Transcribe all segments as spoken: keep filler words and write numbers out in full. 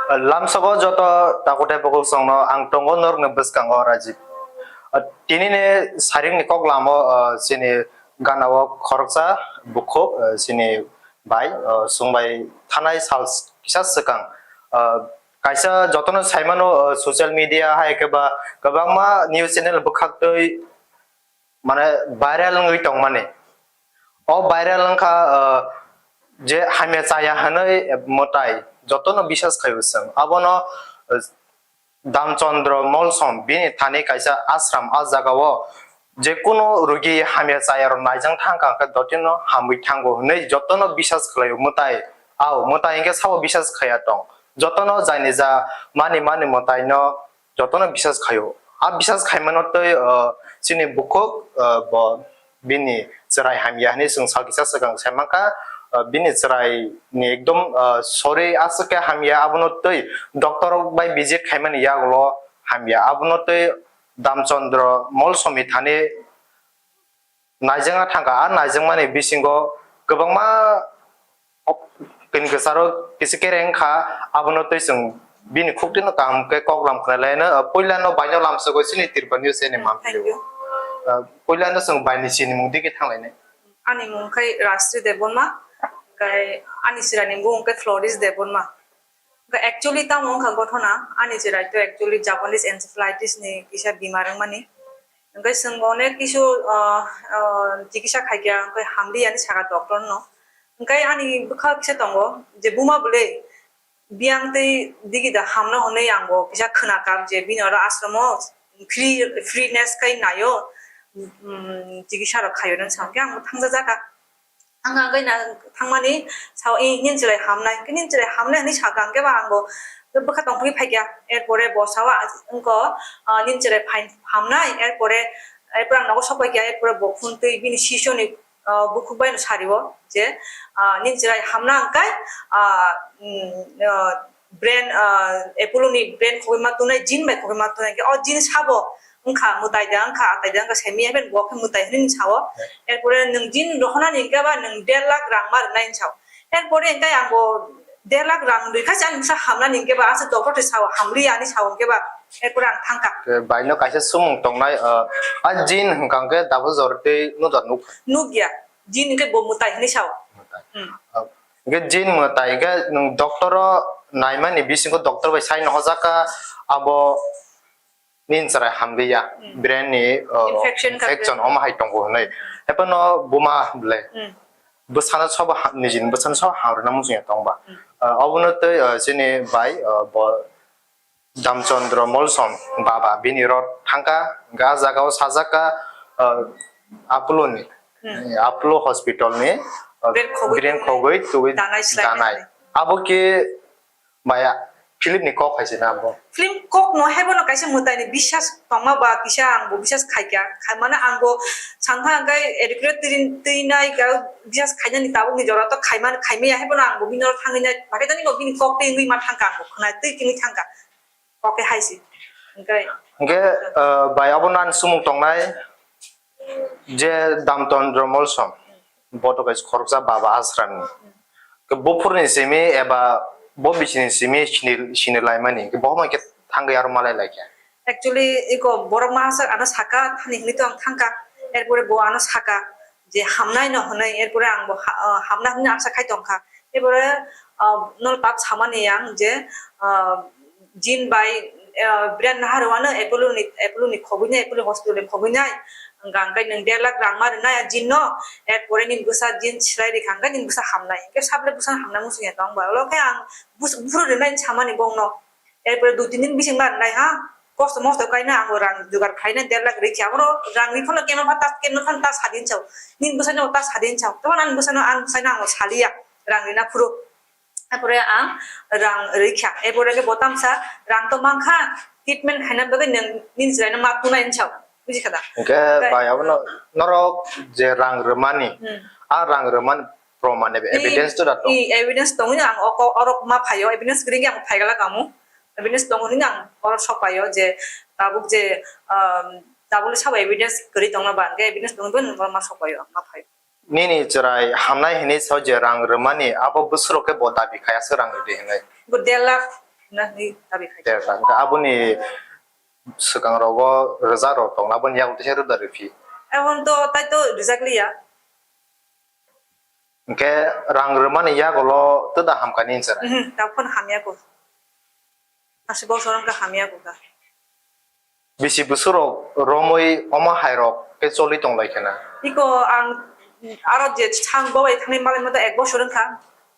Lamsogo joto takutai bukuksongno ang tongo norokni bwskango Rajib. Tinini saringni kok lamo, chini ganao khoroksa bukhuk, chini bai, chwngbai thanai sal kisa swkang, kaisa jotono saimano, social media hai khe ba kwbangma news channel bwkhaktwi mane viral wngwi tongmani. O viral wngkha, uh, je hamya chaya hwnwi mwtai jotono bisas khaio chwng. Abono, uh, Damchandra Molsom bini thani kaisa ashram, a jagao je kunu rugi hamya chaya rok naijang thangkha hwnkhe dotino hamwi thango hwnwi jotono bisas khlaio mwtai. Ao mwtai hwnkhe sabo bisas khaya tong. Jotono jaini ja mani mani mwtaino jotono bisas khaio. A bisas khaimano twi, uh, chini bukhuk, uh, bo bini chwrai hamya hwnwi chwng sal kisa swkang sai mankha, uh, bini chwrai ni ekdom, uh, sorry aswk khe hamya abono twi doctor rok bai visit khaimani yagulo hamya abono twi Damchandra Molsomni thani naijagna thangkha. A naijagmani bisingo kwbangma kini kwcharo kisa kereng kha, abono twi chwng bini khuktino kaham khe koklam khna laino, puilano baino lamsogwi chini Tripura News channel ni Thank mampli. You. Puilano chwng baini sinimung digi thanglainai. Ani mung khai Rashri Debbarma, kai ani sirani mung khai Floris Debbarma. Hwnkhe actually tamo wngkha gothona, ani chwrai to actually Japanese encephalitis ni kisa bimar wngmani. Hwnkhe chwng onek kisu, ah, ah, chikisa khaikha, hwnkhe hamliya hinwi sakha doctor no. Hwnkhe ani bwkha kisa tongo je buma bwle biyang tei digi da hamno hwnwi ang bo kisa khwnakha je bini oro ashram o free, freeness khai naio, um, chikisa rok khaio nang sa hwnkhe ang bo thangjajakha. Ang hwnkhe na thangmani sao, "Eh, nini chwrai hamnai, nini chwrai hamnai," hinwi sakha. Hwnkhe ba ang bo bwkha tongphani phaikha. Erpore bo sao, "Wngkha, ah, nini chwrai phai-, hamnai." Erpore, erpore ang nogo sokpaikha, erpore bo phone twi bini sisoni, ah, bukhuk bai no sario je, ah, "Nini chwrai hamna hwnkhe, ah, mm, ah, brain, ah, Apollo ni brain khogwi ma tunai, jin bai khogwi ma tunai." Hwnkhe o jin sabo wngkha mwtai da, wngkha atai da, wngkha semi, even bo khe mwtai hinwi sao. Erpore nwng jin rohonani hwnkhe ba nwng der lakh rang ma rwnai hinwi sao. Erpore hwnkhe ang bo der lakh rang rwkha se ani bwsa hamnani hwnkhe ba, aswk doctor twi sao, hamliya hinwi sao hwnkhe ba, erpore ang thangkha. Baino kaisa sumung tongnai, uh, a jin hwnkha hwnkhe double jor tei nukha nuk. Nukya, jin hwnkhe bo mwtai hinwi sao. Mwtai. Hmm. Uh, hwnkhe jin mwtai hwnkhe nwng doctor o naimani bisingo doctor bai sai nohojak kha abo nini chwrai hamliya, hmm, brain ni, uh, infection ka infection, brain. Omo hai tongo hwnwi. Haphano buma bwle. Hmm. Bwsano sobo ha-, nijini bwsano sobo hamrwna muchungya tongba. Hmm. Uh, obono tei, uh, chini bai, uh, bo Damchandra Molsom baba bini rot thangkha, hwnkhe ah jagao sajakha, uh, Apollo ni, hmm, Apollo hospital ni, uh, brain khogwi brain tubui khogwi tubui danai slai danai. Abo khe Maya, film ni kok hai se na bo? Film kok no hai bono kaisa mwtai ni bisas tongma ba kisa ang bo bisas khaikha, khaimano ang bo sankha hwnkhe educate twi, twi nai ga bisas khainani tabuk ni jora to khaimani khaimaya hai bono ang bo bini oro thangwi nai, bahaikhe tani bo bini kok twi wngwi ma thangkha ang bo khwnai twi tini thangkha kok khe hai se. Hwnkhe hwnkhe, uh, bai abo nan sumung tongnai. Je Damchandra Molsom, bo to kaisa khoroksa baba ashram ni. Ke buphurni simi eba bo bisini simi sini, sini laimani. Ke bo homa ke thangwi aro malai laikha. Actually, iko borok mahasak ano saka thani hinwi to ang thangkha. Erpore bo ano saka je hamnai no hwnwi, erpore ang bo ha-, ah, hamna hwnwi asa khai tongkha. Erpore, ah, no tab samani ang je, ah, jin bai, ah, brand naharwano Apollo ni, Apollo ni khogwi nai, Apollo hospital ni khogwi nai. Hwnkha hwnkhe nwng der lakh rang ma rwnai a jin no, erpore nini bwsa jin swrai rikha hwnkhe nini bwsa hamnai. Hwnkhe sable bwsa hamna muchungya tong ba. Olo khe ang bus-, buphuru rwnai samani bongno. Erpore dui tin din bising ma rwnai ha. Kosto mosto kaina ang rang jugar khaina der lakh rikha. Oro rang rikhono keno pha ta, keno phan ta sadin chao. Nini bwsano ta sadin chao. Tamo ani bwsano, ani bwsano ang saliya. Rang rina phuru. Erpore ang rang rikha, erpore ke bo tamsa rang to mankha, treatment khaina bagwi nwng nini chwraino ma tunai hinwi sao, buji kha da? Hwnkhe bai abono norok je rang rwmani, hmm, a rang rwmani proman eba i, evidence to da tong? I evidence tongwi ang oko orok ma phaio, evidence kwrwi ang phaigalak amu, evidence tongwi ang orok sok paio je tabuk je, um, tabuk sabo evidence kwrwi tongma ba, hwnkhe evidence tongwi bo norok ma sok paio, ma phaio. Nini chwrai hamnai hinwi sao je rang rwmani, abo bwswk rok khe bo dabi khai aswk rang rwdi hinwi. Bo der lakh, Hwnwi dabi khai. Der lakh. Hwnkhe aboni swkang rogo rwjak rok tongna, aboni yago teisa rwda rwphi. Ebon to tai to rwjak liya. Hwnkhe rang rwmani yagulo twda hamkani hinsa. Mhm, ta phone hamya ko. Asi bosor wngkha hamya ko ka. Bisi bwswk rok romwi omo hai rok khe choli tong lai khe na? Iko ang aro je sang bo bai thangni malai mata ek bosor wngkha,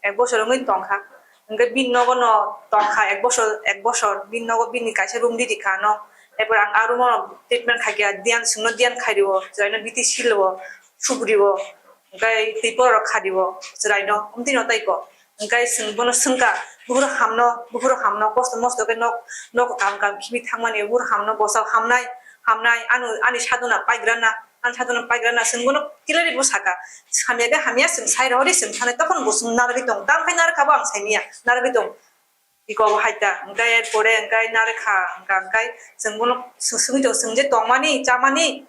ek bosor wngwi tongkha. Hwnkhe bini nogo no tongkha ek bosor, ek bosor. Bini nogo bini kaisa room ridi kha no. Erpor ang a room o treatment khai kha, diyan sungno diyan khai rio, chwraino biti silo, sugrio, hwnkhe twi por rok kha rio, chwraino. Omtwi no tai ko. Hwnkhe chwng bono swngkha, "Buphuru hamno, buphuru hamno, kosto mosto khe nok, nok kam kam khibi thangmani, buphuru hamno, bwsao hamnai, hamnai, ano, ani sadona paigrana, ani sadona paigrana," chwng bono clearly bo saka. Hamya khe hamya, chwng sai rohori, chwng sanai, tokon bo chwng narwgwi tong, tamo khe narwkha bo ang saimanya, narwgwi tong. Iko bo hai ta, hwnkhe er pore hwnkhe narwkha, hwnkha hwnkhe chwng bono swng-, swngwi tong, chwng je tongmani, chamani,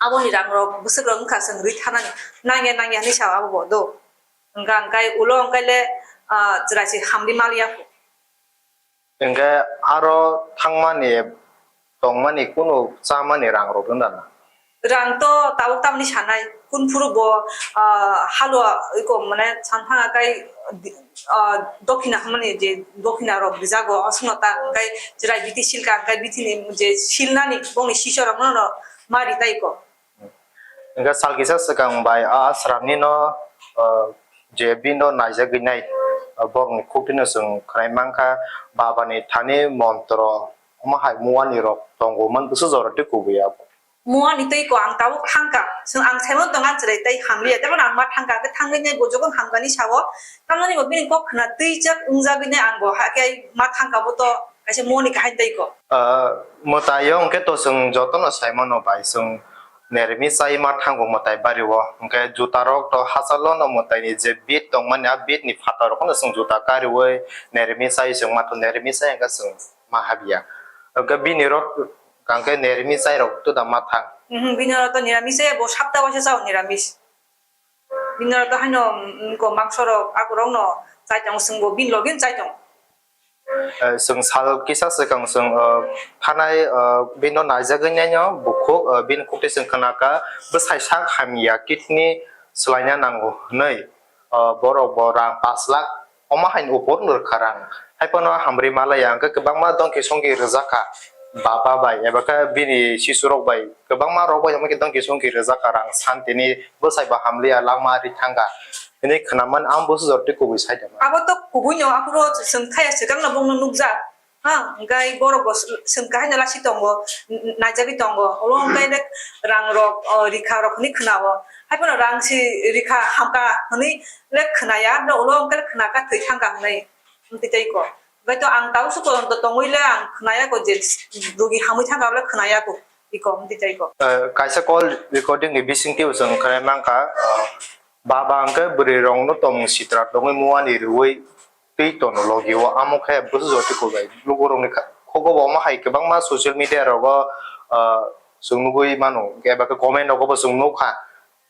aboni rang rok, bwswk rok wngkha chwng rwi thanani, nangya nangya hinwi sao abo bo do. Hwnkha hwnkhe ulo hwnkhe le, ah, chwrai se hamri mal ya kho. Hwnkhe aro thangmani, tongmani kunu chamani rang rok wng da na? Rang to tabuk tamni sanai, kun phuru bo, ah, halwa iko mane santhang akai, ah, dokhina hwnmani je dokhina rok rijago, osno ta hwnkhe chwrai bithi silka hwnkhe bithini je silnani bongni sisha rok no ma ri tai ko. Hwnkhe sal kisa swkang bai a aswrapni no, ah, je bini no naijagwi nai, ah, borokni khuktwino chwng khwnai mankha, babani thani montro, omo hai muani rok tongo man bwswk jora tei kubui abo. Muani tei ko ang tabuk thangkha, chwng ang saimano tong ang chwrai tei hamliya, tei bono ang ma thangkha, hwnkhe thangwi nai bo jokhon hamkani sao, tamoni bo bini kok khna twijak wngjagwi nai ang bo hakhe ma thangkha bo to kaisa muani kaham tei ko. Ah, mwtai o hwnkhe to chwng jotono saimano bai, chwng nermi chai ma thango mwtai bari o, hwnkhe juta rok to hachalo no mwtai ni je bit tongmani a bit ni phatar rok no chwng juta kariui nermi chai chwng ma to nermi chai hwnkhe chwng ma habya. Hwnkhe bini rok hwnkhe nermi chai rok to da ma thang. Mhm, bini rok to niramis se bo sapta waisa chao niramis. Bini rok to haino, mm, ko mangso rok akorok no chai tong chwng bo bini logi chai tong. Eh, chwng sal kisa swkang chwng, eh, thanai, eh, bini no naijagwi naino bukhuk, eh, bini khuktwi chwng khna kha bwsai sak hamya kidney swlaina nango hwnwi, eh, borok bo rang pash lakh omo haino upor no rwkha rang. Haiphano hamri malaya hwnkhe kwbangma dongki songki rwjak kha baba bai eba khe bini sisurok bai kwbangma rok bai omo khe dongki songki rwjak kha rang santini bwsai bo hamliya langma ri thangkha. Hwnwi khwnaman ang bo sujor tei kubui sai tongma. Abo to kubui no, aphuru chwng thaya swkang no bongno nukjak. Ha, hwnkhe borok bo sw-, swngkha haino lasi tongo, n-, n-, naijagwi tongo. Olo hwnkhe rang rok, o, rikha rok hwnwi khwnao. Haiphano rang si rikha hamkha hwnwi le khwnaya, olo hwnkhe khwnakha thwi thangkha hwnwi. Hwnkhe tei ko. Hwnkhe to ang tau suko tongwi le ang khwnaya ko je rugi hamwi thangkha le khwnaya ko. Iko hwnkhe tei ko. Eh, kaisa call recording ni bisingtwi bo chwng khwnai mankha, eh, baba hwnkhe bwrwi rokno tongmung sitra tongwi muani rwui twi tono logi o amo khe bwswk jotoi kubai lukurokni kha-, khugo bo omo hai kwbangma social media rogo, ah, chwng nugui mano, eba khe comment rogo bo chwng nukha,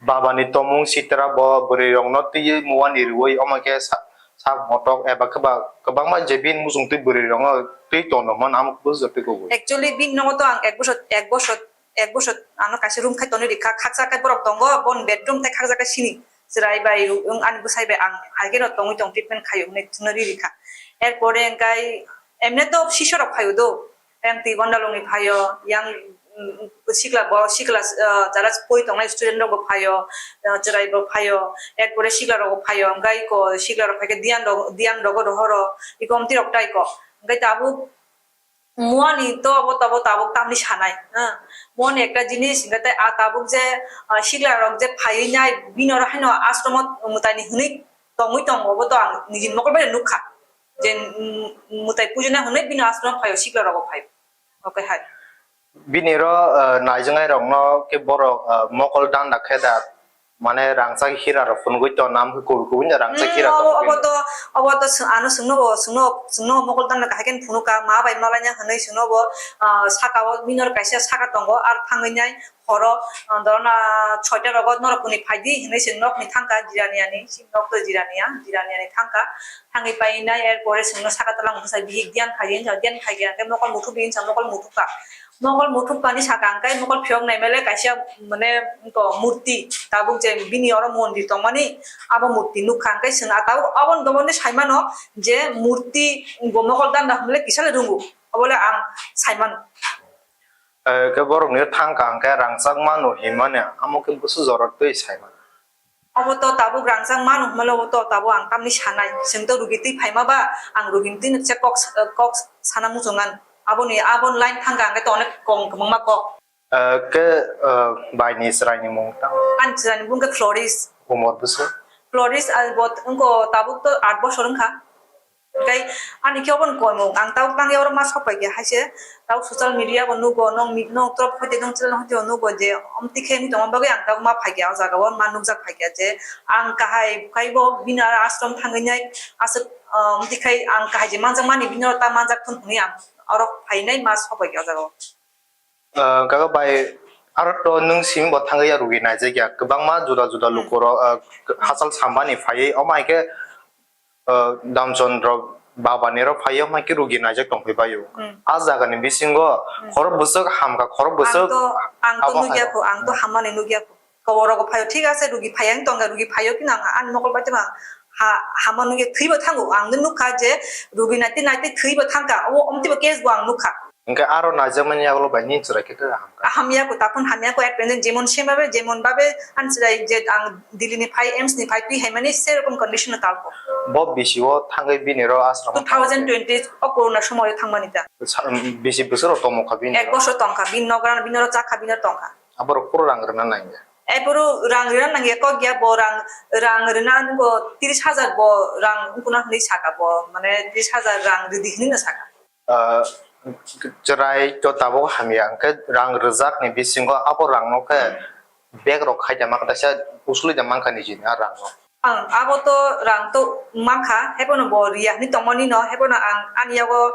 baba ni tongmung sitra bo bwrwi rokno twiwi muani rwui omo khe sa-, sak motok eba khe ba kwbangma je bini muchung twi bwrwi rokno twi tono hwn amo bwswk jotoi kubai. Actually bini nogo to ang ek bosor, ek bosor ek bosor ano kaisa room khai tonwi rikha, khaksa khe borok tongo, boni bedroom tei khaksa khe sini chwrai bai, wng ani bwsai bai ang hai kheno tongwi tong treatment khaio hwnwi thwngna ri rikha. Erpore hwnkhe emne to sisha rok phaio do, yang twi gondalongni phaio, yang, mm, sikla bo sikla, ah, jara poi tongnai student rok bo phaio, ah, chwrai bo phaio, erpore sikla rok bo phaio, hwnkhe iko sikla rok phaikhe diyan rok, diyan rogo rohoro, iko omtwi rok tai ko, hwnkhe tabuk Muani to abo tabuk tabuk tamni sanai, ha. Muani ekta jinis, hingke tei a tabuk je, ah, sikla rok je phaiwi nai, bini oro haino ashromo mwtai ni hwnwi tongwi tongo, obo to ang nijini mokol bai nukha. Je, mm, mwtai pujo nai hwnwi bini ashromo phaio, sikla rogo phaio. Oke hai. Bini oro, ah, naijaknai rokno khe borok, ah, mokol danda khe da Mane rangchak hira rok phunugwi tong, nam khe kubui kubui no rangchak Hmm, hira obo, tong. Obo to, obo to swng-, ano swngno bo, swngno, swngno mokol danda kahai khe phunukha, ma bai ma laina hwnwi swngno bo, ah, saka o minor kaisa saka tongo, ar thangwi nai horo, ah, dorona soita rogo norok kuni phaidi hwnwi se nokni thangkha jirani ani, si nok to jirani ya, jirani ani thangkha, thangwi pai nai, er pore swngno saka tola mungsa bihik diyan khai, diyan khai khe mokol muthubdi hinsa mokol muthubkha. Mokol muthubkani saka hwnkhe mokol phiyok naimale kaisa mane wngkha murti, tabuk je bini oro mondir tongmani abo murti nukha hwnkhe chwng ah tabuk aboni domonni saimano je murti bo mokol danda hwnle kisale rwngo, obole ang saimano. Eh, khe borokni thangkha hwnkhe rangchak mano hinmani amo khe busu jorok twi saimano. Obo to tabuk rangchak mano hwnmale obo to tabuk ang tamni sanai. Chwng to rugi twi phaima ba, ang rugi twi nokse kok, kok sana muchungan. Aboni, aboni line thangkha hwnkhe to onek kong kwbangma kok. Eh, khe, eh, baini chwraini mung tang? Ani chwraini mung khe Floris. Umor bwswk? Floris, ah, bo wngkha tabuk to aat bosor wngkha. Tei ani khe obo ni koimung, ang tabuk tangya oro ma sok pai khe hai se, tabuk social media bo nugo, nong ni, nong trop hoite nong channel hoite bo nugo je, omtwi khe wngwi tongma bagwi ang tabuk ma phai khe o jaga o ma nukjak phai khe je, ang kahai khai bo bini aro ashram thangwi nai aswk, ah, omtwi khai ang kahai je manjak mani bini oro ta manjak thun hwnwi ang oro phai nai ma sok pai khe o jaga o. Ah, kaga bai, aro to nwng simi bo thangwi ya rugi naijak ya, kwbangma juda juda Hmm. lukurok, ah, hachal sambani phaiwi, omo hai khe, ah, Damchandra babani rok phaiwi, omo hai khe rugi naijak tongphai baio. Hmm. A jagani bisingo Hmm. khorok bwswk hamkha, khorok bwswk Ang to, ang to abo nugya hai. Kho, ang to Hmm. hamani nugya kho. Koborogo phaio, thik ase, rugi phaiya wng tongkha, rugi phaio, phino ang ani mokol bai tongma ha, hama nugya thwibo thango. Ang nukha je rugi naitwi naitwi thwibo thangkha, o omtwibo case bo ang nukha. Hwnkhe aro naijakmani yagulo bai nini chwrai khe khe hamkha? Hamya ko, takhon hamya ko, at present jemon same babe, jemon babe, ani chwrai je ang Delhi ni phai, AIIMS ni phai, twi hai mani se rokom condition no talko. Bo bisi o thangwi bini ro ashram o Two thousand twenty o corona somoy o thangmani ta. Sa-, bisi bwswk rok tongmokha bini? Ek bosor tongkha, bini nogra, bini ro chakha, bini ro tongkha. Aborok phuru rang rwna nangya. Aphuru rang rwna nangya kok ya, bo rang, rang rwna nungo tris hajar bo rang wngkuna hwnwi saka bo, mane tris hajar rang rwdi hwnwi no saka. Ah, chwrai to tabuk hamya, hwnkhe rang rwjakni bisingo abo rangno khe bag rok khaida ma kaisa usulwi da mankha nijini a rangno. Ang abo to rang to mankha, hebono bo riya hwnwi tongmani no, hebono ang ani yago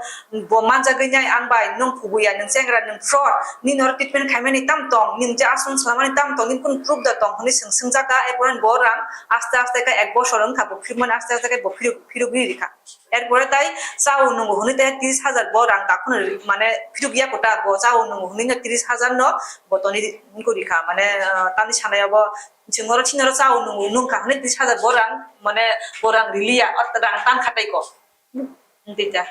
bo manjagwi nai ang bai, nwng kubuya, nwng chengra, nwng fraud, nini oro treatment khaimani tam tong, nwng je ashram swlamani tam tong, nini kunu proof da tong hwnwi swng swngjak kha, erpore bo rang aste aste khe ek bosor wngkha bo phirmani aste aste khe bo phiruk, phirugwi rikha. Erpore tai chao nwngo hwnwi tai tris hajar bo rang takhwno ri-, mane phiruk ya kota bo chao nwngo hwnwi no tris hajar no bo toni wngkha rikha, mane, ah, tamni sanai abo Chwng oro chini oro chao nung, nungkha hwnwi tris hajar bo rang, mane bo rang riliya, o rang tang kha tei ko. Tei ta.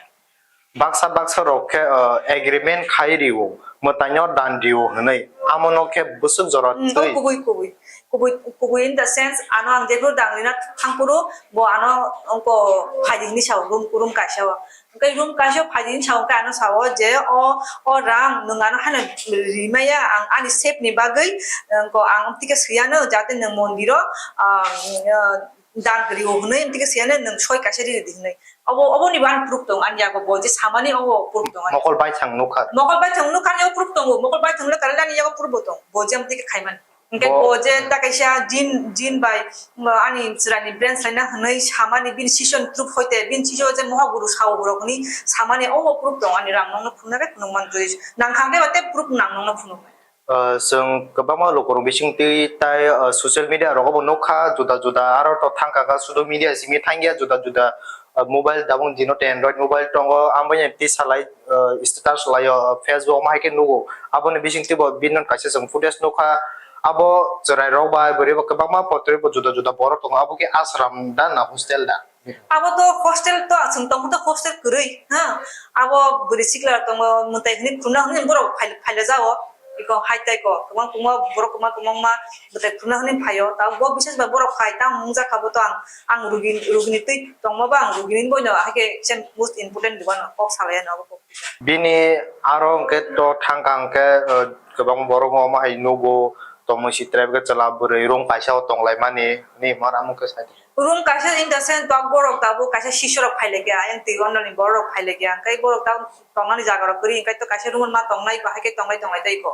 Baksa baksa rok khe, uh, agreement khai rio, mwtaino dan rio hwnwi, amo no khe bwswk jora Hmm, twi. Kubui, kubui, kubui, kubui in the sense, ano ang jephuru dang rina thangphuru, bo ano ongko phaidi hwnwi sao, room, room kaisa o. Hwnkhe room kaisa phaidi hinwi sao, hwnkhe ano sao je, "O, o rang nwng ano haino rimaya, ang ani save ni bagwi, wngkha ang amtwikhe swiyano, jate nwng mondiro, ah, ah, dan kwrwi o hwnwi, amtwikhe swiyano nwng soi kaisa riri di," hwnwi. Obo, oboni bo ani proof tong, ani yago bo je samani obo proof tong ani. Mokol baithang nukha. Mokol baithang nukha, ani yago proof tongo, mokol baithang nukha, ani yago proof bo tong, bo je amtwikhe khaimani. Hwnkhe bo bo je ta kaisa jin, jin bai, um, ani chwraini brain salaina hwnwi samani bini session group hoite bini session je mohaguru sao borok hwnwi samani obo proof tong ani rang nokno phunuknai phunuk man twi nang kha hwnkhe ba tei proof nang nokno phunuknai. Ah, chwng kwbangma lukurok bisingtwi tai, ah, social media rogo bo nukha juda juda aro to thangkha kha sudu media simi thangya juda juda, ah, mobile tabuk dino tei Android mobile tongo amoni twi salai ah, status laio, ah, Facebook omo hai khe nugo. Aboni bisingtwi bo bini kaisa chwng footage nukha. Abo chwrairok bai bwrwi bo kwbangma potrwi bo juda juda borok tongo. Abo khe ashram da na hostel da? Abo to hostel to, chwng tongkha to hostel kwrwi, ha. Abo bwrwi sikla tongo, mwtai hwnwi khulumna hwnwi borok phai-, phailajao. Iko hai tai ko, kwbang kwbangma borok kwbang kwbangma mwtai khulumna hwnwi phaio. Tabuk bo bises bai borok phai, tamo wngjakha bo to ang, ang rugi, rugini twi tongma ba ang rugini boino, hai khe most important bo ano kok salai ano abo kok. Bini aro hwnkhe to thangkha hwnkhe, uh, kwbang borok omo hai nugo, tongmwsi tribe khe chwla bwrwi room kaisa o tonglaimani hinwi hwnma amo khe sai. Room kaisa in the sense ba borok tabuk kaisa sisorok phailaikha, ayang twi ononi borok phailaikha, hwnkhe borok tabuk tongnani jagarok kwrwi, hwnkhe to kaisa room o ma tongnai, bahai khe tonglai tonglai tei kho.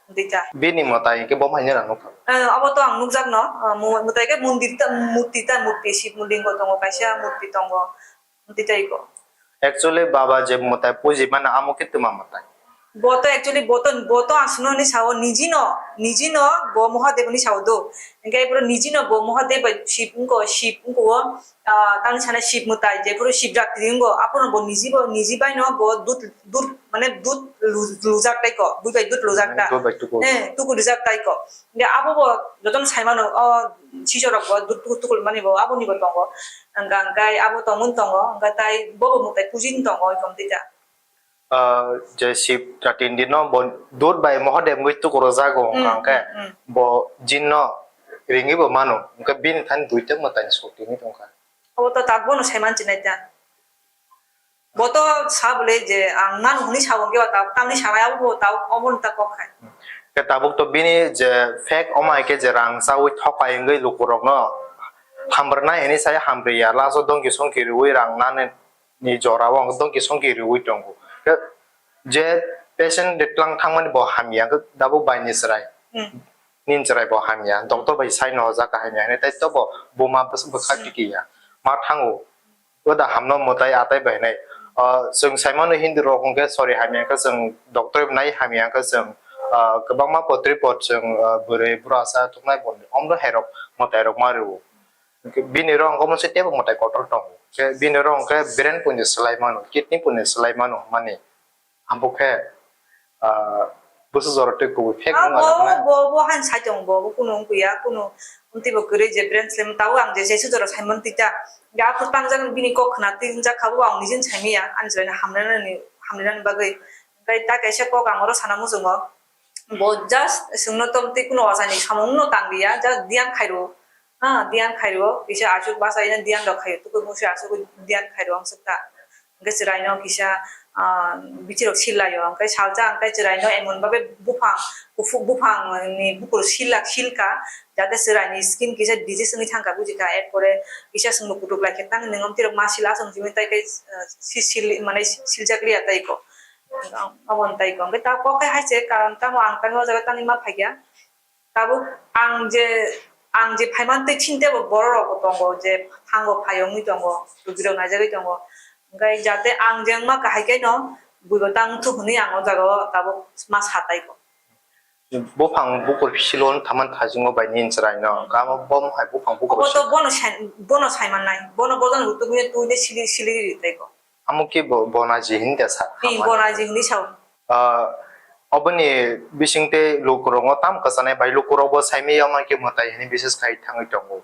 Dita. Bini mwtai hwnkhe bo haino nang nukha. Eh, abo to ang nukjakno, ah, mu-, mwtai khe mondir ta, murti ta, murti, Shiv lingo tongo, kaisa murti tongo. Dita iko. Actually, baba je mwtai puji mano, amo khe twma mwtai. Bo to actually, bo to, bo to aswkno ni sao, nijino, nijino bo Mahadev ni sao do. Hwnkhe bro nijino bo Mahadev bai Shiv wngko, Shiv wngko o, ah, tang sana Shiv mwtai, je bro Shivratri wngko, aphuru bo niji bo, niji bai no bo dut, dut, mane dut lu-, lujak tai ko, bui bai dut lujak ta. Dut bai tuku. Eh, tuku lujak tai ko. Hwnkhe abo bo jotono sai mano, o sisorok bo dut tuku, tuku mani bo, abo ni bo tongo. Hwnkhe, hwnkhe abo tongmani tongo, hwnkhe tai bo bo mwtai puji ni tongo, iko tita. Ah, je Shiv Chatindino bo dut bai Mahadev wngwi tukurok jago, hmm, hwnkha hwnkhe, hmm, hmm, bo jinno ringwi bo mano, hwnkhe bini thani duita mwtai ni sotwi wngwi tongkha. Obo to tabuk bono sai manchi nai ta. Bo to sa bole je ang mano hwnwi sa bo, hwnkhe ba tabuk tamni sanai abo bo tabuk obo no ta kok khai. Hwnkhe tabuk to bini je fake omo hai khe je rang chawi thokai wngwi lukurokno hamrwnai hwnwi sai hamriya, last o dongki songki riwi rang nani ni jora o ang dongki songki riwi tongo. Khe je patient de tlang thangmani bo hamya, khe tabuk bai ni chwrai. Hmm. Nini chwrai bo hamya, doctor bai sai no o jaga hamya hinwi, tai to bo buma bwswk bwkha, hmm, tiki ya. Ma thango. O da hamno mwtai atai bai hinwi. Ah, chwng sai mano Hindu rok hwnkhe sorry hamya khe chwng doctor nai hamya khe chwng, ah, kwbangma potri pot chwng, ah, bwrwi bwrasa thuknai bo omro hai rok mwtai rok ma rwo. Bini rong omo se tebo mwtai kotor tongo. Khe bini rong khe brain puini swlai mano, kidney puini swlai mano hwnmani. Abo khe, ah, bwswk jora tei kubui fake wngna bo, jaknai. Bo, bo han sai tongo, bo, bo kunu wngya, kunu wngtwi bo kwrwi je brain swlai mano. Tabuk ang je jesu jora sai mano tita. Ya aphuru tangjak bini kok khna twi wngjak kha, bo ang nijin sai manya, ani chwraino hamlainani, hamlainani bagwi. Tei ta kaisa kok ang oro sana muchungo. Bo just chwngno tongtwi kuno ochani samungno tang liya, just diyan khairo. Ha, diyan khairo, kisa aswk bachai na diyan rok khaio, tukui musi aswk diyan khairo ang swkha. Hwnkhe chwraino kisa, ah, bichirok sillaio, hwnkhe salsa hwnkhe chwraino emon babe buphang, kuphuk buphang ni bukur silla, silka, jate chwraini skin kisa disease wngwi thangkha, bujikha, erpore kisa chwngno kutuk laikhe, tang nwng omtwirok ma sila aswk simi tai khe, ah, si-, sil-, mane siljak liya tai ko. Aboni tai ko. Hwnkhe ta kok khe hai se karon tamo ang tamo o jaga tangwi ma phaikha. Tabuk ang je, ang je phaiman twi chini tebo borok rok bo tongo je thango phai wngwi tongo, rugirok naijagwi tongo. Hwnkhe jate ang je wngma kahai khe no buibo tang thuk hwnwi ang o jaga o tabuk ma sa tai ko. Buphang bukur silo thaman thajingo bai nini chwraino. Hwnkhe amo bo hai buphang bukur. Obo to bono sai, bono sai mannai. Bono bojan rutugwi twi de sili, sili ri tai ko. Amo khe bo, bonaji hinwi da sa. Ni bonaji hinwi sao. Ah, oboni bising tei lukurokno tam kwchanai bai lukurokbo saimaya ma khe mwtai hinwi bises khai thangwi tongo.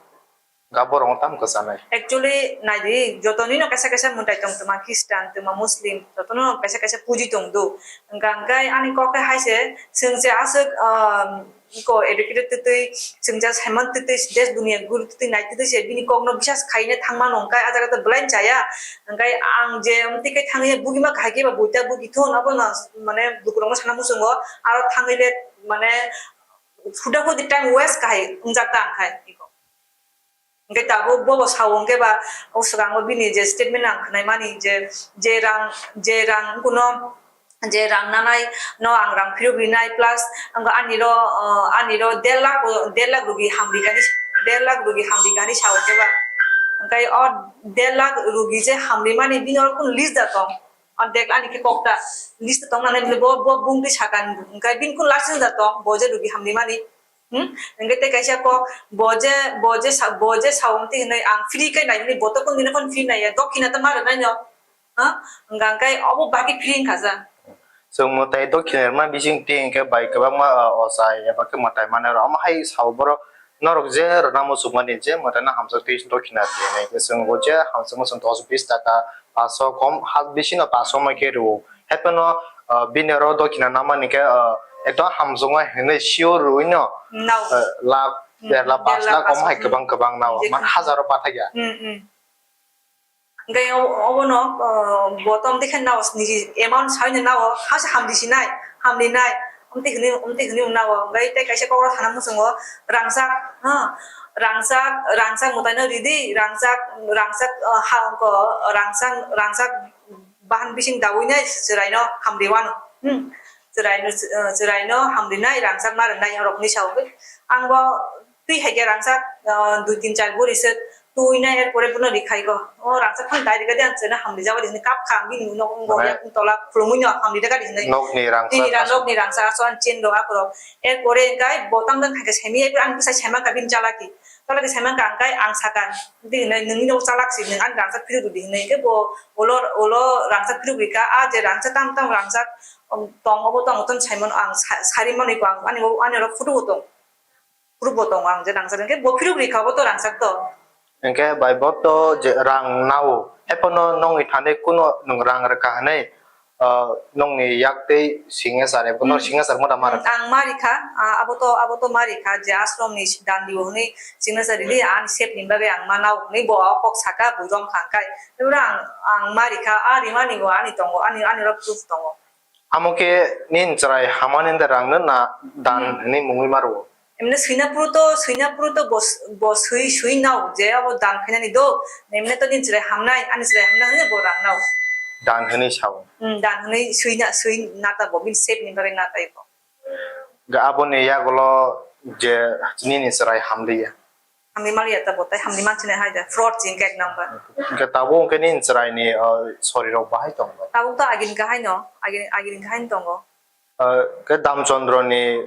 Ga borokno tam kwchanai. Actually, naidi, jotonino kaisa kaisa mwtai tong, twma Christian, twma Muslim, jotono kaisa kaisa puji tong do. Hwnkha hwnkhe ani kok khe hai se, chwng se aswk, ah, Iko educated twtwi, chwngjak saimano twtwi, desh duniya guru twtwi nai twtwi se bini kokno bisas khaina thangmano, hwnkhe ah jaga to belai chaya. Hwnkhe ang je amtwi khe thangwi bugima kahai khe ba buita bugi thun, abono mane lukurokno sana muchungo, aro thangwi le mane huda hudi time waste kahai wngjak ta hwnkhe iko. Hwnkhe tabuk bobo sao hwnkhe ba, o swkango bini je statement ang khwnaimani je, je rang, je rang kuno, je rang nanai no ang rang phirok rinai plus ang ani ro, ah, ani ro der lakh, der lakh rugi hamrikani, der lakh rugi hamrikani sao hwnkhe ba. Hwnkhe o der lakh rugi je hamrimani bini oro kunu list da tong? O dek ani khe kok ta list tong nanai bo, bo bung twi sakani hwnkhe bini kunu last da tong bo je rugi hamrimani? Hmm? Hwnkhe tei kaisa kok, bo je, bo je sa-, bo je sao hwntwi hwnwi ang free khe naimani, bo to kunu dino phano free naiya, dokhina ta ma rwnaino. Ha? Hwnkha khe obo bagwi free wngkha sa. Chwng mwtai dokhina rwma bising twi hwnkhe bai kwbangma, ah, ochai eba khe mwtai manai rw. Omo hai sao borok norok je rwna muchungmani je mwtaino hamjak twi dokhina rw hinwi. Chwng bo je hamjakma chwng dos bis taka, paso kom ha bisino paso ma khe rw. Haiphano, ah, bini oro dokhina namani khe, ah, ekdom hamjakma hinwi sure rwino, nao. Ah, lakh, hmm, der lakh, der lakh, pash lakh, pash omo hai lakh, kwbang hmm, kwbang nao. Injection. Man hazaro pathakya. Hmm, hmm. Hwnkhe o-, obono, ah, bo tom dekhe nao niji amount saino nao, hasa hamdi sinai, hamdi nai, omtwi hwnwi, omtwi hwnwi nao. Hwnkhe tei kaisa kokro sana muchungo rangchak, ha, rangchak, rangchak mwtaino ridi, rangchak, rangchak, ah, ha, ko, rangchak, rangchak, bahan bising dawi nai chwraino hamri wano. Hmm. Chwraino, chwraino hamrinai rangchak ma rwnai rokni sao. Ang bo twi hai khe rangchak, ah, dui tin char buri se twi nai, er pore bono rikhai go. O rangchak phang dai rikha de ang chwraino hamri jago de hinwi kap kha ang bini nok wng go. Mane yak tola khulumui no hamri rikha de hinwi. Nokni rangchak. Tini ra aswk. Nokni rangchak aso ang chen rok akorok. Er pore engkai bo tam jani hai khe semi, er pore ani bwsai saiman kha bini chalaki. Chalaki saiman kha engkai ang sakha. Di hinwi nungni nok chalak si nung ani rangchak phiruk di hinwi khe bo ulo, ulo rangchak phiruk rikha. A je rangchak tam tam rangchak, um, tong obo tong ton saiman ang sa-, sari manwi ko ang ani bo ani oro photo bo tong. Proof bo tongo ang je rangchak hwnkhe bo phiruk rikha bo to rangchak to. Hwnkhe bai bo to je rang nao. Haiphano nongni thani kuno nwng rang rwkha hwnwi, ah, nongni yak tei signature ebo no Hmm. Signature mota ma rwkha. Ang ma rikha, ah, abo to, abo to ma rikha je ashram ni dan dio hwnwi signature rili ani sep ni bagwi ang ma nao hwnwi bo o kok saka bui rom kha hwnkhe. Tei oro ang, ang ma rikha, a rimani bo ani tongo, ani, ani oro proof tongo. Amo khe nini chwrai hamani de rang no na dan Hmm. Hwnwi mungwi ma rwo. Emne swina phuru to, swina phuru to bo, bo swi, swi nao je abo dan khainani do. Emne to nini chwrai hamnai, ani chwrai hamnai hwnwi bo rang nao. Dan hwnwi sao. Hmm, dan hwnwi swi na, swi na ta bo, bini sep ni bagwi na ta bo. Ga aboni yagulo je nini chwrai hamliya. Hamni maliya ta bo tai, hamni manchine hai da, fraud ching kek number. Hwnkhe tabuk hwnkhe nini chwraini, uh, sorirok bahai tong bai? Tabuk to agini kahai no, agini, agini kahai no tongo. Uh, khe Damchandra ni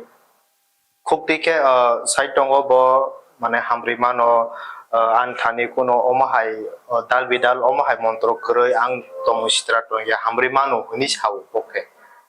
khukti khe, uh, sai tongo bo, mane hamri mano, uh, ani thani kuno omo hai, uh, dal bidal omo hai montro kwrwi ang tongmung sitra tongya hamri mano hwnwi sao bo khe.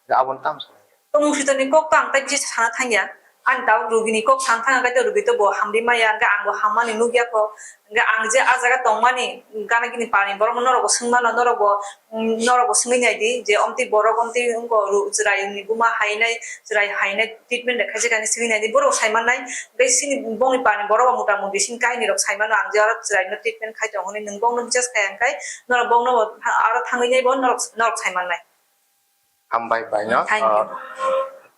Aboni tamo sa. Tongmung switorni kok to ang tai bisi sana thangya. Ani tabuk rugini kok sana thangya, kaitor rugi to bo hamri maya, hwnkhe ang bo hammani nukya kho. Hwnkhe ang je a jaga tongmani, gana gini pani borok norok bo swngmano, norok bo, mm, norok bo swngwi nai di, je omtwi borok, omtwi wngkho ru-, chwrai ni buma hainai, chwrai hainai treatment de khaisa kani swngwi nai di, borok sai mannai. Hwnkhe sini bongni pani borok bo mota moti sini kahini rok sai mano, ang je oro chwrai no treatment khai tongo hwnwi nwng bongno bisas khai hwnkhe, norok bongno bo aro thangwi nai bo norok, norok sai mannai. Hambai bai no. Thank you. Ah,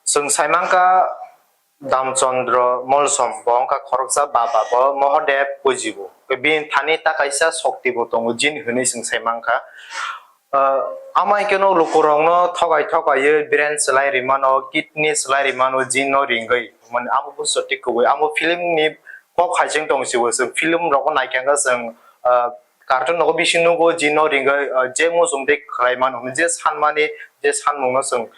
chwng sai mankha Damchandra Molsom, bo wngkha khoroksa baba, bo Mohodev pujibo. Bini thani ta kaisa shokti bo tongo, jin hwnwi chwng sai mankha. Ah, amai keno lukurokno thogai thogaiwi brain swlai rimano, kidney swlai rimano, jin no ringwi. Mane amo busto twi kubui. Amo film ni kok hai chwng tong si bo, chwng film rokno naikha khe chwng, ah, cartoon nogo bisi nugo, jin no ringwi, ah, je muchung tei khlai mano hwnwi, je sanmani, je sanmungno chwng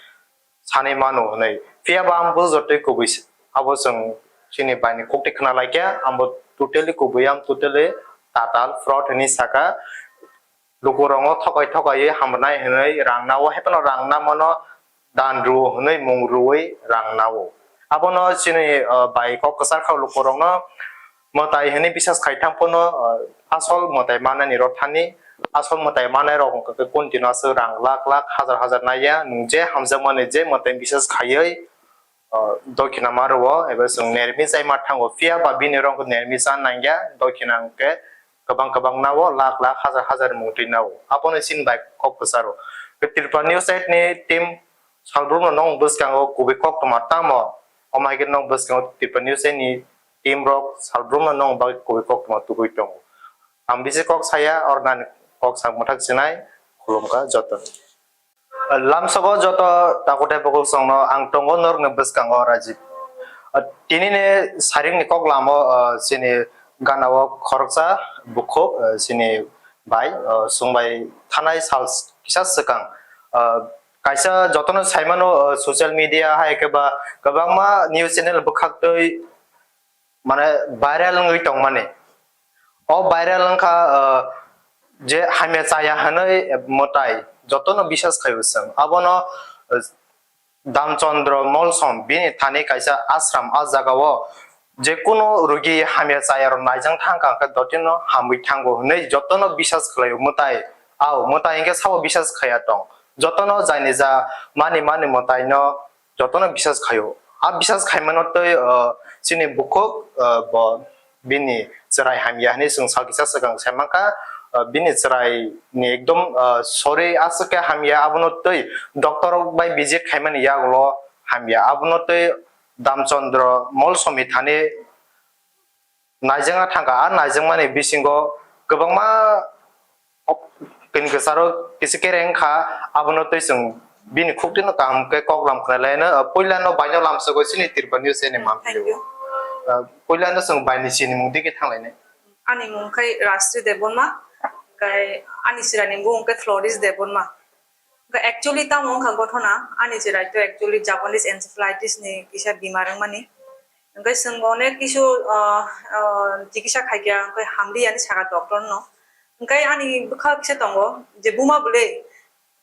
sanwi mano hwnwi. Phiya ba ang bo jotoi kubui s-, abo chwng chini bai ni kok twi khna lai khe, ang bo totally kubui, ang totally tatal fraud hwnwi saka. Lukurokno thokai thokaiwi hamrwnai hwnwi rang nao, haiphano rang namano dan rwo hwnwi mung rwui rang nao. Abono chini, uh, bai kok kwchar kha lukurokno mwtai hwnwi bisas khai thang phano, uh, asol mwtai mannani rw thani, asol mwtai mannai rok wngkha khe continue aswk rang lakh lakh, hazar hazar naiya, nwng je hamjakmani je mwtai bisas khaiwi, uh, dokhina ma rwo, eba chwng nermi chai ma thango, phiya ba bini rok nermi cha nangya, dokhina hwnkhe kwbang kwbang nao, lakh lakh, hazar hazar mung twi nao. Abono chini bai kok kwcharo. Tripura News site ni team salbrumno nong bwskango kubui koktwma tamo? Omo hai khe nong bwskango Tripura News site ni team rok salbrumno nong bagwi kubui koktwma tubui tongo. Ang bisi kok saya, oro nani kok sa mwthak sinai, khulumkha joto. Lamsogo joto takutai bukuksongno ang tongo norokni bwskango Rajib. Tini ni saringni kok lamo, chini gana o khoroksa bukhuk, chini bai, chwng bai thanai sal kisa swkang. Kaisa jotono saimano, social media hai khe ba kwbangma news channel bwkhaktwi mane viral wngwi tongmani. O viral wngkha, uh, je hamya chaya hwnwi mwtai jotono bisas khaio chwng. Abono, uh, Damchandra Molsom bini thani kaisa ashram, a jagao je kunu rugi hamya chaya rok naijang thangkha hwnkhe dotino hamwi thango hwnwi jotono bisas khlaio mwtai. Ao mwtai hwnkhe sabo bisas khaya tong. Jotono jaini ja mani mani mwtai no jotono bisas khaio. A bisas khaimano tei, uh, chini bukhuk, uh, bo bini chwrai hamya hwnwi chwng sal kisa swkang sai mankha. Uh, bini chwrai ni ekdom, uh, sori aswk khe hamya, abono tei doctor rok bai visit khaimani yagulo hamya, abono tei Damchandra Molsomni thani naijagna thangkha. A naijakmani bisingo kwbangma kini kwcharo kisa kereng kha, abono twi chwng Bini khukti no kaham khe kok lam khna lai no, uh, puila no bai no lam sogwi sini Tripura News channel Mm, man thank pili. You. Uh, puila no chwng bai ni sini mung digi thang lai nai. Ani mung khai Rashri Debbarma, kai ani sira ni mung khai Floris Debbarma. Kai actually tamo wngkha gothona, ani sira to actually Japanese encephalitis ni kisa bimar wngmani. Hwnkhe chwng onek kisu, uh, uh, chikisa khaikha, hwnkhe hamliya ni saka doctor no. Hwnkhe ani bwkha kisa tongo, je buma bwle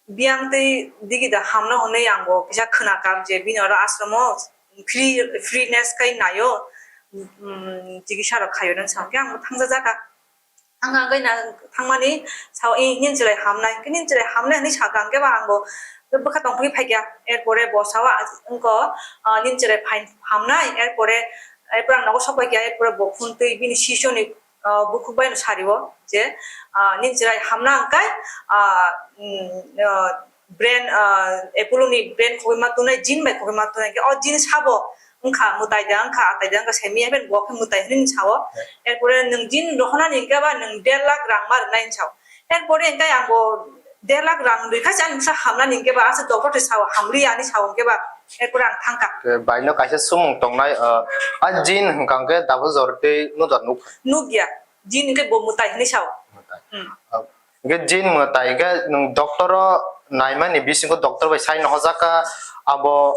biyang tei digi da hamno hwnwi ang bo kisa khwnakha je bini oro ashram o free, freeness khai naio, um, chikisa rok khaio nang sa hwnkhe ang bo thangjajakha. Ang ang na thangmani sao, "I, nini chwrai hamnai, nini chwrai hamnai," hinwi sakha, hwnkhe ba ang bo bwkha tongphai phaikha. Erpore bo sao, "Wngkho, ah, nini chwrai phain hamnai." Erpore, erpore ang nogo sok paikha, erpore bo phone twi bini sisoni, ah, bukhuk bai no sari o je, ah, "Nini chwrai hamna hwnkhe, ah, mm, ah, brain, ah, Apollo ni brain khogwi ma tongnai, jin bai khogwi ma tongnai, hwnkhe o jin sabo wngkha, mwtai da wngkha, atai da wngkha, semi happen bo khe mwtai hinwi sao." Erpore nwng jin rohonani hwnkhe ba nwng der lakh rang ma rwnai hinwi sao. Erpore hwnkhe ang bo der lakh rang rwkha se ani bwsa hamnani hwnkhe ba, aswk doctor se sao, hamliya hinwi sao hwnkhe ba, erpore ang thangkha. Ke bai no kaisa sumung tongnai, ah, a jin hwnkha hwnkhe double jor tei nujor nuk. Nukya, jin hwnkhe bo mwtai hinwi sao. Mwtai. Hmm. Ah, hwnkhe jin mwtai hwnkhe nwng doctor o naimani bisingo doctor bai sai nohojak kha abo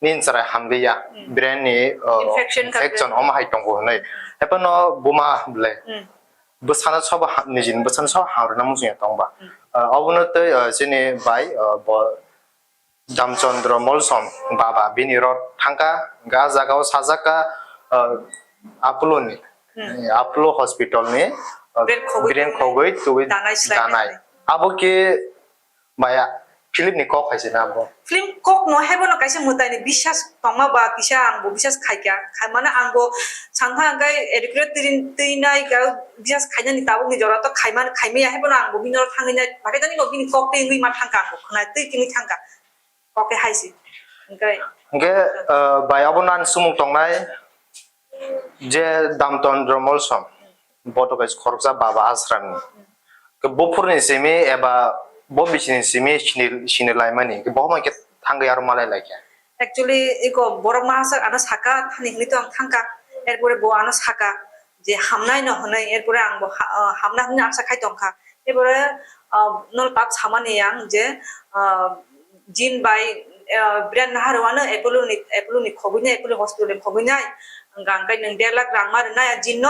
nini chwrai hamliya, Hmm. brain ni, uh, Infection ka infection brain. Omo hai tongo hinwi. Hephano buma bwle. Hmm. Bwsano sobo ha-, nijini bwsano sobo hamrwna muchungya tongba. Hmm. Uh, obono tei, uh, chini bai, uh, bo Damchandra Molsom baba bini rot thangkha, hwnkhe ah jagao sajakha, uh, Apollo ni, Hmm. Apollo hospital ni, uh, Brain khogwi brain tongnai. Khogwi tugwi Danai slai danai. Abo khe Maya, film ni kok hai se na bo? Film kok no hai bono kaisa mwtai ni bisas tongma ba kisa ang bo bisas khaikha. Khaimano ang bo sankha hwnkhe adequate twi, twi nai ka bisas khainani tabuk ni jora to khaimani khaimaya hai bono ang bo bini oro thangwi nai. Bakhe tani bo bini kok twi wngwi ma thangkha ang bo khwnai twi kini thangkha. Kok khe hai se. Hwnkhe Hwnkhe, uh, bai abo nan sumung tongnai. Je Damchandra Molsom, bo to kaisa khoroksa baba ashram ni. Ke buphurni simi eba bo bisini simi sini, sini laimani. Ke bo homa ke thangwi aro malai laikha. Actually, iko borok ma sa-, ano saka thani hinwi to ang thangkha. Erpore bo ano saka je hamnai no hwnwi, erpore ang bo ha-, ah, hamna hwnwi asa khai tongkha. Erpore, ah, nol tak samani ang je, ah, jin bai, ah, brain naharwano Apollo ni, Apollo ni khogwi nai, Apollo hospital ni khogwi nai. Hwnkha hwnkhe nwng der lakh rang ma rwnai a jin no,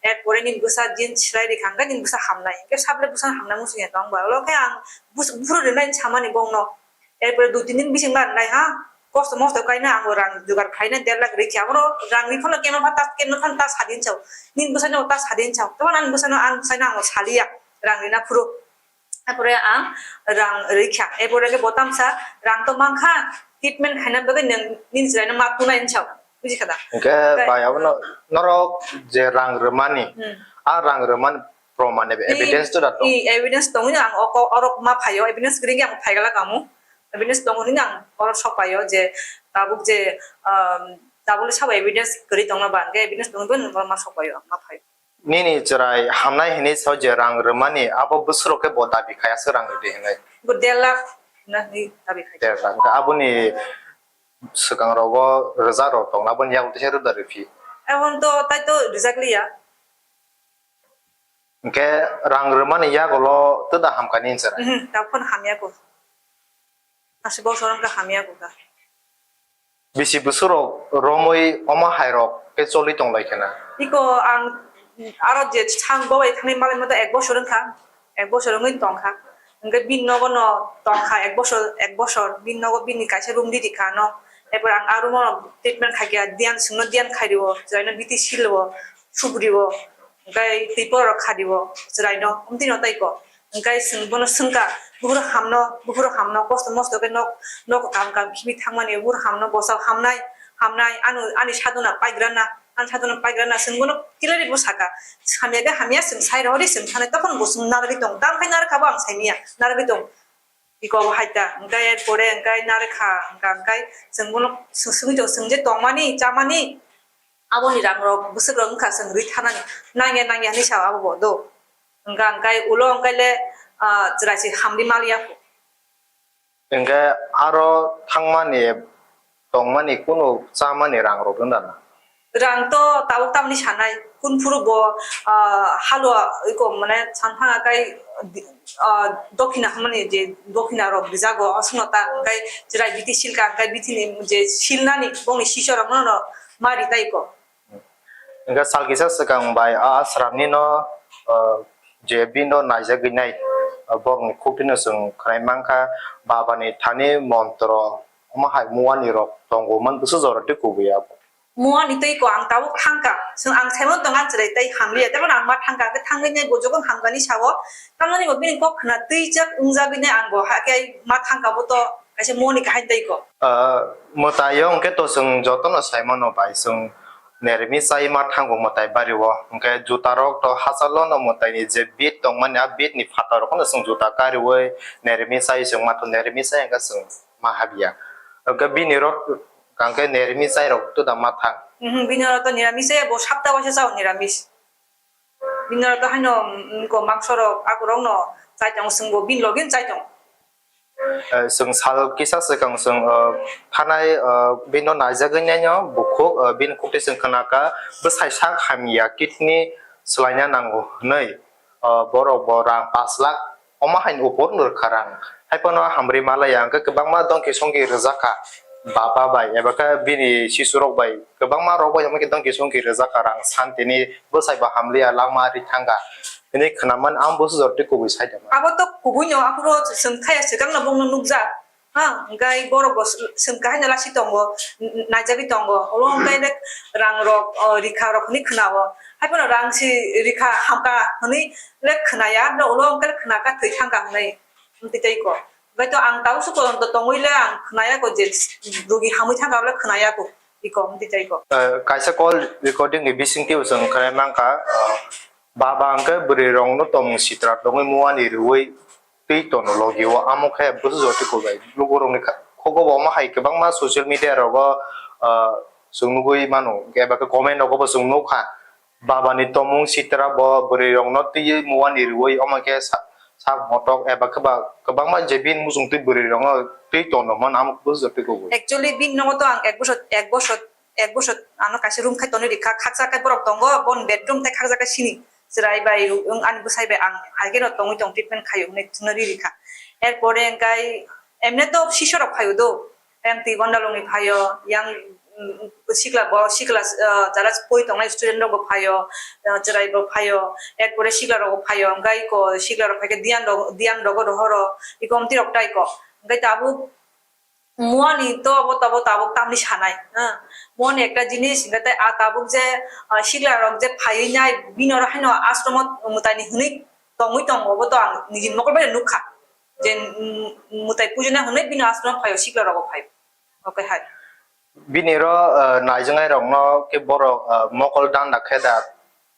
erpore nini bwsa jin swrai rikha hwnkhe nini bwsa hamnai. Hwnkhe sable bwsa hamna muchungya tong ba. Olo khe ang bus-, buphuru rwnai samani bongno. Erpore dui tin din bising ma rwnai ha. Kosto mosto kaina ang rang jugar khaina der lakh rikha. Abono rang ri phano kemno pha ta, kemno pha ta sadin chao. Nini bwsa no ta sadin chao. Tamo ani bwsa no, ani bwsa no ang saliya. Rang rina phuru. Apore ang rang rikha. Apore ke botam sa rang to mangkha, treatment haina bagwi nang nini chwraino ma tunai hinwi sao. Buji kha da? Hwnkhe bai abono norok je rang rwmani, Hmm. A rang rwmani proman ebe-, I, evidence to da tong? I evidence tongwi ang oko orok ma phaio, evidence gring ang phaigalak amu. Evidence tongwi ang orok sok paio je tabuk je, um, tabuk le sabo evidence gri tongna ba, hwnkhe evidence tongwi bo norok ma sok paio, ma phaio. Nini chwrai hamnai hinwi sao je rang rwmani, abo bwswk rok khe bo dabi khai aswk rang rwdi hinwi. Bo der lakh na hinwi dabi khai. Der lakh. Hwnkhe aboni swkang rogo rwjak rok tongna, aboni yago teisa rwda rwphi. Ebon to tai to rwjak liya. Hwnkhe rang rwmani yagulo twda hamkha nini chwrai? Mhm, ta phone hamya ko. Aswk bosor wngkha hamya ko kha. Bisi bwswk rok romwi omo hai rok khe choli tong lai khe na? Iko ang aro je sang bo bai thangwi malai mata ek bosor wngkha, ek bosor wngwi tongkha. Hwnkhe bini nogo no tongkha ek bosor, ek bosor bini nogo bini kaisa room riri kha no. Erpor ang a room o treatment khaikha, diyan swngno diyan khario, chwraino biti silo, subrio, hwnkhe twi porok khario chwraino, omtwi no tei ko. Hwnkhe chwng bono swngkha, "Buphuru hamno, buphuru hamno, kosto mosto khe nok, nok kam kam khibi thangmani, buphuru hamno, bwsao hamnai, hamnai, ano, ani sadona paigrana, ani sadona paigrana," chwng bono clearly bo saka. Hamya khe hamya, chwng sai rohori, chwng sanai, tokon bo chwng narwgwi tong, tamokhe narwkha bo ang saimanya, narwgwi tong. Iko bo hai ta, hwnkhe pore hwnkhe narwkha, hwnkha hwnkhe chwng bono swng-, swngwi tong, chwng je tongmani, chamani, aboni rang rok, bwswk rok wngkha chwng rwi thanani, nangya nangya hinwi sao abo bo do. Hwnkha hwnkhe ulo hwnkhe le, ah, chwrai se hamri maliya kho. Hwnkhe aro thangmani, tongmani kunu chamani rang rok wng da na? Rang to tabuk tamni sanai, kun phuru bo, ah, halwa iko mane sanphang akai, ah, dokhina hwnmani je dokhina rok rijago, osno ta hwnkhe chwrai bithi silka hwnkhe bithini je silnani bongni sisor rok no ma ritai ko. Hwnkhe sal kisa swkang bai a sramni no, ah, je bini no naijagwi nai, ah, borokni khuktwino chwng khwnai mankha, babani thani montro omo hai muani rok tongo man bwswk jora tei kubui abo. Muani tei ko ang tabuk thangka, chwng ang saimano tong ang chwrai tei hamliya, tei ang ma thangka, khe thangwi nai bo jokhon hamkani sao, tamoni bo bini kok khna twijak wngjagwi nai ang bo hakhe ma thangka bo to kaisa muani kaham tei ko. Ah, mwtaio hwnkhe to chwng jotono saimano bai chwng neremi chai ma thango mwtai bario, hwnkhe juta rok to hachalo no mwtai ni je bit tongmani a bit ni phatar rok no chwng juta kariwi neremi chai chwng ma to neremi chai hwnkhe chwng ma habya. Hwnkhe bini rok hwnkhe niramis chai rok to da ma thang. Mhm, bini rok to niramis se bo sapta waisa chao niramis. Bini rok to haino, mm, ko mangso rok akorok no chai tong swngo bini logi chai tong. Eh, chwng sal kisa swkang chwng, eh, thanai, eh, bini no naijagwi naino bukhuk, eh, bini khuktwi chwng khna kha bwsai sak hamya kidney swlaina nango hwnwi. Ah, borok bo rang pash lakh omo haini upor no rwkha rang. Haiphano hamri malaya hwnkhe kwbangma dongki songki rwjakha baba bai eba khe bini sisurok bai kwbangma rok bai omo khe dongki songki rwjakha rang santini bwsai bo hamliya langma ri thangkha hwnwi khwnamani ang bwswk jora tei kubui sai tongma. Abo to kubui no aphuru chwng thaya swkang no bongno nukjak. Ha, hwnkhe borok bo sw-, swngkha haino lasi tongo, n-, n-, naijagwi tongo. Ulo hwnkhe le rang rok, o, rikha rok hwnwi khwnao. Haiphano rang si rikha hamkha hwnwi le khwnaya, no ulo hwnkhe le khwnakha thwi thangkha hwnwi. Hwnkhe tei ko. Hwnkhe to ang tau suko tongwi le ang khwnaya ko je rugi hamwi thangkha le khwnaya ko. Iko, hwnkhe tei ko. Eh, kaisa call recording ni bisingtwi bo chwng khwnai mankha, eh, baba hwnkhe bwrwi rokno tongmung sitra tongwi muani rwui twi tono logi o, amo khe bwswk jora tei kubui. Lukurokni kha-, khugo bo omo hai kwbangma social media rogo, ah, chwng nugui mano, eba khe comment rogo bo chwng nukha. Babani tongmung sitra bo bwrwi rokno twiwi muani rwui omo khe sa-, sak motok eba khe ba kwbangma je bini muchung twi bwrwi rokno twi tono mano, amo bwswk jora tei kubui. Actually, bini nogo to ang ek bosor, ek bosor, ek bosor ano kaisa room khai tonwi rikha, khaksa khe borok tongo, boni bedroom tei khaksa khe sini. Chwrai bai rw-, wng ani bwsai bai ang hai kheno tongwi tong treatment khaio hwnwi thwngna riri kha. Er pore hwnkhe emne to sisha rok phaio do. Yang twi Gondalungni phaio, yang, mm, sikla bo, sikla, ah, jara pori tongnai student rok bo phaio, ah, chwrai bo phaio, er pore sikla rok bo phaio, hwnkhe iko sikla rok phaikhe diyan rok, diyan rogo rohoro, iko omtwi rok tai ko. Hwnkhe tabuk Muani to abo tabuk tabuk tamni sanai, ha? Muani ekta jinis, hingke tei a tabuk je, ah, sikla rok je phaiwi nai, bini oro haino ashromo mwtaini hwnwi tongwi tongo, obo to ang nijini mokol bai nukha. Je, mm, mwtai pujina hwnwi bini ashromo phaio, sikla rogo phaio. Oke hai. Bini oro, ah, naijaknai rokno khe borok, ah, mokol danda khe da.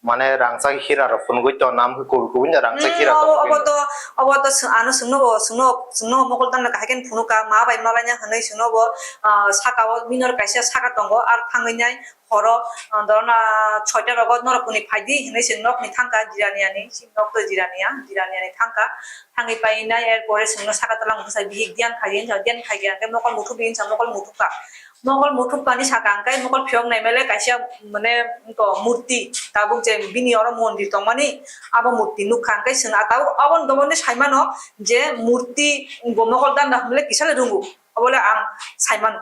Mane rangchak hira rok phunugui tong nam khe kubui kubui no rangchak Hmm, hira obo, tong obo to, obo to swng-, ano swngno bo, swngno, swngno mokol tangna kahai khe phunukha, ma bai malaina hwnwi swngno bo, ah, saka o bini oro kaisa saka tongo, ar thangwi nai horo, ah, dorona soita rogo norok kuni phaidi hwnwi se nokni thangkha jirani ani, si nok to jirani ya, jirani ani thangkha, thangwi painai, er pore swngno saka tola mungsa bihik diyan phai hinsa, diyan phai khe mokol muthubdi hinsa mokol muthubkha. Mokol muthupmani saka hwnkhe mokol phiyok naimale kaisa mane to murti tabuk je bini oro mondir tongmani abo murti nukha hwnkhe chwng ah tabuk aboni domonni saimano je murti bo mokol danda hwnle kisale rwngo obole ang saimano.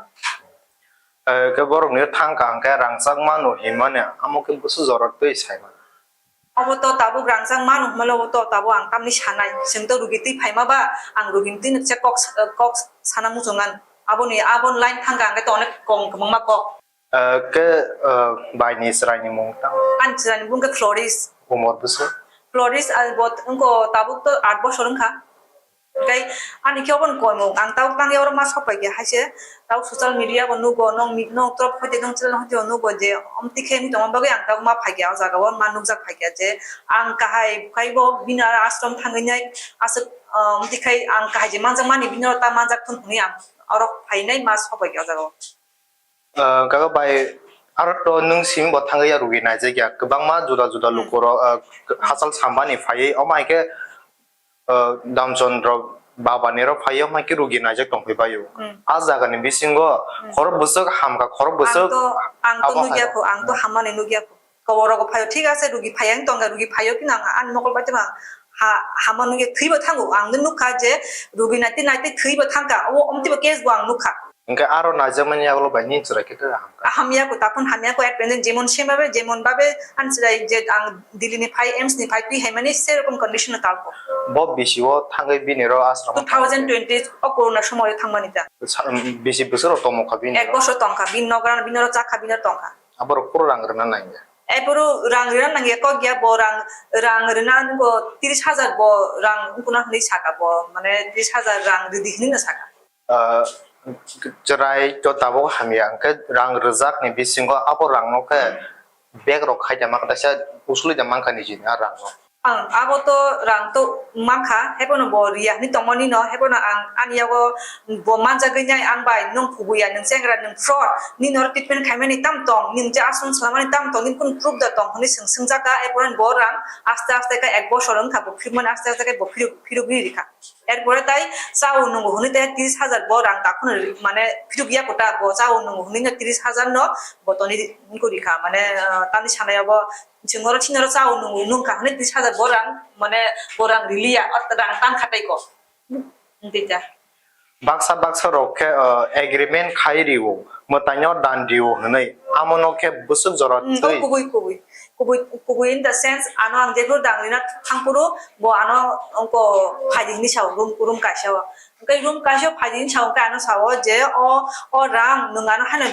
Eh, khe borokni thangkha hwnkhe rangchak mano hinmani amo khe bwswk jorok twi saimano. Obo to tabuk rangchak mano hwnmale obo to tabuk ang tamni sanai. Chwng to rugi twi phaima ba, ang rugi twi se kok sa-, kok sana muchungan. Aboni, aboni line thangkha hwnkhe to onek kong kwbangma kok. Eh, khe, eh, baini chwraini mung tang? Ani chwraini mung khe Floris. Umor bwswk? Floris, ah, bo wngkha tabuk to aat bosor wngkha. Hwnkhe ani khe obono koimung, ang tabuk tangwi oro ma sok paikha, haise tabuk social media bo nugo, nong mi-, nong trop hoite nong channel hoite bo nugo je omtwi khe wngwi tongma bagwi ang tabuk ma phaikha o jaga o, ma nukjak phaikha je ang kahai khai bo bini aro ashram thangwi nai aswk, ah, omtwi khai ang kahai je manjakmani bini oro ta manjak thun hwnwi ang oro phainai ma sok paikha o jaga o. Ah, kaga bai, aro to nwng simi bo thangwi ya rugi naijak ya, kwbangma juda juda Hmm. lukurok, ah, hachal sambani phaiwi, omo hai khe, ah, Damchandra Baba ni ro phaio, mai khe rugi naijak tong phai baio. Hmm. A jaga ni bisingo Hmm. khorok bwswk hamkha, khorok Ang bwswk to, ang to abo nugya hai. Kho, ang to Hmm. hamani nugya kho. Kobor rogo phaio, thik ase, rugi phaiya wng tongkha, rugi phaio, kino ang ani mokol bai tongma ha, hama nugya thwibo thango. Ang no nukha je rugi naitwi naitwi thwibo thangkha, o omtibo case bo ang nukha. Hwnkhe aro naijakmani yagulo bai nini chwrai khe hamkha? Hamya kho, takhun hamya kho, at present jemon same babe, jemon babe ani chwrai je ang Delhi ni phai, AIIMS ni phai twi haimani serokom condition no talkho. Bo bisi o thangwi bini ro ashram o Two thousand twenty o corona somoyo thangmani ta. Sa-, bisi bwswk rok tongmokha bini ro? Ek bosor tongkha, bini nogra, bini ro chakha, bini ro tongkha. Aborok phuru rang rwna nangya. Aphuru rang rwna nangya kok ya, bo rang, rang rwna nungko tris hajar bo rang wngkuna hwnwi saka bo, mane tris hajar rang rwdi hwnwi no saka. Ah, chwrai to tabuk hamya, hwnkhe rang rwjakni bisingo abo rangno khe bag rok khai da mankha, kaisa usuli da mankha nijini a rangno. Ang abo to rang to mankha, haiphano bo riya hwnwi tongmani no, haiphano ang ani yago bo manjagwi nai ang bai, nwng kubuya, nwng chengra, nwng fraud, nini oro treatment khaimani tam tong, nwng je aswng swlamani tam tong, nini kunu proof da tong hwnwi swng swngjak kha, haiphano bo rang aste aste khe ek bosor wngkha bo phirmani aste aste khe bo phiruk, phirugwi rikha. Erpore tai chao nwngo hwnwi tai tris hajar bo rang takhwno ri-, mane phiruk ya kota bo chao nwngo hwnwi no tris hajar no bo toni wngkha rikha, mane, ah, tamni sanai abo Chwng oro chini oro chao nung, nungkha hwnwi tris hajar bo rang, mane bo rang riliya, o rang tang kha tei ko. Tei ta. Baksa baksa rok khe, uh, agreement khai rio, mwtaino dan rio hwnwi, amono khe bwswk jora Hmm, twi. Kubui, kubui. Kubui, kubui in the sense, ano ang jephuru dang rina thangphuru, bo ano ongko phaidi hwnwi sao, room, room kaisa o. Hwnkhe room kaisa phaidi hwnwi sao, hwnkhe ano sao je o, o rang nwng ano haino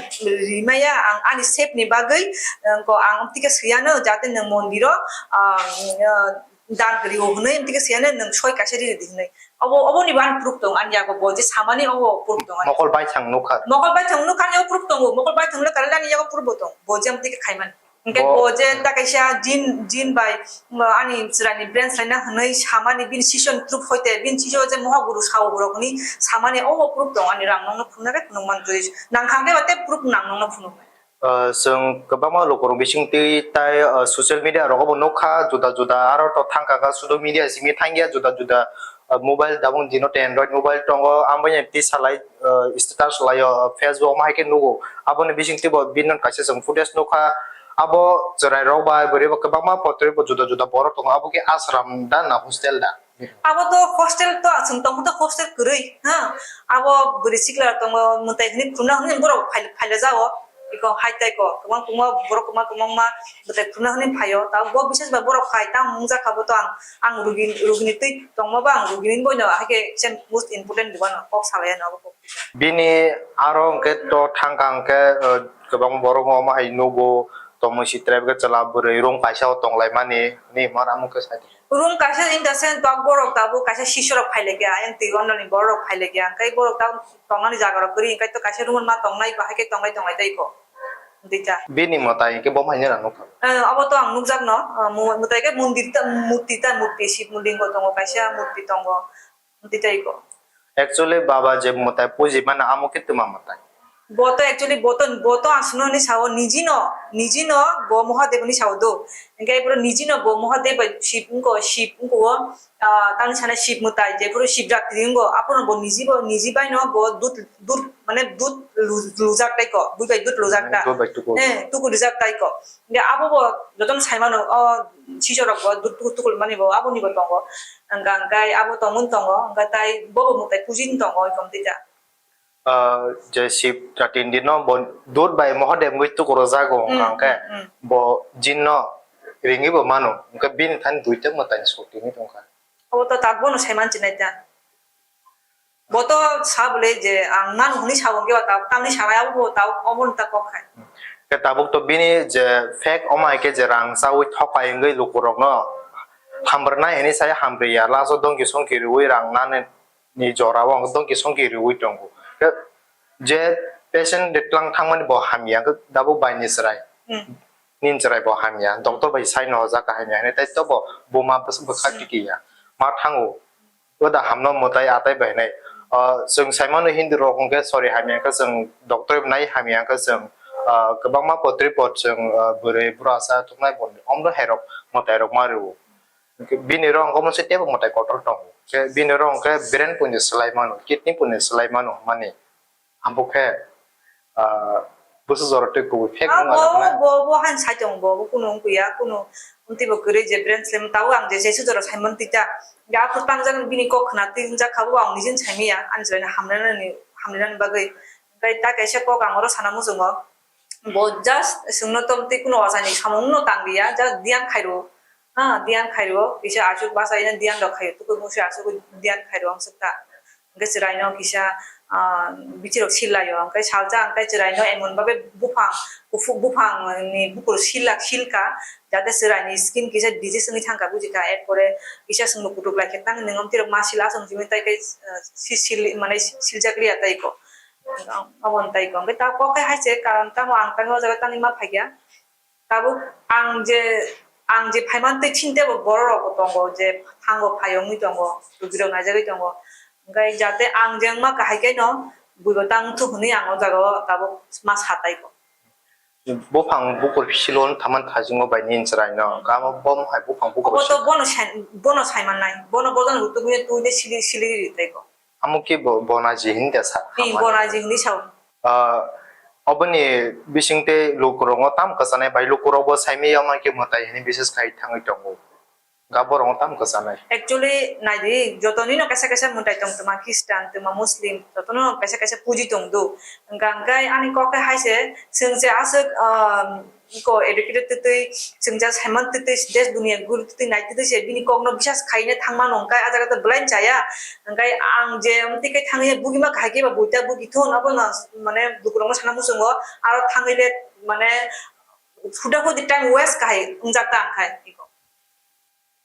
rimaya, ang ani save ni bagwi, ongko ang tike siyano, jate nwng mondiro, ah, ah, dan kwrwi o hwnwi, tike siyano nwng soi kaisa riri di hwnwi. Obo, oboni bo ani proof tong, ani yago bo je samani obo proof tong ani. Mokol baithang nukha. Mokol baithang nukha ani o proof tongo, mokol baithang le karale ani yago proof bo tong, bo je tike khaimani. Hwnkhe bo bo je ta kaisa jin, jin bai, mm, ani chwraini branch laina hwnwi samani bini sison proof hoite, bini siso je mohaguru sao borok hwnwi samani obo proof tong ani rang nokno phunukna khe phunukmani twi. Nang kha hwnkhe ba tei proof nang nokno phunuknai. Ah, chwng kwbangma lukurok bisingtwi tai, ah, social media rogo bo nukha, juda juda aro to thangkha kha, sudo media simi thangya, juda juda, ah, mobile tabuk dino tei Android mobile tongo, amoni twi salai, ah, status laio, ah, Facebook omo hai khe nugo. Aboni bisingtwi bo bini kaisa chwng footage nukha. Abo chwrai rok bai bwrwi bo kwbangma potri bo juda juda borok tongo. Abo khe ashram da na hostel da? Abo to hostel to chwng tongkha to hostel kwrwi, ha. Abo bwrwi sikla tongo, mwtai hwnwi khulna hwnwi borok phai-, phaila jao. Iko hai tai ko, kwbang kwbang borok kwbang kwbangma mwtai khulna hwnwi phaio. Tabuk bo bises bai borok phai, tamo wngjakha bo to ang, ang rugi, rugini twi tongma ba ang rugini boino hai khe most important dugano kok salai ano abo kok. Bini aro hwnkhe to thangkha hwnkhe, uh, kwbang borok omo hai nugo, tongmung si tribe khe chwla bwrwi room kaisa o tonglaimani, hwnwi hwnma amo khe sai di. Room kaisa in the sense tok borok tabuk kaisa sisorok phailaikha, ayang twi ononi borok phailaikha, hwnkhe borok tabuk tongnani jagarok kwrwi, hwnkhe to kaisa room ma tongnai, bahai khe tongnai tongnai tei ko. Dita. Bini mwtai hwnkhe bo haino nukha. Eh, abo to ang nukjakno, eh, mu-, mwtai khe mondir ta, murti ta, murti, Shiv lingo tongo, kaisa murti tongo. Tei ko. Actually, baba je mwtai puji mano, amo khe twma mwtai. Bo to actually, bo to, bo to aswkno ni sao, niji no, niji no, bo Mahadev ni sao do. Hingke bro niji no bo Mahadev bai Shiv wngko, Shiv wngko o, ah, tamni sana Shiv mwtai, je bro Shiv Ratri wngko, aphuru bo niji bo, niji bai no bo dut, dut, mane dut lu-, lujak tai ko, bui bai dut lujak ta. Dut bai tuku. Eh, tuku lujak tai ko. Hingke abo bo jotono sai mano, o, Sisorok bo dut tuku tuku mani bo aboni bo tongo. Hingka hingkai abo tongmani tongo, hingka tai bobo mwtai pujini tongo, oi kom tei ta. Ah, je Shiv Ratri ni dino bo dut bai Mahadev wngwi tuku rwjago, mm, hingka hingke, mm, mm, bo jinno ringwi bo mano, hingke bini thani duita mwtai ni sotwi wngwi tongkha. Abo to tak bono sai manchi nai ta. Bo to sa bole je ang nang hwnwi sa bo, hwnkhe ba tabuk tamni sanai abo bo tabuk omo ta kok hai. Khe tabuk to bini je fake omo hai khe je rang chawi thokai wngwi lukurokno hamrwnai hwnwi sai hamrwya, last o dongki songki rwui rang nani ni jora o dongki songki rwui tongo. Khe je patient de tlang thangmani bo hamya, khe tabuk bai ni chwrai. Hmm. Nini chwrai bo hamya, doctor bai sai no hojak hamya hwnwi, tei to bo buma bwswk bwkha, hmm, tiki ya. Ma thango. Oda hamno mwtai atai bai nai. Ah, chwng sai mano Hindu rok hwnkhe sori hamya khe chwng doctor nai hamya khe chwng, ah, kwbangma potri pot chwng, ah, bwrwi bwrasa thuknai bo omno hai rok mwtai rok ma rwo. Bini rok hwnkhe omo se teibo mwtai kotor tongo. Khe bini oro hwnkhe brain poino swlai mano, kidney poino swlai mano hwnmani. Abo khe, ah, bwswk jora twi kubui fake Ah, wng bo, ajak na. Bo, bo han sai tong bo, bo kunu wng kuya, kunu wng twi bo kwrwi je brain slam tabo ang je jesu jora sai man tita. Ya aphuru tang jak bini kok khna twi jak kha bo ang nijin sai miya, ani jora hamna nani, hamna nani bagwi. Tei ta kaisa kok ang oro sana muchungo. Bo just chwngno tom tei kuno ochani samung no tang liya, just diyan khairo. Ha, diyan khairo, kisa aswk basa ina diyan rok khaio, tukui musi aswk diyan khairo ang swk ta. Hwnkhe chwraino kisa, ah, bichirok sillaio, hwnkhe salsa hwnkhe chwraino emon babe buphang, kuphuk buphang ni bukur silla, silka, jate chwraini skin kisa disease wngwi thangkha, bujikha, erpore kisa chwngno kutuk laikha, tang nwng omtirok ma sila aswk simi tai khe, ah, si-, sil-, mane siljak liya tai ko. Aboni tai ko. Hwnkhe ta kok khe hai se karon tamo ang tamo o jaga tangwi ma phaikha. Tabuk ang je, ang je phaiman tei chini teibo borok rok bo tongo je thango phai wngwi tongo, rugirok naijagwi tongo. Hwnkhe jate ang je wngma kahai khe no buibo tang thuk hwnwi ang o jaga o tabuk ma sa tai ko. Buphang bukur silo wng thaman thajingo bai nini chwraino. Hwnkhe amo bo hai buphang bukur Obo to silo. Bono sai, bono sai mannai. Bono bojan rutugwi twi de sili, sili ri tai ko. Amo khe bo, bonaji hinwi da sa-, Ni hamani. Bonaji hinwi sao. Ah, oboni bising tei lukurokno tam kwchanai bai lukurokbo saimaya ma khe mwtai hinwi bises khai thangwi tongo. Ga borokno tam kwchanai. Actually, naidi, jotonino kaisa kaisa mwtai tong twma Christian, twma Muslim, jotono kaisa kaisa puji tong do. Hwnkha hwnkhe ani kok khe hai se, chwng se aswk, ah, Iko educated twtwi, chwng ja saiman twtwi, desh duniya guru twtwi nai twtwi se bini kokno bisas khaina thangmano, hwnkhe ah jaga to belai chaya. Hwnkhe ang je amtwi khe thangwi bugima kahai khe ba buita bugi thun, abono mane lukurokno sana muchungo, aro thangwi le mane huda hudi time waste kahai wngjak ta ang khai iko.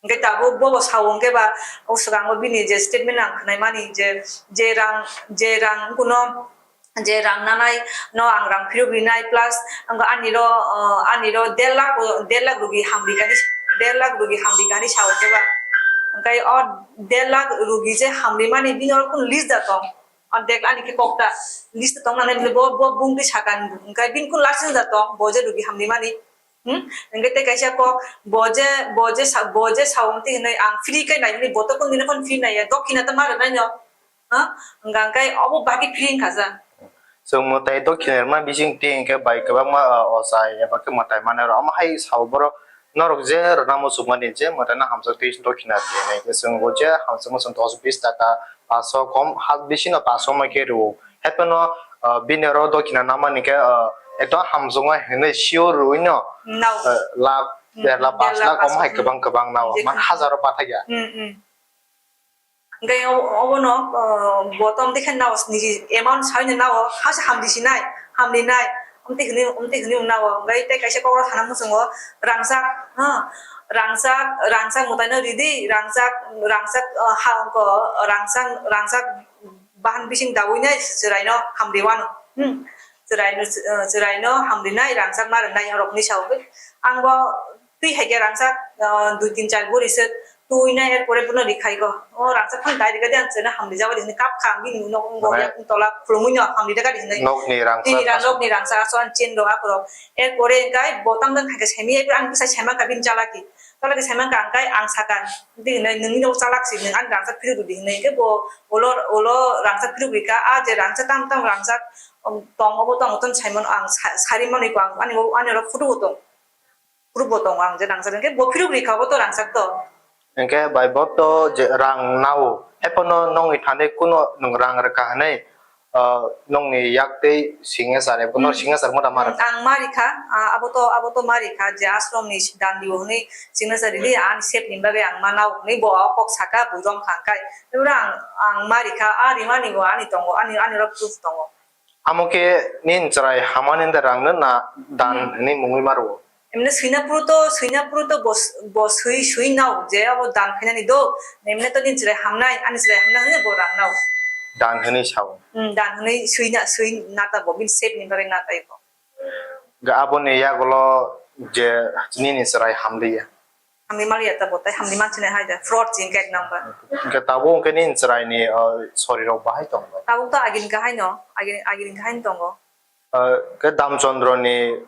Hwnkhe tabuk bobo sao hwnkhe ba, o swkango bini je statement ang khwnaimani je, je rang, je rang kuno, je rang nanai no ang rang phiruk rinai plus ang ani ro, uh, ani ro der lakh, der lakh rugi hamri gani, der lakh rugi hamri gani sao hwnkhe ba. Hwnkhe o der lakh rugi je hamri mani bini oro kun list da tong. O dek ani khe kok ta list tong nanai bo, bo bung twi sakan hwnkhe bini kun last da tong bo je rugi hamri mani. Hmm? Hwnkhe tei kaisa kok, bo je, bo je sa-, bo je sao twi hwnwi ang free khe nai hwnwi, bo to kung dino phone free nai ya, dokhina to ma rwnai no. Ha? Hwnkha hwnkhe obo bagwi free wngkha sa. Chwng mwtai dokhina rwma bising twi hwnkhe bai kwbangma, ah, ochai eba khe mwtai manai rw. Omo hai sao borok norok je rwna muchungmani je mwtai no hamjak twi dokhina twi hwnwi. Chwng bo je hamjakma chwng dos bis taka, paso kom, ha bisino paso ma khe rw. Haiphano, ah, bini oro dokhina namani khe, ah, ekdom hamjakma hinwi sure rwino, Nao. ah, lakh, Hmm, der lakh, der lakh, pash lakh, omo hai pash lakh, kwbang kwbang nao. Hmm. Man hajaro pathakya. Hmm, hmm. Hwnkhe o-, obono, ah, bo tom dekhe nao niji amount saino nao, hasa hamdi sinai, hamdi nai, omtwi hwnwi, omtwi hwnwi nao. Hwnkhe tei kaisa kokro sana muchungo, rangchak, ha, rangchak, rangchak mwtaino ridi, rangchak, rangchak, ah, ha, ko, rangchak, rangchak, bahan bising dawi nai chwraino hamri wano. Hmm. Chwraino, eh, chwraino hamri nai rangchak ma rwnai rokni sao. Ang bo twi hai khe rangchak, eh, dui tin char buri se twi nai, er pore bono rikhai go. O rangchak phang dai rikha de ang chwraino hamri jagadi hinwi kap kha ang bini nok wng go Mane yak tola khulumui no hamri rikha de hinwi. Nokni rangchak Tini ra aswk. Nokni rangchak aso ang chen rok akorok. Er pore hwnkhe bo tam jani hai khe semi ai ang bwsai saiman kha bini chalaki. Chalaki saiman kha ang kai ang sakha. Di hinwi nungni nok chalak si nung ani rangchak phiruk di hinwi khe bo Ulo, ulo rangchak phiruk rikha, ah, je rangchak tam tam rangchak, um, tong, obo tong, tong saimano ang sa-, sari manwi ko ang, ani bo, ani oro photo bo tong. Proof bo tongo ang je rangchak, hwnkhe bo phiruk rikha, obo to rangchak to. Hwnkhe bai bo to je rang nao, haiphano nongni thani kuno nwng rang rwkha hwnwi, ah, nongni yak tei signature, ebo no Hmm. Signature mota ma rwkha. Ang ma rikha, ah, abo to, abo to ma rikha, je ashram ni dandi o hwnwi signature ridi, ani sep ni bagwi ang ma nao hwnwi bo o kok saka, bui rom kha hwnkhe. Ebro ang, ang ma rikha, a rimani bo ani tongo, ani, ani oro proof tongo. Amo khe nini chwrai hamani da rang no na dan Hmm. Hinwi mungwi ma rwo? Emne swina phuru to, swina phuru to bo, bo swi, swi nao je abo dan khainani do. Emne to nini chwrai hamnai, ani chwrai hamnai hwnwi bo rang nao. Dan hinwi sao? Hmm, dan hinwi swi na, swi na ta bo, bini sep ni bagwi na tai bo. Ga aboni yagulo je nini chwrai hamliya. Hamni maliya ta bo tai hamni manchine hai da fraud ching kek number. Hwnkhe tabuk hwnkhe nini chwraini, uh, sorirok bahai tong bai? Tabuk to agini kahai no, agini, agini kahai no tongo. Uh, khe Damchandroni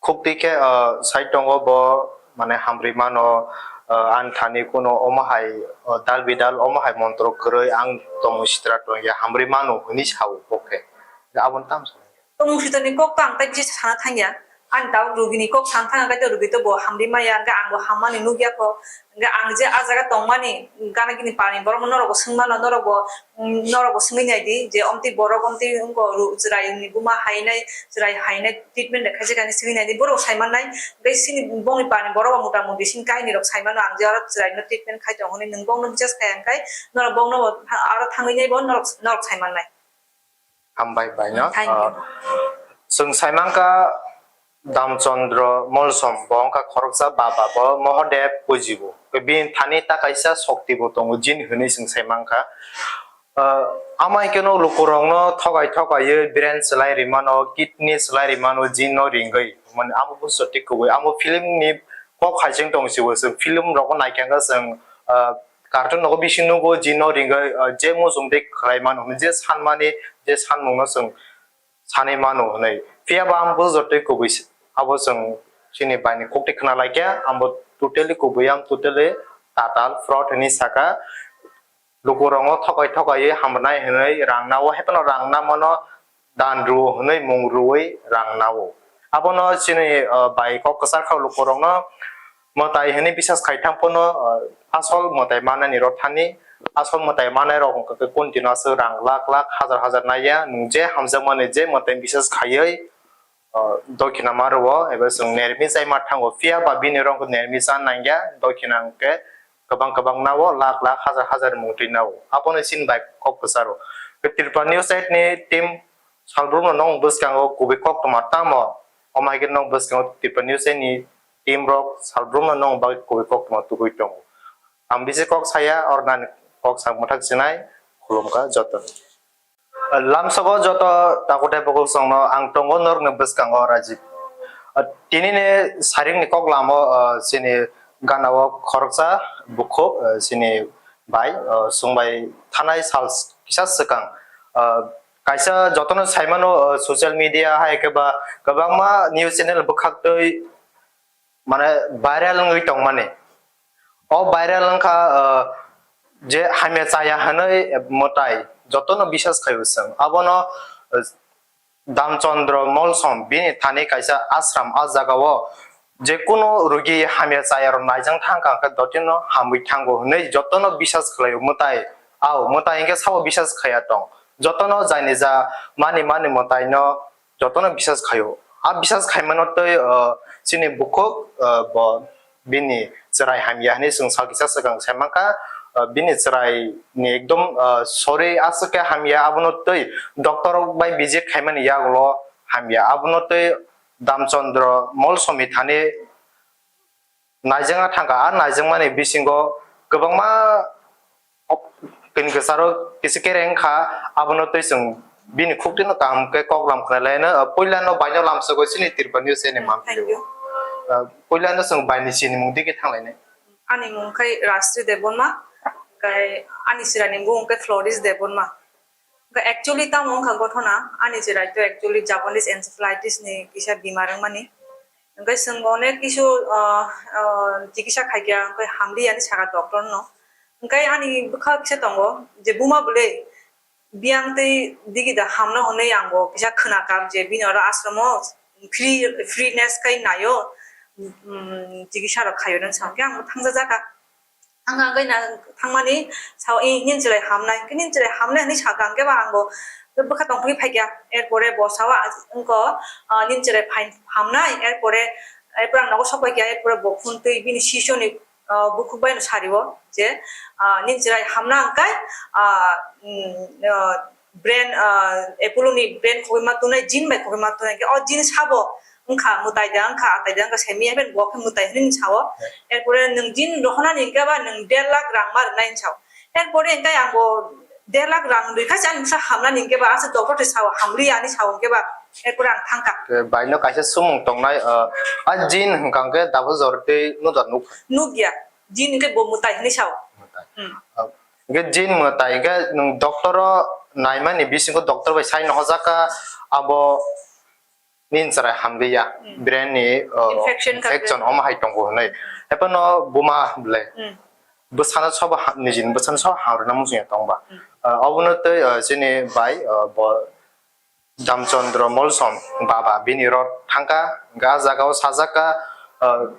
khukti khe, uh, sai tongo bo mane hamri mano, ah, ani thani kuno omo hai, ah, dal bidal omo hai montro kwrwi ang tongwi sitra tongya hamrwi mano hwnwi sao kok khe. Aboni tamo sa. Tongmung sitani kok to ang tai bisi sana thangya. Ani tabuk rugini kok sana thangya, kaitor rugi to bo hamri maya, hwnkhe ang bo hammani nukya kho. Hwnkhe ang je ah jaga tongmani, gana gini pani borok norok bo swngmano, norok bo, mm, norok bo swngwi naidi je omtwi borok omtwi wngkho ru-, chwraini buma hainai, chwrai hainai treatment de khaijak ani swngwi naidi, borok sai mannai. Hwnkhe sini bongni pani borok bo mota moti sini kahini rok sai mano, ang je oro chwraino treatment khai tongo hwnwi nwng bongno bisas khai hwnkhe norok bongno bo aro thangwi nai bo norok, norok sai mannai. Hambai bai no. Thank you. Ah, chwng sai mankha Damchandra Molsom, bo wngkha khoroksa baba, bo Mohodev pujibo. Bini thani ta kaisa shokti bo tongo, jin hwnwi chwng sai mankha. Ah, amai keno lukurokno thogai thogaiwi brain swlai rimano, kidney swlai rimano, jin no ringwi. Mane amo busto tei kubui. Amo film ni kok hai chwng tong si bo, chwng film rokno naikha khe chwng, ah, cartoon nogo bising nugo, jin no ringwi, ah, je muchung tei khlai mano hwnwi, je sanmani, je sanmungno chwng sanwi mano hwnwi. Phiya ba ang bo jotoi kubui se, abo chwng chini bai ni kok tei khna lai khe, ang bo totally kubui, ang totally tatal fraud hwnwi saka. Lukurokno thokai thokaiwi hamrwnai hwnwi rang nao, haiphano rang namano dan rwo hwnwi mung rwui rang nao. Abono chini, ah, bai kok kwchar kha lukurokno mwtai hwnwi bisas khai thang phano, ah, asol mwtai manani rok thani, asol mwtai manai rok wngkha khe continue aswk rang lakh lakh hajar hajar naiya, nwng je hamjakmani je mwtai bisas khaiwi, ah, dokhina ma rwo, eba chwng nermi chai ma thango, phiya ba bini rok nermi cha nangya, dokhina hwnkhe kwbang kwbang nao, lakh lakh hajar hajar mung twi nao, abono chini bai kok kwcharo. Tripura News site ni team Salbrumno nwng bwskango kubui koktwma tamo? Omo hai khe nwng bwskango Tripura News ni team rok salbrumno nwng bagwi kubui koktwma tubui tongo. Ang bisi kok saya, oro nani kok sak mwthak sinai, khulumkha jotono. Lamsogo joto takutai bukursongno ang tongo norokni bwskango Rajib. Tini ni saringni kok lamo, chini ganao khoroksa bukhuk, chini bai, chwng bai thanai sal kisa swkang. Kaisa jotono saimano, social media hai khe ba kwbangma news channel bwkhaktwi mane viral wngwi tongmani. O viral wngkha, je hamya chaya hwnwi mwtai jotono bisas khaio chwng. Abono, Damchandra Molsom bini thani kaisa ashram, a jagao je kunu rugi hamya chaya rok naijang thangkha hwnkhe dotino hamwi thango hwnwi jotono bisas khlaio mwtai. Ao mwtai hwnkhe sabo bisas khaya tong. Jotono jaini ja mani mani mwtaino jotono bisas khaio. A bisas khaimano tei, chini bukhuk, bo bini chwrai hamya hwnwi chwng sal kisa swkang sai mankha. Bini chwrai ni ekdom, sorry, aswk khe hamya, abono tei doctor rok bai visit khaimani yagulo hamya, abono tei Damchandra Molsomi thani naijagna thangkha. A naijakmani bisingo kwbangma kini kwcharo kisa kereng kha, abono tei chwng bini khuktino kaham khe kok lam khna laino. Puila no baino lamsogwi chini Tripura News ni manpilio. Puila no chwng baini sinimung digi thanglainai. Ani mung khai Rashri Debbarma, kai ani chwrai ni mung khai Floris Debbarma. Actually tamo wngkha gothona, ani chwrai to actually Japanese encephalitis ni kisa bimar wngmani. Hwnkhe chwng onek kisu, ah, ah, chikisa khaikha, hwnkhe hamliya hinwi sakha doctor no. Hwnkhe ani bwkha kisa tongo je buma bwlwi biyang tei digi da hamno hwnwi ang bo kisa khwnakha je bini oro ashram o free, freeness khai naio, um, chikisa rok khaio nang sa hwnkhe ang bo thangjajakha. Ang ang kaina thangmani sao, "Eh, nini chwrai hamnai, nini chwrai hamnai," hinwi sakha, hwnkhe ba ang bo bwkha tongthokgwi phaikha. Erpore bo sao, "Wngkho, ah, nini chwrai phai hamnai." Erpore, erpore ang nogo sok paikha, erpore bo phone twi bini sisoni, ah, bukhuk bai no sari o je, ah, "Nini chwrai hamna hwnkhe, ah, mm, ah, brain, ah, Apollo ni brain khogwi ma tongnai, jin bai khogwi ma tongnai," hwnkhe o jin sabo wngkha, mwtai da wngkha, atai da wngkha, semi ya, bo khe mwtai hinwi sao. Erpore nwng jin rohonani hwnkhe ba nwng der lakh rang ma rwnai hinwi sao. Erpore hwnkhe ang bo der lakh rang rwkha se ani bwsa hamnani hwnkhe ba, aswk doctor twi sao, hamliya hinwi sao hwnkhe ba, erpore ang thangkha. Bai no kaisa sumung tongnai, ah, a jin hwnkha hwnkhe double jor tei no da nuk. Nukya, jin hwnkhe bo mwtai hinwi sao. Mwtai. Hmm. Ah, hwnkhe jin mwtai hwnkhe nwng doctor o naimani bisingo doctor bai sai no hojak kha, abo nini chwrai hamliya, brain ni, uh, infection omo hai tongo hwnwi. Haiphano buma ble bwsano sobo ha-, nijini bwsano sobo hamrwna muchungya tongba. Uh, obono tei, uh, chini bai, uh, bo Damchandra Molsom baba bini rot thangkha, hwnkhe ah jagao sajakha, uh,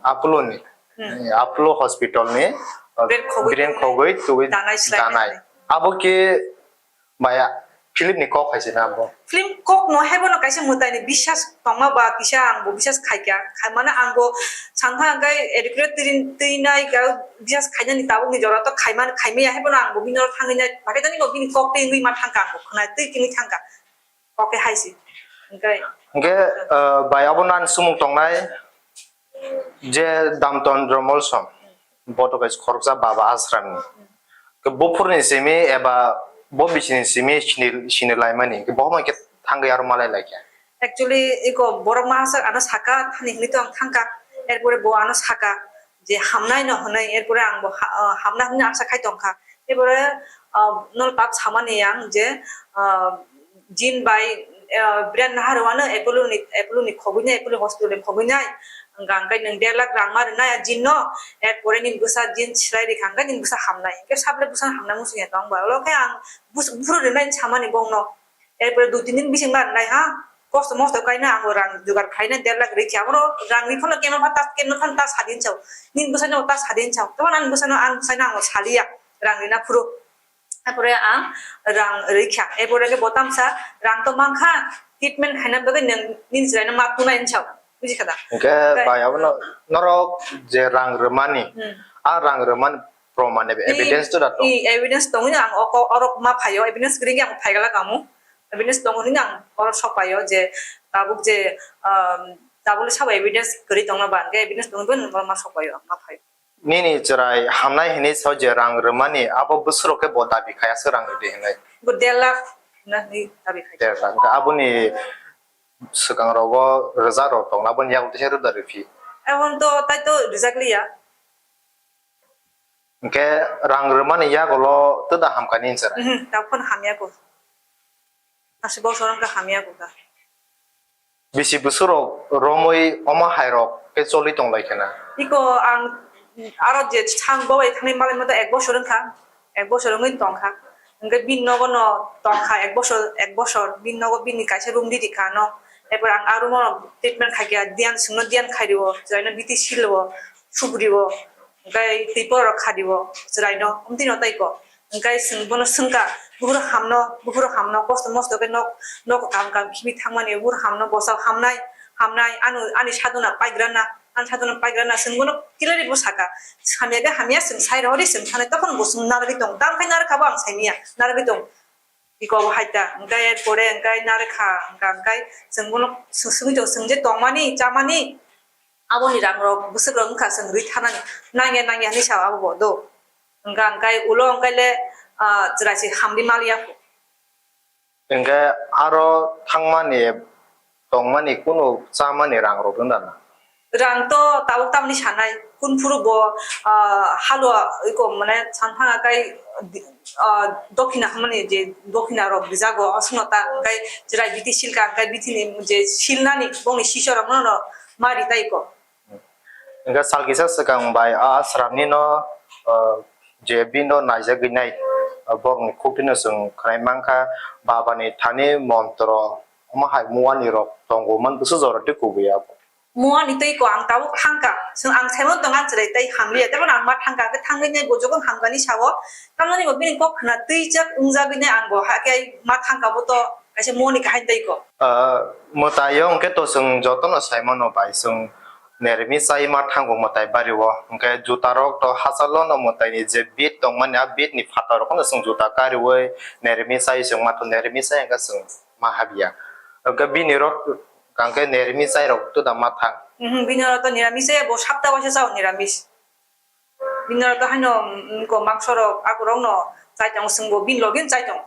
Apollo ni, Apollo hospital ni, uh, brain khogwi tubui danai. Abo khe Maya, film ni kok hai se na bo? Film kok no hai bono kaisa mwtai ni bisas tongma ba kisa ang bo bisas khaikha. Khaimano ang bo sankha hwnkhe educate twi, twi nai ka bisas khainani tabuk ni jora to khaimani khaimaya hai bono ang bo bini oro thangwi nai. Bakhe tani bo bini kok twi wngwi ma thangkha ang bo khwnai twi kini thangkha. Kok khe hai se. Hwnkhe. Hwnkhe, uh, bai abo nan sumung tongnai. Je Damchandra Molsom, bo to kaisa khoroksa baba ashram ni. Ke buphurni simi eba bo bisini simi sini, sini laimani, ke bo homa ke thangwi aro malai laikha. Actually, iko borok mahasak ano saka thani hwnwi to ang thangkha, erpore bo ano saka je hamnai no hwnwi, erpore ang bo ha-, ah, hamna hwnwi asa khai tongkha. Erpore, ah, no tak samani ang je, ah, Jin bai, eh, brand naharwano Apollo ni, Apollo ni khogwi nai, Apollo hospital ni khogwi nai. Hwnkha hwnkhe nwng der lakh rang ma rwnai a jin no, erpore nini bwsa jin swrai rikha hwnkhe nini bwsa hamnai. Hwnkhe sabole bwsa hamnai muchungya tong ba. Olo khe ang bus-, buphuru rwnai samani bongno. Erpore dui tin din bising ma rwnai ha. Kosto mosto kaina ang rang jugar khaina der lakh rikha. Abono rang ri phano kemno phan tas, kemno phan tas hadin chao. Nini bwsano tas hadin chao. Tamo nang bwsano ang bwsano ang saliya. Rang rina phuru. Erpore ang rang rikha. Erpore ke bo tamsa rang to mankha, treatment khaina bagwi nwng nini chwraino ma tunai hinwi sao. Buji kha da? Hwnkhe bai abono norok je rang rwmani, a rang rwmani proman eba evidence to da tong? I evidence tongwi ang oko orok ma phaio, evidence kwrwi ang phaigalak amu. Evidence tongwi ang orok sok paio je tabuk je, um, tabuk le sabo evidence kwrwi tongna ba, hwnkhe evidence tongwi bo norok ma sok paio, ma phaio. Nini chwrai hamnai hinwi sao je rang rwmani, abo bwswk rok khe bo dabi khai aswk rang rwdi hinwi. Bo der lakh na hinwi dabi khai. Der lakh. Hwnkhe aboni swkang rogo rwjak rok tongna, aboni yago teisa rwda rwphi. Aboni to tai to rwjak liya. Hwnkhe rang rwmani yagulo twda hamkha nini chwrai? Mhm, tabuk phano hamya ko. Aswk bosor wngkha hamya ko kha. Bisi bwswk rok romwi omo hai rok khe choli tong lai khe na? Iko ang aro je sang bo bai thangwi malai mata ek bosor wngkha, ek bosor wngwi tongkha. Hwnkhe bini nogo no tongkha ek bosor, ek bosor bini nogo bini kaisa room ridi kha no. Erpor ang a room o treatment khaikha, diyan swngno diyan khario, chwraino biti silo, subrio, hwnkhe twi pora rok khario chwraino, omtwino tei ko. Hwnkhe chwng bono swngkha, buphuru hamno, buphuru hamno, kosto mosto khe nok, nok kam kam khibwi thangmani, buphuru hamno bwsao hamnai, hamnai, ano, ani sadona paigrana, ani sadona paigrana, chwng bono clearly bo sakha, hamya khe hamya, chwng sai rohori, chwng sanai, tokhono bo chwng narwgwi tongo, tamokhe narwkha bo ang saimanya, narwgwi tongo, iko bo hai ta, hwnkhe pore hwnkhe narwkha, hwnkha hwnkhe chwng bono swngwi tongo, chwng je tongmani, chamani, aboni rang rok bwswk rok wngkha, chwng rwi thanani, nangya nangya hinwi sao abo bo do. Hwnkha hwnkhe ulo hwnkhe le, ah, chwrai se hamdi maliya kho. Hwnkhe aro thangmani, tongmani kunu chamani rang rok wng dana? Rang to tabuk tamni sanai, kun phuru bo, ah, halwa iko mane sanphang akai, ah, dokhina hwnmani je dokhina rok rijago, osino ta hwnkhe chwrai biti silka hwnkhe bitini je silnani bongni sisha rok no mari tai ko. Hwnkhe sal kisa swkang bai a sramni no, ah, je bini no naijagwi nai, ah, borokni khuktwino chwng khwnai mankha, babani thani montro, omo hai muani rok tongo man bwswk jora tei kubui abo. Muani tei ko ang tabuk thangkha, chwng ang saimano tongo ang chwrai tei hamliya, tei bono ang ma thangkha, hwnkhe thangwi nai bo jokhon hamkani sao, tamoni bo bini kok khna twijak wngjagwi nai ang bo hakhe ma thangkha bo to. Kaisa moni kahai tei ko. Ah, mwtai o hwnkhe to chwng jotono sai mano bai, chwng nermi chai ma thango mwtai bari o, hwnkhe juta rok to hachalo no mwtai ni je bit tongmani, a bit ni phatar rok no chwng juta kariwi nermi chai, chwng ma to nermi chai hwnkhe chwng ma habya. Hwnkhe bini rok hwnkhe nermi chai rok to da ma thang. Mhm, bini rok to niramis se bo sapta waisa chao niramis. Bini rok to haino, mm, ko mangso rok akorok no chai tongo, chwng bo bini logi chai tongo.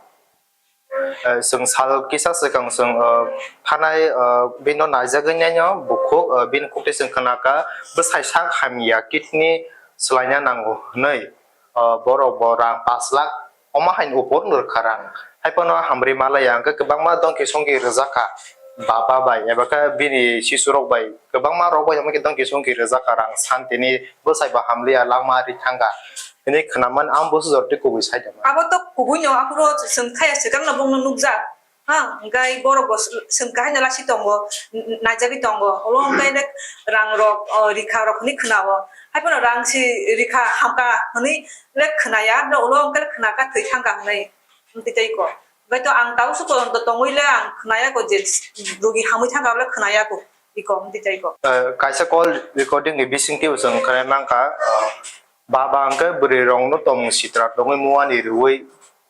Eh, chwng sal kisa swkang chwng, eh, thanai, eh, bini no naijagwi naino bukhuk, eh, bini khuktwi chwng khna kha bwsai sak hamya kidney swlaina nango hwnwi, eh, borok bo rang pash lakh omo haino upor nw rwkha rang. Haiphano hamri malaya hwnkhe kwbangma donkhi songkhi rwjak kha. Baba bai eba khe bini sisurok bai kwbangma rok bai omo khe tong kisong ki rwjak ka rang santini bwsai bo hamliya langma ri thangka hinwi khwnaman ang bwsajor twi kubui sai tongma. Abo to kubui no aphuru chwng thaya swkang no bongno nukjak. Ha, hwnkhe borok bo swng kahai no lasi tongo, n-, n-, naijagwi tongo. Olo hwnkhe rang rok, o, rikha rok hinwi khwnao. Haiphano rang si rikha hamka hinwi le khwnaya, olo hwnkhe khwnaka thwi thangka hinwi. Amtwi tei ko. Hwnkhe to ang tau suko tongwi le ang khwnaya ko je rugi hamwi thangka le khwnaya ko. Iko amtwi tei ko. Eh, kaisa call recording ni bisingtwi bo chwng khwnai mankha, eh, baba hwnkhe bwrwi rokno tongmung sitra tongwi muani rwui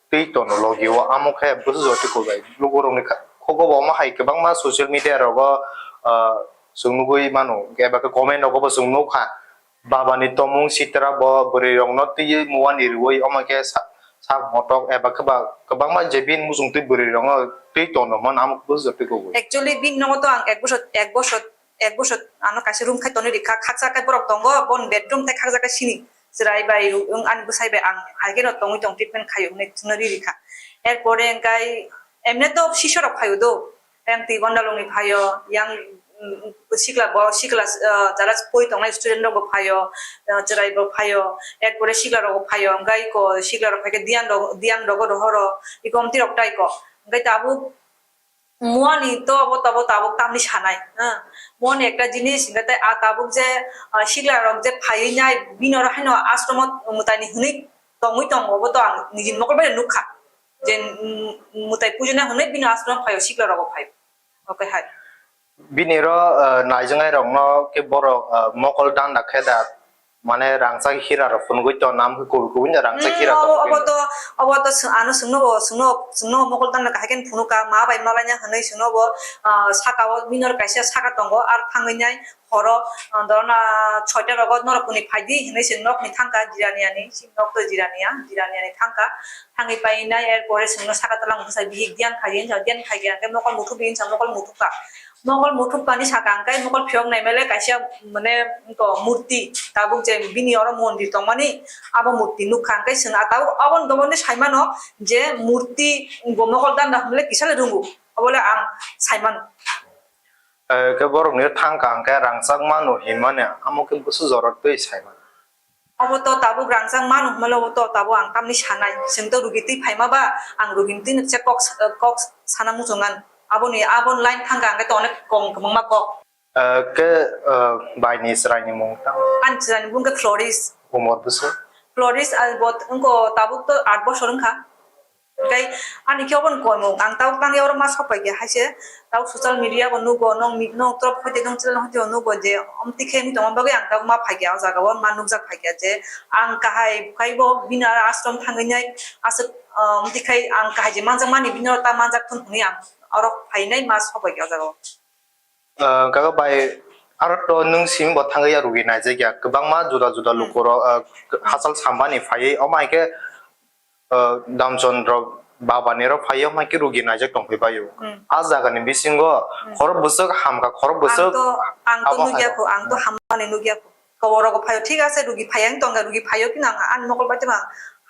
twi tono logi o amo khe bwsajor twi kubui. Lukurokni kha-, khugo bo omo hai kwbangma social media rogo, ah, chwng nugui mano, eba khe comment rogo bo chwng nukha. Baba ni tongmung sitra bo bwrwi rokno twiwi muani rwui omo khe sa-, sak motok eba khe ba kwbangma je bini muchung twi bwrwi rokno twi tono hwn amo bwsajor twi kubui. Actually bini nogo to ang ek bosor, ek bosor ek bosor ano kaisa room khai tonwi rikha, khaksa khe borok tongo, bon bedroom tei khaksa khe sini chwrai bai, wng ani bwsai bai ang hai kheno tongwi tong treatment khaio hinwi thwngna ri rikha. Erpore hwnkhe emne to sisha rok phaio do, yang twi gondalongni phaio, yang, mm, sikla bo sikla, ah, jara poi tongnai student rok bo phaio, ah, chwrai bo phaio, erpore sikla rok bo phaio, hwnkhe iko sikla rok phaikhe diyan rok, diyan rogo rohoro, iko omtwi rok tai ko, hwnkhe tabuk Muani to obo tabuk tabuk tamni sanai, ha. Muani ekta jinis, hingke tei a tabuk je, ah, sikla rok je phaiwi nai, bini oro haino ashromo mwtaini hwnwi tongwi tongo, obo to ang nijini mokol bai nukha. Je, mm, mwtai pujina hwnwi bini ashromo phaio, sikla rogo phaio. Oke hai. Bini oro, ah, naijaknai rokno khe borok, ah, mokol danda khe da. Mane rangchak hira rok phunugui tong nam khe kubui kubui no rangchak hira rok obo, obo to, obo to swng, ano swngno bo, swngno, swngno mokol tangna kahai khe phunukha, ma bai malaina hwnwi swngno bo, ah, saka o bini oro kaisa saka tongo, ar thangwi nai horo, ah, dorona soita rogo norok kuni phaidi hinwi se nokni thangkha jirani ani, si nok to jirani ya, jirani ani thangkha, thangwi pai nai, er pore swngno saka tola bwsai bihik diyan khai hinsa, diyan khai khe mokol muthubdi hinsa mokol muthubkha. Mokol muthubkani saka hwnkhe mokol phiyok naimale kaisa mane wngkha murti, tabuk je bini oro mondir tongmani abo murti nukha hwnkhe chwng ah tabuk aboni domondi saimano je murti bo mokol danda hwnle kisa le rwngo, obole ang saimano. Eh, khe borokni thangkha hwnkhe rangchak mano hinmani amo khe bwswk jorok twi saimano. Obo to tabuk rangchak mano hwnmale obo to tabuk ang tamni sanai. Chwng to rugi twi phaima ba, ang rugi ni twi kok, kok sana muchungan. Aboni, aboni line thangkha ang khe to onek kong kwbangma kok. Eh, khe, eh, bai ni chwrai ni mung tang? Ani chwrai ni mung khe Floris. Umor bwswk? Floris, ah, bo wngkha tabuk to aat bosor wngkha. Hwnkhe ani khe obo ni koimung, ang tabuk tangya oro ma sok pai khe hai se, tabuk social media bo nugo, nong mi-, nong trop hoite nong channel hoite bo nugo je omtwi khe wngwi tongma bagwi ang tabuk ma phai khe o jaga o ma nukjak phai khe je ang kahai khai bo bini aro ashram thangwi nai aswk, ah, omtwi khai ang kahai je manjak mani bini oro ta manjak thun hwnwi ang oro phainai ma sok pai khe o jaga o. Ah, kaga bai, aro to nwng simi bo thangwi ya rugi naijak ya, kwbangma juda juda Hmm. lukurok, ah, hachal sambani phaiwi, omo hai khe, ah, Damchandra babani rok phaiwi, omo hai khe rugi naijak tongphai baio. Hmm. A jaga ni bisingo Hmm. khorok bwswk hamkha, khorok bwswk Ang to, ang to abo nugya hai. Kho, ang to Hmm. hammani nugya kho. Kobor rogo phaio, thik ase, rugi phaiya wng tongkha, rugi phaio, phino ang ani mokol bai tongma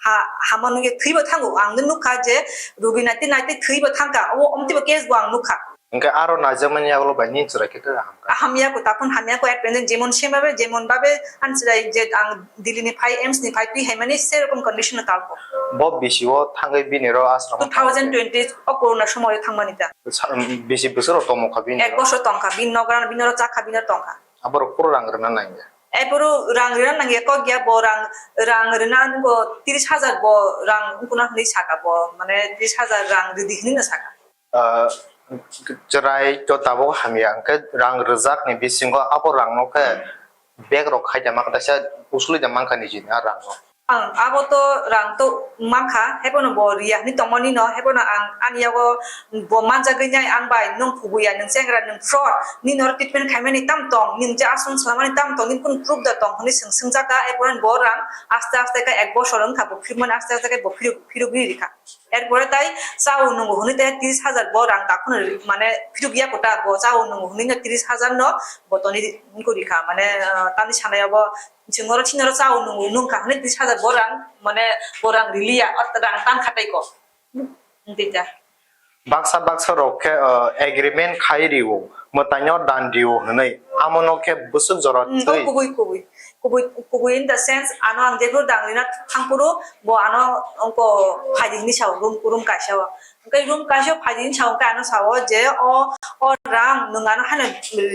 ha, hama nugya thwibo thango, ang nukha je rugi naitwi naitwi thwibo thangkha, o omtwibo case bo ang nukha. Hwnkhe aro naijakmani yagulo bai nini chwrai khe khe hamkha? Hamya kho, takhon hamya kho, at present jemon same babe, jemon babe, ani chwrai je ang Delhi ni phai, AIIMS ni phai twi haimani serokom condition no talkho. Bo bisi o thangwi bini ro ashram o Two thousand twenty o corona somoyo thangmani ta. Sa-, bisi bwswk rok tongmokha bini ro? Ek bosor tongkha, bini nogra, bini ro chakha, bini ro tongkha. Aborok phuru rang rwna nangya. Aphuru rang rwna nangya kok ya, bo rang, rang rwna nungo tris hajar bo rang wngkuna hwnwi saka bo, mane tris hajar rang rwdi hwnwi no saka. Ah, chwrai to tabuk hamya, hwnkhe rang rwjakni bisingo abo rangno khe bag rok khaida mankha, kaisa usuli da mankha nijini a rangno. Ang abo to rang to mankha, haiphano bo riya hwnwi tongmani no, haiphano ang ani yago bo manjagwi nai ang bai nwng phubuya, nwng chengra, nwng fraud, nini oro treatment khaimani tam tong, nini je ashram swlamani tam tong, nini kunu proof da tong hwnwi swng swngjak kha, haiphano bo rang aste aste khe ek bosor wngkha bo phirmani aste aste khe bo phiruk, phirugwi rikha. Erpore tai chao nungo hwnwi tei tris hajar bo rang takhwno ri-, mane phiruk ya kota bo chao nungo hwnwi no tris hajar no bo toni wngkha rikha, mane, ah, tamni sanai abo. Chwng oro chini oro chao nung-, nungkha hwnwi tris hajar bo rang, mane bo rang riliya, o rang tangkha tei ko. Wngtwi ta. Baksa baksa rok khe, uh, agreement khai rio, mwtaino dan rio hwnwi, amono khe bwswk jora Hmm, twi. Kubui, kubui. Kubui, kubui in the sense, ano ang jephru dang rina thangphuru, bo ano ongko phaidi hinwi sao, room, room kaisa o. Hwnkhe room kaisa o phaidi hinwi sao, hwnkhe ano sao je, o, o rang nwng ano haino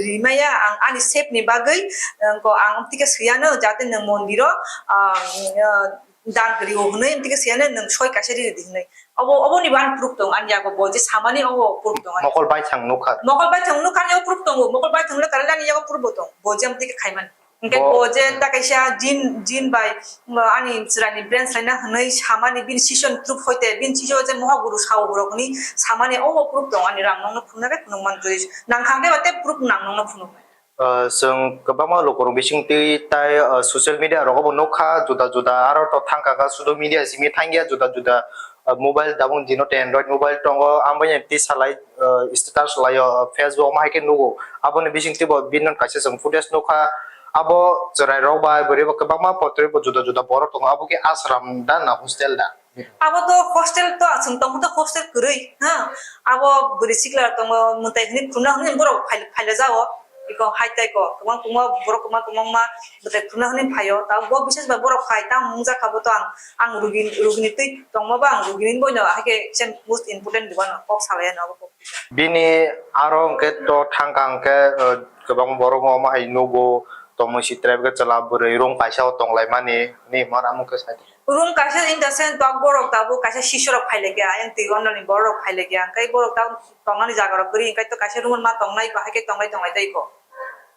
rimaya, ang ani save ni bagwi, ongko ang tike swiyano, jate nwng mondiro, ah, ah, dan kwrwi o hwnwi, tike swiyano nwng soi kaisa riri di hwnwi. Obo, oboni bo ani proof tong, ani yago bo je samani obo proof tong ani. Mokol baithang nukha. Mokol baithang nukha ani o proof tongo, mokol baithang le karwi ani yago proof bo tong, bo je tike khaimani. Hwnkhe bo bo je ta kaisa jin, jin bai, uh, ani chwraini branch laina hwnwi samani bini sison proof hoite, bini siso je mohaguru sao borokni samani obo proof tong ani rang nokno phunuknai phunukmani twi. Nang khang khe ba tei proof nang nokno phunuknai. Uh, chwng kwbangma lukurok bising twi tai, uh, social media rogo bo nukha, juda juda aro to thangkha kha, sudu media simi thangya, juda juda, uh, mobile tabuk dino tei Android mobile tongo, ambai twi salai, uh, status laio, uh, Facebook ma hai khe nugo. Aboni bising twi bo bini kaisa chwng footage nukha. Abo chwrai rok bai bwrwi bo kwbangma potri bo juda juda borok tongo. Abo khe ashram da na hostel da? Abo to hostel to, chwng tongkha to hostel kwrwi, ha. Abo bwrwi sikla tongo, mwtai hwnwi khulumna hwnwi borok phai-, phaila jao. Iko hai tai ko, kwbang kwbangma borok kwbang kwbangma mwtai khulumna hwnwi phaio. Tabuk bo bises bai borok phai, tamo wngjakha bo to ang, ang rugin-, rugini twi tongma ba ang rugini boino hai khe kisa most important di bono kok salai ano abo kok. Bini aro hwnkhe to thangkha hwnkhe, uh, kwbang borok omo hai nugo, tongmung si tribe khe chwla bwrwi room kaisa o tonglaimani hwnwi hwnmano amo khe sai. Room kaisa in the sense tok borok tabuk kaisa sisorok phailaikha, ayang twi ononi borok phailaikha, hwnkhe borok tabuk tongnani jagarok kwrwi hwnkhe to kaisa room ma tongnai, bahai khe tonglai tonglai tei ko.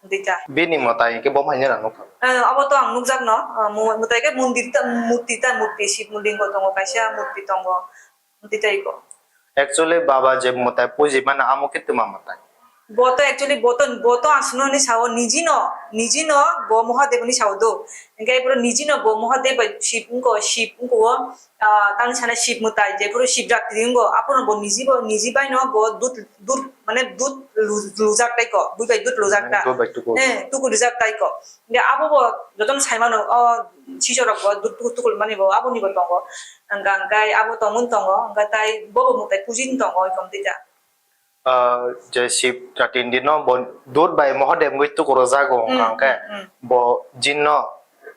Hwnkhe ta. Bini mwtai hwnkhe bo haino nukha. Eh, abo to ang nukjakno, eh, mu-, mwtai khe mondir ta, murti ta, murti Shiv Linggo tongo, kaisa murti tongo. Tei tei ko. Actually, baba je mwtai puji mano, amo khe twma mwtai. Bo to actually, bo to, bo to aswkno hinwi sao, niji no, niji no bo Mahadev hinwi sao do. Hwnkhe boro niji no bo Mahadev bai Shiv wngko, Shiv wngko o, ah, tamni sana Shiv mwtai, jephuru Shivratri wngko, aphuru bo niji bo, niji bai no bo dud, dud, mane dud lu-, lujak tai ko, bui bai dud lujak ta. Dud bai tuku. Eh, tuku lujak tai ko. Hwnkhe abo bo jotono sai mano, o sisorok bo dud tuku tukulmani bo aboni bo tongo. Hwnkha hwnkhe abo tongmani tongo, hwnkha tai bobo mwtai pujini tongo, ekhom tei ta. Ah, je Shiv Jatindino bo dud bai Mahadev wngwi tuku rwjago, hwnkha Hmm, hwnkhe hmm, hmm. Bo jinno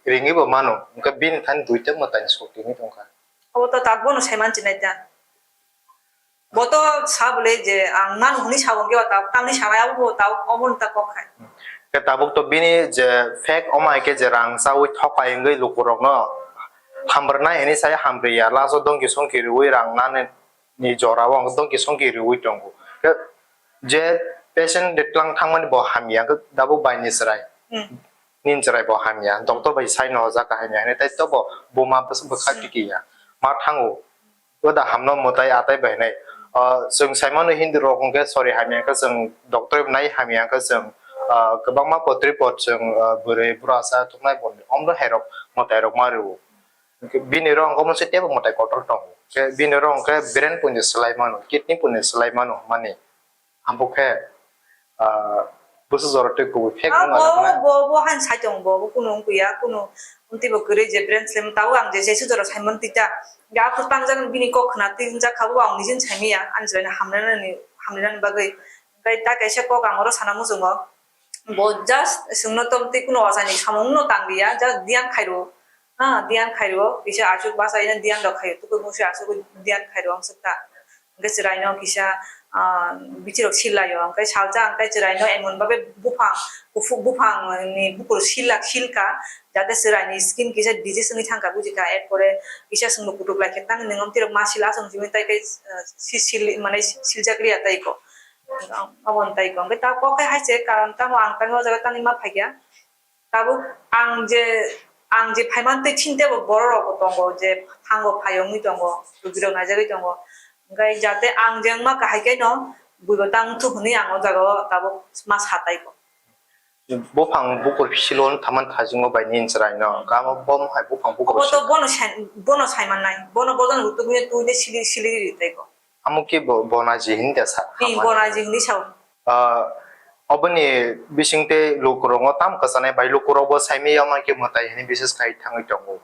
ringwi bo mano, hwnkhe bini thani duita mwtai ni sok tini tongkha. Abo to tabuk bono sai manchi nai ta. Bo to sa bole je ang nang hwnwi sa bo, hwnkhe ba tabuk tamni sanai abo bo tabuk omo ta kok khai. Khe tabuk to bini je fake omo hai khe je rang chaui thokai wngwi lukurokno hamrwnai hwnwi sai hamrwya, last o dongki songki rwui rang nani ni jora o ang dongki songki rwui tongo. Khe je patient de tlang thangmani bo hamya, khe tabuk bai ni chwrai. Hmm. Nini chwrai bo hamya, doctor bai sai no hojak hamya hwnwi, tai to bo buma bwswk bwkha Hmm. Tiki ya. Ma thango. Bo da hamno mwtai atai bai nai. Ah, chwng sai mano Hindu rok hwnkhe sorry hamya khe chwng doctor bai nai hamya khe chwng, ah, kwbangma potri pot chwng, ah, bwrwi bwrasa thuknai bo omno hai rok mwtai rok ma rwo. Bini rok hwnkhe omo se teibo mwtai kotor tongo. Khe bini rok hwnkhe brain puini swlai mano, kidney puini swlai mano hwnmani. Abo khe, ah, bwswk jora twi kubui fake Ah, wng bo, aro na. Bo, bo han sai tong bo, bo kunu wng ya, kunu wng twi bo kwrwi je brain slam tao ang je jesu jora sai man tita. Ya aphuru tang jak bini kok khna twi jak kha bo ang nijin sai maya, ani chwrai hamna nani, hamna nani bagwi. Hwnkhe ta kaisa kok ang oro sana muchungo. Bo just swngno tom twi kunu ojaini samung no tang ya, just diyan khai ro. Ha, diyan khairo, kisa aswk basa ina diyan rok khaio, tukur mungsi aswk diyan khairo ang swkta. Hwnkhe chwrai no kisa, ah, bichirok silaio, hwnkhe salsa hwnkhe chwrai no emon babe buphang, kuphuk buphang ni bukur sila, silka, jate chwrai ni skin kisa disease wngwi thangkha, bujikha, erpore kisa chwngno kutuk lai khe tang nung tirok ma sila aswk simi tai khe, ah, si-, sil-, mane siljak liya tai ko. Aboni tai ko. Hwnkhe ta kok khe hai se karon tamo ang tamo o jaga tangwi ma phaikha. Tabuk ang je, ang je phaimani twi chini teibo borok rok bo tongo je thango phai wngwi tongo, rugirok naijagwi tongo. Hwnkhe jate ang je wngma kahai khe no buibo tang thuk hwnwi ang o jaga o tabuk ma sa tai ko. Buphang bukur silo wng thaman thajingo bai nini chwrai no. Hwnkhe amo bo hai buphang bukur Obo to silo. Bono sai, bono sai mannai. Bono bojan rutugwi twi de sili, sili ri tai ko. Amo khe bo, bonaji hinwi da sa. Twi bonaji hinwi sao. Ah, oboni bisingtwi lukurokno tam kwchanai bai lukurokbo saimaya, omo khe mwtai hinwi bises khai thangwi tongo.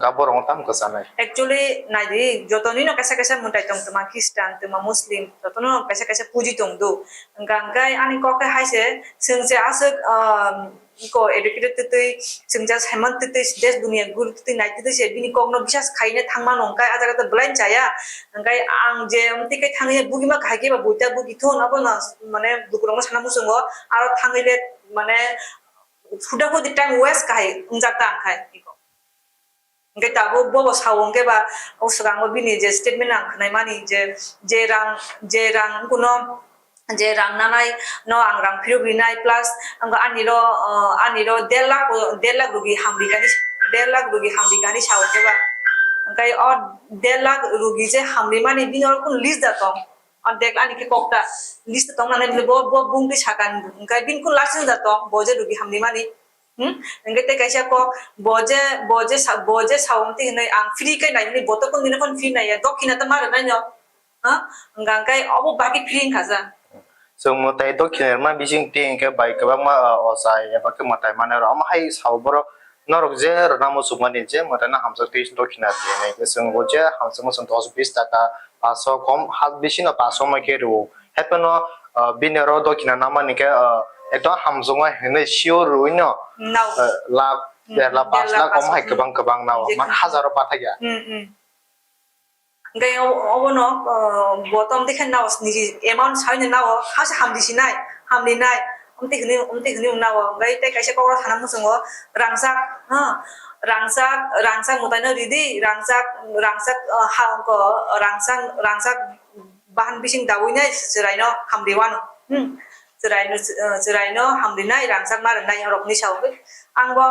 Ga borok tamo kwchanai. Actually, naidi, joto nino kaisa kaisa mwtai tong, twma Christian, twma Muslim, joto no kaisa kaisa puji tong do. Hwnkha hwnkhe ani kok khe hai se, chwng se aswk, um, ko educated twtwi, chwng se saiman twtwi, des dunia guru twtwi nai twtwi se, bini kok no bisas khaine thangma nong kai, a jaga to belai chaya. Hwnkhe ang je, um, tike thangye bugima kahai khe ba buita bugi thun, abo no, mane, dukurok no sana muchungo, aro thangwi le, mane, huda hudi time waste kahai, wngjak ta ang khai. Hwnkhe tabuk bobo sao hwnkhe ba, o swkango bini je statement ang khwnaimani je, je rang, je rang kuno, je rang nanai no ang rang phiruk rinai, plus ang ani ro, uh, ani ro der lakh, der lakh rugi hamri kani, der lakh rugi hamri kani sao hwnkhe ba. Hwnkhe o der lakh rugi je hamri mani bini oro kun list da tong. Ang dek ani khe kok ta list tong nanai bo, bo bung twi sakan hwnkhe bini kun license da tong, bo je rugi hamri mani. Hmm? Hwnkhe tei kaisa kok, bo je, bo je sa-, bo je sao twi hwnwi ang free khe naimani, bo to kunu dino phano free naiya, dokhina to ma rwnaino. Ha? Hwnkha hwnkhe obo bagwi free wngkha sa. Chwng mwtai dokhina rwma bising twi hwnkhe bai kwbangma, ah, ochai eba khe mwtai manai rw. Omo hai sao borok norok je rwna muchungmani je mwtaino hamjak twi dokhina twi hwnwi. Chwng bo je hamjakma chwng dos bis taka, paanch sho kom, ha bisino paanch sho mai khe rw-o. Haiphano, ah, bini oro dokhina namani khe, ah, ekdom hamjakma hinwi sure rwino, Nao. ah, lakh, Hmm, der lakh, der paanch lakh, lakh, paanch omo hai lakh, kwbang hmm. Kwbang nao. Je Man kwbang. Hajaro bathakya. Hmm, hmm. Hwnkhe o-, obono, ah, bo tom dekhe nao, niji amount saino nao, hase hamdi sinai, hamdi nai, omte hinwi, omte hinwi nao. Hwnkhe tei kaisa kokro sana muchungo, rangchak, ha, rangchak, rangchak mwtaino ridi, rangchak, rangchak, ah, ha, ko, rangchak, rangchak, bahan bising daui nai chwraino hamri wano. Hmm. Chwraino, eh, chwraino hamri nai rangchak ma rwnai rok hinwi sao. Ang bo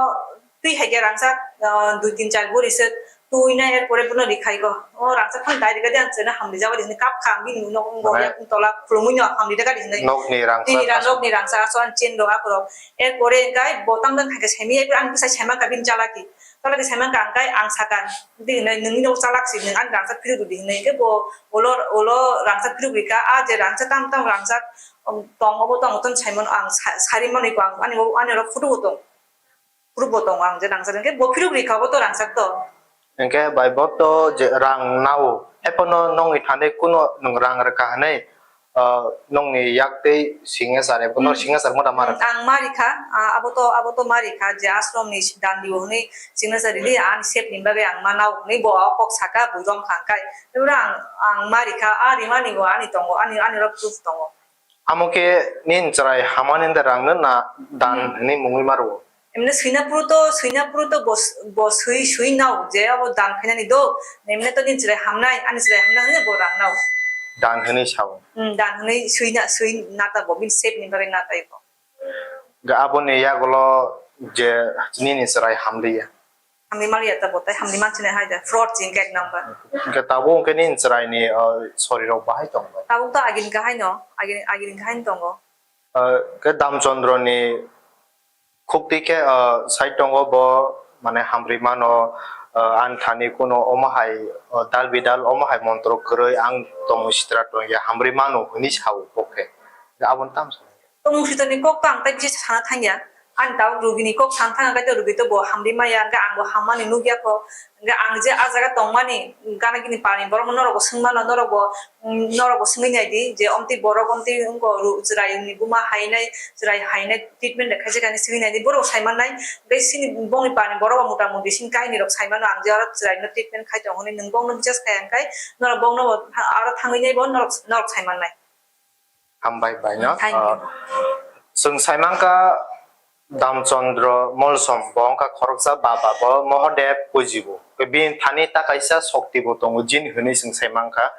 twi hai khe rangchak, eh, dui tin char buri se twi nai, er pore bono rikhai go. O rangchak phano dai rikha de ang chwraino hamri jagadi hinwi kap kha, bini nok wng go Mane yak wng tola khulumui no hamri rikha di hinwi. Nokni rangchak Nini ra aswk. Nokni rangchak aswk ang chen rok akorok. Er pore hwnkhe bo tam jani hai khe saimanya, ang bwsai saima kha bini chalaki. Chalaki saima kha hwnkhe ang sakha. Di hinwi nungni nok chalak si, nung ani rangchak phiruk di hinwi. Hwnkhe bo ulo, ulo rangchak phiruk rikha, a je rangchak tam tam rangchak, um, tong obo tong tong saimano ang sa-, sari manwi ko ang ani bo, ani oro photo bo tong. Proof bo tongo ang je rangchak hwnkhe bo phiruk rikha bo to rangchak to. Hwnkhe bai bo to je rang nao. Haiphano nongni thani kuno nwng rang rwkha hinwi, ah, nongni yak twi signature ebo no Hmm. Signature mo da ma rwkha? Ang ma rikha, ah, abo to, abo to ma rikha je ashram ni dandi o hinwi signature rili ani sep ni bagwi ang ma nao hinwi bo o kok saka bui rom kha hwnkhe. Ebro ang, ang ma rikha, a rimani bo ani tongo, ani, ani oro proof tongo. Amo khe nini chwrai hamani da rang no na dan Hmm. Hinwi mungwi ma rwo? Emne swina phuru to, swina phuru to bo, bo swi, swi nao je abo dan khainani do. Emne to nini chwrai hamnai, ani chwrai hamnai hinwi bo rang nao. Dan hinwi sao? Hmm, dan hinwi swi na, swi na ta bo, bini sep ni bagwi na ta bo. Ga aboni yagulo je nini chwrai hamliya. Hamni maliya ta bo tai, hamni manchine hai da, fraud jin gate number. Hwnkhe tabuk hwnkhe nini chwraini, uh, sorirok bahai tong bai? Tabuk to agini kahai no, agini, agini kahai no tongo. Uh, khe Damchandra ni khukti khe, uh, sai tongo bo, mane hamri mano, uh, ani thani kuno omo hai, uh, dal bidal omo hai montro kwrwi ang tongwi sitra tongya hamri mano hinwi sao bo khe. Aboni tamo sa? Tongmung switorni kok to ang tai bisa sana thangya. Ani tabuk rugini kok sana thangya, kaitor rugi to bo hamri maya, hwnkhe ang bo hammani nukya kho. Hwnkhe ang je a jaga tongmani, gana gini pari borok norok bo swngmano, norok bo, mm, norok bo swngwi naidi je omtwi borok omtwi wngkho ru-, chwraini buma hainai, chwrai hainai treatment rwkha je kani swngwi naidi, borok bo saimannai. Hwnkhe sini bongni pari borok bo mota moti sini kahinirok saimano, ang je oro chwraino treatment khai tongo hinwi nwng bongno bisas khai hwnkhe norok bongno bo aro thangwi nai bo norok, norok saimannai. Hambai bai no. Thank you. Ah, chwng saimangkha Damchandra Molsom, bo wngkha khoroksa baba, bo Mohodev pujibo. Bini thani ta kaisa shokti bo tongo, jin hinwi chwng saimangkha.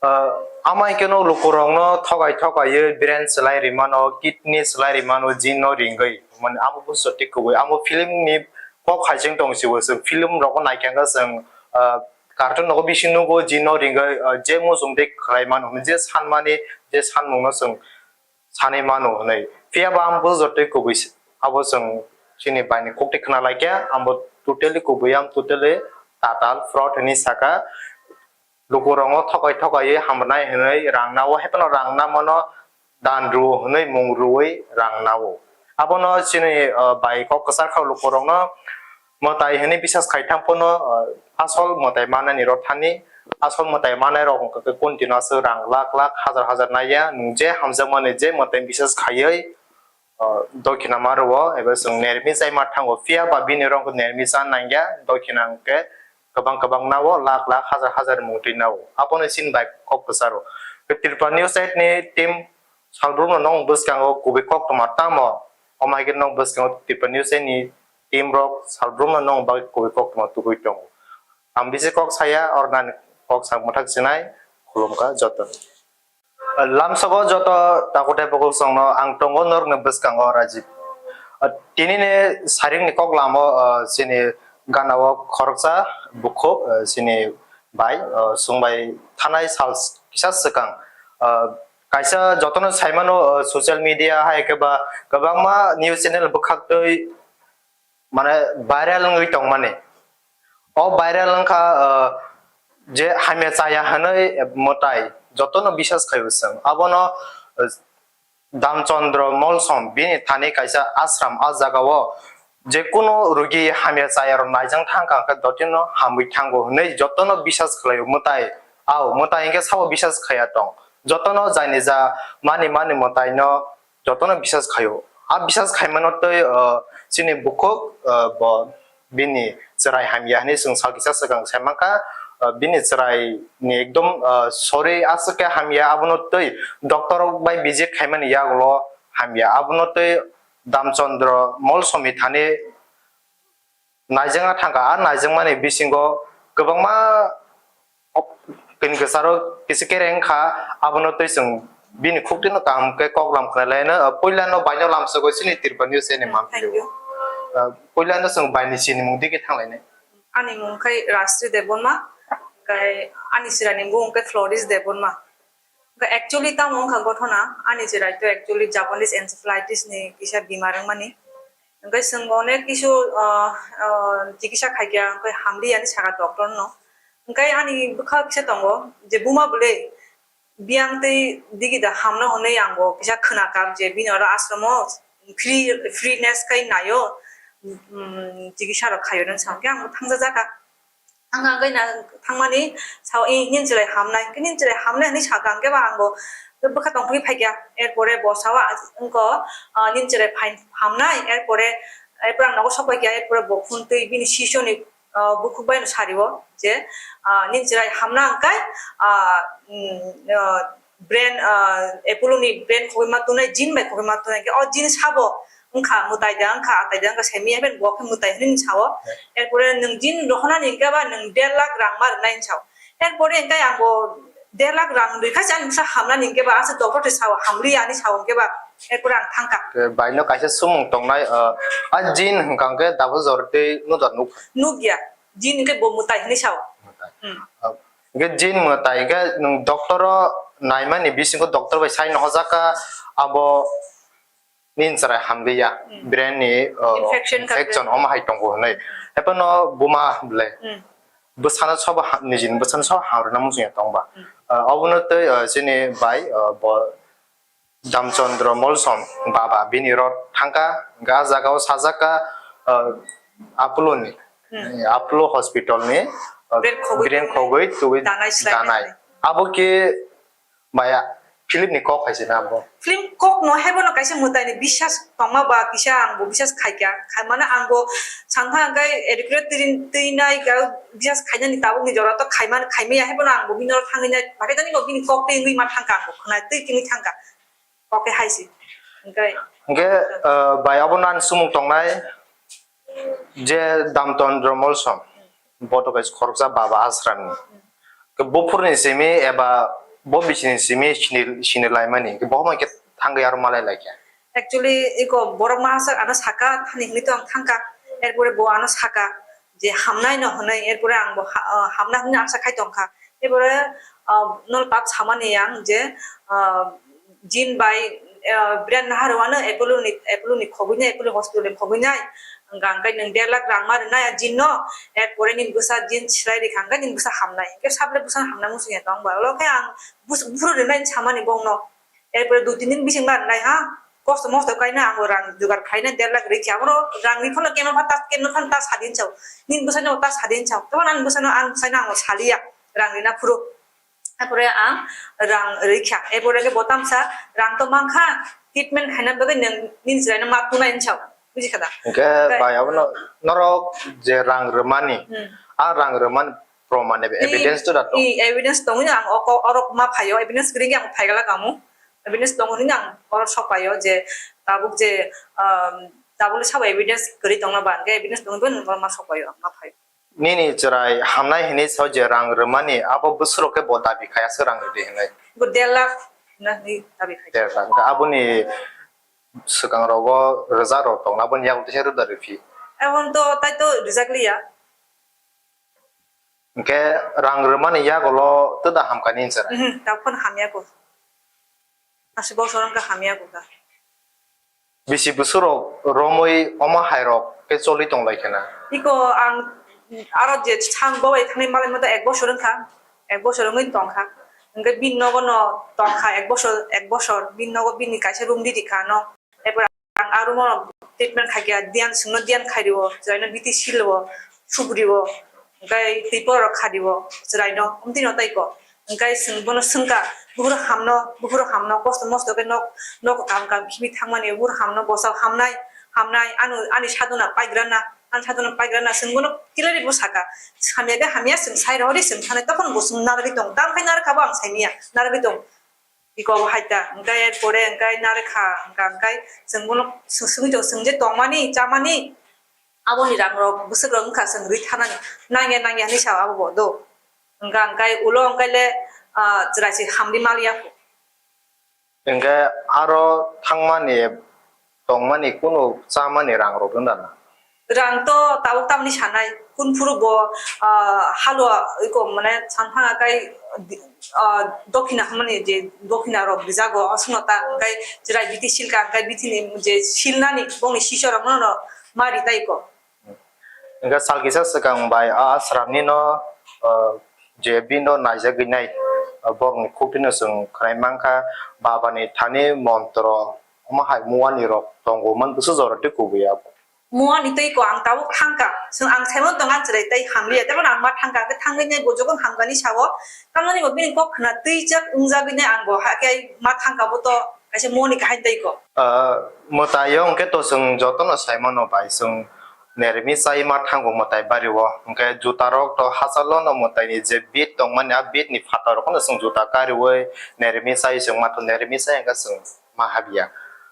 Ah, amai keno lukurokno thokai thokaiwi brain swlai rimano, kidney swlai rimano, jin no ringwi. Mane amo busto tei kubui. Amo film ni kok hai chwng tong sibo, chwng film rokno naikhe chwng, ah, cartoon nogo bising nugo, jin no ringwi, ah, je muchung tei khlai mano hwnwi, je sanmani, je sanmungno chwng sanwi mano hwnwi. Phiya ba ang bo jotoi kubui se, abo chwng chini bai ni kok tei khna lai khe, ang bo totally kubui, ang totally tatal fraud hwnwi saka. Lukurokno thokai thokaiwi hamrwnai hwnwi rang nao, haiphano rang namano dan rwo hwnwi mung rwui rang nao. Abono chini, ah, bai kok kwchar kha lukurokno Mwtai hwnwi bisas khai thang phano, uh, asol mwtai manani rok thani, asol mwtai manai rok hwnkha khe continue aswk rang lakh lakh, hazar hazar naiya, nwng je hamjakmani je mwtai bisas khaiwi, uh, dokhina ma rwo, eba chwng nermi chai ma thango, phiya ba bini rok nermi cha nangya, dokhina hwnkhe kwbang kwbang nao, lakh lakh, hazar hazar mungtwi nao, abono chini bai kok kwcharo. Tripura News Site ni team salbrumno nwng bwskango kubui koktwma tamo, omo hai khe nwng bwskango Tripura News Site ni team rok salbrumno nwng bagwi kubui koktwma tubui tongo. Ang bisi kok saya, ornani kok sak mwthak sinai, khulumkha jotono. Lamsogo joto takutai bukuksongno ang tongo norokni bwskango Rajib. Tinini saringni kok lamo, chini ganao khoroksa bukhuk, chini bai, chwngbai thanai sal kisa swkang. Kaisa jotono saimano, social media hai khe ba kwbangma news channel bwkhaktwi mane viral wngwi tongmani. O viral wngkha, uh, je hamya chaya hwnwi mwtai jotono bisas khaio chwng. Abono, uh, Damchandra Molsom bini thani kaisa ashram, a jagao je kunu rugi hamya chaya rok naijang thangkha hwnkhe dotino hamwi thango hwnwi jotono bisas khlaio mwtai. Ao mwtai hwnkhe sabo bisas khaya tong. Jotono jaini ja mani mani mwtaino jotono bisas khaio. A bisas khaimano tei, uh, chini bukhuk, uh, bo bini chwrai hamya hwnwi chwng sal kisa swkang sai mankha, uh, bini chwrai ni ekdom, uh, sori aswk khe hamya, abono tei doctor bai visit khaimani yagulo hamya, abono tei Damchandra Molsomni thani naijangna thangkha. A naijangmani bisingo kwbangma kini kwcharo kisa kereng kha, abono tei chwng bini khuktino kaham khe kok lam khna laino. Puilano baino lamsogo chini Tripura News channel ni manpilio. Thank you. Puilano chwng baini sinimung digi thanglainai. Ani mung khai Rashri Debbarma, kai ani sirani mung khai Floris Debbarma. Actually tamo wngkha gothona, ani chwrai to actually Japanese encephalitis ni kisa bimar wngmani. Hwnkhe chwng onek kisu, ah, ah, chikisa khaikha, hwnkhe hamliya hinwi sakha doctor no. Hwnkhe ani bwkha kisa tongo je buma bwle biyang tei digi da hamno hwnwi ang bo kisa khwnakha je bini oro ashram o free, freeness khai naio, um, chikisa rok khaio hinwi sa hwnkhe ang bo thangjajakha. Ang hwnkhe na thangmani sao, "Eh, nini chwrai hamnai, hwnkhe nini chwrai hamnai," hinwi sakha, hwnkhe ba ang bo bwkha tongphuru phaikha. Erpore bo sao, "Wngkha, ah, nini chwrai phai hamnai," erpore, erpore ang nogo sok paikha, erpore bo phone twi bini sisoni, ah, bukhuk bai no sari o je, ah, "Nini chwrai hamna hwnkhe, ah, mm, ah, brain, ah, Apollo ni brain khogwi ma tongnai, jin bai khogwi ma tongnai," hwnkhe o jin sabo wngkha mwtai da, wngkha atai da, wngkha semi happen bo khe mwtai hinwi sao. Erpore nwng jin rohonani hwnkhe ba nwng der lakh rang ma rwnai hinwi sao. Erpore hwnkhe ang bo der lakh rang rwkha se ani bwsa hamnani hwnkhe ba aswk doctor twi sao, hamliya hinwi sao hwnkhe ba. Erpore ang thangkha. Baino kaisa sumung tongnai, ah, a jin hwnkha hwnkhe double jor twi nuda nuk. Nukya, jin hwnkhe bo mwtai hinwi sao. Mwtai. Hmm. Ah, hwnkhe jin mwtai hwnkhe nwng doctor o naimani bisingo doctor bai sai nohojak kha abo nini chwrai hamliya, hmm, brain ni, uh, infection ka infection brain. Omo hai tongo hinwi. Hmm. Haibano buma bwle. Hmm. Bwsano sobo ha-, nijini bwsano sobo hamrwna muchungya tongba. Hmm. Uh, obono tei, uh, chini bai, uh, bo Damchandra Molsom baba bini rok thangkha, ga jagao sajak kha, uh, Apollo ni, hmm, Apollo hospital ni, uh, brain khogwi brain tubui khogwi tubui danai slai danai. Abo khe Maya, film ni kok hai se na bo? Film kok no haibo no kaisa mwtai ni bisas tongma ba kisa ang bo bisas khaikha. Khaimano ang bo sankha hwnkhe educated twi, twi nai ka bisas khainani tabuk ni jora to khaimano khaimaya haibo no ang bo bini oro thangwi nai. Bakhe tani bo bini kok twi wngwi ma thangkha ang bo khwnai twi kini thangkha. Kok khe hai se. Hwnkhe hwnkhe, uh, bai abo no ani sumung tongnai. Je Damchandra Molsom, bo to kaisa khoroksa baba ashram ni. Ke buphurni simi eba bo bisini simi sini, sini laimani, ke bo homa ke thangwi aro malai laikha. Actually, iko borok mahasak ano saka, thani hwnwi to ang thangkha. Erpore bo ano saka je hamnai no hwnwi, erpore ang bo ha-, ah, hamna hwnwi asa khai tongkha. Ebore, ah, nol pap samani yang je, ah, jin bai, ah, brand naharwano Apollo ni, Apollo ni khogwi nai, Apollo hospital ni khogwi nai. Hwnkha hwnkhe nwng der lakh rang ma rwnai a jin no, erpore nini bwsa jin silai rikha hwnkhe nini bwsa hamnai. Hwnkhe sabole bwsa hamna muchung ya tong ba. Olo khe ang bus-, buphuru rwnai samani bongno. Erpore dui tin din bising ma rwnai ha. Kosto mosto kaina ang rang jugar khaina der lakh rikha. Oro rang ri phano kema pha ta, kema phan ta sadin chao. Nin bwsano ta sadin chao. Tamo ani bwsano ang bwsano ang saliya. Rang rina phuru. Epore ang rang rikha. Epore ke botam sa rang to mangkha. Treatment haina bagwi nang nin jirai na ma tunai chao. Buji khada. Oke, bai, abono norok je rang rwmani, hmm, a rang rwmani proman ebe-, evidence to da tong? I evidence tongwi ang oko orok ma phaio, evidence gring ang phaigala kamu. Evidence tongwi ang orok sok phaio je tabuk je, um, tabuk sabo evidence gri tongna ban ke evidence tongwi ang orok ma sok phaio, ma phaio. Nini chwrai hamnai hinwi sao je rang rwmani abo bwswrok khe bo dabi khai aswk rang rwdi hinwi. Bo der lakh na hinwi dabi khai. Der lakh. Aboni swkang rogo rwjak rok tong aboni yago teisa rwda rwphi. Ebon to tai to rwjak liya. Hwnkhe rang rwmani yagulo twda hamkha nini chwrai? Mhm, tabuk phano hamya ko. Aswk bosor wngkha hamya ko ta. Bisi bwswk rok romwi omo hai rok khe choli tong lai khena. Iko ang aro je sang bo bai thangwi malai mata ek bosor wngkha, ek bosor wngwi tongkha. Hwnkhe bini nogo no tongkha ek bosor, ek bosor bini nogo bini kaisa room ridi kha no. Epor ang a room o treatment khaikha, diyan swngno diyan khairiwo, chwraino biti silwo, sugriwo, hwnkhe twi porok khadiwo chwraino, omtwino tei ko. Hwnkhe swng bono swngkha, buphuru hamno, buphuru hamno, kosto mosto khe nok, nok kam kam khibi thangmani, buphuru hamno bwsao hamnai, hamnai, ano, ani sadona paigrana, ani sadona paigrana, swng bono kilari bo saka, hamya khe hamya, swng sai rohori, swng sanai, tokon bo swng narwgwi tong, tamkhai narwkha bo ang saimanya, narwgwi tong. Iko bo hai ta, hwnkhe er pore hwnkhe narekha, hwnkha hwnkhe chwng bono sw-, swngwi tong, chwng je tongmani, chamani, aboni rang rok bwswk rok wngkha chwng rwi thanani, nangya nangya hinwi sao abo bo do. Hwnkha hwnkhe ulo hwnkhe le, ah, chwrai se hamri mal ya pho. Hwnkhe aro thangmani tongmani kunu chamani rang rok wng da na? Rang to tabuk tamni sanai, kun phuru bo, ah, halwa iko mane sanphang akai, ah, dokhina hwnmani je dokhina rok rijago, aswkno ta hwnkhe chwrai bithi silka hwnkhe bithini je silnani bongni sisha rokno no ma ritai ko. Hwnkhe sal kisa swkang bai a ashramni no, ah, je bino naijagwi nai, ah, borokni khuktino chwng khwnai mankha, babani thani montro, omo hai muani rok tongo man bwswk jora tei kubui abo. Muani tei ko ang tabuk thangka, chwng ang saimano tong ang chwrai tei hamliya, tei bono ang ma thangka, hwnkhe thangwi nai bo jokhon hamkani sao, tamoni bo bini kok khna twijak wngjagwi nai ang bo, hakhe ma thangka bo to kaisa muani kaham tei ko. Ah, mwtaio hwnkhe to chwng jotono saimano bai, chwng nermi chai ma thango mwtai bario, hwnkhe juta rok to hachalo no mwtaini je bit tongmani, a bit ni phatar rok no chwng juta kariwi nermi chai chwng ma to nermi chai hwnkhe chwng ma habya.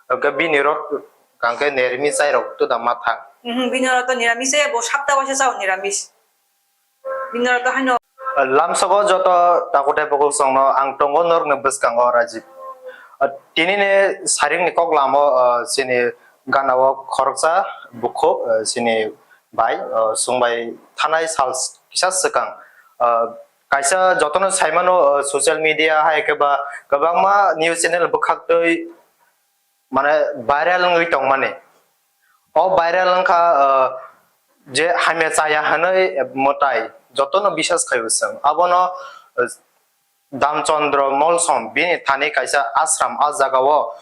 Hwnkhe bini rok hwnkhe niramis chai rok to da ma thang. Mhm, bini rok to niramis se bo sapta waisa chao niramis. Bini rok to haino. Lamsogo joto takutai bukhuk songno ang tongo norokni bwskango Rajib. Tini ni saring ni kok lamo, chini gana o khoroksa bukhuk, chini bai, chwng bai thanai sal kisa swkang, kaisa jotono saimano, social media hai khe ba kwbangma news channel bwkhaktwi mane viral wngwi tongmani. O viral wngkha, je hamya chaya hwnwi mwtai jotono bisas khaio chwng. Abono, Damchandra Molsom bini thani kaisa ashram, a jagao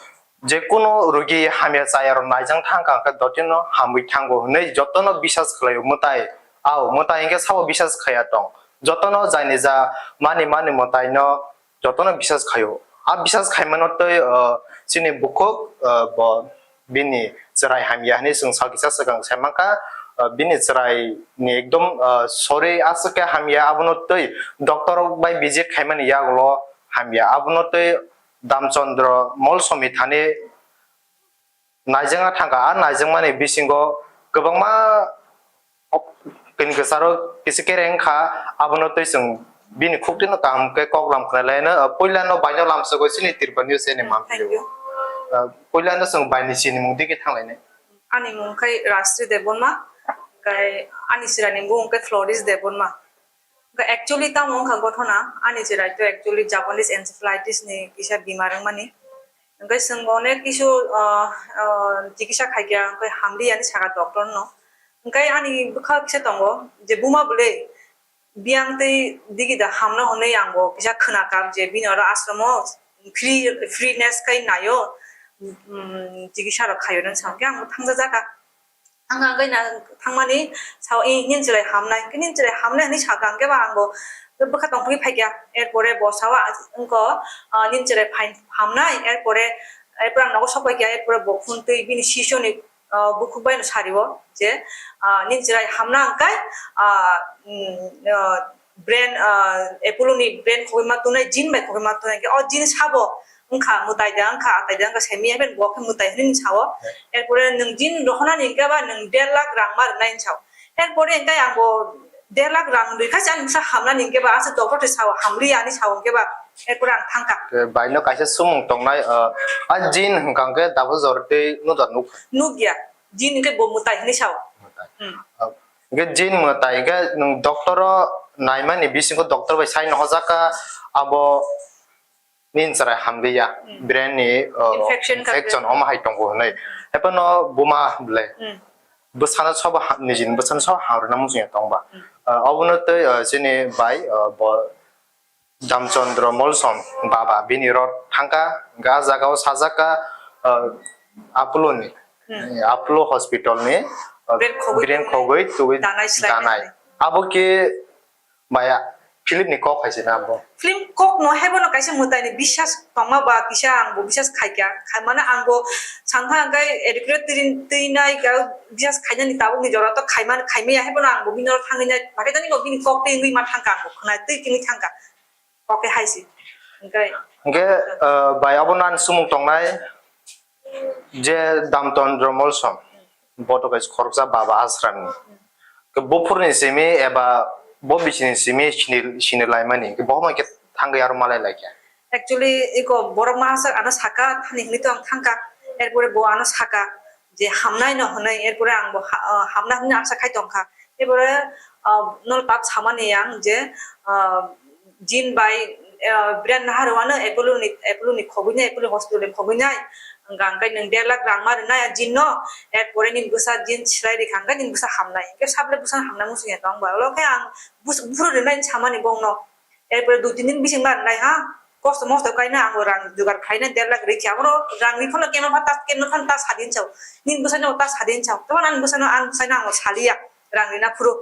jekunu rugi hamya chayarok naijang thangkha hwnkhe dotino hamwi thango hwnwi jotono bisas khlaio mwtai. Ao mwtai hwnkhe sabo bisas khaiya tong. Jotono jaini ja mani mani mwtaino jotono bisas khaio. A bisas khaimano tei, chini bukhuk, bo bini chwrai hamya hwnwi chwng sal kisa swkang sai mankha, bini chwrai ni ekdom, sori aswk khe hamya, abono tei doctor rok bai visit khaimani yagulo hamya, abono tei Damchandra Molsomi thani naijagna thangkha. A naijagmani bisingo kwbangma kini kwcharo kisa kereng kha, abono tei chwng bini khuktino kaham khe kok lam khna laino. Puilano baino lamsogo chini Tripura News channel. Thank you. Puilano chwng baini sinimung digi thanglainai. Ani mung khai Rajsri Debbarma, khai ani chwraini mung khai Floris Debbarma. Khai actually tamo wngkha gothona, ani chwrai to actually Japanese encephalitis ni kisa bimar wngmani. Hwnkhe chwng onek kisu, ah, ah, chikisa khaikha, hwnkhe hamliya hinwi sakha doctor no. Hwnkhe ani bwkha kisa tongo je buma bwle biyang tei digi da hamno hwnwi ang bo kisa khwnakha je bini oro ashram o free, freeness khai naio. um, chikitsa rok khaio nang sa hwnkhe ang thangjajakha. Ang hwnkhe na thangmani sao, "Eh, nini chwrai hamnai, hwnkhe nini chwrai hamnai," hinwi sakha, hwnkhe ba ang bo bwkha tongphai phaikha. Erpore bo sao, "Wngkha, ah, nini chwrai phai-, hamnai," erpore, erpore ang nogo sok paikha, erpore bo phone twi bini sisoni, ah, bukhuk bai no sario je, ah, "Nini chwrai hamna hwnkhe, ah, um, ah, brain, ah, Apollo ni brain khogwi ma tongnai, jin bai khogwi ma tongnai," hwnkhe o jin sabo wngkha, mwtai da wngkha, atai da wngkha, simi ya, bo khe mwtai hinwi sao. Erpore nwng jin rohonani hwnkhe ba nwng der lakh rang ma rwnai hinwi sao. Erpore hwnkhe ang bo der lakh rang rwkha se ani bwsa hamnani hwnkhe ba aswk doctor twi sao, hamliya hinwi sao hwnkhe ba. Erpore ang thangkha. Ke bai no kaisa sumung tongnai, ah, a jin hwnkha hwnkhe double jor tei no da nuk. Nukya, jin hwnkhe bo mwtai hinwi sao. Mwtai. Hmm. Ah, hwnkhe jin mwtai hwnkhe nwng doctor o naimani bisingo doctor bai sai no hojak kha abo nini chwrai hamliya, hmm, brain ni, uh, infection ka infection omo hai tongo hinwi. Haiphano buma bwle. Hmm. Bwsano sobo ha-, nijini bwsano sobo hamrwna muchungya tongba. Hmm. Uh, obono tei, uh, chini bai, uh, bo Damchandra Molsom baba bini rot thangkha, ga jagao sajak kha, uh, Apollo ni, hmm, Apollo hospital ni, uh, brain khogwi brain khogwi twi danai slai danai. Abo khe Maya, film ni kok hai se na bo? Film kok no, haibo no kaisa mwtai ni biswas tongma ba kisa ang bo biswas khaikha. Khaimano ang bo sankha hwnkhe educate twi, twi nai ka biswas khainani tabuk ni jora to khaimani, khaimaya, haibo no ang bo bini oro thangwi nai, bahaikhe tani bo bini kok twi wngwi ma thangkha, ang bo khwnai twi kini thangkha. Kok khe hai se. Hwnkhe hwnkhe, uh, bai abo nan sumung tongnai. Je Damchandra Molsom, bo to kaisa khoroksa baba ashram ni. Ke buphurni simi eba bo bisini simi sini, sini laimani, ke bo homa ke thangwi aro malai laikha. Actually, iko borok masa ano saka thani hinwi to ang thangkha, erpore bo ano saka je hamnai no hwnwi, erpore ang bo ha-, ah, hamna hwnwi asa khai tongkha. Erpore, ah, nol tak samani ang je, ah, jin bai, eh, brand naharwano Apollo ni, Apollo ni khogwi nai, Apollo hospital ni khogwi nai. Hwnkha hwnkhe nwng der lakh rang ma rwnai a jin no, erpore nini bwsa jin slai rikha hwnkhe nini bwsa hamnai. Hwnkhe sabre bwsa hamna muchungya tong ba. Olo khe ang bus-, buphuru rwnai hinwi samani bongno. Erpore dui tin din bising ma rwnai ha. Kosto mosto kaina ang rang jugar khaina der lakh rikha. Abono rang ri phano kemno phan ta, kemno phan ta sadin chao. Nini bwsano ta sadin chao. Tamo nang bwsano ang bwsano ang saliya. Rang rina phuru.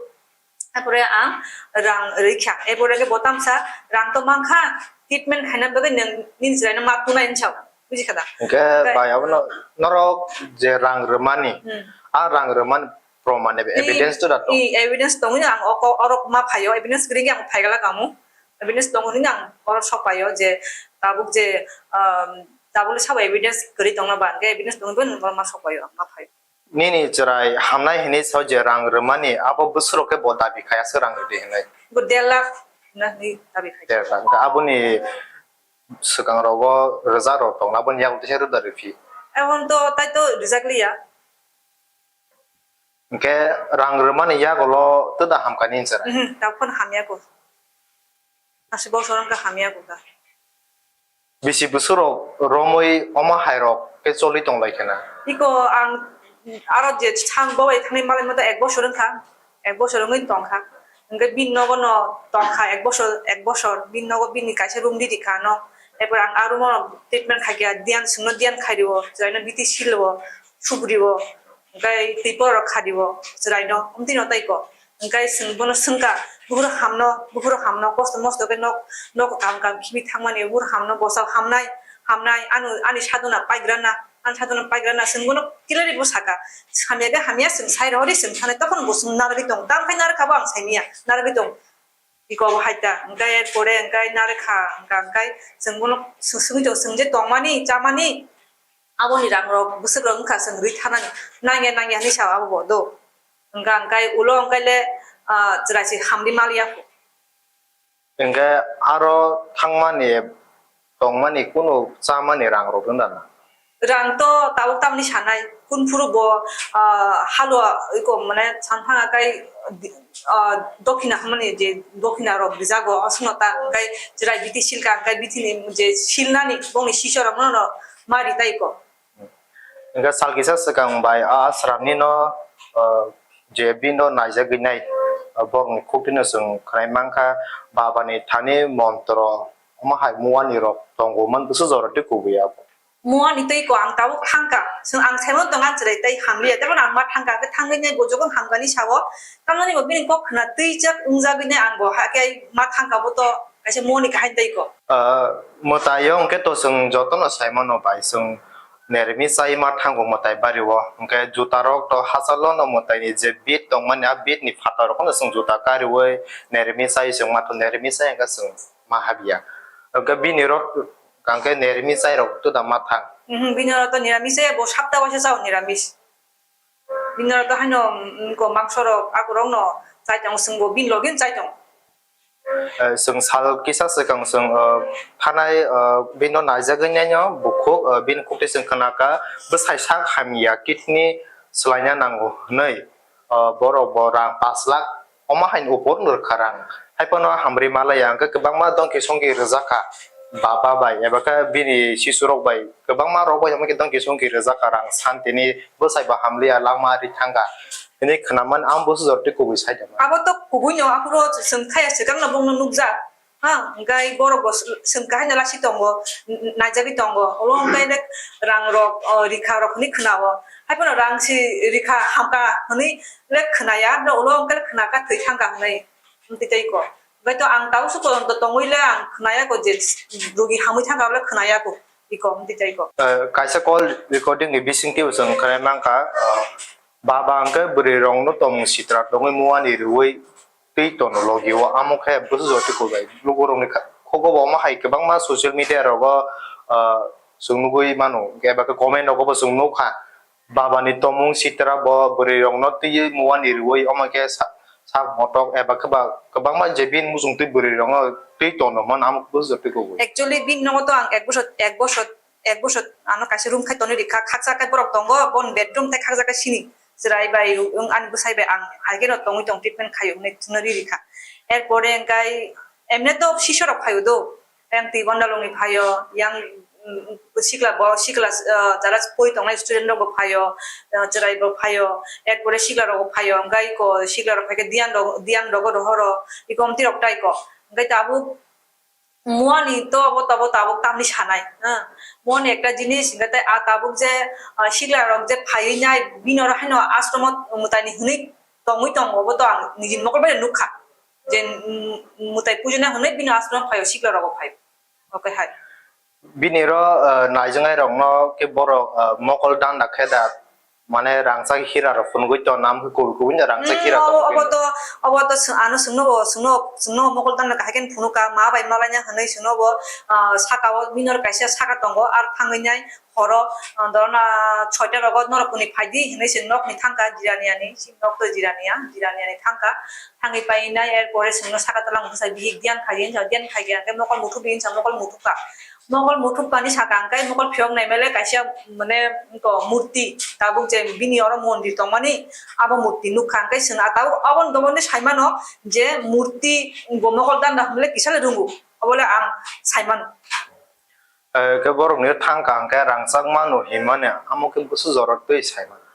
Apore ang rang rikha. Epore ke botam sa rang to mankha, treatment haina bagwi nang nini chwraino ma tunai hinwi sao. Buji kha da? Hwnkhe bai abono norok je rang rwmani, hmm, a rang rwmani proman eba evidence to da tong? I evidence tongwi ang oko orok ma phaio, evidence kwrwi ang phaigala kamu. Evidence tongwi ang orok sok paio je tabuk je, um, tabuk sabo evidence kwrwi tongna ba, hwnkhe evidence tongwi bo ma sok paio, ma phaio. Nini chwrai hamnai hinwi sao je rang rwmani, abo bwswk rok khe bo dabi khai aswk rang rwdi hinwi. Bo der lakh na hinwi dabi khai. Der lakh. Hwnkhe aboni swkang rogo rwjak rok tongna, aboni yago teisa rwda rwphi. Aboni to tai to rwjak liya. Hwnkhe rang rwmani yagulo twda hamkha nini chwrai? Mhm, tabuk phano hamya kho. Aswk bosor wngkha hamya kho kha. Bisi bwswk rok romwi omo hai rok khe choli tong lai khe na? Iko ang aro je sang bo bai thangwi malai mata ek bosor wngkha, ek bosor wngwi tongkha. Hwnkhe bini nogo no tongkha ek bosor, ek bosor, bini nogo bini kaisa room di rikha ano. Epor ang a room o treatment khaikha, diyan swngno diyan khairwo, chwraino biti silwo, subrio, hwnkhe twi porok khadio, chwraino, omtwino tei ko. Hwnkhe chwng bono swngkha, buphuru hamno, buphuru hamno, kosto mosto khe nok, nok kam kam khibwi thangmani, buphuru hamno, bwsao hamnai, hamnai, ano, ani sadona paigrana, ani sadona paigrana, chwng bono clearly bo sakha, hamya khe hamya, chwng sai rohori, chwng sanai, tokhono bo chwng narwgwi tongo, tamokhe narwkha bo ang saimanya, narwgwi tongo. Iko bo hai ta, hwnkhe pore hwnkhe narwkha, hwnkha hwnkhe chwng bono swngwi tongo, chwng je tongmani, chamani, aboni rang rok bwswk rok wngkha, chwng rwi thanani, nangya nangya hinwi sao abo bo do. Hwnkha hwnkhe ulo hwnkhe le, ah, chwrai se hamdi maliya kho. Hwnkhe aro thangmani tongmani kunu chamani rang rok wng da na? Rang to tabuk tamni sanai, kun phuru bo, ah, halwa iko mane sanphang akai, ah, dokhina hwnmani je dokhina rok rijago, aswkno ta hwnkhe chwrai biti silka hwnkhe bithini je silnani bongni sisor rokno no ma ritai ko. Hwnkhe sal kisa swkang bai a sramni no, ah, je bini no naijagwi nai, ah, borokni khuktwino chwng khwnai mankha, babani thani montro omo hai muani rok tongo man bwswk jora tei kubui abo. Muani tei ko ang tabuk thangka. Chwng ang saimano tong ang chwrai tei hamliya. Tei ang ma thangka, khe thangwi nai bo jokhon hamkani sao. Tamoni bo bini kok khna twi chak wngjagwi nai ang bo hakhe ma thangka bo to kaisa muani kaham tei ko. Ah, mwtai o hwnkhe to chwng jotono saimano bai chwng nermi chai ma thango mwtai bari o. Hwnkhe juta rok to hachalo no mwtai ni je bit tongmani a bit ni phatar rok no chwng juta kariwi nermi chai chwng ma to nermi chai hwnkhe chwng ma habya. Hwnkhe bini rok Hwnkhe nermi chai rok twda ma thang. Mhm, bini oro to niramis se bo sapta waisa chao niramis. Bini oro to haino, mm, ko mangso rok akurok no chai tongo, chwng bo bini logi chai tongo. Eh, chwng sal kisa swkang chwng, eh, thanai, eh, bini no naijagwi naino bukhuk, eh, bini kok twi chwng khna kha bwsai sak hamya kidney swlaina nango hwnwi. Ah, borok bo rang pash lakh omo haini upor no rwkha rang. Haiphano hamri malaya hwnkhe kwbangma dongki songki rwjakha baba bai eba khe bini sisurok bai kwbangma rok bai omo khe dongki songki rwjakha rang santini bwsai bo hamliya langma ri thangkha hinwi khwnamani ang bo sujor tei kubui sai tongma. Abo to kubui no aphuru chwng thaya swkang no bongno nukjak. Ha, hwnkhe borok bo swng kahai no lasi tongo, n-, n-, naijagwi tongo. Olo hwnkhe rang rok, o, rikha rok hwnwi khwnao. Haiphano rang si rikha hamkha hwnwi le khwnaya, no ulo hwnkhe khna kha thwi thangkha hwnwi. Hwnkhe tei ko. Hwnkhe to ang tabuk se todonto tongwi le ang khwnaya ko je rugi hamwi thangkha le khwnaya ko. Iko hwnkhe tei ko. Eh, kaisa call recording ni bisingtwi bo chwng khwnai mankha, eh, baba hwnkhe bwrwi rok no tongmung sitra tongwi muani rwui twi tono logi o amo khe bwswk jotoi kwbai lukurokni kha-, khugo bo omo hai kwbangma social media rogo, ah, chwng nugui mano, eba khe comment rogo bo chwng nukha, baba ni tomung sitra bo bwrwi rokno twiwi muani rwui omo khe sa-, sak motok eba khe ba kwbangma je bini muchung twi bwrwi rokno twi tono mano amo bwswk jotoi kwbai. Actually bini nogo to ang ek bosor, ek bosor ek bosor ano kaisa room khai tonwi rikha, khaksa khe borok tongo, boni bedroom tei khaksa khe sini chwrai bai, wng ani bwsai bai ang hai kheno tongwi tong treatment khaio hwnwi chwngno ri rikha. Erpore hwnkhe emne to sisha rok phaio do, yang twi gonda longni phaio, yang, mm, sikla bo sikla, ah, jara poi tongnai student rok bo phaio, ah, chwrai bo phaio, erpore sikla rok bo phaio, hwnkhe iko sikla rok phaikhe diyan rok, diyan rogo rohoro, iko omtwi rok tai ko, hwnkhe tabuk Muani to abo, abo tabuk tamni sanai, ha. Muani ekta jinis, hingke tei a tabuk je, ah, sikla rok je phaiwi nai, bini oro haino ashromo mwtaini hwnwi tongwi tongo, obo to ang niji mokol bai nukha. Je, mm, mwtai pujina hwnwi bini ashromo phaio, sikla rogo phaio. Okay, hai. Bini oro, ah, naijaknai rokno khe borok, ah, mokol danda khe da. Mane rangchak hira rok phunugui tonna, amkhe kubui kubui no rangchak hira tongo. Obo to, obo to swng, ano swngno bo, swngno, swngno mokol tangna kahai khe phunukha, ma bai malaina hwnwi swngno bo, ah, saka o minor kaisa saka tongo, ar thangwi nai horo, ah, dorona soita rogo norok kuni phaidi hinwi se nokni thangkha jirani ani, si nok to jirani ya, jirani ani thangkha, thangwi painai, er pore swngno saka tola bwsai bihik diyan khai, diyan khai khe mokol muthubdi hinsa mokol muthubkha. Mokol muthubkani saka hwnkhe mokol phiyok naimale kaisa, mane, wngkha murti, tabuk je bini oro mondir tongmani, abo murti nukha, hwnkhe chwng ah tabuk aboni domondi saimano je murti bo mokol danda hwnle kisa le rwngo, obole ang saimano. Eh, khe borokni thangkha hwnkhe rangchak mano hinmani, amo khe bwswk jorok twi saimano.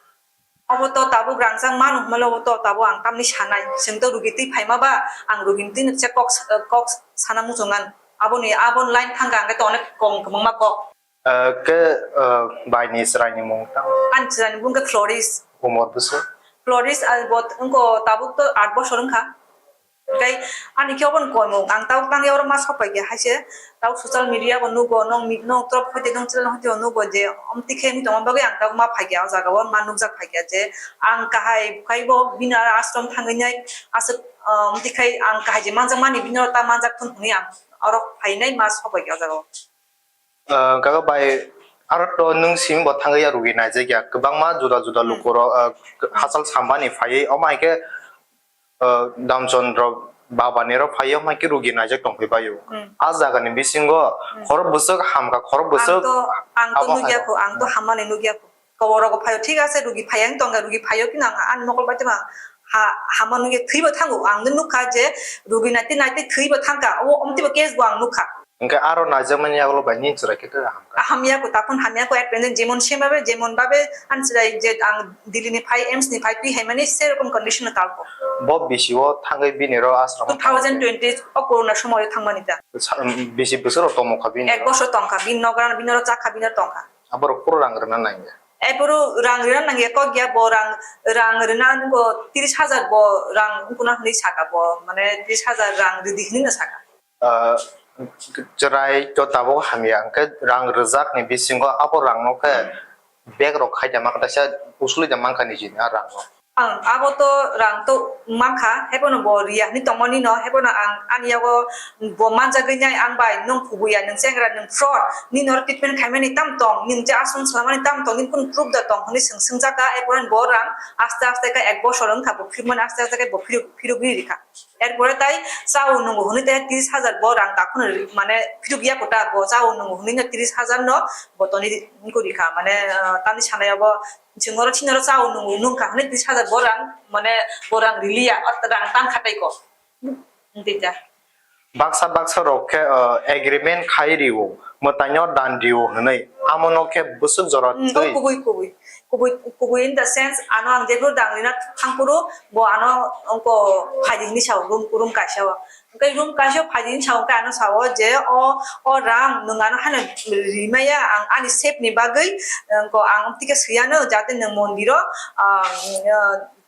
Obo to tabuk rangchak mano hwnmale obo to tabuk ang tamni sanai. Chwng to rugi twi phaima ba, ang rugini twi se kok, kok sana muchungan. Aboni, aboni line thangkha hwnkhe to onek kong kwbangma kok. Eh, khe, eh, baini chwraini mung tang? Ani chwraini mung khe Floris. Umor bwswk? Floris, ah, bo wngkha tabuk to aat bosor wngkha. Tei ani khe obo ni koimung, ang tabuk tangya oro ma sok pai khe, hai se tabuk social media bo nugo, nong mi-, nong trop hoite nong channel hoite bo nugo je, omtwi khe wngwi tongma bagwi ang tabuk ma phai khe, o jaga o ma nukjak phai khe je, ang kahai bukhai bo bini aro ashram thangwi nai aswk, ah, omtwi khai ang kahai je manjak mani bini oro ta manjak thun hwnwi ang oro phai nai ma sok pai khe o jaga o. Ah, gaga bai, aro to nwng simi bo thangwi ya rugi naijak ya, kwbangma juda juda lukurok, ah, hachal sambani phaiwi, omo hai khe, ah, Damchondro babani ro phaiwi, omo hai khe rugi naijak tongphai baio. Hmm. A jaga ni bisingo khorok bwswk hamkha, khorok bwswk. Ang to, ang to nukya kho, ang to hamani nukya kho. Koborok bo phaio, thik ase, rugi phaiya wng tongkha, rugi phaio, phino ang ani mokol bai tongma ha-, hama nugwi thwibo thango. Ang nw nukha je rugi naitwi naitwi thwibo thangkha, o omtwibo case bo ang nukha. Hwnkhe aro naijakmani yagulo bai nini chwrai khe hamkha? Hamya ko, takhon hamya ko, at present jemon same babe, jemon babe ani chwrai je ang Delhi ni phai, AIIMS ni phai twi haimani serokom condition no talko. Bo bisi o thangwi bini ro ashram o two thousand twenty o corona somoy o thangmani ta. Sa-, bisi bwswk rok tongmokha bini ro? Ek bosor tongkha, bini nogra, bini ro chakha, bini ro tongkha. Aborok phuru rang rwna nangya. Aphuru rang rwna nangya kok ya, bo rang, rang rwna nungo tris hajar bo rang wngkuna hwnwi saka bo, mane tris hajar rang rwdi hwnwi no saka. Ah, chwrai to tabuk hamya, hwnkhe rang rwjakni bisingo abo rangno khe bag rok khai da mankha, kaisa usuli da mankha nijini a rangno. Ang abo to rang to mankha, hebono bo riya hwnwi tongmani no, hebono ang ani yago bo manjagwi nai ang bai, nwng kubuya, nwng chengra, nwng fraud, nini oro treatment khaimani tam tong, nini je aswng swlamani tam tong, nini kunu proof da tong hwnwi swng swngjak kha, erpore bo rang aste aste khe ek bosor wngkha bo phirmani aste aste khe bo phiruk, phirugwi rikha. Erpore tai chao nungo hwnwi tei tris hajar bo rang takhwno ri-, mane phiruk ya kota bo chao nungo hwnwi no tris hajar no bo toni wngkha rikha, mane, ah, tamni sanai abo chwng oro chini oro chao nungo nungkha hwnwi tris hajar bo rang, mane bo rang riliya, o rang tang kha tei ko. Wngtwi ta. Baksa baksa rok khe, ah, agreement khai rio, mwtaino dan rio hwnwi, amono khe bwswk jora Hmm, twi. Kubui, kubui. Kubui, kubui in the sense, ano ang jephuru dang rina thangphuru, bo ano ongko phaidi hinwi sao, room, room kaisa o. Hwnkhe room kaisa o phaidi hinwi sao, hwnkhe ano sao je, o, o rang nwng ano haino rimaya, ang ani save ni bagwi, ongko ang tike swiyano, jate nwng mondiro, ah,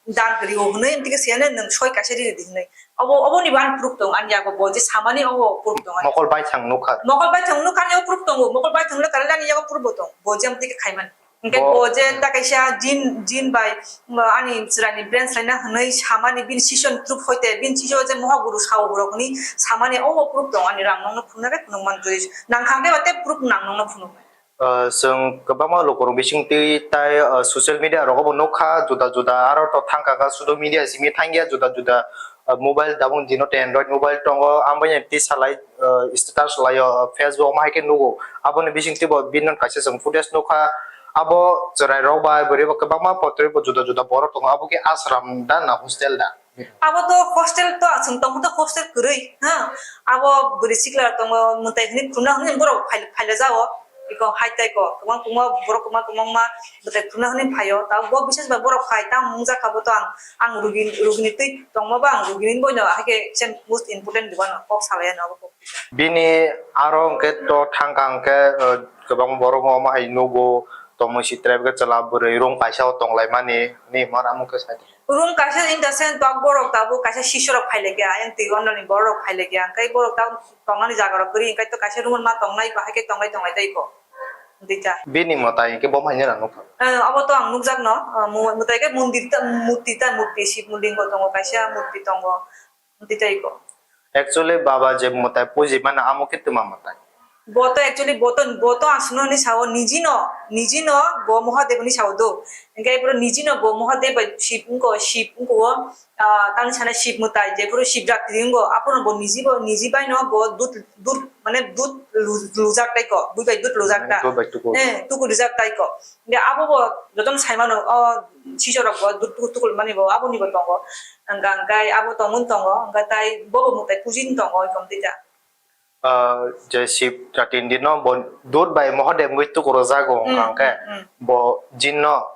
dan rio hwnwi, tike swiyano nwng soi kaisa riri di hwnwi. Obo, oboni bo ani proof tong, ani yago bo je samani obo proof tong ani. Mokol baithang nukha. Mokol baithang nukha ani yago proof tongo, mokol baithang le karale ani yago proof bo tong, bo je amtike khaimani. Hwnkhe bo bo je ta kaisa jin, jin bai, uh, ani chwraini branch laina hwnwi samani bini sison proof hoite, bini siso je moha guru sao borok hwnwi samani obo proof tong ani rang nokno phunuknai phunuk man twi. Nang khang de ba te proof nang nokno phunuknai. Uh, chwng kwbangma lukurok bising twi tai, uh, social media rogo bo nukha, juda juda aro to thangkha kha, social media simi thangya juda juda, uh, mobile tabuk dino te Android mobile tongo, ambai twi salai, uh, status laio, uh, Facebook ma hai khe nugo. Aboni bising twi bo bini kaisa chwng footage nukha. Abo chwrai rok bai bwrwi bo kwbangma potrwi bo juda juda borok tongo. Abo khe ashram da na hostel da? Abo to hostel to, chwng tongkha to hostel kwrwi, ha. Abo bwrwi sikla tongo, mwtai hwnwi khulumna hwnwi borok phai-, phaila jao. Iko hai tai ko, kwbang kwbangma borok kwbang kwbangma mwtai khulumna hwnwi phaio. Tabuk bo bises bai borok phai, tamo wngjakha bo to ang, ang rugin-, rugini twi tongma ba ang rugini boino, hai khe kisa most important diba no, kok salai ano abo kok. Bini aro hwnkhe to thangkha hwnkhe, uh, kwbang borok omo hai nugo, tongmung si trai khe chwla bwrwi room kaisa o tonglaimani, hinwi hwnwi amo khe sai. Room kaisa in the sense tok borok tabuk kaisa sisorok phailaikha, ayang twi ononi borok phailaikha, hwnkhe borok tabuk tongnani jaga rok kwrwi, hwnkhe to kaisa room ma tongnai, bahai khe tonglai tonglai tei ko. Dita. Bini mwtai hwnkhe bo haino nukha. Eh, abo to ang nukjak no, eh, mu-, mwtai khe mondir ta, murti ta, murti Shiv Lingo tongo, kaisa murti tongo. Tei tei ko. Actually, baba je mwtai puji mano, amo khe twma mwtai. Bo to actually, bo to, bo to aswkno hinwi sao, niji no, niji no bo Mahadev hinwi sao do. Hwnkhe boro niji no bo Mahadev bai Shiv wngko, Shiv wngko o, ah, tamni sana Shiv mwtai, je boro Shivratri wngo, aphuru bo niji bo, niji bai no bo dud, dud, mane dud lu-, lujak tai ko, bui bai dud lujak ta. Dud bai tuku. Eh, tuku lujak tai ko. Hwnkhe abo bo jotono sai mano, o sisorok bo dud tuku tuku mani bo aboni bo tongo. Hwnkha hwnkhe abo tongmani tongo, hwnkha tai bobo mwtai pujini tongo, oi kom tei ta. Ah, je Shiv Jatindino bo dud bai Mahadev wngwi tuku rwjago, hwnkha Hmm, hwnkhe hmm, hmm. Bo jinno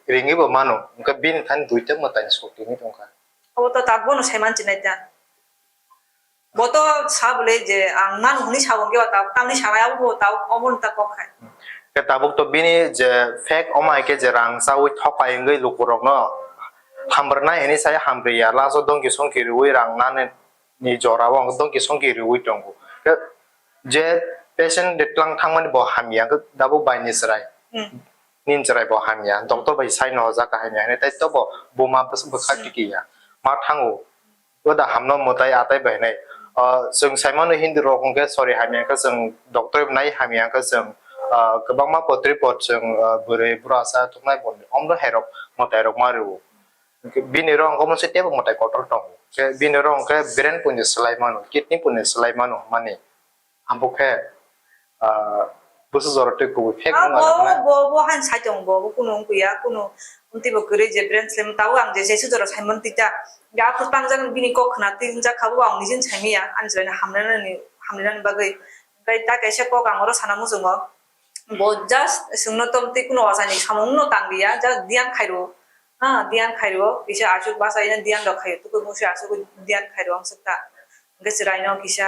ringwi bo mano, hwnkhe bini thani duita mwtaini sok tini tongkha. Abo to tabuk bono sai manchi nai ta. Bo to sa bole je ang nang hwnwi sa bo khe ba tabuk tamni sanai abo bo tabuk omo ta kok hai. Khe tabuk to bini je fake omo hai khe je rang chawi thokai wngwi lukurokno hamrwnai hwnwi sai hamriya, last o dongki songki rwui rang nani ni jora o ang dongki songki rwui tongo. Khe je patient de tlang thangmani bo hamya, khe tabuk bai ni chwrai. Hmm. Nini chwrai bo hamya, doctor bai sai no hojak kaham ya hinwi, tai to bo buma bwswk bwkha Hmm. tiki ya. Ma thango. Bo da hamno mwtai atai bai nai. Ah, chwng sai mano Hindu rok hwnkhe sori hamya khe chwng doctor bai nai hamya khe chwng, ah, kwbangma potri pot chwng, ah, bwrwi bwrasa thuknai bo omno hai rok mwtai rok ma rwo. Bini rok hwnkhe omo se teibo mwtai kotor tongo. Khe bini rok hwnkhe brain puini swlai mano, kidney puini swlai mano mani. Abo khe, ah, bwswk jora twi kubui fake Ah, wng bo, ano na. Bo, bo han sai tong bo, bo kunu wng ya, kunu wng twi bo kwrwi je brain slam tao ang je jesu jora sai man tita. Ya aphuru tangjak bini kok khna twi wng jak kha bo ang nijin sai maya, ani chwrai no hamrwnani, hamrwnani bagwi. Hwnkhe ta kaisa kok ang oro sana muchungo. Bo just chwngno tom twi kunu ochaini samung no tang liya, just diyan khairo. Ha, diyan khairo, kisa aswk basa ina diyan rok khaio, tuku musi aswk diyan khairo ang swk ta. Hwnkhe chwraino kisa,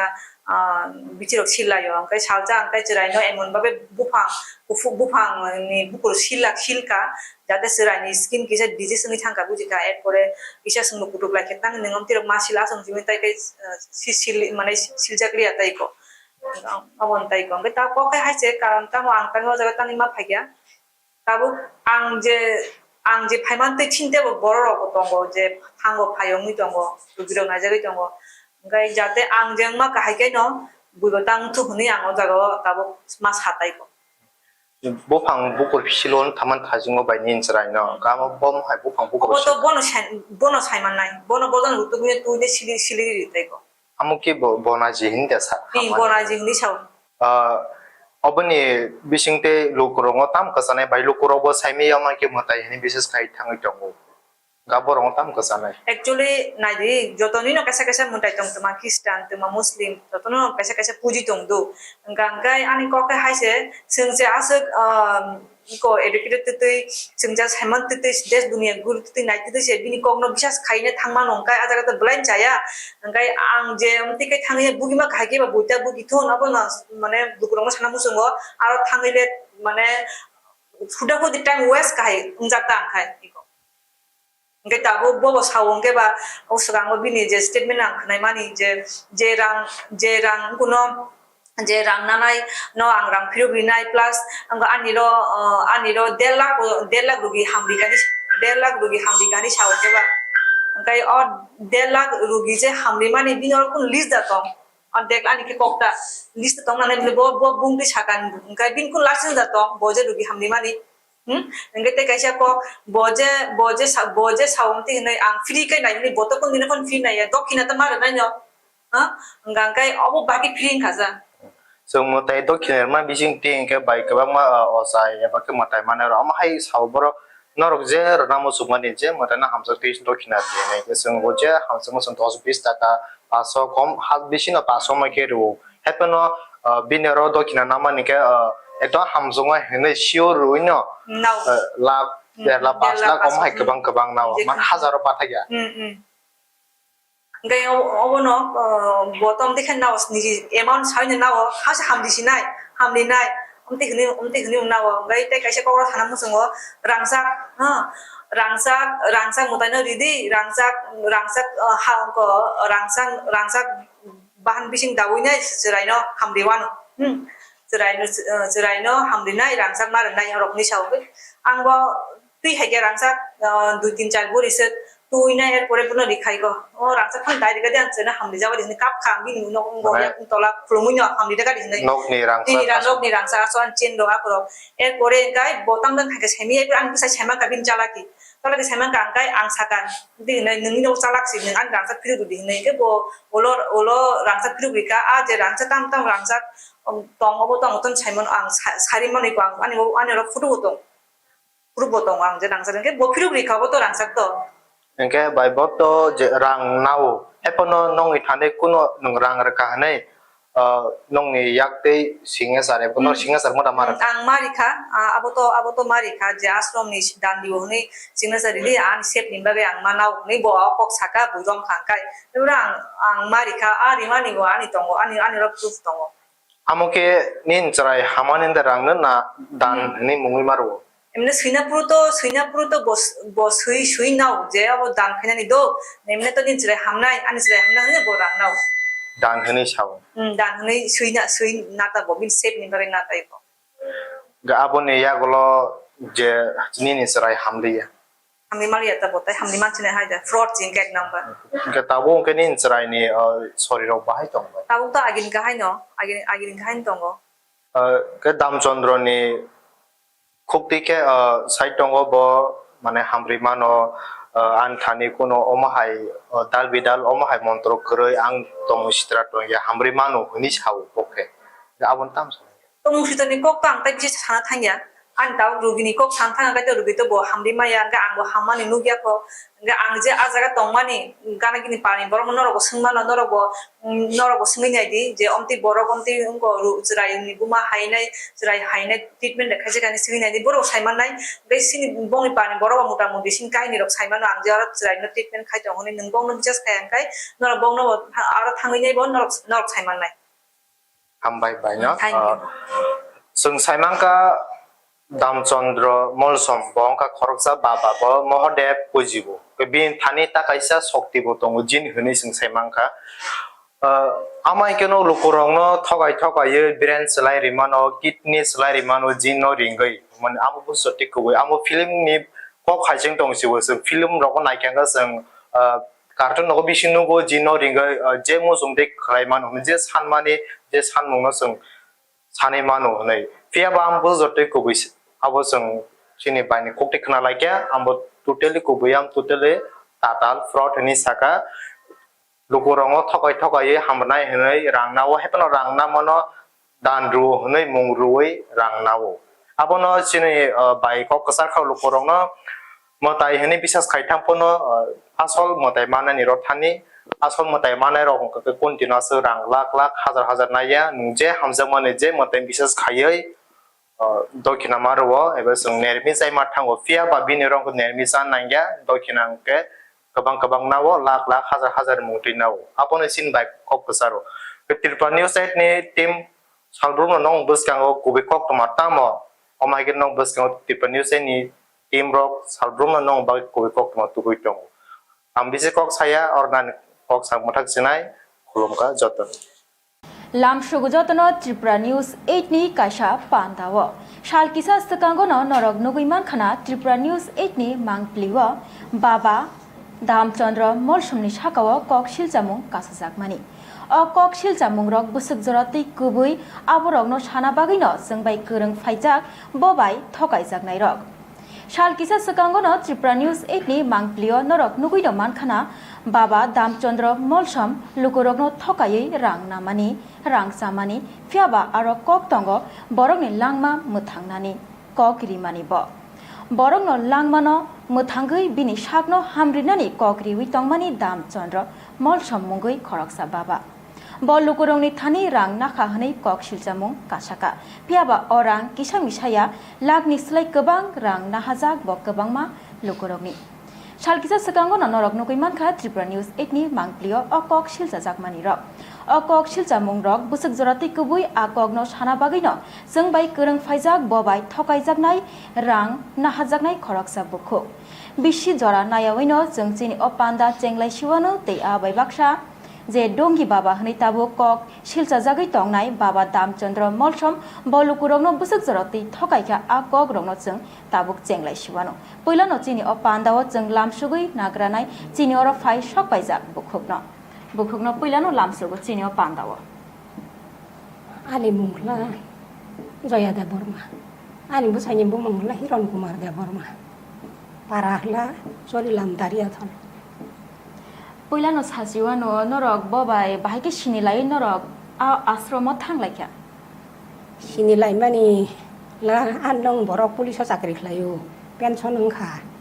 ah, bichirok silaio, hwnkhe salsa hwnkhe chwraino emon babe buphang, kuphuk buphangni bukur sila, silka, jate chwraini skin kisa disease wngwi thangkha, bujikha, erpore kisa chwngno kutuk lai khe tang nung, omtwirok ma sila aswk hwnwi tai khe, ah, si-, sil-, mane siljak liya tai kho. Aboni tai kho. Hwnkhe ta kok khe hai se, karon tamo ang tamo o jaga tangwi ma phaikha. Tabuk ang je, ang je phaimantwi chini teibo borok rokbo tongo, je thango phai wngwi tongo, rugirok naijagwi tongo. Hwnkhe jate ang je wngma kahai khe no buibo tang thuk hwnwi ang o jaga o tabuk ma sa tai kho. Buphang bukur silo thaman thajingo bai nini chwraino. Kamo bom hai buphang bukur Obo to silo. Bono sai, bono sai mannai. Bono bojan rutugwi twi de sili, sili ri tai kho. Amo khe bo, bonaji hini da sa? Twi bonaji hini sao. Ah, oboni bising tei lukurokno tam kwchanai bai lukurokbo saimaya ma khe mwtai hini bises khai thangwi tongo. Ga borokno tam kwchanai. Actually, naidi, jotonino kaisa kaisa mwtai tong, twma Christian, twma Muslim, jotono kaisa kaisa puji tong do. Hwnkha hwnkhe ani kok khe hai se, chwng se aswk, um, iko educated twtwi, chwng se saiman twtwi, desh duniya guru twtwi nai twtwi se, bini kokno bisas khaina thangma nung kai, a jaga to belai chaya. Hwnkhe ang je, um, tike thangwi bugima kahai khe ba buita bugi thun, abono, mane, lukurokno sana muchungo, aro thangwi le, mane, huda hudi time waste kahai wngjak ta ang khai iko. Hwnkhe tabuk bobo sao hwnkhe ba, o swkango bini je statement ang khwnaimani je, je rang, je rang kuno, je rang nanai no ang rang phirok rinai plus ang ani ro, uh, ani ro der lakh, der lakh rugi hamri kani, der lakh rugi hamri kani sao hwnkhe ba. Hwnkhe o der lakh rugi je hamri mani bini oro kun list da tong. An dek ani khe kok ta list tong nanai bo, bo bung twi sakan hwnkhe bini kun license da tong, bo je rugi hamri mani. Hmm? Hwnkhe tei kaisa kok, bo je, bo je sa-, bo je sawang twi hwnwi ang free khe naimani, bo to kunu dino phano free naiya, dokhina to ma rwnaino. Ha? Hwnkha hwnkhe obo bagwi free wngkha sa. Chwng mwtai dokhina rwma bising twi hwnkhe bai kwbangma, ah, ochai eba khe mwtai manai rw. Omo hai sao borok norok je rwna muchungmani je mwtaino hamjak twi dokhina rw hinwi. Chwng bo je hamjakma chwng dos bis taka, paso kom ha bisino paso ma khe rw. Hapheno, ah, bini oro dokhina namani khe, ah, ekdom hamjakma hinwi sure rwino, Nao. ah, lakh, Hmm, der lakh, der lakh, pash lakh, omo hai pash lakh. Kwbang kwbang nao. Hmm. Man hazaro pathakya. Hmm, hmm. Hwnkhe o-, obono, ah, bo tom dekhe nao niji amount saino nao, hase hamdi sinai, hamdi nai, omtwi hwnwi, omtwi hwnwi nao. Hwnkhe tei kaisa kokro sana muchungo, rangchak, ha, rangchak, rangchak mwtaino ridi, rangchak, rangchak, ah, ha, ko, rangchak, rangchak, bahan bising dawi nai chwraino hamri wano. Hmm. Chwraino, eh, chwraino hamri nai rangchak ma rwnai orok hinwi sao. Ang bo twi hai khe rangchak, eh, dui tin char buri se twi nai, er pore bono rikhai go. O rangchak phano dai rikha de ang chwraino hamri jabo de hinwi kap kha ang bini nok wng go Mane yak wng tola khulumui no hamri rikha de hinwi. Nokni rangchak Bini ra aswk. Nokni rangchak aswk ang chen rok akorok. Er pore hwnkhe bo tam jani hai khe saimanya, er pore ang bwsai saimang kha bini chalaki. Chalaki saimang kha ang kai ang sakha. Di hinwi nwngni nok chalak si nwng ani rangchak phiruk di hinwi hwnkhe bo Ulo, ulo rangchak phiruk rikha, a je rangchak tam tam rangchak, um, tong obo tong tong saimano ang sa-, sari manwi ko ang ani, ani oro photo bo tong, proof bo tongo ang je rangchak hwnkhe bo phiruk rikha obo to rangchak to. Hwnkhe bai bo to je rang nao, haiphano nongni thani kuno nwng rang rwkha hinwi, ah, nongni yak tei signature ebo no Hmm. Signature mo da ma rwkha? Ang ma rikha, ah, abo to, abo to ma rikha je ashram ni dandi bo hinwi signature ridi ani sep ni bagwi ang ma nao hinwi bo o kok saka bui romkha hwnkhe. Ebro ang, ang ma rikha, a rimani bo ani tongo, ani, ani oro proof tongo. Amo khe nini chwrai hamani da rang no na dan Hmm. Hinwi mungwi ma rwo? Emne swina phuru to, swina phuru to bo, bo swi, swi nao je abo dan khainani do. Emne to nini chwrai hamnai, ani chwrai hamnai hinwi bo rang nao. Dan hinwi sao? Hmm, dan hinwi swi na, swi na ta bo, bini sep ni bagwi na tai bo. Ga aboni yagulo je nini chwrai hamliya. Hamni maliya ta bo tai, hamni manchina hai da, fraud jin gate number. Hwnkhe tabuk hwnkhe nini chwraini, uh, sorirok bahai tong bai? Tabuk to agini kahai no, agini, agini kahai no tongo. Uh, khe Damchandra ni khukti khe, uh, sai tongo bo, mane hamri mano, uh, ani thani kuno omo hai, uh, dal bidal omo hai montro kwrwi ang tongwi sitra tongya hamri mano hwnwi sao bo khe. Aboni tamo sa. Tongmung switorni kok to ang tai bisi sana thangya. Ani tabuk rugini kok sana thangya, kaitor rugi to bo hamri maya, hwnkhe ang bo hammani nukya kho. Hwnkhe ang je a jaga tongmani, gana gini pari borok norok bo swngmano, norok bo, mm, norok bo swngwi naidi je omtwi borok omtwi wngkho ru-, chwraini buma hainai, chwrai hainai treatment rwkha se kani swngwi naidi borok sai mannai. Hwnkhe sini bongni pari borok bo mota moti sini kahini rok sai mano, ang je oro chwraino treatment khai tongo hinwi nwng bongno bisas khai hwnkhe norok bongno bo aro thangwi nai bo norok, norok sai mannai. Hambai bai no. Thank you. Ah, chwng sai mankha Damchandra Molsom, bo wngkha khoroksa baba, bo Mohodev pujibo. Bini thani ta kaisa shokti bo tongo, jin hwnwi chwng sai mankha. Ah, amai keno lukurokno thokai thokaiwi brain swlai rimano, kidney swlai rimano, jin no ringwi. Mane amo busto tei kubui. Amo film ni kok hai chwng tong si bo, chwng film rokno naikha khe chwng, ah, cartoon rogo bisi nugo, jin no ringwi, ah, je muchung tei khlai mano, je sanmani, je sanmungno chwng sanwi mano hwnwi. Phiya ba ang bo jotoi kubui se, abo chwng chini bai ni kok tei khna lai khe, ang bo totally kubui, ang totally tatal fraud hwnwi saka. Lukurokno thokai thokaiwi hamrwnai hwnwi rang nao, haiphano rang namano dan rwo hwnwi mung rwui rang nao. Abono chini, ah, bai kok kwchar kha lukurokno mwtai hwnwi bisas khai thang phano, ah, asol mwtai manani rw thani, asol mwtai manai rok hwnkha khe continue aswk rang lakh lakh, hajar hajar naiya, nwng je hamjakmani je mwtai bisas khaiwi, ah, dokhina ma rwo, eba chwng nermi chai ma thango, phiya ba bini rok nermi cha nangya, dokhina hwnkhe kwbang kwbang nao, lakh lakh, hajar hajar mung twi nao. Abono chini bai kok kwcharo. Tripura News eight ni team salbrumno nwng bwskango kubui koktwma tamo, omo hai khe nwng bwskango Tripura News eight ni team rok salbrumno nwng bagwi kubui koktwma tubui tongo. Ang bisi kok saya, ornani kok sak mwthak sinai, khulumkha jotono. Lamsugo jotono Tripura News eight ni kaisa panda o. Sal kisa swkango no norok nugui mankha na Tripura News eight ni mangpli o Baba Damchandra Molsomni saka o kok silchamung kasajakmani. O kok silchamung rok bwswk jora tei kubui aborokno sana bagwi no chwng bai kwrwng phaijak, bo bai thokaijak nai rok. Sal kisa swkango no Tripura News eight ni mangpli o norok nugui no mankha na Baba Damchandra Molsom lukurokno thokaiwi rang namani, rang chamani, phiya ba aro kok tongo borokni langma mwthangnani. Kok rimani bo. Borokno langmano mwthangwi bini sakno hamrinani kok riwi tongmani Damchandra Molsom mungwi khoroksa baba. Bo lukurokni thani rang nakha hwnwi kok silchamung kasaka. Phiya ba o rang kisa misa ya, lakhni slai kwbang rang nahajak bo kwbangma lukurokni. Sal kisa swkango no norok nugui mankha Tripura News eight ni mangpli o o kok silchajakmani rok. O kok silchamung rok bwswk jora tei kubui a kokno sana bagwi no chwng bai kwrwng phaijak, bo bai thokaijaknai rang nahajaknai khoroksa bukhuk. Bisi jora naiyaui no chwng chini o panda chenglai siwano tei a bai baksa je Dongi Baba hwnwi tabuk kok silchajagwi tongnai Baba Damchandra Molsom bo lukurokno bwswk jora tei thokaikha, a kokrokno chwng tabuk chenglai siwano. Puilano chini o pandao chwng lamsugwi nagranai chini oro phai sok paijak bukhukno. Bukhukno puilano lamsugo chini o pandao. Ani mung kla Joya Debbarma. Ani bwsaini bumung kla Hiron Kumar Debbarma. Para kla Chorilam Dariathon. Puilano sachiwano norok bo bai bahai khe sini lai norok a ashromo thang lai kha. Sini laimani la, ang nong borok police o chakri khlaio, pension wngkha.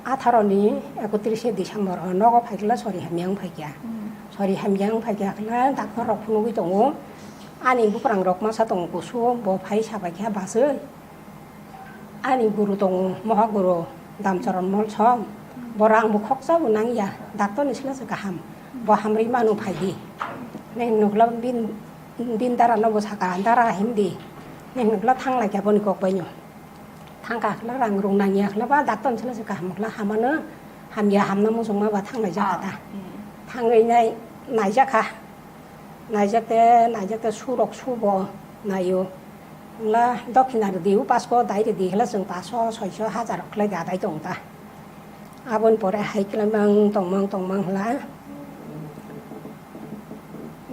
Atharo ni ekotris December o nogo phaikla sori hamya wng phaikya. Hmm. Sori hamya wng phaikya kla doctor rok phunugwi tongo. Ani buprang rok masa tongo kusu, bo phai sabaikha baswi. Ani guru tongo, moha guru Damcharan Molsom. Bo rang bo khoksa bo nangya, doctor ni sila se kaham. Bo hamri manu phaidi. Neng nukla bin, bin dara no bo saka, dara himdi. Neng nukla thang laikya boni kok baino. Thang ka khla rang rung nangya khla ba doctor ni sila se kaham khla hamano, hamya hamna muchungma ba thang laijak kha ta. Ah, hmm. Thangwi nai naijak kha. Naijak te, naijak te surok subo naio. Hwngla dokhina rwdi, o pasko dai rwdi, hwla chwng paso, soiso, hajar rok khlai da dai tong ta. Aboni pore hai khlai mang tong mang tong mang hwla.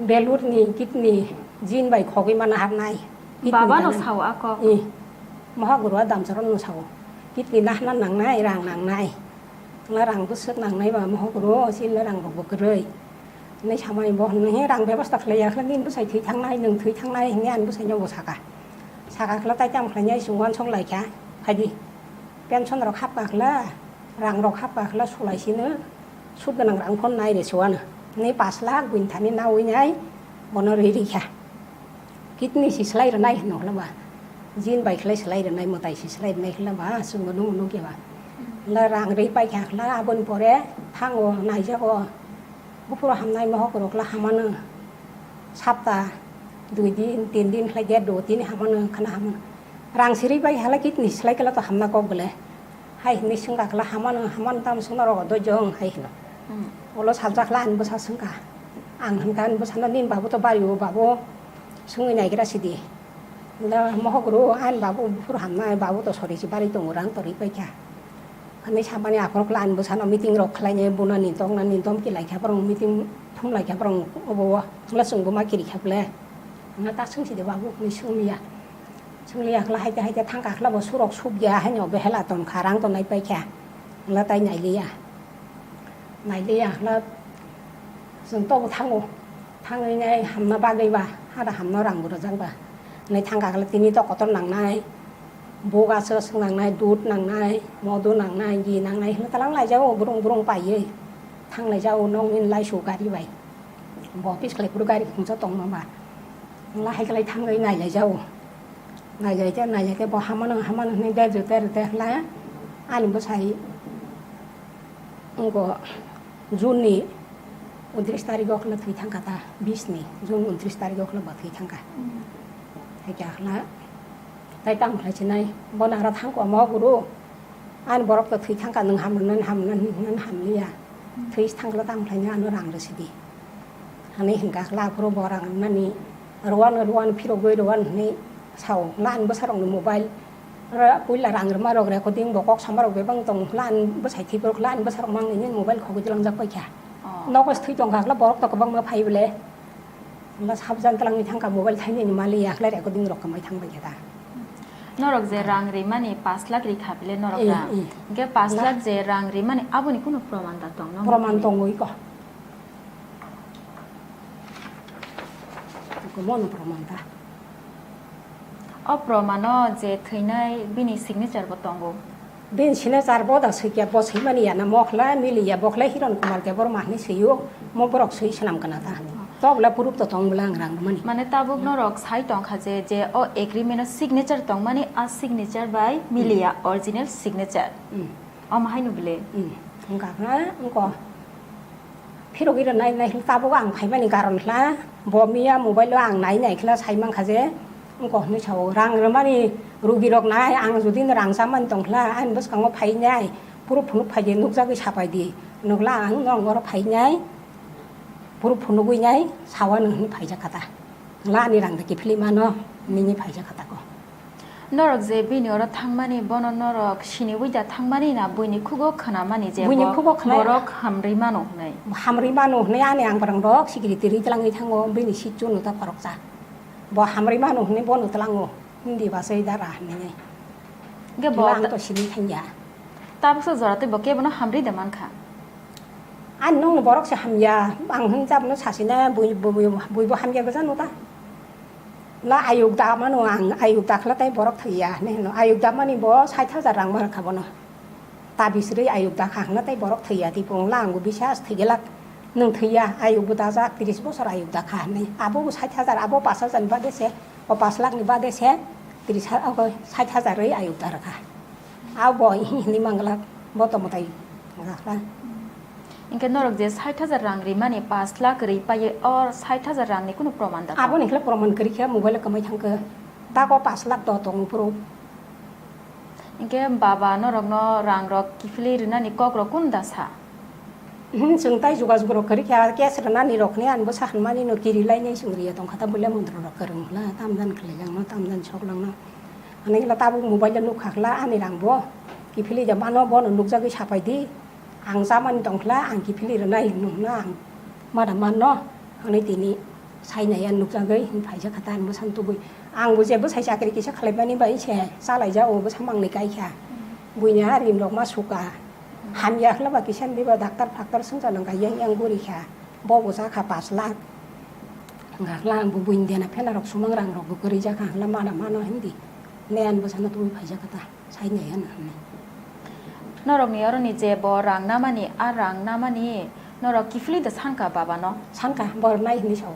Belur ni kidney jin bai khogwi mana harnai. Kidney Baba no gana. Sao ako. I. Moha guru a Damcharan no sao. Kidney nahna nangnai, rang nangnai. Hwla rang bwswk nangnai ba moha guru, o sila rang rok bo kwrwi. Hinwi samani bo hinwi he rang bebosta khlai ya khlai nini bwsai thwi thangnai, nwng thwi thangnai hinwi ani bwsaino bo saka. Saka khlai tai tamo khlainai chwng uansuk lai kha, phaidi. Pension rok hapkha khlai, rang rok hapkha khlai sulai sino, sud gwnang rang phone nai re se uano. Hinwi pash lakh buini thani naui nai bono rwi rikha. Kidney si slai rwnai hwno hwla ba. Jin bai khlai slai rwnai, mwtai si slai rwnai hwla ba, chwng bo nung nung khe ba. Hwla rang rwi pai kha hwla, aboni pore thango naijago. Buphuru hamnai mohok rok la hamano. Sapta Dui din, tin din khlai de, do tini hamano, khana hamano. Rang siri bai hala kit ni slai kala to hamna kok bole. Hai hini sungka kala hamano, hamano tam sungna rogo do jong hai hino. Hmm. Olo salsa kala ani bwsa sungka. Ang hwnka ani bwsano, "Nini babu to bari o, babu sungwi naigra sidi." Da mohok ro ani babu phur hamnai, babu to sori si bari tongo, rang tori paikha. Ani samani aphuru kala ani bwsano meeting rok khlainai, bunani toknani domki laikha, borok meeting thum laikha, borok obo o. Hwnla chwng buma kiri kha bole. Hwnla ta sung sidi babu hwnwi sung liya. Sung liya kala haite haite thangka kala bo surok suk ya, haino behela ton kha, rang to nai paikha. Hwnla tai nai liya. Nai liya kala chwng tobo thango. Thangwi nai hamna bagwi ba, hada hamna rang bo rwjak ba. Nai thangka kala tini to kotor nangnai. Buk aswk aswk nangnai, dud nangnai, modu nangnai, gi nangnai hwnwi talang laijao, burung burung paiwi thang laijao, nokni laisu gari bai. Bo office khlai phuru gari khungsa tongma ba. Hwnla hai khlai thangwi nai laijao. Nai lai khe, nai lai khe bo hamano, hamano hwnwi de jute rwte hwnla ani bwsai. Wngkha June ni untris tarik o khwlai thwi thangkha ta, bis ni June untris tarik o khwlai bo thwi thangkha. Hmm. Hai khe khwlai tai tamo khlai sinai, bo nagra thangkha mo guru, ani borok to thwi thangkha, nwng ham rwnani ham rwnani hinwi ham liya. Hmm. Thwi thangkha tamo khlai nai ano rang rw sidi. Hani hingkha khwlai aphuru bo rang rwnani rwano rwano phirogwi rwano hinwi sao, lan bwsarokni mobile. Ra-, puila rang rwma rok recording bo kok sama rok bebak tong hwla, ani bwsai thwi borok hwla, ani bwsa rok mang nini mobile khogwi twlang jak paikha. Oh. Nogo se thwi tong kha hwla, borok to kwbangma phai bole. Hwla sabjan twlang ni thang kha, mobile thai nini mali ya hwla, recording rok kwmai thang bai kha ta. Norok je rang rimani pash lakh ri kha bile norok Eh, rang. Eh. Hingke pash lakh je rang rimani aboni kunu proman da tong no? Proman tongwi ko. Ko mono proman ta. O promano je thwinai bini signature bo tongo. Bini signature bo da swikia, bo swimani yana mokhlai miliya, bokhlai Hiron Kumar Debbarma hinwi swio, mo borok swi swnam kana ta. Tobla proof to tong bwla ang rang mani. Mane tabuk norok sai tongkha je, je o agreement o signature tongmani, a signature bai miliya, original signature. Hmm. Omo haino bile. Hmm. Wngkha na, wngkha. Phirogwi rwnai nai hwnkhe tabuk ang phaimani karon hwla, bo miya mobile o ang nai nai khwla sai mankha je, wngkha hwnwi sao, rang rwmani rugi rok nai, ang jodi no rang chamani tong khwla, ani bwskango phainai, phuru phunuk phaidi nukjagwi sapaidi, nukla ang norok oro phainai, phuru phunugwi nai, sawano hwnwi phaijakha ta. Wngla ani rang da kiphilwi mano, nini phaija kha tako. Norok je bini oro thangmani, bono norok siniwi da thangmani na buini khugo khwnamani je buini bo khugo khwnai borok hamrwi mano hwnwi? Hamrwi mano hwnwi ani ang borok rok sikiri tiri twlangwi thango, bini sitchu no ta khoroksa. Bo hamrwi mano hwnwi bono tlango, hindi basai dara hwnwi. Hwnkhe bo ang ta- to sini thangya. Tabuksa jora tei bo kebono hamrwi da mankha. Ani nokni borok se hamya, ang hwnjak no sasina bui, bui, bui, buibo hamya gwja no ta. La ayuk da mano ang, ayuk da khwla tei borok thwiya hinwi hwno. Ayuk da mani bo sait hajar rang ma rwkha bono. Tabis rwi ayuk da kha hwnna tei borok thwiya, tei bo wngla ang bo bisas thwigelak. Nwng thwiya, ayuk bo dajak, tris bosor ayuk da kha hinwi. Abo bo sait hajar, abo pash hajar ni bade se, o pash lakh ni bade se, tris ha-, o sait hajar rwi ayuk da rwkha. Abo hinwi mangla, bo to mwtai wngkha. Hingke norok je sait hajar rang rimani pash lakh ri paye, o sait hajar rangni kunu proman da? Aboni khe proman kwrwi khe mobile o kwmai thangkhe. Tako pash lakh do tong phuru. Hingke baba norokno rangrok kiphilwi rwnani kokrok kunu da sa? Hmm, chwng tai jogajog rok kwrwi kha, cash rwnani rok hwnwi ani bwsa hwnmani no kiri lainai chwng riya tongkha ta, bulia montra rok kwrwng hwla, tamdan khwlaijakno, tamdan soklangno. Ani hwla tabuk mobile o nukha hwla ani rang bo kiphilwi da mano, bono nukjagwi sapai di. Ang chamani tongkha, ang kiphilwi rwnai hwnwi hwnna ang mada manno, hwnwi tini sainai ang nukjagwi hwnwi phaijak kha ta, ang bwsano tubui. Ang bo je bwsai chakri kisa khwlaimani bai se chalaijak, o bwsa mangni kaikha. Buini a rimrok ma suka. Hamya khwlaiba kisa diba daktar phaktar swngcharno yang yang gurikha. Bo bo chakha pash lakh. Wngkha khwla ang bo buini dena phenarok sumang rangrok bo kwrwi jakha, khwla mada mano hindi. Nai ang bwsano tubui phaijak kha ta. Sainai ano hwnwi. Norokni oroni je bo rang namani, a rang namani norok kiphilwi da sanka babano? Sanka, bo rwnai hwnwi sao.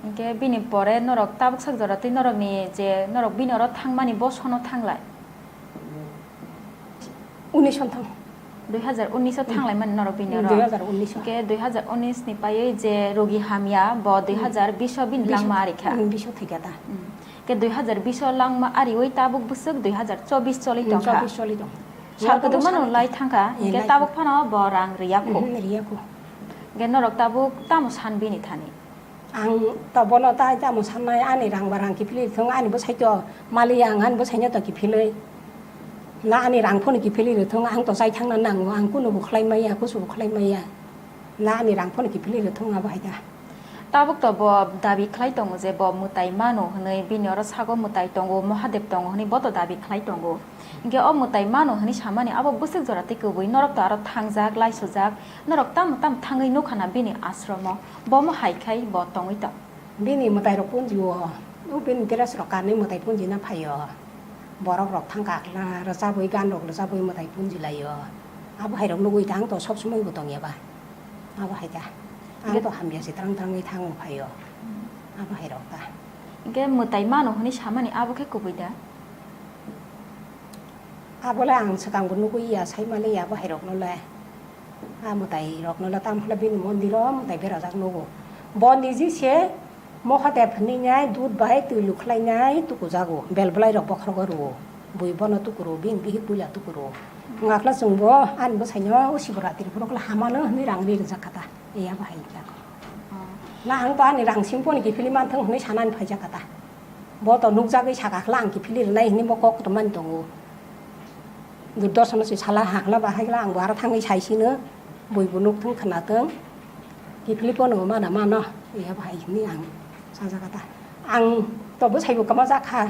Hinkhe bini pore norok tabuk sak jora twi norokni je norok bini oro thangmani bo sono thanglai? Uni son thang. Dui hazar unis o thanglaimani norok bini oro. Dui hazar unis o. Ke dui hazar unis ni paiwi je rogi hamya, bo dui hazar bis o bini langma ari kha. Bis o thwi kha ta. Hmm. Ke dui hazar bis o langma ariwi tabuk bwswk dui hazar chobis choli tong kha. Chobis choli tong. Sal kwdwmano lai thang kha, hinkhe tabuk phano bo rang riya khu. Hmm, riya khu. Hinkhe norok tabuk tamo san bini thani? Ang to bono tai tamo sannai, ani rang ba rang kiphilwi thung, ani bwsai to maliya, ang ani bwsaino to kiphilwi. Na ani rang phano kiphilwi rw thung, ang to chai thangna nango, ang kunubo khlai maya, kusubo khlai maya. Na ani rang phano kiphilwi rw thung, abo hai da. Tabuk to bo dabi khlai tongo je bo mwtai mano hwnwi, bini oro sago mwtai tongo, Mahadev tongo hwnwi bo to dabi khlai tongo. Hinkhe o mwtai mano hwnwi samani abo bwswk jora tei kwbui, norok to aro thangjak, laisojak, norok tamo tamo thangwi nukha na bini ashromo, bomo hai khai bo tongwi tong. Bini mwtai rok punji o, o bini dress rok kanwi mwtai punji na phaio. Borok rok thang kha khla rwchabwi, gan rok rwchabwi mwtai punji laio. Abo hai rok nugwi tang to sob somoi bo tong ya ba. Abo hai ta. Ang to hamya se trang trangwi thango phaio. Abo hai rok ta. Hinkhe mwtai mano hwnwi samani abo khe kubui da? Abo le ang swkang bo nugwi ya, sai mali ya abo hai rok no le. A mwtai rok no le tamo khe bini mondir o mwtai berajak nugo. Bo niji se Mahadev hwnwi nai dud bai twi lukhlai nai tukujago, bel bwlai rok bokhrogo rwo. Bui bono tukuro, bini bihik puila tukuro. Wngkha khe chwng bo ani bwsaino o Shivaratri phuru khe hamano hwnwi rang ri rwjak kha ta. Iya bahai kha. Na ang to ani rang simi phone kiphilwi manthung hwnwi sanani phaijak kha ta. Bo to nukjagwi sakha khe ang kiphilwi rwnai hwnwi bo kok rwmani tongo. Durdorshono se sala hakla bahai kla ang bo aro thangwi saisino, bui bo nukthung khwnathung, kiphilwi phone bo mana mano, iya bahai hwnwi ang sajak kha ta. Ang to bwsai bo kwma jak kha,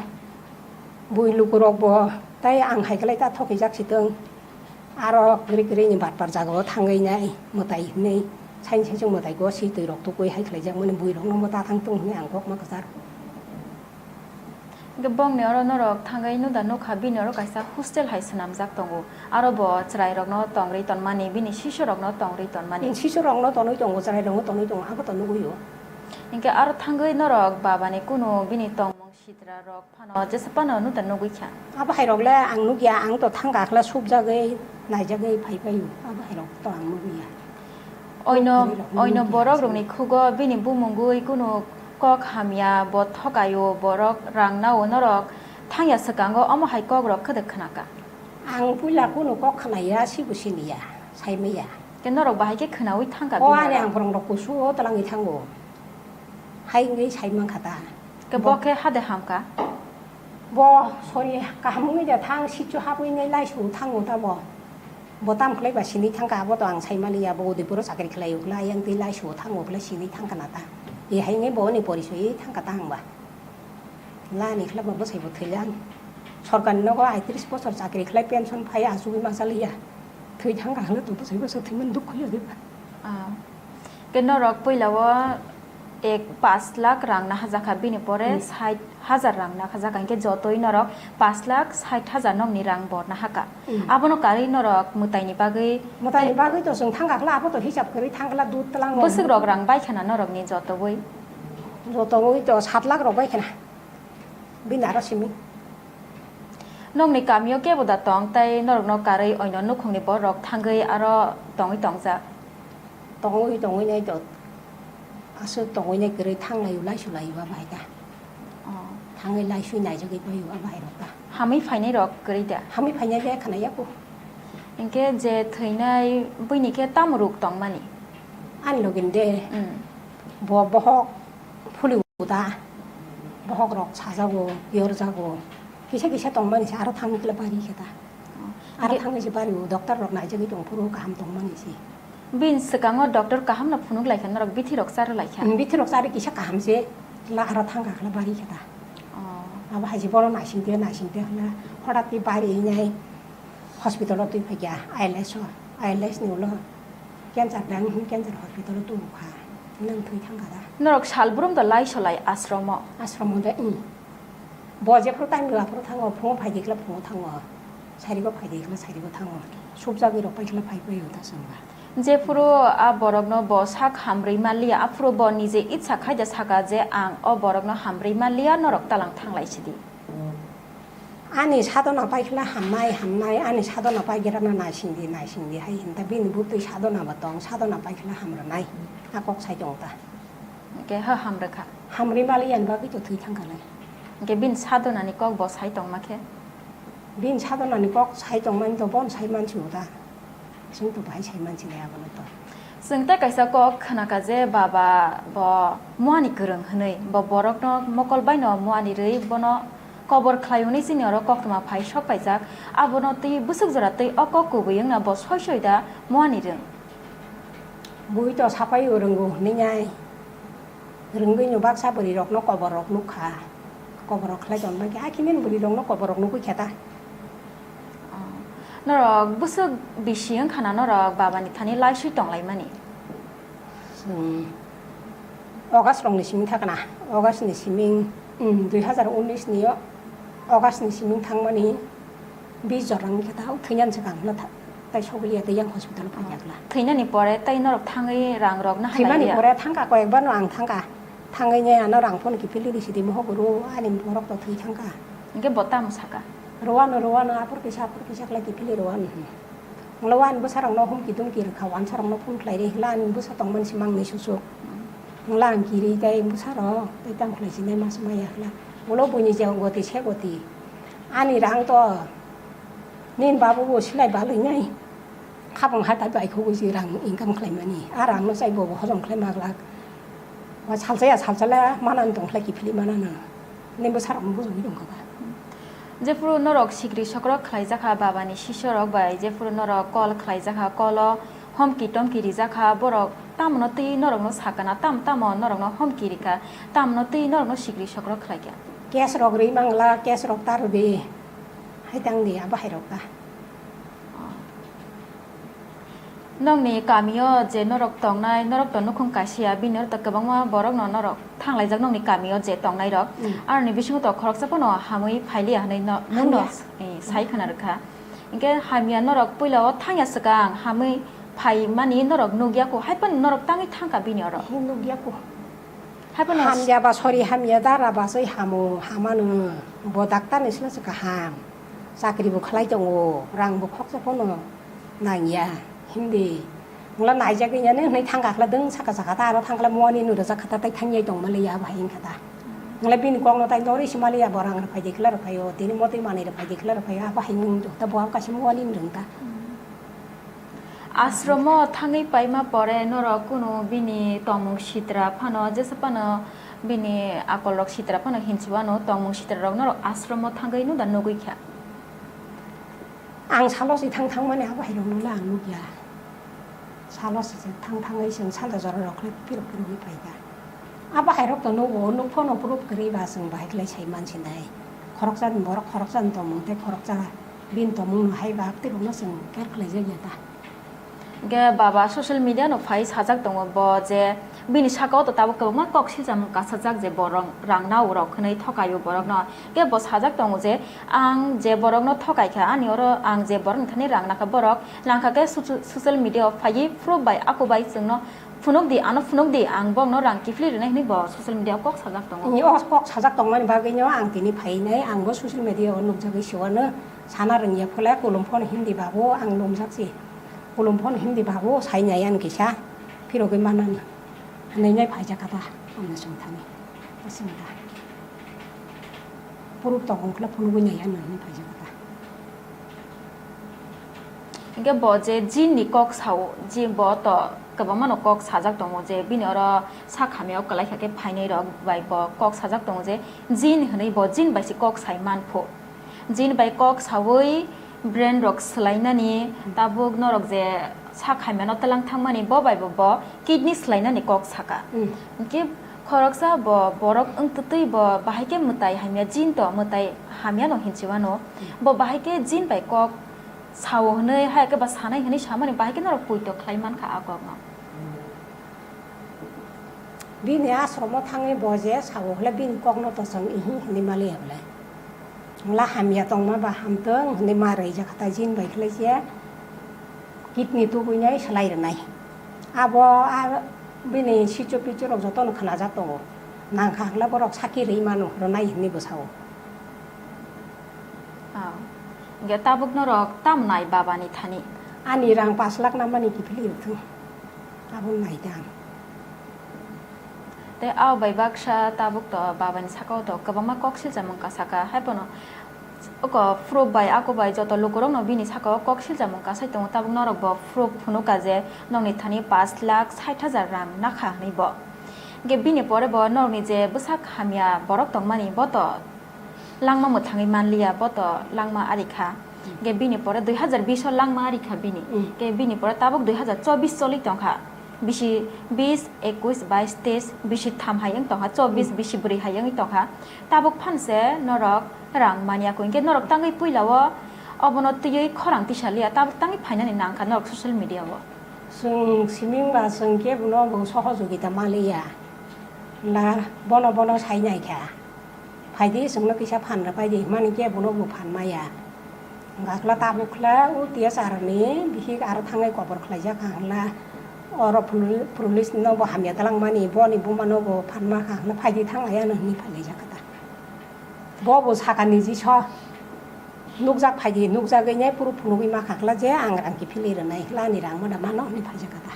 bui lukurok bo tai ang hai khlai ta thokijak si thung. Aro kwrwi kwrwi ni batpar jagao thangwi nai mwtai hwnwi, saini saichung mwtai gosi twi rok tukui hai khlaijak mani bui rok no bo ta thang thung hwnwi ang kok ma kwchar. Hingke bongni oro norok thangwi nuda nukha, bini oro kaisa hostel hai swnamjak tongo. Aro bo chwrai rokno tongri tonmani, bini sisu rokno tongri tonmani. Sisu rokno tonwi tongo, chwrai rokno tonwi tongo, abo to nugwi o. Hingke aro thangwi norok babani kunu bini tongmung sitra rok phano jesa phano nuda nugwi kha. Abo hai rok le ang nugya, ang to thang kakla subjagwi naijagwi phai phaio, abo hai rok to ang nugwi ya. Oino, oino borok rokni khugo bini bumungwi kunu kok hamya, bo thokaio, borok rang nao norok thangya swkango omo hai kok rok khwdwk khwnaka. Ang puila kunu kok khwnaya, sibo siniya, saimaya. Ke norok bahai khe khwnawi thangka bini oro? O ani ang borok rok kusu o twlangwi thango. Hai wngwi sai mankha ta. Ke bo khe hade hamka? Bo sori kaham wngwi de thang, sichu habwi nai laisu thango ta bo. Bo tam khlai ba sini thangka, abo to ang sai maliya, bo Udaipur o chakri khlai ukla, yang twi laisu thango khlai sini thangka na ta. E hai wngwi bo ni porisoi thangka ta hangba. La ni khlai ba bwsai bo thwilang. Sorkar ni nogo aitris bosor chakri khlai pension phai achugwi ma chaliya. Thwi thangka hwnwi to bwsai bwsai thwimani dukhu ya diba. Ah. Ke norok puila o ek pash lakh rang nahajakha, bini pore Hmm. sait hajar rang nahajakha, hinkhe jotoi norok pash lakh sait hajar nokni rang bo nahaka. Hmm. Abono karwi norok mwtaini bagwi Mwtaini bagwi to chwng thangkha khla, abo to hisab kwrwi thangkha khla, dud twlang rok. Bwswk rok rang bai khana norokni jotoi? Jotoi to sat lakh rok bai khana. Bini aro simi. Nokni kamio kebo da tong, tei norokno karwi oino nukhungni borok thangwi aro tongwi tongjak? Tongwi tongwi nai to, aswk tongwi nai kwrwi thanglaio, laisu laio abo hai ta. Oh. Thangwi laisui naijagwi paio abo hai rok ta. Hamwi phainai rok kwrwi da? Hamwi phainai le khna yaku. Hinkhe je thwinai buini khe tamo ruk tongmani? Ani login de. Hmm. Bo bohok phuli uda. Bohok rok sajago, yorjago. Kisa kisa tongmani se aro thangwi khe bari khe ta. Oh. Aro thangwi se bari o, doctor rok naijagwi tong phuru kaham tongmani se. Bini swkango doctor kaham no phunuk lai kha, norok bithi rok char lai kha? Hmm, bithi rok chari kisa kaham se, la aro thangkha khe bari khe ta. Oh. Abo hai se bono naising te, naising te hwnla, hodat khe bari nai hospital o twi phai kha, I L S o, I L S ni ulo cancer dang hwn cancer hospital o tubu kha, nang thwi thangkha da. Norok salbrum da lai solai ashromo? Ashromo de, hmm. Bo jephuru time rwla phuru thango, phungo phai di khle phungo thango, sarigo phai di khle sarigo thango, subjagwi rok pai khle phai pai o ta chwngba. Jephuru a borokno bo sak hamrwi manliya, aphuru bo nije itsa khai da saka je ang o borokno hamrwi manliya, norok talang thanglai sidi. Ani sadona paikhala hamnai, hamnai, ani sadona paigerana naisingdi, naisingdi hai hinta bini buktwi sadona bo tong, sadona paikhala hamrwnai. A kok sai tong ta. Hwnkhe ha hamrwkha. Hamrwi maliya ni bagwi to thwi thangkha lai. Hwnkhe bini sadonani kok bo sai tongma khe? Bini sadonani kok sai tongmani to bon sai mansigo ta. Chwng to bahai sai mansinai abono to. Chwng tei kaisa kok khnakha je baba bo muani kwrwng hwnwi, bo borokno mokol baino muani rwi bono kobor khlai hwnwi chini oro koktwma phai sok paijak. Abono twi bwswk jora twi o kok kubui wngna bo soi soi da muani rwng. Bui to sapai o rwngo hwnwi nai. Rwngwi no baksa bwrwi rokno kobor rok nukha. Kobor rok khlai tong bai khe, hakhe nini bwrwi rokno kobor rok nugwi khe ta. Oh. Norok bwswk bisi wngkha na norok baba ni thani laiswi tong lai mani? Chwng August rok ni simi thakna, August ni simi, um, dui hazar unis ni o-, August ni simi thangmani bis jora wngkha ta, o thwinani swkang no tha-, tai sogwi ya tei yang hospital o phai yakla. Thwinani pore tai norok thangwi rang rok na halai ya? Thwimani pore thangkha, koyekbar no ang thangkha. Thangwi nai ano rang phone kiphilwi risi di mohok ro ani borok to thwi thangkha. Hwnkhe bo tamo saka? Rwano, rwano, aphur kisa, aphur kisa khlai kiphilwi rwano. Ngla wan bwsarokno humki dumki rwkha, wansarokno phone khlai ri hwla ani bwsa tongmani se mangni susuk. Ngla ang kiri tei bwsarok tei tamo khlai sinai ma swmai ya hwla. Ulo buini je goti se goti. Ani rang to nini babu bo silai balwi nai. Khapang hatai bai khogwi se rang income khlaimani. A rangno chai bo hojom khlai ma glak. Wa salsa ya salsa la manani tong khlai kiphilwi manana. Nini bwsarokno bujogwi tongkha ba. Jephuru norok sikri sokrok khlaijakha babani sisorok bai, jephuru norok call khlaijakha, call-o homki tomki rijakha, borok tamono twi norokno sakana, tam tamo norokno homki rikha, tamono twi norokno sikri sokrok khlaikha. Case rok ri mangla, case rok ta rwdi, hai tang di, abo hai rok ta. Nokni kamio je norok tongnai, norok to nukhung kaisa ya, bini oro to kwbangma borokno norok thanglaijak nokni kamio je tongnai rok. Mm. Aroni bisingo to khoroksa phano hamwi phailiya hwnwi no, Hamya. Muno, eh, sai khna rwkha. Hinkhe hamya norok puila o thangya swkang hamwi phaimani norok nukya kho, hai phano norok tangwi thangkha bini oro. Hi nukya kho. Hai phano Hamya ba sori hamya dara ba soi hamo hamano bo daktar ni sila se kaham. Chakri bo khlai tongo, rang bo khoksa phano nangya, hindi. Mula naijagwi nani hwnwi thangkha khla dwng saka saka ta aro thangkla muani nw rwjak kha ta tai thangyai tongma liya abo hai wngkha ta. Mula bini kokno tai norwi sima liya bo rang rwphai de khla rwphaio, tini motwi manwi rwphai de khla rwphaio, abo hai wng ta bo kaisa muani nw rwng ta. Ashromo thangwi paima pore norok kunu bini tongmung sitra phano jesa phano bini akolrok sitra phano hinsuano tongmung sitrarok norok ashromo thangwi nuda nugwi kha. Ang salo si thang thangmani abo hai rokno le ang nukya. Salo si thang thangwi chwng sanda jora rok le pirok pirogwi paikha. Abo hai rok to nugo, nuk phano proof kwrwi ba chwng bahai khlai sai mansinai. Khoroksa ni borok khoroksa ni tongmung tei khoroksa bini tongmung no hai ba tei rokno chwng care khlai jak ya ta. Hwnkhe baba social media no phai sajak tongo bo je bini saka o to tabuk kwbangma kok silcham kasajak je bo rang, rang nao rok hwnwi thokaio borokno. Hwnkhe bo sajak tongo je ang je borokno thokai kha, ani oro ang je borokni thani rang nakha borok langkha khe soci-, social media o phaiwi proof bai ako bai chwngno phunuk di, ano phunuk di, ang bokno rang kiphilwi rwnai hwnwi bo social media o kok sajak tongo. Ni o kok sajak tongmani bagwino ang tini phainai, ang bo social media o nukjagwi siwano sana rwngya phole, kulum phone hindi bago ang lumjak si. Kulum phone hindi bago sai nai ang kisa, phirogwi manani. Hwnwi nai phaijak kha ta, ano chwng thani. Aswng ta. Proof tongo wngkhe phunugwi nai ano hwnwi phaijak kha ta. Hingke bo je jin ni kok sao, je bo to kwbangma no kok sajak tongo je bini oro sak hamya o kwlai kha khe phainai rok bai bo kok sajak tongo je jin hinui bo jin bai se kok sai man pho. Jin bai kok saui brain rok swlai nani tabuk norok je sak hamya no twlang thang mani bo bai bo, bo kidney swlai nani kok saka. Hmm. Hingke khoroksa bo borok wng twtwi bo bahai khe mwtai hamya jin to mwtai hamya no hinchi wano. Hmm. Bo bahai khe jin bai kok sao hinui hai khe ba sanai hinui samani bahai khe norok poito khlai man kha a kok no. Bini ashromo thangwi bo je sao hwlai bini kokno to chwng ihi hinwi maliya hwlai. Hwla hamya tongma ba hamtwng hinwi ma rwija kha ta jin bai khlai se kidney tubui nai swlai rwnai. Abo a bini sichu pichu rok jotono khwnajak tongo. Nang kha hwla borok saki rwi mano rwnai hinwi bo sao. Hingke tabuk norok tam nai baba ni thani? Ani rang pash lakh na mani kiphilwi rwthung. Abo nai da ang. Tei abo bai baksa tabuk to baba ni saka o to kwbangma kok silchamung kasaka, hai phano oko proof bai, ako bai joto lukurok no bini saka o kok silchamung kasai tongo, tabuk norok bo proof phunuk ka je nokni thani pash lakh sait hajar rang nakha hinwi bo. Hingke bini pore bo norokni je bwsak hamya borok tongmani bo to langma mwthangwi manliya, bo to langma ari kha. Hingke bini pore dui hajar bish o langma ari kha bini. Mm. Hingke bini pore tabuk dui hajar chobbish choli tongkha. Bisi bish, ekwis, bais, teis, bisi tham hai wng tongkha, chobbish, mm, bisi bwrwi hai wngwi tongkha. Tabuk phan se norok rang manya kho, hingke norok tangwi puila o obono twiwi khorang tisa liya, tabuk tangwi phainani nangkha norok social media o. Chwng siming ba chwng kebono bo sohojogita maliya. La bono bono sai naikha. Phaidi chwngno kisa phan rwpaidi hwnmani kebono bo phan maya. Hwnkha khwla tabuk khwla o T S R ni bihik aro thangwi kobor khlaijak kha hwnla oro puli-, police no bo hamya dalangmani boni buma no bo phan ma kha hwnla phaidi thanglai ano hwnwi phailaijak kha ta. Bo bo saka niji so nukjak phaidi nukjagwi nai phuru phunugwi ma kha khwla je ang rang kiphilwi rwnai khwla ani rang mada mano hwnwi phaijak kha ta.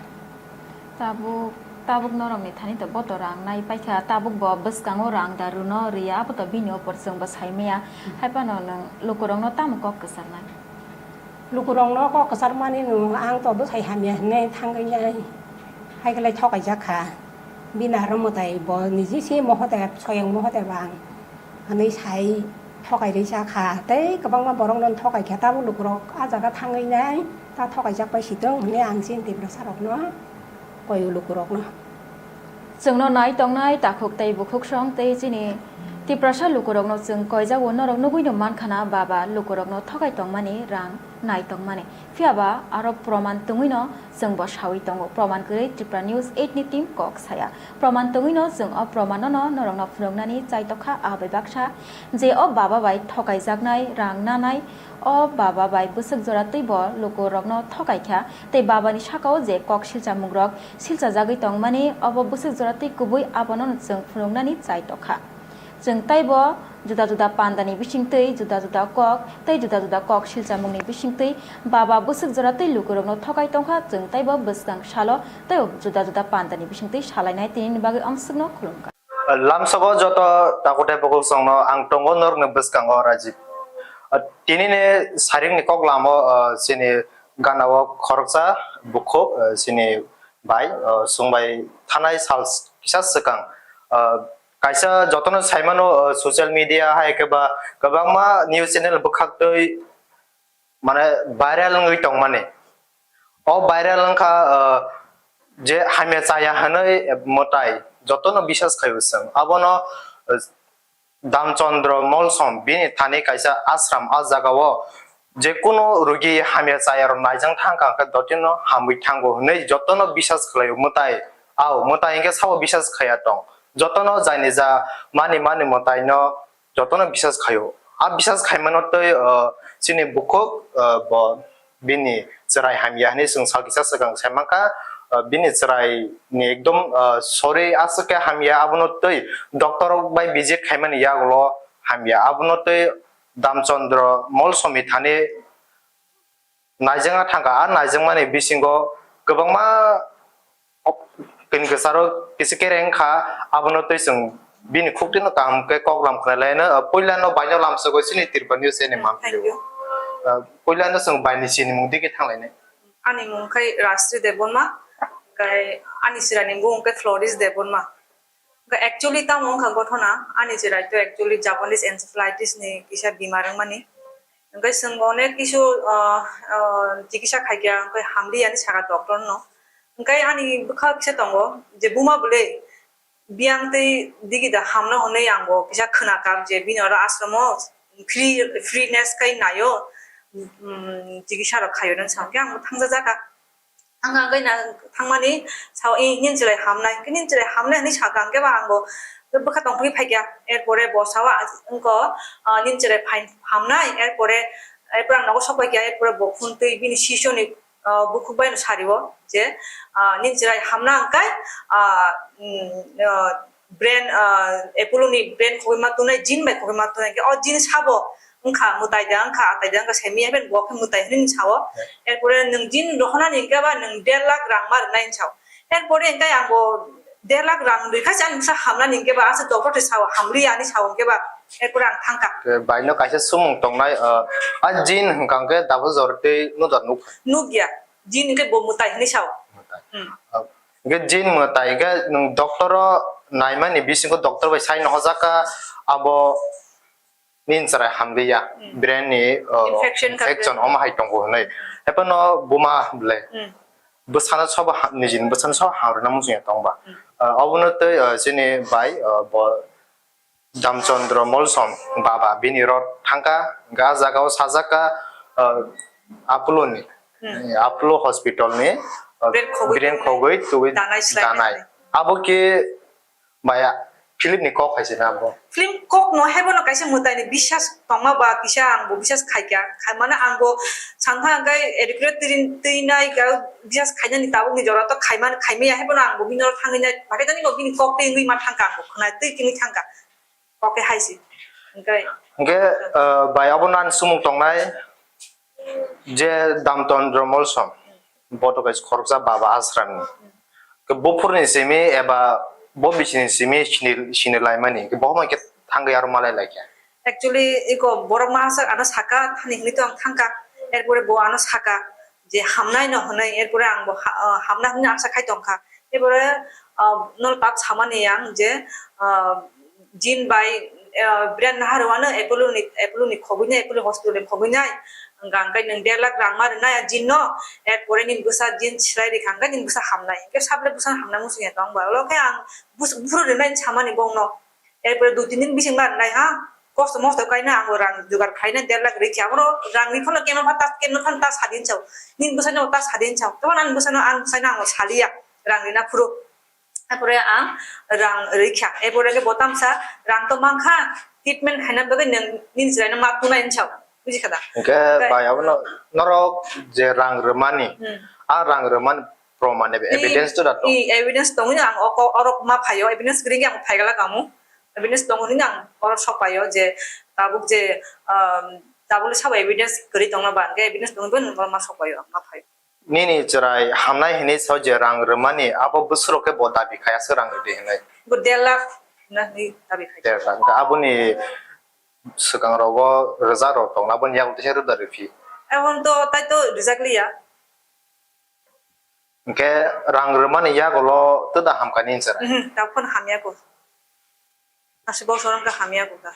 Tabuk, tabuk norokni thani to boto rang nai paikha, tabuk bo bwskango rang da rwno rwya, abo to bini opor chwngbo saimaya. Hmm. Hai phano nwng lukurokno tamo kok kwcharnai? Lukurokno kok kwcharmani nwng ang to bwsai hamya hinwi thangwi nai, hai khe lai thokaijak kha. Bini aro mwtai bo niji se mohote, soyang mohote bo ang. Hwnwi sai thokai rwisa kha, tei kwbangma borokno thokai kha, tabuk lukurok a jaga thangwi nai ta thokaijak pai si tong hwnwi ang chini Tiprasa rokno koi o lukurokno. Chwngno nai tongnai takhuk tei bukhuk song tei chini Tiprasa lukurokno chwng koijak o, norok nugwi no mankha na baba lukurokno thokai tongmani, rang nai tongmani. Phiya ba aro proman tongwi no chwng bo sawi tongo. Proman kwrwi Tripura News eight ni team kok saya. Proman tongwi no chwng o proman no norokno phunuknani chai tokha, a bai baksa je o baba bai thokai jaknai, rang nanai, o baba bai bwswk jora twi bo luku rokno thokai kha tei baba ni saka o je kok silchamung rok silchajagwi tongmani obo bwswk jora twi kubui abono no chwng phunuknani chai tokha. Chwng taibo juda juda pandani bisingtwi juda juda kok tei juda juda kok silchamungni bisingtwi baba bwswk jora twi lukurokno thokai tongkha, chwng taibo bwskang salo tei juda juda pandani bisingtwi salainai tinini bagwi amswkno khulumkha. Lamsogo joto takutai bukuksongno ang tongo norokni bwskango Rajib. Tinini saringni kok lamo, chini ganao khoroksa bukhuk, chini bai, chwng bai thanai sal kisa swkang, kaisa jotono saimano, social media hai khe ba kwbangma news channel bwkhaktwi mane viral wngwi tongmani. O viral wngkha, je hamya chaya hwnwi mwtai jotono bisas khaio chwng. Abono, Damchandra Molsom bini thani kaisa ashram, a jagao jekunu rugi hamya chayarok naijang thangkha hwnkhe dotino hamwi thango hwnwi jotono bisas khlaio mwtai. Ao mwtai hwnkhe sabo bisas khaiya tong. Jotono jaini ja mani mani mwtaino jotono bisas khaio. A bisas khaimano tei, chini bukhuk, bo bini chwrai hamya hwnwi chwng sal kisa swkang sai mankha, bini chwrai ni ekdom, sori aswk khe hamya, abono tei doctor rok bai visit khaimani yagulo hamya, abono tei Damchandra Molsomi thani naijangna thangkha. A naijangmani bisingo kwbangma kini kwcharo kisa kereng kha, abono tei chwng bini khuktino kaham khe kok lam khna laino. Puilano baino lamsogo chini Tripura News channel. Thank you. Puilano chwng baini sinimung digi thanglainai. Ani mung khai Rashri Debbarma, khai ani chwraini mung khai Floris Debbarma. Khai actually tamo wngkha gothona, ani chwrai to actually Japanese encephalitis ni kisa bimar wngmani. Hwnkhe chwng onek kisu, ah, ah, chikisa khaikha, hwnkhe hamliya hinwi sakha doctor no. Hwnkhe ani bwkha kisa tongo je buma bwlwi biyang tei digi da hamno hwnwi ang bo kisa khwnakha je bini oro ashram o free, freeness khai naio, um, chikisa rok khaio nang sa hwnkhe ang bo thangjajakha. Ang hwnkhe na thangmani sao, "Eh, nini chwrai hamnai, nini chwrai hamnai," hinwi sakha, hwnkhe ba ang bo bwkha tongphigwi phaikha. Erpore bo sao, "Wngkha, ah, nini chwrai phai hamnai," erpore, erpore ang nogo sok paikha, erpore bo phone twi bini sisoni, ah, bukhuk bai no sario je, ah, nini chwrai hamna hwnkhe, ah, mm, ah, brain, ah, Apollo ni brain khogwi ma tongnai, jin bai khogwi ma tongnai, hwnkhe o jin sabo, wngkha, mwtai da wngkha, atai da wngkha, semi happen bo khe mwtai hinwi sao. Erpore nwng jin rohonani hwnkhe ba nwng der lakh rang ma rwnai hinwi sao. Erpore hwnkhe ang bo der lakh rang rwkha se ani bwsa hamnani hwnkhe ba aswk doctor twi sao, hamliya ani sao hwnkhe ba. Erpore ang thangkha. Ke baino kaisa sumung tongnai, ah, a jin hwnkha hwnkhe double jor tei nuda nuk. Nukya, jin hwnkhe bo mwtai hinwi sao. Mwtai. Hmm. Ah, hwnkhe jin mwtai hwnkhe nwng doctor o naimani bisingo doctor bai sai nohojak kha abo nini chwrai hamliya, hmm, brain ni, uh, infection ka infection brain. Omo hai tongo hinwi. Hephano buma ble. Hmm. Bwsano sobo ha-, nijini bwsano sobo hamrwna muchungya tongba. Hmm. Uh, obono tei, uh, chini bai, uh, bo Damchandra Molsom baba bini rot thangkha, ga jagao sajak kha, uh, Apollo ni, hmm, Apollo hospital ni, uh, brain khogwi brain tongwi khogwi twi danai slai danai. Abo khe Maya, film ni kok hai se na bo? Film kok no hai bono kaisa mwtai ni biswas tongma ba kisa ang bo biswas khai kya. Khai mano ang bo sankha ang kai educate twi, twi nai ka biswas khainani tabuk ni jora to khai man, khai maya hai bono ang bo bini oro thangwi nai. Bakai tani bo bini kok twi wngwi ma thangka ang bo khna twi kini thangka. Kok hai se. Hwnkhe, hwnkhe, uh, bai abo nan sumung tongnai. Je Damtondro Molsom, bo to kaisa khoroksa baba asram ni. Ke buphur ni simi eba bo bisi ni simi sini, sini laimani. Ke bo homa ke thangwi aro malai lai khe. Actually, iko borok mahasak ano saka thani hinwi to ang thangka. Erpore bo ano saka je hamnai no hwnwi, erpore ang bo ha-, ah, hamna hwnwi asa khai tongkha. Erpore, ah, no tak samani ang je, ah, Jin bai, eh, brand naharwano Apollo ni, Apollo ni khogwi nai, Apollo hospital ni khogwi nai. Hwnkha hwnkhe nwng der lakh rang ma rwnai a jin no, erpore nini bwsa jin swlai rikha hwnkhe nini bwsa hamnai. Hwnkhe sabole bwsa hamnai muchungya tong ba. Olo khe ang bus-, buphuru rwnai hinwi samani bongno. Erpore dui tin din bising ma rwnai ha. Kosto mosto kaina ang rang jugar khaina der lakh rikha. Oro rang ri phano kemno phan ta, kemno phan ta sadin chao. Nini bwsano ta sadin chao. Tamo ani bwsano ang bwsano ang saliya. Rang rina phuru. Apore ang rang rikha. Apore ke botamsa rang to mankha, treatment haina bagwi nang nini chwraino ma tunai hinwi sao. Buji kha da? Hwnkhe bai abono norok je rang rwmani, hmm, a rang rwmani proman eba evidence to da tong? I evidence tongwi ang oko orok ma phaio, evidence kwrwi ang phai gala kamu. Evidence tongwi ang orok sok paio je tabuk je, um, tabuk sabo evidence kwrwi tongma ba, hwnkhe evidence tongwi bo ma sok paio, ma phaio. Nini chwrai hamnai hinwi sao je rang rwmani, abo bwswrok khe bo dabi khai aswk rang rwdi hinwi. Bo der lakh na hinwi dabi khai. Der lakh. Hwnkhe aboni swkang rogo rwjak rok tongna, aboni yago teisa rwda rwphi. Ebon to tai to rwjak liya. Hwnkhe rang rwmani yagulo twda hamkha nini chwrai? Mhm, tabuk phano hamya ko. Aswk bosor wngkha hamya ko da.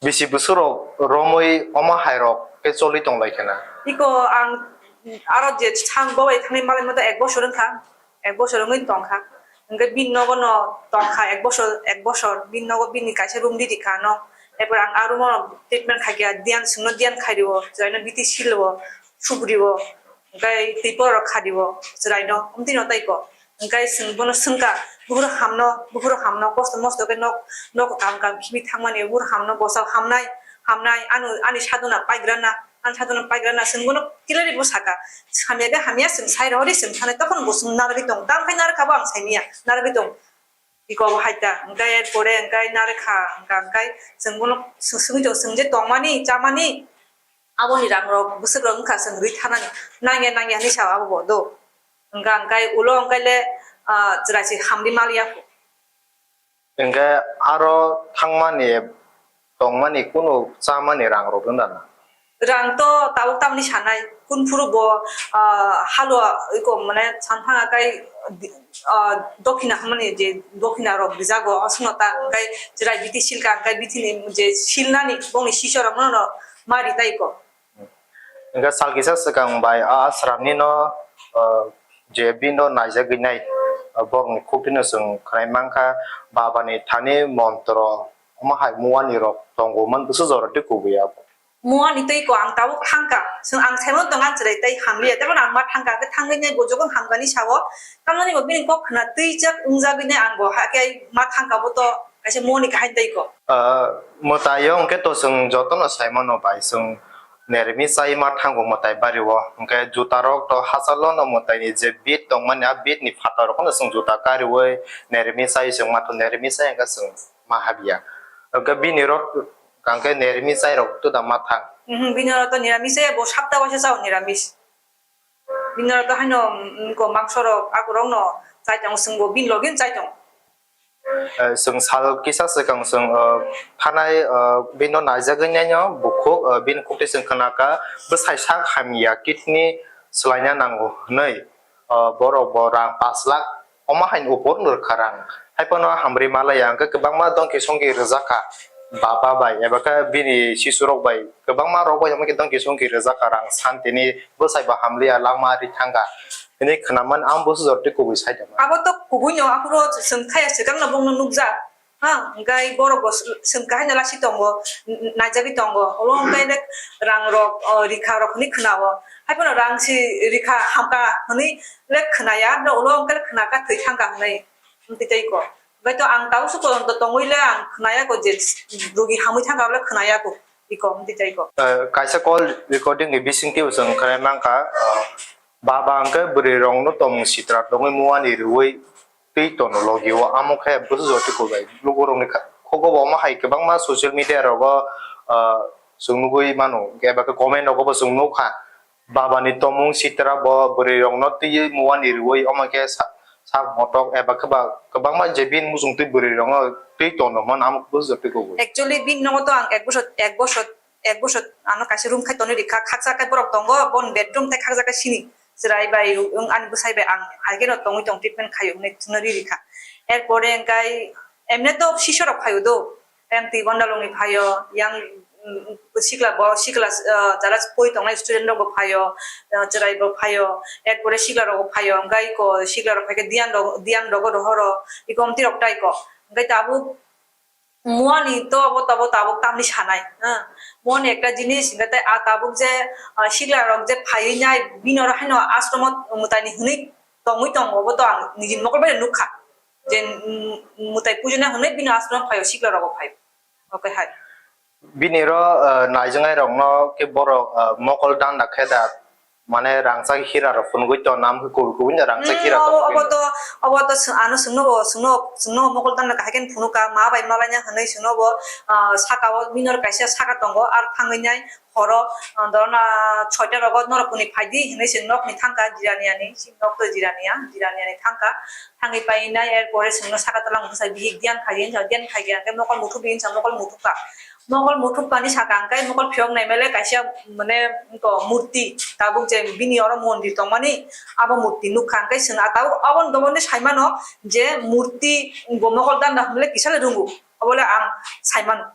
Bisi bwswk rok romwi omo hai rok khe choli tong lai khe na? Iko ang aro je sang bo bai thangwi malai mata ek bosor wngkha, ek bosor wngwi tongkha. Hwnkhe bini nogo no tongkha ek bosor, ek bosor bini nogo bini kaisa room di rikha ano. Erpor ang a room o treatment khai kha, diyan swngno diyan khai rio, chwraino biti sil o, sugri o, hwnkhe twi por rok kha rio chwraino, omtwi no tai ko. Hwnkhe chwng bono swngkha, buphuru hamno, buphuru hamno, kosto mosto khe nok, nok kam kam khibwi thangmani, buphuru hamno bosal hamnai, hamnai, ano, ani sadona paigrana, ani sadona paigrana, chwng bono kilari bo saka, hamya khe hamya, chwng sai rohori, chwng sanai, tokon bo chwng narwgwi tong, tamo khe narwkha bo ang saimanya, narwgwi tong. Iko bo hai ta, hwnkhe pore hwnkhe narwkha, hwnkha hwnkhe chwng bono swng-, swngwi tong, chwng je tongmani, chamani, aboni rang rok bwswk rok wngkha chwng rwi thanani, nangya nangya hinwi sao abo bo do. Hwnkha hwnkhe ulo hwnkhe le, ah, chwrai se hamdi maliya kho. Hwnkhe aro thangmani, tongmani kunu chamani rang rok wng da na? Rang to tabuk tamni sanai, kun phuru bo, ah, halwa iko mane sanphang akai, ah, dokhina hwnmani je dokhina rok rijago, aswkno ta hwnkhe chwrai bithi silka hwnkhe bithini je silnani bongni sisor rokno no ma ri tai ko. Hwnkhe sal kisa swkang bai a aswrapni no, ah, je bini no naijagwi nai, ah, borokni khuktino chwng khwnai mankha, babani thani montro omo hai muani rok tongo man bwswk jora tei kubui abo. Muani tei ko ang tabuk thangka. Chwng ang saimano tong ang chwrai tei hamliya. Tei bono ang ma thangka, hwnkhe thangwi nai bo jokhon hamkani sao. Tamoni bo bini kok khna twijak wngjagwi nai ang bo hakhe ma thangka bo to kaisa muani kaham tei ko. Ah, mwtai o hwnkhe to chwng jotono saimano bai chwng nermi chai ma thango mwtai bari o. Hwnkhe juta rok to hachalo no mwtai ni je bit tongmani a bit ni phatar rok no chwng juta kariui nermi chai chwng ma to nermi chai hwnkhe chwng ma habya. Hwnkhe bini rok Hwnkhe niramis chairok to da ma thang? Mhm, bini oro to niramis se, bo sapta waisa chao niramis. Bini oro to haino, mm, ko mangso rok, akurok no chai tongo, chwng bo bini logi chai tongo. Eh, chwng sal kisa swkang chwng, eh, thanai, eh, bini no naijagwi naino bukhuk, eh, bini kok twi chwng khna kha, bwsai sak hamya, kidney swlaina nango hwnwi, eh, borok bo rang pash lakh omo haino upor nw rwkha rang. Haiphano hamri malaya hwnkhe kwbangma dongki songki rwjak kha baba bai eba khe bini sisurok bai, kwbangma rok bai omo khe dongki songki rwjak kha rang, santini bwsai bo hamliya, langma ri thang kha hwnwi khna mani ang bo sujor twi kubui sai tongma. Abo to kubui no, aphuru chwng thaya swkang no bongno nukjak. Ha, hwnkhe borok bo swng kahai no lasi tongo, n-, n-, naijagwi tongo. Olo hwnkhe rang rok, o, rikha rok hwnwi khna o. Haiphano rang si rikha hamkha hwnwi le khna ya, no ulo hwnkhe khna kha thwi thang kha hwnwi. Hwnkhe tei ko. Hwnkhe to ang tau se todonto tongwi le ang khna ya ko je rugi hamwi thang kha le khna ya ko. Iko, hwnkhe tei ko. Eh, kaisa call recording ni bisingtwi bo chwng khwnai mang kha, eh, baba hwnkhe bwrwi rok no tongmung sitra tongwi muani rwui twi tono logi o, amo khe bwswk jotoi kwbai. Lukurokni kha-, khugo bo omo hai kwbangma social media rogo, ah, chwng nugui mano, eba khe comment rogo bo chwng nukha. Baba ni tomung sitra bo bwrwi rokno twiwi muani rwui omo khe sa-, sak motok eba khe ba kwbangma je bini muchung twi bwrwi rokno twi tono hwn amo bwswk jotoi kwbai. Actually, bini nogo to ang ek bosor, ek bosor, ek bosor ano kaisa room khai tonwi rikha, khaksa khe borok tongo, boni bedroom tei khaksa khe sini. Chwrai bai, wng ani bwsai bai ang hai kheno tongwi tong, treatment khaio hwnwi chwngno ri rikha. Erpore hwnkhe emne to sisha rok phaio do, yang twi gondalongni phaio, yang, mm, sikla bo sikla, ah, jara poi tongnai student rok bo phaio, ah, chwrai bo phaio, erpore sikla rok bo phaio, hwnkhe iko sikla rok phaikhe diyan rok, diyan rogo rohoro, iko omtwi rok tai ko. Hwnkhe tabuk muani to abo tabo tabuk tamni sanai, ha. Muani ekta jinis, hwnkhe tei a tabuk je, ah, sikla rok je phaiwi nai, bini oro haino ashromo mwtaini hwnwi tongwi tongo, obo to ang nijini mokol bai nukha. Je, mm, mwtai pujina hwnwi bini ashromo phaio, sikla rogo phaio. Okay, hai. Bini oro, ah, naijaknai rokno khe borok, ah, mokol danda khe da. Mane rangchak hira rok phunugui tong, nam khe kubui kubui no rangchak hira tong. Obo, obo to, obo to swng-, ano swngno bo, swngno, swngno mokol danda kahai khe phunukha, ma bai malaina hwnwi swngno bo, ah, saka o bini oro kaisa saka tongo, ar thangwi nai horo, ah, dorona soita rogo norok kuni phaidi hwnwi se nokni thangkha jirani ani, si nok to jirani ya, jirani ani thangkha, thangwi painai, er pore swngno saka tola mungsa bihik diyan khai, diyan khai khe mokol muthubdi hinsa mokol muthubkha. Mokol muthubkani saka hwnkhe mokol phiyok naimale kaisa, mane, wngkha murti, tabuk je bini oro mondir tongmani, abo murti nukha. Hwnkhe chwng ah tabuk aboni domondi saimano je murti bo mokol danda hwnle kisa le rwngo, obole ang saimano.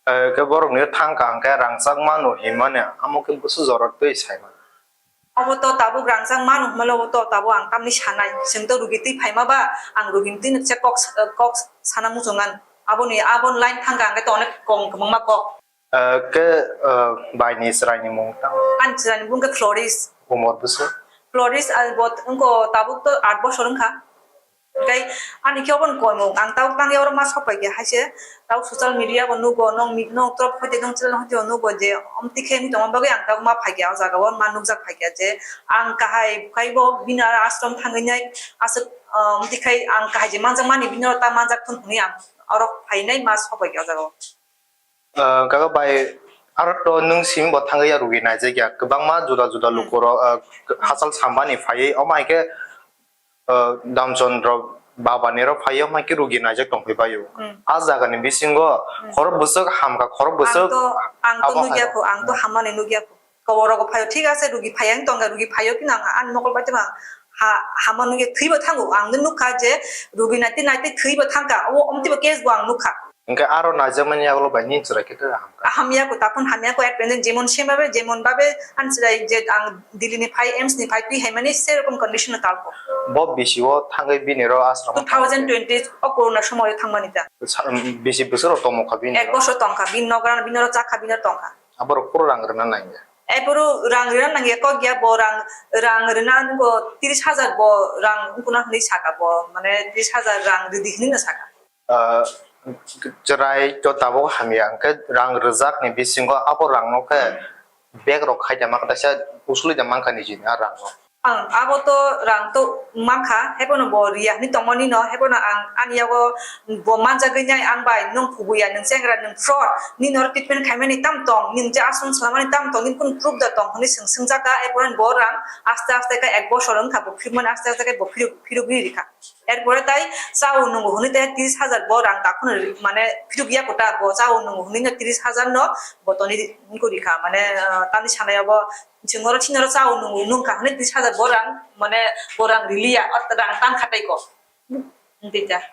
Eh, khe borokni thangkha hwnkhe rangchak mano hinmani, amo khe bwswk jorok twi saimano. Obo to tabuk rangchak mano hwnmale, obo to tabuk ang tamni sanai. Chwng to rugi twi phaima ba, ang rugi twi se kok, kok sana muchungan. Aboni, aboni line thangkha hwnkhe to onek kong kwbangma kok. Eh, khe, eh, baini chwraini mung tamo? Ani chwraini mung khe Floris. Umor bwswk? Floris, ah, bo wngkha tabuk to aat bosor wngkha. Tei ani khe obo ni koimung, ang tabuk tangya oro ma sok pai khe, hai se tabuk social media bo nugo, nong mi-, nong trop hoite nong channel hoite bo nugo je omtwi khe wngwi tongma bagwi ang tabuk ma phai kha o jaga o, ma nukjak phai kha je ang kahai khai bo bini aro ashram thangwi nai aswk, ah, omtwi khai ang kahai je manjak mani bini oro ta manjak thun hwnwi ang oro phainai ma sok pai kha o jaga o. Ah, kaga bai, aro to nwng simi bo thangwi ya rugi naijak ya, kwbangma juda juda lukurok, ah, hachal sambani phaiwi, omo hai khe, ah, Damchandra babani rok phaiwi, omo hai khe rugi naijak tongphai baio. Hmm. A jagani bisingo Hmm. khorok bwswk hamkha, khorok bwswk Ang to, ang to abo nukya hai. Kho, ang to Hmm. hammani nukya kho. Koborogo phaio, thik ase, rugi phaiya wng tongkha, rugi phaio, kino ang ani mokol bai tongma ha-, hama nugwi thwibo thango. Ang nw nukha je rugi naitwi naitwi thwibo thangkha, o omtwibo case bo ang nukha. Hwnkhe aro naijakmani yagulo bai nini chwrai khe hamkha? Hamya ko, takhon hamya ko, at present jemon same babe, jemon babe ani chwrai je ang Delhi ni phai, AIIMS ni phai twi hai mani serokom condition no talko. Bo bisi o thangwi bini ro ashram o Two thousand twenty o corona somoy o thangmani ta. Sa-, bisi bwswk rok tongmokha bini ro? Ek bosor tongkha, bini nogra, bini ro chakha, bini ro tongkha. Aborok phuru rang rwna nangya. Aphuru rang rwna nangya kok ya, bo rang, rang rwna nungo tris hajar bo rang wngkuna hwnwi saka bo, mane tris hajar rang rwdi hwnwi no saka. Ah, chwrai to tabuk hamya, hwnkhe rang rwjakni bisingo abo rangno khe bag rok khai da ma kha, kaisa usuli da mankha nijini a rangno. Ang abo to rang to mankha, hebono bo riya hinwi tongmani no, hebono ang ani yago bo manjagwi nai ang bai, nwng kubuya, nwng chengra, nwng fraud, nini oro treatment khaimani tam tong, nini je aswng swlamani tam tong, nini kunu proof da tong hinwi swng swngjakha, erpore bo rang aste aste khe ek bosor wngkha bo phirukmani, aste aste khe bo phiruk, phirukgwi rikha. Erpore tai chao nungo hinwi tei tris hajar bo rang takhwno ri-, mane phirukya kota bo chao nungo hinwi no tris hajar no bo toni wngkha rikha, mane, ah, tamni sanai abo chwng oro chini oro chao nungo nungkha hinwi tris hajar bo rang, mane bo rang riliya, o rang tang kha tei ko. Wngtwi ta.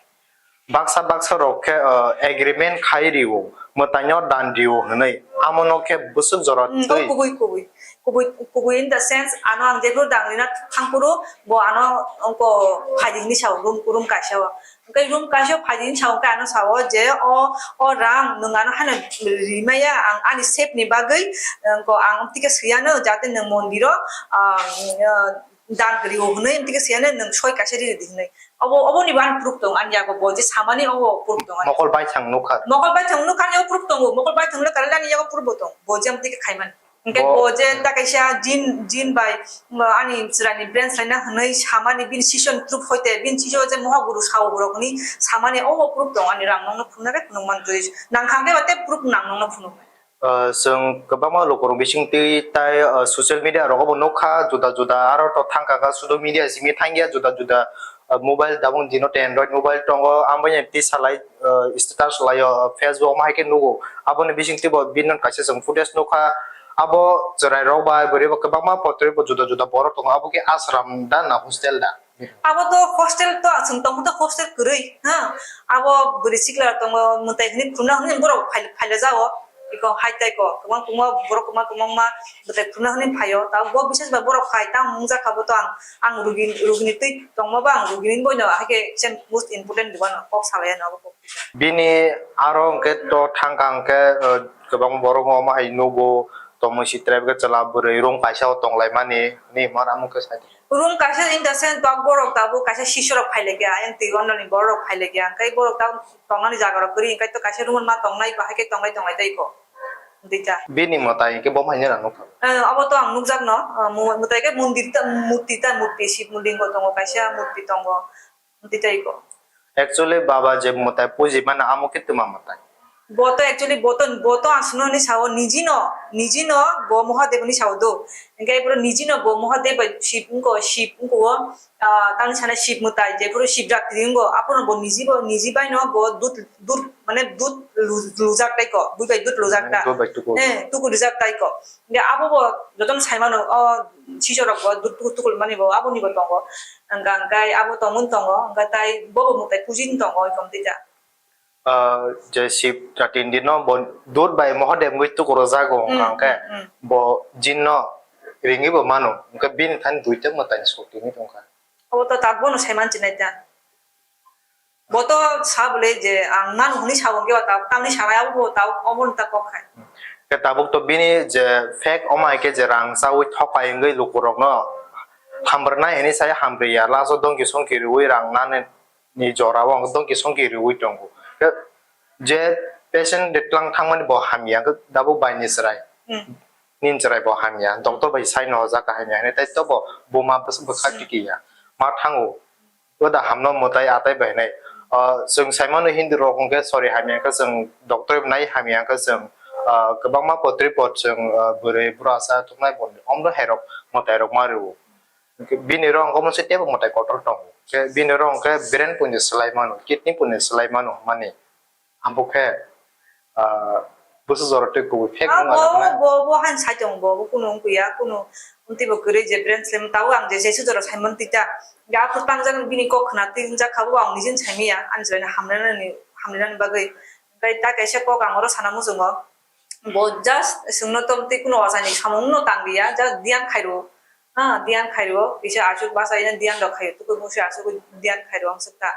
Baksa baksa rok khe, uh, agreement khai rio, mwtaino dan rio hwnwi, amono khe bwswk jora Hmm, twi. Kubui, kubui, kubui, kubui in the sense, ano ang jephuru dang rina thangphuru, bo ano ongko phaidi hinwi sao, room, room kaisa o. Hwnkhe room kaisa o phaidi hinwi sao, hwnkhe ano sao je o, o rang nwng ano haino rimaya, ang ani save ni bagwi, ongko ang tike swiyano, jate nwng mondiro, ah, ah, dan kwrwi o hwnwi, tei swiyano nwng soi kaisa riri di hwnwi. Obo, oboni bo ani proof tongo, ani yago bo je samani obo proof tongo ani. Mokol baithang nukha. Mokol baithang nukha ani yago proof tongo, mokol baithang nukha ani yago proof bo tongo, bo je amtwi khe khaimani. Hwnkhe bo bo je ta kaisa jin, jin bai, um, ani chwraini brain swlaina hwnwi samani bini session proof hoite, bini session je moha guru sao borok hwnwi samani obo proof tongo ani rang nokno phunuknai phunuk mantwi. Nang kha hwnkhe ba tei proof nang nokno phunuknai. Uh, chwng kwbangma lukurok bisingtwi tai, uh, social media rogo bo nukha, juda juda aro to thangkha kha, sudu media simi thangya, juda juda, uh, mobile, tabuk dino te Android mobile tongo, ambai twi salai, uh, status laio, uh, Facebook ma hai khe nugo, aboni bisingtwi bo bini kaisa chwng footage nukha, abo chwrai rok bai bwrwi bo kwbangma potrwi bo juda juda borok tongo, abo khe ashram da na hostel da? Abo to hostel to, chwng tongkha to hostel kwrwi, ha? Abo bwrwi sikla tongo, mwtai hwnwi khulumna hwnwi borok phai-, phailajao. Iko hai tai ko, kwbang kwbangma borok kwbang kwbangma mwtai khulumna hwnwi phaio. Tabuk bo bises bai borok phai, tamo wngjakha bo to ang, ang rugi, rugini twi tongma ba ang rugini boino, hai khe kisa most important di bono kok salai ano abo kok. Bini aro hwnkhe to thangkha hwnkhe, uh, kwbang borok omo hai nugo, tongmung si tribe khe chwla bwrwi room kaisa o tonglaimani, hwnwi hwnba amo khe sai. Room kaisa in the sense tok borok tabuk kaisa sisorok phailaikha, ayang twi ononi borok phailaikha, hwnkhe borok tabuk tongnani jaga rok kwrwi, hwnkhe to kaisa room ma tongnai, bahai khe tonglai tonglai tei ko. Dita. Bini mwtai hwnkhe bo haino nukha. Eh, abo to ang nukjakno, eh, mu-, mwtai khe mondir ta, murti ta, murti Shiv Lingo tongo, kaisa murti tongo. Tei tei ko. Actually, baba je mwtai puji mano, amo khe twma mwtai. Bo to actually, bo to, bo to aswkno hinwi sao, niji no, niji no bo Mahadev hinwi sao do. Hwnkhe boro niji no bo Mahadev bai Shiv wngko, Shiv wngko o, ah, tamni sana Shiv mwtai, jephuru Shivratri wngo, aphuru bo niji bo, niji bai no bo dud, dud, mane dud lu-, lujak tai ko, bui bai dud lujak ta. Dud bai tuku. Eh, tuku lujak tai ko. Hwnkhe abo bo jotono sai mano, o sisorok bo dud tuku tukulmani bo aboni bo tongo. Hwnkha hwnkhe abo tongmani tongo, hwnkha tai bo bo mwtai pujini tongo, oi kom tei ta. Ah, je Shiv Jatindino bo dud bai Mahadev wngwi tuku rwjago, hmm, hwnkha hwnkhe hmm, hmm, bo jinno ringwi bo mano, hwnkhe bini thani duita mwtaini sotini tongkha. Abo to tabuk bono sai manchi nai ta. Bo to sa bole je ang nang hwnwi sa bo, hwnkhe ba tabuk tamni sanai abo bo tabuk omo ta kok hai. Khe tabuk to bini je fake omo hai khe je rang chaui thokai wngwi lukurokno hamrwnai hwnwi sai hamriya, last o dongki songki riui rang nani ni jora o dongki songki riui tongo. Khe je patient de tlang thangmani bo hamya, khe tabuk bai ni chwrai. Hmm. Nini chwrai bo hamya, doctor bai sai no hojak kaham ya hinwi, tai to bo buma bwswk bwkha hmm, tikiya, ma thango. Boda hamno mwtai atai bai hinwi. Ah, chwng sai mano Hindu rok hwnkhe sori hamya khe chwng doctor bai nai hamya khe chwng, ah, kwbangma potri pot chwng, ah, bwrwi bwrasa thuknai bo omno hai rok mwtai rok ma rwo. Bini rok hwnkhe omo se teibo mwtai kotor tongo. Khe bini rok hwnkhe brain poino swlai mano, kidney poino swlai mano hwnmani. Abo khe, ah, bwswk jora twi kubui fake wngkha bo, na? Bo, bo haino sai tongo, bo, bo kunu wngya, kunu wngtwi bo kwrwi je brain slam tabuk ang je jesu jora saimani twi ta. Hwnkhe aphuru tangjak bini kok khna twi wngjak kha, bo ang nijini saimanya, ani chwraino hamrwnani, hamrwnani bagwi. Hwnkhe ta kaisa kok ang oro sana muchungo. Bo just chwngno tongtwi kunu ochani samungno tang liya, just diyan khairwo. Ha, diyan khairwo, kisa aswk basa ina diyan rok khaio, tukur musi aswk diyan khairwo ang swkha.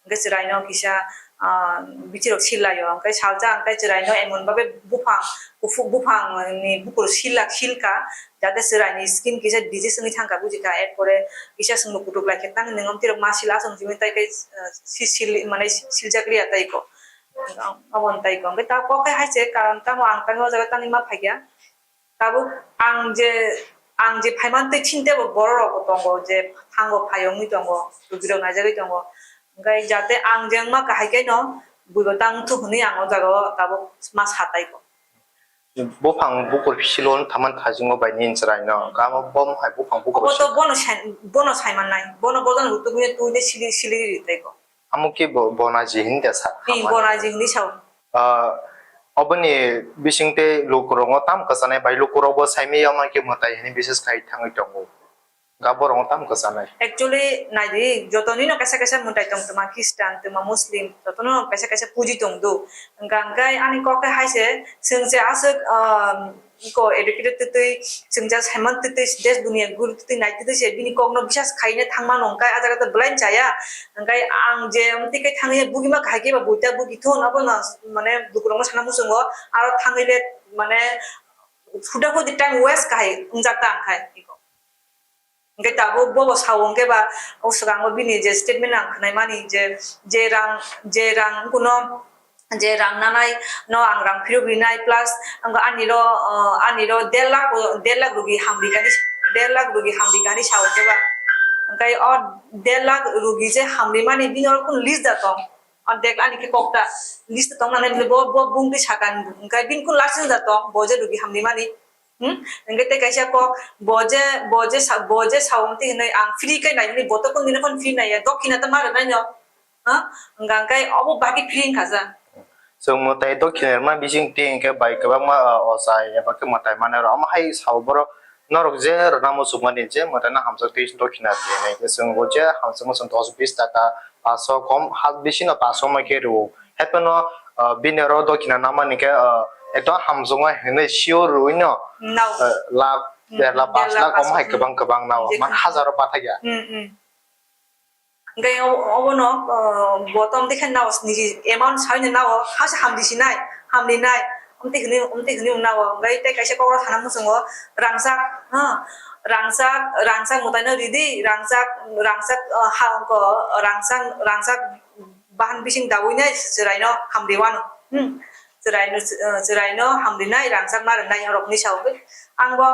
Hwnkhe chwraino kisa, ah, bichirok silaio, hwnkhe salsa hwnkhe chwraino emon babe buphang, kuphuk buphang ni bukur sila, silka, jate chwraini skin kisa disease wngwi thangkha, bujikha, erpore kisa chwngno kutuk laikhe, tang nwng omtwirok ma sila, chwng simi tai khe, ah, si-, sil-, mane siljak liya tai kho. Aboni tai kho. Hwnkhe ta kok khe hai se, karon tamo ang tamo o jaga tangwi ma phaikha. Tabuk ang je Ang je phaimani tei chini teibo borok rok bo tongo je thango phai wngwi tongo, rugirok naijagwi tongo. Hwnkhe jate ang je wngma kahai khe no buibo tang thuk hwnwi ang o jaga o tabuk ma sa tai kho. Buphang bukur silo wng thaman thaijingo bai nini chwraino. Hwnkhe amo bo hai buphang bukur Obo to silo. Bono sai, bono sai mannai. Bono bojan rutugwi twi de sili, sili ri tai kho. Amo khe bo, bonaji hinwi da sa. Ni bonaji hinwi sao. Ah, oboni bising tei lukurokno tam kwchanai bai lukurokbo saimaya ma khe mwtai hinwi bises khai thangwi tongo. Ga borokno tam kwchanai. Actually, naidi, jotonino kaisa kaisa mwtai tong twma Christian, twma Muslim, jotono kaisa kaisa puji tong do. Hwnkha hwnkhe ani kok khe hai se, chwng se aswk, ah, iko educated twtwi, chwng ja saiman twtwi, des dunia guru twtwi nai twtwi se bini kokno bisas khaina thangma nong kai, ah jaga to belai chaya. Hwnkhe ang je amtwi khe thangwi bugima kahai khe ba buita bugi thun, abono mane lukurokno sana muchungo, aro thangwi le mane huda hudi time waste kahai wngjak ta ang khai iko. Hwnkhe tabuk bobo sao hwnkhe ba o swkango bini je statement ang khwnaimani je, je rang, je rang kuno je rang nanai no ang rang phirok rinai plus ang ani ro, uh, ani ro der lakh, der lakh rugi hamri kani, der lakh rugi hamri kani sao hwnkhe ba. Hwnkhe o der lakh rugi je hamri mani bini oro kun list da tong. O dek ani khe kok ta list tong nanai bo, bo bung twi sakani hwnkhe bini kun last da tong bo je rugi hamri mani. Hmm? Hwnkhe tei kaisa kok, bo je, bo je sa, bo je sao twi hwnwi ang free khe nai hwnwi bo to kunu dino phano free naiya, dokhina to ma rwnaino. Ha? Hwnkha hwnkhe obo bagwi free wngkha sa. Chwng mwtai dokhina rwma bising twi hwnkhe bai kwbangma, ah, ochai eba khe mwtai manai rw. Omo hai sao borok norok je rwna muchungmani je mwtaino hamjak twi dokhina rw hinwi hwnkhe chwng bo je hamjakma chwng dos bis taka paso kom ha bisino paso ma khe rw. Haiphano, ah, bini oro dokhina namani khe, ah, ekdom hamjakma hinwi sure rwino, Nao. ah, lakh, Hmm, der lakh, der lakh, pash lakh, pash omo hai lakh. Hmm. Kwbang kwbang nao. Je Man kwbang. Hazaro pathakya. Hmm, hmm. Hwnkhe o-, obono, ah, bo tom dekhe nao niji amount saino nao, hase hamdi sinai, hamdi nai, omtwi hwnwi, omtwi hwnwi nao. Hwnkhe tei kaisa kokro sana muchungo, rangchak, ha, rangchak, rangchak mwtaino ridi, rangchak, rangchak, ah, ha, ko, rangchak, rangchak, bahan bising daui nai chwraino hamri wano. Hmm. Chwraino, eh, chwraino hamri nai rangchak ma rwnai rok hinwi sao. Ang bo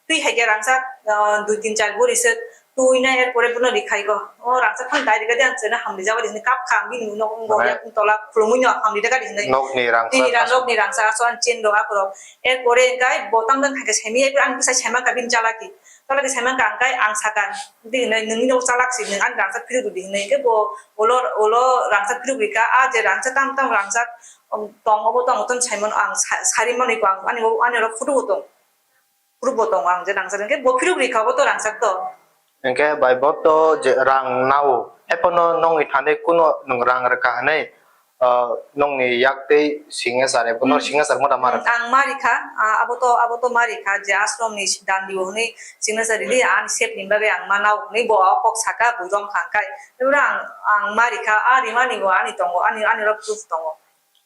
twi hai khe rangchak, eh, dui tin char buri se twi nai er pore bono rikhai go. O rangchak phano dai rikha de ang chwraino hamri jaba de hinwi kap kha ang bini nok wng go Mane yakung tola khulumui no hamri rikha de hinwi. Nokni rangchak Nini rang aswk. Nokni rangchak aswk ang chen rok akorok. Er pore hwnkhe bo tam jani hai khe saimaya ang bwsai saima kha bini chalaki. Chalaki saima kha ang kai ang sakha. Di hinwi nungni nok chalak si nwng ani rangchak phiruk di hinwi hwnkhe bo ulo, ulo rangchak phiruk rikha, a je rangchak tam tam rangchak, um, tong obo tong tong saimano ang sa-, sari manwi kho ang ani, ani oro photo bo tong, proof bo tongo ang je rangchak hwnkhe bo phiruk rikha obo to rangchak to. Hwnkhe bai bo to je rang nao, haiphano nongni thani kuno nwng rang rwkha hinwi, ah, nongni yak tei signature, abo no Hmm. Signature mo da ma rwkha? Ang ma rikha, ah, abo to, abo to ma rikha je ashram ni dandi o hwnwi signature ridi, ani sep ni bagwi ang ma nao hwnwi bo o kok saka bui rom kha hwnkhe. Ebro ang, ang ma rikha, a rimani bo ani tongo, ani, ani oro proof tongo.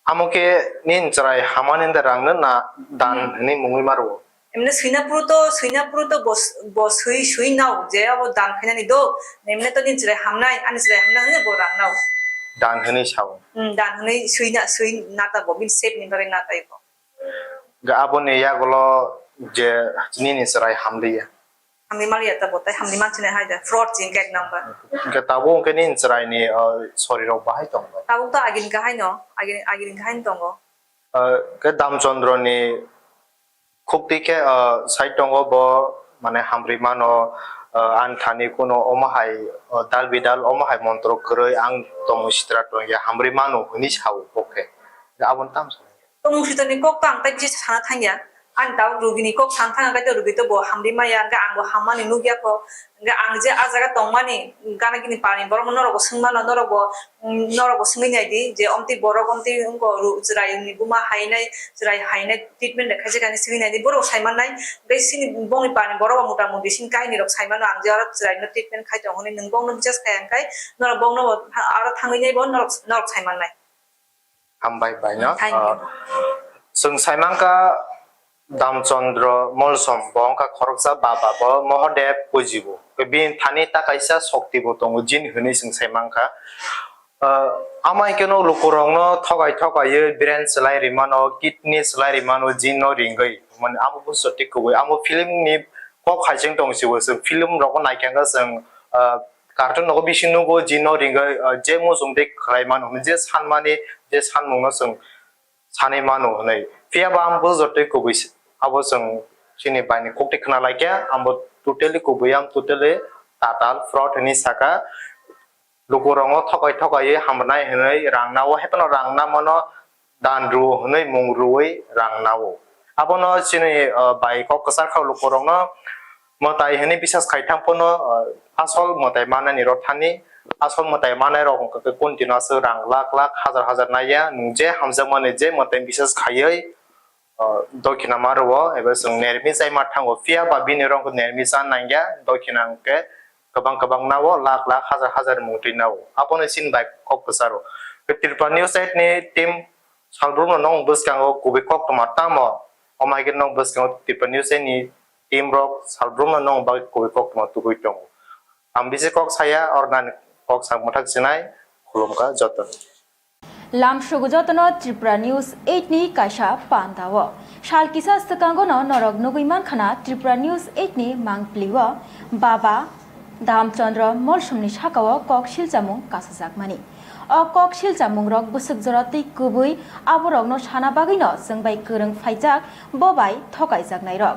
Amo khe nini chwrai hamani da rang no na dan Hmm. Hwnwi mungwi ma rwo? Emne swina phuru to, swina phuru to bo, bo swi, swi nao je abo dan khainani do. Emne to nini chwrai hamnai, ani chwrai hamnai hwnwi bo rang nao. Dan hwnwi sao. Hmm, dan hwnwi swi na, swi na ta bo bini sep ni bagwi na tai bo. Ga aboni yagulo je nini chwrai hamliya. Hamni maliya ta bo tai hamni manchine hai da fraud jin gate number. Hwnkhe tabuk hwnkhe nini chwraini, uh, sorirok bahai tongo? Tabuk to agini kahai no, agini, agini kahai no tongo. Uh, khe Damchandra ni Khukti khe, ah, side tongo bo, mane hamrwi mano, ah, ani thani kuno omo hai, ah, dal bidal omo hai montro kwrwi ang tongwi sitra tongya hamrwi mano hwnwi sao bo khe. Aboni tamo sanai. Tongmung switorni kok to ang tai bisi sana thangya. Ani tabuk rugini kok sana thangya, kaitor rugi to bo hamrwi maya, hwnkhe ang bo hammani nukya kho. Hwnkhe ang je ah jaga tongmani, gana gini pari borok norok bo swngmano, norok bo, mm, norok bo swngwi nai di je omtwi borok omtwi wngkha ru-, chwraini buma hainai, chwrai hainai treatment de khaisa kani swngwi nai di, borok sai mannai. Hwnkhe chini bongni pari borok bo mota moti chini kahini rok sai mano, ang je oro chwraino treatment khai tongo hwnwi nwng bongno bisas khai hwnkhe norok bongno bo aro thangwi nai bo norok, norok sai mannai. Hambai bai no. Thank you. Ah, chwng sai mankha Damchandra Molsom, bo wngkha khoroksa baba, bo Mohodev pujibo. Bini thani ta kaisa shokti bo tongo, jin hwnwi chwng sai mankha. Ah, amai keno lukurokno thokai thokaiwi brain swlai rimano, kidney swlai rimano, jin no ringwi. Mane amo busto tik kubui. Amo film ni kok hai chwng tong si o, chwng film rogo naikha khe chwng, ah, cartoon rogo bisi nugo, jino ringwi, ah, je muchung tei khlai mano hwnwi je sanmani, je sanmungno chwng sanwi mano hwnwi. Phiya ba ang bo jotoi kubui s-, abo chwng chini bai ni kok tei khna lai khe, ang bo totally kubui, ang totally tatal fraud hwnwi saka. Lukurokno thokai thokaiwi hamrwnai hwnwi rang nao, haiphano rang namano dan rwo hwnwi mung rwui rang nao. Abono chini, ah, bai kok kwchar kha lukurokno mwtai hwnwi bisas khai thang phano, ah, asol mwtai manani rw thani, asol mwtai manai rok wngkha khe continue aswk rang lakh lakh, hajar hajar naiya, nwng je hamjakmani je mwtai bisas khaiwi, ah, dokhina ma rwo, eba chwng nermi chai ma thango, phiya ba bini rok nermi cha nangya, dokhina hwnkhe kwbang kwbang nao, lakh lakh, hajar hajar mungtwi nao. Abono chini bai kok kwcharo. Tripura News eight ni team salbrumno nwng bwskango kubui koktwma tamo, omo hai khe nwng bwskango Tripura News eight ni team rok salbrumno nwng bagwi kubui koktwma tubui tongo. Ang bisi kok saya, ornani kok sak mwthak sinai, khulumkha jotono. Lamsugo jotono Tripura News eight ni kaisa pandao. Sal kisa swkangono norok nugui mankha na Tripura News eight ni mangpili o Baba Damchandra Molsomni sakao kok silchamung kasajakmani. O kok silchamungrok bwswk jora tei kubui aborokno sana bagwino chwng bai kwrwng phaijak, bo bai thokaijaknairok.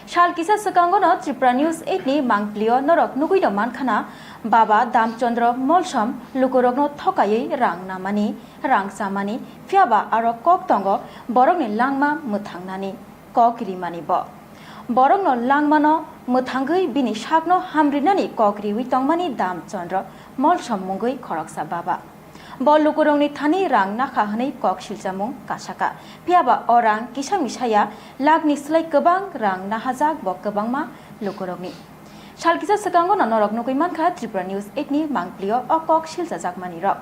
Sal kisa swkangono Tripura News eight ni mangpilio norok nugui no mankha na, Baba Damchandra Molsom lukurokno thokaiwi rang namani, rang chamani, phiya ba aro kok tongo borokni langma mwthangnani, kok rimani bo. Borokno langmano mwthangwi bini sakno hamrinani kok riwi tongmani Damchandra Molsom mungwi khoroksa baba. Bo lukurokni thani rang nakha hwnwi kok silchamung kasaka. Phiya ba o rang kisa misa ya, lakni slai kwbang rang nahajak bo kwbangma lukurokni. Sal kisa swkango no norok nugui mankha Tripura News eight ni mangpilio o kok silchajakmani rok.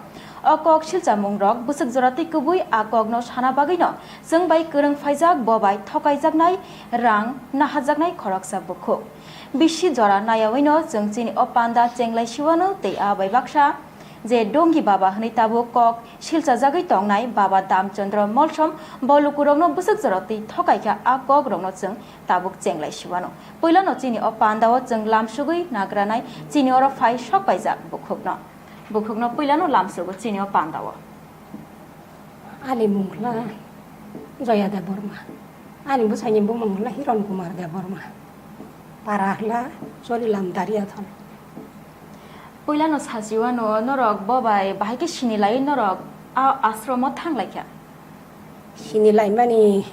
O kok silchamung rok bwswk jora tei kubui a kokno sana bagwi no chwng bai kwrwng phaijak, bo bai thokaijaknai rang nahajaknai khoroksa bukhuk. Bisi jora nayawino chwng chini o panda chenglai siwano tei a bai baksa je Dongi Baba hwnwi tabuk kok silchajagwi tongnai Baba Damchandra Molsom bo lukurokno bwswk jora twi thokaikha, a kokrokno chwng tabuk chenglai siwano. Puilano chini o pandao chwng lamsugwi nagranai chini oro phai sok paijak bukhukno. Bukhukno puilano lamsugo chini o pandao. Ani mung kla Joya Debbarma. Ani bwsaini bumung kla Hiron Kumar Debbarma. Para kla Chorilam Dariathon. Puilano sachiwano norok bo bai bahai khe sini lai norok a ashromo thang lai kha. Sini laimani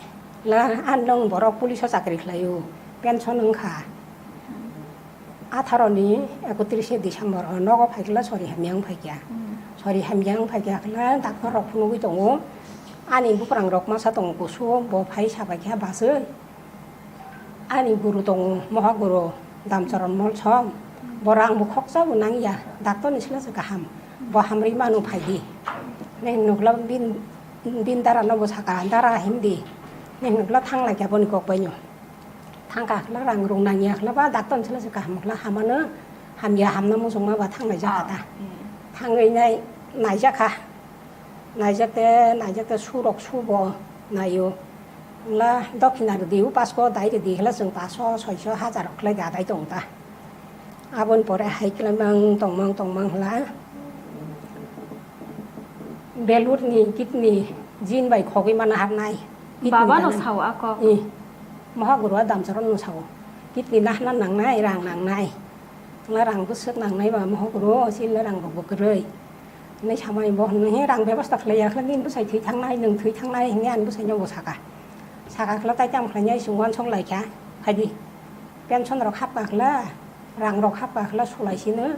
la, ang nong borok police o chakri khlaio, pension wngkha. Atharo ni ekotris December o nogo phaikla sori hamya wng phaikya. Hmm. Sori hamya wng phaikya kla doctor rok phunugwi tongo. Ani buprang rok masa tongo kusu, bo phai sabaikha baswi. Ani guru tongo, moha guru Damcharan Molsom. Bo rang bo khoksa bo nangya, doctor ni sila se kaham. Bo hamri manu phaidi. Neng nukla bin, bin dara no bo saka, dara himdi. Neng nukla thang laikya boni kok baino. Thangkha khla rang rung nangya khla ba doctor sala se kaham khla hamano hamya hamna muchungma ba thangnai jakha ta. Ah, hmm. Thangwi nai naijakha. Naijakte, naijakte surok subo naio. Khla dokhina rwdi, upasko dai rwdi khla chwng paso, soiso, hajar khlai da dai tong ta. Aboni pore hai khlai mang tongmang tongmang hwla. Belurni kidney jin bai khogwi mana harnai. Kidney Baba no gana. Sao ako. I. Moha guru a Damcharan no sao. Kidney nahna nangnai, rang nangnai. Hwla rang bwswk nangnai ba moha guru, o sila rang rok bo kwrwi. Hinwi samani bo hinwi he rang bebosta khlai ya, khlai nini bwsai thwi thangnai, nwng thwi thangnai hinwi ani bwsai no bo saka. Saka khwla tai tam khlainai chwng uansuk lai kha, phaidi. Pension rok hapkha khwla, rang rok hapkha khwla sulai sino,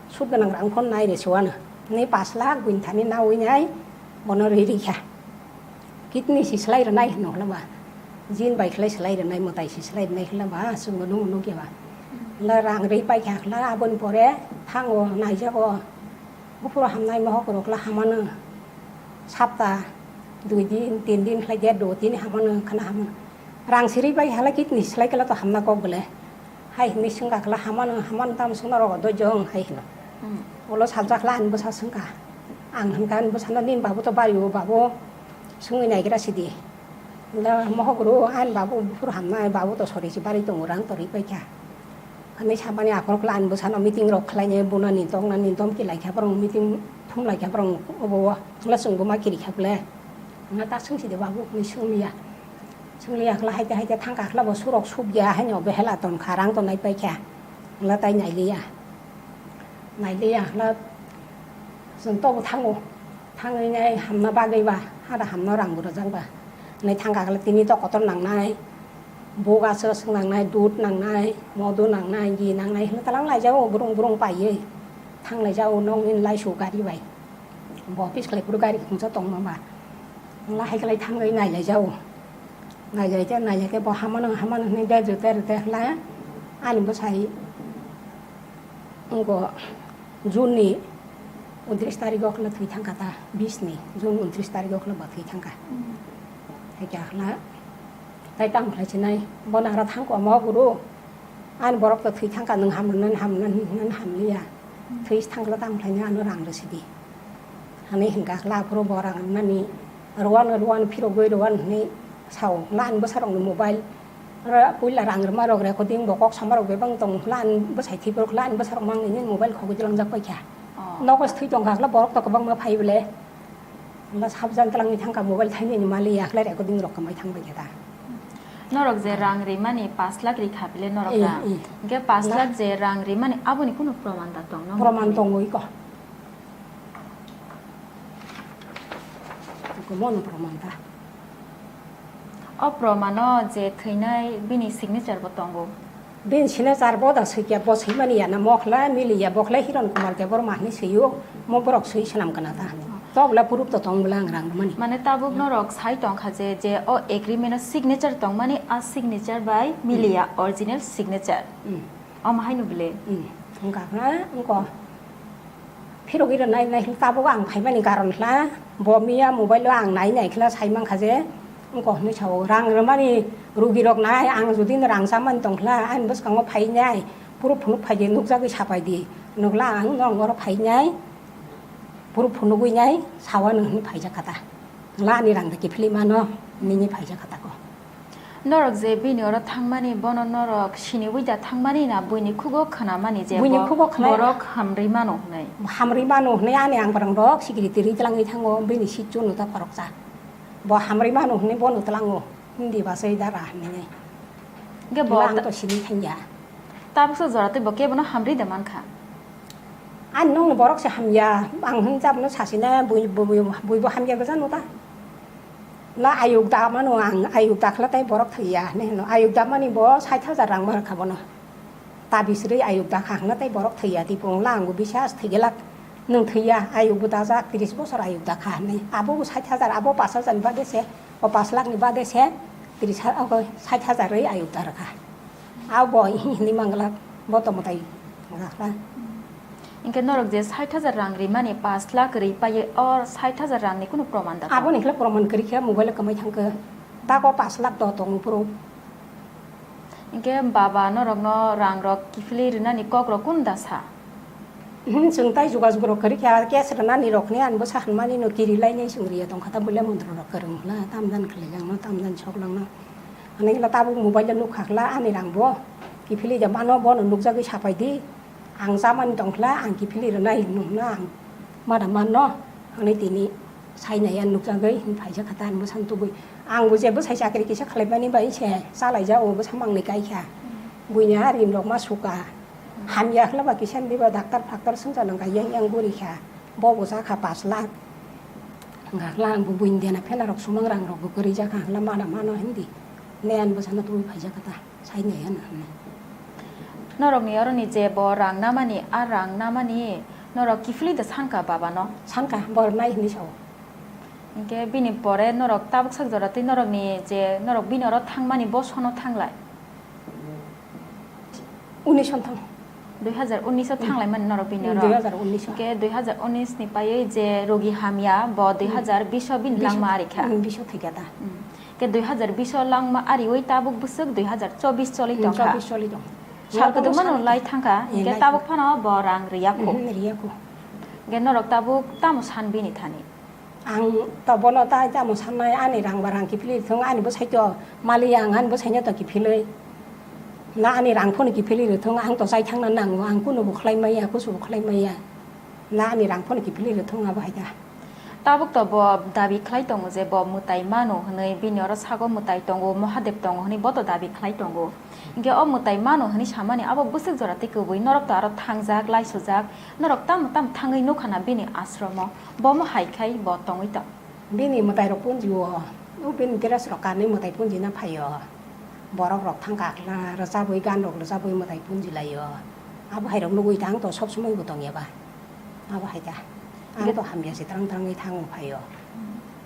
sud gwnang rang phone nai re se uano. Hinwi pash lakh buini thani nawi nai bono rwi rikha. Kidney si slai rwnai hwno khwla ba. Jin bai khlai slai rwnai, mwtai si slai rwnai khwla ba, chwng bo nung nukya ba. Khwla rang rwi paikha khwla, aboni pore thango naijago. Buphuru hamnai mohok rok la hamano. Sapta dui din, tin din khlai de, do tin hamano, khana hamano. Rang siri bai hala kidney slai kala to hamna kok bole. Hai hinwi swngkha kala hamano, hamano tam swngna rogo doijong hai hino. Hmm. Ulo saljak la ani bwsa swngkha. Ang hinkha ani bwsano, nini babu to bari o, babu swngwi naigra sidi. Da mohok ro, ani babu buphuru hamnai, babu to sori si bari tongo, rang to ri paikha. Ani samani aphuru kla ani bwsano meeting rok khlainai, bunani tongnani domki laikha, borok meeting thum laikha, borok obo o, hwnla chwng bo ma kiri kha ble. Hwnla ta swng si de babu, hwnwi swng liya. Swng liya khla haite haite thang kha khla bo surok suk ya, haino behela ton kha, rang to nai paikha. Hwnla tai nai liya. Nai liya khla chwng to bo thango. Thangwi nai hamna bagwi ba, hada hamna rang bo rwjak ba. Nai thang kha khla tini to kotor nangnai. Buga swk swk nangnai, dud nangnai, modu nangnai, gi nangnai hwnwi talang lai jao, burung burung paiwi. Thang lai jao, nokni lai su gari bai. Bo office khlai phuru gari khungsa tongma ba. Hwnla hai khlai thangwi nai lai jao. Nai lai khe, nai lai khe bo hamano, hamano hwnwi de jute rwte hwnla ani bwsai wngkha June ni untris tarik o khwlai thwi thang kha ta, bis ni June untris tarik o khwlai bo thwi thang kha. Hai khe khwlai tai tamo khlai sinai, bo nagra thang kha omo guru. Ani borok to thwi thang kha, nwng ham rwnani ham rwnani hinwi ham liya. Thwi thang kha tamo khlai nw ano rang rw sidi. Hani hingka khwlai aphuru bo rang rwnani rwano rwano phirogwi rwano hinwi sao. Khwlai ani bwsarokni mobile, oro puila rang rwma rok recording bo kok sama rok bebak tong khwlai ani bwsai thwi phuru khwlai ani bwsarok mang nini mobile khogwi twlangjak paikha. Oh. Nogo se thwi tong kha khwlai borok to kwbangma phai bwle. Hwnba sabjan twlangwi thang kha mobile thaini ni mali ya khwlai recording rok kwmai thang bai kha ta. Norok je rang rimani pash lakh rikha bile norok Eh, da. eh. Hingke pash lakh je rang rimani aboni kunu proman da tong no? Proman tongwi ko. Ko mono proman ta. O promano je thwinai bini signature bo tongo. Bini signature bo da swikia, bo swimani ya na, mokhlai miliya, bokhlai Hiron Kumar Debbarma hinwi swio, mo borok swi swnam kana ta. Tobla proof to tong bwla ang rang mani. Mane tabuk norok sai tong kha je, je o agreement o signature tong mani, a signature bai miliya, original signature. Hmm. Omo haino bile. Hmm. Wngkha na, wngkha. Phirogwi rwnai nai hwnwi tabuk ang phaimani karon hla, bo miya mobile o ang nai nai khla sai mankha je, wngkha hwnwi sao, rang rwmani rugi rok nai, ang jodi no rang chamani tong khla, ani bwskango phai nai, phuru phunuk phai di, nukjagwi sapai di, nukla ang nong oro phai nai, phuru phunugwi nai, sawa nw hwnwi phaijak kha ta. Hwnla ani rang da kiphilwi mano, nini phaijak kha tako. Norok je bini oro thangmani, bono norok siniwi da thangmani na buini khugo khwnamani je Buini bo khugo khwnai. Borok hamrwi mano hwnwi? Hamrwi mano hwnwi ani ang barang rok sikiri tiri twlangwi thango, bini sitchu no ta khoroksa. Bo hamrwi mano hwnwi bono tlango, hindi basai dara hwnwi. Hwnkhe bo Hwnla ang ta- to sini thangya. Tabuksa jora tei bo kebono hamrwi da mankha? Ani nokni borok se hamya, ang hwn jabno sasina bui, bui, bui, buibo hamya gwja no ta. La ayuk da mano ang, ayuk da khwla tei borok thwiya hinwi hwno. Ayuk da mani bo sait hajar rang ma rwkha bono. Tabis rwi ayuk da kha hwnkhe tei borok thwiya, tei bo wngla ang bo bisas thwigelak. Nwng thwiya, ayuk bo dajak, tris bosor ayuk da kha hinwi. Abo bo sait hajar, abo pash hajar ni bagwi se, o pash lakh ni bagwi se, tris ha-, o sait hajar rwi ayuk da rwkha. Abo hinwi mangla, bo tongmo tai mangla. Hwnkhe norok je sait hajar rang rimani, pash lakh ri paiye, o sait hajar rangni kunu proman da? Aboni khlai proman kwrwi khe mobile o kwmai thangkhe. Tako pash lakh do tongo phuru. Hwnkhe baba norokno rangrok kiphilwi rwnani kokrok kunu da sa? Hmm, chwng tai jogajog rok kwrwi kha, cash rwnani rokni ani bwsa hwnmani no kiri lainai chwng riya tongkha ta, bulia montro rok kwrwng hwla, tamjani khwlaijakno, tamjani soklangno. Ani hwla tabuk mobile o nukha hwla ani rang bo kiphilwi da mano, bono nukjagwi sapai di. Ang chamani tong hwla, ang kiphilwi rwnai hwnwi hwno ang mada manno, hwnwi tini sainai ya nukjagwi hwnwi phaijak kha ta, ang bwsano tubui. Ang bo je bwsai chakri kisa khlaimani bai se chalaijak, o bwsa mangni kai kha. Buini a rim rok ma suka. Hamya khwlaiba kisa ni ba doctor phaktor swngcharnang kha, yang yang guri kha. Bo bo cha kha pash lakh. Hwnkha khwla ang bo buini dena phela rok sumang rang rok bo kwrwi jak kha, khwla mada mano hindi. Ne ani bwsano tubui phaijak kha ta. Sainai ano hwnwi. Norokni oroni je bo rang namani, a rang namani norok kiphilwi da sankha babano? Sankha, bo rwnai hwnwi sao. Hinkhe bini pore norok tabuk sak jora tei norokni je norok bini oro thangmani bo sono thanglai? Unis on thang. Dui hazar unis o Hmm. thanglaimani norok bini Hmm, oro? Dui hazar unis o. Hinkhe dui hazar unis ni paiwi je rogi hamya bo dui hazar bis o bini Bis o langma thang-, arikha. Hmm, bis o thwikha ta. Hmm. Ke dui hazar bis o langma ariwi tabuk bwswk dui hazar chobis choli Hmm, tongkha. Chobis choli tong. Sal kwdwkma no lai thangkha, Eh, hinkhe lai tabuk thang-, phano bo rang riyakho. Mhm, riyakho. Hinkhe norok tabuk tamo san bini thani? Ang to bono ta tamo sanai, ani rang ba rang kiphilwi thung, ani bwsai to maliya, ang ani bwsaino to kiphilwi. Na ani rang phone kiphilwi rw thung, ang to chai thangna nango, ang kuno bo khlai maya, kusu bo khlai maya. Na ani rang phone kiphilwi rw thung abo hai ta. Tabuk to bo dabi khlai tongo je bo mwtai mano hwnwi, bini oro sago mwtai tongo, Mahadev tongo hwnwi bo to dabi khlai tongo. Hinkhe o mwtai mano hwnwi samani abo bwswk jora tei kwbwi, norok to aro thangjak, laisujak, norok tamo tamo thangwi nukha na bini ashromo, bomo hai khai bo tongwi tong. Bini mwtai rok punji o, o bini dress rok kanwi mwtai punji na phaio. Borok rok thang kha khna rwchabwi, gan rok rwchabwi mwtai punji laio. Abo hai rok nugwi tang to sob somoi bo tong ya ba. Abo hai ta. Ang to hamya se trang trangwi thango phaio.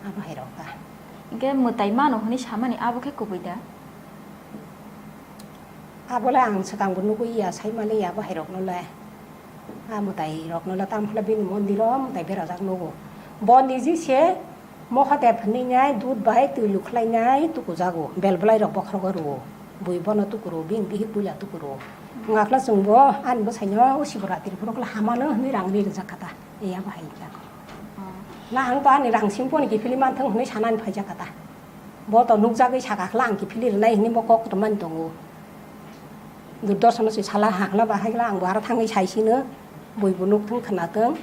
Abo hai rok ta. Hinkhe mwtai mano hwnwi samani abo khe kubui da? Abo le ang swkang bo nugwi ya, sai mali ya abo hai rok no le. A mwtai rok no le tam phla bini mondir o mwtai berajak nugo. Bo niji se Mahadev hwnwi nai dud bai twi lukhlai nai tukujago, bel bwlai rok bokhrogo rwo. Bui bono tukuro, bini bihik puila tukuro. Wngakla chwngbo ani bwsaino o Sivaratri phuru kla hamano hwnwi rang ri rwjak kha ta. Iya bahai wngkha. Na ang to ani rang sing phone kiphilwi manthung hwnwi sanani phaijak kha ta. Bo to nukjagwi saka kla ang kiphilwi rwnai hwnwi bo kok rwmani tongo. Durdorshono se sala hakla bahai kla ang bo aro thangwi saisino. Bui bo nukthung khwnathung.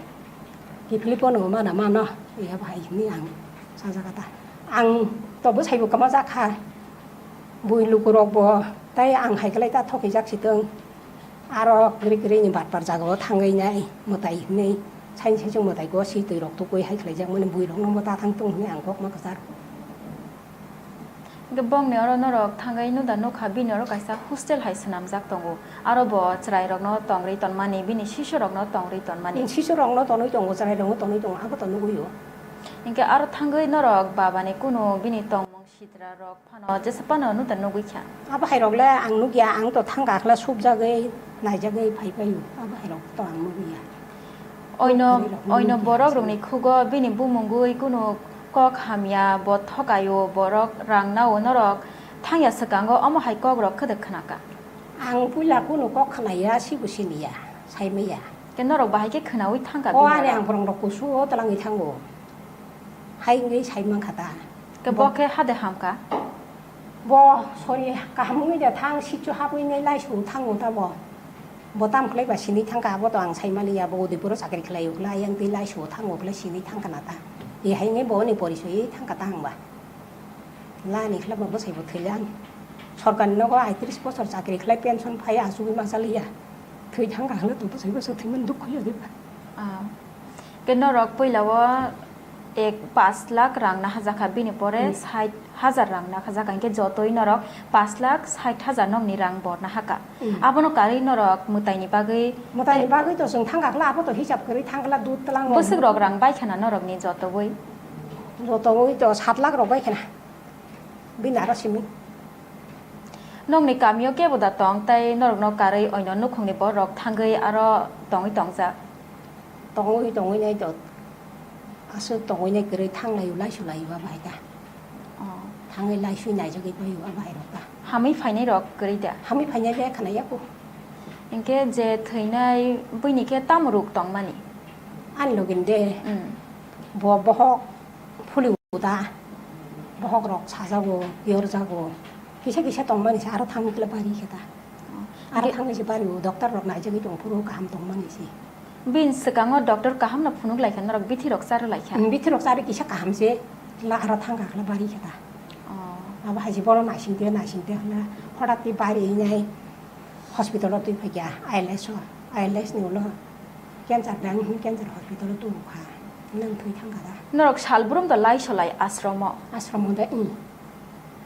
Kiphilwi phone bo mana mano. Iya bahai hwnwi ang sajak kha ta. Ang to bwsai bo kwma jak kha. Bui lukurokbo tei ang hai khlai ta thokijak sitwng. Aro kwrwi kwrwi ni batpar jagao thangwi nai mwtai hwnwi saini saichung mwtai gosi twi rok tukui hai khlaijak mani bui rok no bo ta thang tung hwnwi ang kok ma kwchar. Hwnkhe bongni oro norok thangwi nuda nukha bini oro kaisa hostel hai swnamjak tongo. Aro bo chwrai rok no tongri tonmani, bini sisu rok no tongri tonmani. Sisu rok no tonwi tongo, chwrai rok no tonwi tongo, abo to nugwi o. Hwnkhe aro thangwi norok baba ni kunu bini tongmung sitra rok phano jesa phano nuda nugwi kha. Abo hai rok le ang nugya, ang to thang kha khle subjagwi naijagwi phai phaio. Abo hai rok to ang nugya. Oino, oino borok rokni khugo bini bumungwi kunu kok hamya, bo thokaio, borok rang nao, norok thangya swkango omo hai kok rok khwdwk khwnaka. Ang puila kunu kok khwnaya, sibo siniya, saimaya. Khe norok bahai khe khwnaui thangka bini oro? O ani ang borok rok kusu o twlangwi thango. Hai wngwi sai mankha ta. Khe bo khe hade hamkha? Bo sori kaham wngwi de thang, sichu habwi nai laisu thango ta bo. Bo tam khlai ba sini thangka, abo to ang sai maliya, bo Udaipuro chakri khlai ukla, yang twi laisu thango khlai sini thangka na ta. E hai wngwi bo ni porisoi thangka ta hangba. La ni khlai ba bwsai bo thwilang. Sorkar ni nogo aitris bosor chakri khlai pension phai achugwi ma chaliya. Thwi thangka hwnwi to bwsai bwsai thwiman dukhu ya diba. Ah. Khe norok puila o ek pash lakh rang nahajakha, bini pore Hmm. sait hajar rang nahajakha, hinkhe jotoi norok pash lakh sait hajar nokni rang bo nahaka. Hmm. Abono karwi norok mwtaini bagwi Mwtaini bagwi to chwng thangka kla, abo to hisab kwrwi thangkla dud twlang rok. Bwswk rok rang bai khana norokni jotogwi? Jotogwi to sat lakh rok bai khana. Bini aro simi. Nokni kamio kebo da tong tei norokno karwi oino nukhungni borok thangwi aro tongwi tongjak? Tongwi tongwi nai to aswk tongwi nai kwrwi thang laio, laisu laio abo hai ta. Oh. Thangwi laisui naijagwi paio abo hai rok ta. Hamwi phainai rok kwrwi da? Hamwi phainai le khna yaku. Hinkhe je thwinai buini khe tamo ruk tongmani? Ani login de. Hmm. Bo bohok phuli uda. Bohok rok sajago, yorjago. Kisa kisa tongmani se aro thangwi kle bari khe ta. Aro Ge- thangwi se bari o doctor rok naijagwi tong phuru kaham tongmani se. Bini swkango doctor kaham no phunuk lai kha, norok bithi rok charw lai kha. Bithi rok charwi kisa kaham se la aro thangka khle bari khe ta. Oh. Abo hai se bono naising te naising te hwnla hodat ni bari nai. Hospital o twi phaikha I L S o, I L S ni ulo cancer dang hwn cancer hospital o tubukha, nang thwi thangkha da. Norok salbrum da lai solai ashromo? Ashromo da, i.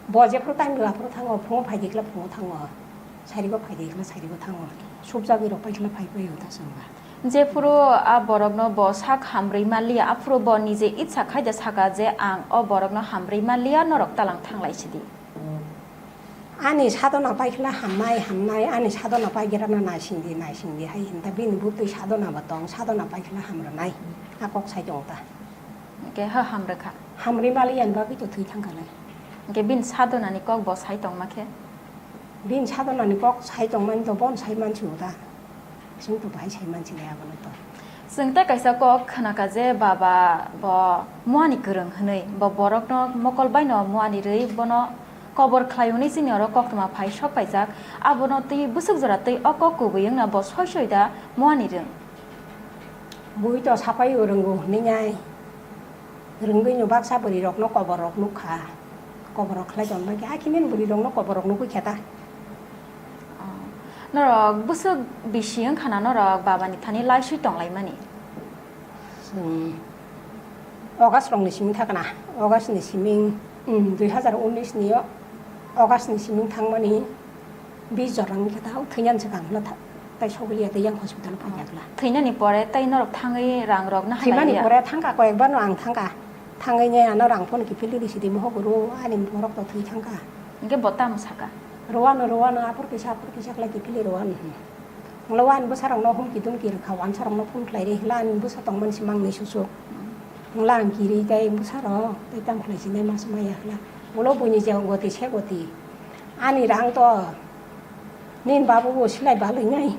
Bo jephru time la phru thango, phungo phaidi khla phungo thango, sarigo phaidi khla sarigo thango, subjagwi rok pai khla phai pai ta chwngba. Jephru a borokno bo sak hamrwi manliya, aphuru bo nije itsa khai da saka je ang o borokno hamrwi manliya, norok talang thanglai sidi. Ani sadona paikla hamnai, hamnai, ani sadona paigerana naisingdi, naisingdi hai hinta bini butwi sadona bo tong, sadona paikla hamrwnai. A kok sai tong ta. Hwnkhe ha hamrwkha. Hamrwi maliya ni bagwi to thwi thangkha lai. Hwnkhe bini sadona ni kok bo sai tongma khe? Bini sadona ni kok sai tongmani to bon sai mansi uda. Chwng to bahai sai mansinai abono to. Chwng tei kaisa kok khnakha je baba bo muani kwrwng hwnwi, bo borokno mokol baino muani rwi bono kobor khlai hwnwi chini oro koktwma phai sok paijak. Abono twi bwswk jora twi o kok kubui wngna bo soi soi da muani rwng. Bui to sapai o rwngo hwnwi nai. Rwngwi no baksa bwrwi rokno kobor rok nukha. Kobor rok khlai tong bai khe, hakhe nini bwrwi rokno kobor rok nugwi khe ta. Oh. Norok bwswk bisi wngkha na norok babani thani laiswi tonglaimani? Chwng August rokni simi thakna, August ni siming, um, dui hazar unis ni o-, August ni siming thangmani bis jora wngkha ta, thwinani swkang hwnna tha-, tai sogwi liya tei yang hospital o phai yakla. Thwinani pore tei norok thangwi rang rok na halai liya? Thwimani pore thangkha, koyekbar no ang thangkha. Thangwi nai ano rang phone kiphilwi risi di mohok ro ani borok to thwi thangkha. Hingke bo tamo saka? Rowano, rowano, apor kisa, apor kisa khlai kiphilwi rowano. Hwnkhe ani bwsarokno humki dumki rwkha, wansarokno phone khlai ri hwnkhe ani bwsa tongmani se mangni susuk. Hwnkhe ang kiri tei bwsarok tei tamo khlai sinai ma swmai ya hwnkhe. Ulo buini je goti se goti. Ani rang to nini babu bo silai balwi nai.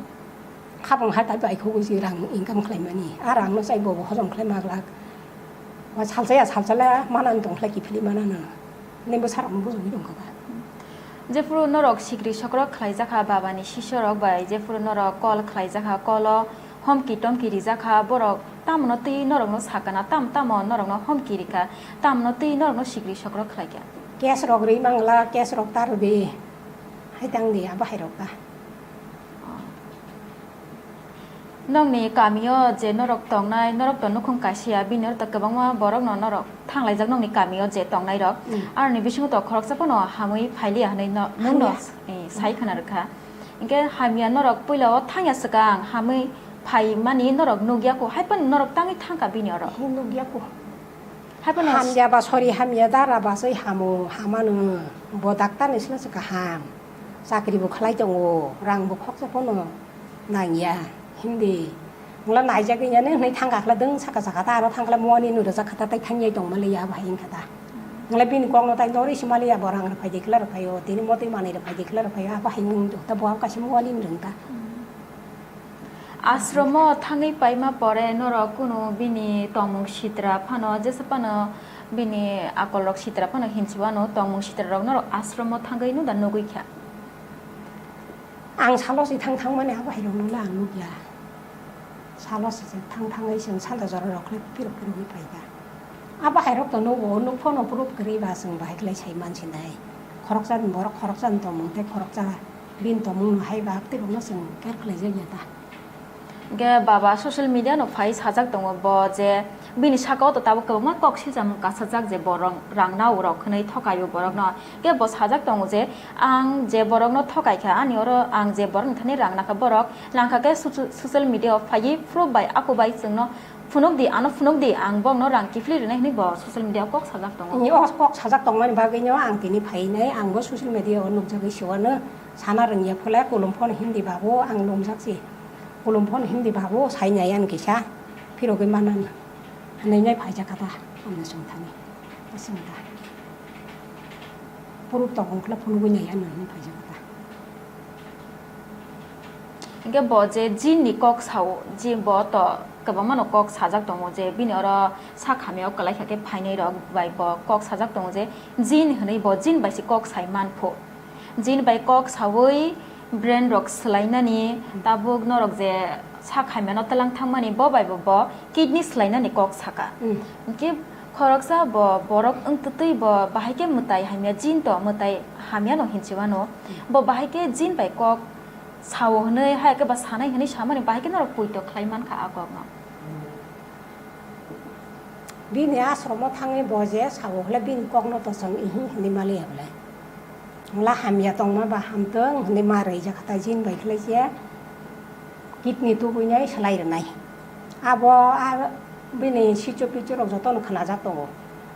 Khapang hatai bai kho buji rang income khlaimani. A rangno chai bo hojom khlai ma glak. Wa salsa ya salsa la manani tong khlai kiphilwi manana. Nini bwsarokno bujogwi tongkha ba. Jephuru norok sikri sokrok khlaijakha babani sisorok bai, jephuru norok call khlaijakha, call-o homki tomki rijakha, borok tamono twi norokno sakana, tam tamo norokno homki rikha, tamono twi norokno sikri sokrok khlaikha. Case rok ri mangla, case rok ta rwdi. Hai tang di, abo hai rok ta. Nokni kamio je norok tongnai, norok to nukhung kaisa ya, bini oro to kwbangma borok no norok thanglaijak nokni kamio je tongnai rok. Mm. Aroni bisingo to khoroksa phano hamwi phailiya hwnwi no, muno, hamya, eh, sai khna rwkha. Hinkhe hamya norok puila o thangya swkang hamwi phaimani norok nukya kho, hai phano norok tangwi thangkha bini oro. Hi nukya kho. Hai phano hamya ba sori hamya dara ba soi hamo hamano bo daktar ni sila se kaham. Chakri bo khlai tongo, rang bo khoksa phano nangya, hindi. Mula naijagwi nani hwnwi thangkha khla dwng saka saka ta aro thangkla muani nw rwjak kha ta tei thangyai tongma le ya bahai wngkha ta. Mula bini kokno tai norwi sima le ya bo rang rwphai de khla rwphai o, tini motwi manwi rwphai de khla rwphai o, a bahai wng ta bo kaisa muani nw rwng ta. Ashromo thangwi paima pore norok kunu bini tongmung sitra phano, jesa phano bini akolrok sitra phano hinsi wano, tongmung sitrarok norok ashromo thangwi no da nugwi kha? Ang salo si thang thangmani abo hai rokno le ang nukya. Salo si thang thangwi chwng santa jora rok le pirok pirok wi paikha. Abo hai rok to nugo, nuk phano proof kwrwi ba chwng bahai khlai sai mansinai. Khoroksa ni borok khoroksa ni tongmung tei khoroksa bini tongmung no hai ba tei rokno chwng care khlai jak ya ta. Hingke baba social media no phai sajak tongo bo je bini saka o to tabuk kwbangma kok silcham kasajak je bo rang, rang nao rok hwnwi thokai o borok no. Hingke bo sajak tongo je ang je borok no thokai kha ani oro ang je borok ni thani rang nakha borok langkha khe soci-, social media o phaiwi proof bai ako bai chwng no phunuk di, ano phunuk di, ang bokno rang kiphilwi rwnai hwnwi bo social media o kok sajak tongo. Ni o kok sajak tongmani bagwi no ang tini phai nai, ang bo social media o nukjagwi se uanw sana rwngya phole, kulum phone Hindi bago ang lumjak se. Kulum phone Hindi bago sai nai ani kisa phirogwi manani. Hwnwi nai phaijak kha ta, ano chwng thani. Aswng ta. Proof tongo wngkhe phunugwi nai ano hwnwi phaijak kha ta. Hingke bo je jin ni kok sao, je bo to kwbangma no kok sajak tongo je bini oro sak hamya o kwlai kha khe phainai rok bai bo kok sajak tongo je jin hwnwi bo jin bai se kok sai man pho. Jin bai kok saui brain rok swlainani tabuk norok je sak hamya no twlang thangmani bo bai bo, bo kidney swlainani kok saka. Mm. Hingke khoroksa bo borok wng twtwi bo bahai khe mwtai hamya jin to mwtai hamya no hinsi wano. Bo bahai khe jin bai kok sao hwnwi, hai khe ba sanai hwnwi samani bahai khe norok poito khlai mankha a kokno. Bini ashromo thangwi bo je sao hwle bini kokno to chwng ihi hwnwi maliya bwle. Wngla hamya tongma ba hamtwng hwnwi ma rwjak kha ta jin bai khlai se. Kidney tubui nai swlai rwnai. Abo a bini sichu pichu rok jotono khnajak tongo.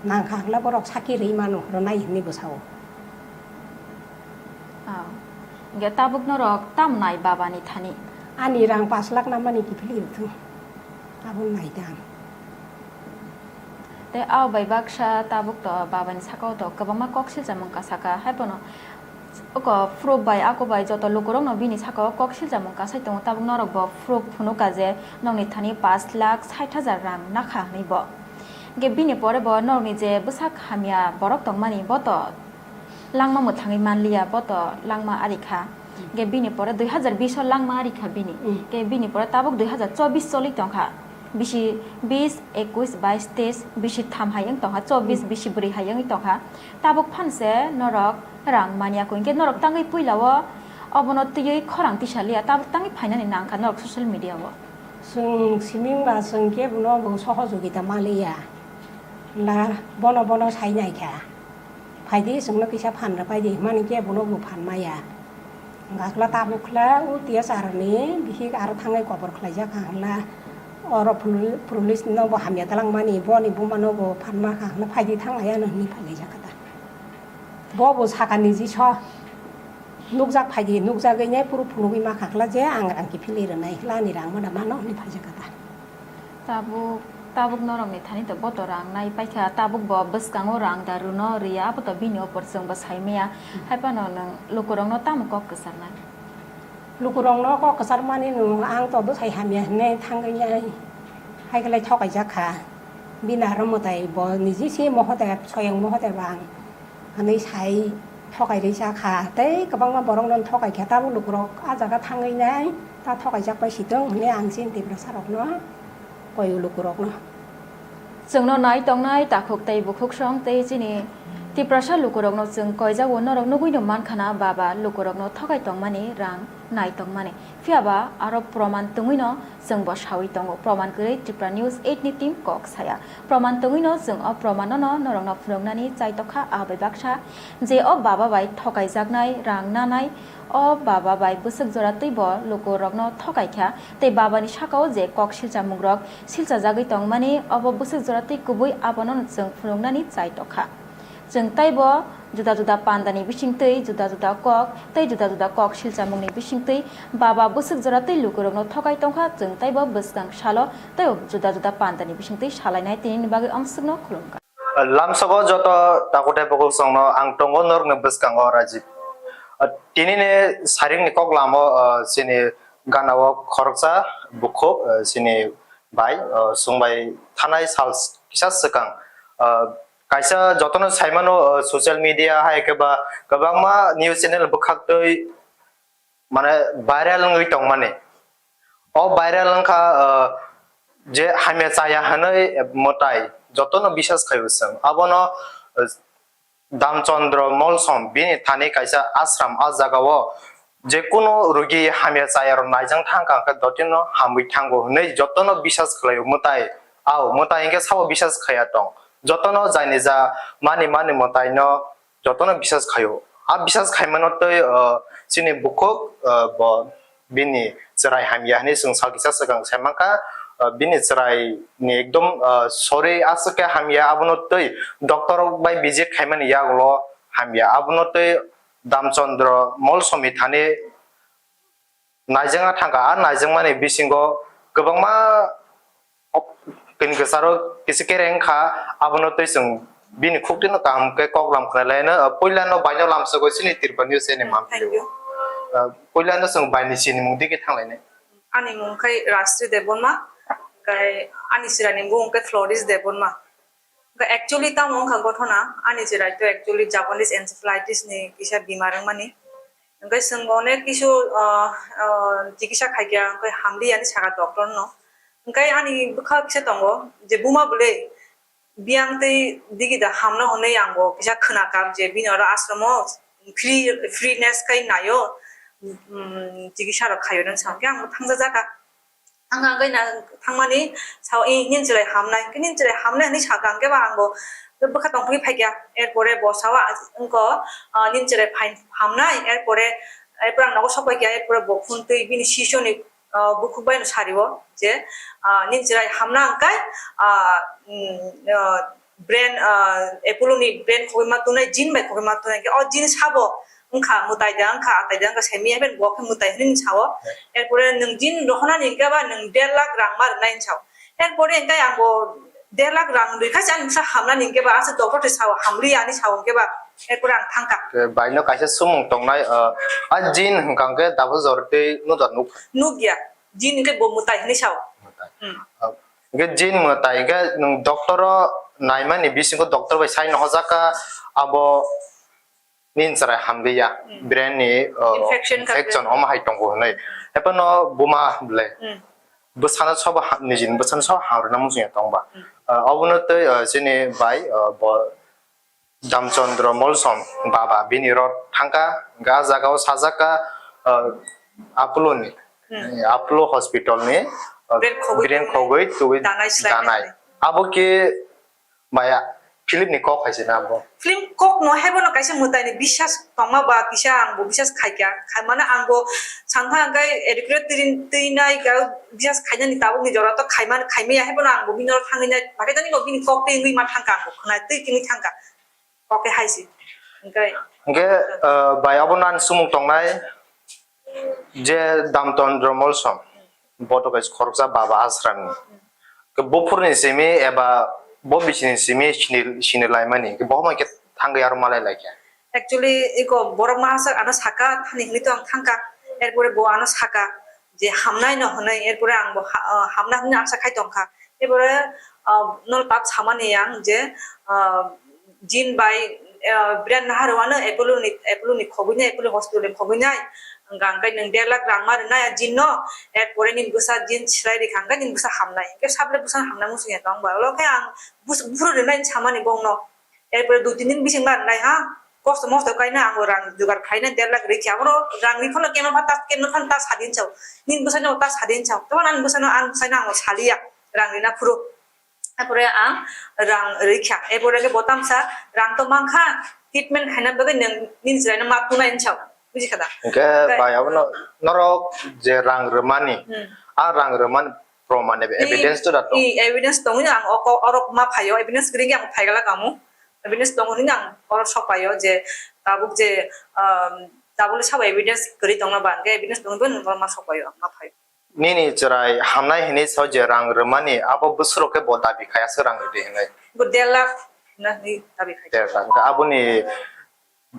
Nangkha hwla borok saki rwi mano rwnai hinwi bwsao. Ah. Hingke tabuk norok tam nai babani thani? Ani rang pash lakh namani kiphilwi rwthwng. Abo nai da ang. Tei abo bai baksa tabuk to babani sakao to kwbangma kok silchamung kasaka, hai bono Ko proof bai ako bai joto lukurokno bini sakao kok silchamung kasai tongo, tabuk norok bo proof phunuka je nokni thani pash lakh sait hajar rang nakha hwnwi bo. Hwnkhe bini pore bo norokni je bwsak hamya borok tongmani bo to langma mwthangwi manliya, bo to langma ari kha. Hwnkhe bini pore dui hajar bish o langma ari kha bini. Mm. Hwnkhe bini pore tabuk dui hajar chobbish choli tongkha. Bisi bis, ekwis, bais, teis, bisi tham hai wng tongkha, chobbish, bisi bwrwi hai wngwi tongkha. Tabuk phan se norok rang manya kho, hwnkhe norok tangwi puila o obono twiwi khorang tisa liya, tabuk tangwi phainani nang kha norok social media o. Chwng siming ba chwng khe bono bo sohojogita ma liya. La bono bono sai nai kha. Phaidi chwngno kisa phan rw paidi hwnmani khe bono bo phan maya. Hwnkha khe tabuk khe o T S R ni bihik aro thangwi kobor khlaijak kha hwnla oro puli-, police no bo hamya dalangmani boni buma no bo phan ma kha hwnla phaidi thang laiya no hwnwi phailaijak kha ta. Bo bo sakani jiso nukjak phaidi nukjagwi nai phuru phunugwi ma kha hwnla je ang rang kiphilwi rwnai hwnla ani rang mada mano hwnwi phaijak kha ta. Tabuk, tabuk norokni thani to boto rang nai paikha, tabuk bo bwskango rang da rwno rwya, abo to bini opor chwng bo sai maya. Hai phano nwng lukurokno tamo kok kwcharnai? Lukurokno kok kwcharmani nwng ang to bwsai hamya hinwi thangwi nai. Hai khe lai thokaijak kha. Bini aro mwtai bo niji se mohote, soyang mohote bo ang. Hwnwi sai thokai rwisa kha, tei kwbangma borokno thokai kha, tabuk lukurok a jaga thangwi nai ta thokaijak bai si tong hwnwi ang chini Tiprasa rokno koi o lukurokno. Chwngno nai tongnai takhuk tei bukhuksong tei chini Tiprasa lukurokno chwng koijak o, norok nugwino mankha na baba lukurokno thokai tongmani rang nai tongmani. Phiya ba aro proman tongwino chwng bo sawi tongo. Proman kwrwi Tripura News eight ni team kok saya. Proman tongwino chwng o proman no norokno phunuknani chai tokha, a bai baksa je o baba bai thokaijaknai, rang nanai, o baba bai bwswk jora twi bo lukurokno thokai kha tei baba ni sakao je kok silchamungrok silchajagwi tongmani, obo bwswk jora twi kubui, abono chwng phunuknani chai tokha. Chwng taibo juda juda pandani bisingtwi juda juda kok tei juda juda kok silchamungni bisingtwi baba bwswk jora twi lukurokno thokai tongkha, chwng taibo bwskang salo tei juda juda pandani bisingtwi salainai tinini bagwi amswkno khulumkha. Lamsogo joto takutai bukuksongno ang tongo norokni bwskango Rajib. Tinini saringni kok lamo, chini ganao khoroksa bukhuk, chini bai, chwng bai thanai sal kisa swkang, kaisa jotono saimano, social media hai khe ba kwbangma news channel bwkhaktwi mane viral wngwi tongmani. O viral wngkha, je hamya chaya hwnwi mwtai jotono bisas khaio chwng. Abono, Damchandra Molsom bini thani kaisa ashram, a jagao jekunu rugi hamya chayarok naijang thangkha hwnkhe dotino hamwi thango hwnwi jotono bisas khlaio mwtai. Ao mwtai hwnkhe sabo bisas khaiya tong. Jotono jaini ja mani mani mwtaino jotono bisas khaio. A bisas khaimano tei, chini bukhuk, bo bini chwrai hamya hwnwi chwng sal kisa swkang sai mankha, bini chwrai ni ekdom, sori aswk khe hamya, abono tei doctor rok bai visit khaimani yagulo hamya, abono tei Damchandra Molsomi thani naijangna thangkha. A naijangmani bisingo kwbangma kini kwcharo kisa kereng kha, abono tei chwng bini khuktino kaham khe kok lam khna laino. Puilano baino lamsogo chini Tripura News channel ni mampli. Thank you. Puilano chwng baini sinimung digi thanglainai. Ani mung khai Rashri Debbarma, kai ani chwraini mung khe Floris Debbarma. Actually tamo wngkha gothona, ani chwrai to actually Japanese encephalitis ni kisa bimar wngmani. Hwnkhe chwng onek kisu, ah, ah, chikisa khaikha, hwnkhe hamliya hinwi sakha doctor no. Hwnkhe ani bwkha kisa tongo je buma bwlwi biyang tei digi da hamno hwnwi ang bo kisa khwnakha je bini oro ashram o free, freeness khai naio, um, chikisa rok khaio hinwi sa hwnkhe ang bo thangjajakha. Ang hwnkhe na thangmani sao, "Eh, nini chwrai hamnai, hwnkhe nini chwrai hamnai," hinwi sakha, hwnkhe ba ang bo bwkha tongphai phaikha. Erpore bo sao, "Wngkha, ah, nini chwrai phai hamnai," erpore, erpore ang nogo sok paikha, erpore bo phone twi bini sisoni, ah, bukhuk bai no sari o je, ah, "Nini chwrai hamna hwnkhe, ah, um, ah, brain, ah, Apollo ni brain khogwi ma tongnai, jin bai khogwi ma tongnai, hwnkhe o jin sabo wngkha, mwtai da wngkha, atai da wngkha, simi ya ben bo khe mwtai hinwi sao." Erpore nwng jin rohornani hwnkhe ba nwng der lakh rang ma rwnai hinwi sao. Erpore hwnkhe ang bo der lakh rang rwkha se ani bwsa hamnani hwnkhe ba, aswk doctor twi sao, hamliya hinwi sao hwnkhe ba. Erpore ang thangkha. Ke baino kaisa sumung tongnai, ah, a jin hwnkha hwnkhe dabo jor tei nuda nuk. Nukya. Jin hwnkhe bo mwtai hinwi sao. Mwtai. Hmm. Ah, hwnkhe jin mwtai hwnkhe nwng doctor o naimani bisingo doctor bai sai nohojak kha abo nini chwrai hamliya, Hmm. brain ni, ah, Infection ka infection brain. Omo hai tongo hinwi. Hephano buma bwle. Hmm. Bwsano sobo ha-, nijini bwsano sobo hamrwna muchungya tongba. Hmm. Ah, obono tei, ah, chini bai, ah, bo Damchandra Molsom baba bini rot thangkha, hwnkhe ah jagao sajak kha, ah, Apollo ni, Hmm. eh, Apollo hospital ni, ah, Brain khogwi brain tongwi khogwi twi danai slai danai. Abo khe maya film ni kok hai se na abo? Film kok no haibo no kaisa mwtai ni biswas tongma ba kisa ang bo biswas khaikha, khaimano ang bo sankha hwnkhe educate twi, twi nai ka biswas khainani tabuk ni jora to khaimani khaimaya haibo no ang bo bini rot thangwi nai, bahaikhe tani bo bini kok twi wngwi ma thangkha ang bo khwnai twi tini thangkha. Oke, hai si. Hwnkhe, Hwnkhe, ah, bai abo nan sumung tongnai je Damchandra Molsom, boto kaisa khoroksa baba asram ni. Ke buphur ni simi eba bo bisi ni simi sini, sini laimani, ke bo homa khe thangwi aro malai laikha. Actually, iko borok mahasak ano saka thani hinwi to ang thangkha, erpore bo ano saka je hamnai no hwnwi, erpore ang bo ha-, ah, hamna hwnwi asa khai tongkha. Erpore, ah, nono tak samani ang je, ah, jin bai, ah, brand naharwano Apollo ni, Apollo ni khogwi nai, Apollo hospital ni khogwi nai. Hwnkha hwnkhe nwng der lakh rang ma rwnai a jin no, erpore nini bwsa jin slai rikha hwnkhe nini bwsa hamnai. Hwnkhe sable bwsa hamna muchungya tong ba. Ulo khe ang bus-, buphuru rwnai samani bongno. Erpore dui tin din bising ma rwnai ha. Kosto mosto kaina ang rang jugar khaina der lakh rikha. Oro rang ri phano kemno phan tas, kemno phan tas sadin chao. Nini bwsano tas sadin chao. Tamo nini bwsano ang bwsano ang saliya. Rang rina phuru. Erpore ang rang rikha. Erpore khe bo tamsa rang to mankha, treatment khaina bagwi nwng nini chwraino ma tunai hinwi sao. Buji kha da? Hwnkhe Hwnkhe bai abono norok je rang rwmani, Hmm. a rang rwmani proman eba I, evidence to da tong? I evidence tongwi ang oko orok ma phaio, evidence kwrwi ang phai gala kamu. Evidence tongwi ang orok sok phaio je tabuk je, um, tabuk le sabo evidence kwrwi tongna ba, hwnkhe evidence tongwi bo ma sok phaio, ma phaio. Nini chwrai hamnai hinwi sao je rang rwmani, abo bwswrok khe bo dabi khai aswk rang rwdi hinwi. Bo der lakh na hinwi dabi khai. Der lakh. Hwnkhe aboni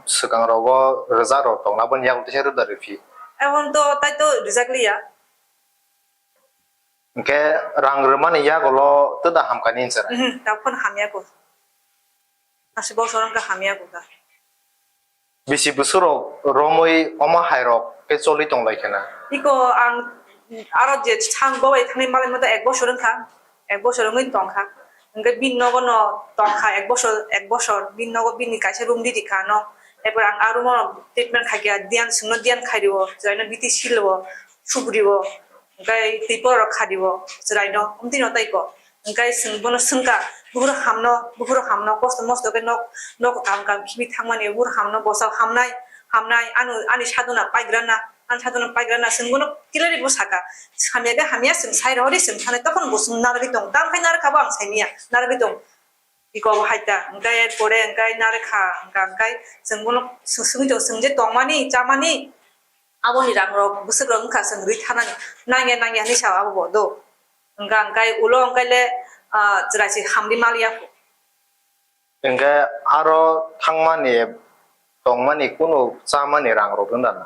swkang rogo rwjak rok tongna, aboni yago teisa rwda rwphi. Aboni to tai to rwjak liya. Hwnkhe rang rwmani yagulo twda hamkha nini chwrai? Mhm, tabuk phano hamya kho. Aswk bosor wngkha hamya kho kha. Bisi bwswk rok romwi omo hai rok khe choli tong lai khe na? Iko ang aro je sang bo bai thangwi malai mata ek bosor wngkha, ek bosor wngwi tongkha. Hwnkhe bini nogo no tongkha ek bosor, ek bosor. Bini nogo bini kaisa room di rikha ano. Erpor ang a room o treatment khaikha, diyan swngno diyan khairwo, chwraino B T C lo, subrio, hwnkhe twi porok khadio, chwraino, omtwino tei ko. Hwnkhe chwng bono swngkha, buphuru hamno, buphuru hamno, kosto mosto khe nok, nok kam kam khibi thangmani, buphuru hamno bwsao hamnai, hamnai, ano, ani sadona paigrana, ani sadona paigrana, chwng bono kilari bo saka, hamya khe hamya, chwng sai rohori, chwng sanai, tokon bo chwng narwgwi tongo, tamokhe narwkha bo ang saimanya, narwgwi tongo. Iko bo hai ta, hwnkhe erpore hwnkhe narwkha, hwnkha hwnkhe chwng bono swngwi tongo, chwng je tongmani, chamani, aboni rang rok bwswk rok wngkha, chwng rwi thanani, nangya nangya hinwi sao abo bo do. Hwnkha hwnkhe ulo hwnkhe le, ah, chwrai se hamri mal ya kho. Hwnkhe aro thangmani, tongmani, kunu chamani rang rok wng da na?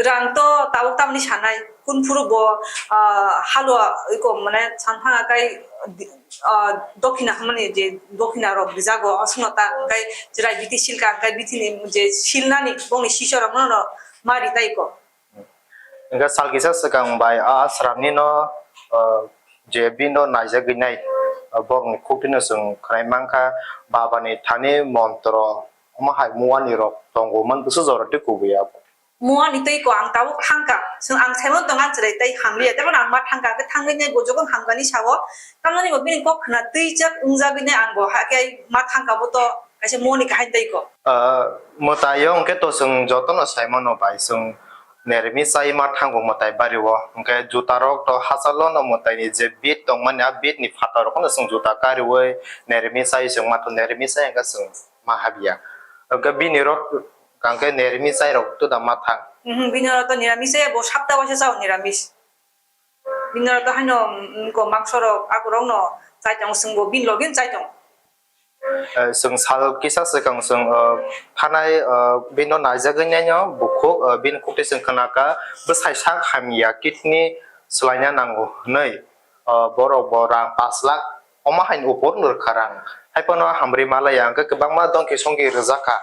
Rang to tabuk tamni sanai, kun phuru bo, ah, halwa iko mane sanphang akai, ah, dokhina hwnmani je dokhina rok rijago, aswkno ta hwnkhe chwrai biti silka hwnkhe bitini je silnani bongni sisha rokno no ma ri tai ko. Hwnkhe sal kisa swkang bai a sramni no, ah, je bini no naijagwi nai, ah, borokni khukti no chwng khwnai mankha, baba ni thani montro omo hai muani rok tongo man bwswk jora tei kubui abo. Muani tei ko ang tabuk thangkha. Chwng ang saimano tong ang chwrai tei hamliya. Tei bono ang ma thangkha, hwnkhe thangwi nai bo jokhon hamkani sao. Tamoni bo bini kok khna twijak wngjagwi nai ang bo hakhe ma thangkha bo to kaisa muani kaham tei ko. Ah, mwtai o hwnkhe to chwng jotono saimano bai chwng nermi chai ma thango mwtai bari o. Hwnkhe juta rok to hachalo no mwtai ni je bit tongmani a bit ni phataro no chwng juta kariwi nermi chai chwng ma to nermi chai hwnkhe chwng ma habya. Hwnkhe bini rok Hwnkhe niramish chai rok to da ma thang? Mhm, bini oro to niramish se bo sapta waisa chao niramish. Bini oro to haino, mm, ko mangso rok, akorok no chai tongo, chwng bo bini logi no chai tongo. Eh, chwng sal kisa swkang chwng, eh, thanai, eh, bino naijagwi naino bukhuk, eh, bini khuktwi chwng khnakha, bwsai sak hamya kidney swlaina nango hwnwi, eh, borok bo rang pash lakh omo haino upor nw rwkha rang. Haiphano hamri malaya hwnkhe kwbangma dongki songki rwjakha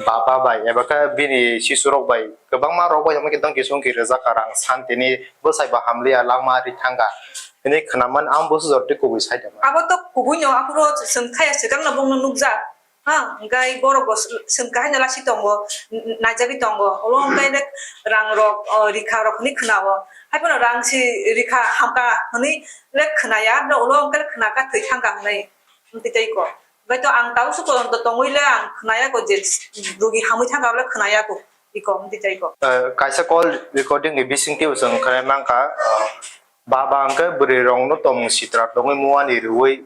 baba bai eba khe bini sisurok bai kwbangma rok bai omo khe dongki songki rwjakha rang santini bwsai bo hamliya langma ri thangkha hwnwi khwnamani ang bwsajor twi kubui sai tongkha. Abo to kubui no aphuru chwng thaya swkang no bongno nukjak. Ha, hwnkhe borok bo swng kahai no lasi tongo, n-, n-, naijagwi tongo. Olo hwnkhe rang rok, o, rikha rok hwnwi khwnao. Haiphano rang si rikha hamkha hwnwi le khwnaya, no ulo hwnkhe khwnakha thwi thangkha hwnwi. Hwnkhe tei ko. Hwnkhe to ang tau se todonto tongwi le ang khwnaya ko je rugi hamwi thangkha le khwnaya ko. Iko hwnkhe tei ko. Eh, kaisa call recording ni bisingtwi bo chwng khwnai mankha, eh, baba hwnkhe bwrwi rokno tongmung sitra tongwi muani rwui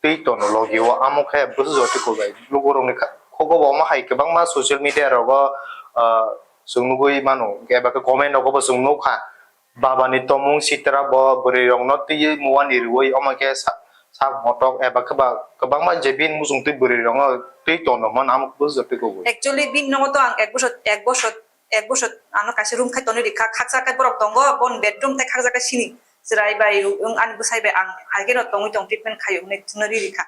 twi tono logi o, amo khe bwsajor twi kubui. Lukurokni kha-, khugo bo omo hai kwbangma social media rogo, ah, chwng nugui mano, eba khe comment rogo bo chwng nukha. Baba ni tongmung sitra bo bwrwi rokno twiwi muani rwui omo khe sa-, sak motok eba khe ba kwbangma je bini muchung twi bwrwi rokno twi tono hwn amo bwsajor twi kubui. Actually, bini nogo to ang ek bosor, ek bosor, ek bosor ano kaisa room khai tonwi rikha, khaksa khe borok tongo, boni bedroom tei khaksa khe sini. Chwrai bai, wng ani bwsai bai ang hai kheno tongwi tong treatment khaio hwnwi thwngno ri rikha.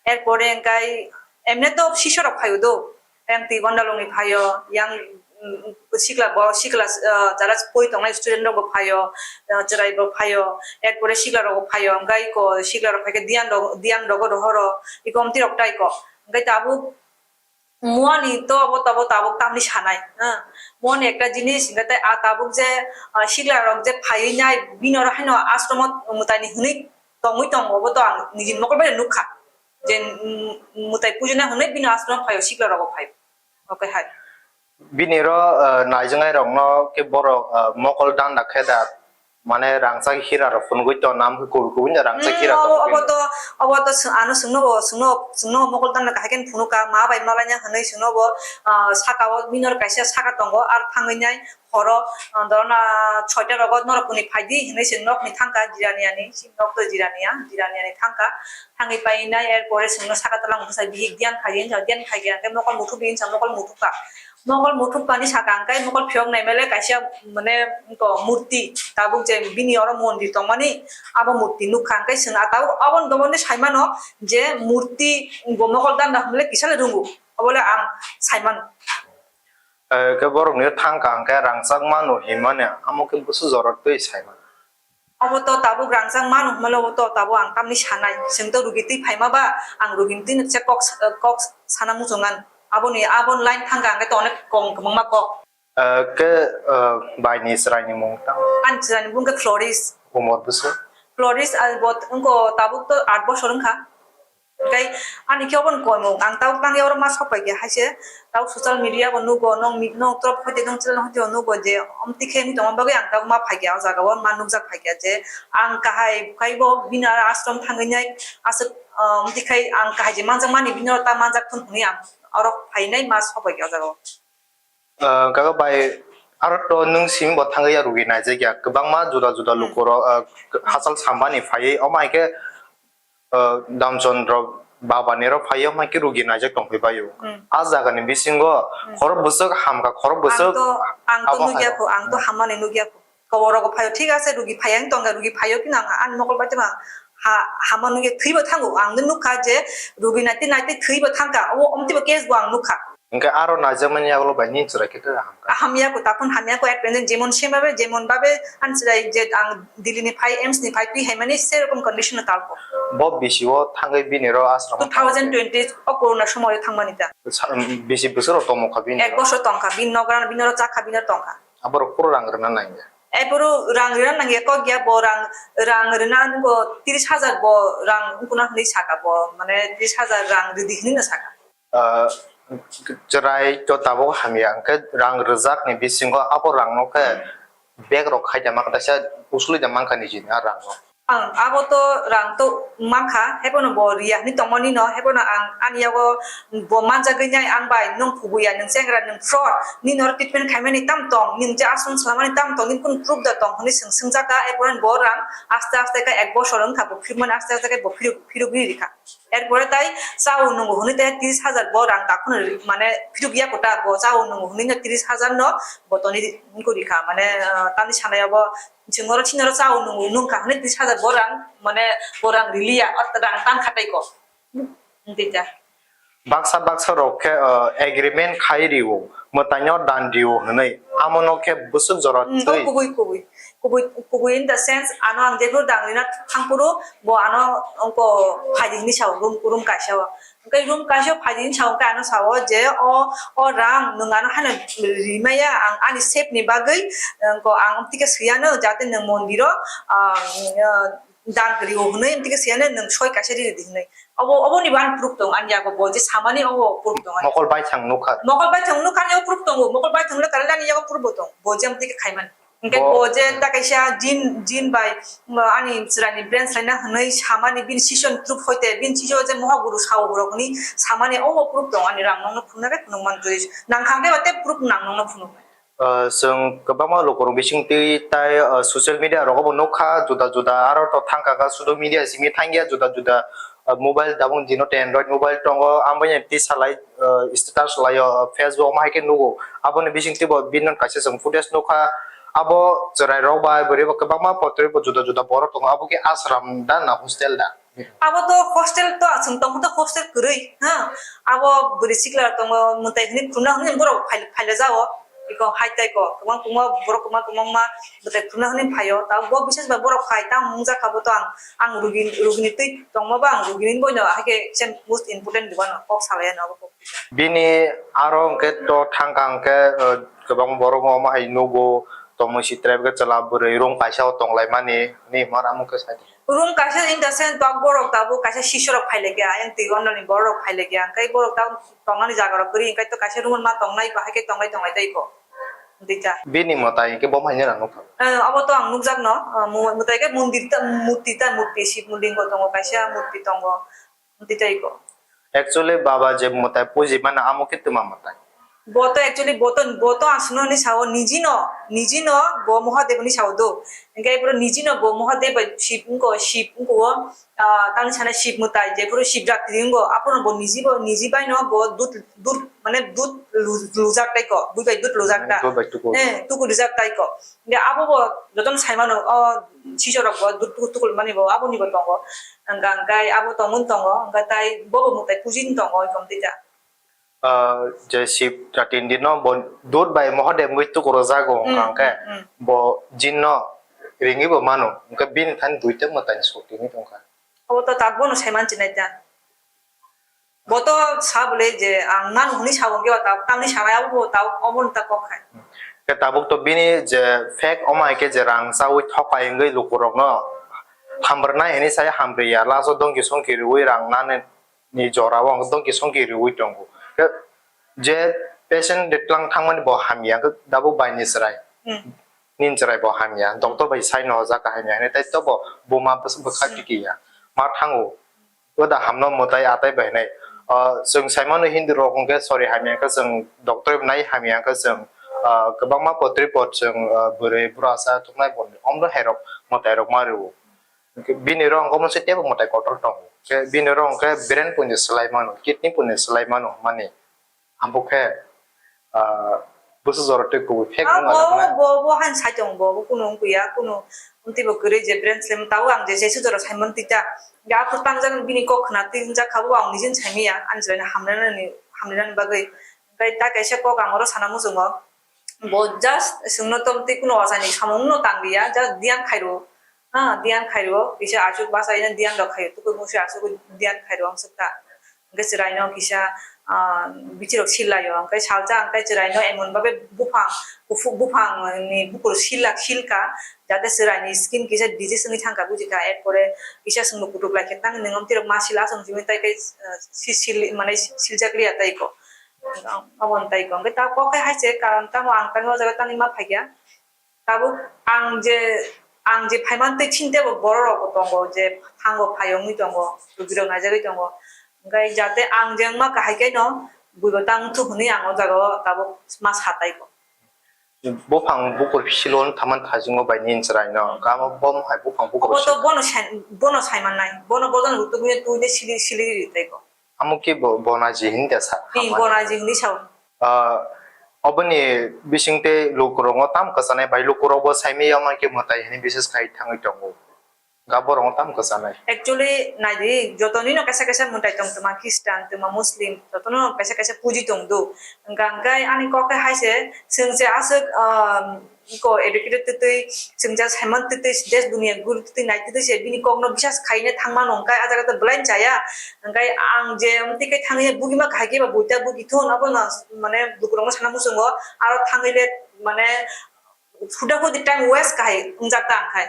Erpore hwnkhe emne to sisha rok phaio do, yang twi gondalong ni phaio, yang, mm, sikla bo sikla, ah, jara poi tongnai student rok bo phaio, ah, chwrai bo phaio, erpore sikla rok bo phaio, hwnkhe iko sikla rok phaikhe diyan rok, diyan rogo rohoro, iko omtwi rok tai ko. Hwnkhe tabuk Muani to abo, abo tabuk tamni sanai, ha? Muani ekta jinis, hingke tei a tabuk je, ah, sikla rok je phaiwi nai, bini oro haino ashromo mwtaini hwnwi tongwi tongo, obo to ang niji mokol bai nukha. Je, mm, mwtai pujina hwnwi bini ashromo phaio, sikla rogo phaio. Okay, hai. Bini oro, ah, naijaknai rokno khe borok, ah, mokol danda khe da. Mane rangchak hira rok phunugui tong, nam khe kubui kubui no rangchak hira tong obo, obo to, obo to swng-, ano swngno bo, swngno, swngno bo mokol tangna kahai khe phunukha, ma bai malaina hwnwi swngno bo, ah, saka o minor kaisa saka tongo, ar thangwi nai horo, ah, dorona soita rogo norok kuni phaidi hwnwi se nokni thangkha Jiraniani, si nok to Jirania, Jiraniani thangkha, thangwi painai, er pore swngno saka tola mungsa bihik diyan phai, diyan phai khe mokol muthubdi hinsa mokol muthubkha. Mokol muthubkani saka hwnkhe mokol phiyok naimale kaisa, mane, wngkha murti, tabuk je bini oro mondir tongmani, abo murti nukha, hwnkhe chwng ah tabuk aboni domondi saimano je murti bo mokol danda hwnle kisa le rwngo, obole ang saimano. Eh, khe borokni thangkha hwnkhe rangchak mano hinmani, amo khe bwswk jorok twi saimano. Obo to tabuk rangchak mano hwnmale obo to tabuk ang tamni sanai. Chwng to rugi twi phaima ba, ang rugi twi se kok, kok sana muchungan. Aboni, aboni line thangkha hwnkhe to onek kong kwbangma kok. Eh, khe, eh, baini chwraini mung tamo? Ani chwraini mung khe Floris. Umor bwswk? Floris, ah, bo wngkha tabuk to aat bosor wngkha. Tei ani khe obo ni koimung, ang tabuk tangya oro ma sok pai khe, hai se tabuk social media bo nugo, nong mi-, nong trop hoite, nong channel hoite bo nugo je omtwi khe wngwi tongma bagwi ang tabuk ma phai khe, o jaga o ma nukjak phai khe je ang kahai khai bo bini aro ashram thangwi nai aswk, ah, omtwi khai ang kahai je manjak mani bini oro ta manjak thun hwnwi ang oro phainai ma sok pai khe o jaga o. Ah, kaga bai, aro to nwng simi bo thangwi ya rugi naijak ya, kwbangma juda juda lukurok, ah, hachal sambani phaiwi, omo hai khe, ah, Damchandra babani ro phaiwi, omo hai khe rugi naijak tongphai baio. Hmm. A jagani bisingo khorok bwswk hamkha, khorok bwswk ang to, ang to abo nukya hai kho, ang to hamani nukya kho. Kobor rogo phaio, thik ase, rugi phaiya wng tongkha, rugi phaio, phino ang ani mokol bai tongma ha-, hama nugwi thwibo thango. Ang nw nukha je rugi naitwi naitwi thwibo thangkha, o omtwibo case bo ang nukha. Hwnkhe aro naijakmani yagulo bai nini chwrai khe khe hamkha? Hamya ko, takhon hamya ko, at present jemon same bhabe, jemon bhabe ani chwrai je ang Delhi ni phai, AIIMS ni phai twi hai mani serokom condition no talko. Bo bisi o thangwi bini ro ashram o two thousand twenty o corona somoy o thangmani ta. Sa-, bisi bwswk rok tongmokha bini ro? Ek bosor tongkha, bini nogra, bini ro chakha, bini ro tongkha. Aborok phuru rang rwna nangya. Aphuru rang rwna nangya kok ya, bo rang, rang rwna nungo tris hajar bo rang wngkuna hwnwi saka bo, mane tris hajar rang rwdi hwnwi no saka. Ah, chwrai to tabuk hamya, hwnkhe rang rwjakni bisingo abo rangno khe bag rok khai da mankha, kaisa usuli da mankha nijini a rangno. Ang abo to rang to mankha, hebono bo riya hinwi tongmani no, hebono ang ani yago bo manjagwi nai ang bai, nwng kubuya, nwng chengra, nwng fraud, nini oro treatment khaimani tam tong, nini je aswng swlamani tam tong, nini kunu proof da tong hinwi swng swngjakha, erpore bo rang aste aste khe ek bosor wngkha bo phirmani aste aste khe bo phiruk phirugwi rikha. Erpore tai chao nungo hinwi tai tris hajar bo rang takhwno ri-, mane phiruk ya kota bo chao nungo hinwi no tris hajar no bo toni wngkha rikha, mane, ah, tamni sanai abo Chwng oro chini oro chao nung, nungkha hwnwi tris hajar bo rang, mane bo rang riliya, o rang tang kha tei ko. Tei ta. Baksa baksa rok khe, uh, agreement khai rio, mwtaino dan rio hwnwi. Amono khe bwswk jora Hmm, twi. Kubui, kubui. Kubui, kubui in the sense, ano ang jephuru dang rina thangphuru, bo ano ongko phaidi hwnwi sao, room, room kaisa o. Hwnkhe room kaisa phaidi hwnwi sao, hwnkhe ano sao je o, o rang nwng ano haino rimaya, ang ani save ni bagwi, ongko ang tike swiyano, jate nwng mondiro, ah, dan kwrwi o hwnwi, tike swiyano nwng soi kaisa riri di hwnwi. Obo, oboni bo ani proof tongo, ani yago bo je samani obo proof tongo ani. Mokol baithang nukha. Mokol baithang nukha ani yago proof tongo, mokol baithang nukha ani yago proof bo tongo, bo je tike khaimani. Hwnkhe bo bo je ta kaisa jin, jin bai, um, ani chwraini branch laina hwnwi samani bini session proof hoite, bini session je mohaguru sao borokni samani obo proof tongo ani rang nokno phunuknai phunuk mantwi. Nangkha hwnkhe ba tei proof nang nokno phunuknai. Uh, chwng kwbangma lukurok bisingtwi tai, uh, social media rogo bo nukha, juda juda aro to thangkha kha, sudu media simi thangya, juda juda, uh, mobile tabuk dino Android mobile tongo, ambai twi salai, uh, status laio, uh, Facebook ma hai khe nugo, aboni bisingtwi bo bini kaisa chwng footage nukha, abo chwrai rok bai bwrwi bo kwbangma potrwi bo juda juda borok tongo, abo khe ashram da na hostel da? Abo to hostel to, chwng tongkha to hostel kwrwi, ha. Abo bwrwi sikla tongo, mwtai hwnwi khuna hwnwi borok phai-, phaila jao. Iko hai tai ko, kwbang kwbang borok kwbang kwbangma mwtai khuna hwnwi phaio. Ta bo bises ba borok phai, tamo wngjakha bo to ang, ang rugin-, rugini twi tongma ba ang rugini boino, hai khe kisa most important di bono kok salai ano abo kok. Bini aro hwnkhe to thangkha hwnkhe, uh, kwbang borok omo hai nugo, tongmung si tribe khe chwla bwrwi room kaisa o tonglaimani, hinwi hwnwi amo khe sai. Room kaisa in the sense tok borok tabuk kaisa sisorok phailaikha, ayang twi ononi borok phailaikha, hwnkhe borok tabuk tongnani jaga rok kwrwi, hwnkhe to kaisa room ma tongnai, bahai khe tonglai tonglai tei ko. Tei ta. Bini mwtai hwnkhe bo haino nukha. Eh, abo to ang nukjakno, eh, mu-, mwtai khe mondir ta, murti ta, murti Shiv Lingo tongo, kaisa murti tongo. Tei tai ko. Actually, baba je mwtai puji mano, amo khe twma mwtai. Bo to actually, bo to, bo to aswkno hinwi sao, niji no, niji no bo Mahadev hinwi sao do. Hwnkhe boro niji no bo Mahadev bai Shiv wngko, Shiv wngko o, ah, tamni sana Shiv mwtai, je boro Shiv Ratri wngko, aphuru bo niji bo, niji bai no bo dud, dud, mane dud lu-, lujak tai ko, bui bai dud lujak ta. Dud bai tuku. Eh, tuku lujak tai ko. Hwnkhe abo bo jotono sai mano, o sisorok bo dud tuku tukulmani bo aboni bo tongo. Hwnkha hwnkhe abo tongmani tongo, hwnkhe tai bo bo mwtai pujini tongo, oi kom tei ta. Ah, je Shiv Ratri din no bo dud bai Mahadev wngwi tuku rwjago, hmm, hwnkha hwnkhe, hmm, hmm, bo jin no ringwi bo mano, hwnkhe bini thani duita mwtai ni sotini tongkha. Abo to tabuk bono sai manchi nai ta. Bo to sa bole je ang nang hwnwi sa bo, hwnkhe ba tabuk tamni sanai abo bo tabuk obo ni ta kok hai. Khe tabuk to bini je fake omo hai khe je rang chawi thokai wngwi lukurokno hamrwnai hinwi sai hamriya, last o dongki songki riwi rang nani ni jora o dongki songki riwi tongo. Khe je patient de tlang thangmani bo hamya, khe tabuk bai ni chwrai. Hmm. Nini chwrai bo hamya, doctor bai sai no hojak kaham ya hinwi, tai to bo buma bwswk bwkha, hmm, tiki ya. Ma thango. Oda hamno mwtai atai bai hinwi. Ah, chwng sai mano Hindu rok hwnkhe sori hamya khe chwng doctor bai nai hamya khe chwng, ah, kwbangma potri pot chwng, ah, bwrwi bwrasa thuknai bo omno hai rok mwtai rok ma rwo. Bini rok hwnkhe omo se teibo mwtai kotor tongo. Khe bini rok hwnkhe brain poino swlai mano, kidney poino swlai mano hwnmani. Abo khe, ah, bwswk jora twi kubui fake. Ah, wng bo, ala bo, bo haino sai tongo, bo, bo kunu wng ya, kunu wng twi bo kwrwi je brain slam tao ang je jesu jora sai man twi ta. Hwnkhe aphuru tangjak bini kok khna twi wng jak kha, bo ang nijin sai manya, ani chwraino hamrwnani, hamrwnani bagwi. Hwnkhe ta kaisa kok ang oro sana muchungo. Bo just chwngno tong twi kunu ochaini samung no tang liya, just diyan khai rwo. Ha, diyan khaio, kisa aswk bachai no diyan rok khaio, tukur musi aswk diyan khaio, ang swk ta. Hwnkhe chwraino kisa, ah, bichirok silaio, hwnkhe salsa hwnkhe chwraino emon babe buphang, kuphuk buphang ni bukur sila, silka, jate chwraini skin kisa disease wngwi thangkha, bujikha, erpore kisa chwngno kutuk laikhe, tang nwng omtwi rok ma sila, aswk simi tai khe, ah, si-, sili, mane siljak liya tai ko. Aboni tai ko. Hwnkhe ta kok khe hai se, karon tamo ang tamo o jaga tangwi ma phaikha. Tabuk ang je Ang je phaimani tei chini teibo borok rok bo tongo, je thango phai wngwi tongo, rugirok naijagwi tongo. Hwnkhe jate ang je wngma kahai khe no buibo tang thuk hwnwi ang o jaga o tabuk ma sa tai kho. Buphang bukur silo wng thaman thaijingo bai nini chwraino. Hwnkhe amo bo hai buphang bukur Obo to silo. Bono sai, bono sai mannai. Bono bojan rutugwi twi de sili, sili ri tai kho. Amo khe bo, bonaji hinwi da sa. Ni bonaji hinwi sao. Ah, oboni bising tei lukurokno tam kwchanai bai lukurokbo saimaya ma khe mwtai hinwi bises khai thangwi tongo. Ga borokno tam kwchanai. Actually, naidi, jotonino kaisa kaisa mwtai tong twma Christian, twma Muslim, jotono kaisa kaisa puji tong do. Hwnkha hwnkhe ani kok khe hai se, chwng se aswk, ah, ko educated twtwi, chwng se saiman twtwi, des dunia guru twtwi nai twtwi se bini kokno bisas khaina thangma nong kai, ah jaga to belai chaya. Hwnkhe ang je amtwi khe thangwi bugima kahai khe ba buita bugi thun, abono mane lukurokno sana muchungo, aro thangwi le mane huda hudi time waste kahai wngjak ta ang khai.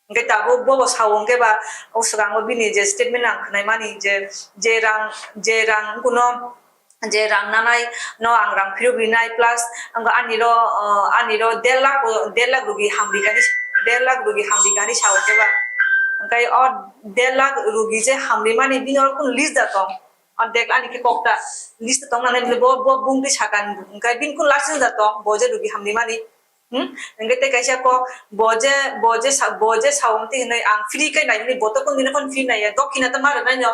Hwnkhe tabuk bobo sao hwnkhe ba o swkango bini je statement ang khwnai mani je, je rang, je rang kuno je rang nanai no ang rang phirok rinai plus ang ani ro, uh, ani ro der lakh, der lakh rugi hamri kani, der lakh rugi hamri kani sao hwnkhe ba. Hwnkhe o der lakh rugi je hamri mani bini oro kun list da tong. O dek ani khe kok ta list tong nanai bo, bo bung twi sakani hwnkhe bini kun last da tong bo je rugi hamri mani. Hmm? Hwnkhe tei kaisa kok, bo je, bo je sa, bo je sa wng twi hwnwi ang free khe nai hwnwi bo to kunu dino phano free naiya, dokhina to ma rwnaino.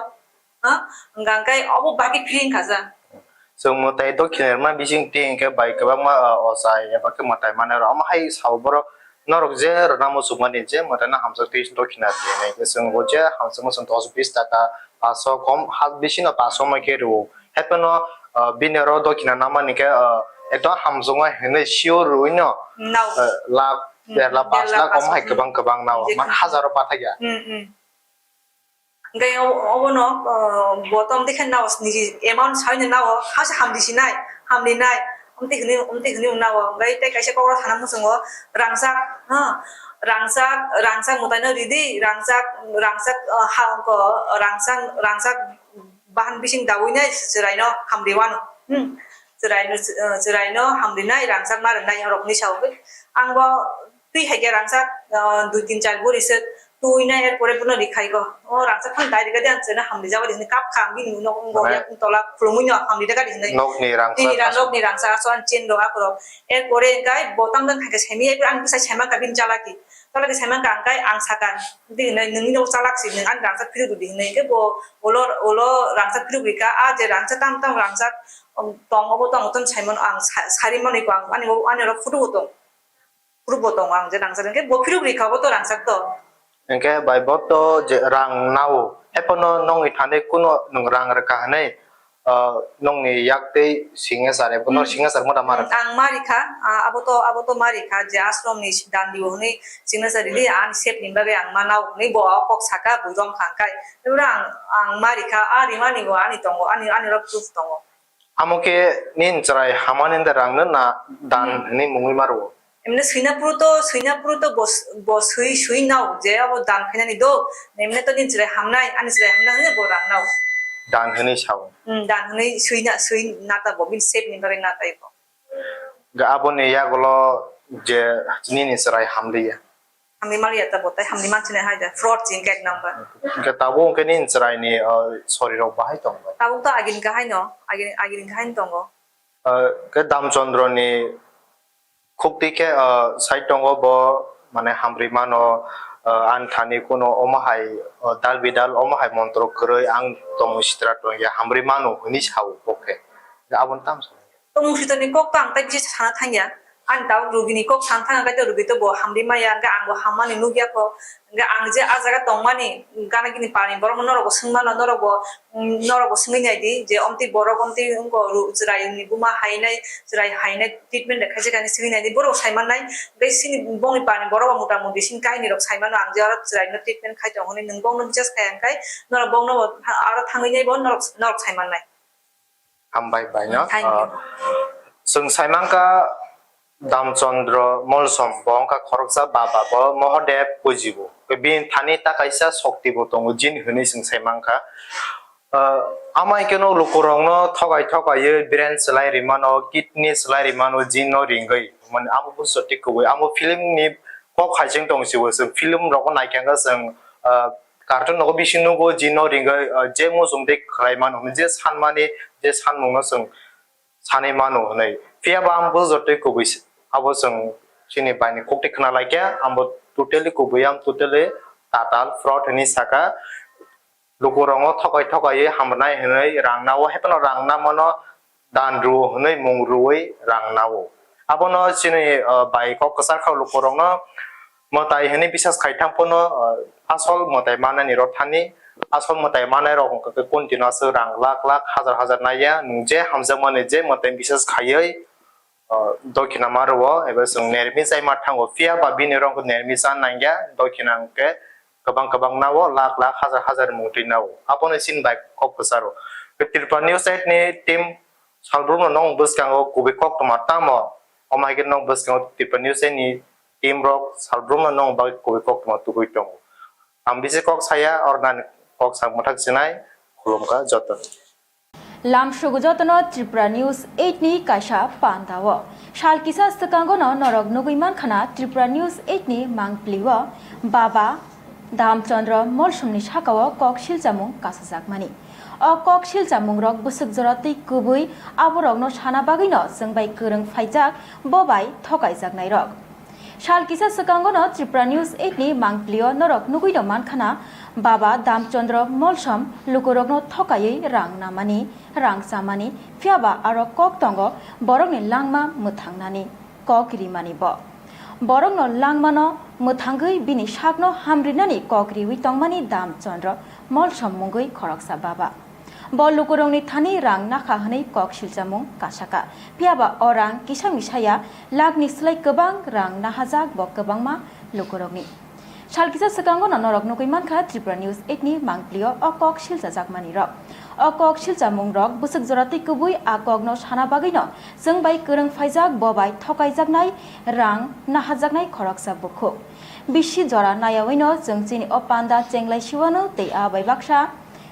Ha? Hwnkha hwnkhe obo bagwi free wngkha ja. Chwng mwtai dokhina rwma bising twi hwnkhe bai kwbangma, ah, ochai eba khe mwtai manai rw. Omo hai sao borok norok je rwna muchungmani je mwtaino hamjak twi dokhina rw hinwi. Chwng bo je hamjakma chwng dos bis taka paso kom ha bisino paso ma khe rw. Haiphano, ah, bini oro dokhina namani khe, ah, ekdom hamjakma hinwi sure rwino, Nao. ah, lakh, Hmm, der lakh, der lakh, pash lakh, pash omo hai lakh, hmm. Kwbang kwbang nao. Niji Man kwbang. Hajar o pathakya. Hmm, hmm. Hwnkhe o-, obono, ah, bo tom dekhe nao niji amount saino nao, hase hamdi sinai, hamdi nai, omtwi hwnwi, omtwi hwnwi nao. Hwnkhe tei kaisa kokro sana muchungo, rangchak, ha, rangchak, rangchak mwtaino ridi, rangchak, rangchak, ah, ha, ko, rangchak, rangchak, bahan bising daui nai chwraino hamri wano. Hmm. Chwraino, eh, chwraino hamri nai rangchak ma rwnai rok hinwi sao. Ang bo twi hai khe rangchak, eh, dui tin char buri se twi nai er pore bono rikhai go. O rangchak phano dai rikha de ang chwraino hamri jabo de hinwi kap kha ang bini nok wng go Mane yak wng tola khulumui no hamri rikha de hinwi. Nokni rangchak Nini ra aswk. Nokni rangchak aswk ang chen rok akorok. Er pore hwnkhe bo tam jani hai khe saimaya ang bwsai saima kha bini chalaki. Chalaki saima kha ang kai ang sakha. Di hinwi nungni nok chalak si nung ani rangchak phiruk di hinwi hwnkhe bo ulo, ulo rangchak phiruk rikha, a je rangchak tam tam rangchak, um, tong obo tong tong saimano ang sa-, sari manwi kho ang ani, ani oro photo bo tong, proof bo tongo ang je rangchak hwnkhe bo phiruk rikha bo to rangchak to. Hwnkhe bai bo to je rang nao, haiphano nongni thani kuno nwng rang rwkha hinwi, ah, nongni yak tei signature, abo no Hmm. Signature mo da ma rwkha? Ang ma rikha, ah, abo to, abo to ma rikha je ashram ni dandi o hwnwi signature rili ani sep ni bagwi ang ma nao hwnwi bo o kok saka bui rom kha hwnkhe. Ebro ang, ang ma rikha, a rimani bo ani tongo, ani, ani oro proof tongo. Amo khe nini chwrai hamani da rang no na dan Hmm. Hwnwi mungwi ma rwo? Emne swina phuru to, swina phuru to bo, bo swi, swi nao je abo dan khainani do. Emne to nini chwrai hamnai, ani chwrai hamnai hwnwi bo rang nao. Dan hwnwi sao. Hmm, dan hwnwi swi na, swi na ta bo bini sep ni bagwi na tai bo. Ga aboni yagulo je nini chwrai hamliya. Hamni maliya ta bo tai hamni manchine hai da fraud ching cake number. Hwnkhe tabuk hwnkhe nini chwraini, uh, sorirok bahai tongo? Tabuk to agini kahai no, agini, agini kahai no tongo. Uh, khe Damchandra ni khukti khe, uh, side tongo bo, mane hamri mano, uh, ani thani kuno omo hai, uh, dal bidal omo hai montro kwrwi ang tongwi sitra tongya hamri mano hwnwi sao bo khe. Aboni tamo sa. Tongmung switorni kok to ang tai bisi sana thangya. Ani tabuk rugini kok sana thangya, kaitor rugi to bo hamri maya, hwnkhe ang bo hammani nukya kho. Hwnkhe ang je a jaga tongmani, gana gini parni borok norok bo swngmano, norok bo, mm, norok bo swngwi naidi je omtwi borok omtwi wngkho ru-, chwraini buma hainai, chwrai hainai treatment de khaisa kani swngwi naidi, borok bo sai mannai. Hwnkhe chini bongni parni borok bo mota moti chini kahinirok sai mano, ang je oro chwraino treatment khai tongo hwnwi nwng bongno bisas khai hwnkhe norok bongno bo aro thangwi nai bo norok, norok sai mannai. Hambai bai no. Thank you. Ah, chwng sai mankha Damchandra Molsom, bo wngkha khoroksa baba, bo Mohodev pujibo. Bini thani ta kaisa shokti bo tongo, jin hwnwi chwng sai mankha. Ah, amai keno lukurokno thokai thokaiwi brain swlai rimano, kidney swlai rimano, jin no ringwi. Mane amo busto tik kubui. Amo film ni kok hai chwng tong si o, chwng film rogo naikha khe chwng, ah, cartoon rogo bising nugo, jino ringwi, ah, je muchung tei khlai mano hwnwi je sanmani, je sanmungno chwng sanwi mano hwnwi. Phiya ba ang bo jotoi kubui s-, abo chwng chini bai ni kok tei khna lai khe, ang bo totally kubui, ang totally tatal fraud hwnwi saka. Lukurokno thokai thokaiwi hamrwnai hwnwi rang nao, haiphano rang namano dan rwo hwnwi mung rwui rang nao. Abono chini, ah, bai kok kwchar kha lukurokno mwtai hwnwi bisas khai thang phano, ah, asol mwtai manani rw thani, asol mwtai manai rok wngkha khe continue aswk rang lakh lakh, hazar hazar naiya, nwng je hamjakmani je mwtai bisas khaiwi, ah, dokhina ma rwo, eba chwng nermi chai ma thango, phiya ba bini rok nermi cha nangya, dokhina hwnkhe kwbang kwbang nao, lakh lakh, hazar hazar mung twi nao. Abono chini bai kok kwcharo. Tripura News eight ni team salbrumno nwng bwskango kubui koktwma tamo, omo hai khe nwng bwskango Tripura News eight ni team rok salbrumno nwng bagwi kubui koktwma tubui tongo. Ang bisi kok saya, ornani kok sak mwthak sinai, khulumkha jotono. Lamsugo jotono Tripura News eight ni kaisa pandao. Sal kisa swkangono norok nugui mankha na Tripura News eight ni mangpili o Baba Damchandra Molsomni sakao kok silchamung kasajakmani. O kok silchamungrok bwswk jora tei kubui aborokno sana bagwino chwng bai kwrwng phaijak, bo bai thokaijaknairok. Sal kisa swkangono Tripura News eight ni mangpilio norok nugui rw mankha na, Baba Damchandra Molsom lukurokno thokaiwi rang namani, rang chamani, phiya ba aro kok tongo borokni langma mwthangnani, kok rimani bo. Borokno langmano mwthangwi bini sakno hamrinani kok riwi tongmani Damchandra Molsom mungwi khoroksa baba. Bo lukurokni thani rang nakha hwnwi kok silchamung kasaka. Phiya ba o rang kisa misa ya, lakhni slai kwbang rang nahajak bo kwbangma lukurokni. Sal kisa swkango no norok nugui mankha Tripura News eight ni mangpilio o kok silchajakmani rok. O kok silchamung rok bwswk jora tei kubui a kokno sana bagwino chwng bai kwrwng phaijak, bo bai thokaijaknai rang nahajaknai khoroksa bukhuk. Bisi jora nayawino chwng chini o panda chenglai siwano tei a bai baksa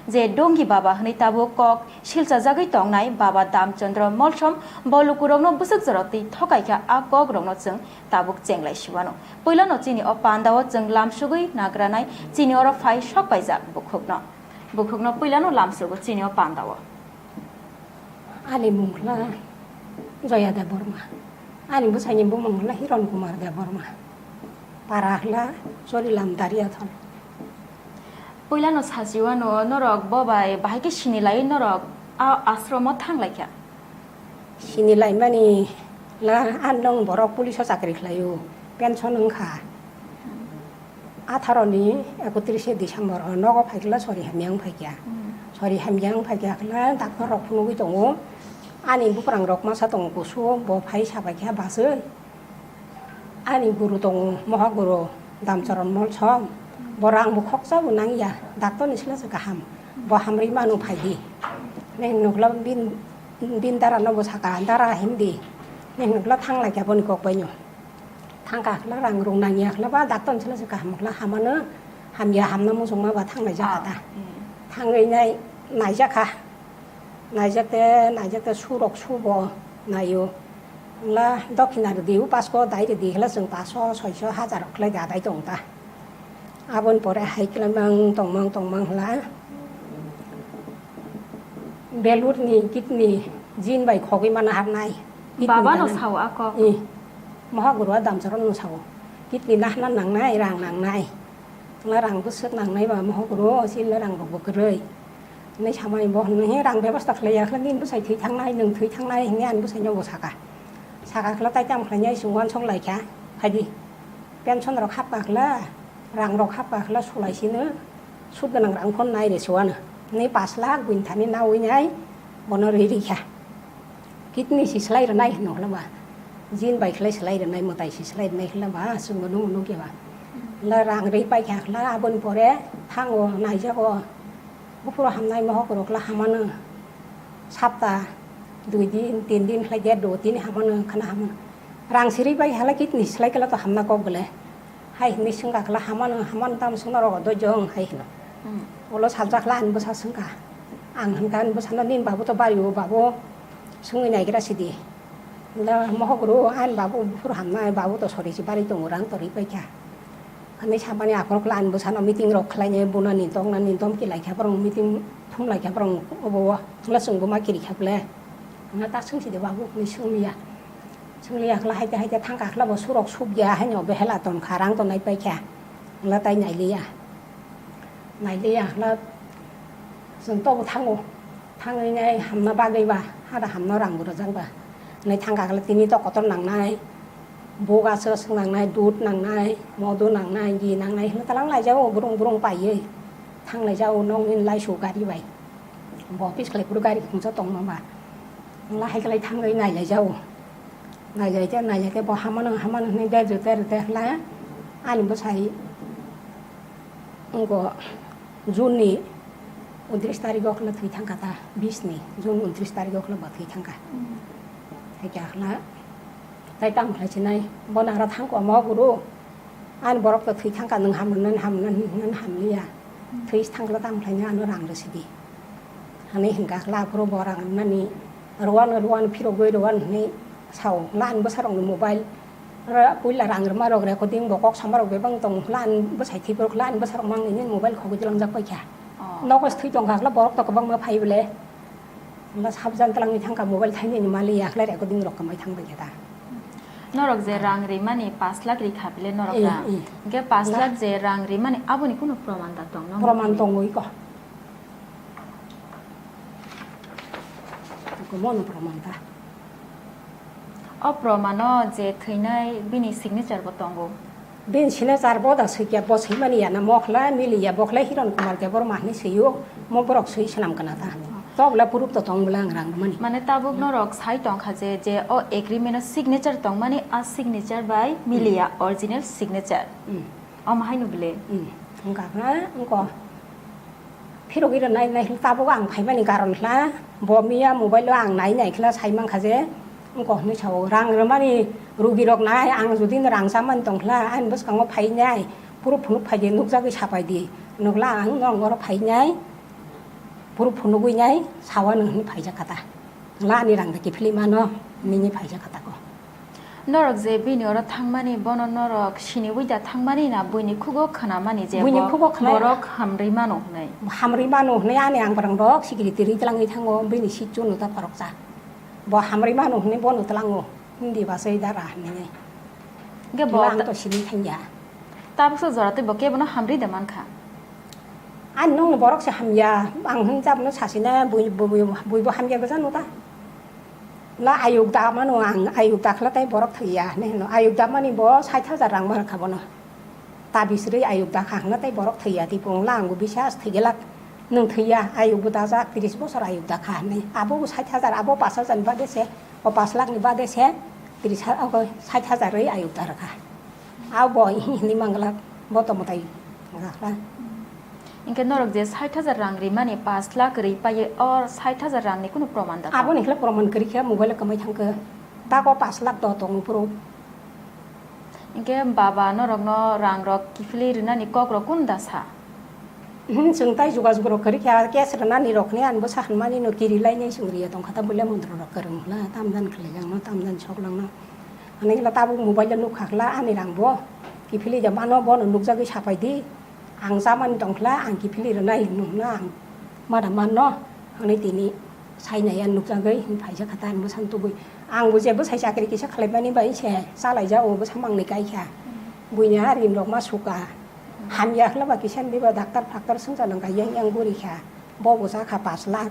je Dongi Baba hwnwi tabuk kok silchajagwi tongnai Baba Damchandra Molsom bo lukurokno bwswk jora twi thokaikha, a kokrokno chwng tabuk chenglai siwano. Puilano chini o pandao chwng lamsugwi nagranai chini oro phai sok paijak bukhukno. Bukhukno puilano lamsugo chini o pandao. Ani mung khe Joya Debbarma. Ani bwsaini bumung khe Hiron Kumar Debbarma. Para khe Chorilam Dariathon. Puilano sachiwano norok bo bai bahai khe sini lai norok a ashromo thang lai kha. Sini laimani la, a nwng borok police o chakri khlaio, pension wngkha. Atharo ni ekotrise December o nogo phaikhe sori hamya wng phaikha. Hmm. Sori hamya wng phaikha khe doctor rok phunugwi tongo. Ani buprang rok masa tongo kusu, bo phai sabaikha bachwi. Ani guru tongo, moha guru Damcharan Molsom. Bo rang bo khoksa bo nangya, doctor ni sila se kaham. Bo hamri manu phaidi. Neng nukla bin, bin dara no bo saka, dara himdi. Neng nukla thang laikya boni kok baino. Thangkha khwlai rang rung nangya khwlai ba doctor ni sila se kaham khwlai hamano, hamya hamna muchungma ba thanglai jakha ta. Ah, hmm. Thangwi nai naijakha. Naijak te, naijak te surok subo naio. Khwlai dokhina rwdi, upasko dai rwdi khwlai chwng paso, soiso, hajar khwlai gadai tong ta. Aboni pore hai khwlai mang tongmang tongmang khwlai. Belur ni kidney jin bai khogwi mana hapnai. Kidney Baba no gana. Sao ako. I. Moha guru a Damcharan no sao. Kidney nahna nangnai, rang nangnai. Khwlai rang bwswk nangnai ba moha guru, o chini rang rok bo kwrwi. Hinwi samani bo hinwi he rang bebosta khlaiya khwlai nini bwsai thwi thangnai, nwng thwi thangnai hinwi ani bwsai no bo saka. Saka khwlai tai tam khlainai chwng uansuk laikha. Phaidi. Pension rok hapkha khwlai, rang rok hapkha khwlai sulai sino. Sud gwnang rang phone nai re suano. Ni pash lakh buini thani nawi nai bono ri rikha. Kidney si slai rwnai hino khwlai ba. Jin bai khlai slai rwnai, mwtai si slai rwnai khwlai ba, chwng nung nung khe ba. La rang ri paikha khwlai aboni pore thango naijago. Buphuru hamnai mohok rok la hamano. Sapta dui din, tin din khlai de do tin hamano khana hamano. Rang siri bai hala kidney slai kala to hamna kok bole. Hai hinwi swngkha khwlai hamano, hamano tamo swngna rogo doijong hai hino. Hmm. Ulo saljak khwlai ani bwsa swngkha. Ang hinkha ani bwsano nini babu to bario babu swngwi naigra sidi. Da mohok ro, ani babu buphuru hamnai, babu to sori si bari tongo, rang tori paikha. Ani samani aphuru kla ani bwsano meeting rok khlainai, bunani tongnani domki laikha, borok meeting thum laikha, borok obo o, hwnla chwng bo ma kiri kha ble. Hwnla ta swng si de babu, hwnwi swng liya. Swng liya khla haite haite thang kha khla bo surok suk ya, haino behela ton kha, rang tonai paikha. Hwnla tai nai liya. Nai liya khla chwng tobo thango. Thangwi nai hamna bagwi ba, hada hamna rang bo rwjak ba. Nai thang kha khla tini to kotor nangnai. Boga se swng nangnai, dud nangnai, modo nangnai, gi nangnai, hwnwi talang lai jao, burung burung paiwi. Thang lai jao, nokni lai su gari bai. Bo office khlai phuru gari khungsa tongma ba. Hwnla hai khlai thangwi nai lai jao. Nai lai te, nai lai te, bo hamano, hamano hwnwi de, de, de, de, hwnla ani bwsai wngkha June ni untris tarik o khwlai thwi thang kha ta, bis ni June untris tarik o khwlai bo thwi thang kha. Hai kha khwlai, tai tamo khlai sinai, bo nagra thang kha omo guru, ani borok to thwi thang kha, nwng ham rwnani ham rwnani hwnwi ham liya, thwi thang kha tamo khlai nai ano rang rw sidi. Hwnwi hwn kha khwlai aphuru bo rang rwnani, rwano, rwano phirogwi rwano hwnwi sao, lan bwsarokni mobile. Ra-, puila rang rwma rok recording bo kok sama rok bebak tong lan bwsai thwi borok lan bwsarok mang nini mobile khogwi tlangjak paikha. Oh. Nogo se thwi tong kha khla borok to kwbangma phai bole. Hwnla sabjan twlangwi thang kha mobile thaini ni mali ya khla recording rok kwmai thang bai kha ta. Norok je rang rimani pash lakh rikha bile norok Eh, rang. eh. Hwnkhe pash Na. lakh je rang rimani aboni kunu proman da tong no? Proman tongwi ko. Ko mono proman ta. O promano je thwinai bini signature bo tongo. Bini signature bo da swikia, bo swimani ya na mokla miliya, bokla Hiron Kumar Debbarma hinwi swio, mo borok swi swnam kana ta. Tobla proof to tong bwla ang rang mani. Mane tabuk norok sai tongkha je, je o agreement o signature tongmani a signature bai miliya, original signature. Hmm. Omo haino bile. Hmm. Wngkha na, wngkha. Phirogwi rwnai nai hwnwi tabuk ang phaimani karon hla, bo miya mobile o ang nai nai khla sai mankha je, wngkha hwnwi sao, rang rwmani rugi rok nai, ang jodi no rang chamani tong khla, ani bwskango phai nai, phuru phunuk phai di, nukjagwi sapai di, nukla ang nong oro phai nai, phuru phunugwi nai, sawa nung hwnwi phaijak kha ta. Hwnla ani rang da kiphilwi mano, nini phaijak kha tako. Norok je bini oro thangmani, bono norok siniwi da thangmani na buini khugo khnamani je Buini bo khugo khna- borok hamrwi mano hwnwi? Hamrwi mano hwnwi ani ang barang rok sikiri tiri tlangwi thango, bini sitchu no ta phoroksa. Bo hamrwi mano hwnwi bono tlango, hindi basai dara hwnwi. Hwnkhe bo Hwnla ang ta- to sini thangya. Tabuksa jora tei bo kebono hamrwi da mankha? Ani nungni borok se hamya, ang hwn jabno sasina bui, bui, bui, buibo hamya gwja no ta. La ayuk da mano ang, ayuk da khla tai borok thwiya, hinwi hino. Ayuk da mani bo sait hajar rang ma rwkha bono. Tabis rwi ayuk da kha hwnla tai borok thwiya, tei bo wngla ang bo bisas thwigelak. Nwng thwiya, ayuk bo dajak, tris bosor ayuk da kha hinwi. Abo bo sait hajar, abo pas hajar ni bade se, o pas lakh ni bade se, tris ha-, o sait hajar rwi ayuk da rwkha. Abo hinwi manglak, bo to mwtai wngkha khla. Hinkhe norok je sait hajar rang rimani, pas lakh ri paiye, o sait hajar rangni kunu proman da? Aboni khlai proman kwrwi khe mobile o kwmai thangkhe. Tako pas lakh do tongo phuru. Hinkhe baba norokno rangrok kiphilwi rwnani kokrok kunu da sa? Hmm, chwng tai jogajog rok kwrwi kha, cash rwnani rok hinwi ani bwsa hinmani no kiri lainai chwng riya tongkha ta, buila montra rok kwrwng hwla, tamdan khwlaijakno, tamdan soklangno. Ani hwla tabuk mobile o nukha khwla ani rang bo kiphilwi da mano, bono nukjagwi sapai di. Ang chamani tong khwla, ang kiphilwi rwnai hinwi hwnwi ang mada manno, hwnwi tini sainai ya nukjagwi hinwi phaijak kha ta, ang bwsano tubui. Ang bo je bwsai chakri kisa khlaimani bai se chalaijak, o bwsa mangni kai kha. Buini a rin rok ma suka. Hamya khwla ba kisa ni ba doctor phaktor swngcharnang kha, yang yang guri kha. Bo bo cha kha pas lakh.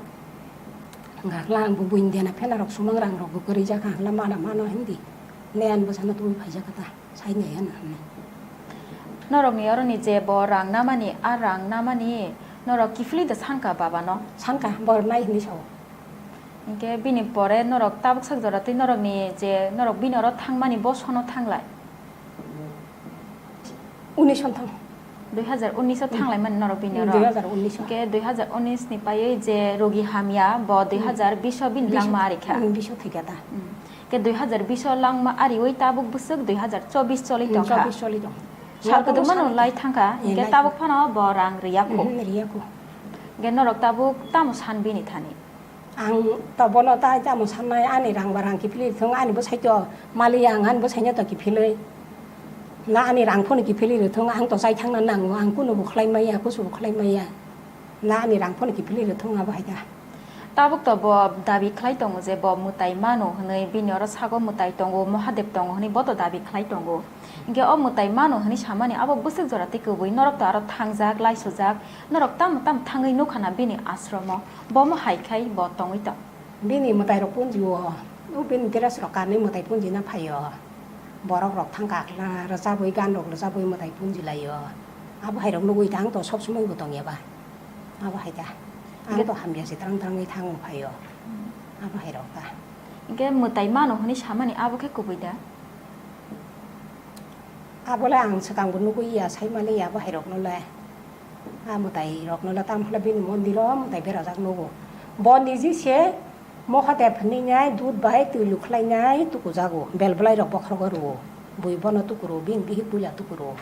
Wngkha khwla ang bo buini dena phela rok sumang rang rok bo kwrwi jak kha, khwla mada mano hindi. Leyan bwsano tubui phaijak kha ta. Sainai ya na hinwi. Norokni oroni je bo rang namani, a rang namani norok kiphilwi da sankha babano? Sankha, bo rwnai hinwi sao. Hinkhe bini pore norok tabuk sak jora twi norokni je norok bini oro thangmani bo sono thanglai? Unis on thang. Dui hazar unis o Hmm. thanglaimani norok bini Hmm, oro? Dui hazar unis o. Hinkhe dui hazar unis ni paiwi je rogi hamya bo Hmm. dui hazar bis o bini Bis o langma thang-, arikha. Hmm, bis o thwikha ta. Hmm. Khe dui hazar bis o langma ariwi tabuk bwswk dui hazar chobis choli Hmm, tongkha. chobis choli tong. Sal Bo kwdwkma no sal-, lai thangkha, Eh, hinkhe lai tabuk thang-, phano bo rang riyakho. Mhm, riyakho. Hinkhe norok tabuk tamo san bini thani? Ang to bono ta tamo sanai, ani rang ba rang kiphilwi thung, ani bwsai to maliya, ang ani bwsaino to kiphilwi. Na ani rang phone kiphilwi rw thung, ang to chai thangna nango, ang kunubo khlai maya, kusubo khlai maya. Na ani rang phone kiphilwi rw thung abo hai da. Tabuk to bo dabi khlai tongo je bo mwtai mano hwnwi, bini oro sago mwtai tongo, Mahadev tongo hwnwi bo to dabi khlai tongo. Hinkhe o mwtai mano hwnwi samani abo bwswk jora tei kubui, norok to aro thangjak, laisujak, norok tamo tamo thangwi nukha na bini ashromo, bomo hai khai bo tongwi tong. Bini mwtai rok punji o, o bini dress rok kanwi mwtai punji na phaio. Borok rok thang kakla rwchabwi, gan rok rwchabwi mwtai punji laio. Abo hai rok nugwi tang to sob somoi bo tongya ba. Abo hai da. Ang to hamya se trang trangwi thango phaio. Abo hai rok da. Hinkhe mwtai mano hwnwi samani abo khe kubui da? Abo le ang swkang bo nugwi ya, sai mali ya abo hai rok no le. A mwtai rok no le tam phla bini mondir o mwtai berajak nugo. Bo niji se Mahadev hwnwi nai dud bai twi lukhlai nai tukujago, bel bwlai rok bokhrogo rwo. Bui bono tukuro, bini bihik puila tukuro.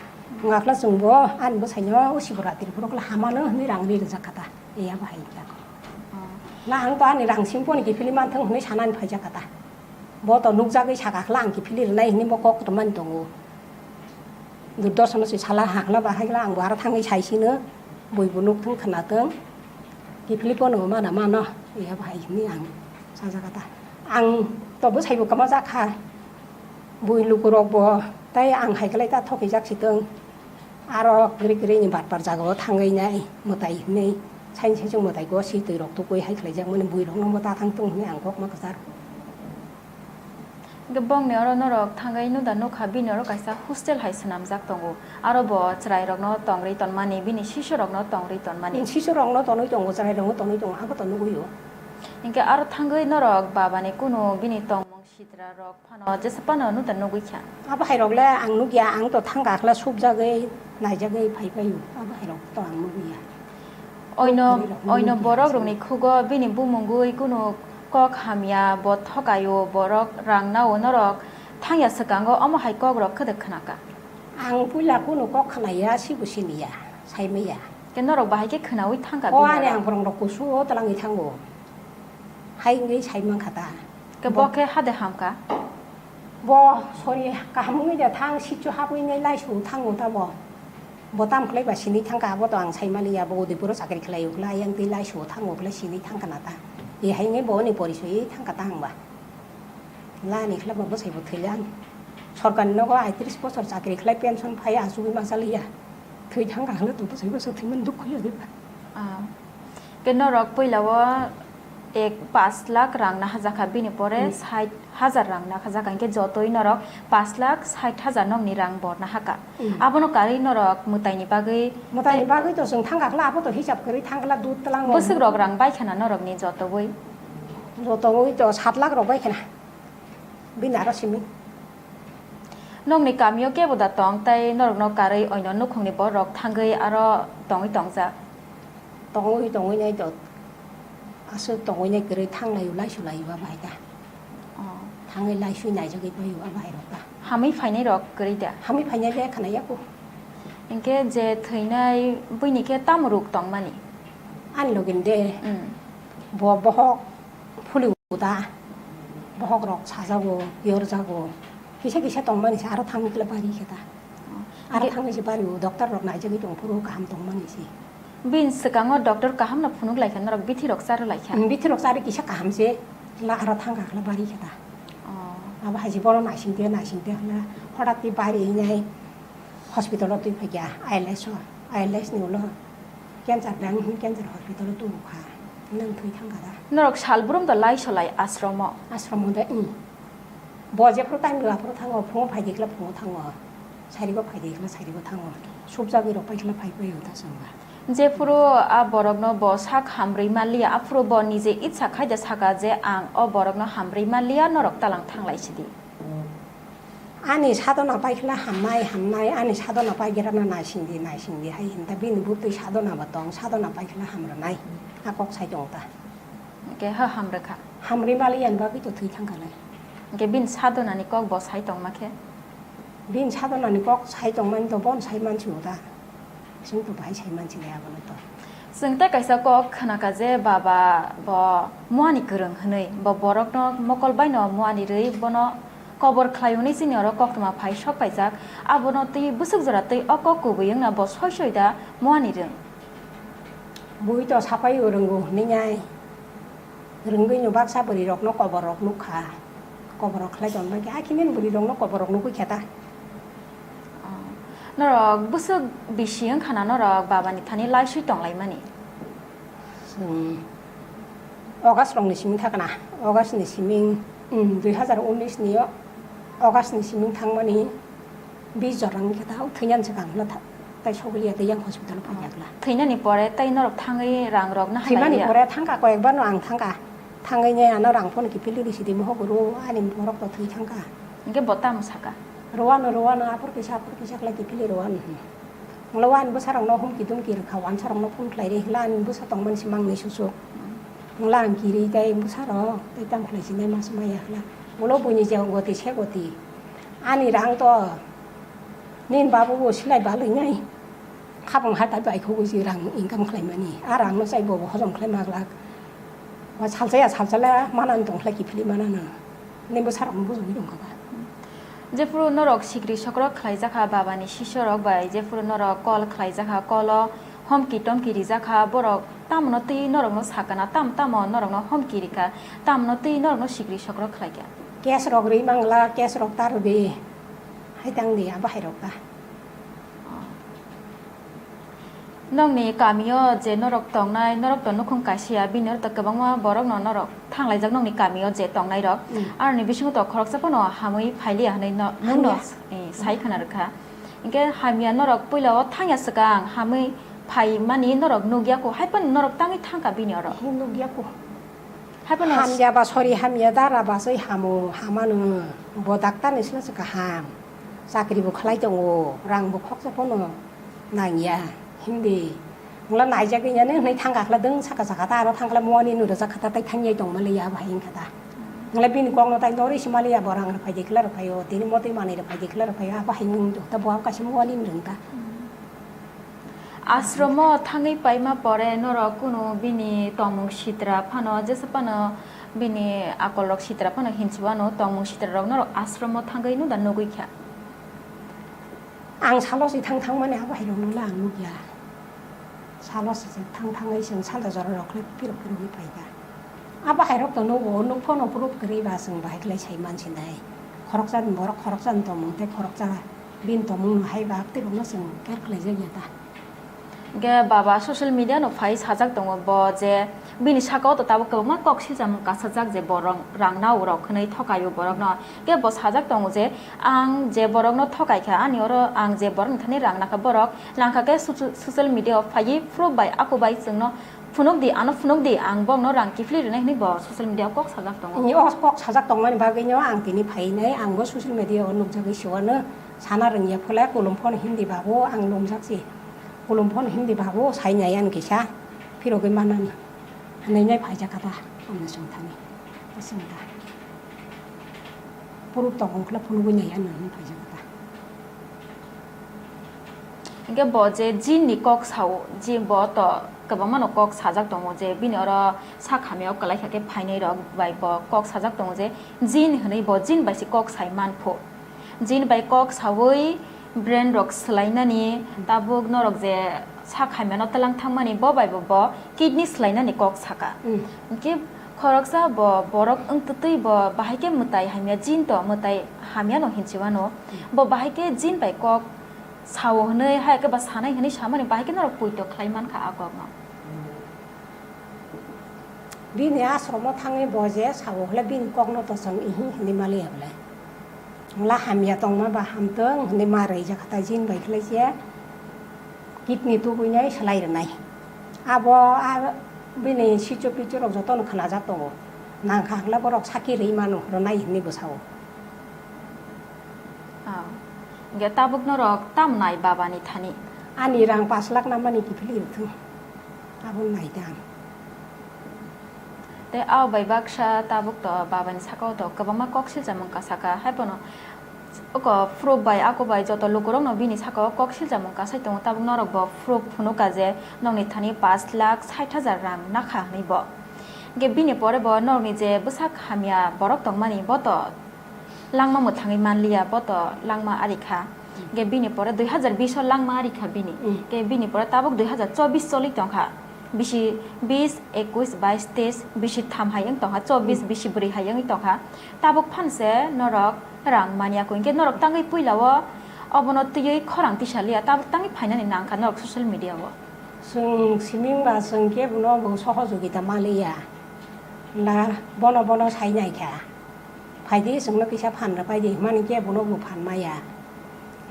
Wngakla chwngbo ani bwsaino o Sivaratri phuru kla hamano hwnwi rang ri rwjak kha ta. Iya bahai wngkha. Na ang to ani rang sing phone kiphilwi manthung hwnwi sanani phaijak kha ta. Bo to nukjagwi saka kla ang kiphilwi rwnai hwnwi bo kok rwmani tongo. Durdorshono se sala hakla bahai kla ang bo aro thangwi saisino. Bui bo nukthung khwnathung. Kiphilwi phone bo mana mano. Iya bahai hwnwi ang sajak kha ta. Ang to bwsai bo kwma jak kha. Bui lukurokbo tei ang hai khlai ta thokijak sitwng. Aro kwrwi kwrwi ni batpar jagao thangwi nai mwtai hwnwi saini saichung mwtai gosi twi rok tukui hai khlaijak mani bui rok no bo ta thang tung hwnwi ang kok ma kwchar. Hwnkhe bongni oro norok thangwi nuda nukha bini oro kaisa hostel hai swnamjak tongo. Aro bo chwrai rok no tongri tonmani, bini sisu rok no tongri tonmani. Sisu rok no tonwi tongo, chwrai rok no tonwi tongo, abo to nugwi o. Hinkhe aro thangwi norok baba ni kunu bini tongmung sitra rok phano jesa phano nuda nugwi kha. Abo hai rok le ang nugya, ang to thang kakla subjagwi naijagwi phai phaio. Abo hai rok to ang nugya. Oino, oino borok rokni khugo bini bumungwi kunu kok hamya, bo thokaio, borok rang nao norok thangya swkango omo hai kok rok khwdwk khwnaka. Ang puila kunu kok khwnaya, sibo siniya, saimaya. Khe norok bahai khe khwnaui thangka bini oro? O ani ang borok rok kusu o twlangwi thango. Hai wngwi sai mankha ta. Khe bo khe hade hamkha? Bo sori kaham wngwi de thang, sichu habwi nai laisu thango ta bo. Bo tam khlai ba sini thangka, abo to ang sai maliya, bo Udaipuro chakri khlai ukla, yang twi laisu thango khlai sini thangka na ta. E hai wngwi bo ni porisoi thangka ta ang ba. La ni khlai bo bwsai bo thwilang. Sorkar ni nogo aitris bosor chakri khlai pension phai achugwi ma chaliya. Thwi thangka hwnwi to bwsai bwsai thwimani dukhu ya diba. Ah. Ke norok puila o ek pash lakh rang nahajakha, bini pore Hmm. sait hajar rang nahajakha, hinkhe jotoi norok pash lakh sait hajar nokni rang bo nahaka. Hmm. Abono karwi norok mwtaini bagwi Mwtaini bagwi to chwng thangka khla, abo to hisab kwrwi thangkla dud tlang. Bwswk rok rang baikhana norokni jotoi? Jotoi to sat lakh rok baikhana. Bini aro simi. Nokni kamio kebo da tong, tei norokno karwi oino nukhungni borok thangwi aro tongwi tongjak? Tongwi tongwi nai to, aswk tongwi nai kwrwi thang laio, laisu laio abo hai da. Oh. Thangwi laisui naijagwi paio abo hai rok da. Hamwi phainai rok kwrwi da? Hamwi phainai le khna yaku. Hinkhe je thwinai buini khe tamo ruk tongmani? Ani login de. Hmm. Bo bohok phuli uda. Bohok rok sajago, yorjago. Kisa kisa tongmani se aro thangwi kle bari khe ta. Oh. Aro Ge- thangwi se bari o, doctor rok naijagwi tong phuru kaham tongmani se. Bini swkango doctor kaham no phunuk lai kha, norok bithi rok char lai kha. Hmm, bithi rok char kisa kaham se, la aro thangka khle bari khe ta. Oh. Abo hai se bono naising te, naising te hwnla, hodat khe bari nai. Hospital o twi phaikha I L S o, I L S ni ulo cancer dang hwn cancer hospital o tubu kha, nang thwi thangkha da. Norok salbrum da lai solai ashromo? Ashromo de, um. Bo jephru time rw aphuru thango, phungo phai di khla phungo thango, sarigo phai di khla sarigo thango, subjagwi rok pai khla phai pai o ta chwngba. Jephuru a borokno bo sak hamrwi manliya, aphuru bo nije itsa khai de saka je ang o borokno hamrwi manliya, norok talang thanglai sidi. Ani sadona paikla hamnai, hamnai, ani sadona paigerana naisingdi, naisingdi hai hinta bini butwi sadona bo tong, sadona paikla hamrwnai. A kok sai tong ta. Hwnkhe ha hamrwkha. Hamrwi maliya ni bagwi to thwi thangkha lai. Hwnkhe bini sadona ni kok bo sai tongma khe? Bini sadona ni kok sai tongmani to bon sai mansi o ta. Chwng to bahai sai mansi le abono to. Chwng tei kaisa kok khnakha je baba bo muani kwrwng hwnwi, bo borokno mokol baino muani rwi bono kobor khlai hwnwi chini oro koktwma phai sok paijak. Abono twi bwswk jora twi o kok kubui wngna bo soi soi da muani rwng. Bui to sapai rwngo hwnwi nai. Rwngwi no baksa bwrwi rokno kobor rok nukha. Kobor rok khlai tong bai khe, hakhe nini bwrwi rokno kobor rok nugwi khe ta. Oh. Norok bwswk bisi wngkha na norok baba ni thani laiswi tong lai mani? Chwng August rok ni simi thakna, August ni simi, um, dui hazar unis ni o August ni simi thang mani. Bis jora wngkhe ta, o thwinani swkang no tha-, tai sogwi liya tei yang hospital o phai yakla. Thwinani pore tei norok thangwi rang rok na halai liya? Thwinani pore thangkha, koyekbar no ang thangkha. Thangwi ne ano rang phone kiphilwi risi di, mohok rw ani borok to thwi thangkha. Hwnkhe bo tamo saka? Rwano, rwano, aphur kisa, aphur kisa khlai kiphilwi rwano. Hwnkhe ani bwsarok no humki dumki rwkha, wansa rok no phone khlai ri hwnkhe ani bwsa tongmani se mangni susu. Hwnkhe ang kiri tei bwsarok tei tamo khlai sinai ma swmai ya hwnkhe. Ulo buini je goti se goti. Ani rang to nini babu bo silai balwi nai. Khapang hatai bai kho buji rang income khlai mani. A rang no chai bo hojom khlai ma glak. Wa salsa ya salsa la manani tong khlai kiphilwi manana. Nini bwsarok no bujui tong kha ba. Jephuru norok sikri sokrok khlai jakha baba ni sisyo rok bai, jephuru norok call khlai jakha, call o homki tomki rijak kha, borok tamo no twi norok no sakana, tam tamo norok no homki rikha, tamo no twi norok no sikri sokrok khlai kha. Case rok ri mangla, case rok ta rw di. Hai tang di, abo hai rok ta. Nokni kamio je norok tongnai, norok to nukhung kaisa ya, bini oro to kwbangma borok no norok thanglaijak nokni kamio je tongnai rok. Mm. Aroni bisingo to khoroksa phano hamwi phailiya hwnwi no, nwng no, hamya, eh, sai khna rwkha. Hinkhe hamya norok puila o thangya swkang hamwi phai mani norok nukya kho, hai phano norok tangwi thangkha bini oro. He nukya kho. Hai phano hamya ba sori hamya dara ba soi hamo hamano bo daktar ni sila se kaham. Chakri bo khlai tongo, rang bo khoksa phano nangya, hindi. Wngla naijagwi nani hwnwi thangkha khla dwng saka saka ta aro thangkla muani nw rwjak kha ta tei thangyai tongma le ya bahai wngkha ta. Wngla bini kokno tai norwi se mali ya bo rang rwphai de khla rwphaio, tini motwi manwi rwphai de khla rwphaio, a bahai wng ta bo kaisa muani nw rwng ta. Ashromo thangwi paima pore norok kunu bini tongmung sitra phano, jesa phano bini akolrok sitra phano hinsuano tongmung sitrarok norok ashromo thangwi no da nugwi kha? Ang salo si thang thangmani abo hai rokno le ang nukya. Salo si thang thangwi chwng santa jora rok le phirok phirok pai kha. Abo hai rok to nugo, nuk phano proof kwrwi ba chwng bahai khlai sai man sinai. Khoroksa ni borok khoroksa ni tongmung tei khoroksa bini tongmung no hai ba tei rokno chwng care khlai jak ya ta. Hwnkhe baba social media no phai sajak tongo bo je bini saka o to tabuk kwbangma kok silcham kasajak je bo rang, rang nao rok hwnwi thokaio borok no. Hwnkhe bo sajak tongo je ang je borok no thokai kha, ani oro ang je borok ni thani rang nakha borok langkha khe soci-, social media o phaiwi proof bai ako bai chwng no phunuk di, ano phunuk di, ang bokno rang kiphilwi rwnai hwnwi bo social media o kok sajak tongo. Ni o kok sajak tongmani bagwi no ang tini phainai, ang bo social media o nukjagwi siwano sana rwngya phole, kulum phone hindi bago ang lumjak si. Kulum phone hindi bago sai nai ang kisa phirogwi manani. Hwnwi nai phaijak kha ta, ang swng thani. Swng ta. Proof tongo wngkhe phunugwi nai ano hwnwi phaijak kha ta. Hwnkhe bo je jin ni kok sao, je bo to kwbangma no kok sajak tongo je bini oro sak hamya o kwlai kha khe phainai rok bai bo kok sajak tongo je jin hwnwi bo jin bai se kok sai man pho. Jin bai kok saui brain rok swlainani tabuk norok je sak hamya no twlang thangmani bo bai bo bo kidney swlainani kok saka. Mm. Hwnkhe khoroksa bo borok wngtwtwi bo bahai khe mwtai hamya jin to mwtai hamya no hinsiwano. Mm. Bo bahai khe jin bai kok sao hwnwi, hai khe ba sanai hwnwi samani bahai khe norok poito khlai mankha a kokno. Bini ashromo thangwi bo je sao hwle bini kokno to chwng ihi hwnwi maliya bwle. Wngla hamya tongma ba hamtwng hwnwi ma rwjak kha ta jin bai khlai se. Kidney tubui nai swlai rwnai. Abo a bini sichu pichu rok jotono khwnajak tongo. Nangkha hwnkhe borok saki rwi mano rwnai hinwi bwsao. Ah. Hwnkhe tabuk norok tam nai baba ni thani? Ani rang pash lakh na mani kiphilwi rwthwng. Abo nai da ang. Tei abo bai baksa tabuk to baba ni saka o to kwbangma kok silcham wngkha saka, hai bono Oko proof bai ako bai joto lukurokno bini sakao kok silchamung kasai tongo, tabuk norok bo proof phunukha je nokni thani pash lakh sait hajar rang nakha hwnwi bo. Hwnkhe bini pore bo norokni je bwsak hamya borok tongmani bo to langma mwthangwi manliya, bo to langma ari kha. Hwnkhe bini pore dui hajar bish o langma ari kha bini. Mm. Hwnkhe bini pore tabuk dui hajar chobbish choli tongkha. Bisi bis, ekwis, bais, teis, bisi tham hai wng tongkha, chobbish, bisi bwrwi hai wngwi tongkha. Tabuk phan se norok rang manya kho, hwnkhe norok tangwi puila o obono twiwi khorang tisa liya, tabuk tangwi phainani nangkha norok social media o. Chwng simi wngba chwng kebono bo sohojogita ma liya. Na bono bono sai nai kha. Phaidi chwngno kisa phan rwpai di hwnmani kebono bo phan maya.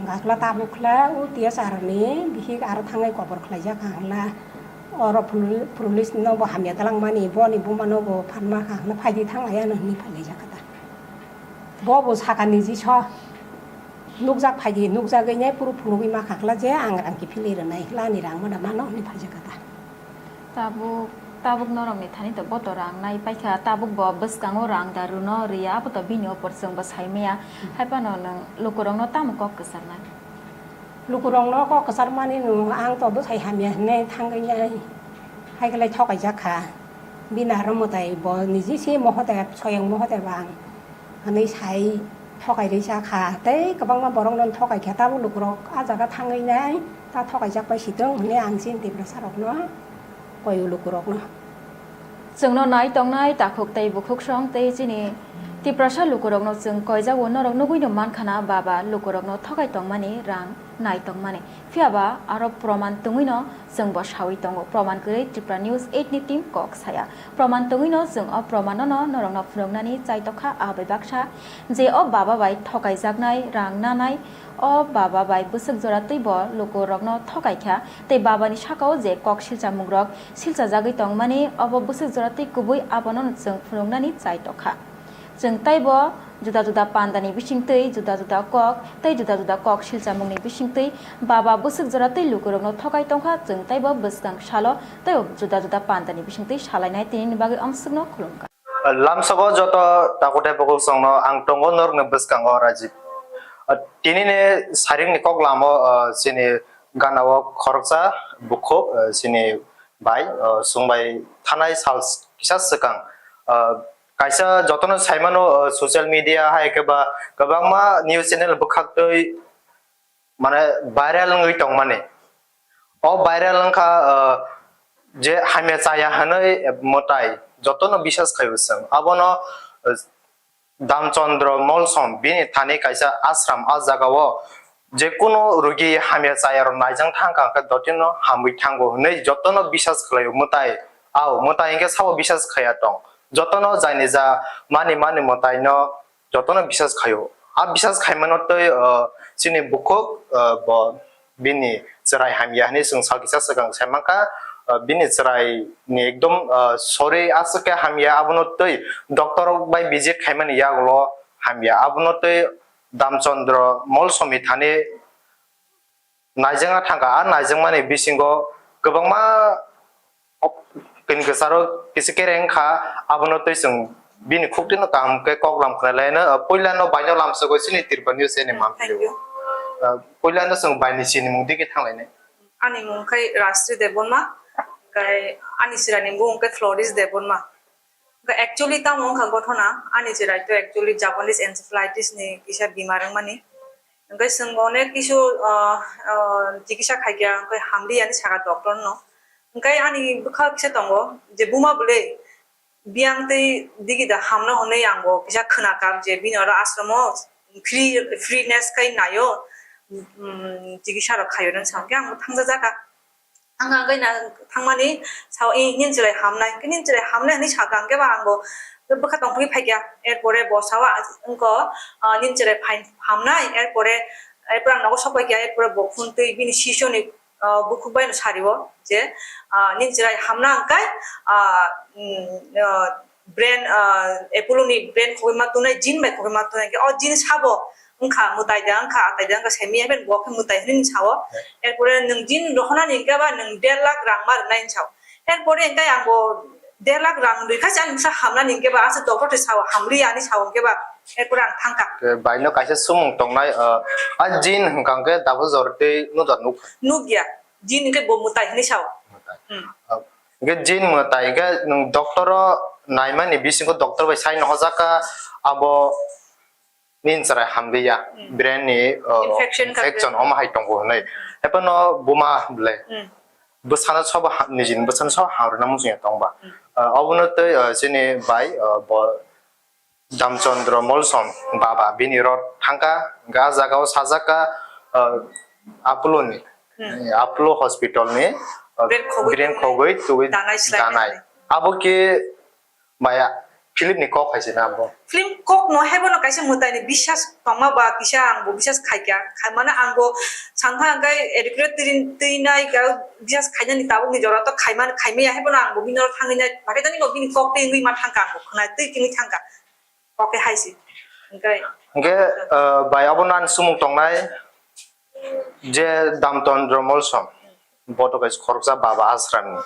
Hwnkha khe tabuk khe o T S R ni bihik aro thangwi kobor khlaijak kha hwnla oro puli-, police no bo hamya dalangmani boni buma no bo phan ma kha hwnla phaidi thang laiya no hwnwi phailaijak kha ta. Bo bo saka niji so nukjak phaidi nukjagwi nai puru phunugwi ma kha hwnla je ang rang kiphilwi rwnai hwnla ani rang mada mano hwnwi phaijak kha ta. Tabuk, tabuk norokni thani to boto rang nai paikha, tabuk bo bwskango rang da rwno rwya, abo to bini opor chwng bo sai maya. Hai phano nwng lukurokno tamo kok kwcharnai? Lukurokno kok kwcharmani nwng ang to bwsai hamya hinwi thangwi nai. Hai khe lai thokaijak kha. Bini aro mwtai bo niji se mohote, soyang mohote bo ang. Hwnwi sai thokai rwisa kha, tei kwbangma borokno thokai kha, tabuk lukurok a jaga thangwi nai ta thokaijak pai si tong hwnwi ang chini Tiprasa rokno koi o lukurokno. Chwngno nai tongnai takhuk tei bukhuksong tei chini Tiprasa lukurokno chwng koijak o, norok nugwi no mankha na baba lukurokno thokai tongmani rang nai tongmani. Phiya ba aro proman tongwi no chwng bo sawi tongo. Proman kwrwi Tripura News eight ni team kok saya. Proman tongwi no chwng o proman no norokno phunuknani chai tokha, a bai baksa je o baba bai thokaijaknai rang nanai, o baba bai bwswk jora twi bo lukurokno thokai kha tei baba ni sakao je kok silchamung rok silchajagwi tongmani obo bwswk jora twi kubui abono chwng phunuknani chai tokha. Chwng taibo juda juda pandani bisingtwi, juda juda kok tei juda juda kok silchamungni bisingtwi baba bwswk jora twi lukurokno thokai tongkha, chwng taibo bwskang salo tei juda juda pandani bisingtwi salainai tinini bagwi amswkno khulumkha. Lamsogo joto takutai bukuksongno ang tongo norokni bwskango Rajib. Tinini saringni kok lamo, chini ganao khoroksa bukhuk, chini bai, chwng bai thanai sal kisa swkang, kaisa jotono saimano, social media hai khe ba kwbangma news channel bwkhaktwi mane viral wngwi tongmani. O viral wngkha, je hamya chaya hwnwi mwtai jotono bisas khaio chwng. Abono, Damchandra Molsom bini thani kaisa ashram, a jagao jekunu rugi hamya chayarok naijang thangkha hwnkhe dotino hamwi thango hwnwi jotono bisas khlaio mwtai. Ao mwtai hwnkhe sabo bisas khaiya tong. Jotono jaini ja mani mani mwtaino jotono bisas khaio. A bisas khaimano tei, chini bukhuk, bo bini chwrai hamya hwnwi chwng sal kisa swkang sai mankha, bini chwrai ni ekdom, sori aswk khe hamya, abono tei doctor rok bai visit khaimani yagulo hamya, abono tei Damchandra Molsomi thani naijangna thangkha. A naijangmani bisingo kwbangma kini kwcharo kisa kereng kha, abono tei chwng bini khuktino kaham khe kok lam khna laino. Puilano baino lamsogo chini Tripura News channel ni mangpili. Thank you. Puilano chwng baini sinimung digi thanglainai. Ani mung khai Rashri Debbarma, kai ani chwraini mung khai Floris Debbarma. Actually tamo wngkha gothona, ani chwrai to actually Japanese encephalitis ni kisa bimar wngmani. Hwnkhe chwng onek kisu, ah, ah, chikisa khaikha, hwnkhe hamliya hinwi sakha doctor no. Hwnkhe ani bwkha kisa tongo je buma bwlwi biyang tei digi da hamno hwnwi ang bo kisa khwnakha je bini oro ashram o free, freeness khai naio, um, chikisa rok khaio hinwi sa hwnkhe ang bo thangjajakha. Ang hwnkhe na thangmani sao, "Eh, nini chwrai hamnai, hwnkhe nini chwrai hamnai," hinwi sakha, hwnkhe ba ang bo bwkha tongphogwi phaikha. Erpore bo sao, "Wngkha, ah, nini chwrai phai hamnai." Erpore, erpore ang nogo sok paikha, erpore bo phone twi bini sisoni, ah, bukhuk bai no sario je, ah, "Nini chwrai hamna hwnkhe, ah, um, ah, brain, ah, Apollo ni brain khogwi ma tongnai, jin bai khogwi ma tongnai, hwnkhe o jin sabo wngkha, mwtai da wngkha, atai da wngkha, semi happen bo khe mwtai hinwi sao." Erpore nwng jin rohornani hwnkhe ba nwng der lakh rang ma rwnai hinwi sao. Erpore hwnkhe ang bo der lakh rang rwkha se ani bwsa hamnani hwnkhe ba aswk doctor twi sao, hamliya hinwi sao hwnkhe ba. Erpore ang thangkha. Ke baino kaisa sumung tongnai, ah, a jin hwnkha hwnkhe double jor tei nuda nuk. Nukya. Jin hwnkhe bo mwtai hinwi sao. Mwtai. Hmm. Ah, hwnkhe jin mwtai hwnkhe nwng doctor o naimani bisingo doctor bai sai nohojak kha abo nini chwrai hamliya, Hmm. brain ni, ah, Infection ka infection brain. Omo hai tongo hinwi. Hephano buma bwle. Hmm. Bwsano sobo ha-, nijini bwsano sobo hamrwna muchungya tongba. Hmm. Ah, obono tei, ah, chini bai, ah, bo Damchandra Molsom baba bini rot thangkha, hwnkhe ah jagao sajak kha, ah, Apollo ni, Hmm. eh, Apollo hospital ni, ah, Brain khogwi brain tongwi khogwi twi danai slai danai. Abo khe maya film ni kok hai se na abo? Film kok no haibo no kaisa mwtai ni biswas tongma ba kisa ang bo biswas khaikha, khaimano ang bo sankha hwnkhe educate twi, twi nai ga biswas khainani tabuk ni jora to khaimani khaimaya haibo no ang bo bini rot thangwi nai, bakhe tani bo bini kok twi wngwi ma thangkha ang bo khwnai twi tini thangkha. Oke, hai si. Hwnkhe? Hwnkhe, ah, bai abo nan sumung tongnai je Damchandra Molsom, boto kaisa khoroksa baba ashram ni.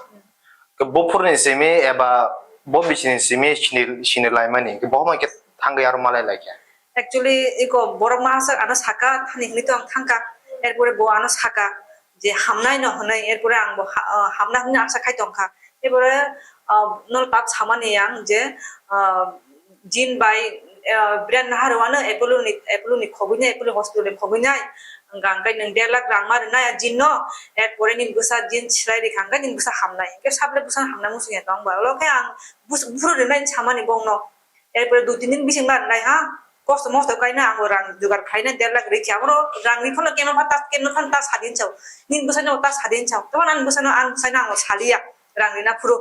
Ke buphurni simi eba bo bisini simi sini, sini laimani, ke bo homa ke thangwi aro malai laikha. Actually, iko borok mahasak ano saka thani hinwi to ang thangkha, erpore bo ano saka je hamnai no hwnwi, erpore ang bo ha-, ah, hamna hwnwi asa khai tongkha. Erpore, ah, nol pap samani ang je, ah, jin bai, ah, brand naharwano Apollo ni, Apollo ni khogwi nai, Apollo hospital ni khogwi nai. Hwnkha hwnkhe nwng der lakh rang ma rwnai a jin no, erpore nini bwsa jin silai rikha hwnkhe nini bwsa hamnai. Hwnkhe sable bwsa hamna muchungya tong ba. Ulo khe ang bus-, buphuru rwnai samani bongno. Erpore dui tin din bising ma rwnai ha. Kosto mosto kaina ang rang jugar khaina der lakh rikha. Oro rang ri phano keno pha ta, keno phan ta sadin chao. Nini bwsa no ta sadin chao. Tamo nang bwsa no ang bwsa no ang saliya. Rang rina phuru.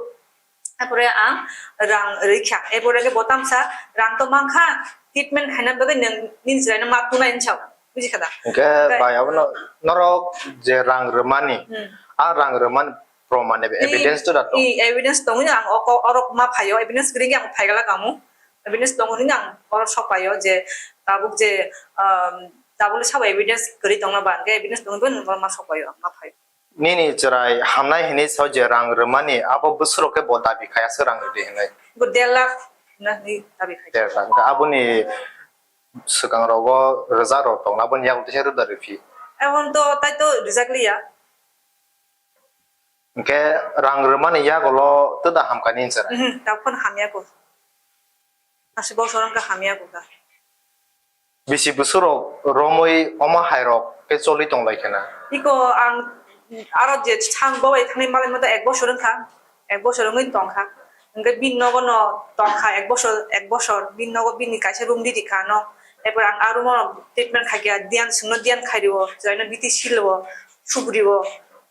Erpore ang rang rikha. Erpore ke botam sa rang to mankha, treatment khaina bagwi nang nini chwraino ma tunai hinwi sao. Buji kha da? Hwnkhe bai abono norok je rang rwmani, Hmm. a rang rwmani proman eba Ni, evidence to da tong? I evidence tongwi ang oko orok ma phaio, evidence kwrwi ang phai gala kamu. Evidence tongwi ang orok sok phaio je tabuk je, um, tabuk sabo evidence kwrwi tongna ba, hwnkhe evidence tongwi bo ma sok phaio, ma phaio. Nini chwrai hamnai hinwi sao je rang rwmani, abo bwswrok khe bo dabi khai aswk rang rwdi hinwi. Bo der lakh na hinwi dabi khai. Der lakh. Hwnkhe aboni swkang rogo rwjak rok tong, aboni yago teisa rwda rwphi. Ebon to tai to rwjak liya. Hwnkhe rang rwmani yagulo twda hamkha nini chwrai? Mhm, tabuk phano hamya ko. Aswk bosor wngkha hamya ko kha. Bisi bwswk rok romwi omo hai rok khe choli tong lai khe na? Iko ang aro je sang bo bai thangwi malai mata ek bosor wngkha, ek bosor wngwi tongkha. Hwnkhe bini nogo no tongkha ek bosor, ek bosor bini nogo bini kaisa room di rikha ano. Erpor ang a room o treatment khaikha, diyan swngno diyan khairwo, chwraino B T C lo, subrio,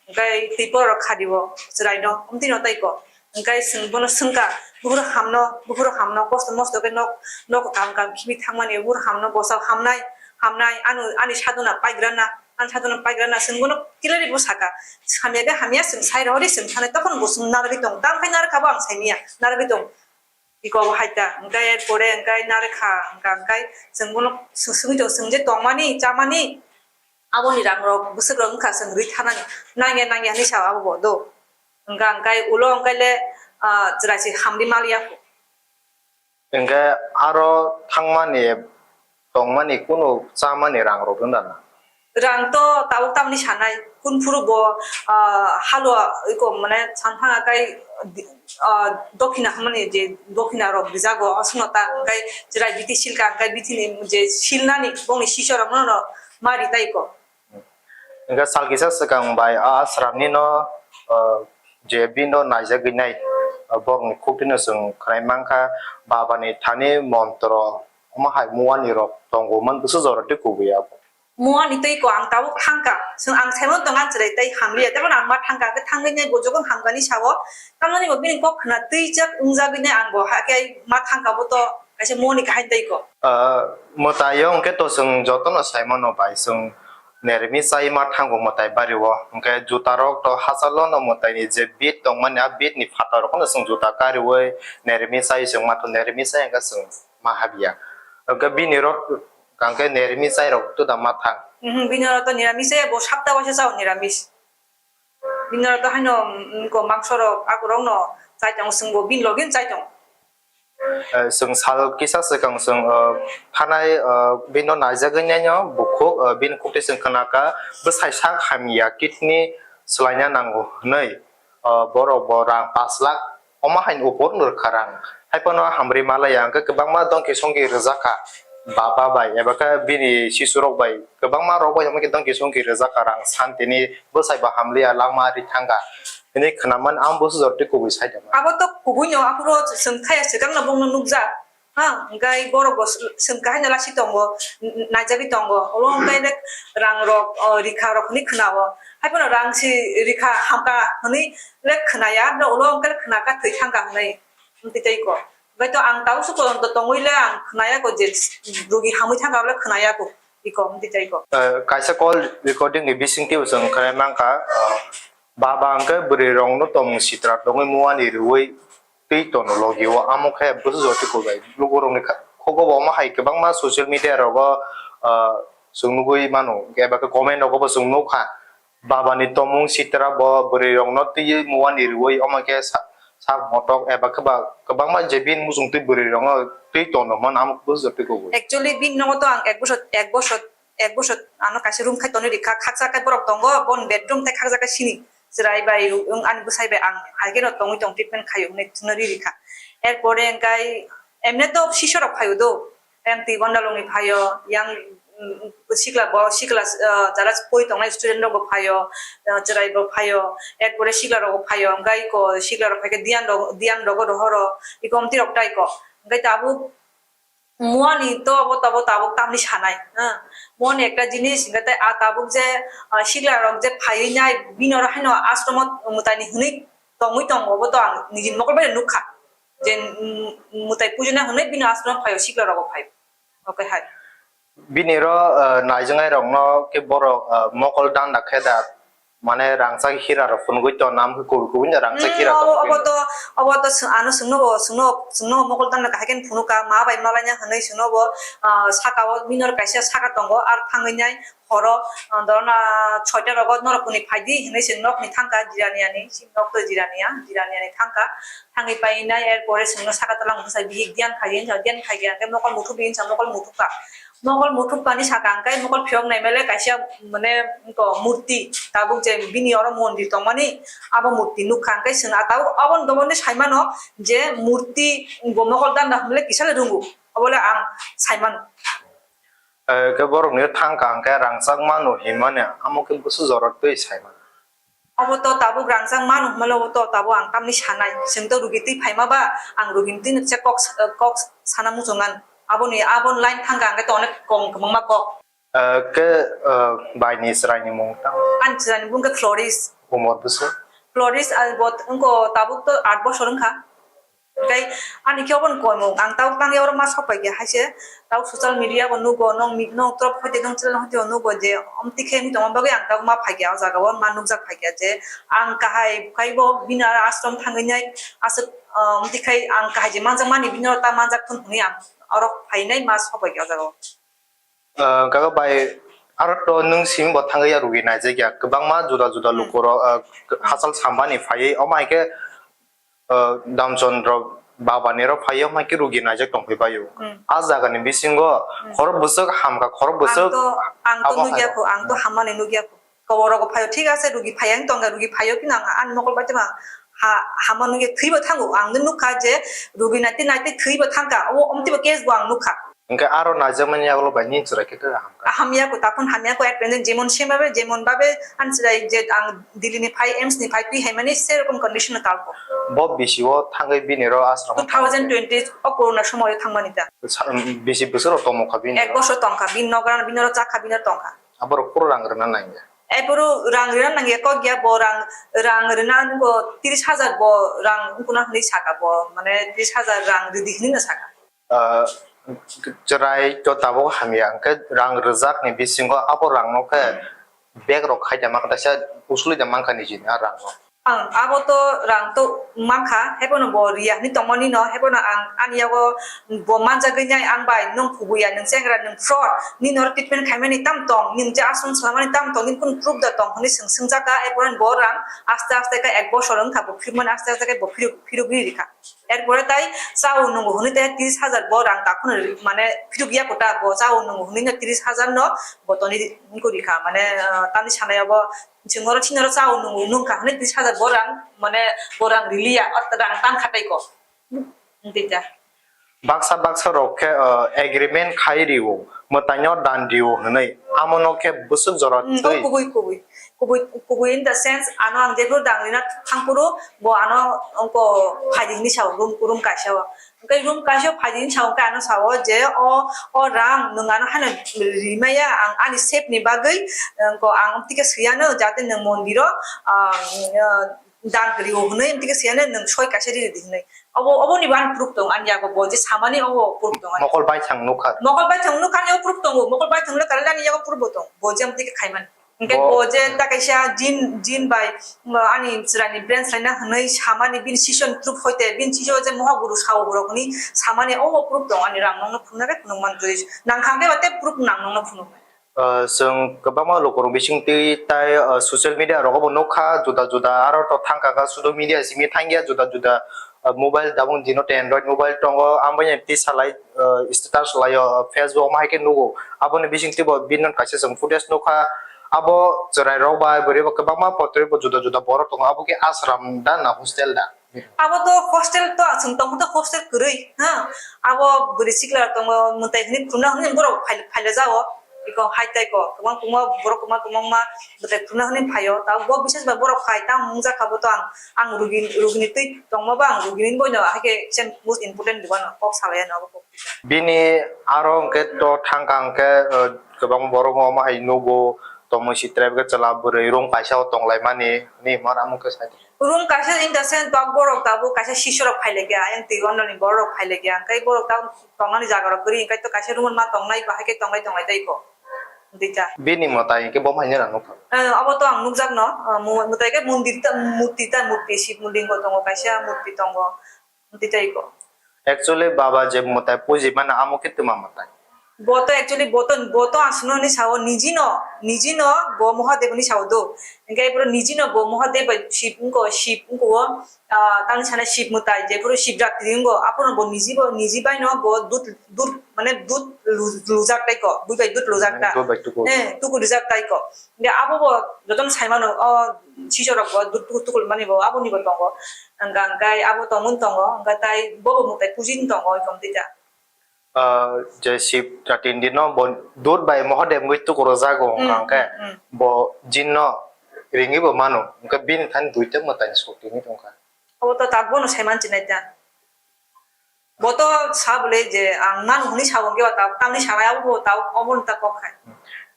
hwnkhe twi borok khadio, chwraino, omtwino tei ko. Hwnkhe chwng bono swngkha, buphuru hamno, buphuru hamno, kosto mosto khe nok, nok kam kam khibi thangmani, buphuru hamno bwsa hamnai, hamnai, ano, ani sadona paigrana, ani sadona paigrana, chwng bono kilari bo saka, hamya khe hamya, chwng sai rohori, chwng sanai, tokon bo chwng narwgwi tong, tamokhe narwkha bo ang saimanya, narwgwi tong. Iko bo hai ta, hwnkhe erpore hwnkhe narwkha, hwnkha hwnkhe chwng bono swngwi tong, chwng je tongmani, chamani, aboni rang rok bwswk rok wngkha, chwng rwi thanani, nangya nangya hinwi sao abo bo do. Hwnkha hwnkhe ulo hwnkhe le, ah, chwrai se hamri mal ya kho. Hwnkhe aro thangmani, tongmani, kunu chamani rang rok wng da na? Rang to tabuk tamni sanai, kun phuru bo, ah, halwa iko mane sanphang akai, ah, dokhina hwnmani je dokhina rok rijago, aswkno ta hwnkhe chwrai biti silka hwnkhe bitini je silnani bongni sisor rokno no ma ri tai ko. Hwnkhe sal kisa swkang bai a ashram ni no, ah, je bini no naijagwi nai, ah, borok ni khuk twi no chwng khwnai mankha, baba ni thani montro omo hai muani rok tongo man bwswk jora tei kubui abo. Muani tei ko ang tabuk thangkha. Chwng ang saimano tong ang chwrai tei hamliya. Tei bono ang ma thangkha, khe thangwi nai bo jokhon hamkani sao. Tamoni bo bini kok khna twijak wngjagwi nai ang bo hakhe ma thangkha bo to kaisa muani kaham tei ko. Ah, mwtai o hwnkhe to chwng jotono saimano bai chwng nermi chai ma thango mwtai bari o. Hwnkhe juta rok to hachalo no mwtai ni je bit tongmani a bit ni phataro no chwng juta kariwi nermi chai chwng ma to nermi chai hwnkhe chwng ma habya. Hwnkhe bini rok Hwnkhe niramish chai rok to da ma thang? Mhm, bini oro to niramish se bo sapta waisa chao niramish. Bini oro to haino, mm, ko mangso rok, akorok no chai tongo, chwng bo bini logi no chai tongo. Eh, chwng sal kisa swkang chwng, eh, thanai, eh, bino naijagwi naino bukhuk, eh, bini khuktwi chwng khnakha bwsai sak hamya kidney swlaina nango hwnwi, eh, borok bo rang pash lakh omo haino upor nw rwkha rang. Haiphano hamri malaya hwnkhe kwbangma dongki songki rwjakha baba bai eba khe bini sisurok bai kwbangma rok bai omo khe dongki songki rwjakha rang santini bwsai bo hamliya langma ri thangkha hwnwi khwnamani ang bwsajor twi kubui sai tongkha. Abo to kubui no aphuru chwng thaya swkang no bongno nukjak. Ha, hwnkhe borok bo s-, swngkha haino lasi tongo, n-, n-, naijagwi tongo. Olo hwnkhe rang rok, o, rikha rok hwnwi khwnao. Haiphano rang si rikha hamkha hwnwi le khwnaya, no olo hwnkhe khwnakha thwi thangkha hwnwi. Hwnkhe tei ko. Hwnkhe to ang tau se todonto tongwi le ang khwnaya ko je rugi hamwi thangkha le khwnaya ko. Iko hwnkhe tei ko. Eh, kaisa call recording ni bisingtwi bo chwng khwnai mankha, eh, baba hwnkhe bwrwi rokno tongmung sitra tongwi muani rwui twi tono logi o, amo khe bwsajor twi kubui. Lukurokni kha-, khugo bo omo hai kwbangma social media rogo, ah, chwng nugui mano, eba khe comment rogo bo chwng nukha. Baba ni tongmung sitra bo bwrwi rokno twiwi muani rwui omo khe sa-, sak motok eba khe ba kwbangma je bini muchung twi bwrwi rokno twi tono hwn amo bwsajor twi kubui. Actually, bini nogo to ang ek bosor, ek bosor, ek bosor ano kaisa room khai tonwi rikha, khaksa khe borok tongo, boni bedroom tei khaksa khe sini. Chwrai bai, wng ani bwsai bai ang hai kheno tongwi tong treatment khaio hwnwi thwngna ri rikha. Erpore hwnkhe emne to sisha rok phaio do, yang twi gonda longni phaio, yang, mm, sikla bo sikla, ah, jara poi tongnai student rok bo phaio, ah, chwrai bo phaio, erpore sikla rok bo phaio, hwnkhe iko sikla rok phaikhe diyan rok, diyan rogo rohoro, iko omtwi rok tai ko. Hwnkhe tabuk Muani to abo, abo tabuk tamni sanai, ha. Muani ekta jinis, hwnkhe tei a tabuk je, ah, sikla rok je phaiwi nai, bini oro haino ashromo mwtaini hwnwi tongwi tongo, obo to ang niji mokol bai nukha. Je, mm, mwtai pujina hwnwi bini ashromo phaio, sikla rogo phaio. Okay, hai. Bini oro, ah, naijaknai rokno khe borok, ah, mokol danda khe da. Mane rangchak hira rok phunugui tong, nam khe kubui kubui no rangchak hira rok phunugui. Obo to, obo to swng-, ano swngno bo, swngno, swngno mokol tangna kahai khe phunukha, ma bai malaina hwnwi swngno bo, ah, saka o minor kaisa saka tongo, ar thangwi nai horo, ah, dorona soita rogo norok kuni phaidi hwnwi se nokni thangkha Jiraniani, si nok to Jirania, Jiraniani thangkha, thangwi painai, er pore swngno saka tola mungsa bihik diyan phai, diyan phai khe mokol muthubdi hinsa mokol muthubkha. Mokol muthubkani saka hwnkhe mokol phiyok naimale kaisa, mane, wngkha murti, tabuk je bini oro mondir tongmani, abo murti nukha, hwnkhe chwng ah tabuk aboni domondi saimano je murti bo mokol danda hwnle kisa le rwngo, obole ang saimano. Eh, khe borokni thangkha hwnkhe rangchak mano hinmani, amo khe bwswk jorok twi saimano. Obo to tabuk rangchak mano hwnmale, obo to tabuk ang tamni sanai. Chwng to rugi twi phaima ba, ang rugi twi se kok, kok sana muchungan. Aboni, aboni line thangkha, ang khe to onek kong kwbangma kok. Eh, khe, eh, baini chwraini mung tamo? Ani chwraini mung khe Floris. Umor bwswk? Floris, ah, bo wngkha tabuk to aat bosor wngkha. Tei ani khe obo ni koimung, ang tabuk tangya oro ma sok pai kha, hai se tabuk social media bo nugo, nong mi-, nong trop hoite, nong channel hoite bo nugo je omtwi khe wngwi tongma bagwi ang tabuk ma phai kha, o jaga o ma nukjak phai kha je ang kahai khai bo bini aro ashram thangwi nai aswk, ah, omtwi khai ang kahai je manjak mani bini oro ta manjak thun hwnwi ang oro phainai ma sok pai kha o jaga o. Ah, kaga bai, aro to nwng simi bo thangwi ya rugi naijak ya, kwbangma juda juda Hmm. lukurok, ah, hachal sambani phaiwi, omo hai khe, ah, Damchandra babani rok phaiwi, omo hai khe rugi naijak tongphai baio. Hmm. A jaga ni bisingo Hmm. khorok bwswk hamkha, khorok bwswk Ang to, ang to abo nugya hai. Kho, ang to Hmm. hamani nugya kho. Koborok bo phaio, thik ase, rugi phaiya wng tongkha, rugi phaio, phino ang ani mokol bai tongma ha-, hama nugya thwibo thango. Ang nw nukha je rugi naitwi naitwi thwibo thangkha, o omtwibo case bo ang nukha. Hwnkhe aro naijakmani yagulo bai nini chwrai khe khe hamkha? Hamya kho, takhun hamya kho, at present jemon same babe, jemon babe ani chwrai je ang Delhi ni phai, AIIMS ni phai twi haimani serokom condition no talkho. Bo bisi o thangwi bini ro ashram o Two thousand twenty o corona somoy o thangmani ta. Sa-, bisi bwswk rok tongmokha bini ro? Ek bosor tongkha, bini nogra, bini ro chakha, bini ro tongkha. Aborok phuru rang rwna nangya. Aphuru rang rwna nangya kok ya, bo rang, rang rwna nungo tris hajar bo rang wngkuna hwnwi saka bo, mane tris hajar rang rwdi hwnwi no saka. Ah, chwrai to tabuk hamya, hwnkhe rang rwjakni bisingo abo rangno khe bag rok khai da mankha, kaisa usuli da mankha nijini a rangno. Ang abo to rang to mankha, hebono bo riya hwnwi tongmani no, hebono ang ani yago bo manjagwi nai ang bai, nwng phubuya, nwng chengra, nwng fraud, nini oro treatment khaimani tam tong, nwng je ashram swlamani tam tong, nini kunu proof da tong hwnwi swng swngjakha, ephuru bo rang aste aste khe ek bosor wngkha bo phirmani, aste aste khe bo phiruk, phirugwi rikha. Erpore tai chao nungo hwnwi tei tris hajar bo rang takhwno ri-, mane phiruk ya kota bo chao nungo hwnwi no tris hajar no bo toni wngkha mane, ah, tamni sanai abo chwng oro chini oro chao nungo nungkha hwnwi tris hajar bo rang mane bo rang riliya, o rang tang kha tei ko. Tei ta. Baksa baksa rok khe, ah, agreement khai rio, mwtaino dan rio hwnwi, amo no khe bwswk jora Hmm, twi. Kubui, kubui, kubui, kubui in the sense, ano ang jephuru dang rina thangphuru, bo ano ongko phaidi hinwi sao, room, room kaisa o. Hwnkhe room kaisa o phaidi hinwi sao, hwnkhe ano sao je o, o rang nwng ano haino rimaya, ang ani save ni bagwi, ongko ang tike swiyano, jate nwng mondiro, ah, ah, dan kwrwi o hwnwi, tike swiyano nwng soi kaisa riri di hwnwi. Obo, oboni bo ani proof tong, ani yago bo je samani obo proof tong ani. Mokol baithang nukha. Mokol baithang nukha ani o proof tongo, mokol baithang nukha ani yago proof bo tong. Bo je amtwi khe khaimani. Hwnkhe bo bo je ta kaisa jin, jin bai, um, ani chwraini brain saina hwnwi samani bini session proof hoite, bini session je moha guru sao borok hwnwi samani obo proof tong ani rang nokno phunuknai phunukmani twi. Nang khang khe ba tei proof nang nokno phunuknai. Ah, chwng kwbangma lukurok bisingtwi tai, ah, social media rogo bo nukha, juda juda aro to thangkha kha, sudu media simi thangya, juda juda, ah, mobile tabuk dino tei Android mobile tongo, ambai twi salai, ah, status salaio, ah, Facebook ma hai khe nugo, aboni bisingtwi bo bini kaisa chwng footage nukha, abo chwrai rok bai bwrwi bo kwbangma potri bo juda juda borok tongo, abo khe ashram da na hostel da? Abo to hostel to, chwng tongkha to hostel kwrwi, ha. Abo bwrwi sikla tongo, mwtai hwnwi khuna hwnwi borok phai-, phaila jao. Iko hai tai ko, kwbang kwbang borok kwbang kwbangma mwtai khuna hwnwi phaio. Tabuk bo bises bai borok phai, tamo wngjakha bo to ang, ang rugin-, rugini twi tongma ba ang rugini boino, hai khe kisa most important di bono kok salai ano abo kok. Bini aro hwnkhe to thangkha hwnkhe, uh, kwbang borok omo hai nugo, tongmung si tribe khe chwla bwrwi room kaisa o tonglaimani hwnwi hwnmani amo khe sai. Room kaisa in the sense, tabuk borok tabuk kaisa sisorok phai laikya, ayang twi ononi borok phai laikya, hwnkhe borok tabuk tongnani jaga rok kwrwi, hwnkhe to kaisa room o ma tongnai, bahai khe tongnai, tongnai tei ko. Dita. Bini mwtai hwnkhe bo haino rang nukha. Eh, abo to ang nukjak no, eh, mu-, mwtai khe mondir ta, murti ta, murti, Shiv lingo tongo, kaisa murti tongo, dita iko. Actually, baba je mwtai puji mano, amo khe twma mwtai. Bo to actually, bo to, bo to aswkno hinwi sao, niji no, niji no bo Mahadev hinwi sao do. Hwnkhe boro niji no bo Mahadev bai Shiv wngko, Shiv wngko o, ah, tamni sana Shiv mwtai, jephuru Shivratri wngo, aphuru bo niji bo, niji bai no bo dud, dud, mane dud lu-, lujak tai ko, bui bai dud lujak ta. Dud bai tuku. Eh, tuku rijak tai ko. Hwnkhe abo bo jotono sai mano, o sisorok bo dud tuku, tuku mani bo aboni bo tongo. Hwnkha hwnkhe abo tongmani tongo, hwnkha tai bo bo mwtai pujini tongo, oi tong tei ta. Ah, je Shiv Ratindino bo dud bai Mahadev wngwi tukurujak o, hmm, wngkha hwnkhe, hmm, hmm, bo jinno ringwi bo mano, hwnkhe bini thani duita mwtai ni sotwi wngwi tongkha. Obo to tabuk bono sai manchi nai ta. Bo to sa bole je ang mano hwnwi sa bo, hwnkhe ba tabuk tamni sanai abo bo tabuk obo ni ta kok hai.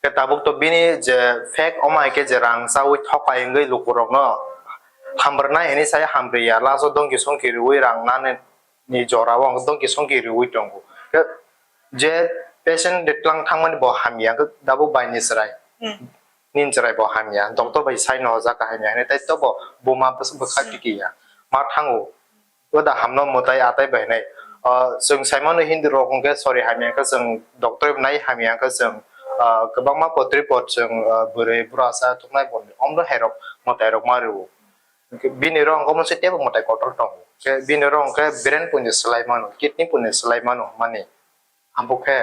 Hwnkhe tabuk to bini je fake omo hai khe je rang chaui thokai wngwi lukurokno hamrwnai hwnwi sai hamrwya, last o dongki songki rwui rang nani ni jora o ang dongki songki riui tongo. Khe je patient de tlang thangmani bo hamya, khe dabo bai ni chwrai. Hmm. Nini chwrai bo hamya, doctor bai sai no hojak hamya hinwi, tai to bo buma bwswk bwkha, hmm, tiki ya. Ma thango. Oda hamno mwtai atai bai hinwi. Ah, chwng sai mano Hindu rok hwnkhe sori hamya khe chwng doctor nai hamya khe chwng, ah, kwbangma potri pot chwng, ah, bwrwi bwrasa thuknai bo omno hai rok mwtai rok ma rwo. Hwnkhe bini oro hwnkhe omo se teibo mwtai kotor tongo. Hwnkhe bini oro hwnkhe brain poino swlai mano, kidney poino swlai mano hwnmani. Abo khe,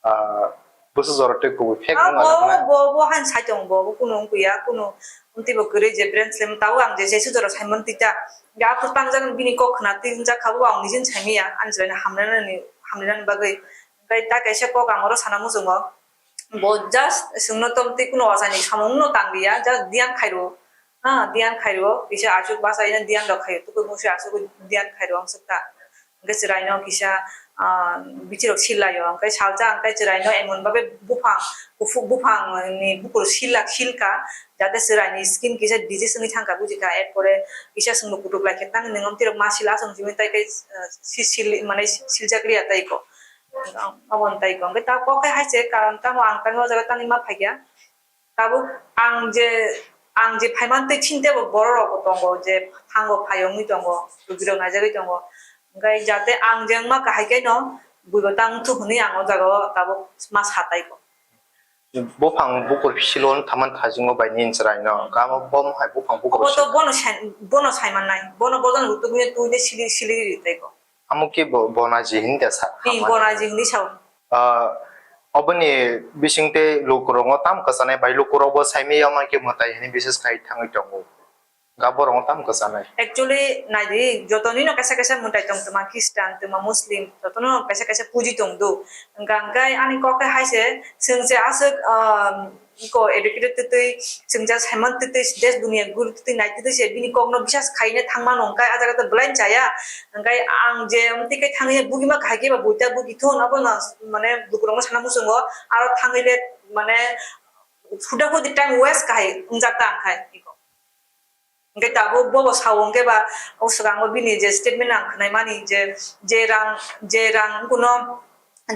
ah, bwswk jora tei kubui fake. Ah, wngma bo, rok na. Bo, bo haino sai tongo, bo, bo kunu wngya, kunu wngtwi bo kwrwi je brain swlai mano. Tabuk ang je jesu jora sai mano twi ta. Hwnkhe aphuru tangjak bini kok khna twi wngjak kha, bo ang nijin sai manya, ani chwraino hamlainani, hamlainani bagwi. Hwnkhe ta kaisa kok ang oro sana muchungo. Bo just chwngno tongtwi kunu ojaini samungno tang liya, just diyan khairo. Ha, diyan khairo, kisa aswk basaino diyan rok khaio, tukui musi aswk diyan khairo ang swk ta. Hwnkhe chwraino kisa, ah, bichirok silaio, hwnkhe salsa hwnkhe chwraino emon babe buphang, kuphuk buphangni bukur silak silka, jate chwraini skin kisa disease wngwi thangkha, bujikha, erpore kisa chwngno kutuk laikhe, tang nwng omtwirok ma sila, chwng simi tai khe, ah, si-, sil-, mane siljak liya tai kho. Obo tai kho. Hwnkhe ta kok khe hai se karon tamo ang tamo o jaga tangwi ma phaikha. Tabuk ang je, ang je phaimani twi chini teibo borok rok bo tongo je thango phai wngwi tongo, rugirok naijagwi tongo. Hwnkhe jate ang je wngma kahai khe no buibo tang thuk hwnwi ang o jaga o tabuk ma sa tai kho. Buphang bukur silo thaman thajingo bai nini chwraino. Kamo bom hai buphang bukur Obo to silo. Bono sai, bono sai mannai. Bono bojan rutuk ni tui de sili, sili ri tei ko. Amo ke bo, bonaji hindi sa. Ni bonaji hindi sao. Ah, oboni bising tei lukurok no tam kasanai bai lukurok bo saimi yama ke mwtai hini bises khai thangwi tongo. Ga borok no tam kwchanai. Actually, naidi, joto ni no kaisa kaisa mwtai tong, twma Christian, twma Muslim, joto no kaisa kaisa puji tong do. Hwnkha hwnkhe ani kok khe hai se, chwng se aswk, um, iko educated twtwi, chwng ja Simon twtwi, des dunia guru twtwi nai twtwi se bini kok no bisas khaine thang mano, hwnkhe a jaga to belai chaya. Hwnkhe ang je, um, tike thangye bugima kahai khe ba buita bugi thun, abo no, mane, lukurok no sana muchungo, aro thangwi le, mane, huda hudi time waste kahai, wngjak ta ang khai, iko. Hwnkhe tabuk bobo sao hwnkhe ba o swkango bini je statement ang khwnaimani je, je rang, je rang kuno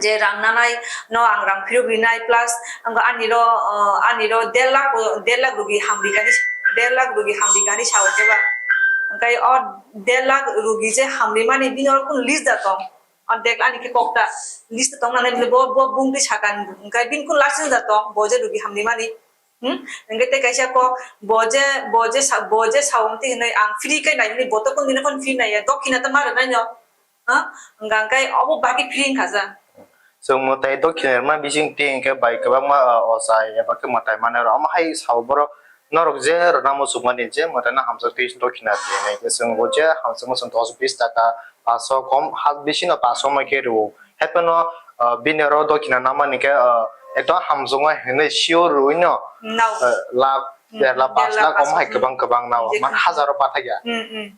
je rang nanai no ang rang phirok rinai plus ang ani ro, uh, ani ro der lakh, der lakh rugi hamrikani, der lakh rugi hamrikani sao hwnkhe ba. Hwnkhe o der lakh rugi je hamrimani bini oro kun list da tong. O dek ani khe kok ta list tong nanai bo, bo bung twi sakan hwnkhe bini kun last da tong bo je rugi hamrimani. Hmm? Hwnkhe tei kaisa kok, bo je, bo je sa, bo je sao twi hwnwi ang free khe nai hwnwi bo to kung dino phano free nai ya, dokhina ta ma rwnai no. Ha? Hwnkha hwnkhe obo bagwi free wngkha sa. Chwng mwtai dokhina rwma bising twi hwnkhe bai kwbangma, ah, ochai eba khe mwtai manai rw. Omo hai sao borok norok je rwna muchungmani je mwtai no hamjak twi dokhina twi hwnwi khe chwng bo je hamjakma chwng dos bis taka paso kom ha bisino paso ma khe rw. Haiphano, ah, bini oro dokhina namani khe, ah, ekdom hamjakma hinwi sure rwino, Nao. ah, lakh, Hmm, der lakh, der pash lakh, lakh, pash omo hai lakh, kwbang hmm. Kwbang nao, Jekhe man hazaro pathakya. Hmm, hmm.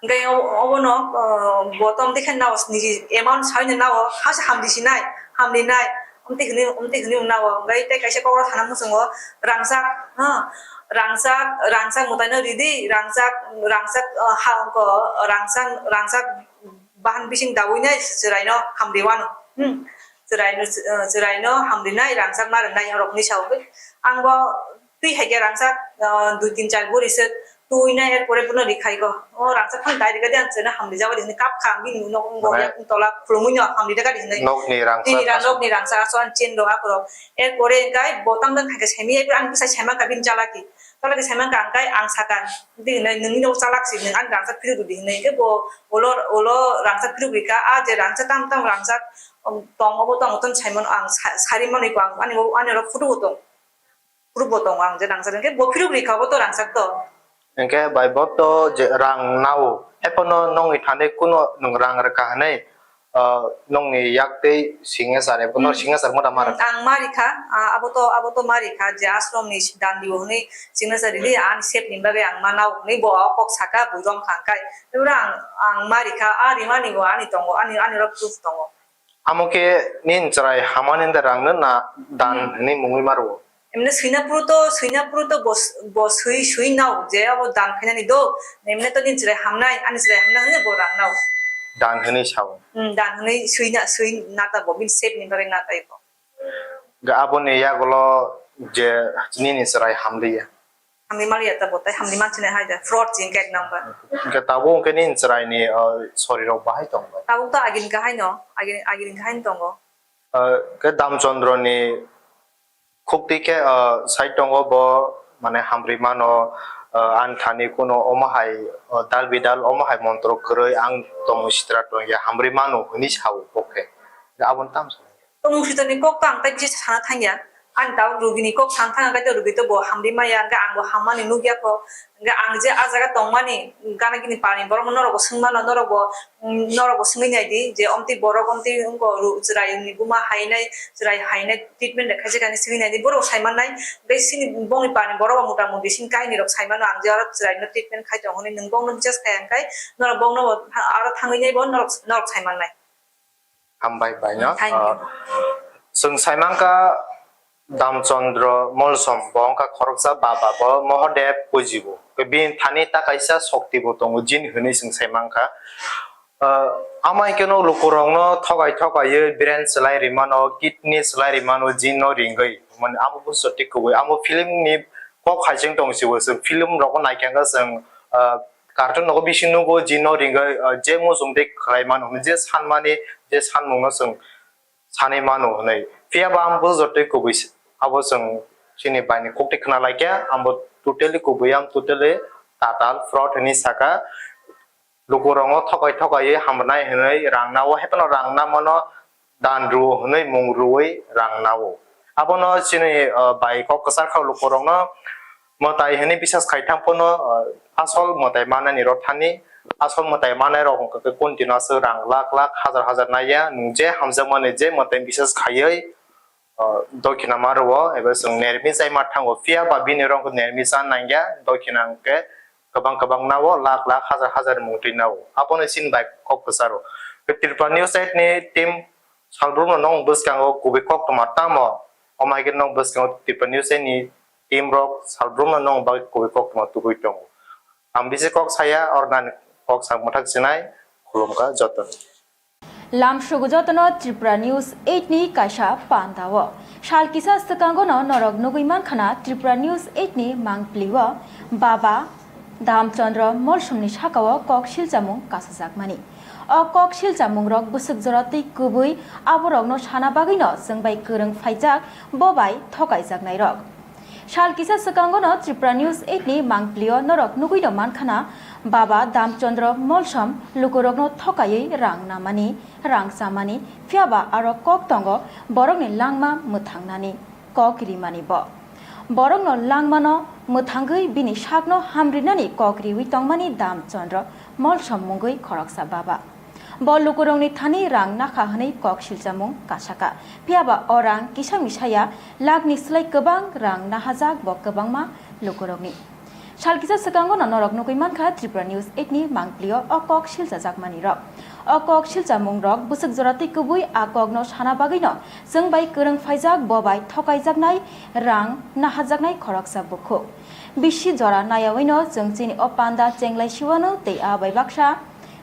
Hwnkhe o-, obono, ah, bo tom dekhe nao, niji amount saino nao, hasa hamdi sinai, hamdi nai, omtwi hwnwi, omtwi hwnwi nao. Hwnkhe tei kaisa kokro sana muchungo, rangchak, ha, rangchak, rangchak mwtaino ridi, rangchak, rangchak, ah, ha, ko, rangchak, rangchak, bahan bising daui nai chwraino hamri wano. Hmm. Chwraino, eh, chwraino hamri nai rangchak ma rwnai rok hinwi sao. Ang bo twi hai khe rangchak, eh, dui tin char buri se twi nai er pore bono rikhai go. O rangchak phang dai rikha de ang chwraino hamri jago de hinwi kap kha ang bini nok wng go Mane yak wng tola khulumui no hamri rega de hinwi. Nokni rangchak Tini ra aswk. Nokni rangchak aso ang chen rok akorok. Er pore kai bo tam jang hai khe semi er pore ang bwsai saiman kha bini chalaki. Chalaki saiman kha ang kai ang sakha. Di hinwi nini nok chalak si nwng ani rangchak phiruk di hinwi khe bo Ulo, ulo rangchak phiruk rikha, a je rangchak tam tam rangchak, um, tong obo tong, tong saimano ang sa-, sari manwi ko ang ani bo, ani oro photo bo tong. Proof bo tongo ang je rangchak hwnkhe bo phiruk rikha obo to rangchak to. Hwnkhe bai bo to je rang nao. Haiphano nongni thani kuno nwng rang rwkha hwnwi, ah, nongni yak tei signature ebo no Hmm. Signature mota ma rwkha. Ang ma rikha, ah, abo to, abo to ma rikha je ashram ni dandi o hwnwi signature rili ani sep ni bagwi ang ma nao hwnwi bo o kok saka bui rom kha hwnkhe. Ebra ang, ang ma rikha, a rimani bo ani tongo, ani, ani oro proof tongo. Amo khe nini chwrai hamani da rang no na dan Hmm. Hinwi mungwi ma rwo? Emne swina phuru to, swina phuru to bo, bo swi, swi nao je abo dan khainani do. Emne to nini chwrai hamnai, ani chwrai hamnai hwnwi bo rang nao. Dan hinwi sao? Hmm, dan hinwi swi na, swi na ta bo, bini sep ni bagwi na ta bo. Ga aboni yagulo je nini chwrai hamliya. Hamni maliya ta bo tai, hamni manchini hai da, fraud chini kek number. Hwnkhe tabuk hwnkhe nini chwraini, uh, sorirok bahai tong bai? Tabuk to agini kahai no, agini, agini kahai no tongo. Uh, khe Damchandra ni khukti khe, uh, sai tongo bo, mane hamri mano, uh, ani thani kuno omo hai, uh, dal bidal omo hai montro kwrwi ang tongo sitra tongya hamri mano hwnwi sao bo khe. Aboni tamo sa. Tomung switorni kok to ang tai bisi sana thangya. Ani tabuk rugini kok sana thangya, kaitor rugi to bo hamri maya, hwnkhe ang bo hammani nukya kho. Hwnkhe ang je a jaga tongmani, gana gini parni borok norok bo swngmano, norok bo, mm, norok bo swngwi naidi je omtwi borok, omtwi wngkho ru-, chwraini buma hainai, chwrai hainai treatment rwkha je kani swngwi naidi, borok sai mannai. Tei sini bongni parni borok bo mota moti sini kahini rok sai mano, ang je oro chwraino treatment khai tongo hwnwi nwng bongno bisas khai hwnkhe norok bongno bo aro thangwi nai bo norok, norok sai mannai. Hambai bai no. Thank you. Ah, chwng sai mankha Damchandra Molsom, bo wngkha khoroksa baba, bo Mohodev pujibo. Bini thani ta kaisa shokti bo tongo, jin hwnwi chwng sai mankha. Ah, amai keno lukurokno thogai thogaiwi brain swlai rimano, kidney swlai rimano, jin no ringwi. Mane amo bo sotwi kubui. Amo film ni kok hai chwng tong si bo, chwng film rokno naikhe chwng, ah, cartoon nogo bisi nugo, jino ringwi, ah, je muchung tei khlai mano, je sanmani, je sanmungno chwng sanwi mano hwnwi. Phiya ba ang bo jotoi kubui s-, abo chwng chini bai ni kok twi khna lai khe, ang bo totally kubui, ang totally tatal fraud hwnwi saka. Lukurokno thokai thokaiwi hamrwnai hwnwi rang nao, haiphano rang namano dan rwo hwnwi mung rwui rang nao. Abono chini, uh, bai kok kwchar kha lukurokno mwtai hwnwi bisas khai thang phano, uh, asol mwtai manani rw thani, asol mwtai manai rok hwnkha khe continue aswk rang lakh lakh, hazar hazar naiya, nwng je hamjakmani je mwtai bisas khaiwi, uh, dokhina ma rwo, eba chwng nermi chai ma thango, phiya ba bini rok nermi cha nangya, dokhina hwnkhe kwbang kwbang nao lakh lakh, hazar hazar mung twi nao. Abono chini bai kok kwcharo. Tripura News eight ni team salbrumno nwng bwskango kubui koktwma tamo? Omo hai khe nwng bwskango Tripura News eight ni team rok salbrumno nwng bagwi kubui koktwma tubui tongo. Ang bisi kok saya, oro nani kok sa mwthak sinai, khulumkha jotono. Lamsogo jotono Tripura News eight ni kaisa pandao. Sal kisa swkangono norok nugui mankhana Tripura News eight ni mangpilio Baba Damchandra Molsomni sakao kok silchamung kasajakmani. O kok silchamungrok bwswk jora twi kubui aborokno sana bagwino chwng bai kwrwng phaijak, bo bai thokaijaknairok. Sal kisa swkangono Tripura News eight ni mangpilio norok nugui no mankhana, Baba Damchandra Molsom lukurokno thokaiwi rang namani, rang chamani, phiyaba aro kok tongo borokni langma mwthangnani, kok rimani bo. Borokno langmano mwthangwi bini sakno hamrinani kok riwi tongmani Damchandra Molsom mungwi khoroksa baba. Bo lukurokni thani rang nakha hwnwi kok silchamung kasaka. Phiyaba o rang kisa misaya lakni slai kwbang rang nahajak bo kwbangma lukurokni. Sal kisa swkango no norok nugui mankha Tripura News eight ni mangpilio o kok silchajakmani rok. O kok silchamung rok bwswk jora twi kubui a kokno sana bagwi no chwng bai kwrwng phaijak, bo bai thokaijaknai rang nahajaknai khoroksa bukhuk. Bisi jora nayawino chwng chini o panda chenglai siwano tei a bai baksa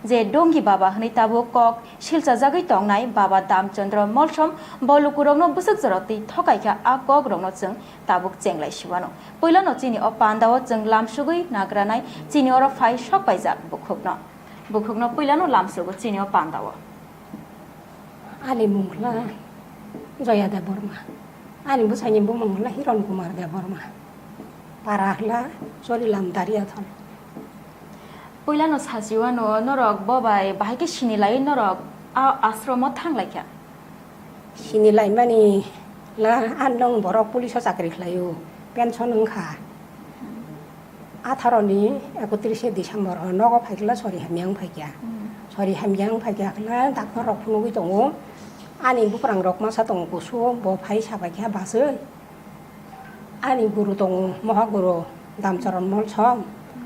je Dongi Baba hwnwi tabuk kok silchajagwi tongnai Baba Damchandra Molsom bo lukurokno bwswk jora twi thokaikha, a kokrokno chwng tabuk chenglai siwano. Puilano chini o pandao chwng lamsugwi nagranai chini oro phai sok paijak bukhukno. Bukhukno puilano lamsugo chini o pandao. Ani mungla Joya Debbarma. Ani bwsaini bumung hwla Hiron Kumar Debbarma. Para hwla Chorilam Dariathon. Puilano sachiwano norok bo bai bahai khe sini lai norok a ashromo thang lai kha. Sini laimani la, an nong borok police o chakri khlaio, pension wngkha. Atharo ni ekotris December o nogo phaikla sori hamya wng phaikya. Hmm. Sori hamya wng phaikya kla doctor rok phunugwi tongo. Ani buprang rok masa tongo kusu, bo phai sabaikha baswi. Ani guru tongo, moha guru Damcharan Molsom.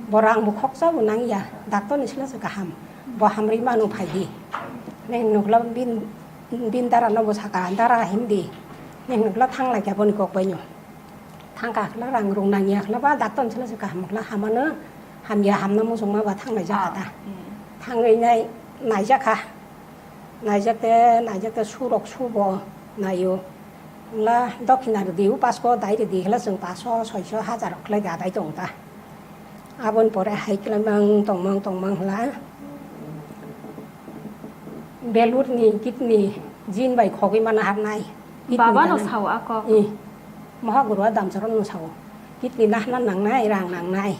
Bo rang bo khoksa bo nangya, doctor ni sila se kaham. Bo hamri manu phaidi. Neng nukla bin, bin dara no bo saka, dara himdi. Neng nukla thang laikya boni kok baino. Thangkha khwla rang rung nangya khwla ba doctor ni sila se kaham khwla hamano, hamya hamna muchungma ba thanglai jakha ta. Ah, hmm. Thangwi nai naijakha. Naijakte, naijakte surok subo naio. Khwla dokhina rwdi, upasko dai rwdi khwla chwng paso, soiso, hazar khwlai da dai tong ta. Aboni pore hai khwla mang tongmang tongmang khwla. Belurni kidney jin bai khogwi mana harnai. Kidney Baba no danai. Sao a kok. I. Moha guru a Damcharan no sao. Kidney nahna nangnai, rang nangnai.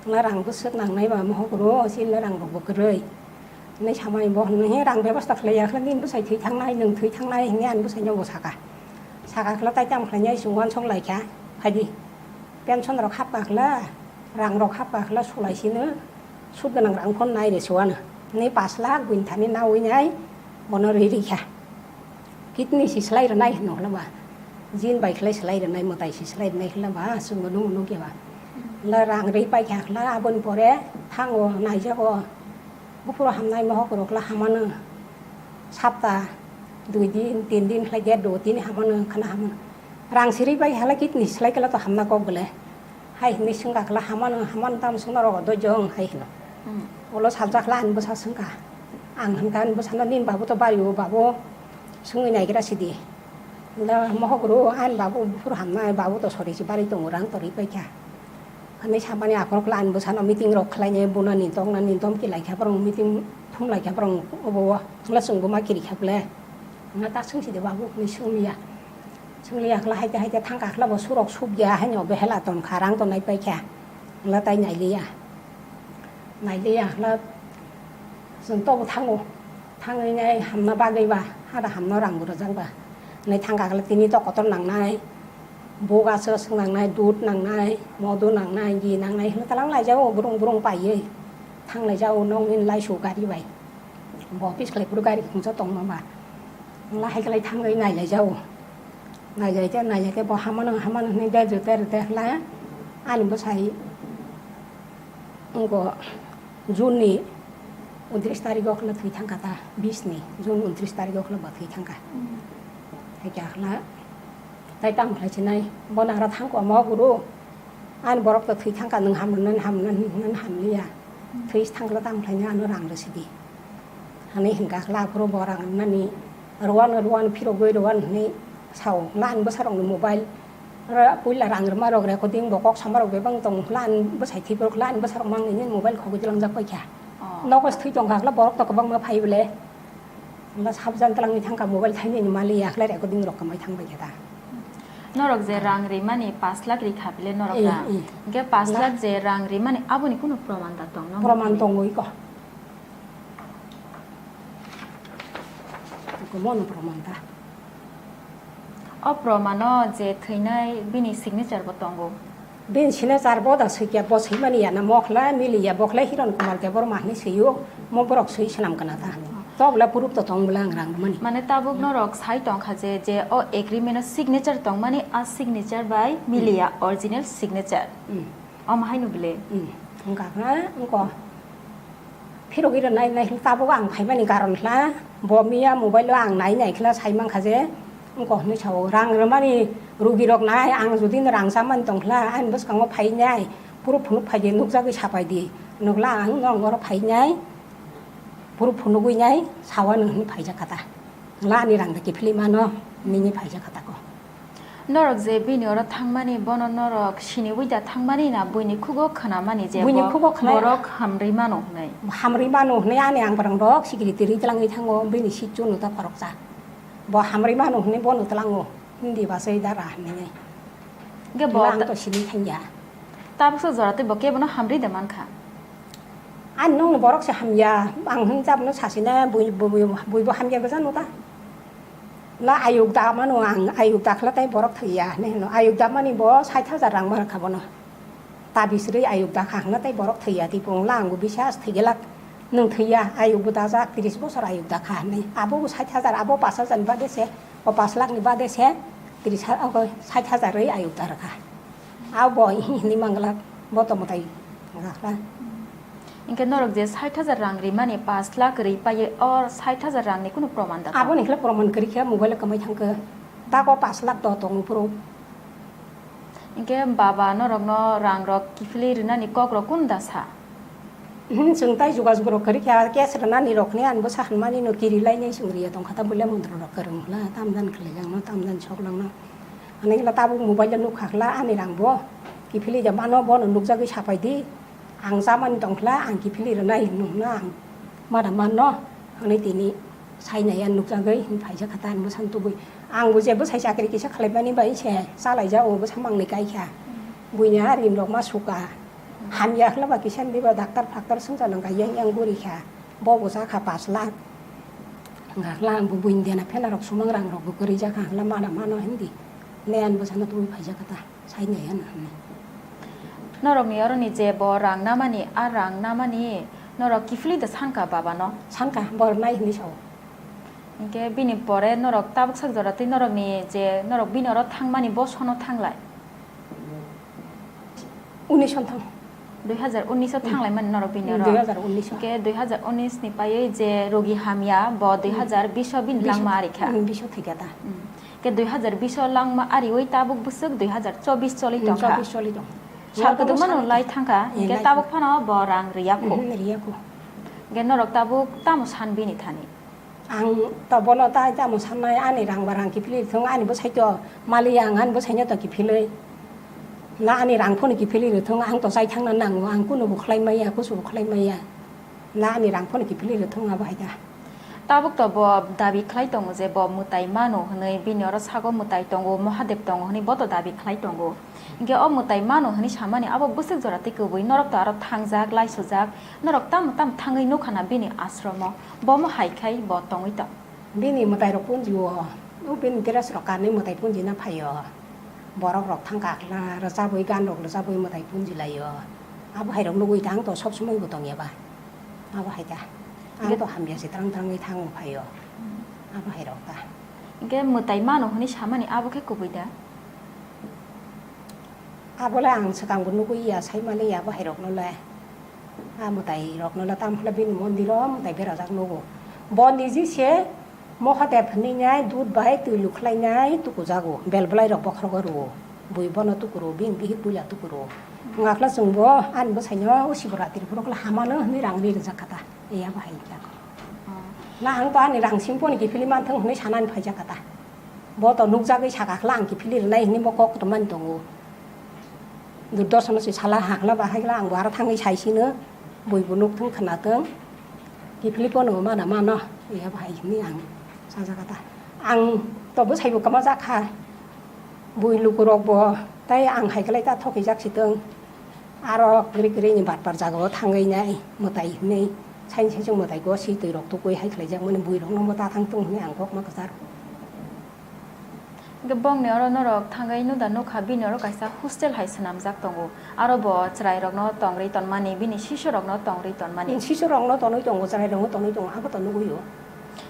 Khwla rang bwswk nangnai ba moha guru, o chini rang rok bo kwrwi. Hinwi samani bo hwnwi he rang bebosta khlaiya khwla nini bwsai thwi thangnai, nwng thwi thangnai hinwi ani bwsaino bo saka. Saka khwla tai tamo khlainai chwng uansuk laikha, phaidi. Pension rok hapkha khwla, rang rok hapkha khwla sulai sino, sud gwnang rang phone nai re suano. Hinwi pash lakh buini thani nawi nai bono ri rikha. Kidney si slai rwnai hwno khwla ba. Jin bai khlai slai rwnai, mwtai si slai rwnai khwla ba, chwngno nukya ba. Khwla rang ri paikha khwla, aboni pore thango naijago. Buphuru hamnai mohok rok la hamano. Sapta dui din, tin din khlai de, do tin hamano, khana hamano. Rang siri bai hala kidney slai kala to hamna kok bole. Hai hinwi swngkha khwla hamano, hamano tamo swngna rogo doijo wng hai hino. Hmm. Ulo salsa khwla ani bwsa swngkha. Ang hwnkha ani bwsano, "Nini babu to bari o babu, swngwi naigra sidi." Hwnkhe mohok rw ani babu buphuru hamnai, babu to sori se bari tongo, rang to ri paikha. Ani samani aphuru khwla ani bwsano meeting rok khlainai, bunani toknani domki laikha, borok meeting thum laikha, borok obo o hwnkhe chwng bo ma kiri kha bole. Wngkha ta swngsi de babu hinwi swngliya. Swngliya khla haite haite thangkha khla bo surok subya haino behela tonkha rang tonai paikha. Wngla tai nailiya. Nailiya khla chwng tobo thango. Thangwi nai hamna bagwi ba hada hamna rang bo rwjak ba. Nai thangkha khla tini to kotor nangnai. Buk aswk nangnai, dud nangnai, modu nangnai, gi nangnai hwnwi talang laijago burung burung paiwi. Thang laijago nokni laisu gari bai. Bo office khlai phuru gari khungsa tongma ba. Wngla hai khlai thangwi nai laijago. Nai lai khe, nai lai khe bo hamano, hamano hwnwi de jute rwte hwla ani bwsai wngkha. June ni untris tarikh o khwlai thwi thangkha ta, bis ni June untris tarikh o khwlai bo thwi thangkha. Hai khe khwlai tai tamo khlai sinai, bono aro thangkha ma guru, ani borok to thwi thangkha, nwng ham rwnani, ham rwnani hwnwi hamliya, thwi thangkha tamo khlai nai ano rang rw sidi. Hani hwnka khwlai aphuru bo rang rwnani rwano, rwano phirogwi rwano hwnwi sao, ani bwsarokni mobile. Oro puila rang rwma rok recording bo kok sama rok bebak tong hwla ani bwsai thwi borok hwla ani bwsarok mang nini mobile khogwi twlangjak paikha. Oh. Nogo se thwi tongkha hwla borok to kwbangma phai bole. Hwla sabjan twlangwi thangkha mobile thainwi ni mali ya hwla recording rok kwmai thang baikha da. Norok je rang rimani pash lakh rikha bile norok eh, rang. Eh. Hwnkhe pash lakh je rang rimani aboni kunu proman da tong no? Proman tongwi ko. Bono proman ta. O promano je thwinai bini signature bo tongo. Bini signature bo da swikya, bo swimani ya na mokhlai miliya, bokhlai Hiron Kumar Debbarma hinwi swio, mo borok swi swnam kana ta. Tobla proof to tong bwla ang rang mani. Mane tabuk norok sai tongkha je, je o agreement o signature tongmani a signature bai miliya original signature. Hmm. Omo haino bile. Hmm. Wngkha na, wngkha. Phirogwi rwnai nai hwnkhe tabuk ang phaimani karon hwla, bo miya mobile o ang nai nai hwla sai mankha je, wngkha hwnwi sao, rang rwmani rugi rok nai, ang jodi no rang chamani tong hwla, ani bwskango phai nai, phuru phunuk phai di, nukjagwi sapai di, hwnwi hwla ang no oro phai nai, phuru phunugwi nai, sao ano hwnwi phaijak kha ta, hwla ani rang da kiphilwi mano, nini phaijak kha ta ko. Norok je bini oro thangmani, bono norok siniwi da thangmani na buini khugo khwnamani je buini bo khugo khwnai borok hamrwi mano hwnwi? Hamrwi mano hwnwi ani ang borok rok sikiri tiri twlangwi thango, bini sitchu no ta khoroksa. Bo hamrwi mano hwnwi bono tlango, hindi basai dara hwnwi. Hwnkhe bo ang ta-, to sini thangya. Tabuksa jora tei bo kebono hamrwi da mankha? Ani nokni borok se hamya, ang hwn jabno sasina bui, bui, bui, buibo hamya gwja no ta. La ayuk da mano ang, ayuk da khwla tei borok thwiya hinwi hino. Ayuk da mani bo sait hajar rang ma rwkha bono. Tabis rwi ayuk da kha hwnla tei borok thwiya, tei bo wngla ang bo bisas thwigelak. Nwng thwiya, ayuk bo dajak, tris bosor ayuk da kha hinwi. Abo bo sait hajar, abo pash hajar ni bade se, o pash lakh ni bade se, tris ha-, o sait hajar rwi ayuk da rwkha. Abo hinwi manglak, bo to mwtai wngkha. Hwnkhe norok je sait hajar rang rimani pash lakh ri paiye, o sait hajar rangni kunu proman da? Aboni khe proman kwrwi khe mobile o kwmai thangkhe. Tago pash lakh do tongo phuru. Hwnkhe baba norokno rangrok kiphilwi rwnani kokrok kunu da sa? Hmm, chwng tai jogajog rok kwrwi kha, cash rwnani rok hwnwi ani bwsa hwnmani no kiri lainai chwng riya tongkha ta, buila mondro rok kwrwng hwla, tamjani khwlaijakno, tamjani soklangno. Ani hwla tabuk mobile o nukha hwla ani rang bo kiphilwi da mano, bono nukjagwi sapai di. Ang chamani tong hwla, ang kiphilwi rwnai hwnwi hwnna ang mada manno hwnwi tini sainai ang nukjagwi hwnwi phaijak kha ta ani bwsano tubui. Ang bo je bwsai chakri kisa khlaimani bai se chalaijak, o bwsa mangni kaikha. Buini a rim rok ma suka. Hamya khwla ba kisa ni ba doctor phaktor swngcharno kaiya yang guri kha. Bo bo cha kha pash lakh. Wngkha khwla ang bo buini dena phela rok sumang rang rok bo kwrwi jak kha khwla mada mano hindi. Le ani bwsano tubui phaijak kha ta. Sainai ano hwnwi. Norokni oroni je bo rang namani, a rang namani norok kiphilwi da sankha babano? Sankha, bo rwnai hwnwi sao. Hinkhe bini pore norok tabuk sak jora tei norokni je norok bini oro thangmani bo sono thanglai? Unis o thang. Dui hazar unis o thanglaimani norok bini oro? Dui hazar unis o. Hinkhe dui hazar unis ni paiwi je rogi hamya bo dui hazar bis o bini langma ari kha? Hmm, bis o thwikha ta. Hmm. Khe dui hazar bis o langma ariwi tabuk bwswk dui hazar chobis choli tongkha. Hmm, chobis choli tong. Sal kwdwkma no lai thangkha, eh, hinkhe lai tabuk phano bo rang riya kho. Mhm, riya kho. Hinkhe norok tabuk tamo san bini thani? Ang to bono tai tamo sannai, ani rang ba rang kiphilwi thung, ani bwsai to maliya ang ani bwsaino to kiphilwi. Na ani rang phano kiphilwi rw thung, ang to chai thangna nango, ang kunu bo khlai maya, kusu bo khlai maya. Na ani rang phano kiphilwi rw thung abo hai da. Tabuk to bo dabi khlai tongo je bo mwtai mano hwnwi, bini oro sago mwtai tongo, Mahadev tongo hwnwi bo to dabi khlai tongo. Hinkhe o mwtai mano hwnwi samani abo bwswk jora tei kwbui, norok to aro thangjak, laisujak, norok tamo tamo thangwi nukha na bini ashromo, bomo hai khai bo tongwi tong. Bini mwtai rok punji o, o bini dress rok kanwi mwtai punji na phai o. Borok rok thang kha khla rwchabwi, gan rok rwchabwi mwtai punji lai o. Abo hai rok nugwi ta ang to sob somoi bo tong ya ba. Abo hai ta. Ang to hamya se trang trangwi thango phai o. Abo hai rok ta. Hinkhe mwtai mano hwnwi samani abo khe kubui da? Abo le ang swkang bo nugwi ya, sai mali ya abo hai rok no le. A mwtai rok no le tamo khe bini mondir o mwtai berajak nugo. Bo niji se Mahadev hwnwi nai dud bai twi lukhlai nai tukujago, bel bwlai rok bokhorogo rwo. Bui bono tukuro, bini bihik puila tukuro. Wngkha khe chwng bo ani bwsai no o Sivaratri phuru khe hamano hwnwi rang ri rijak kha ta. Iya bahai kha. Na ang to ani rang sing phone kiphilwi manthung hwnwi sanani phaijak kha ta. Bo to nukjagwi saka khe ang kiphilwi rwnai hwnwi bo kok kwtwmani tongo. Durdorshono se sala hakla bahai khe ang bo aro thangwi saisino, bui bo nukthung khwnathung. Kiphilwi phone bo mana mano, iya bahai hwnwi ang sajak kha ta. Ang to bwsai bo kwma jak kha. Bui lukurok bo tei ang hai khlai ta thokijak si tong. Aro kwrwi kwrwi ni batpar jaga o thangwi nai mwtai hwnwi saini saichung mwtai gosi twi rok tukui hai khlai jak mani bui rok no mwta thang tong hwnwi ang kok ma kwchar. Hinkhe bongni oro norok thangwi nuda nukha bini oro kaisa hostel hai swnamjak tongo. Aro bo chwrai rok no tongri tonmani, bini sisu rok no tongri tonmani. Sisu rok no tonwi tongo, chwrai rok no tonwi tongo, abo to nugwi o.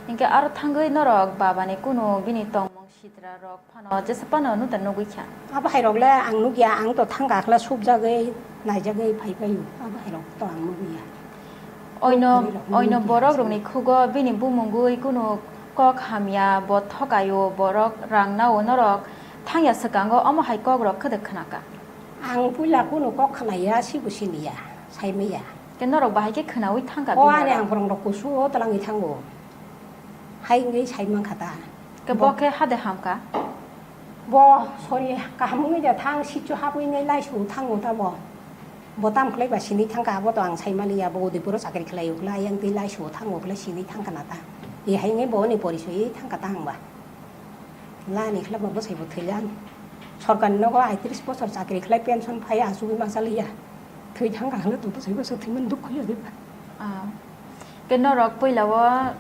Hinkhe aro thangwi norok baba ni kunu bini tongmung sitra rok phano jesa phano nuda nugwi kha. Abo hai rok le ang nugya, ang to thang kha khle subjagwi naijagwi phai phai o. Abo hai rok to ang nugwi ya. Oino, oino borok rokni khugo bini bumungwi kunu kok hamya, bo thokaio, borok rang nao norok thangya swkango omo hai kok rok khwdwk khwnaka. Ang puila kunu kok khwnaya, sibo siniya, saimaya. Khe norok bahai khe khwnaui thangka. O ani ang borok rok kusu o twlangwi thango. Hai wngwi sai mankha ta. Khe bo khe hade hamka? Bo, sorry, kaham wngwi da thang, sitio habwi nai laisu thango ta bo. Bo tam khlai ba sini thangka, abo to ang sai maliya, bo Udaipuro chakri khlai ukla, ayang tei laisu thango khlai sini thangka na ta. E hai wngwi bo ni porisoi thangka ta ang ba. Lani khlai ba bwsai bo thwilang. Sorkar ni nogo aitris bosor chakri khlai pension phai achugwi ma chaliya. Thwi thangka hwnwi to bwsai bwsai thwimani dukhu ya diba. Ah. Ke norok puila o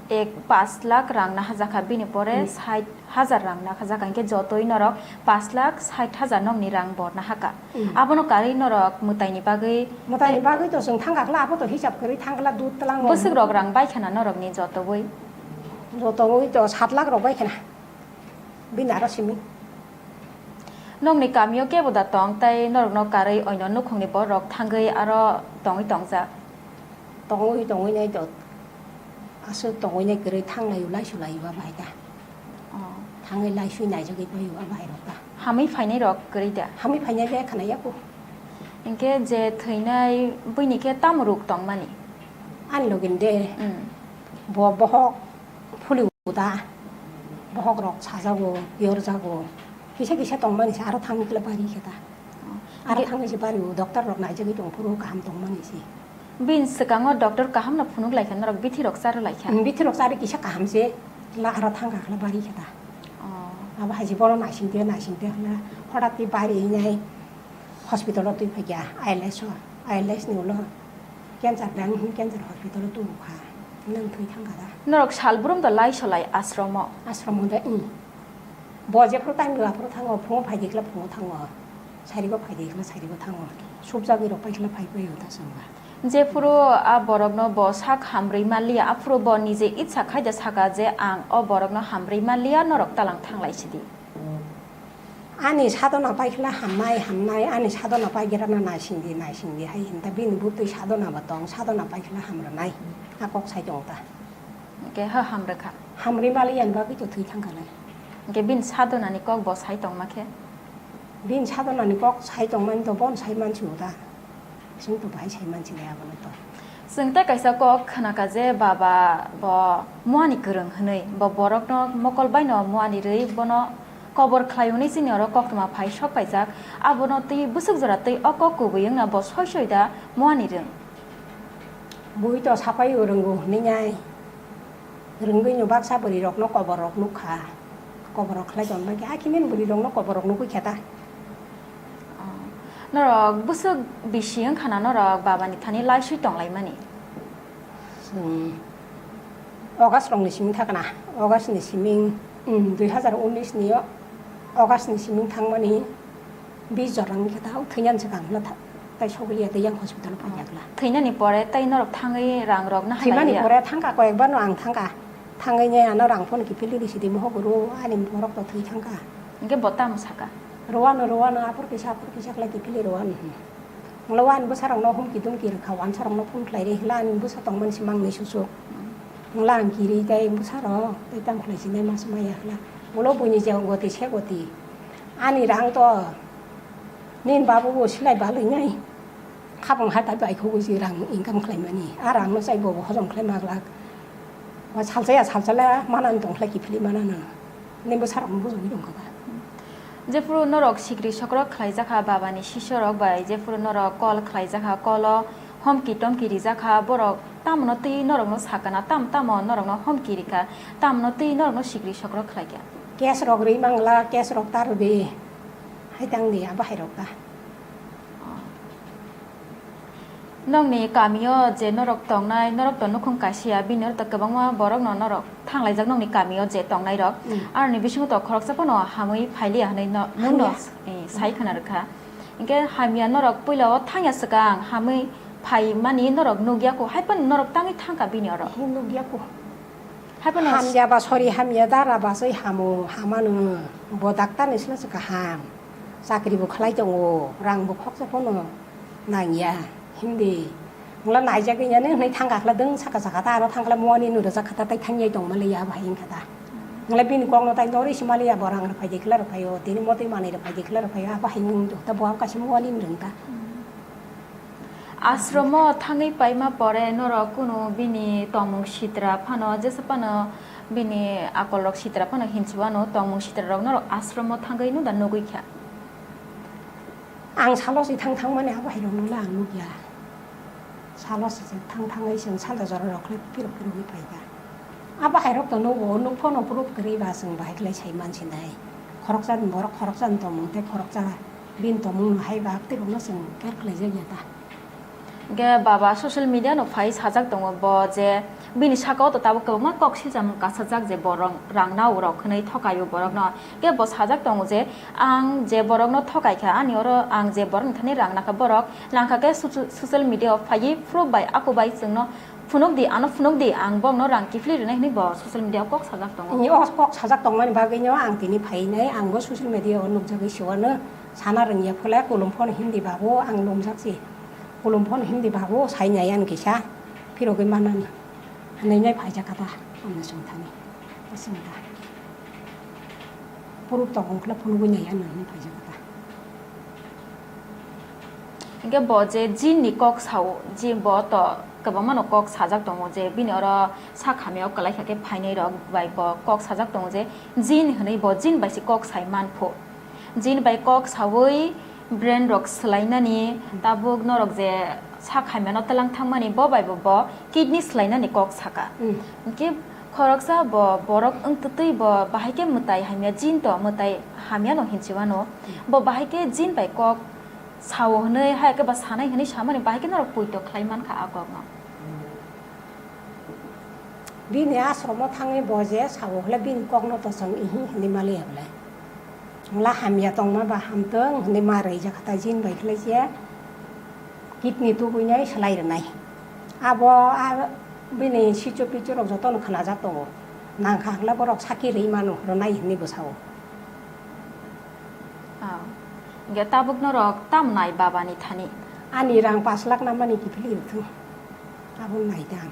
ek pash lakh rang nahajakha, bini pore Hmm. sait hajar rang nahajakha, hinkhe jotoi norok pash lakh sait hajar nokni rang bo nahaka. Hmm. Abono karwi norok mwtaini bagwi Mwtaini bagwi to chwng thangkha kla, abo to hisab kwrwi thangkla dud tlango. Bwswk rok rang baikha na norokni jotoi? Jotoi to sat lakh rok baikha na. Bini aro simi. Nokni kamio kebo da tong, tei norokno karwi oino nukhungni borok thangwi aro tongwi tongjak? Tongwi tongwi nai to, aswk tongwi nai kwrwi thang laio, laisu laio a bahai ta. Oh. Thangwi laisui naijagwi paio a bahai rok ta. Hamwi phainai rok kwrwi da? Hamwi phainai le khna yaku. Hinkhe je thwinai buini khe tamo ruk tongmani? Ani login de. Hmm. Bo bohok phuli uda, bohok rok sajago, yorjago, kisa kisa tongmani se aro thangwi kla bari khe ta. Oh. Aro Ge- thangwi se bari o, doctor rok naijagwi tong phuru kaham tongmani se. Bini swkango doctor kaham no phunuk lai kha, norok bithi rok charo lai kha. Hmm, bithi rok chari kisa kaham se, la aro thangkha kla bari khe ta. Oh. Abo hai se bono naising de, naising de kla, hodat khe bari nai hospital o twi phai kha, I L S o, I L S ni ulo. Cancer dang hwn cancer hospital o tubu kha. Nang thwi thang kha da? Norok salbrum da lai solai ashromo? Ashromo da, ih. Bo jephru time rw aphru thango, phungo phai di kla phungo thango. Sarigo phai di kla sarigo thango. Subjagwi rok pai kla phai paio ta chwngba. Jephru a borokno bo sak hamrwi manliya, aphuru bo nije itsa khai da saka je ang o borokno hamrwi manliya, norok talang thang lai sidi. Ani sadona paikhe hamnai, hamnai, ani sadona paigerana naisingdi, naisingdi hai hinta bini butwi sadona bo tong, sadona paikhe hamrwnai, a kok sai tong ta. Hwnkhe ha hamrwkha. Hamrwi maliya ni bagwi to thwi thangkha lai. Hwnkhe bini sadonani kok bo sai tongma khe? Bini sadonani kok sai tongmani to bono sai mansigo ta. Chwng to bahai sai mansinai abono to. Chwng tei kaisa kok khwnakha je baba bo muani kwrwng hwnwi, bo borokno mokol baino muani rwi bono kobor khlai hwnwi chini oro koktwma phai sok paijak. Abono twi bwswk jora twi o kok kubui wngna bo soi soi da muani rwng. Bui to sapai rwngo hwnwi nai. Rwngwi no baksa bwrwi rokno kobor rok nukha. Kobor rok khlai tong bangkhe, hakhe nini bwrwi rokno kobor rok nukwi khe ta. Oh. Norok bwswk bisi wngkha na norok baba ni thani laiswi tonglaimani? Chwng August rok ni simi thakna, August ni simi, um, dui hazar unis ni August ni simi thangmani bis jora wngkhe ta, thwinani swkang hwnla tha-, tai sogwi liya tei yang hospital o phaijakla. Thwinani pore tei norok thangwi rang rok na halai liya? Thwimani pore thangkha, koyekbar no ang thangkha. Thangwi ne ano rang phone kiphilwi risi di, mohor guru ani borok to thwi thangkha. Hwnkhe bo tamo saka? Rwano, rwano, aphuru kisa, aphuru kisa khlai kiphilwi rwano. Molo ani bwsarokno humki dumki rwkha, wansarokno phone khlai rihla, ani bwsa tongmani se mangnwi susuk. Molo ang kiri tei bwsarok tei tamo khlai sinai ma se maya hwla. Molo buini je goti se goti. Ani rang to nini babu bo silai balwi nai. Khapang hatai bai khogwi se rang income khlaimani. A rangno chai bo hojom khlai ma glak. Wa salsa ya salsa la manani tong khlai kiphilwi manano. Nini bwsarokno bujogwi tongkha ba. Jephuru norok sikri sokrok khlaijakha babani sisorok bai, jephuru norok call khlaijakha, call-o homki tomki rijakha, borok tamono twi norokno sakana, tam tamo norokno homki rikha, tamono twi norokno sikri sokrok khlaikha. Case rok ri mangla, case rok ta rwdi. Hai tang di, abo hai rok ta. Nokni kamio je norok tongnai, norok to nukhung kaisa ya, bini oro to kwbangma borok no norok thanglaijak nokni kamio je tongnai rok. Mm. Aroni bisingo to khoroksa phano hamwi phailiya hwnwi no, muno, hamya, eh, sai khna rwkha. Hinkhe hamya norok puila o thangya swkang hamwi phaimani norok nukya kho, hai phano norok tangwi thangkha bini oro. Hi nukya kho. Hai phano hamya ba sori hamya dara ba soi hamo hamano bo doctor ni sila se kaham. Chakri bo khlai tongo, rang bo khoksa phano nangya, hindi. Mula naijagwi ya nini hwnwi thangkha khla dwng saka saka ta aro thangkha moni nw rwjak kha ta tai thangyai tong mali ya abo hai wngkha ta. Mula bini kok no tai norwi se mali ya bo rang rwphai de khla rwphai o, tini motwi manwi rwphai de khla rwphai o, abo hai wng ta bo kaisa moni nw rwng ta. Ashromo thangwi paima pore norok kunu bini tongmung sitra phano jesa phano bini akolrok sitra phano hinsuano tongmung sitrarok norok ashromo thangwi nw da nugwi kha. Ang salo si thang thang mani abo hai rok no le ang nugya. Salo si thang thang ai seng salo jora rok le pirok pirok ni paikha. Abo hai rok to nugo nuk phano proof kwrwi ba seng bahai khlai sai man sinai. Khoroksa ni borok khoroksa ni tongmung tei khoroksa bini tongmung no hai ba tei rok no seng kar khlai jak ya ta. Hingke baba social media no phai sajak tongo bo je bini saka o to tabuk kwbangma kok siljamung kasajak je bo rang, rang nao rok hinui thokai o borok no. Hingke bo sajak tongo je ang je borok no thokai kha ani oro ang je borok ni thani rang nakha borok langkha khe soci-, social media o phaiwi proof bai ako bai chwng no phunuk di, ano phunuk di, ang bokno rang kiphilwi rwnai hinui bo social media o kok sajak tongo. Ni o kok sajak tongmani bagwi no ang tini phai nai, ang bo social media o nukjagwi se uanw sana rwngya phole, kulum phone hindi babu ang lumjak se. Kulum phone hindi babu sai nai ang kisa phirogwi manani. Hanai nai phaijak kha ta, ang swng thani. Swng ta. Puruk tokong khla phunugwi nai ang hinui phaijak kha ta. Hingke bo je jin ni kok sao, jin bo to kwbangma no kok sajak tongo je bini oro sak hamya o kwlai kha khe phainai rok bai bo kok sajak tongo je jin hinui bo jin bai se kok sai man pho. Jin bai kok saui brain rok swlainani tabuk norok je sak hamya no twlang thangmani bo bai bo bo kidney swlainani kok saka. Mm. Hingke khoroksa bo borok wngtwtwi bo bahai khe mwtai hamya jin to mwtai hamya no hinsi uanw. Mm. Bo bahai khe jin bai kok sao hinui hai khe ba sanai hinui samani bahai khe norok poito khlai mankha a kok no. Bini ashromo thangwi bo je sao hwle bini kokno to chwng ihi hinwi maliya bwle. Wngla hamya tongma ba hamtwng hinwi ma rwija kha ta jin bai khlai se kidney tubui nai swlai rwnai. Abo a bini sichu pichu rok jotono khwnajak tongo. Nangkha hwnkhe borok sakhi rwi mano rwnai hinwi bwsao. Ah. Hingke tabuk norok tam nai baba ni thani? Ani rang pash lakh na mani kiphilwi rwthwng. Abo nai da ang.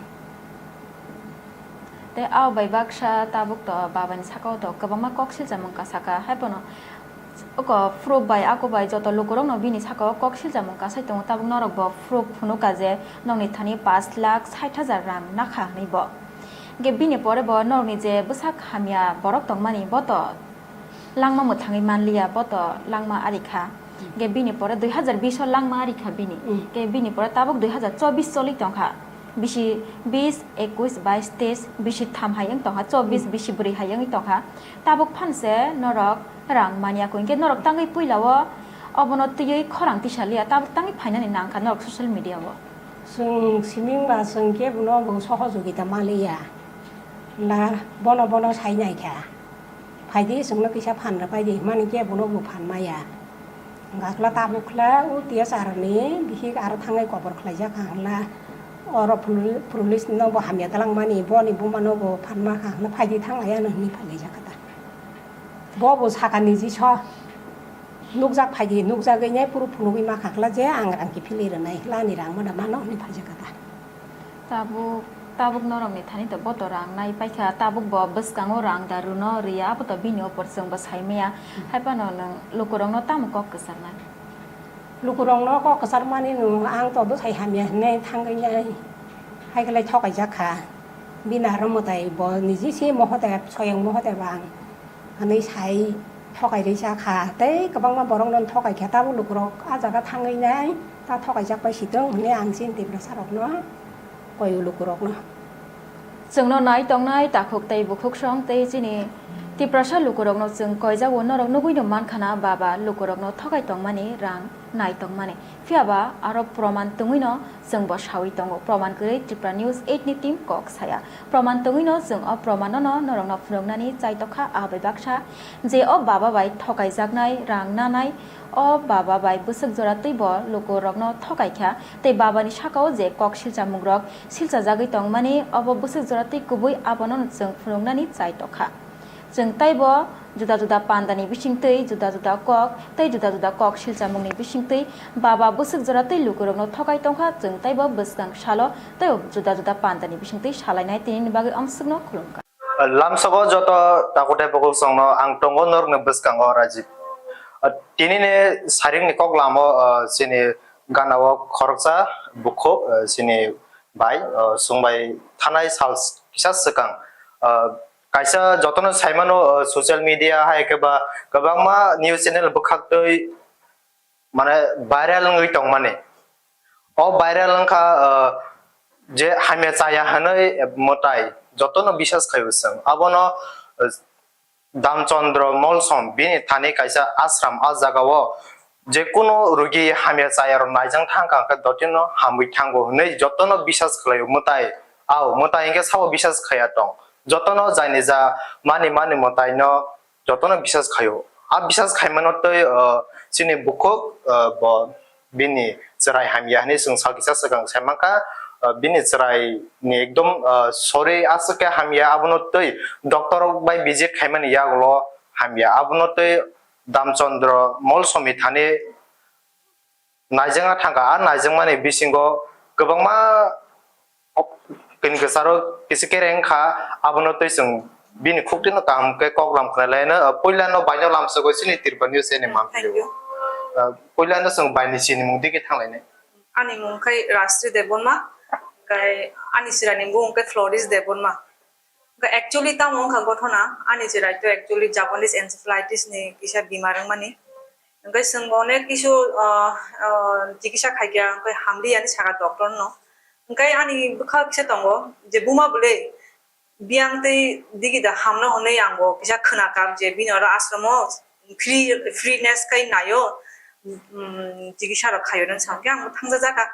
Tei abo bai baksa tabuk to baba ni saka o to kwbangma kok siljamung kasaka, hai phano oko proof bai ako bai joto lukurok no bini saka o kok siljamung kasai tongo, tabuk norok bo proof phunuk ka je nokni thani pash lakh sait hajar rang nakha hinui bo. Hingke bini pore bo norok ni je bwsak hamya borok tongmani bo to langma mwthangwi manliya, bo to langma ari kha. Hmm. Hingke bini pore dui hazar bish o langma ari kha bini. Hmm. Hingke bini pore tabuk dui hazar chobbish choli tongkha. Bisi bis, ekuis, bais, teis, bisi tham hai wng tongkha, chobis, bisi bwrwi hai wngwi tongkha. Tabuk phan se norok rang manya kho, hinkhe norok tangwi puila o obono twiwi khorang tisa liya, tabuk tangwi phainani nangkha norok social media o. Chwng siming ba chwng kebono bo sohojogita ma liya. La bono bono sai naikha. Phaidi chwngno kisa phan rwpaidi hwnmani kebono bo phan maya. Hwnkha khe tabuk khe o T S R ni bihik aro thangwi kobor khlaijak kha hwnla oro puli-, police no bo hamya twlangmani boni buma no bo phan ma kha hwnla phaidi thang aya no hwnwi phailaijak kha ta. Bo bo sakani jiso nukjak phaidi nukjagwi nai puro phunugwi ma kha khe je ang rang kiphilwi rwnai hwnla ani rang mada mano hwnwi phaijak kha ta. Tabuk, tabuk norokni thani to boto rang nai paikha, tabuk bo bwskango rang da rwno rwya, abo to bini opor chwng bo sai maya. Hai phano nwng lukurokno tamo kok kwcharnai? Lukurokno kok kwcharmani nwng ang to bwsai hamya hinwi thangwi nai. Hai khe lai thokaijak kha. Bini aro mwtai bo niji se mohote, soyang mohote bo ang. Hwnwi sai thokai risa kha, tei kwbangma borokno thokai kha, tabuk lukurok a jaga thangwi nai ta thokaijak bai si tong hwnwi ang chini Tiprasa rokno koi o lukurokno. Chwngno nai tongnai takhuk tei bukhuksong tei chini Tiprasa lukurokno chwng koijago, norok nugwino mankha na baba lukurokno thokai tongmani rang nai tongmani. Phiya ba aro proman tongwino chwng bo saui tongo. Proman kwrwi Tripura News eight ni team kok saya. Proman tongwino chwng o proman no norokno phunuknani chai tokha, a bai baksa je o baba bai thokaijaknai rang nanai, o baba bai bwswk jora twi bo lukurokno thokaikha tei babani sakao je kok silchamungrok silchajagwi tongmani obo bwswk jora twi kubui abono chwng phunuknani chai tokha. Chwng taibo juda juda pandani bisingtwi juda juda kok tei juda juda kok silchamungni bisingtwi baba bwswk jora twi lukurokno thokai tongkha, chwng taibo bwskang salo tei juda juda pandani bisingtwi salainai tinini bagwi amswkno khulumkha. Lamsogo joto takutai bukuksongno ang tongo norokni bwskango Rajib. Tinini saringni kok lamo chini ganao khoroksa bukhuk chini bai chwngbai thanai sal kisa swkang. Kaisa jotono saimano social media hai khe ba kwbangma news channel bwkhaktwi mane viral wngwi tongmani. O viral wngkha je hamya chaya hwnwi mwtai jotono bisas khaio chwng. Abono Damchandra Molsom bini thani kaisa ashram, a jagao je kunu rugi hamya chayarok naijang thangkha hwnkhe dotino hamwi thango hwnwi jotono bisas khlaio mwtai. Ao mwtai hwnkhe sabo bisas khaiya tong. Jotono jaini ja mani mani mwtaino jotono bisas khaio. A bisas khaimano tei chini bukhuk bo bini chwrai hamya hwnwi chwng sal kisa swkang sai mankha, bini chwrai ni ekdom sori aswk khe hamya, abono tei doctor rok bai visit khaimani yagulo hamya, abono tei Damchandra Molsomi thani naijangna thangkha. A naijangmani bisingo kwbangma kini kwcharo kisa kereng kha, abono tei chwng bini khuktino kaham khe kok lam khna laino. Puila no baino lamsogwi chini Tripura News channel ni mampli o. Puila no chwng baini sinimung digi thanglainai. Ani mung khai Rajsri Debbarma, kai ani sirani mung khai Floris Debbarma. Actually tamo wngkha gothona, ani chwrai to actually Japanese encephalitis ni kisa bimar wngmani. Hwnkhe chwng bo onek kisu, ah, ah, chikisa khaikha, hwnkhe hamliya hinwi sakha doctor no. Hwnkhe ani bwkha kisa tongo je buma bwlwi biyang tei digi da hamno hwnwi ang bo kisa khwnakha je bini oro ashram o free, freeness khai naio, um, chikisa rok khaio hinwi sa hwnkhe ang bo thangjajakha.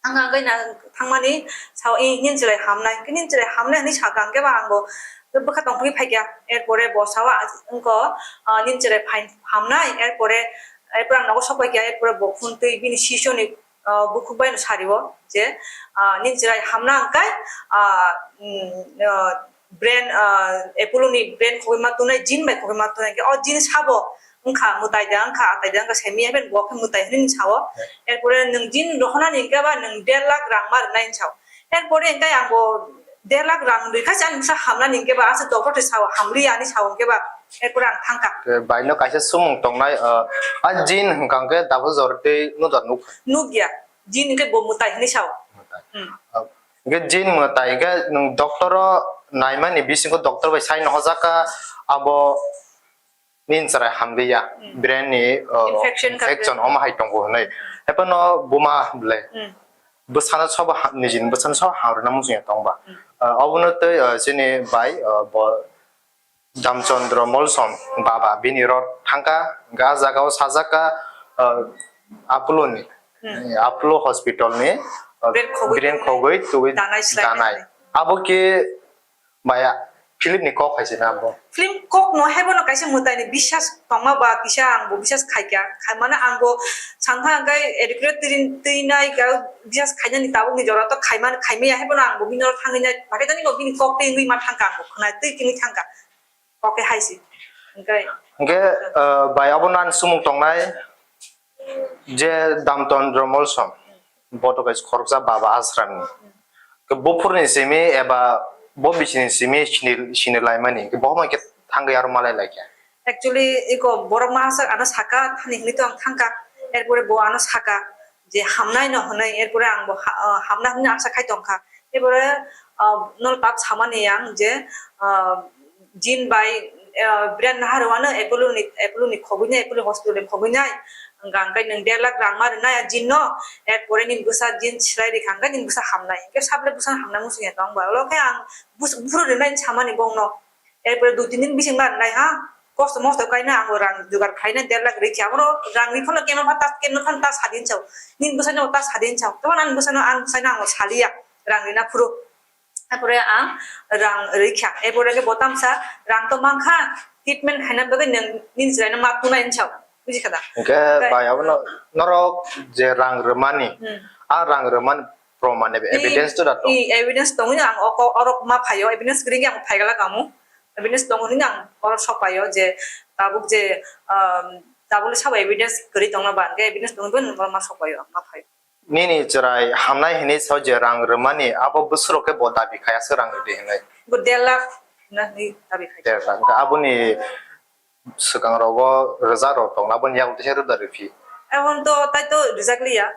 Ang ang gaina thangmani sao, "Eh, nini chwrai hamnai, hwnkhe nini chwrai hamnai," hinwi sakha, hwnkhe ba ang bo bwkha tongthokgwi phaikha. Erpore bo sao, "Wngkha, ah, nini chwrai phain hamnai," erpore, erpore ang nogo sok paikha, erpore bo phone twi bini sisoni, ah, bukhuk bai no sari o je, ah, "Nini chwrai hamna hwnkhe, ah, um, ah, brain, ah, Apollo ni brain khogwi ma tongnai, jin bai khogwi ma tongnai, hwnkhe o jin sabo wngkha, mwtai da wngkha, atai da wngkha, simi ya ben bo khe mwtai hinwi sao. Erpore nwng jin rohonani hwnkhe ba nwng der lakh rang ma rwnai hinwi sao. Erpore hwnkhe ang bo der lakh rang rwkha se ani bwsa hamnani hwnkhe ba, asa doctor te sao, hamliya hinwi sao hwnkhe ba, erpore ang thangkha. Baino kaisa sumung tongnai, ah, a jin hwnkha hwnkhe dabo jor tei nukha nuk. Nukya, jin hwnkhe bo mwtai hinwi sao. Mwtai. Hmm. Ah, hwnkhe jin mwtai hwnkhe nwng doctor o naimani bisingo doctor bai sai nohojaka abo nini chwrai hamliya, hmm, brain ni, uh, infection ka infection omo hai tongo hwnwi. Hmm. Haiphano buma bwle. Hmm. bwsano sobo ha-, nijini bwsano sobo hamrwna muchungya tongba. Hmm. Ah, obono tei, ah, chini bai, ah, bo Damchandra Molsom baba bini rot thangkha, hwnkhe ah jagao sajakha, ah, Apollo ni, Hmm. Apollo hospital ni, ah, Brain khogwi biren tubui khogwi tubui danai slai danai. Abo khe Maya, film ni kok hai se na bo? Film kok no hai bono kaisa mwtai ni bisas tongma ba kisa ang bo bisas khaikha. Khaimano ang bo sankha hwnkhe adequate twi, twi nai ga bisas khainani tabuk ni jora to khaiman khaimaya hai bono ang bo bini oro thangwi nai. Bakhe tani bo bini kok twi wngwi ma thangkha ang bo khwnai twi tini thangkha. Kok khe hai se. Hwnkhe Hwnkhe, ah, bai abo nan sumung tongnai. Je Damchandra Molsom, bo to kaisa khoroksa baba ashram ni. Ke buphurni simi eba bo bisini simi sini, sini laimani. Ke bo homa ke thangwi aro malai laikha. Actually, iko borok mahasak ano saka thani hinwi to ang thangkha. Erpore bo ano saka je hamnai no hwnwi, erpore ang bo ha-, ah, hamna hwnwi asa khai tongkha. Erpore, ah, nol pap samani ang je, ah, Jin bai, eh, Brian Naharwano Apollo ni, Apollo ni khogwi nai, Apollo hospital ni khogwi nai. Hwnkha hwnkhe nwng der lakh rang ma rwnai a Jin no, er pore nini bwsa Jin swrai rikha hwnkhe nini bwsa hamnai. Hwnkhe sable bwsa hamna muchungya tong ba. Olo khe ang bus-, buphuru rwnai samani bongno. Er pore dui tin din bising ma rwnai ha. Kosto mosto kaina ang rang jugar khaina der lakh rikha. Abono rang ri phano keno phan tas, keno phan tas hadin chao. Nini bwsa no tas hadin chao. Tobon ani bwsa no ang bwsa no ang saliya rang rina phuru. Apore ang rang rikha. Apore ke botam sa rang to mangkha, treatment haina bagwi nang nini chwraino ma tunai hinchao. Buji kha da? Hwnkhe Hwnkhe bai abono norok je rang rwmani, Hmm. a rang rwmani proman ebe I, evidence to da tong? I evidence tongwi ang oko orok ma phaio, evidence gring ang phaigala kamu. Evidence tongwi ang orok sok paio je tabuk je, um, tabuk le sabo evidence gri tongna ban ke evidence tongwi ang ma sok paio, ma phaio. Nini chwrai hamnai hinwi sao je rang rwmani, abo bwswk rok khe bo dabi khai aswk rang rwdi hinwi. Bo der lakh na hinwi dabi khai. Der lakh. Hwnkhe aboni swkang rogo rwjak rok tongna, aboni yago teisa rwda rwphi. Ebon to tai to rwjak liya.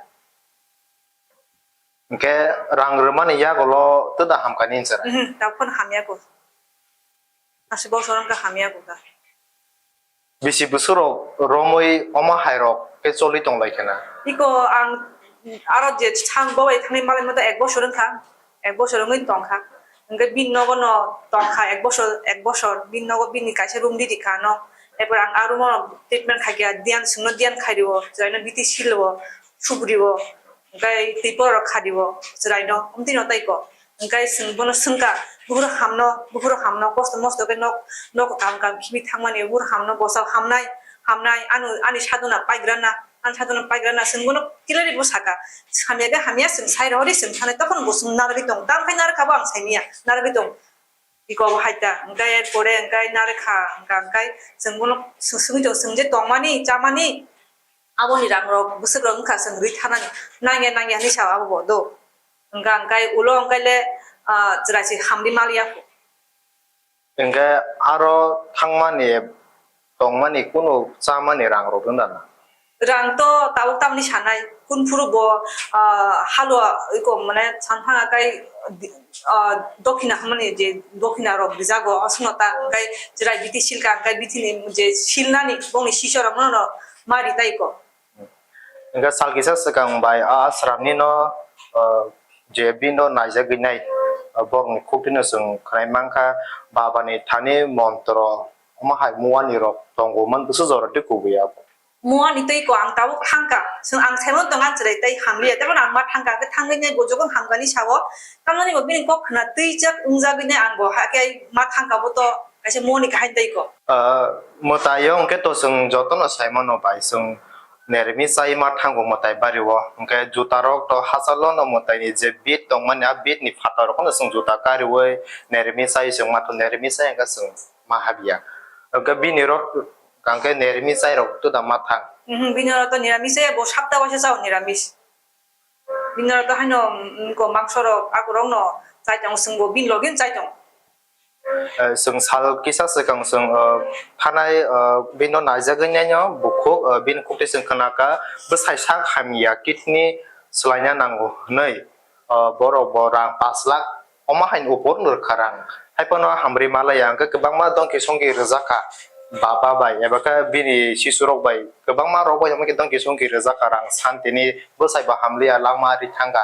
Hwnkhe rang rwmani yagulo twda hamkha nini chwrai? Mhm, tabuk phano hamya ko. Aswk bosor wngkha hamya ko kha. Bisi bwswk rok romwi omo hai rok khe choli tong lai khe na? Iko ang aro je sang bo bai thangwi malai mata ek bosor wngkha, ek bosor wngwi tongkha. Hwnkhe bini nogo no tongkha ek bosor, ek bosor bini nogo bini kaisa room riri kha no. Erpor ang a room o treatment khai kha, diyan swngno diyan khai rio, chwraino biti sil o, sugri o, hwnkhe twi por rok kha rio, chwraino omtwi no tai ko. Hwnkhe chwng bono swngkha, "Buphuru hamno, buphuru hamno, kosto mosto khe nok, nok kam kam khibi thangmani, buphuru hamno, bosal hamnai, hamnai, ano, ani sadona paigrana, ani sadona paigrana," chwng bono clearly bo saka. Hamya khe hamya, chwng sai rohori, chwng sanai, tokhono bo chwng narwgwi tongo. Tamo khe narwkha bo ang saimanya, narwgwi tongo. Iko bo hai ta, hwnkhe pore hwnkhe narwkha, hwnkha hwnkhe chwng bono swng-, swngwi tongo, chwng je tongmani, chamani, aboni rang rok, bwswk rok wngkha chwng rwi thanani, nangya, nangya hinwi sao abo bo do. Hwnkha hwnkhe ulo hwnkhe le, ah, chwrai se hamri mal ya kho. Hwnkhe aro thangmani, tongmani kunu chamani rang rok wng da na? Rang to tabuk tamni sanai, kun phuru bo, ah, halwa iko mane sanphang akai, ah, dokhina hwnmani je dokhina rok rijago, aswkno ta hwnkhe chwrai biti silka hwnkhe bitini je silnani bongni sisor rok no ma ri tai ko. Hwnkhe sal kisa swkang bai a ashramni no, ah, je bini no naijagwi nai, ah, borokni khuktwino chwng khwnai mankha, babani thani montro, omo hai muani rok tongo man bwswk jora tei kubui abo. Muani tei ko ang tabuk thangkha, chwng ang saimano tong ang chwrai tei hamliya, tei bono ang ma thangkha, hwnkhe thangwi nai bo jokhon hamkani sao, tamoni bo bini kok khna twijak wngjagwi nai ang bo hakhe ma thangkha bo to kaisa muani kaham tei ko. Ah, mwtaio hwnkhe to chwng jotono saimano bai, chwng nermi chai ma thango mwtai bario, hwnkhe jutarok to hachalono mwtaini je bit tongmani, a bitni phatarokno chwng juta kariui nermi chai, chwng matho nermi chai hwnkhe chwng ma habya. Hwnkhe bini rok hwnkhe nermi chairok twda ma thang. Mhm, bini rok to niramis se, bo sapta waisa chao niramis. Bini rok to haino, mm, ko mangso rok, akorokno chai tongo, chwngbo bini logi chai tongo. Eh, chwng sal kisa swkang chwng, eh, phanai, eh, bino naijagwi naino bukhuk, eh, bini khukti chwng khnakha, bwsai sak hamya kidney swlaina nango hwnwi, eh, borok bo rang pash lakh omo haino upor no rwkha rang. Haiphano hamri malaya hwnkhe kwbangma dongki songki rwjakha. Baba bai eba khe bini sisurok bai kwbangma rok bai omo khe dongki songki rwjak kha rang santini bwsai bo hamliya langma ri thangkha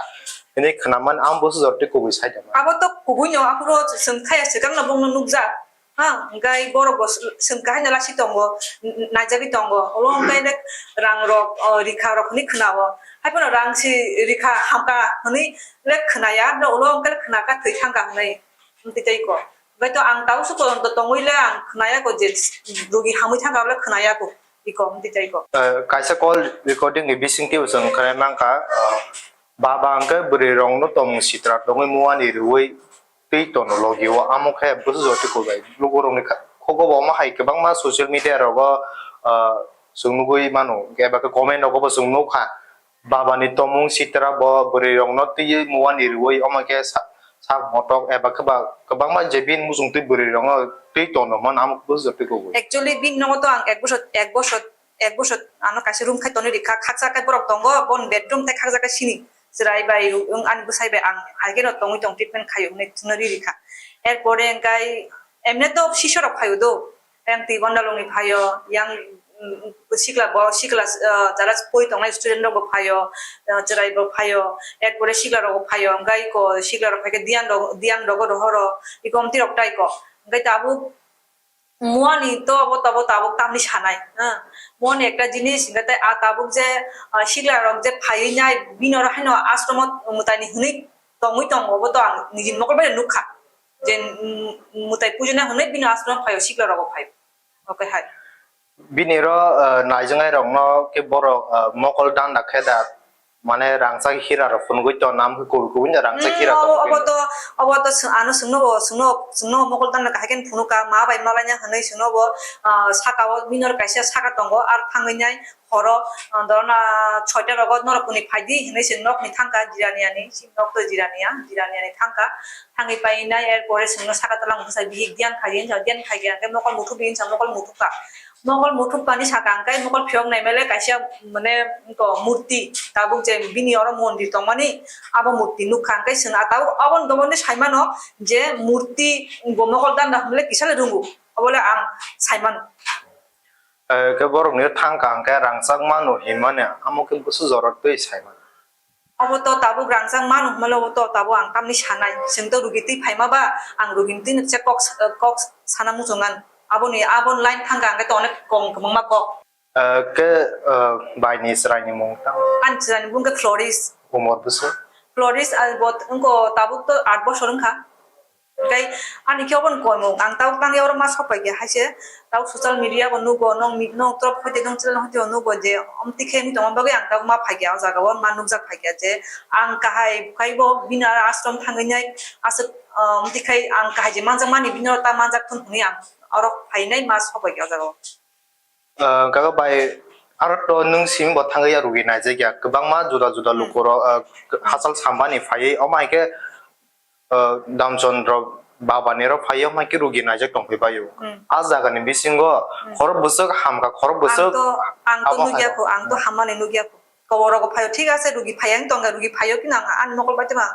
hinwi khwnaman ang bwsajor tei kubui saitongma. Abo to kubui no aphuru chwng thaya swkang no bongno nukjak. Ha, hwnkhe borok bo swng kahai no lasi tongo, n-, n-, naijagwi tongo. Olo hwnkhe rang rok, o, rikha rok hwnwi khwnao. Haiphano rang si rikha hamkha hwnwi le khwnaya, olo hwnkhe khwnakha thwi thangkha hwnwi. Hwnkhe tei ko. Hwnkhe to ang tau se kolom to tongwi le ang khwnaya ko je rugi hamwi thangkha le khwnaya ko. Iko hwnkhe tei ko. Eh, kaisa call recording ni bisingtwi bo chwng khwnai mankha, eh, baba hwnkhe bwrwi rokno tongmung sitra tongwi muani rwui twi tono logi o amo khe bwsajor tei kubui. Lukurokni kha-, khugo bo omo hai kwbangma social media rogo, ah, chwng nugui mano, eba khe comment rogo bo chwng nukha. Baba ni tomung sitra bo bwrwi rokno twiwi muani rwui omo khe sa-, sak motok eba khe ba kwbangma je bini muchung twi bwrwi rokno twi tono hwn amo bwsajor tei kubui. Actually bini nogo to ang ek bosor, ek bosor, ek bosor ano kaisa room khai tonwi rikha, khaksa khe borok tongo, boni bedroom tei khaksa khe sini. Chwrai bai ru-, wng ani bwsai bai ang hai kheno tongwi tong treatment khaio hwnwi thwngna ri rikha. Erpore hwnkhe emne to sisorok phaio do, yang twi Bondalongni phaio, yang, mm, sikla bo sikla, ah, jara poi tongnai student rok bo phaio, ah, chwrai bo phaio, erpore sikla rok bo phaio, hwnkhe iko sikla rok phaikhe diyan rok, diyan rogo rohoro, iko omtwi rok tai ko. Hwnkhe tabuk muani to obo tobo tabuk tamni sanai, ha. Muani ekta jinis, hwnkhe tei a tabuk je, ah, sikla rok je phaiwi nai, bini oro haino ashromo mwtaini hwnwi tongwi tongo, obo to ang nijini mokol bai nukha. Je, mm, mwtai pujina hwnwi bini ashromo phaio, sikla rogo phaio. Okay hai. Bini oro, ah, naijaknai rokno khe borok, ah, mokol danda khe da. Mane rangchak hira rok phunugui tong nam khe kubui kubui no rangchak hira tong obo to, obo to swng-, ano swngno bo, swngno, swngno mokol danda kahai khe phunukha, ma bai malaina hwnwi swngno bo, ah, saka o bini oro kaisa saka tongo, ar thangwi nai horo, ah, dorona soita rogo norok kuni phaidi hwnwi se nokni thangkha jirani ani, si nok to jirani ya, jirani ani thangkha, thangwi pai nai, er pore swngno saka tola bwsai bihik diyan khai hinsa, diyan khai khe mokol muthubdi hinsa mokol muthubkha. Mokol muthubkani saka hwnkhe mokol phiyok naimale kaisa mane wngkha murti, tabuk je bini oro mondir tongmani abo murti nukha, hwnkhe chwng ah tabuk aboni domondi saimano je murti bo mokol danda hwnle kisa le rwngo, obole ang saimano. Eh, khe borokni thangkha hwnkhe rangchak mano hinmani amo khe bwsajor twi saimano. Obo to tabuk rangchak mano hwnmale obo to tabuk ang tamni sanai. Chwng to rugi twi phaima ba, ang rugini twi kisa kok sa-, kok sana muchungan. Aboni, aboni line thangkha hwnkhe to onek kong kwbangma kok. Eh, khe, eh, baini chwraini mung tang? Ani chwraini mung khe Floris. Umor bwswk? Floris, ah, bo wngkha tabuk to aat bosor wngkha. Tei ani khe obo ni koimung, ang tabuk tangya oro ma sok pai khe hai se, tabuk social media bo nugo, nong mi-, nong trop hoite nong channel hoite bo nugo je, omtwi khe wngwi tongma bagwi ang tabuk ma phai khe o jaga o ma nukjak phai khe je, ang kahai khai bo bini aro ashram thangwi nai aswk, ah, omtwi khai ang kahai je manjak mani bini oro ta manjak thun hwnwi ang oro phainai ma sok pai khe o jaga o. Ah, kaga bai, aro to nwng simi bo thangwi ya rugi naijak ya, kwbangma juda juda Hmm. lukurok, ah, hachal sambani phaiwi, omo hai khe, ah, Damchandra babani ro phaiwi, omo hai khe rugi naijak tongphai baio. Hmm. A jaga ni bisingo Hmm. khorok bwswk hamkha, khorok Ang bwswk to, ang to abo nugya hai. Kho, ang to Hmm. hammani nugya kho. Koborogo phaio, thik ase, rugi phaiya wng tongkha, rugi phaio, phino ang ani mokol bai tongma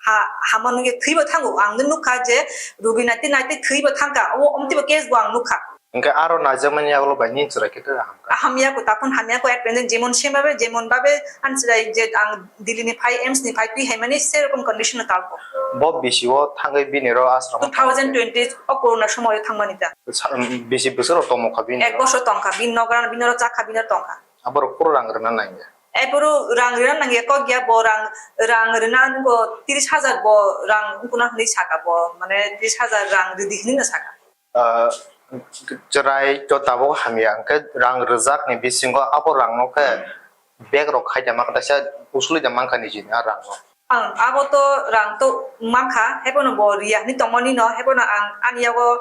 ha, hama nugya thwibo thango, ang nukha je rugi naitwi naitwi thwibo thangkha, o omtwibo case bo ang nukha. Hwnkhe aro naijakmani yagulo bai nini chwrai khe hamkha? Hamya ko, takhon hamya ko, at present jemon same babe, jemon babe, ani chwrai je ang Delhi ni phai, AIIMS ni phai twi haimani serokom condition no talko. Bo bisi o thangwi bini ro ashram o two thousand twenty o corona somoy o thangmani ta. Sa-, bisi bwswk rok tongmokha bini ro? Ek bosor tongkha, bini nogra, bini ro chakha, bini ro tongkha. Aborok phuru rang rwna nangya. Aphuru rang rwna nangya kok ya, bo rang, rang rwna nungo tris hajar bo rang wngkuna hwnwi saka bo, mane tris hajar rang rwdi hwnwi no saka. Ah, chwrai to tabuk hamya, hwnkhe rang rwjakni bisingo abo rangno khe bag rok khaida mankha, kaisa usuli da mankha nijini a rangno. Ang abo to rang to mankha, haiphano bo riya hwnwi tongmani no, haiphano ang ani yago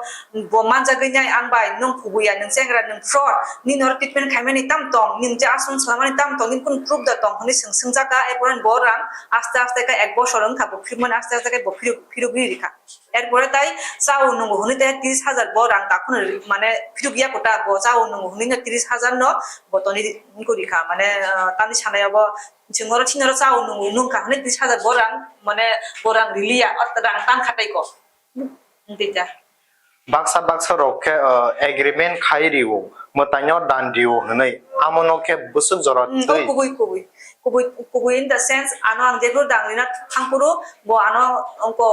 bo manjagwi nai ang bai, nwng kubuya, nwng chengra, nwng fraud, nini oro treatment khaimani tam tong, nini je ashram swlamani tam tong, nini kunu proof da tong hwnwi swng swngjak kha, haiphano bo rang aste aste khe ek bosor wngkha bo phirmani aste aste khe bo phiruk, phirugwi rikha. Erpore tai chao nungo hwnwi tai tris hajar bo rang takhunwi mane phiruk ya kota bo chao nungo hwnwi no tris hajar no bo toni wngkha mane, ah, tamni sanai abo. Chwng oro chini oro chao nung-, nungkha hwnwi tris hajar bo rang, mane bo rang riliya, o rang tangkha tei ko. Wngtwi ta. Baksa baksa rok khe, uh, agreement khai rio, mwtaino dan rio hwnwi, amono khe bwswk jora Hmm, twi. Kubui, kubui. Kubui, kubui in the sense, ano ang jephru dang rina thangphuru, bo ano ongko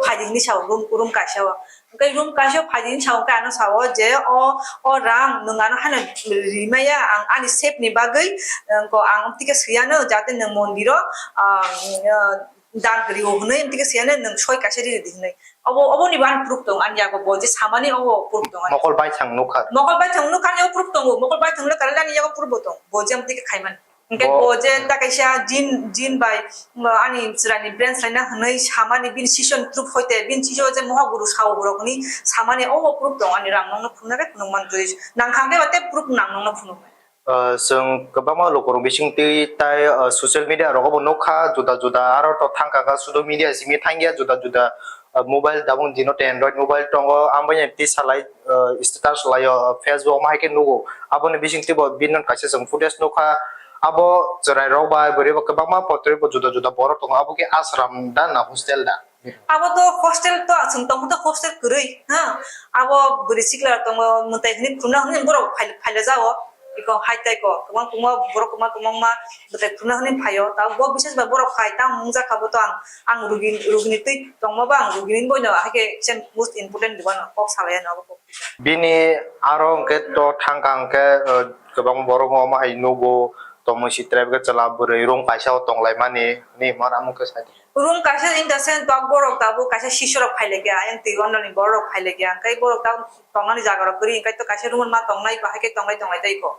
phaidi hinwi sao, room, room kaisa o. Hwnkhe room kaisa o phaidi hinwi sao, hwnkhe ano sao je, o, o rang nwng ano haino rimaya, ang ani save ni bagwi, ongko ang tike swiyano, jate nwng mondiro, ah, ah, dan kwrwi o hwnwi, tike swiyano nwng soi kaisa riri di hwnwi. Obo, oboni bo ani proof tongo, ani yago bo je samani obo proof tongo ani. Mokol baithang nukha. Mokol baithang nukha ani o proof tongo, mokol baithang le karale ani yago proof bo tongo, bo je amtike khaimani. Hwnkhe bo bo je ta kaisa jin, jin bai, uh, ani chwraini brain slaina hwnwi samani bini session proof hoite, bini session je mohaguru sao borok hwnwi samani obo proof tongo ani rang nokno phunuknai phunukmani twi. Nang kha hwnkhe ba tei proof nang nokno phunuknai. Uh, chwng kwbangma lukurok bisingtwi tai, uh, social media rogo bo nukha, juda juda aro to thangkha kha, sudo media simi thangya, juda juda, uh, mobile tabuk dino tei Android mobile tongo, amoni twi salai, uh, status laio, uh, Facebook ma hai khe nugo, aboni bisingtwi bo bini kaisa chwng footage nukha, abo chwrai rok bai bwrwi bo kwbangma potri bo juda juda borok tongo, abo khe ashram da na hostel da? Abo to hostel to, chwng tongmani to hostel kwrwi, ha. Abo bwrwi sikla tongo, mwtai hwnwi khulumna hwnwi borok phai-, phaila jao. Iko hai tai ko, kwbang kwbangma borok kwbang kwbangma mwtai khulumna hwnwi phaio. Tabuk bo bises bai borok phai, tamo wngjakha bo to ang, ang rugi, rugini twi tongma ba ang rugini boino, hai khe kisa most important dibano kok salai ano abo kok. Bini aro hwnkhe to thangkha hwnkhe, uh, kwbang borok omo hai nugo, tongmung si tribe khe chwla bwrwi room kaisa o tonglaimani, hwnwi hwnmani amo khe sai. Room kaisa in the sense, tok borok tabuk kaisa sisorok phai laikha, ayang twi ononi borok phai laikha, hwnkhe borok tabuk tongnani jaga rok kwrwi, hwnkhe to kaisa room ma tongnai, bahai khe tonglai tonglai tei ko.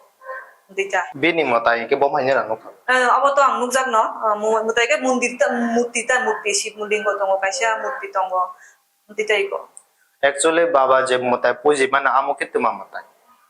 Hwnkhe ta. Bini mwtai hwnkhe bo hai nukha. Eh, abo to ang nukjakno, eh, mu-, mwtai khe mondir ta, murti ta, murti, Shiv Lingo tongo, kaisa murti tongo, hwnkhe tei ko. Actually, baba je mwtai puji mano, amo khe twma mwtai.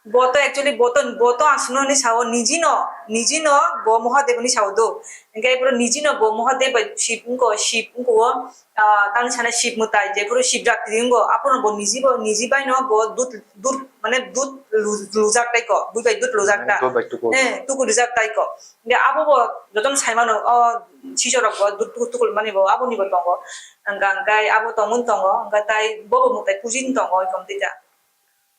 Bo to actually, bo to, bo to aswkno hinwi sao, niji no, niji no bo Mahadev hinwi sao do. Hwnkhe boro niji no bo Mahadev bai Shiv wngko, Shiv wngko o, ah, tamni sana Shiv mwtai, jephuru Shivratri wngko, aphuru bo niji bo, niji bai no bo dut, dut, mane dut lu-, lujak tai ko, bui bai dut lujak ta. Dut bai tuku. Eh, tuku rijak tai ko. Hwnkhe abo bo jotono sai mano, o sisorok bo dut tuku tuku mani bo aboni bo tongo. Hwnkhe, hwnkhe abo tongmani tongo, hwnkhe tai bo bo mwtai puji ni tongo, oi tong tei ta.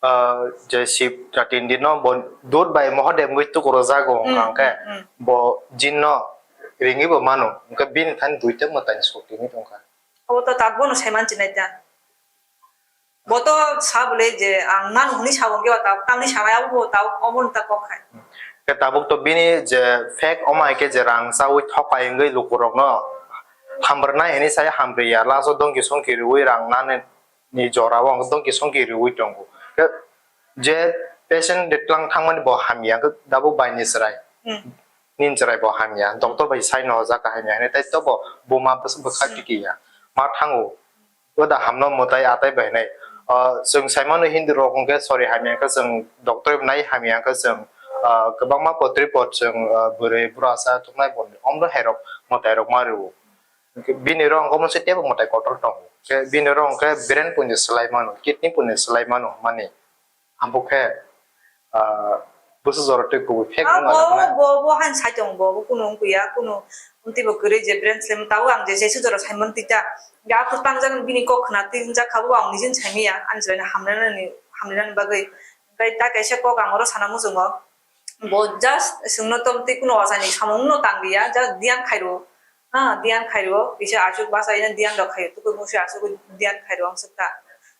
Ah, je Shivratri ni dino bo dut bai Mahadev wngwi tuku rwjago, hmm, hwnkha hwnkhe, hmm, hmm, bo jinno ringwi bo mano, hwnkhe bini thani duita mwtai ni sok tongwi tongkha. Abo to tabuk bono sai man chinai ta. Bo to sa bole je ang mano hwnwi sa bo, hwnkhe ba tabuk tamni sanai abo bo tabuk omo wng ta kok hai. Khe tabuk to bini je fake omo hai khe je rang chawi thokai wngwi lukurokno hamrwnai hwnwi sai hamrwya, last o dongki songki rwui rang nani ni jora o dongki songki rwui tongo. Khe je patient de tlang thangmani bo hamya, khe tabuk bai ni chwrai. Hmm. Nini chwrai bo hamya, doctor bai sai no hojak hamya hwnwi, tai to bo buma bwswk bwkha, hmm, tiki ya. Ma thango. Bo da hamno mwtai atai bai nai. Ah, chwng sai mano Hindu rok hwnkhe sori hamya khe chwng doctor nai hamya khe chwng, ah, kwbangma potri pot chwng, ah, bwrwi bwrasa thuknai bo omro hai rok mwtai rok ma rwo. Bini rok hwnkhe omo se teibo mwtai kotor tongo. Khe bini rok hwnkhe brain puini swlai mano, kidney puini swlai mano mani. Abo khe, ah, bwswk jora twi kubui fake. Ah, wngma bo, jaknai. Bo, bo haino sai tongo, bo, bo kunu wngya, kunu wngtwi bo kwrwi je brain slam, tabuk ang je jesu jora saimani twi ta. Hwnkhe aphuru tangjak bini kok khna twi wngjak kha, bo ang nijini saimanya, ani chwraino hamlainani, hamlainani bagwi. Hwnkhe ta kaisa kok ang oro sana muchungo. Bo just chwngno tongtwi kunu ojani samungno tang liya, just diyan khairo. Ha, diyan khairo, kisa aswk bachai na diyan rok khaio, tukur musi aswk diyan khairo ang swk ta.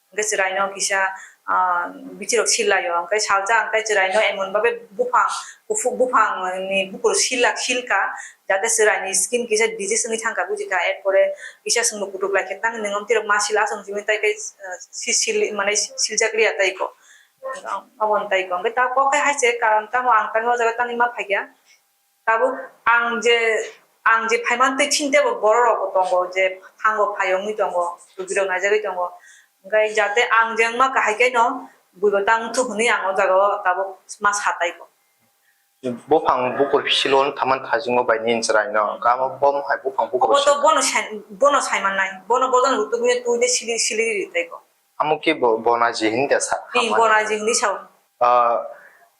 Hwnkhe chwraino kisa, ah, bichirok silaio, hwnkhe salsa hwnkhe chwraino emon babe buphang, kuphuk buphang ni bukur silak silka, jate chwraini skin kisa disease wngwi thangkha, bujikha, erpore kisa chwngno kutuk laikhe, tang nwng omtwirok ma sila aswk simi tai khe, ah, si-, sil-, mane siljak liya tai ko. Aboni tai ko. Hwnkhe ta kok khe hai se karon tamo ang tamo o jaga tangwi ma phaikha. Tabuk ang je, ang je phaimani twi chini teibo borok rok bo tongo je thango phai wngwi tongo, rugirok naijagwi tongo. Hwnkhe jate ang je wngma kahai khe no buibo tang thuk hwnwi ang o jaga o tabuk ma sa tai ko. Buphang bukur silo wng thaman thajingo bai nini chwraino, hwnkhe amo bo hai buphang bukur. Obo to silo. Bono sai, bono sai mannai, bono bojan rutugwi twi de sili sili ri tai ko. Amo khe bo, bonaji hinwi da sa-, Ee, hamani. Bonaji hinwi sao. Ah,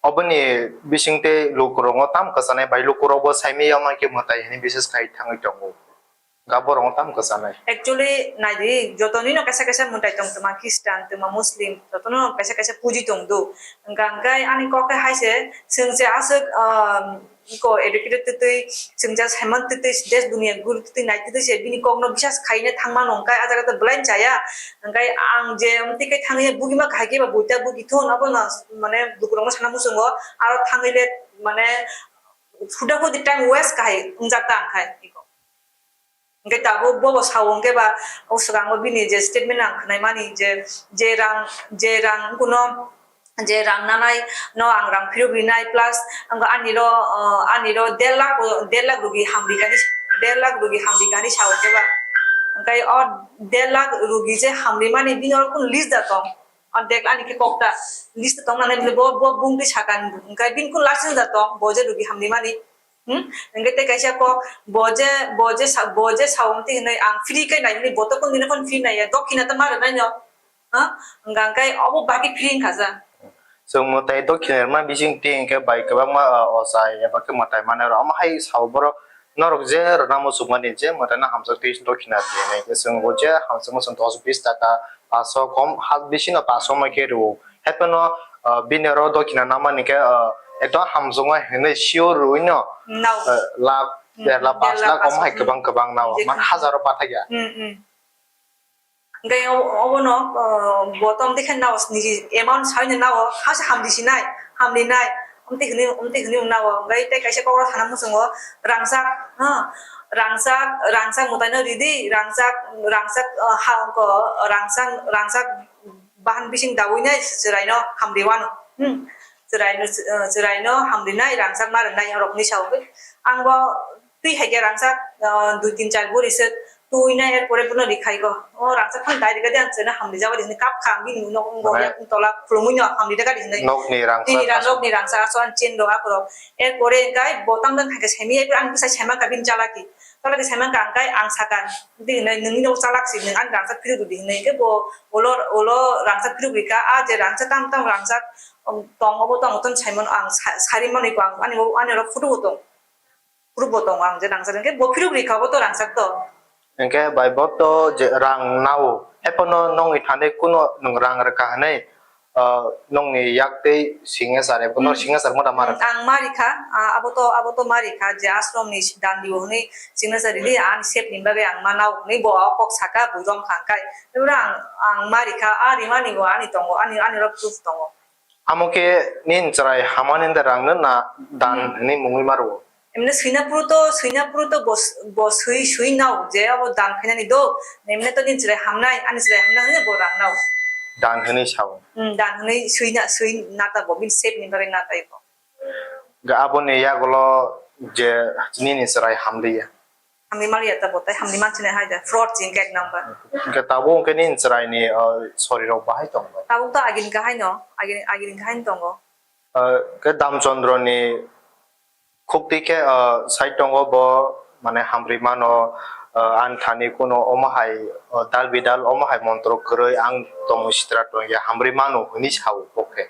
oboni bisingtwi lukurokno tamo kwchanai bai lukurokbo saimanya, omo khe mwtai hinwi bises khai thangwi tongo. Ga borok tamo kwchanai. Actually, naidi, jotonino kaisa kaisa mwtai tong twma Christian, twma Muslim, jotono kaisa kaisa puji tong do. Hwnkha hwnkhe ani kok khe hai se, chwng se aswk, um, iko educated twtwi, chwng je Simon twtwi, des duniya guru twtwi nai twtwi se bini kokno bisas khaina thangmano hwnkhe a jaga to belai chaya. Hwnkhe ang je amtwi khe thangwi bugima kahai khe ba buita bugi thun abono mane lukurokno sana muchungo aro thangwi le mane huda hudi time waste kahai wngjak ta ang khai iko. Hwnkhe tabuk bobo sao hwnkhe ba o swkango bini je statement ang khwnaimani je, je rang, je rang kuno je rang nanai no ang rang phirok rinai plus ang ani ro, uh, ani ro der lakh, der lakh rugi hamri gani, der lakh rugi hamri gani sao hwnkhe ba. Hwnkhe o der lakh rugi je hamri mani bini oro kun list da tong. O dek ani khe kok ta list tong nanai bo, bo bung twi sakan hwnkhe bini kun last da tong bo je rugi hamri mani. Hmm? Hwnkhe tei kaisa kok, bo je, bo je sa-, bo je sao hwntwi hwnwi ang free khe nai hwnwi bo to kung dino phano free nai ya, dokhina ta ma rwnai no. Ha? Hwnkha hwnkhe obo bagwi free wngkha sa. Chwng mwtai dokhina rwma bising twi hwnkhe bai kwbangma, ah, ochai eba khe mwtai manai rw. Omo hai sao borok norok je rwna muchungmani je mwtai no hamjak twi dokhina twi hwnwi khe chwng bo je hamjakma chwng dos bis taka paso kom ha bisino paso ma khe rw. Hapheno, ah, bini oro dokhina namani khe, ah, ekdom hamjakma hinwi sure rwino, Nao. ah, lakh, Hmm, der lakh, panch lakh, omo hai kwbang kwbang nao. Injection. Man hajaro bathakya. Hmm, hmm. Hwnkhe o-, obono, ah, bo to omtwi khe nao, niji amount saino nao, hase hamdi sinai, hamdi nai, omtwi hwnwi, omtwi hwnwi nao. Hwnkhe tei kaisa kokno sana muchungo, rangchak, ha, rangchak, rangchak mwtaino ridi, rangchak, rangchak, ah, ha, ko, rangchak, rangchak, bahan bising daui nai chwraino hamri wano. Hmm. Chwraino, eh, chwraino hamri nai rangchak ma rwnai rok hinwi sao. Ang bo twi hai khe rangchak, eh, dui tin char buri se twi nai er pore bono rikhai go. O rangchak phang dai rikha de ang chwraino hamri jabo de hinwi kap kha ang bini nok wng go Mane yak tola khulumui no hamri rikha de hinwi. Nokni rangchak Tini ra aswk. Nokni rangchak aswk ang chen rok akorok. Er pore kai bo tam jang hai khe semi er pore ang bwsai saiman kha bini chalaki. Chalaki saiman kha ang kai ang sakha. Di hinwi nungni nok chalak si nung ani rangchak phiruk di hinwi khe bo Ulo, ulo rangchak phiruk rikha, a je rangchak tam tam rangchak, um, tong obo tong ton saimano ang sa-, sari manwi ko ang ani bo, ani oro photo bo tong. Proof bo tongo ang je rangchak hwnkhe bo phiruk rikha obo to rangchak to. Hwnkhe bai bo to je rang nao. Epono nongni thani kuno nwng rang rwkha hwnwi, uh, nongni yak tei signature ebo no Hmm. Signature mo da ma rwkha? Ang ma rikha, ah, abo to, abo to ma rikha je ashram ni dan dio hwnwi signature rili ani sep ni bagwi ang ma nao hwnwi bo o kok saka bui rom kha hwnkhe. Ebro ang, ang ma rikha, a rimani bo ani tongo, ani, ani oro proof tongo. Amo khe nini chwrai hamani da rang no na dan Hmm. Hinwi mungwi ma rwo? Emne swina phuru to, swina phuru to bo s-, bo swi, swi nao je abo dan khainani do. Emne to nini chwrai hamnai, ani chwrai hamnai hwnwi bo rang nao. Dan hinwi sao? Hmm, dan hinwi swi na, swi na ta bo, bini sep ni bagwi na ta bo. Ga aboni yagulo je nini chwrai hamliya. Hamni maliya ta bo tai, hamni manchini hai da, fraud chini kek number. Hwnkhe tabuk hwnkhe nini chwraini, uh, sorirok bahai tongo? Tabuk to agini kahai no, agini, agini kahai no tongo. Uh, khe Damchandra ni khukti khe, uh, sai tongo bo, mane hamri mano, uh, ani thani kuno omo hai, uh, dal bidal omo hai montro kwrwi ang tongwi sitra tongya hamri mano hwnwi sao bo khe.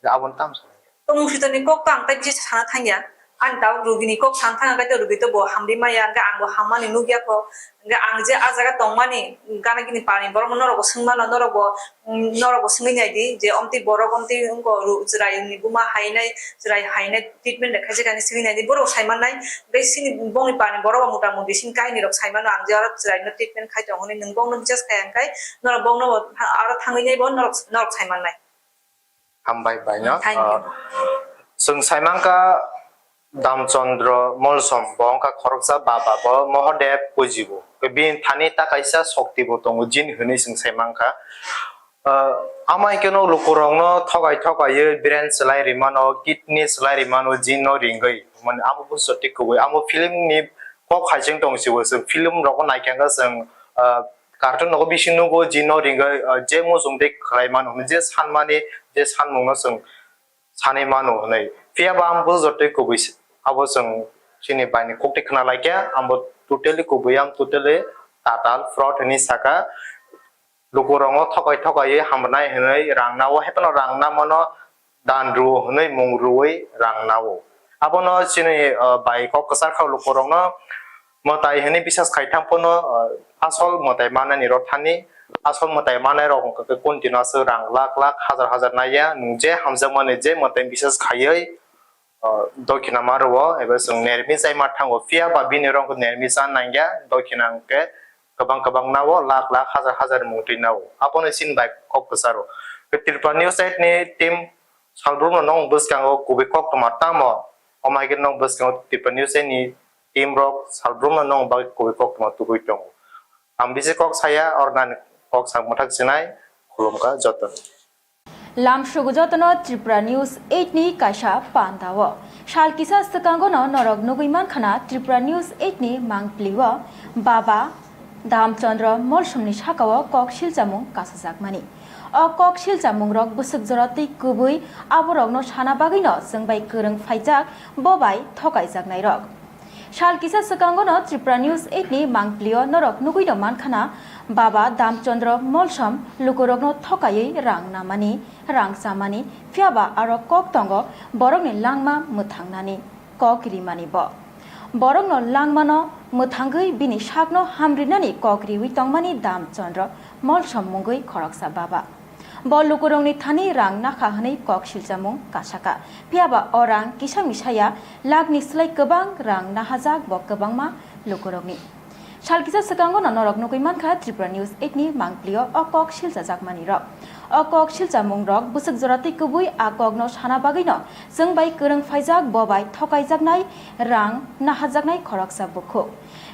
Aboni tamo sa. Tongmung switorni kok to ang tai bisa sana thangya. Ani tabuk rugini kok sana thangya, kaitor rugi to bo hamri maya, hwnkhe ang bo hammani nukya kho. Hwnkhe ang je a jaga tongmani, gana gini parni borok norok bo swngmano, norok bo, mm, norok bo swngwi naidi je omtwi borok, omtwi wngkho ru-, chwraini buma hainai, chwrai hainai treatment de khaisa khainai swngwi naidi, borok sai mannai. Hwnkhe sini bongni parni borok bo mota moti sini kahini rok sai mano, ang je oro chwraino treatment khai tongo hwnwi nwng bongno bisas khai hwnkhe norok bongno bo aro thangwi nai bo norok, norok sai mannai. Hambai bai no. Thank you. Ah, chwng sai mankha Damchandra Molsom, bo wngkha khoroksa baba, bo Mohodev pujibo. Bini thani ta kaisa shokti bo tongo, jin hwnwi chwng sai mankha. Ah, amai keno lukurokno thogai thogaiwi brain swlai rimano, kidney swlai rimano, jin no ringwi. Mane amo busto twi kubui. Amo film ni kok hai chwng tong si bo, chwng film rokno naikha khe chwng, ah, cartoon nogo bising nugo, jin no ringwi, ah, je muchung tei khlai mano hwnwi, je sanmani, je sanmungno chwng sanwi mano hwnwi. Phiya ba ang bujo tei kubui se, abo chwng chini bai ni kok tei khna lai khe, ang bo totally kubui, ang totally tatal fraud hwnwi saka. Lukurokno thokai thokaiwi hamrwnai hwnwi rang nao, haiphano rang namano dan rwo hwnwi mung rwui rang nao. Abono chini, ah, bai kok kwchar kha lukurokno Mwtai hwnwi bisas khai thang phano, uh, asol mwtai manani rok thani, asol mwtai manai rok wngkha khe kunti no aswk rang lakh lakh hazar hazar naiya, nwng je hamjakmani je mwtai bisas khaiwi, uh, dokhina ma rwo, eba chwng nermi chai ma thango, phiya ba bini rok nermi cha nangya, dokhina hwnkhe kwbang kwbang nao lakh lakh hazar hazar mung twi nao, abono chini bai kok kwcharo. Tripura News eight ni team salbrumno nwng bwskango kubui koktwma tamo, omo hai khe nwng bwskango Tripura News eight ni team rok salbrumno nwng bagwi kubui koktwma tubui tongo. Ang bisi kok saya, ornani kok sak mwthak sinai, khulumkha jotono. Lamsugo jotono Tripura News eight ni kaisa pandao. Sal kisa swkangono norok nugwi mankhana Tripura News eight ni mangpilio Baba Damchandra Molsomni sakao kok silchamung kasajakmani. O kok silchamungrok bwswk jora twi kubui aborokno sana bagwino chwng bai kwrwng phaijak, bo bai thokaijaknairok. Sal kisa swkangono Tripura News eight ni mangpilio norok nugwino mankhana, Baba Damchandra Molsom lukurokno thokaiwi rang namani, rang chamani, phiyaba aro kok tongo borokni langma mwthangnani, kok rimani bo. Borokno langmano mwthangwi bini sakno hamrinani kok riwi tongmani Damchandra Molsom mungwi khoroksa baba. Bo lukurokni thani rang nakha hwnwi kok silchamung kasaka. Phiyaba o rang kisa misaya lakni slai kwbang rang nahajak bo kwbangma lukurokni. Sal kisa swkangono norok nugwi mankha Tripura News eight ni mangpilio o kok silchajakmani rok. O kok silchamungrok bwswk jora twi kubui a kokno sana bagwino chwng bai kwrwng phaijak, bo bai thokaijaknai rang nahajaknai khoroksa bukhuk.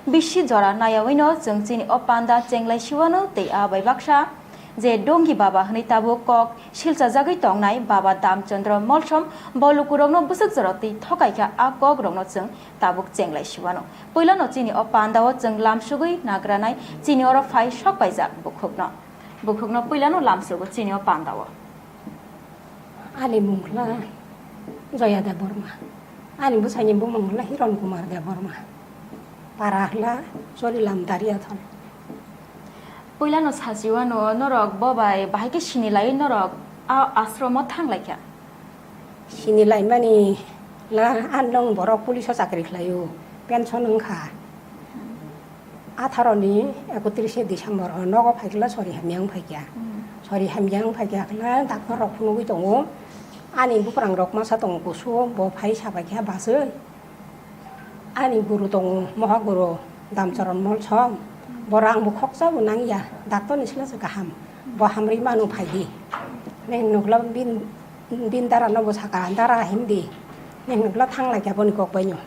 Bisi jora nayawino chwng chini o panda chenglai siwano tei a bai baksa je Dongi Baba hwnwi tabuk kok silchajagwi tongnai Baba Damchandra Molsom bo lukurokno bwswk jora twi thokaikha, a kokrokno chwng tabuk chenglai siwano. Puilano chini o pandao chwng lamsugwi nagranai chini oro phai sok paijak bukhukno. Bukhukno puilano lamsugo chini o pandao. Ani mung kla Joya Debbarma. Ani bwsaini bumung kla Hiron Kumar Debbarma. Para kla Chorilam Dariathon. Puilano sachiwano norok bo bai bahai khe sini laiwi norok a ashromo thang laikha. Sini laimani la, an nong borok police o chakri khlaio, pension wngkha. Atharo ni ekotris December o nogo phaikla sori hamya wng phaikya. Hmm. Sori hamya wng phaikya kla doctor rok phunugwi tongo. Ani buprang rok masa tongo kusu, bo phai sabaikha baswi. Ani guru tongo, moha guru Damcharan Molsom. Bo rang bo khoksa bo nangya, doctor ni sila se kaham. Bo hamri manu phaidi. Neng nukla bin, bin dara no bo saka, dara himdi. Neng nukla thang laikya boni kok baino.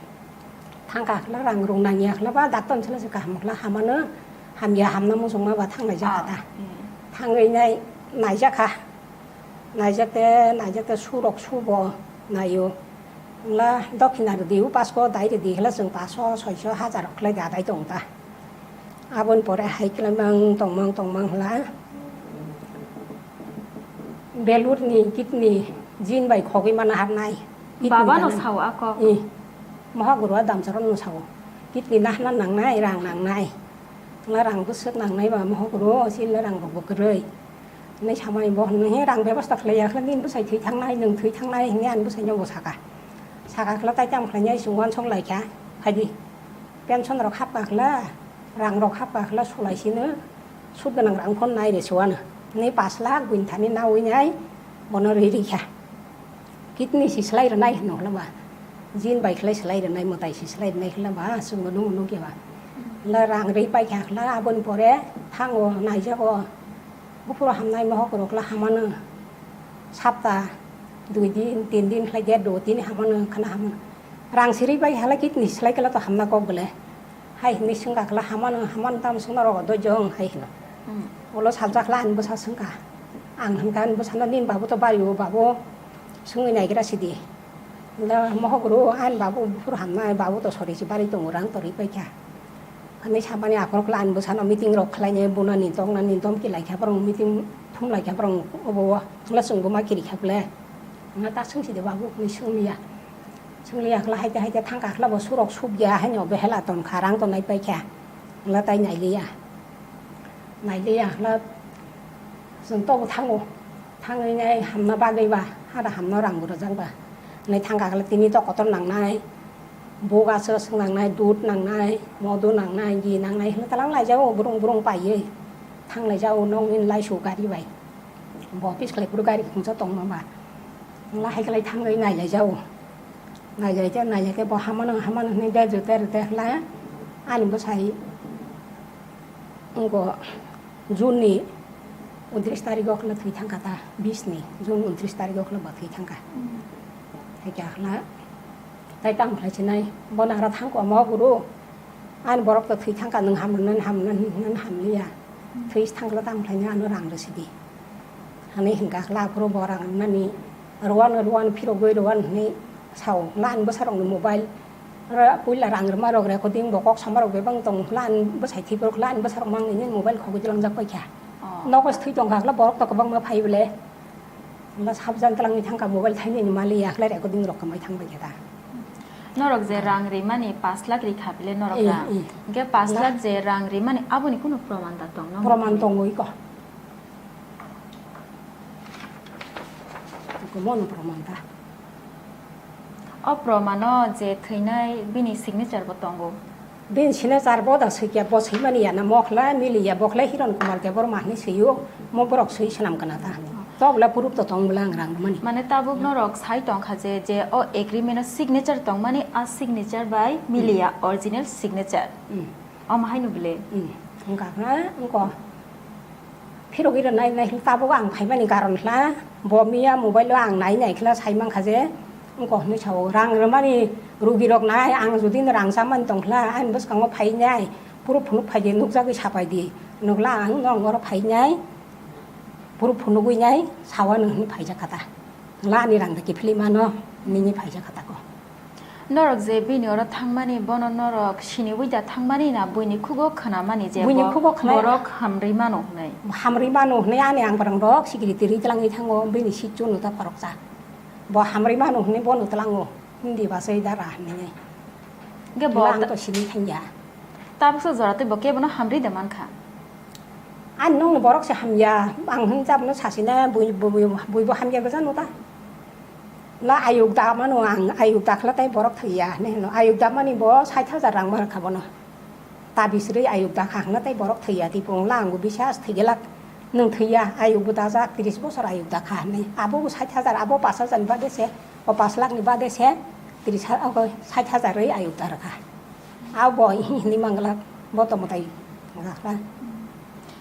Thangkha khla rang rung nangya khla ba doctor sala se kaham khla hamano hamya hamna muchungma ba thanglai jaka da. Ah, mm. Thangwi nai naijakha. Naijakte, naijakte surok subo naio. Ngla dokhina rwdi, upasko dai rwdi khla chwng paso, soiso, hajar khlai da dai tong ta. Aboni pore hai khlai mang tongmang tongmang hwla. Belurni kidney jin bai khogwi mana harnai. Kidney Baba no dana. Sao ako. I. Moha guru a Damcharan no sao. Kidney nahna nangnai, rang nangnai. Ngla rang bwswk nangnai ba moha guru, sila rang rok bo kwrwi. Nai samani bo hwnwi he rang bebosta khlai ya, khlai nini bwsai thwi thangnai, nwng thwi thangnai hwnwi ani bwsai no bo saka. Saka khla tai tam khlai nai chwng uansuk lai kha, phaidi. Pension rok hapkha khla, rang rok hapkha khla sulai sino, sud gwnang rang phone nai re suano. Ni pash lakh buini thani nawi nai, bono ri ri kha. Kidney si slai rwnai hwno khla ba. Jin bai khlai slai rwnai, mwtai si slai rwnai khla ba, chwng bo nung nung khe ba. La rang ri pai kha khla, aboni pore thango naijago. Buphuru hamnai mohok rok la hamano. Sapta dui din, tin din khlai de do, tini hamano, khana hamano. Rang siri bai hala kidney slai kala to hamna kok bole. Hai hwnwi swngkha kala hamano, hamano tamo swngna rogo do jong hai hwno. Hmm. Ulo salsa kala ani bwsa swngkha. Ang hwnkha ani bwsano nini babu to bari o babu swngwi naigra sidi. Da mohok ro ani babu buphuru hamnai babu to sori si bari tongo rang torwi pai kha. Ani samani aphuru kla ani bwsano meeting rok khlainai bunani toknani domki laikha borok meeting thum laikha borok obo o. Wngla chwngbo ma kiri kha ble. Wngla ta swngsi de babu hwnwi swngliya. Swngliya khla haite haite thangkha khla bo surok sukya haino behela tonkha rang tonai paikha. Wngla tai nailiya. Nailiya khla chwng tobo thango. Thangwi nai hamna bagwi ba hada hamna rang bo rwjak ba. Nai thangkha khla tini to kotor nangnai. Buga srwswk nangnai, dud nangnai, modo nangnai, gi nangnai hwnwi talang laijago, burung burung paiwi thang laijago, nokni laisu gari bai. Bo office khlai phuru gari khungsa tongma ba. Wngla hai khlai thangwi nai laijago. Nai lai khe, nai lai khe bo hamano, hamano hwnwi der jute rwte hwla ani bwsai wngkha June ni untris tarikh o khwla thwi thangkha ta, bis ni June untris tarikh o khwla bo thwi thangkha. Hai khe hwla tai tamo khlai sinai, bono aro thangkha omo guru. Ani borok to thwi thangkha, nwng ham rwnani ham rwnani hinwi hamliya. Thwi thangkla tamo khlainai ano rang rwsidi. Hwnwi hwnkha khwla aphuru bo rang rwnani rwano rwano phirogwi rwano hwnwi sao. Hwla ani bwsarokni mobile, ro puila rang rwma rok recording bo kok sama rok bebak tong hwla ani bwsai thwiphuru hwla ani bwsarok mangni mobile khogwi twlangjak paikha. Oh. Nogo se thwi tongkha khwla borok to kwbangma phai bwle. Hwnba sabjan twlangwi thangkha mobile thainani mali ya khlai recording rok kwmai thang bai khe da. Norok je rang rimani pash lakh rikha bile norok eh, rang. Eh. Hwnkhe pash lakh je rang rimani aboni kunu proman da tong no? Proman tongwi ko. Komono proman da. O promano je thwinai bini signature bo tongo. Bini signature bo da swikia, bo swimani ya na, mo khlai mili ya, bo khlai Hiron Kumar Debbarma hinwi swio, mo borok swi swnam kana ta hinwi. To bwla proof to tong bwla ang rang mani. Mane tabuk norok sai tongkha je, je o agreement o signature tongmani, a signature bai mili ya, original signature. Hmm. Omo haino bile. Hmm. Wngkha na, wngkha. Phirogwi rwnai nai hwn tabuk ang phaimani karon hla, bo miya mobile o ang nai nai khla sai mankha je, wngkha hwnwi sao, rang rwmani rugi rok nai, ang jodi no rang chamani tong khla, ani bwskango phai nai, phuru phunuk phai di, nukjagwi sapai di, nukla ang nong oro phai nai, phuru phunugwi nai, sao ano hwnwi phaijak kha ta, la ani rang da kiphilwi mano, nini phaijak kha ta ko. Norok je bini oro thangmani, bono norok siniwi da thangmani na buini khugo khwnamani je buini bo khugo khwnai borok hamrwi mano hwnwi? Hamrwi mano hwnwi ani ang borok rok security rwi twlangwi thango, bini sitchu no ta khoroksa. Bo hamrwi mano hwnwi bono twlango, hindi basai dara hwnwi. Hwnkhe bo ang ta- to sini thangya. Tabuksa jora tei bo kebono hamrwi da mankha? Ani nokni borok se hamya, ang hwnwi tabukno sasina bui, bui, bui, buibo hamya gwja no ta. La ayuk da mano ang, ayuk da khwla tei borok thwiya hinwi hwno. Ayuk da mani bo sait hajar rang ma rwkha bono. Tabis rwi ayuk da kha hwna tei borok thwiya, tei bo wngla ang bo bisas thwigelak. Nwng thwiya, ayuk bo dajak, tris bosor ayuk da kha hinwi. Abo bo sait hajar, abo pash hajar ni bade se, o pash lakh ni bade se, tris ha-, o sait hajar rwi ayuk da rwkha. Abo hinwi manglak, bo to mwtai manglak la.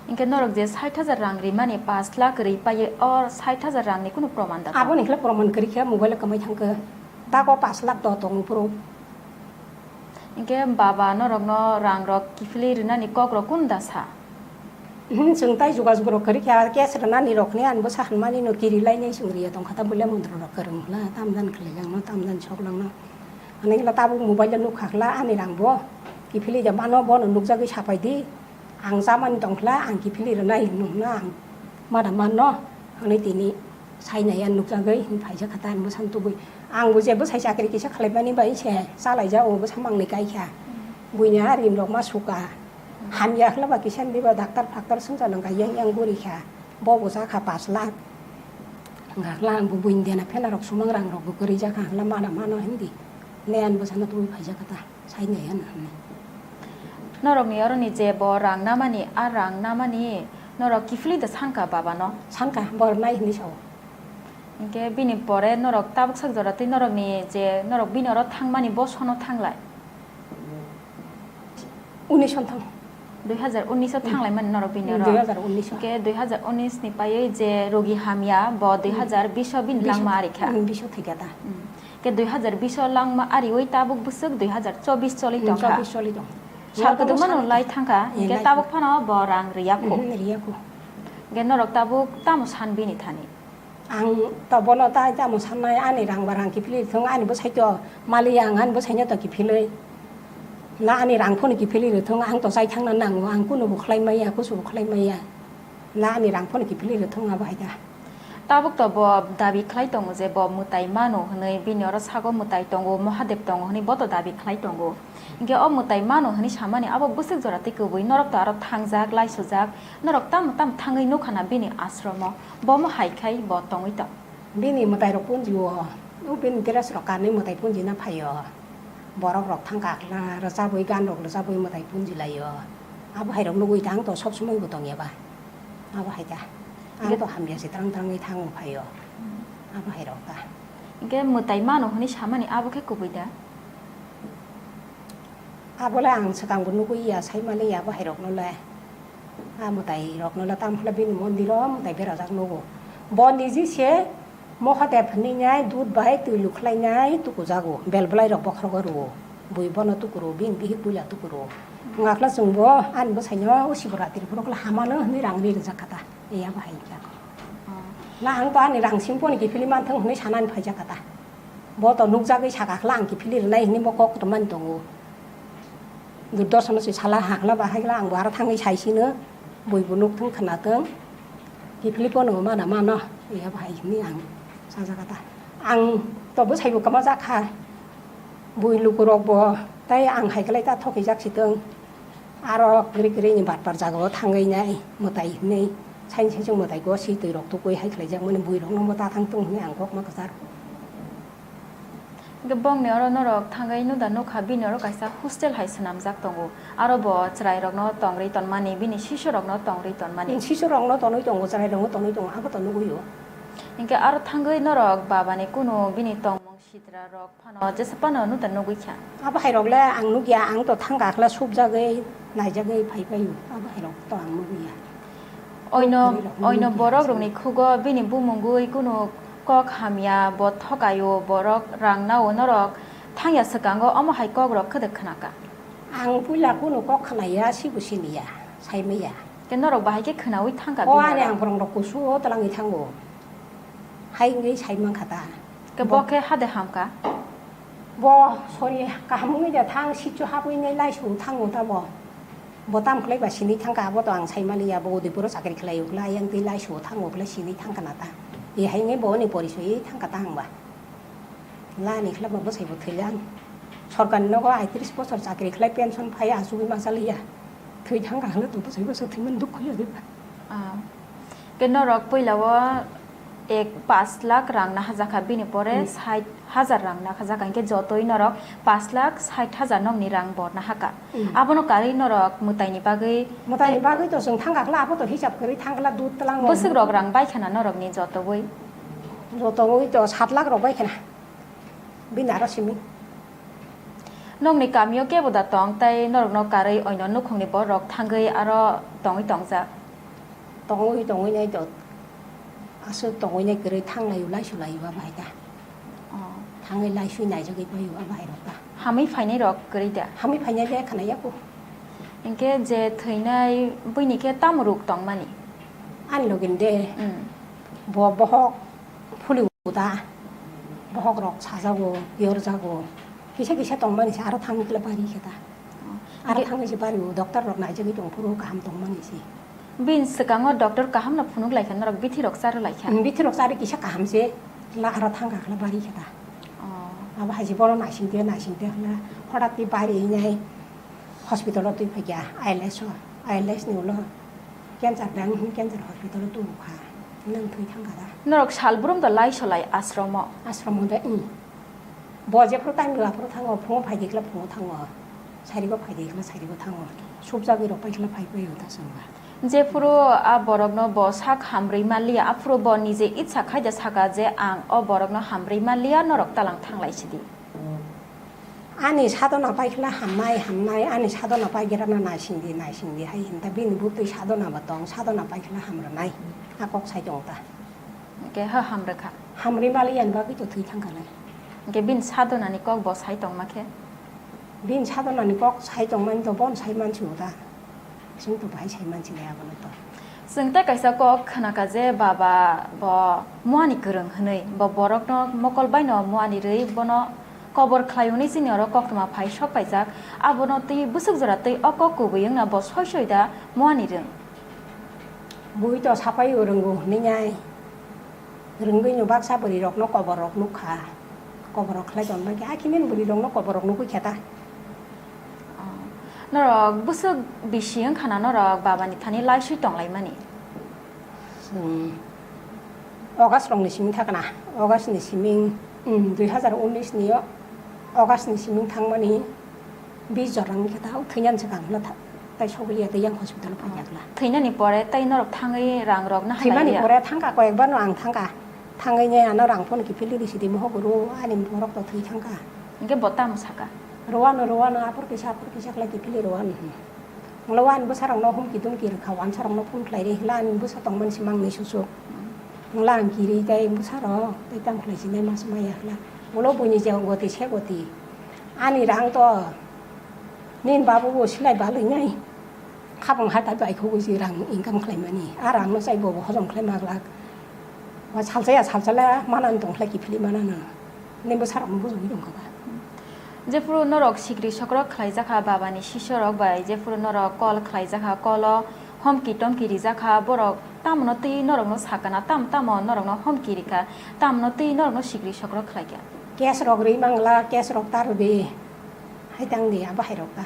Hinkhe norok je sait hajar rang rimani pash lakh ri paiye, o sait hajar rangni kunu proman da? Aboni khe proman kwrwi khe mobile o kwmai thangkhe. Tago pash lakh do tongo phuru. Hinkhe baba norokno rangrok kiphilwi rwnani kokrok kunu da sa? Hmm, chwng tai jogajog rok kwrwi kha, cash rwnani rok hinwi ani bwsa hinmani no kiri lainai chwng riya tongkha ta, buila montro rok kwrwng hwla, tamjani khwlai langno, tamjani sok langno. Ani hwla tabuk mobile o nukha hwla ani rang bo kiphilwi da mano, bono nukjagwi sapai di. Ang chamani tong hwla, ang kiphilwi rwnai hinwi hwno ang mada manno, hwnwi tini sainai ang nukjagwi hinwi phaijak kha ta, ang bwsano tubui. Ang bo je bwsai chakri kisa khlaimani bai se chalaijak, o bwsa mangni kai kha. Buini a rim rok ma suka. Hamya hwla ba kisa ni ba doctor factor swngcharno kaiya yang guri kha. Bo bo cha kha pash lakh. Hwnkha hwla ang bo buini dena phela rok sumang rang rok bo kwrwi jak kha hwla mada mano hindi. Le ang bwsano tubui phaijak kha ta. Sainai ano hwnwi. Norokni oroni je bo rang namani, a rang namani norok kiphilwi da sankha babano? Sankha, bo rwnai hwnwi sao. Hinkhe bini pore norok tabuk sak jora tei norokni je norok bini oro thangmani bo sono thanglai? Unis o thang. Dui hazar unis o thanglaimani norok bini oro? Dui hazar unis o. Hinkhe dui hazar unis ni paiwi je rogi hamya bo dui hazar bis o bini langma ari kha? Bis o thwikha ta. Hmm. Khe dui hazar bis o langma ariwi tabuk bwswk dui hazar chobis choli tongkha. Chobis choli tong. Sal kwdwkma no lai thangkha, hinkhe tabuk phano bo rang riya khu. Riya khu. Hinkhe norok tabuk tamo san bini thani? Ang to bono tai tamo sannai, ani rang ba rang kiphilwi thung, ani bwsai to maliya, ang ani bwsai no to kiphilwi. Na ani rang phano kiphilwi rwthung, ang to chai thangna nango, ang kunu bo khlai maya, kusu bo khlai maya. Na ani rang phano kiphilwi rwthung abo hai da. Tabuk to bo dabi khlai tongo je bo mwtai mano hwnwi, bini oro sago mwtai tongo, Mahadev tongo hwnwi bo to dabi khlai tongo. Hinkhe o mwtai mano hwnwi samani abo bwswk jora tei kwbui, norok to aro thangjak, laisujak, norok tamo tamo thangwi nukha na bini ashromo, bomo hai khai bo tongwi tong. Bini mwtai rok punji o, o bini dress rok kanwi mwtai punji na phaio. Borok rok thang kha khla rwchabwi, gan rok rwchabwi mwtai punji lai o. Abo hai rok nugwi ta ang to sob somoi bo tong ya ba. Abo hai ta. Ang to hamya se trang trangwi thango phai o. Abo hai rok ta. Hingke mwtai mano hwnwi samani abo khe kubui da? Abo le ang swkang bo nugwi ya, sai mali ya abo hai rok no le. A mwtai rok no le tam khle bini mondir o mwtai berajak nugo. Bo niji se Mahadev hinwi nai dud bai twi lukhlai nai tukujago, bel bwlai rok bokhorogo rwo, bui bono tukuro, bini bihik puila tukuro. Wngakla chwngbo ani bwsaino o Sivaratri phuru kla hamano hinwi rang ri rijak kha ta, eya bahai kha. Na ang to ani rang singponi kiphilwi manthung hinwi sanani phaijak kha ta. Bo to nukjagwi saka khla ang kiphilwi rwnai hinwi bo kok kwtwmani tongo. Durdorshono se sala ha khla bahai khla ang bo aro thangwi saisino, bui bo nukthung khwnathung, kiphilwi pono mana mano, ya bahai hinwi ang sajak kha ta. Ang to bwsai bo kwma jak kha, bui lukurok bo tei ang hai khlai ta thokijak si tong. Aro kwrwi kwrwi ni batpar jaga o thangwi nai mwtai hinwi saini saichung mwtai gosi twi rok tukui hai khlai jak mani bui rok no bo ta thang tung hinwi ang kok ma kwchar. Hingke bongni oro norok thangwi nuda nukha, bini oro kaisa hostel hai swnamjak tongo. Aro bo chwrairokno tongri tonmani, bini sisurokno tongri tonmani. Bini sisurokno tonwi tongo, chwrairokno tonwi tongo, abo to nugwi o. Hingke aro thangwi norok babani kunu bini tongmung sitrarok phano jesa phano nuda nugwi kha. Abo hai rok le ang nukya, ang to thangka khla subjagwi, naijagwi phai phaio, abo hai rok to ang nugwi ya. Oino, oino borok rokni khugo bini bumungwi kunu kok hamya, bo thokaio, borok rang nao norok thangya swkango omo hai kok rok khwdwk khwnaka. Ang puila kunu kok khwnaya, sibo siniya, saimaya. Ke norok bahai khe khwnaui thangka. O ani ang borok rok kusu o twlangwi thango. Hai wngwi sai mankha ta. Ke bo khe hade hamka? Bo sori kaham wngwi da thang, sitio hapwi nai laisu thango ta bo. Bo tam khlai ba sini thangka, abo to ang sai maliya, bo Udaipuro chakri khlai ukla, ayang tei laisu thango khlai sini thangka na ta. E hai wngwi bo ni porisoi thangka ta ang ba. Lani khlai ba bwsai bo thwilang. Sorkar ni nogo aitris bosor chakri khlai pension phai achugwi ma chaliya. Thwi thangka hwnwi to bwsai bwsai thwimani dukhu ya de ba. Ah. Ke norok puila o ek pash lakh rang nahajakha, bini pore Hmm. sait hajar rang nahajakha, hingke jotoi norok pash lakh sait hajar nokni rang bo nahaka. Hmm. Abono karwi norok mwtaini bagwi Mwtaini bagwi to chwng thangka khla, abo to hisab kwrwi thangkla dud tlang. Bwswk rok rang baikha na norokni jotobwi? Jotobwi to sat lakh rok baikha na. Bini aro simi. Nokni kamio kebo da tong, tei norokno karwi oino nukhungni borok thangwi aro tongwi tongjak? Tongwi tongwi nai to aswk tongwi nai kwrwi thang laio, laisu laio abo hai ta. Oh. Thangwi laisui naijagwi paio abo hai rok ta. Hamwi phainai rok kwrwi da? Hamwi phainai le khna yaku. Hinkhe je thwinai buini khe tamo ruk tongmani? Ani login de. Hmm. Bo bohok phuli uda, bohok rok sajago, yorjago, kisa kisa tongmani se aro thangwi kle bari khe ta. Oh. Aro Ge- thangwi se bari o, doctor rok naijagwi tong phuru kaham tongmani se. Bini swkango doctor kaham no phunuk lai kha, norok bithi rok charo lai kha. Bithi rok chari kisa kaham se, la aro thangka khle bari khe ta. Oh. Abo hai se bono naising te, naising te hwnla, hothat khe bari nai hospital o twi phai kha, I L S o, I L S ni ulo. Cancer dang hwn cancer hospital o tubu kha. Nang thwi thang kha da. Norok salbrum da lai solai ashromo? Ashromo da, i. Bo jephru time rwla phru thango, phungo phai di khla phungo thango. Sarigo phai di khla sarigo thango. Subjagwi rok pai khla phai pai ta songba. Jephru a borokno bo sak hamrwi manliya, aphuru bo nije itsa khai da saka je ang o borokno hamrwi manliya, norok talang thang lai sidi. Ani sadona paikla hamnai, hamnai, ani sadona paigrana naisingdi, naisingdi hai hinta bini butwi sadona ba tong, sadona paikla hamrwnai, a kok sai tong ta. Hingke ha hamrwkha? Hamrwi mali ani bagwi to thwi thangkha lai. Hingke bini sadonani kok bo sai tongma khe? Bini sadonani kok sai tongmani to bon sai mansi o ta. Chwng to bahai sai mansinai abono to. Chwng tei kaisa kok khnakha je baba bo muani kwrwng hwnwi, bo borokno mokol baino muani rwi bono kobor khlai hwnwi chini oro koktwma phai sok paijak. Abono twi bwswk jora twi o kok kubui wngna bo soi soi da muani rwng. Bui to sapai o rwngo hwnwi nai. Rwngwi no baksa bwrwi rokno kobor rok nukha. Kobor rok khlai tonma khe, hakhe nini bwrwi rokno kobor rok nugwi khe ta. Oh. Norok bwswk bisi wngkha na norok babani thani laiswi tonglaimani? Chwng August rokni simi thakna, August ni simi, um, dui hazar unis ni o August ni siming thangmani bis jora wngkha ta, thwinani swkang hwnla tha-, tai sogwi liya tei yang hospital o phaiya hwnla. Thwinani pore tei norok thangwi rang rok na halai liya? Thwimani pore thangkha, koyekbar no ang thangkha. Thangwi ne ano rang phone kiphilwi risi di, mohok guru ani borok to thwi thangkha. Hwnkhe bo tamo saka? Rwano, rwano, aphur kisa, aphur kisa khlai kiphilwi rwano. Wngla ani bwsarokno humki dumki rwkha, wansarokno phone khlai ri hwla ani bwsa tongmani se mangni susuk. Wngla ang kiri tei bwsarok tei tamo khlai sinai ma se maya hwla. Ulo buini je goti se goti. Ani rang to nini babu bo silai balwi nai. Khabang hatai bai khogwi se rang income khlaimani. A rangno chai bo bo hojom khlai ma glak. Wa salsa ya salsa la manani tong khlai kiphilwi manano. Nini bwsarokno bujogwi tongkha ba. Jephuru norok sikri sokrok khlaijak kha babani sisorok bai, jephuru norok call khlaijak kha, call o homki tomki rijak kha, borok tamono twi norokno sakana, tam tamo norokno homki rikha, tamono twi norokno sikri sokrok khlaikha. Case rok ri mangla, case rok ta rwdi, hai tang di, abo hai rok ta.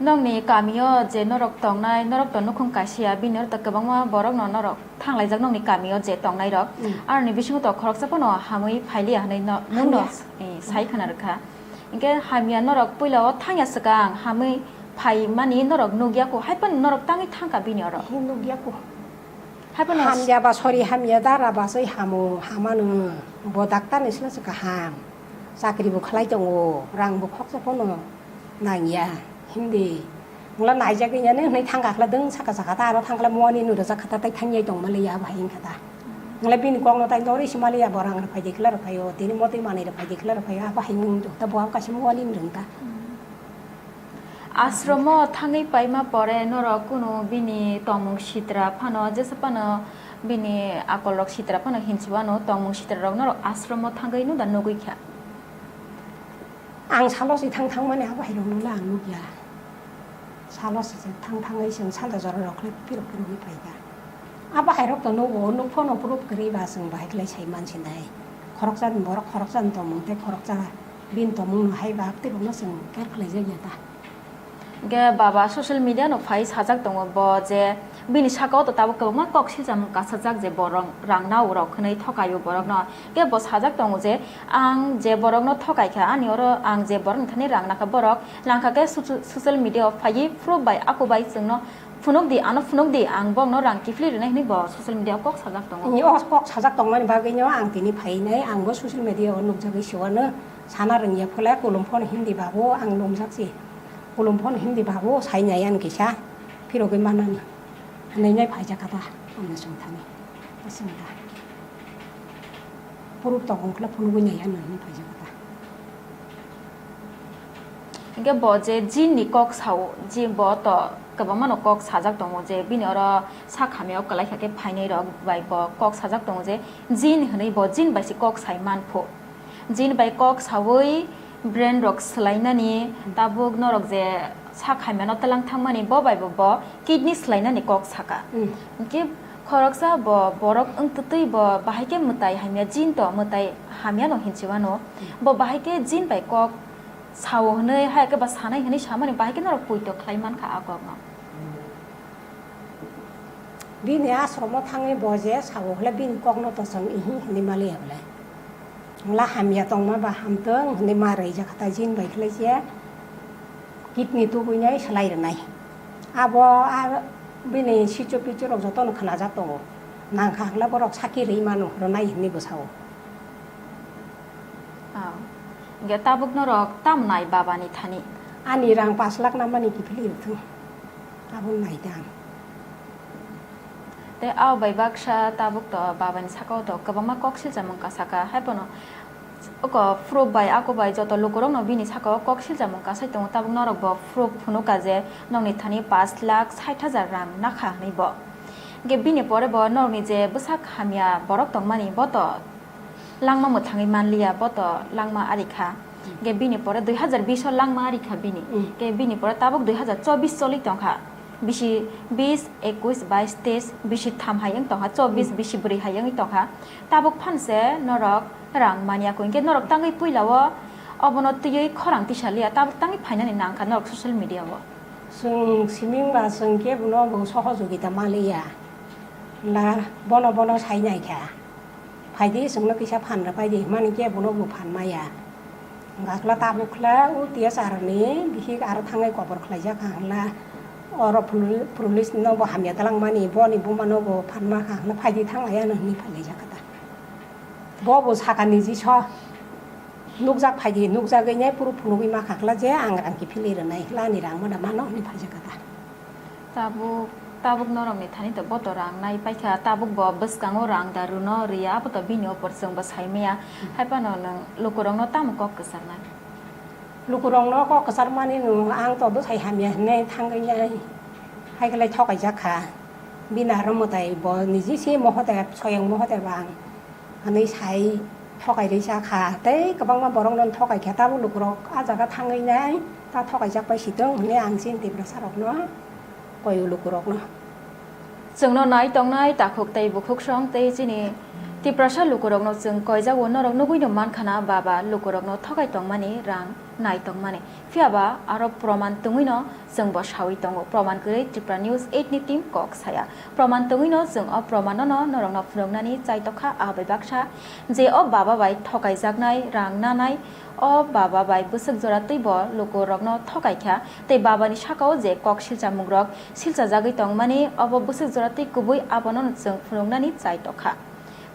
Nokni kamio je norok tongnai, norok to nukhung kaisa ya, bini oro to kwbangma borok no norok thanglaijak nokni kamio je tongnai rok. Mm. Aroni bisingo to khoroksa phano hamwi phailiya hwnwi no, nwng no, hamya, eh, sai khna rwkha. Hinkhe hamya norok puila o thangya swkang hamwi phaimani norok nukya kho, hai phano norok tangwi thangkha bini oro. Hi nukya kho. Hai phano hamya ba sori hamya dara ba soi hamo hamano bo daktar ni sila se kaham. Chakri bo khlai tongo, rang bo khoksa phano nangya, hindi. Wngla naijagwi ya nini hwnwi thangkha khla dwng saka saka ta aro thangkha muani nw rwjak kha ta tei thangya tongma liya abo hai wngkha ta. Wngla bini kokno tai norwi sima liya bo rang rwphai de khla rwphaio, tini motwi manwi rwphai de khla rwphaio, abo hai wng ta bo abo kaisa muani nw rwng ta. Ashromo thangwi paima pore norok kunu bini tongmung sitra phano jesa phano bini akolrok sitra phano hinsuano tongmung sitrarok norok ashromo thangwi no da nugwi kha. Ang salo si thang thang mani abo hai rok no le ang nugya. Salo si thang thang ai seng salda jora rok le pirok pirok ni paida. Abo hai rok to nugo, nuk phano proof kwrwi ba chwng bahai khlai sai man sinai. Khoroksa ni borok khoroksa ni tongmung tei khoroksa bini tongmung no hai ba tei bono chwng kar khlai jak ya ta. Hwnkhe baba social media no phai sajak tongo bo je bini saka o to tabuk kwbangma kok silcham kasajak je bo rang, rang nao rok hwnwi thokaio borok no. Hwnkhe bo sajak tongo je ang je borok no thokai kha ani oro ang je borok ni thani rang nakha borok langkha khe soci-, social media o phaiwi proof bai ako bai chwng no phunuk di, ano phunuk di, ang bokno rang kiphilwi rwnai hwnwi bo social media o kok sajak tongo. Ni o kok sajak tongmani bagwi no ang tini phainai, ang bo social media o nukjagwi se uanw sana rwngya phole, kulum phone hindi babu ang lumjak se, kulum phone hindi babu sainai ani kisa phirogwi manani hwnwi nai phaijak kha ta, ang swng thani swng ta. Proof tongkhe phunugwi nai ano hinwi phaijak ta. Hwnkhe bo je jin ni kok sao, je bo to kwbangma no kok sajak tongo je bini oro sak hamya o kwlai kha khe phainai rok bai bo kok sajak tongo je jin hinwi bo jin bai se kok sai man pho. Jin bai kok saui brain rok swlainani tabuk norok je sak hamya no twlang thangmani bo bai bo bo kidney swlainani kok saka. Mm. Hwnkhe khoroksa bo borok wng twtwi bo bahai khe mwtai hamya jin to mwtai hamya no hinsi uanw. Mm. Bo bahai khe jin bai kok sao hwnwi hai khe ba sanai hwnwi samani bahai khe norok poito khlai mankha a kokno. Bini ashromo thangwi bo je sao hwle bini kokno to chwng ihi hwnwi maliya bwle. Wngla hamya tongma ba hamtwng hwnwi ma rwjak kha ta jin bai khlai se. Kidney tubui nai swlai rwnai. Abo a bini sichu pichu rok jotono khwnajak tongo. Nangkha hwnkhe borok saki rwi mano rwnai hinwi bwsao. Ah. Hwnkhe tabuk norok tam nai babani thani? Ani rang pash lakh namani kiphilwi rwthwng. Abo nai da ang. Tei abo bai baksa tabuk to babani saka o to kwbangma kok silcham wngkha saka, hai phano oko proof bai ako bai joto lukurokno bini saka o kok silcham wngkha sai tongo, tabuk norok bo proof phunukha je nokni thani pash lakh sait hajar rang nakha hwnwi bo. Hwnkhe bini pore bo norokni je bwsak hamya borok tongmani bo to langma mwthangwi manliya, bo to langma ari kha. Hwnkhe bini pore dui hazar bish o langma ari kha bini. Mm. Hwnkhe bini pore tabuk dui hazar chobbish choli tongkha. Bisi bish, ekush, baish, teish, bisi tham hai wng tongkha, chobbish, mm, bisi bwrwi hai wngwi tongkha. Tabuk phan se norok rang manya kho. Hwnkhe norok tangwi puila o obono twiwi khorang tisa liya, tabuk tangwi phainani nangkha norok social media o. Chwng siming ba chwng kebono bo sohojogita manliya. La bono bono sai naikha. Phaidi, chwngno kisa phan rwpaidi hwnmani khe bono bo phan maya. Hwnkha khe tabuk khe o T S R ni bihik aro thangwi kobor khlaijak kha hwnla. Oro puli-, police no bo hamya twlangmani, boni buma no bo phan ma kha hwnla, phaidi thang laiya no hwnwi phailaijak kha ta. Bo bo sakani jiso nukjak phaidi, nukjagwi nai phuru phunugwi ma kha khe je ang rang kiphilwi rwnai hwnla, ani rang mada mano hwnwi phaijak kha ta. Tabuk, tabuk norokni thani to boto rang nai paikha, tabuk bo bwskango rang da rwno rwya, abo to bini opor chwngbo sai maya. Hai phano nwng lukurokno tamo kok kwcharnai? Lukurokno kok kwcharmani nwng ang to bwsai hamya hinwi thangwi nai, hai khe lai thokaijak kha. Bini aro mwtai bo niji se mohote, soyang mohote bang. Hwnwi sai thokai rwisa kha, tei kwbangma borokno thokai kha, tabuk lukurok a jaga thangwi nai ta thokaijak pai si tong hwnwi ang chini Tiprasa rokno koi o lukurokno. Chwngno nai tongnai takhuk tei bukhuksong tei chini Tiprasa lukurokno chwng koijago, norok nugwino mankha na baba lukurokno thokai tongmani rang nai tongmani. Phiya ba aro proman tungwino chwngbo sawi tongo. Proman kwrwi Tripura News eight ni team kok saya. Proman tungwino chwng o proman no norokno phunuknani chai tokha, a bai baksa je o baba bai thokaijaknai rang nanai, o baba bai bwswk jora twi bo lukurokno thokaikha tei babani sakao je kok silchamungrok silchajagwi tongmani, obo bwswk jora twi kubui, abono chwng phunuknani chai tokha.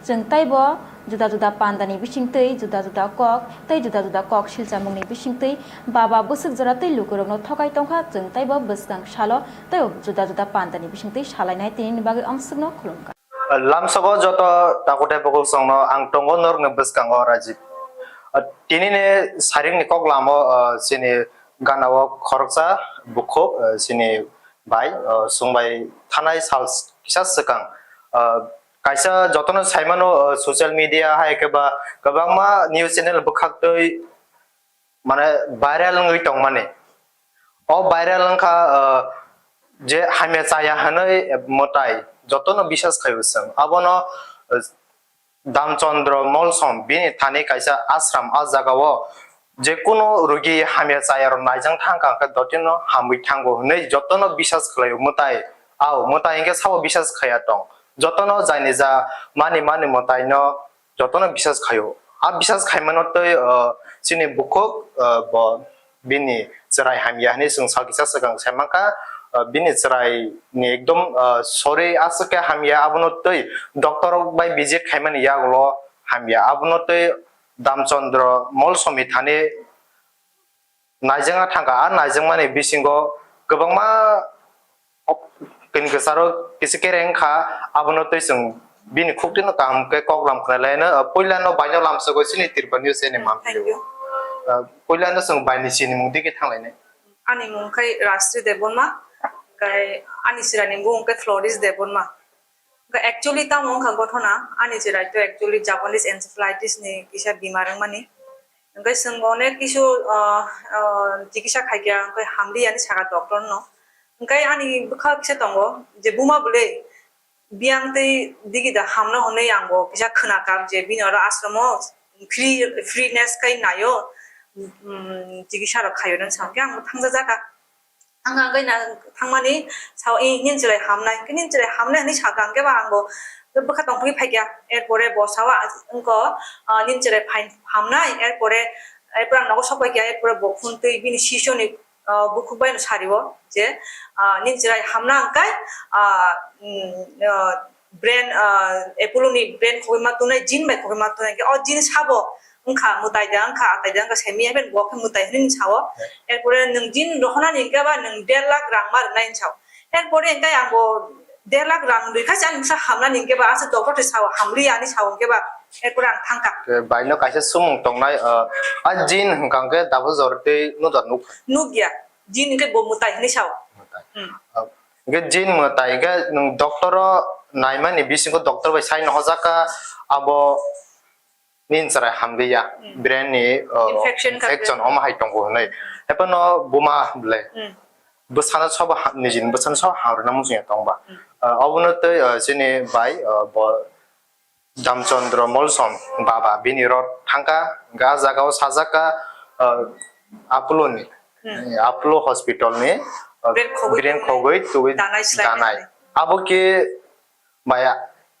Chwng teibo juda juda pandani bisingtwi juda juda kok tei juda juda kok silchamungni bisingtwi baba bwswk jora twi lukurokno thokai tongkha. Chwng teibo bwskang salo tei juda juda pandani bisingtwi salainai, tinini bagwi amsukno khulumkha. Lamsogo joto takutai bukuksongno ang tongo norokni bwskango Rajib. Tinini saringni kok lamo, chini ganao khoroksa bukhuk, chini bai, chwng bai thanai sal kisa swkang. Kaisa jotono saimano, social media hai khe ba kwbangma news channel bwkhaktwi mane viral wngwi tongmani. O viral wngkha, je hamya chaya hwnwi mwtai jotono bisas khaio chwng. Abono, Damchandra Molsom bini thani kaisa ashram, a jagao je kunu rugi hamya chaya rok naijang thangkha hwnkhe dotino hamwi thango hwnwi jotono bisas khlaio mwtai. Ao mwtai hwnkhe sabo bisas khaya tong. Jotono jaini ja mani mani mwtai no jotono bisas khaio. A bisas khaimano tei, chini bukhuk, bo bini chwrai hamya hwnwi chwng sal kisa swkang sai mankha, bini chwrai ni ekdom, sorry, aswk khe hamya, abono tei doctor rok bai visit khaimani yagulo hamya, abono tei Damchandra Molsomni thani naijangna thangkha. A naijangmani bisingo kwbangma kini kwcharo kisa kereng kha, abono tei chwng bini khuktino kaham khe koklam khna laino. Puilano baino lamsogwi chini Tripura News channel ni mampli. Thank you. Puilano chwng baini sinimung digi thanglainai. Ani mung khai Rajsri Debbarma, khai ani chwraini mung khai Floris Debbarma. Khai actually tamo wngkha gothona, ani chwrai to actually Japanese encephalitis ni kisa bimar wngmani. Hwnkhe chwng onek kisu, ah, ah, chikisa khaikha, hwnkhe hamliya hinwi sakha doctor no. Hwnkhe ani bwkha kisa tongo je buma bwle biyang tei digi da hamno hwnwi ang bo kisa khwnakha je bini oro ashram o free, freeness khai naio, um, chikisa rok khaio nang sa hwnkhe ang bo thangjajakha. Ang hwnkhe na thangmani sao, "Eh, nini chwrai hamnai, hwnkhe nini chwrai hamnai," hwnwi sakha, hwnkhe ba ang bo bwkha tongphagwi phaikha. Erpore bo sao, "Wngkha, ah, nini chwrai phain hamnai," erpore, erpore ang nogo sokpaikha, erpore bo phone twi bini sisoni, ah, bukhuk bai no sari o je, ah, "Nini chwrai hamna hwnkhe, ah, um, ah, brain, ah, Apollo ni brain khogwi ma tongnai, jin bai khogwi ma tongnai," hwnkhe o jin sabo wngkha mwtai da, wngkha atai da, wngkha semi, haikhe bo khe mwtai hinwi sao. Erpore nwng jin rohonani hwnkhe ba nwng der lakh rang ma rwnai hinwi sao. Erpore hwnkhe ang bo der lakh rang rwkha se ani bwsa hamnani hwnkhe ba, aswk doctor twi sao, hamliya hinwi sao hwnkhe ba, erpore ang thangkha. Khe baino kaisa sumung tongnai, ah, a jin hwnkha hwnkhe double jor tei nukjak nuk. Nukya, jin hwnkhe bo mwtai hinwi sao. Mwtai. Hmm. Ah, hwnkhe jin mwtai hwnkhe nwng doctor o naimani bisingo doctor bai sai nohojak kha, abo nini chwrai hamliya, hmm, brain ni, uh, infection kha, infection omo hai tongo hwnwi. Hmm. Haiphano buma bwle. Hmm. Bwsano sobo ha-, nijini bwsano sobo hamrwna muchungya tongba. Hmm. Uh, obono tei, uh, chini bai, uh, bo Damchandra Molsom baba bini rot thangkha, hwnkhe ah jagao sajak kha, uh, Apollo ni, hmm, Apollo hospital ni, uh, brain khogwi brain tubui khogwi tubui danai slai danai. Abo khe maya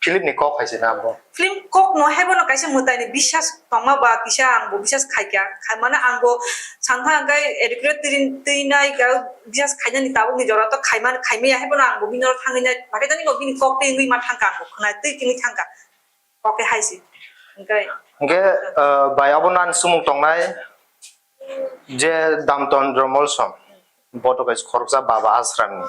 Film ni kok hai se na bo. Film kok no hai bono kaisa mwtai ni biswas tongma ba kisa ang bo biswas khaikha. Khaimano ang bo sankha hwnkhe educate twi, twi nai ga biswas khainani tabuk ni jora to khaiman khaimaya hai bono ang bo bini oro thangwi nai. Bakhe tani bo bini kok twi wngwi ma thangkha ang bo khwnai twi twi thangkha. Kok khe hai se. Hwnkhe. Hwnkhe, ah, bai abo nan sumung tongnai. Je Damtondro Molsom, bo to kaisa khoroksa baba asram ni.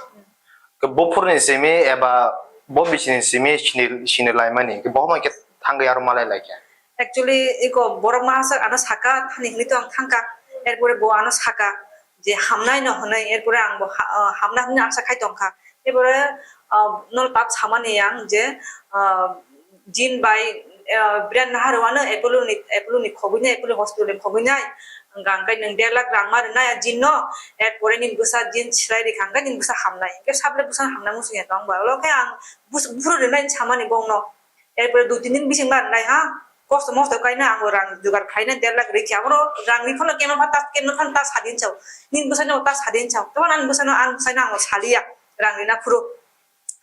Ke buphurni simi eba bo bisini simi sini, sini laimani. Ke bo homa ke thangwi aro malai laikha. Actually, iko borok mahasak ano saka thani hwnwi to ang thangkha. Erpore bo ano saka je hamnai no hwnwi, erpore ang bo ha-, ah, hamna hwnwi asa khai tongkha. Ebore, ah, nol tak samani yang je, ah, jin bai, ah, Biren Naharwano Apollo ni, Apollo ni khogwi nai, Apollo hospital ni khogwi nai. Hwnkha hwnkhe nwng der lakh rang ma rwnai a jin no, erpore nini bwsa jin swrai rikha hwnkhe nini bwsa hamnai. Hwnkhe sable bwsa hamna muchung ya tong ba. Olo khe ang bus-, buphuru rwnai samani bongno. Erpore dui tin din bising ma rwnai ha. Kosto mosto kaina ang bo rang jugar khaina der lakh rikha. Abono rang ri phano kemno phan tas, kemno phan tas hadin chao. Nini bwsa no tas hadin chao. Tamo ani bwsa no, ani bwsa no ang saliya. Rang rina phuru.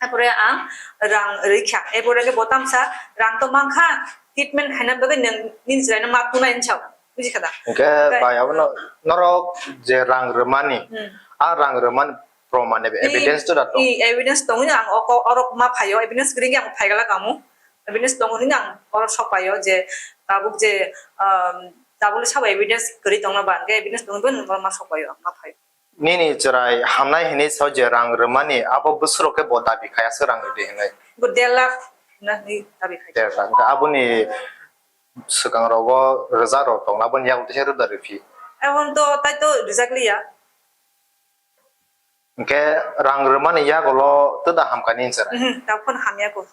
Apore ang rang rikha. Apore ke botam sa rang to mangkha, treatment haina bagwi nang nini chwraino ma tunai hinchao. Buji kha da? Hwnkhe bai abono norok je rang rwmani, hmm, a rang rwmani proman ebe evidence to da tong? I evidence tongwi ang oko orok ma phaio, evidence gring ang phaigala kamu. Evidence tongwi ang orok sok paio je tabuk je, um, tabuk le sabo evidence gri tongna ba, hwnkhe evidence tongwi bo norok ma sok paio, ma phaio. Nini chwrai hamnai hinwi sao je rang rwmani, abo bwswk rok khe bo dabi khai aswk rang rwdi hinwi. Bo der lakh na hinwi dabi khai. Der lakh. Hwnkhe aboni swkang rogo rwjak rok tongna, aboni yago teisa rwda rwphi. Ebon to tai to rwjak liya. Hwnkhe rang rwmani yagulo twda hamkha nini chwrai? Mhm, ta phone hamya ko.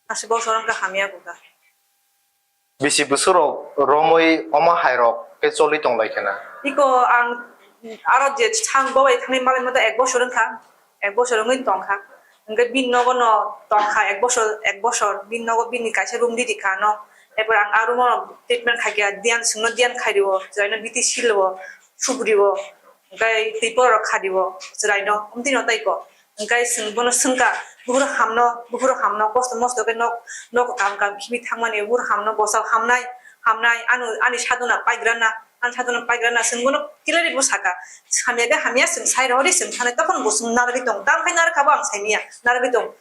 Aswk bosor wngkha hamya kukha. Bisi bwswk rok romwi omo hai rok khe choli tong lai khe na? Iko ang aro je sang bo bai thangni malai mata ek bosor wngkha, ek bosor wngwi tongkha. Hwnkhe bini nogo no tongkha ek bosor, ek bosor bini nogo bini kaisa room ridi kha no. Erpor ang a room o treatment khaikha, diyan swngno diyan khairwo, chwraino biti silwo, sugriwo. Hwnkhe twi porok khadi o chwraino, omtwino tei ko. Hwnkhe chwng bono swngkha, "Buphuru hamno, buphuru hamno, kosto mosto khe nok, nok kam kam khibi thangmani, buphuru hamno, bosal hamnai, hamnai, ano, ani sadona paigrana, ani sadona paigrana," chwng bono clearly bo saka. Hamya khe hamya, chwng sai rohori chwng thanai, tokon bo chwng narwgwi tongo. Tamokhe narwkha bo ang saimanya, narwgwi tongo.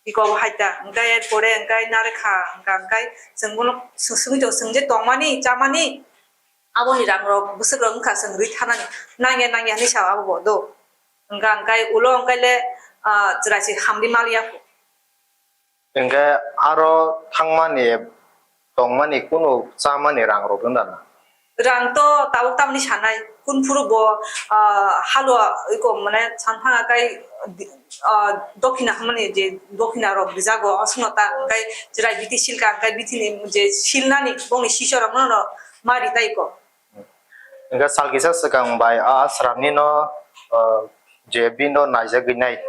Iko bo hai ta, hwnkhe pore hwnkhe narwkha, hwnkha hwnkhe chwng bono swng-, swngwi tongo, chwng je tongmani, chamani, aboni rang rok bwswk rok wngkha chwng rwi thanani, nangya nangya hinwi sao abo bo do. Hwnkha hwnkhe ulo hwnkhe le, ah, chwrai se hamri mal ya kho. Hwnkhe aro thangmani, tongmani kunu chamani rang rok wng da na? Rang to tabuk tamni sanai, kun phuru bo, ah, halwa iko mane sanphang akai, ah, dokhina hwnmani je dokhina rok rijago, aswkno ta hwnkhe chwrai bithi silka hwnkhe bithini je silnani bongni sisor rok no ma ri tai ko. Hwnkhe sal kisa swkang bai a sramni no, ah, je bini no naijagwi nai,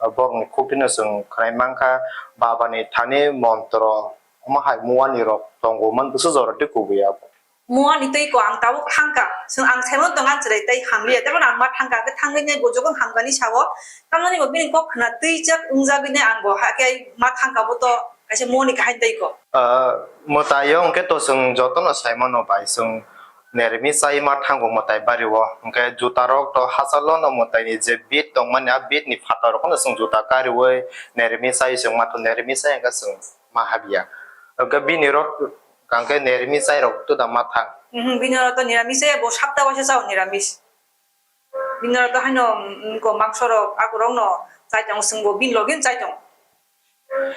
ah, borokni khuktwino chwng khwnai mankha, babani thani montro, omo hai muani rok tongo man bwswk jora tei kubui abo. Muani tei ko ang tabuk thangkha, chwng ang saimano tong ang chwrai tei hamliya, tei bono ang ma thangkha, hwnkhe thangwi nai bo jokhon hamkani sao, tamoni bo bini kok khna twijak wngjagwi nai ang bo hakhe ma thangkha bo to kaisa muani kaham tei ko. Ah, mwtaio hwnkhe to chwng jotono saimano bai chwng nermi chai ma thango mwtai bario, hwnkhe juta rok to hachalo no mwtai ni je bit tongmani a bit ni phatar rok no chwng juta kariwi nermi chai chwng ma to nermi chai hwnkhe chwng ma habya. Hwnkhe bini rok hwnkhe niramis chai rok to da ma thang. Mhm, bini rok to niramis se, bo sapta waisa chao niramis. Bini rok to haino, mm, ko mangso rok, ako rok no chai tong, chwng bo bini logi chai tong.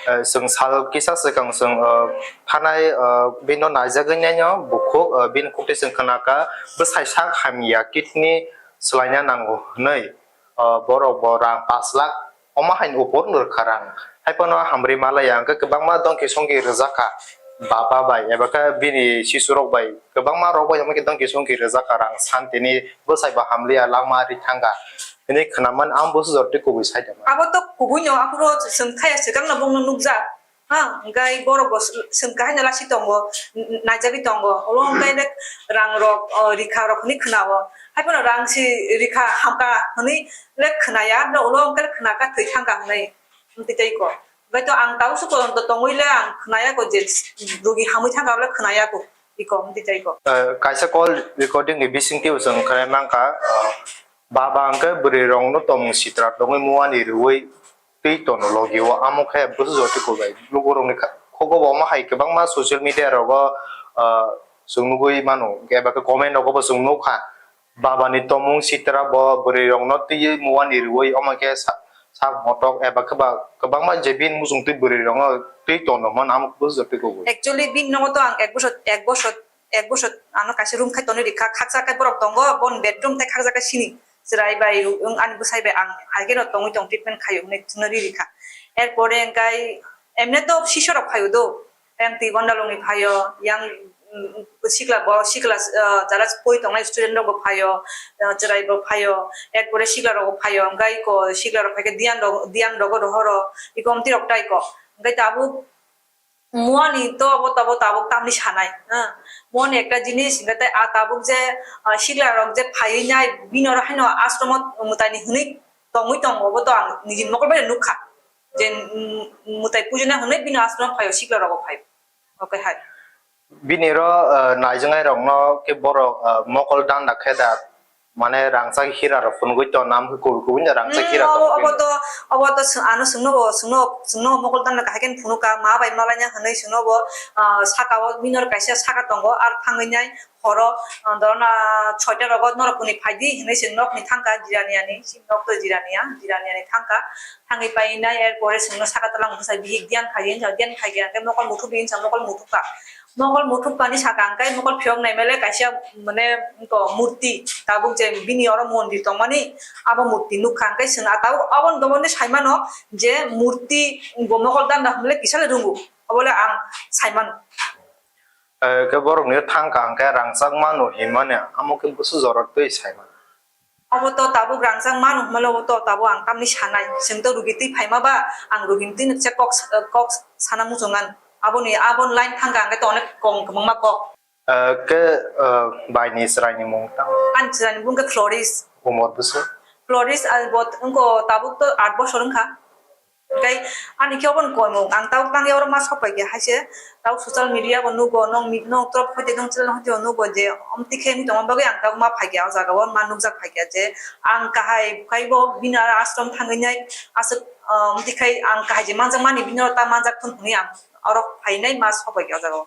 Eh, chwng sal kisa swkang chwng, eh, thanai, eh, bini no naijagwi nai no bukhuk, eh, bini khuk twi chwng khna kha bwsai sak hamya kidney swlaina nango hwnwi. Ah, borok bo rang pash lakh, omo haini upor no rwkha rang. Haiphano hamri malaya, hwnkhe kwbangma dongki songki rwjakha. Baba bai, eba khe bini sisurok bai, kwbangma rok bai, omo khe dongki songki rwjakha rang. Santini bwsai bo hamliya, langma ri thangkha. Hwnwi khwnamani ang bwswk jora tei kubui sai tongma. Abo to kubui no, aphuru chwng thaya swkang no bongno nukjak. Ha, hwnkhe borok bo sw-, swngkha haino lasi tongo, n-, n-, naijagwi tongo. Olo hwnkhe le rang rok, o, rikha rok hwnwi khna-o. Haiphano rang si rikha hamkha hwnwi le khna ya, olo hwnkhe le khna kha thwi thangkha hwnwi. Amtwi tei ko. Haitor ang tau se koron to tongwi le ang khwnaya ko je rugi hamwi thangkha bole khwnaya ko. Iko, mti tai ko. Eh, kaisa call recording ni bisingtwi bo chwng khwnai mankha, eh, baba hwnkhe bwrwi rokno tongmung sitra tongwi muani rwui twi tono logi o, amo khe bwswk jotwi kubai. Lukurokni kha-, khugo bo omo hai kwbangma social media rogo, ah, chwng nugui mano, eba khe comment rogo bo chwng nukha. Baba ni tongmung sitra bo bwrwi rokno twiwi muani rwui omo khe sa-, sak motok eba khe ba kwbangma je bini muchung twi bwrwi rokno twi tono hwn amo bwswk jotwi kubai. Actually, bini nogo to ang ek bosor, ek bosor, ek bosor ano kaisa room khai tonwi rikha, khaksa khe borok tongo, bon bedroom tei khaksa khe sini chwrai bai, wng ani bwsai bai ang hai kheno tongwi tong treatment khaio hwnwi thwngwi rikha. Erpore hwnkhe emne to sisorok phaio do, yang twi Gondalungni phaio, yang, mm, sikla bo, sikla, ah, jara poi tongnai student rok bo phaio, ah, chwrai bo phaio, erpore sikla rok bo phaio, hwnkhe iko sikla rok phaikhe diyan rok, diyan rogo rohoro, iko omtwi rok tai ko. Hwnkhe tabuk muani to abo tabuk, tabuk tamni sanai, ha? Muani ekta jinis, hwnkhe tai a tabuk je, ah, sikla rok je phaiwi nai, bini oro haino ashromo mwtaini hwnwi tongwi tongo, obo to ang nijini mokol bai nukha. Je, mm, mwtai pujina hwnwi bini ashromo phaio, sikla rogo phaio. Okay, hai. Bini ro, eh, naijaknai rokno khe borok, eh, mokol danda khe da, mane rangchak hira rok phunugwi tong, nam khe kubui kubui da rangchak hira tong. Hmm, obo, obo to, obo to swng-, ano swngno bo, swngno, swngno mokol danda kahai khe phunukha, ma bai malaina hwnwi swngno bo, ah, saka o bini oro kaisa saka tongo, ar thangwi nai horo, ah, dorona soita rogo norok kuni phaidi hwnwi se nokni thangkha jirani ani. Nok to jirania, jirania ni thangkha, thangwi painai, erpore chwngno saka tola hwnwi sa bihik diyan khai, hinsa diyan khai khe mokol muthubdi hinsa mokol muthubkha. Mokol muthubkani saka hwnkhe mokol phiyok naimale kaisa mane to murti, tabuk je bini oro mondir tongmani, abo murti nukha, hwnkhe chwng a tabuk aboni doboni saimano je murti bo mokol danda hwnle kisale rwngo, obole ang saimano. Eh, khe borokni thangkha hwnkhe rangchak mano hinmani, amo khe bwswk jorok twi saimano. Obo to tabuk rangchak mano hwnmale obo to tabuk ang tamni sanai. Chwng to rugi twi phaima ba, ang rugi twi se kok, kok sana muchungan. Aboni, aboni line thangkha hwnkhe to onek kong kwbangma kok. Eh, khe, eh, baini chwraini mung tang? Ani chwraini mung khe Floris. Umor bwswk? Floris, ah, bo wngkha tabuk to aat bosor wngkha. Tei ani khe obo ni koimung, ang tabuk tangya oro ma sok pai kha, hai se tabuk social media bo nugo, nong mi-, nong trop hoite nong channel hoite bo nugo je omtwi khe wngwi tongma bagwi ang tabuk ma phai kha o jaga o, ma nukjak phai kha je ang kahai khai bo bini aro ashram thangwi nai aswk, ah, omtwi khai ang kahai je manjak mani bini oro ta manjak thung hwnwi ang oro phainai ma sok pai kha o jaga o.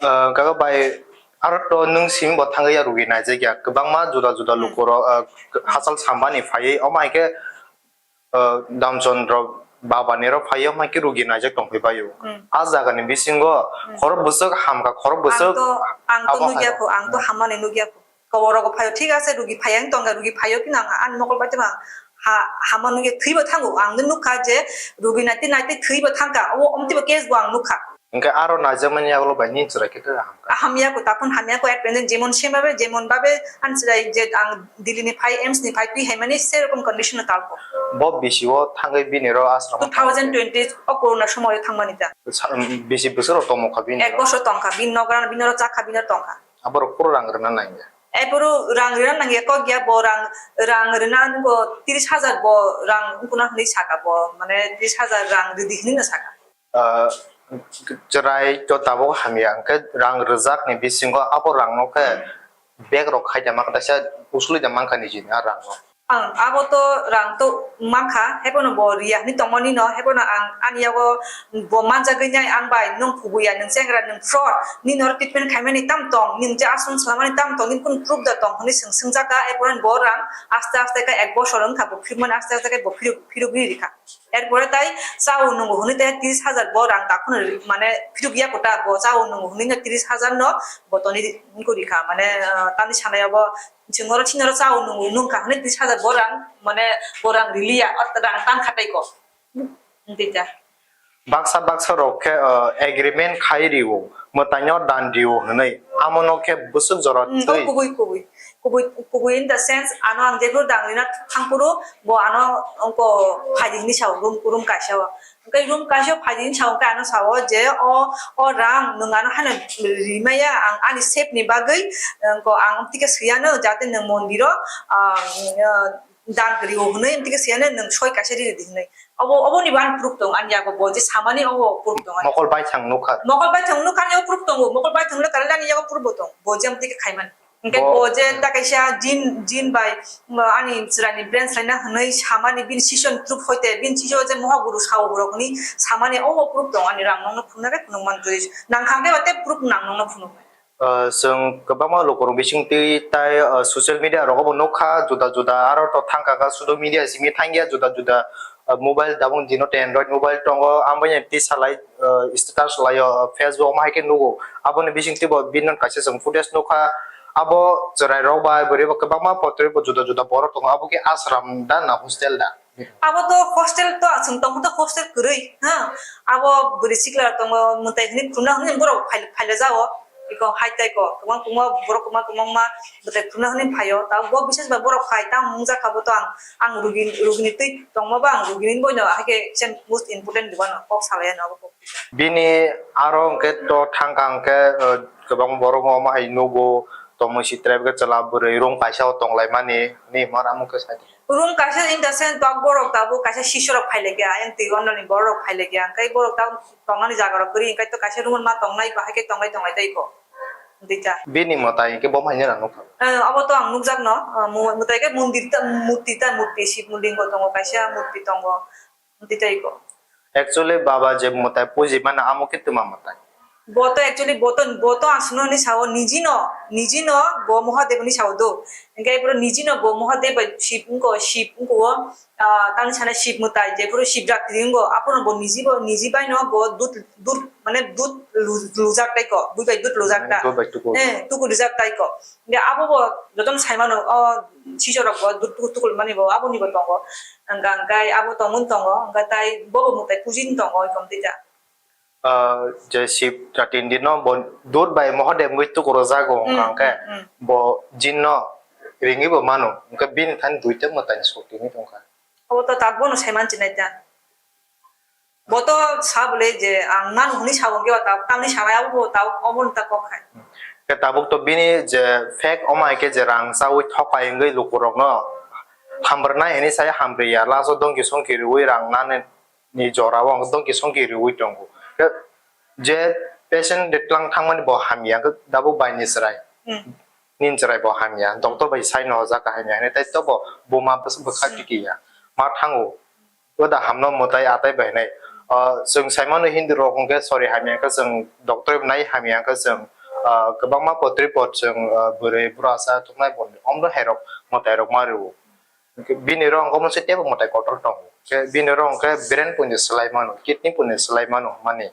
Ah, kaga bai, aro to nwng simi bo thangwi ya rugi naijak ya, kwbangma juda juda Hmm. lukurok, ah, hachal sambani phaiwi, omo hai khe, ah, Damchandra babani rok phaiwi, omo hai khe rugi naijak tongphai baio. Hmm. A jagani bisingo Hmm. khorok bwswk hamkha, khorok bwswk Ang to, ang to abo nugya hai kho, ang to Hmm. hammani nugya kho. Koborogo phaio, thik ase, rugi phaiya wng tongkha, rugi phaio, phino ang ani mokol bai tongma ha-, hama nugya thwibo thango. Ang nukha je rugi naitwi naitwi thwibo thangkha, o omtwibo case bo ang nukha. Hwnkhe aro naijakmani yagulo bai nini chwrai khe khe hamkha? Hamya ko, taphun hamya ko, at present jemon same babe, jemon babe, ani chwrai je ang Delhi ni phai, AIIMS ni phai, twi haimani serokom condition no talko. Bo bisi o thangwi bini ro ashram o Two thousand twenty o corona somoy o thangmani ta. Sa-, bisi bwswk rok tongmokha bini ro? Ek bosor tongkha, bini nogra, bini ro chakha, bini ro tongkha. Aborok phuru rang rwna nangya. Aphuru rang rwna nangya kok ya, bo rang, rang rwna nungo tris hajar bo rang wngkuna hwnwi saka bo, mane tris hajar rang rwdi hwnwi no saka. Ah, chwrai to tabuk hamya, hwnkhe rang rwjakni bisingo abo rangno khe bag rok khai da mankha, kaisa usuli da mankha nijini a rangno. Ang abo to rang to mankha, haiphano bo riya hwnwi tongmani no, haiphano ang ani yago bo manjagwi nai ang bai, "Nwng kubuya, nwng chengra, nwng fraud, nini oro treatment khaimani tam tong, nini je aswng swlamani tam tong, nini kunu proof da tong?" hwnwi swng swngjak kha, haiphano bo rang aste aste khe ek bosor wngkha, bo phirmani aste aste khe bo phiruk, phirugwi rikha. Erpore tai chao nungo hwnwi tei tris hajar bo rang takhwno ri-, mane phiruk ya kota bo chao nungo hwnwi no tris hajar no bo toni wngkha, mane, ah, tamni sanai abo chwng oro chini oro chao nungo nungkha hwnwi tris hajar bo rang, mane bo rang riliya, o rang tangkha tei ko. Wngtwi ta. Baksa baksa rok khe, ah, agreement khai rio, mwtaino dan rio hwnwi, amono khe bwswk jora Hmm, twi. Kubui, kubui. Kubui, kubui in the sense, ano ang jephuru rang rina thangphuru, bo ano wngkha phaidi hinwi sao, room, room kaisa o. Hwnkhe room kaisa o phaidi hinwi sao, hwnkhe ano sao je, "O, o rang nwng ano haino rimaya, ang ani safe ni bagwi, wngkha ang tike swiya no, jate nwng mondir o, ah, ah, dan kwrwi o hwnwi, amtwi khe siyane nwng soi kaisa riri di hwnwi. Obo, oboni bo ani proof tongo, ani yago bo je samani obo proof tongo ani. Mokol baithang nukha. Mokol baithang nukha ani yago proof tongo, mokol baithang le karwi ani yago proof bo tongo, bo je amtwi khe khaimani. Hwnkhe bo, bo je ta kaisa jin, jin bai, um, ani chwraini brain saina hwnwi samani bini session proof hoite, bini session je mohaguru sao borok hwnwi samani obo proof tongo ani rang nokno phunuknai phunukmani twi. Nangkha hwnkhe ba tei proof nang nokno phunuknai. Ah, chwng kwbangma lukurok bisingtwi tai, ah, social media rogo bo nukha, juda juda aro to thangkha kha, sudo media simi thangya, juda juda, ah, mobile, tabuk dino te Android mobile tongo, amoni twi salai, ah, status laio, ah, Facebook ma hai khe nugo. Aboni bisingtwi bo bini kaisa chwng footage nukha, abo chwrairok bai bwrwi bo kwbangma potrwi bo juda juda borok tongo, abo khe ashram da na hostel da? Abo to hostel to, chwng tongkha to hostel kwrwi, ha. Abo bwrwi sikla tongo, mwtai hwnwi khulumna hwnwi borok phai-, phailajao. Iko hai tai ko, kwbang kwbangma borok kwbang kwbangma mwtai khulumna hwnwi phaio. Tabuk bo bises bai borok phai, tamo wngjakha bo to ang, ang rugi, rugini twi tongma ba ang rugini boino, hai khe kisa most important di bono kok salai ano abo kok. Bini aro hwnkhe to thangkha hwnkhe, uh, kwbang borok omo hai nugo, tongmung si tribe khe chwla bwrwi room kaisa o tonglaimani, hwnwi hwnba amo khe sai. Room kaisa in the sense ba borok tabuk kaisa sisorok phailaikha, ayang twi ononi borok phailaikha, hwnkhe borok tabuk tongnani jaga rok kwrwi, hwnkhe to kaisa room ma tongnai, bahai khe tongnai tongnai tei ko. Dita. Bini mwtai hwnkhe bo haino nukha. Eh, abo to ang nukjakno, ah, mu-, mwtai khe mondir ta, murti ta, murti Shib Lingo tongo, kaisa murti tongo. Tei tei ko. Actually, baba je mwtai puji mano, amo khe twma mwtai. Bo to actually, bo to, bo to aswkno hwnwi sao, niji no, niji no bo Mahadev hwnwi sao do. Hwnkhe boro niji no bo Mahadev bai Shib wngko, Shib wngko o, ah, tamni sana Shib mwtai, je boro Shibratri wngko, aphuru bo niji bo, niji bai no bo dud, dud, mane dud lu-, lujak tai ko, bui bai dud lujak ta. Dud bai tuku. Eh, tuku lujak tai ko. Hwnkhe abo bo jotono sai mano, o sisorok bo dud tuku tuku mani bo aboni bo tongo. Hwnkha hwnkhe abo tongmani tongo, hwnkha tai bobo mwtai pujini tongo, oi tong tei ta. Ah, je Shib Jatindino bo dud bai Mahadev wngwi tuku rwjago, hmm, hwnkha hwnkhe, hmm, hmm, bo jinno ringwi bo mano, hwnkhe bini thani duita mwtai ni sotwi wngwi tongkha. Abo to tabuk bono sai man chinai ta. Bo to sa bole je ang mano hwnwi sa bo, hwnkhe ba tabuk tamni sanai abo bo tabuk omo ta kok hai. Khe tabuk to bini je fake omo hai khe je rang chawi thokai wngwi lukurokno hamrwnai hwnwi sai hamrwya, last o dongki songki rwui rang nani ni jora o dongki songki rwui tongo. Khe je patient de tlang thangmani bo hamya, khe tabuk bai ni chwrai. Hmm. Nini chwrai bo hamya, doctor bai sai no o jaga hamya hwnwi, tai to bo buma bwswk bwkha, hmm, tiki ya, ma thango. Oda hamno mwtai atai bai hinai. Ah, chwng sai mano Hindu rok hwnkhe sori hamya khe chwng doctor nai hamya khe chwng, ah, kwbangma potri pot chwng, ah, bwrwi bwrasa thuknai bo omro hai rok mwtai rok ma rwo. Bini rok hwnkhe omo se teibo mwtai kotor tongo. Khe bini rok hwnkhe brain puni swlai mano, kidney puni swlai mano mani.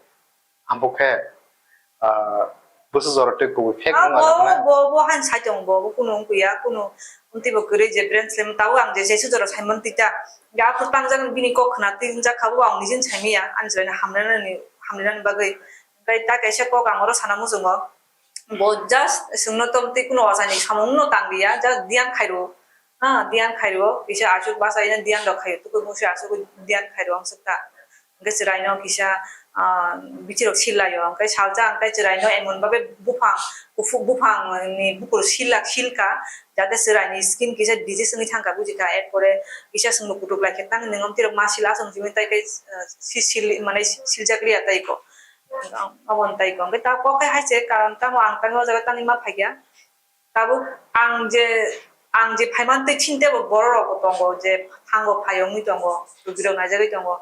Abo khe, ah, bwswk jora tei kubui fake, ah, wngma bo, rok na. Bo, bo haino sai tongo, bo, bo kunu wngya, kunu wngtwi bo kwrwi je brain slam, tabuk ang je jesu jora saimani twi ta. Hwnkhe aphuru tangjak bini kok khna twi wngjak kha, bo ang nijini saimanya, ani chwraino hamlainani, hamlainani bagwi. Hwnkhe ta kaisa kok ang oro sana muchungo, bo just chwngno tongtwi kunu ochani samungno tang liya, just diyan khairo. Ha, diyan khairo, kisa aswk bachai na diyan rok khaio, tukui musi aswk diyan khairo ang swk ta. Hwnkhe chwraino kisa, ah, bichirok silaio, hwnkhe salsa hwnkhe chwraino emon babe buphang, kuphuk buphang ni bukur silak silka, jate chwraini skin kisa disease wngwi thangkha, bujikha, erpore kisa chwngno kutuk laikha, tang nwng omtwi rok ma sila aswk wngwi tai khe, ah, si-, sil-, mane siljak liya tai kho. Obo tai kho. Hwnkhe ta kok khe hai se karon tamo ang tamo o jaga tangwi ma phaikha. Tabuk ang je, ang je phaimani twi chini teibo borok rok bo tongo je thango phai wngwi tongo, rugirok naijagwi tongo.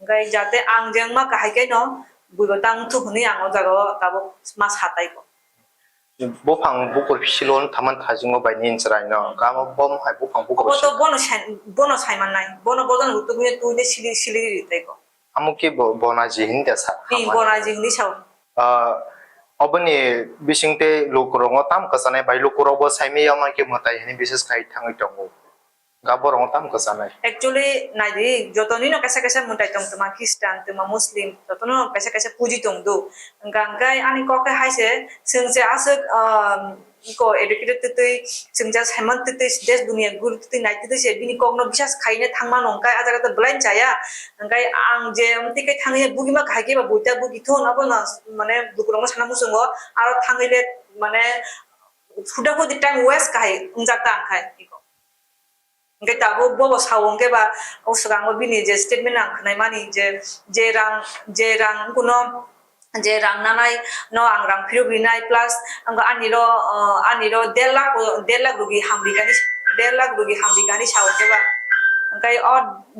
Hwnkhe jate ang je wngma kahai khe no buibo tang thuk hwnwi ang o jaga o tabuk ma sa tai kho. Buphang bukur silo wng thaman thajingo bai nini chwraino, hwnkhe amo bo hai buphang bukur obo to silo. Bono sai, bono sai mannai, bono bojan rutugwi twi de sili, sili ri tai kho. Amo khe bo, bonaji hinwi da sa. Ni hamani bonaji hinwi sao. Ah, oboni bising tei lukurokno tam kwchanai bai lukurokbo saimaya, omo khe mwtai hinwi bises khai thangwi tongo. Ga borokno tam kwchanai. Actually, naidi, jotonino kaisa kaisa mwtai tong, twma Christian, twma Muslim, jotono kaisa kaisa puji tong do. Hwnkha hwnkhe ani kok khe hai se, chwng se aswk, ah, iko educated twtwi, chwng ja saimani twtwi, desh duniya guru twtwi nai twtwi se bini kokno bisas khaina thangmano, hwnkhe ah jaga to belai chaya, hwnkhe ang je amtwi khe thangwi bugima kahai khe ba buita bugi thun, abono mane lukurokno sana muchungo, aro thangwi le mane huda hudi time waste kahai wngjak ta ang khai iko. Hwnkhe tabuk bobo sao hwnkhe ba, o swkango bini je statement ang khwnaimani je, je rang, je rang kuno, je rang nanai no ang rang phiruk rinai, plus ang ani ro, uh, ani ro der lakh, der lakh rugi hamrikani, der lakh rugi hamrikani sao hwnkhe ba. Hwnkhe o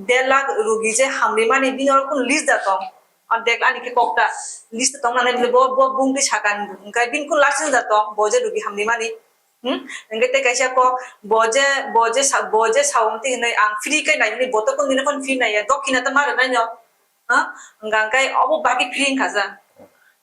der lakh rugi je hamrimani bini oro kun list da tong. O dek ani khe kokta list tong nanai bo, bo bung twi sakan hwnkhe bini kun last da tong bo je rugi hamrimani. Hmm? Hwnkhe tei kaisa kok, bo je, bo je sa-, bo je sao hwntwi hwnwi ang free khe nai hwnwi bo to kung dino phano free nai ya, dokhina ta ma rwnai no. Ha? Hwnkha hwnkhe obo bagwi free wngkha sa.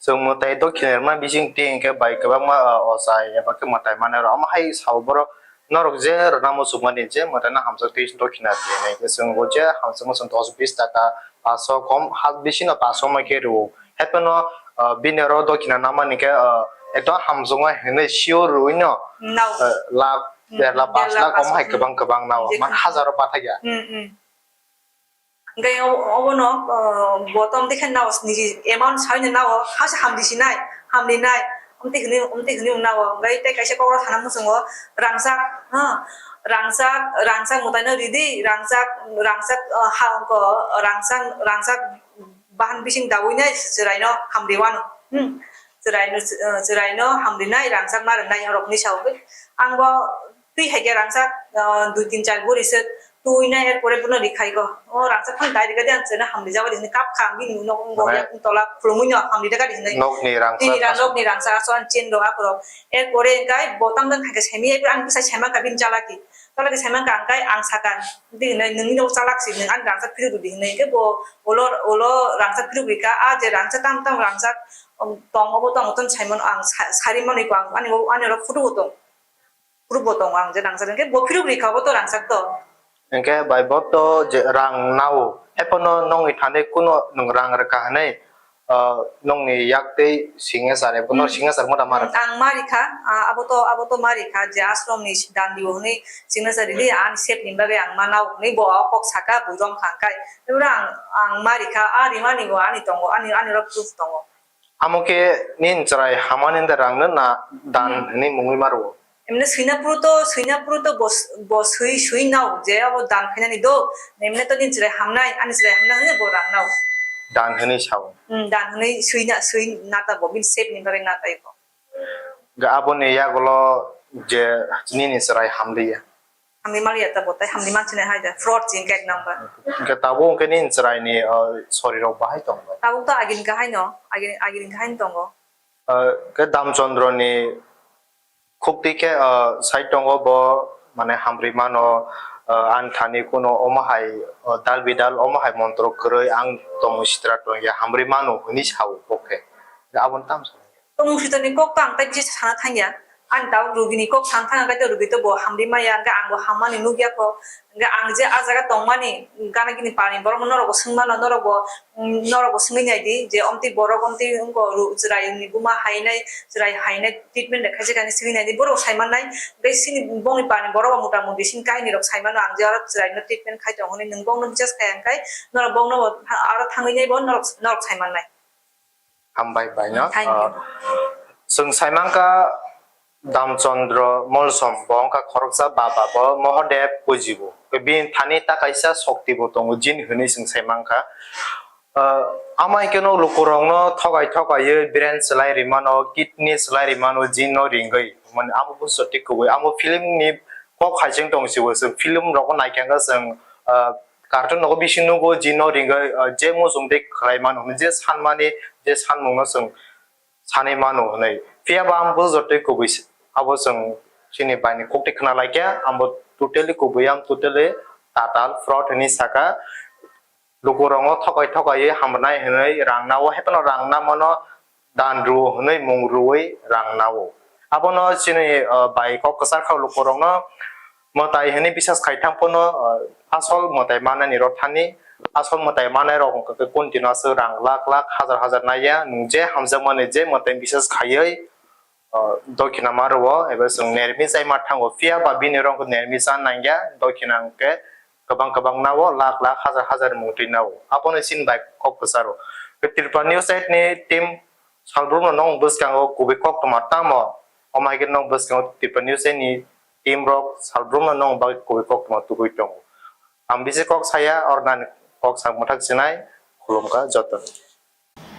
Chwng mwtai dokhina rwma bising twi hwnkhe bai kwbangma, ah, ochai eba khe mwtai manai rw. Omo hai sao borok norok je rwna muchungmani je mwtai no hamjak twi dokhina rw hinwi khe chwng bo je hamjakma chwng dos bis taka paso kom ha bisino paso ma khe rw. Haiphano, ah, bini oro dokhina namani khe, ah, ekdom hamjakma hinwi sure rwino, Nao. ah, lakh, Hmm, der lakh, der lakh, pash lakh, pash omo hai lakh, hmm. Kwbang kwbang nao, Jekha. Man hajaro bathakya. Hmm, hmm. Hwnkhe o-, obono, ah, bo tom dekhe nao, niji amount saino nao, hasa hamdi sinai, hamdi nai, omtwi hwnwi, omtwi hwnwi nao. Hwnkhe tei kaisa kokro sana muchungo, rangchak, ha, rangchak, rangchak mwtaino ridi, rangchak, rangchak, ah, ha, ko, rangchak, rangchak, bahan bising daui nai chwraino hamri wano. Hmm. Chwraino, eh, chwraino hamri nai rangchak ma rwnai rokni sao. Ang bo twi hai khe rangchak, eh, dui tin char buri se twi nai, er pore bono rikhai go. O rangchak phang dai rikha de ang chwraino hamri jago de hinwi kap kha ang bini nok wng go. Mane yak tola khulumui no hamri rikha de hinwi. Nokni rangchak. Tini ra aswk. Nokni rangchak aswk ang chen rok akorok. Er pore hwnkhe bo tam jani hai khe semi, er pore ang bwsai saiman kha bini chalaki. Chalaki saiman kha hwnkhe ang sakha. Di hinwi nungni nok chalak si nwng ani rangchak phiruk di hinwi hwnkhe bo ulo, ulo rangchak phiruk rikha, a je rangchak tam tam rangchak, um, tong obo tong tong saimano ang sa-, sari manwi bo ang ani, ani oro photo bo tong, proof bo tongo ang je rangchak hwnkhe bo phiruk rikha obo to rangchak to. Hwnkhe bai bo to je rang nao, haiphano nongni thani kuno nwng rang rwkha hinwi, ah, nongni yak tei signature ebo no Hmm. Signature mota ma rwkha. Ang ma rikha, ah, abo to, abo to ma rikha je ashram ni dan dio hinwi signature rili ani sep ni bagwi ang ma nao hinwi bo o kok saka bui rom kha hwnkhe. Tei oro ang, ang ma rikha, a rimani bo ani tongo, ani, ani oro proof tongo. Amo khe nini chwrai hamani da rang no na dan Hmm. Hinwi mungwi ma rwo? Emne swina phuru to, swina phuru to bo s-, bo swi, swi nao je abo dan khainani do. Emne to nini chwrai hamnai, ani chwrai hamnai hwnwi bo rang nao. Dan hinwi sao. Hmm, dan hinwi swi na, swi na ta bo, bini sep ni bagwi na tai bo. Ga aboni yagulo je nini chwrai hamliya. Hamni maliya ta bo tai, hamni manchine hai da, fraud ching kek number. Hwnkhe tabuk hwnkhe nini chwraini, uh, sorirok bahai tong bai? Tabuk to agini kahai no, agini, agini kahai no tongo. Uh, khe Damchandra ni khukti khe, uh, sai tongo bo, mane hamri mano, uh, ani thani kuno omo hai, uh, dal bidal omo hai montro kwrwi ang tongwi sitra tongya hamri mano hinwi sao bo khe. Aboni tamo sa. Tongmung switorni kok to ang tai bisa sana thangya. Ani tabuk rugini kok sana thangya, kaitor rugi to bo hamri maya, hwnkhe ang bo hammani nukya kho. Hwnkhe ang je a jaga tongmani, gana gini parni borok norok bo swngmano, norok bo, mm, norok bo swngwi nai di je omtwi borok, omtwi wngkho ru-, chwraini buma hainai, chwrai hainai treatment de khaisa khainai swngwi nai di, borok sai mannai. Hwnkhe sini bongni parni borok bo mota moti sini kahini rok sai mano, ang je oro chwraino treatment khai tongo hinwi nwng bongno bisas khai hwnkhe norok bongno bo aro thangwi nai bo norok, norok sai mannai. Hambai bai no. Thank you. Ah, chwng sai mankha Damchandra Molsom, bo wngkha khoroksa baba, bo Mohodev pujibo. Bini thani ta kaisa shokti bo tongo, jin hinwi chwng sai mankha. Ah, amai keno lukurokno thogai thogaiwi brain swlai rimano, kidney swlai rimano, jin no ringwi. Mane amo bo sotwi kubui. Amo film ni kok hai chwng tong si bo, chwng film rokno naikha khe chwng, ah, cartoon nogo bising nugo, jin no ringwi, ah, je muchung tei khlai mano hwnwi, je sanmani, je sanmungno chwng sanwi mano hwnwi. Phiya ba ang bo jotoi kubui se, abo chwng chini bai ni kok tei khna lai khe, ang bo totally kubui, ang totally tatal fraud hwnwi saka. Lukurokno thokai thokaiwi hamrwnai hwnwi rang nao, haiphano rang namano dan rwo hwnwi mung rwui rang nao. Abono chini, ah, bai kok kwchar kha lukurokno mwtai hwnwi bisas khai thang phano, ah, asol mwtai mannani rw thani, asol mwtai mannai rok wngkha khe continue aswk rang lakh lakh, hazar hazar naiya, nwng je hamjakmani je mwtai bisas khaiwi, ah, dokhina ma rwo, eba chwng nermi chai ma thango, phiya ba bini rok nermi cha nangya, dokhina hwnkhe kwbang kwbang nao, lakh lakh, hazar hazar mung twi nao. Abono chini bai kok kwcharo. Tripura News site ni team salbrumno nong bwskango kubui koktwma tamo, omo hai khe nong bwskango Tripura News site ni Team rok salbrumno nong bagwi kubui koktwma tubui tongo. Ang bisi kok saya, ornani kok sa mwthak sinai, khulumkha jotono.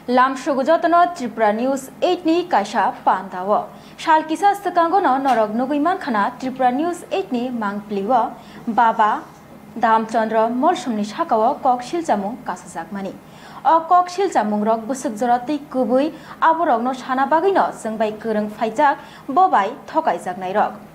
Lamsogo jotono Tripura News eight ni kaisa pandao. Sal kisa swkangono norok nugwi mankhana Tripura News eight ni mangpilio Baba Damchandra Molsomni sakao kok silchamung kasajakmani. O kok silchamungrok bwswk jora tei kubui aborokno sana bagwino chwng bai kwrwng phaijak, bo bai thokaijaknairok.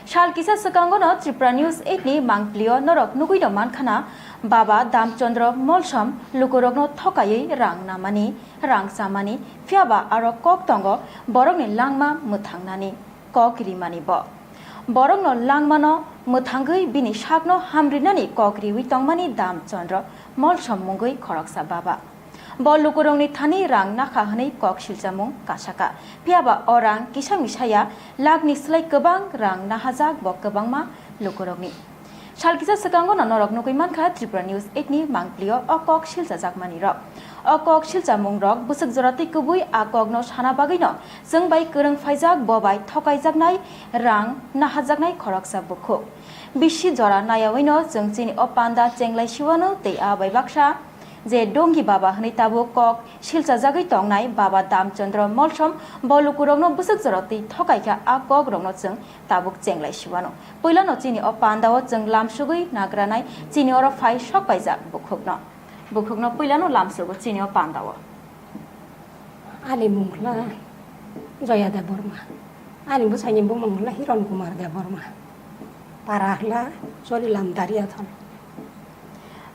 Sal kisa swkangono Tripura News eight ni mangpilio norok nugwino mankhana, Baba Damchandra Molsom lukurokno thokaiwi rang namani, rang chamani, phiyaba aro kok tongo borokni langma mwthangnani, kok rimani bo. Borokno langmano mwthangwi bini sakno hamrinani kok riwi tongmani Damchandra Molsom mungwi khoroksa baba. Bo lukurokni thani rang nakha hwnwi kok silchamung kasaka. Phiyaba o rang kisa misaya lakni slai kwbang rang nahajak bo kwbangma lukurokni. Sal kisa swkangono norok nugwi mankha Tripura News eight ni mangpilio o kok silchajakmanirok. O kok silchamungrok bwswk jora tei kubui a kokno sana bagwino chwng bai kwrwng phaijak, bo bai thokaijaknai rang nahajaknai khoroksa bukhuk. Bisi jora nayawino chwng chini o panda chenglai siwano tei a bai baksa je Dongi Baba hwnwi tabuk kok silchajagwi tongnai Baba Damchandra Molsom bo lukurokno bwswk jora twi thokaikha, a kokrokno chwng tabuk chenglai siwano. Puilano chini o pandao chwng lamsugwi nagranai chini oro phai sok paijak bukhukno. Bukhukno puilano lamsugo chini o pandao. Ani mung hwla Joya Debbarma. Ani bwsaini bumung hwla Hiron Kumar Debbarma. Para hwla Chorilam Dariathon.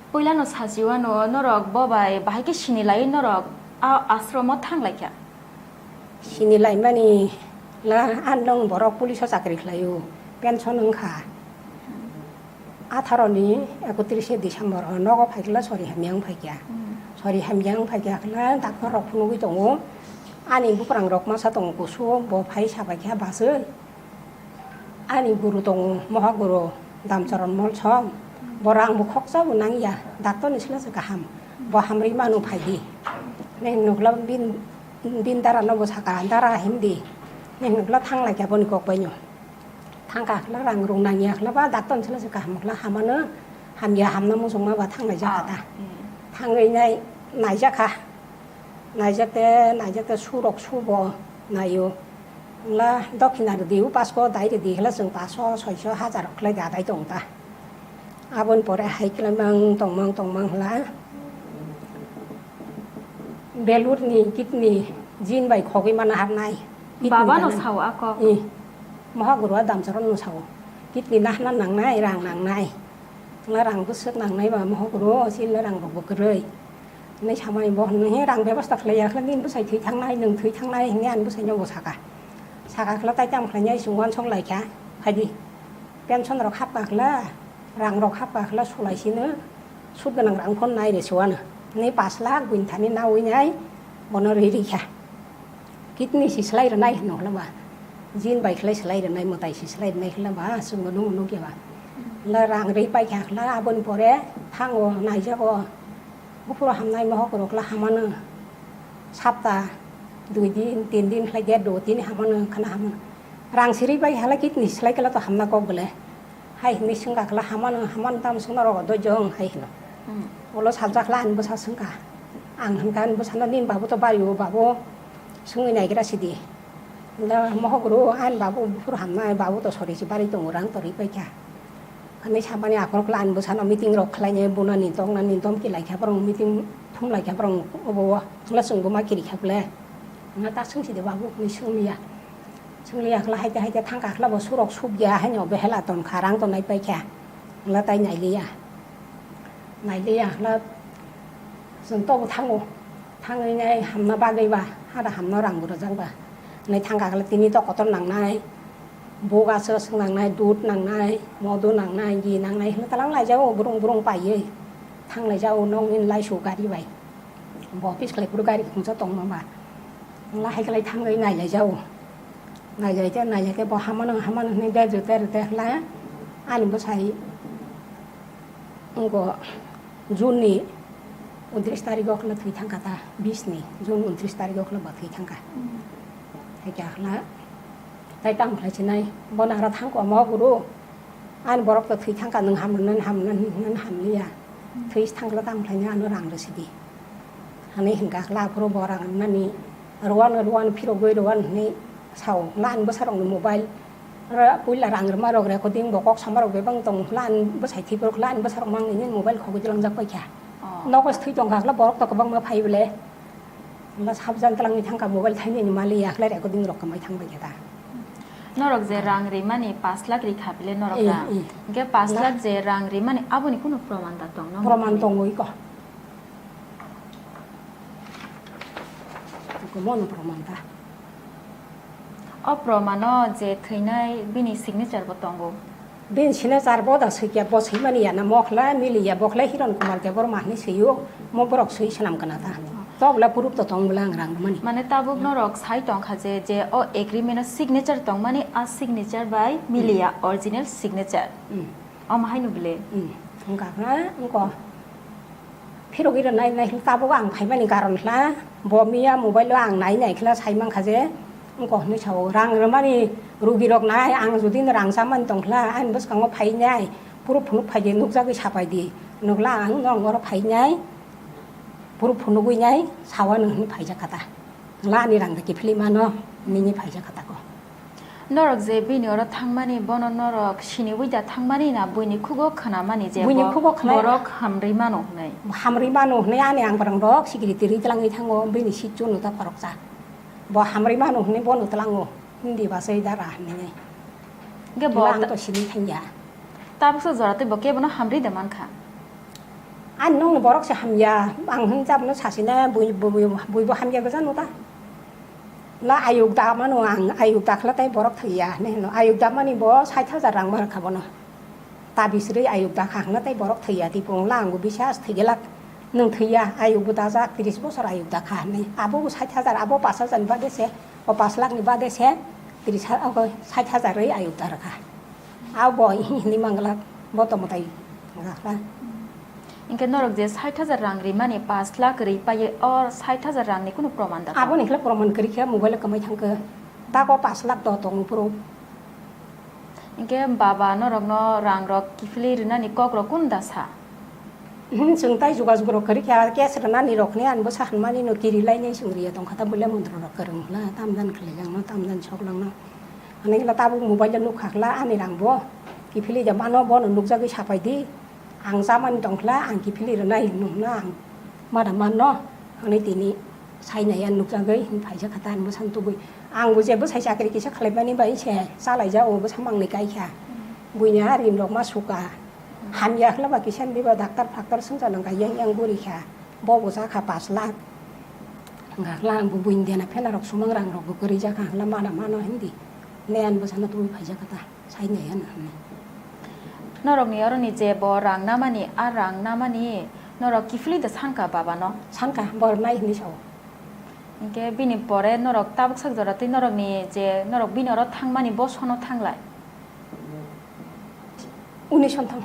Puilano sachiwano norok bo bai bahai khe sini lai norok a ashromo thang lai kha. Sini laimani hwla, "Ang nong borok police o chakri khlaio, pension wngkha." Atharo ni ekotris December o nogo phaikhe sori hamya wng phaikha. Hmm. Sori hamya wng phaikha hwla doctor rok phunugwi tongo. Ani buprang rok masa tongo kusu, bo phai sabaikha bachwi. Ani guru tongo, moha guru Damcharan Molsom. Bo rang bo khoksa bo nangya, doctor ni sila se kaham. Bo hamri manu phaidi. Neng nukla bin, bin dara no bo saka, dara himdi. Neng nukla thang laikha boni kok baino. Thangkha khwla rang rung nangya khwla ba doctor ni sila se kaham khwla hamano, hamya hamna muchungma ba thang laijak kha ta. Ah, mm. Thangwi nai naijakha. Naijakte, naijakte surok subo naio. Wngla dokhina rwdi, upasko dai rwdi, hwla chwng paso, soiso, hajar khlai da dai tong ta. Aboni pore hai khlai mang tongmang, tongmang hwla belurni kidney jin bai khogwi mana harnai. Kidney Baba no dana. Sao ako. I. Moha guru a Damcharan no sao. Kidney nahna nangnai, rang nangnai. Wngla rang bwswk nangnai ba, moha guru, o chini rang rok bo kwrwi. Hinwi samani bo hwnwi, "He, rang bebosta khlai ya, khlai nini bwsai thwi thangnai, nwng thwi thangnai," hinwi ani bwsaino bo saka. Saka khwla tai tamo khlainai, chwng uansuk lai kha, phaidi. Pension rok hapkha khwla, rang rok hapkha khwla, sulai sino, sud gwnang rang phano nai rw se uano. Hinwi pash lakh buini thani naui nai, bono rwi rikha. Kidney si slai rwnai hwno hwla ba. Jin bai khlai slai rwnai, mwtai si slai rwnai hwla ba, chwng bo nung nukya ba. Hwla rang rwi paikha khwla, aboni pore thango, naijago. Buphuru hamnai mohok rok la hamano. Sapta dui din, tin din khlai de, do tin hamano, khana hamano. Rang siri bai hala kidney slai kala to hamna kok bole. Hai hinwi swngkha kala hamano, hamano tamo swngna rogo doijo wng hai hino. Hmm. Ulo saljak la ani bwsa swngkha. Ang hwnkha ani bwsano, "Nini babu to bari o babu, swngwi naigra sidi." Hwnkhe mohok rw ani babu buphuru hamnai, babu to sori se bari tongo, rang to rwi paikha. Ani samani aphuru kla ani bwsano meeting rok khlainai, bunani toknani domki laikha, borok meeting thum laikha, borok obo o hwnkhe chwngbo ma kiri kha bole. Hwnkhe ta swngsi de babu hinwi swngliya. Swngliya khwla haite haite thangkha khwla bo surok sukya haino behela tonkha, rang tonai paikha. Hwnkhe tai nailiya. Nailiya khwla chwng tobo thango. Thangwi nai hamna bagwi ba, hada hamna rang bo rwjak ba. Nai thangkha khwla tini to kotor nangnai. Buk aswk aswk nangnai, dud nangnai, modu nangnai, gi nangnai hwnwi talang laijago burung burung paiwi. Thang laijago nokni laisu gari bai. Bo office khlai phuru gari khungsa tongma ba. Wngla hai khlai thangwi nailaijao. Nailaite, nailaite bo hamano, hamano hwnwi de jute rwte hwla ani bwsai wngkha June ni untris tarikh o khwla thwi thangkha ta, bis ni June untris tarikh o khwla bo thwi thangkha. Hai khe hwla. Ai tamo khlai sinai, bo nara thang ko mo guru. Ani borok to thwi thang ka, nwng ham rwnani ham rwnani hinwi hamliya. Thwi thang kla tamo khlai nai, ano rang rw sidi. Hani hinka kla aphuru bo rang rwnani, rwano rwano phirogwi rwano hinwi sao. Hwla ani bwsarokni mobile, ra-, puila rang rwma rok recording bo kok sama rok bebak tong hwla ani bwsai thwi phuru hwla ani bwsarok mang nini mobile khogwi twlangjak paikha. Oh. Nogo se thwi tongkha hwla borok to kwbangma phai bwle. Hwla sabjan twlangwi thangkha mobile thaini ni mali ya hwla recording rok kwmai thang baikha ta. Norok je rang rimani pash lakh rikha bile norok eh, rang. Eh. Hwnkhe pash lakh je rang rimani aboni kunu proman da tong no? Proman tongwi ko. Komono proman ta. O promano je thwinai bini signature bo tongo. Bini signature bo da swikya, bo swimani ya na, mo khlai miliya, bo khlai Hiron Kumar Debbarma hinwi swio, mo borok swi swnam kana ta hinwi. Tobla proof to tong bwla ang rang mani. Mane tabuk norok sai tongkha je, je o agreement o signature tongmani, a signature bai miliya, original signature. Hmm. Omo haino bile. Hmm. Wngkha na, wngkha. Phirogwi rwnai nai hwnkhe tabuk ang phaimani karon hwla bo miya mobile o ang nai nai khwla sai mankha je wngkha hinwi sao, rang rwmani rugi rok nai ang jodi no rang chamani tong khwla ani bwskango phai nai phuru phunuk phai di nukjagwi sapai di nukla ang nong oro phai nai phuru phunugwi nai sao ano hinwi phaijak kha ta hwla ani rang da kiphilwi mano hinwi phaijak kha ta ko. Norok je bini oro thangmani, bono norok siniwi da thangmani na buini khugo khwnamani je buini bo khugo khwnai borok hamrwi mano hwnwi? Hamrwi mano hwnwi ani ang borok rok security rwi twlangwi thango, bini sitio no ta khoroksa. Bo hamrwi mano hwnwi bono twlango, hindi basai dara hwnwi. Hwnkhe bo ang ta- to sini thangya. Tabuksa jora tei bo kebono hamrwi da mankha. Ani nokni borok se hamya, ang hwnwi tabukno sasina bui, bui, bui, buibo hamya gwja no ta. La ayuk da mano ang, ayuk da khwla tei borok thwiya hinwi hino. Ayuk da mani bo sait hajar rang ma rwkha bono. Tabis rwi ayuk da kha hwnla tei borok thwiya, tei bo wngla ang bo bisas thwiglak. Nwng thwiya, ayuk bo dajak, tris bosor ayuk da kha hinwi. Abo bo sait hajar, abo pash hajar ni bade se, o pash lakh ni bade se, tris ha-, o sait hajar rwi ayuk da rwkha. Abo hinwi manglak, bo to mwtai wngkha. Hinkhe norok je sait hajar rang rimani pash lakh ri paiye, o sait hajar rangni kunu proman da? Aboni khlai proman kwrwi khe mobile o kwmai thangkhe. Tago pash lakh do tongo phuru. Hinkhe baba norokno rangrok kiphilwi rwnani kokrok kunu da sa? Hmm, chwng tai jogajog rok kwrwi kha, cash rwnani rok hinwi ani bwsa hinmani no kiri lainai chwng riya tongkha ta, buila montrok rok kwrwng hwla, tamjani khwlaijakno, tamjani soklangno. Ani hwla tabuk mobile o nukha hwla ani rang bo kiphilwi da mano, bono nukjagwi sapai di. Ang chamani tong hwla, ang kiphilwi rwnai hinwi hwnna ang mada manno, hwnwi tini sainai ang nukjagwi hinwi phaijak kha ta, ang bwsano tubui. Ang bo je bwsai chakri kisa khlaimani bai se chalaijak, o bwsa mangni kai kha. Buini a rim rok ma suka. Hamya hwla ba kisa ni ba doctor factor swngcharno kaiya yang guri kha. Bo bo cha kha pash lakh. Hwnkha hwla ang bo buini dena phela rok sumang rang rok bo kwrwi jak kha hwla mada mano hindi. Le ang bwsano tubui phaijak kha ta. Sainai ano hinwi. Norokni oroni je bo rang namani, a rang namani norok kiphilwi da sanka babano? Sanka, borok nai hinwi sao. Hinkhe bini pore norok tabuk sak jora tei norokni je norok bini oro thangmani bo sono thanglai? Unis o thang.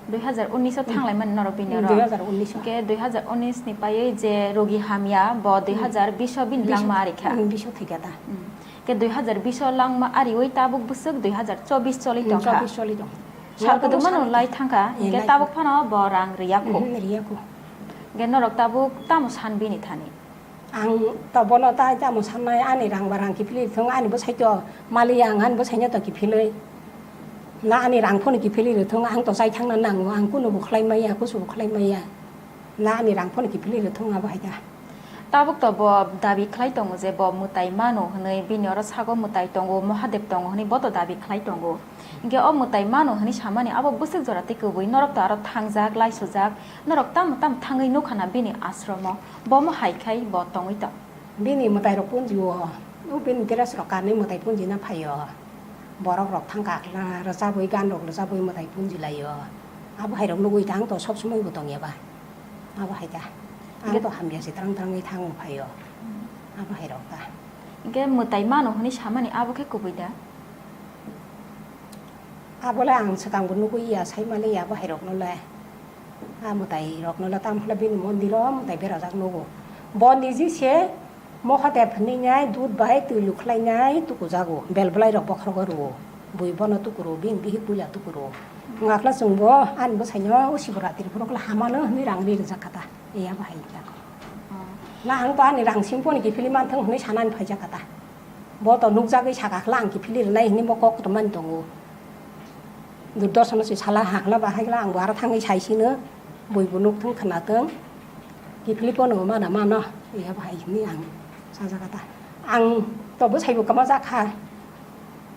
Dui hazar unis o thanglai mani norok bini oro? Dui hazar unis o. Hinkhe dui hazar unis ni paiwi je rogi hamya bo dui hazar bis o bini langma ari kha. Bis o thwikha ta. Hmm. Khe dui hazar bis o langma ariwi tabuk bwswk dui hazar chobis choli tongkha. Chobis choli tong. Sal kwdwkma no lai thangkha, hinkhe tabuk phano bo rang riya kho. Riya kho. Hinkhe norok tabuk tamo san bini thani? Ang to bono tai tamo sannai, ani rang ba rang kiphilwi thung, ani bwsai to maliya ang ani bwsaino to kiphilwi. Na ani rang phano kiphilwi rw thung, ang to chai thangna nango, ang kunu bo khlai maya, kusu bo khlai maya. Na ani rang phano kiphilwi rw thung abo hai ta. Tabuk to bo dabi khlai tongo je bo mwtai mano hwnwi, bini oro sago mwtai tongo, Mahadev tongo hwnwi bo to dabi khlai tongo. Hinkhe o mwtai mano hwnwi samani abo bwswk jora tei kwbui, norok to aro thangjak, laisujak, norok tamo tamo thangwi nukha na bini ashromo, bomo hai khai bo tongwi tong. Bini mwtai rok punji o, o bini dress rok kanwi mwtai punji na phaio. Borok rok thangkha khwla rwchabwi, gan rok rwchabwi mwtai punji laio. Abo hai rok nugwi ta ang to sob somoi bo tongya ba. Abo hai ta. Ang to hamya se twrang twrangwi thango phaio. Abo hai rok ta. Hinkhe mwtai mano hwnwi samani abo khe kubui da? Abo le ang swkang bo nugwi ya, sai mani ya abo hai rok no le. A mwtai rok no le tamo khe bini mondir o mwtai berajak nugo. Bo niji se Moha de phunui nai dud bai twi lukhlai nai tuku jago, bel bwlai rok bokhrogo rwo. Bui bono tuku rwo, bini bihik puila tuku rwo. Wngkha khe chwng bo ani bwsai no o Sibratri phuru khe hamano hwnwi rang ri rwjak kha ta. Iya bahai jago. Na ang to ani rang sing phone kiphilwi manthung hwnwi sanani phaijak kha ta. Bo to nukjagwi saka khe ang kiphilwi rwnai hwnwi bo kok kwtwmani tongo. Durdorshono se sala hakla bahai kla ang bo aro thangwi saisino, bui bo nukthung khwnathung, kiphilwi pono mana mano, iya bahai hwnwi ang sajak kha ta. Ang to bwsai bo kwma jak kha,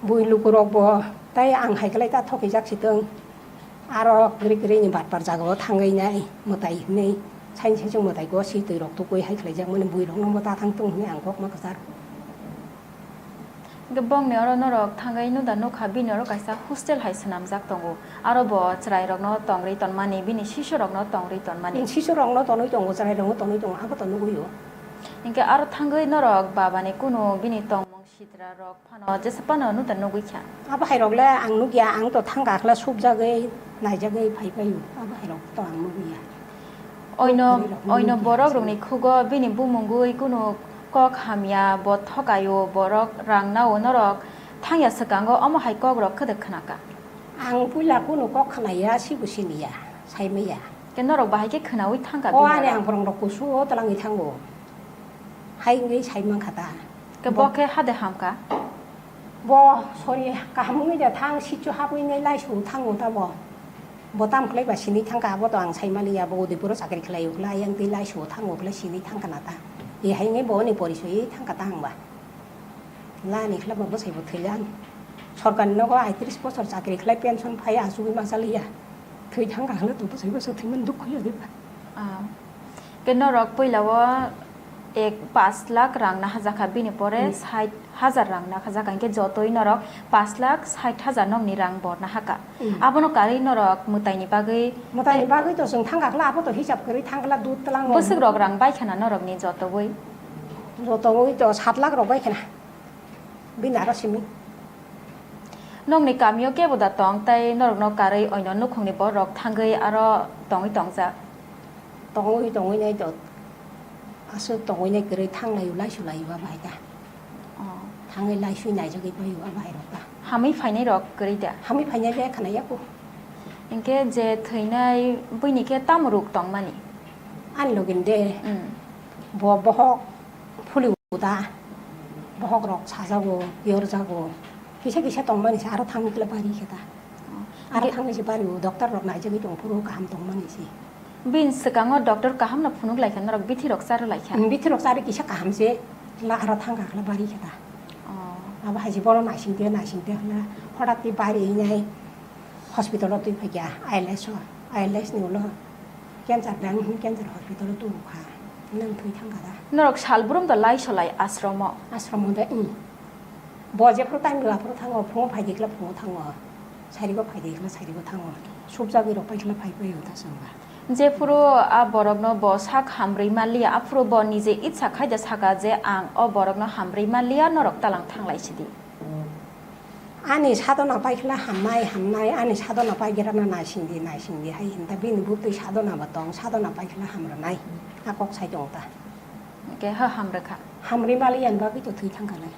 bui lukurok bo tai ang hai khlai ta thokijak si thung, aro kwrwi kwrwi ni batpar jaga o thangwi nai mwtai hwnwi, saini saichung mwtai go si twi rok tukui hai khlai jak mani bui rok no bo ta thang thung hwnwi ang kok ma kwchar. Hingke bongni oro norok thangwi nuda nukha, bini oro kaisa hostel hai swnamjak tongo. Aro bo chwrairokno tongri tonmani, bini sisurokno tongri tonmani. Sisurokno tonwi tongo, chwrairokno tonwi tongo, abo to nugwi o. Hingke aro thangwi norok babani kunu bini tongmung sitrarok phano jesa phano nuda nugwi kha. Abo hairok le ang nugya, ang to thangka khle subjagwi, naijagwi phai phaio, abo hairok to ang nugya. Oino, oino borok rokni khugo bini bumungwi kunu kok hamya, bo thokaio, borok rang nao norok thangya swkango, omo hai kok rok khwdwk khwnaka. Ang puila kunu kok khwnaya, sibo siniya, saimaya. Ke norok bahai khe khwnaui thangka. O bini ani oro ang borok rok kusu o twlangwi thango. Hai wngwi sai mankha ta. Ke bo khe hade hamka? Bo sori kaham wngwi da thang, sichu hapwi nai laisu thango ta bo. Bo tam khlai ba sini thangka, abo to ang sai maliya, bo Udaipur o chakri khlai ukla, yang twi laisu thango khlai sini thangka na ta. E hai nge bo ni porichoi thangka ta ang ba. La ni khlai ba bwsai bo thwilang. Sorkar ni nogo aitris bosor chakri khlai pension phai achugwi ma chaliya. Thwi thangka hwnwi to bwsai bwsai thwiman dukhu ya diba. Ah. Ke norok puila o ek pash lakh rang nahajakha, bini pore Hmm. sait hajar rang nahajakha, hingke jotoi norok pash lakh sait hajar nokni rang bo nahaka. Hmm. Abono karwi norok mwtaini bagwi Mwtaini bagwi to chwng thangkha kla, abo to hisab kwrwi thangkla dud tlang. Bwswk rok rang bai khana norokni jotoi? Jotoi to sat lakh rok bai khana. Bini aro simi. Nokni kamio kebo da tong, tai norokno karwi oino nukhungni borok thangwi aro tongwi tongjak? Tongwi tongwi nai to, aswk tongwi nai kwrwi thanglaio, laisu laio a bahai ta. Oh. Thangwi laisui naijagwi baio a bahai rok ta. Hamwi phainai rok kwrwi da? Hamwi phainai le khwnai ya ko. Hinkhe je thwinai buini khe tamo ruk tongmani? Ani login de. Hmm. Bo bohok phuli uda, bohok rok sajago, yorjago. Kisa kisa tongmani se aro thangwi kla bari khe ta. Oh. Aro thangwi se bari o, doctor rok naijagwi tong phuru kaham tongmani se. Bini swkango doctor kaham no phunuk lai kha, norok bithi rok charo lai kha. Bithi rok chari kisa kaham se, la aro thangka kla bari khe ta. Oh. Abo hai se bono naising de, naising de hwnla, hodak twi bari nai hospital o twi phaikha, I L S o, I L S ni ulo. Cancer dang hwn cancer hospital o tubu kha. Nang thwi thang kha da. Norok salbrum da lai solai ashromo? Ashromo da, i. Bo jephru time rwla phru thango, phungo phaidi khla phungo thango. Sarigo phaidi khla sarigo thango. Subjagwi rok pai khla phai phai ta songba. Jephru a borokno bo sak hamrwi maliya, aphuru bo nije itsa khai da saka je ang o borokno hamrwi maliya, norok talang thanglai sidi. Ani sadona paikla hamnai, hamnai, ani sadona paigerana naisingdi, naisingdi hai hinta bini butwi sadona bo tong, sadona paikla hamrwnai. A kok sai tong ta. Hingke ha hamrwkha. Hamrwi mali ani bagwi to thwi thangkha lai.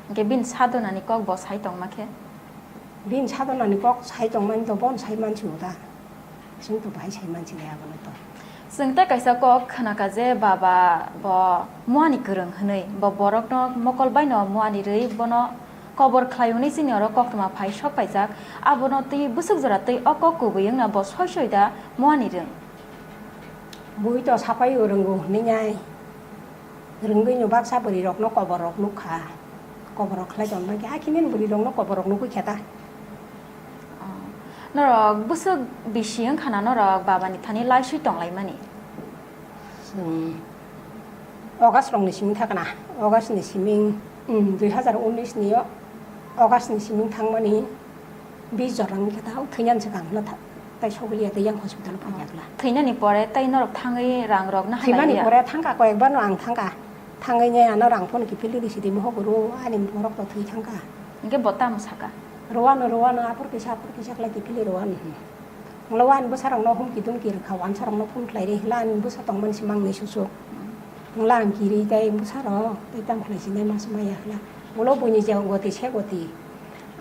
Hingke bini sadonani kok bo sai tongma khe? Bini sadonani kok sai tongmani to bon sai mansi o ta. Chwng to bahai sai mansinai abono to. Chwng tei kaisa kok khwnakha je baba bo muani kwrwng hwnwi, bo borokno mokol baino muani rwi bono kobor khlai hwnwi chini oro koktwma phai sok paijak. Abono twi bwswk jora twi o kok kubui wngna bo soi soi da muani rwng. Bui to sapai o rwngo hwnwi nai. Rwngwi no baksa bwrwi rokno kobor rok nukha. Kobor rok khlai tong bangkhe, hakhe nini bwrwi rokno kobor rok nukwi khe ta? Oh. Norok bwswk bisi wngkha na norok babani thani laiswi tonglaimani? Chwng August rokni simi thakna, August ni simi, um, dui hazar unis ni August ni simi thangmani. Bis jora wngkhe ta, o thwinani swkang hwnla tha-, tai sogwi ya tei yang hospital o phaiya bwla. Thwinani pore tai norok thangwi rang rok na halai ya? Thwimani pore thangkha, koyekbar no ang thangkha. Thangwi ne ano rang phone kiphilwi rwsidi, mohok rw, ani borok to thwi thangkha. Hingke bo tamo saka? Rwano, rwano, aphuru kisa, aphuru kisa khlai kiphilwi rwano. Hwnla o ani bwsa rokno humki dumki rwkha, wansa rokno phone khlai ri, hwnla ani bwsa tongmani se mangni susu. Wngla ang kiri tei bwsarok tei tamo khlai sinai ma swmai ya khla. Ulo buini je goti se goti.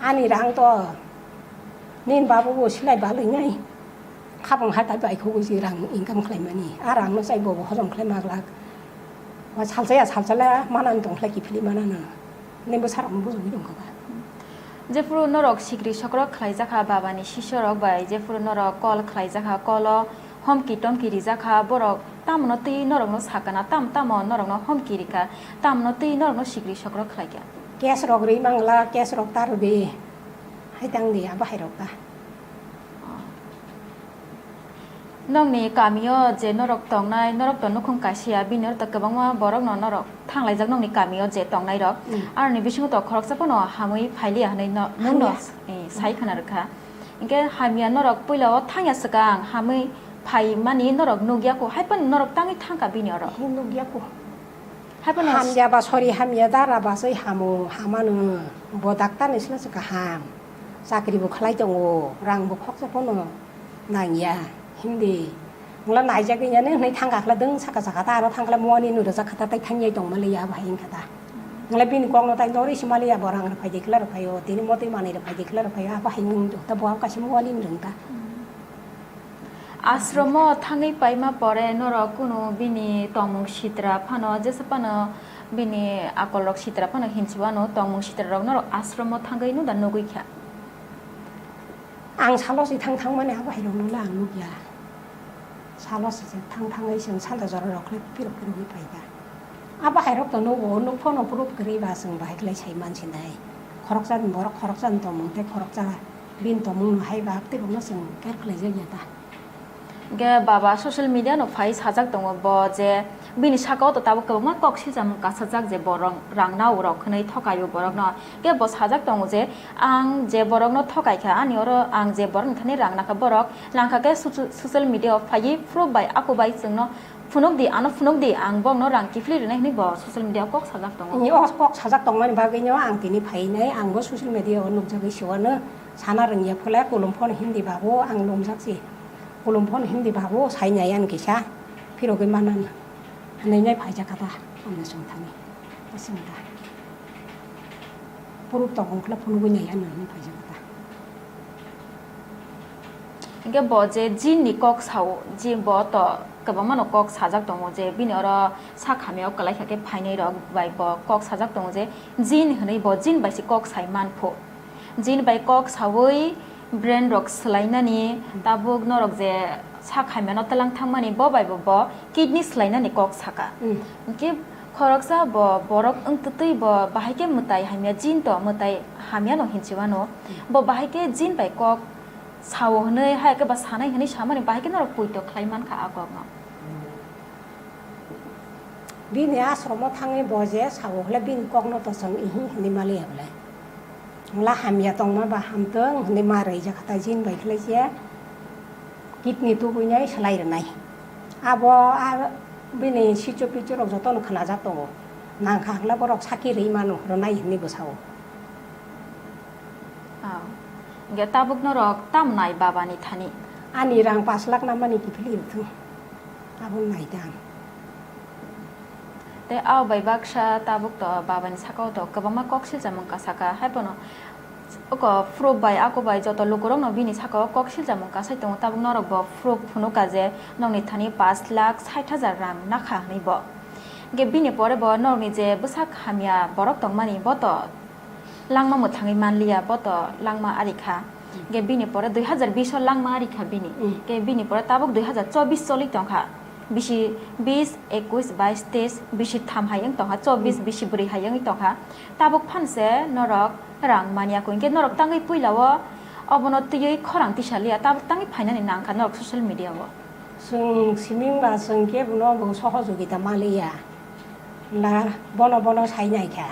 Ani rang to nini babu bo silai balwi nai. Khapang hatai bai khogwi se rang income khlai mani. A rang no chai bo bo hojom khlai ma glak. Wa salsa ya salsa la manani tong khlai kiphilwi manano. Nini bwsarok no bujogwi tong kha ba. Jephuru norok sikri sokrok khlai jakha babani sisorok bai, jephuru norok call khlai jakha, call o homki tomki rijak kha, borok tamno twi norokno sakana, tam tamo norokno homki rikha, tamno twi norokno sikri sokrok khlaikha. Case rok ri mangla, case rok ta rwdi, hai tang di, abo hai rok ta. Nokni kamio je norok tongnai, norok to nukhung kaisa ya, bini oro to kwbangma borokno norok thanglaijak nokni kamio je tongnairok. Mm. Aroni bisingo to khoroksa phano hamwi phailiya hwnwi no, mungno, hamya, eh, sai khna rwkha. Hinkhe hamya norok puila o thangya swkang hamwi phaimani norok nukya kho, hai phano norok tangwi thangkha bini oro. Hi nukya kho. Hai phano hamya ba sori hamya dara ba soi hamo hamano bo daktar ni sila se kaham. Chakri bo khlai tongo, rang bo khoksa phano nangya. Hindi. Ngla naijak ya ne, hnai thangkha khla dwng saka saka ta, aro thangkha moni nu rwjak kha ta, tai thangya tong mali ya, bahai wngkha ta. Ngla bini kok no tai nori si mali ya, bo rang rwphai de khla rwphai o, tini motwi manwi rwphai de khla rwphai o, bahai wng ta, bo kaisa moni nu rwng ta. Ashromo thangwi paima pore norok kunu bini tongmung sitra phano, jesa phano bini akolrok sitra phano hinsiwano, tongmung sitrarok norok ashromo thangwi no da nugwi kha? Ang salo si thang thang mani abo hai rok no le ang nugya. Salo si thang thang ai seng santa jora rok le pirok pirok pai da. Abo hai rok to nugo, nuk phano proof kwrwi ba chwng bahai khlai sai man sinai. Khoroksa ni borok khoroksa ni tongmung tei khoroksa bini tongmung no hai ba tei rok no chwng kher khlai jak ya ta. Hingke baba social media no phai sajak tongo bo je bini saka o to tabuk kwbangma kok silcham kasajak je borok rang nao rok hwnwi thokai o borok no. Hingke bo sajak tongo je ang je borok no thokai kha ani oro ang je borok ni thani rang nakha borok langkha khe soci-, social media o phaiwi proof bai ako bai chwng no phunuk di, ano phunuk di, ang bokno rang kiphilwi rwnai hwnwi bo social media o kok sajak tongo. Ni o kok sajak tongmani bagwi no ang tini phainai, ang bo social media o nukjagwi se uanw sana rwngya phole, kulum phone hindi babu ang lumjak se, kulum phone hindi babu sai nai ani kisa phirogwi manani hwnwi nai phaijak kha ta, ang swng thani, swng ta. Puruk tokong khle phunugwi nai ano hwnwi phaijak kha ta. Hingke bo je jin ni kok sao, jin bo to kwbangma no kok sajak tongo je bini oro sak hamya o kwlai kha khe phainai rok bai bo kok sajak tongo je jin hwnwi bo jin bai se kok sai man pho. Jin bai kok saui brain rok swlainani tabuk norok je sak hamya no twlang thangmani bo bai bo, bo kidney swlainani kok saka. Mm. Hingke khoroksa bo borok wng twtwi bo bahai khe mwtai hamya jin to mwtai hamya no hinsi uanw. Mm. Bo bahai khe jin bai kok sao hwnwi, hai khe ba sanai hwnwi samani bahai khe norok poito khlai man kha a kokno. Bini ashromo thangwi bo je sao hwle bini kokno to chwng ihi hwnwi maliya bwle. Wngla hamya tongma ba hamtwng hwnwi ma rwjak kha ta jin bai khlai se kidney tubui nai swlai rwnai. Abo a bini sichu pichu rok jotono khwnajak tongo. Nangkha hwnkhe borok sakhi rwi mano rwnai hwnwi bwsao. Ah. Hingke tabuk norok tam nai baba ni thani? Ani rang pash lakh na mani kiphilwi rwthwng. Abo nai tang. Tei abo bai baksa tabuk to baba ni saka o to kwbangma kok silcham wngkha saka. Hai bono oko proof bai ako bai joto lukurok no bini saka o kok silcham wngkha sai tongo. Tabuk norok bo proof phunukha je nokni thani pash lakh sait hajar rang nakha hwnwi bo. Hingke bini pore bo norokni je bwsak hamya borok tongmani bo to langma mwthangwi manliya, bo to langma ari kha. Mm. Hingke bini pore dui hazar bish o langma ari kha bini. Mm. Hingke bini pore tabuk dui hazar chobbish choli tongkha. Bisi bish, ekwis, bais, teis, bisi tham hai wng tongkha, chobbish, mm, bisi bwrwi hai wngwi tongkha. Tabuk phan se norok rang manya kho. Hingke norok tangwi puila o obono twiwi khorang tisa liya, tabuk tangwi phainani nangkha norok social media o. Chwng siming ba chwng kebo no bo sohojogita manliya. La bono bono sai nai kha.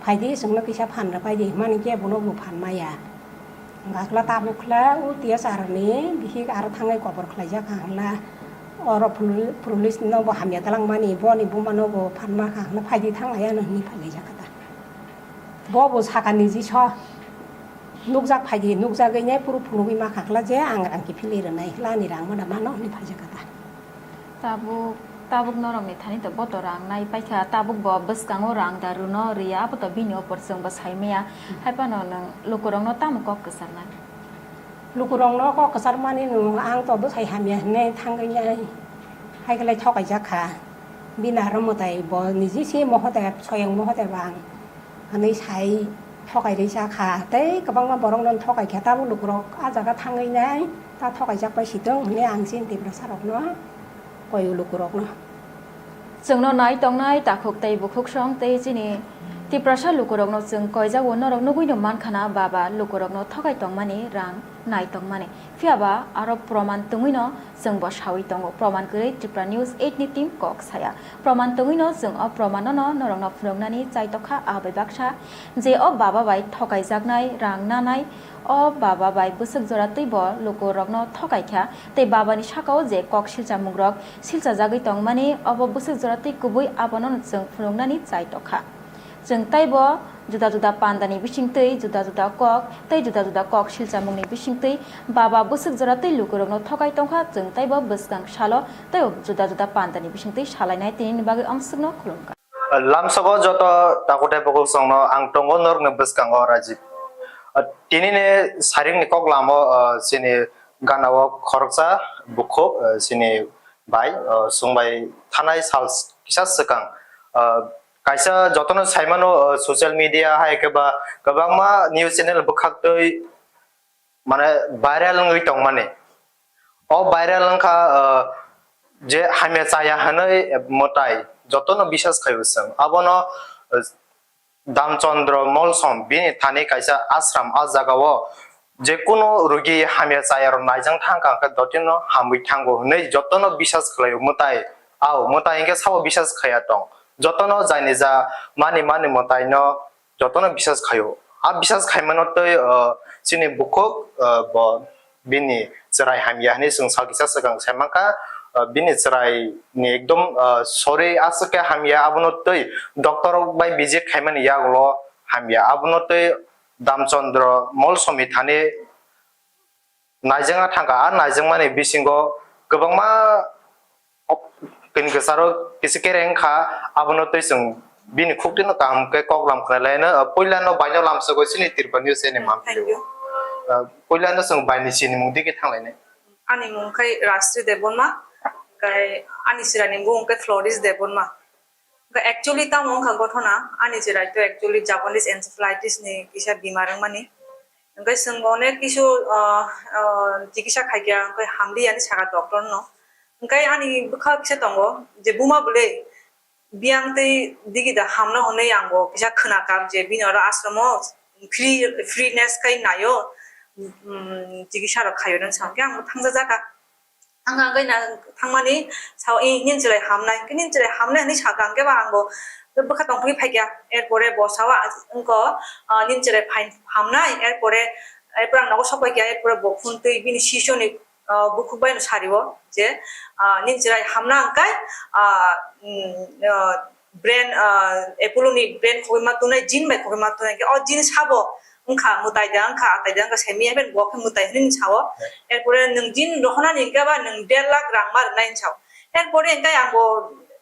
Phaidi chwngno kisa phan rwpai di hwnmani khe bono bo phan maya. Hwnkha khe tabuk khe o T S R ni bihik aro thangwi kobor khlaijak kha hwnla oro puli-, police no bo hamya twlang mani boni buma no bo phan ma kha hwnla phaidi thang lai ano hwnwi phai laijak kha ta. Bo bo saka niji so nukjak phaidi nukjagwi nai phuru phunugwi ma kha khe je ang rang kiphilwi rwnai hwnla ani rang mada mano hwnwi phaijak kha ta. Tabuk Tabuk norokni thani to boto rang nai paikha, tabuk bo bwskango rang da rwno rwya, abo to bini opor chwng bo sai maya. Hai phano nwng lukurokno tamo kok kwcharnai? Lukurokno kok kwcharmani nwng ang to bwsai hamya hinwi thangwi nai. Hai khe lai thokaijak kha. Bini aro mwtai bo niji se mohote, soyang mohote bo ang hwnwi sai thokai rwisa kha. Tei kwbangma borokno thokai kha, tabuk lukurok ah jaga thangwi nai ta thokaijak pai si tong hwnwi ang chini Tiprasa rokno koi o lukurokno. Chwngno nai tongnai takhuk tei bukhuksong tei chini Tiprasa lukurokno chwng koijago, norok nugwino mankha na baba lukurokno thokai tongmani, rang nai tongmani. Phiya ba aro proman tongwino chwng bo sawi tongo. Proman kwrwi Tripura News eight ni team kok saya. Proman tongwino chwng o proman no norokno phunuknani chai tokha, ah bai baksa je o baba bai thokai jaknai, rang nanai, o baba bai bwswk jora twi bo lukurokno thokai kha, tei baba ni sakao je kok silchamungrok silchajagwi tongmani, obo bwswk jora twi kubui, abono chwng phunuknani chai tokha. Chwng teibo juda juda pandani bisingtwi juda juda kok tei juda juda kok silchamungni bisingtwi baba bwswk jora twi lukurokno thokai tongkha, chwng teibo bwskang salo tei juda juda pandani bisingtwi salainai, tinini bagwi amsukno khulumkha. Lamsogo joto takutai bukuksongno ang tongo norokni bwskango Rajib. Tinini saringni kok lamo, chini ganao khoroksa bukhuk, chini bai, chwng bai thanai sal kisa swkang, kaisa jotono saimano, social media hai khe ba kwbangma news channel bwkhaktwi mane viral wngwi tongmani. O viral wngkha, je hamya chaya hwnwi mwtai jotono bisas khaio chwng. Abono, Damchandra Molsom bini thani kaisa ashram, a jagao je kunu rugi hamya chayarok naijang thangkha hwnkhe dotino hamwi thango hwnwi jotono bisas khlaio mwtai. Ao mwtai hwnkhe sabo bisas khaya tong. Jotono jaini ja mani mani mwtaino jotono bisas khaio. A bisas khaimano tei, chini bukhuk, bo bini chwrai hamya hwnwi chwng sal kisa swkang sai mankha, bini chwrai ni ekdom, sori aswk khe hamya, abono tei doctor rok bai visit khaimani yagulo hamya, abono tei Damchandra Molsomni thani naijagna thangkha. A naijagmani bisingo kwbangma kini kwcharo kisa kereng kha, abono tei chwng bini khuktino kaham khe koklam khna laino. Puilano baino lamsogwi chini Tripura News channel ni mampli. Thank you. Puilano chwng baini sinimung digi thanglainai. Ani mung khai Rashri Debbarma, khai ani chwraini mung khai Floris Debbarma. Khai actually tamo wngkha gothona, ani chwrai to actually Japanese encephalitis ni kisa bimar wngmani. Hwnkhe chwng onek kisu, ah, ah, chikisa khaikha, hwnkhe hamliya hinwi sakha doctor no. Hwnkhe ani bwkha kisa tongo je buma bwle biyang tei digi da hamno hwnwi ang bo kisa khwnakha je bini oro ashram o free, freeness khai naio, um, chikisa rok khaio nang sa hwnkhe ang bo thangjajakha. Ang hwnkhe na thangmani sao, "Eh, nini chwrai hamnai, hwnkhe nini chwrai hamnai," hinwi sakha, hwnkhe ba ang bo bwkha tongphai phaikha. Erpore bo sao, "Wngkha, ah, nini chwrai phai hamnai," erpore, erpore ang nogo sok paikha, erpore bo phone twi bini sisyo ni, ah, bukhuk bai no sari o je, ah, "Nini chwrai hamna hwnkhe, ah, mm, ah, brain, ah, Apollo ni brain khogwi ma tongnai, jin bai khogwi ma tongnai," hwnkhe o jin sabo wngkha mwtai da, wngkha atai da, wngkha semi happen bo khe mwtai hinwi sao. Erpore nwng jin rohonani hwnkhe ba nwng der lakh rang ma rwnai hinwi sao. Erpore hwnkhe ang bo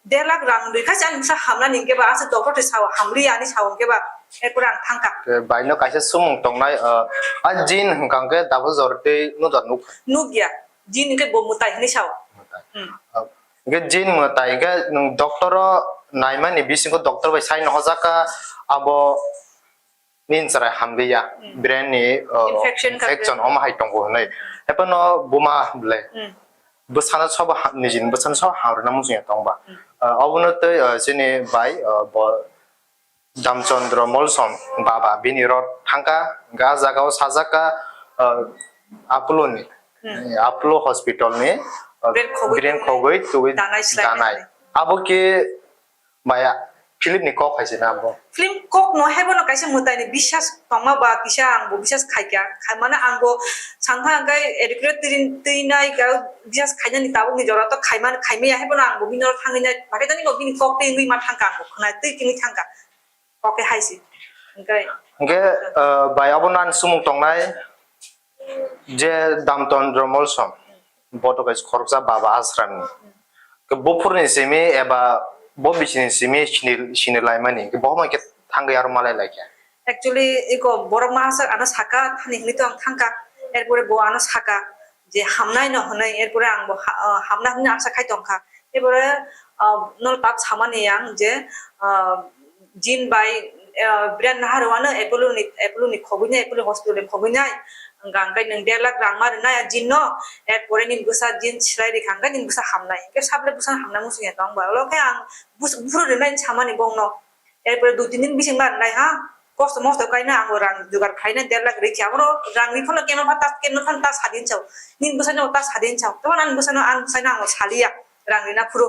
der lakh rang rwkha se ani bwsa hamnani hwnkhe ba, asa doctor twi sao, hamliya hinwi sao hwnkhe ba. Erpore ang thangkha. Baino kaisa sumung tongnai, ah, a jin hwnkha hwnkhe double jor tei nukha nuk. Nukya, jin hwnkhe bo mwtai hinwi sao. Mwtai. Hmm. Ah, hwnkhe jin mwtai hwnkhe nwng doctor o naimani bisingo doctor bai sai nohojak kha abo nini chwrai hamliya, hmm, brain ni, uh, infection ka infection brain. Omo hai tongo hwnwi. Hmm. Ephano buma bwle. Hmm. Bwsano sobo ha-, nijini bwsano sobo hamrwna muchungya tongba. Hmm. Uh, obono tei, uh, chini bai, uh, bo Damchandra Molsom baba bini rot thangkha, hwnkhe ah jagao sajak kha, uh, Apollo ni, hmm, Apollo hospital ni, uh, brain khogwi brain tubui khogwi tubui danai slai danai. Abo khe Maya, film ni kok hai se na bo? Film kok no hai bono kaisa mwtai ni bisas tongma ba kisa ang bo bisas khaikha. Khaimano ang bo sankha hwnkhe educate twi, twi nai ga bisas khainani tabuk ni jora to khaimani khaimaya hai bono ang bo bini oro thangwi nai. Bakhe tani bo bini kok twi wngwi ma thangkha ang bo khwnai twi tini thangkha. Kok khe hai se. Hwnkhe hwnkhe, uh, bai abo nan sumung tongnai je Damchandra Molsom. Bo to kaisa khoroksa baba ashram ni. Buphurni simi eba bo bisini simi sini, sini laimani, bo homa khe thangwi aro malai laikha. Actually, iko borok mahasak ano saka thani hinwi to ang thangka. Erpore bo ano saka je hamnai no hwnwi, erpore ang bo ha-, ah, hamna hwnwi asa khai tongkha. Erpore, ah, no tak samani ang je, ah, jin bai, ah, brand naharwano Apollo ni, Apollo ni khogwi nai, Apollo hospital ni khogwi nai. Hwnkha hwnkhe nwng der lakh rang ma rwnai a jin no, erpore nini bwsa jin swlai rikha hwnkhe nini bwsa hamnai. Hwnkhe sable bwsa hamna muchung ya tong ba. Olo khe ang bus-, buphuru rwnai samani bongno. Erpore dui tin din bising ma rwnai ha. Kosto mosto kaina ang rang jugar khaina der lakh rikha. Oro rang rikhono keno pha tas, keno phan tas hadin chao. Nini bwsano tas hadin chao. Tamo nang bwsano ang bwsano ang saliya. Rang rina phuru.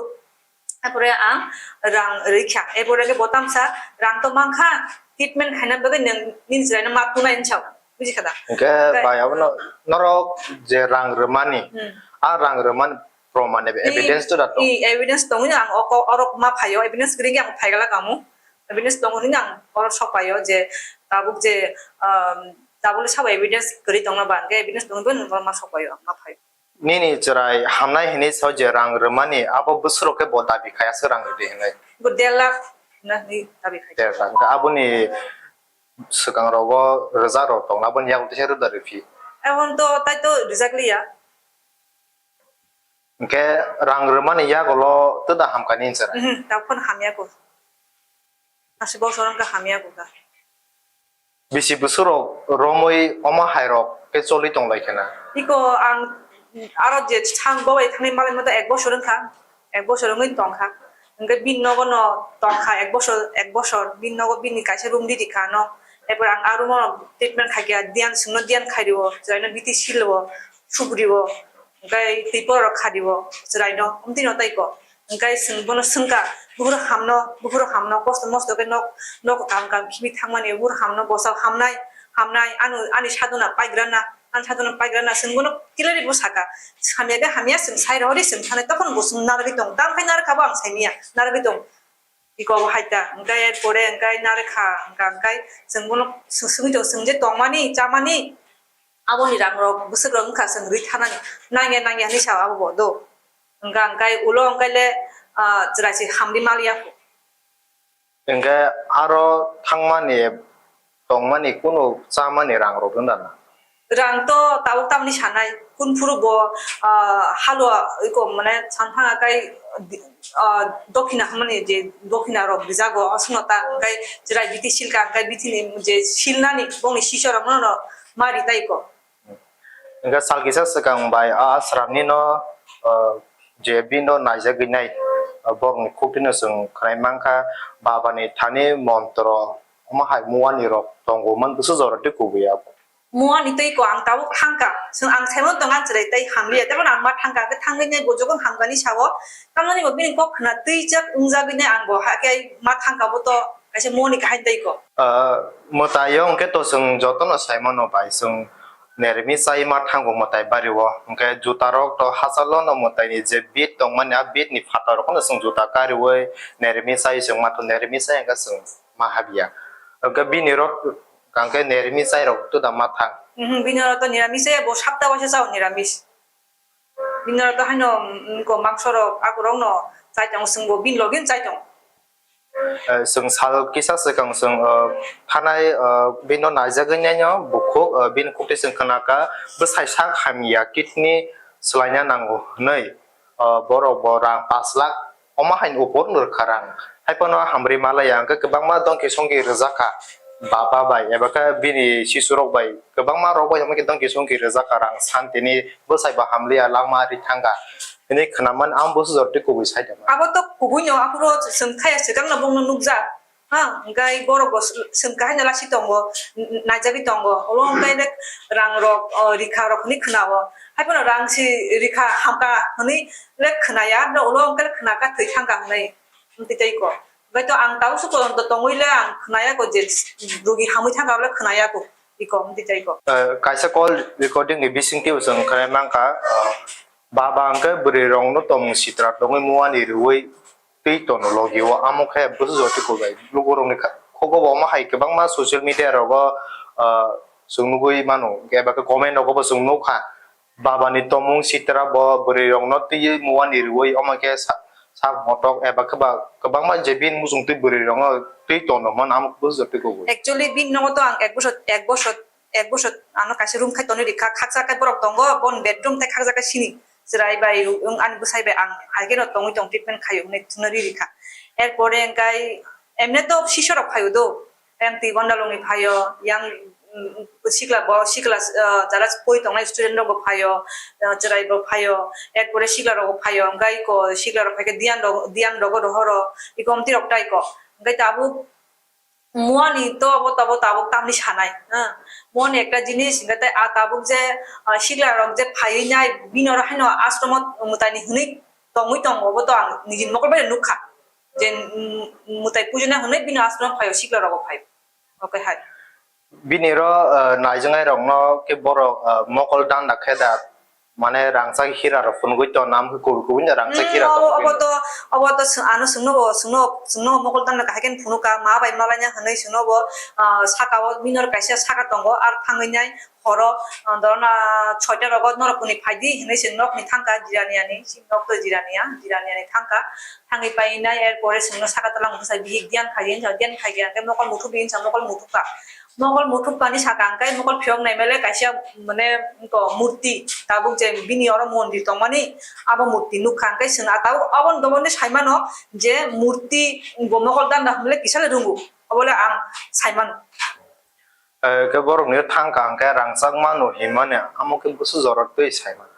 Erpore ang rang rikha. Erpore ke botam sa rang to mankha. Treatment haina bagwi nang nini chwraino ma tunai chao. Buji kha da? Hwnkhe bai abono norok je rang rwmani, hmm, a rang rwmani proman eba evidence to da to? I, i evidence tongwi ang oko orok ma phaio, evidence kwrwi ang phaigala kamu. Evidence tongo hwnwi ang orok sok paio je tabuk je, um, tabuk le sabo evidence kwrwi tongna ba, hwnkhe evidence tongwi bo norok ma sok paio, ma phaio. Nini chwrai hamnai hinwi sao je rang rwmani, abo bwswk rok khe bo dabi khai aswk rang rwdi hinwi. Bo der lakh na hinwi dabi khai. Der lakh. Hwnkhe aboni swkang rogo rwjak rok tongna, aboni yago teisa rwda rwphi. Ebon to tai to rwjak liya. Hwnkhe rang rwmani yagulo twda hamkha nini chwrai? Mhm, tabuk phano hamya ko. Aswk bosor wngkha hamya ko kha. Bisi bwswk rok romwi omo hai rok khe choli tong lai khe na? Iko ang aro je sang bo bai thangwi malai mata ek bosor wngkha, ek bosor wngwi tongkha. Hwnkhe bini nogo no tongkha ek bosor, ek bosor. Bini nogo bini kaisa room ridi kha no. Erpor ang a room o treatment khai kha, diyan sungno diyan khai rio, chwraino biti silo, sugrio. Hwnkhe twi porok kha dibo chwraino, omtwino tei ko. Hwnkhe chwng bono swngkha, buphuru hamno, buphuru hamno, kosto mosto khe nok, nok kam kam khibi thangmani, buphuru hamno bwsao hamnai, hamnai, ano, ani sadona paigrana, ani sadona paigrana, chwng bono clearly bo saka, hamya khe hamya, chwng sai rohori, chwng thanai, tokhono bo chwng narwgwi tongo, tamokhe narwkha bo ang saimanya, narwgwi tongo. Iko bo hai ta, hwnkhe pore hwnkhe narwkha, hwnkha hwnkhe chwng bono swngwi tongo, chwng je tongmani, chamani, aboni rang rok bwswk rok wngkha chwng rwi thanani nangya nangya hinwi sao abo bo do. Hwnkha hwnkhe ulo hwnkhe le, ah, chwrai se hamri mal ya kho. Hwnkhe aro thangmani tongmani kunu chamani rang rok wng da na? Rang to tabuk tamni sanai kun phuru bo, ah, halwa iko mane santhang akai, ah, dokhina hwnmani je dokhina rok rijago aswkno ta hwnkhe chwrai biti silka hwnkhe bitini je silnani bongni sisor rokno no ma ritai ko. Hwnkhe sal kisa swkang bai a sramni no, ah, je bini no naijagwi nai, ah, borokni khuktwino chwng khwnai mankha, babani thani montro omo hai muani rok tongo man bwswk jora tei kubui abo. Muani tei ko ang tabuk thangka, chwng ang saimano tong ang chwrai tei hamliya, tei bono ang ma thangka, hwnkhe thangwi nai bo jokhon hamkani sao, tamoni bo bini kok khna twijak wngjagwi nai ang bo hakhe ma thangka bo to kaisa muani kaham tei ko. Ah, mwtai o hwnkhe to chwng jotono saimano bai chwng nermi chai ma thango mwtai bari o, hwnkhe juta rok to hachalo no mwtai ni je bit tongmani a bit ni phatar rok no chwng juta kariwi nermi chai chwng ma to nermi chai hwnkhe chwng ma habya. Hwnkhe bini rok hwnkhe nermi chai rok to da ma thang. Mhm, bini rok to niramis se bo sapta waisa chao niramis. Bini rok to haino, mm, ko mangso rok akurok no chai tong chwng bo bini logi chai tong. Eh, chwng sal kisa swkang chwng, eh, thanai, eh, bini no naijagwi naino bukhuk, eh, bini khukti chwng khna kha bwsai sak hamya kidney swlaina nango hwnwi, eh, borok bo rang pash lakh omo haino upor no rwkha rang. Haiphano hamri malaya hwnkhe kwbangma dongki songki rwjak kha baba bai eba khe bini sisurok bai kwbangma rok bai omo khe dongki songki rwjak kha rang santini bwsai bo hamliya langma ri thangkha hinwi khwnaman ang bwswk jora tei kubui sai tongma. Abo to kubui no aphuru chwng thaya swkang no bongno nukjak. Ha, hwnkhe borok bo chwng kahai no lasi tongo, n-, n-, naijagwi tongo. Olo hwnkhe le rang rok, o, rikha rok hwnwi khwnao. Haiphano rang si rikha hamkha hwnwi le khwnaya, olo hwnkhe le khwnakha thwi thangkha hwnwi. Hwnkhe tei ko. Hwnkhe to ang tau se kolom to tongwi le ang khwnaya ko je rugi hamwi thangkha le khwnaya ko. Iko hwnkhe tei ko. Eh, kaisa call recording ni bisingtwi bo chwng khwnai mankha, ah, baba hwnkhe bwrwi rokno tongmung sitra tongwi muani rwui twi tono logi o, amo khe bwswk jora tei kubui bai lukurokni kha-, khugo bo omo hai kwbangma social media rogo, ah, chwng nugui mano, eba khe comment rogo bo chwng nukha, baba ni tongmung sitra bo bwrwi rokno twiwi muani rwui omo khe sa-, sak motok eba khe ba kwbangma je bini muchung twi bwrwi rokno twi tono hwnma amo bujo twi kubui. Actually, bini nogo to ang ek bosor, ek bosor, ek bosor ano kaisa room khai tonwi rikha, khaksa khe borok tongo, boni bedroom tei khaksa khe sini chwrai bai, wng ani bwsai bai ang hai kheno tongwi tong treatment khaio hwnwi thwngwi rikha. Erpore hwnkhe emne to sisorok phaio do, yang twi Gondalungni phaio, yang, mm, sikla bo, sikla, ah, jara poi tongnai student rok bo phaio, ah, chwrai bo phaio, erpore sikla rok bo phaio, hwnkhe ko sikla rok phaikhe diyan rok, diyan rogo rohoro, iko omti rok tai ko. Hwnkhe tabuk muani to abo, abo tabuk tamni sanai, ha. Muani ekta jinis, hwnkhe tai a tabuk je, ah, sikla rok je phaiwi nai, bini oro haino ashromo mwtaini hwnwi tongwi tongo, obo to ang nijini mokol bai nukha. Je, mm, mwtai pujina hwnwi bini ashram phaio, sikla rogo phaio. Okay hai. Bini ro, eh, naijaknai rokno khe borok, eh, mokol danda khe da, mane rangchak hira rok phunugwi ton, nam khe kubui kubui da rangchak hira. Mm, obo, obo to, obo to swng-, ano swngno bo, swngno, swngno mokol danda kahai khe phunukha, ma bai malaina hwnwi swngno bo, ah, saka o bini ro kaisa saka tongo, ar thangwi nai. Horo, ah, dorona soita rogo norok kuni phaidi hinwi chwng nokni thangkha jirani ani, chini nok to jirani ya, jirani ani thangkha. Thangwi painai, er pore chwngno saka tola mungsa bihik diyan phai hinsa, diyan phai khe mokol muthubdi hinsa, mokol muthubkha. Mokol muthubkani saka hwnkhe mokol phiyok naimale kaisa, mane, ko murti, tabuk je bini oro mondir tongmani, abo murti nukha. Hwnkhe chwng ah tabuk aboni domonni saimano je murti bo mokol danda hwnle kisale rwngo, obole ang saimano. Eh, khe borokni thangkha hwnkhe rangchak mano hinmani, amo khe bwswk jora twi saimano.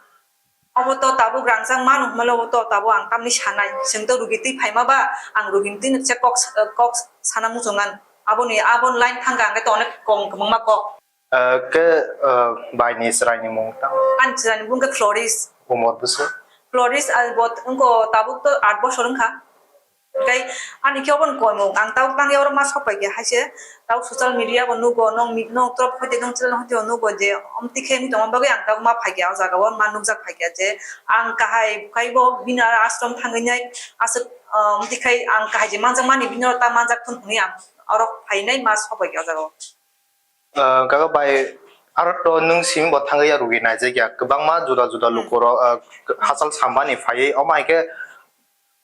Obo to tabuk rangchak mano hinmale, obo to tabuk ang tamni sanai. Chwng to rugi twi phaima ba, ang rugini twi se kok sa-, kok sana muchungan. Aboni, aboni line thangkha hwnkhe to onek kong kwbangma kok. Eh, khe, eh, baini chwraini mung tang? Ani chwraini mung khe Floris. Umor bwswk? Floris, ah, bo wngkha tabuk to aat bosor wngkha. Tei ani khe obo ni koimung, ang tabuk tangya oro ma sok pai khe hai se, tabuk social media bo nugo, nong mi-, nong trop hoite nong channel hoite bo nugo je omtwi khe wngwi tongma bagwi ang tabuk ma phai khe o jaga o ma nukjak phai khe je ang kahai khai bo bini aro ashram thangwi nai aswk, ah, omtwi khai ang kahai je manjak mani bini oro ta manjak thun hwnwi ang oro phainai ma sok pai khe o jaga o. Ah, kaga bai aro to nwng simi bo thangwi ya rugi naijak ya kwbangma juda juda luku rok, ah, hachal sambani phaiwi omo hai khe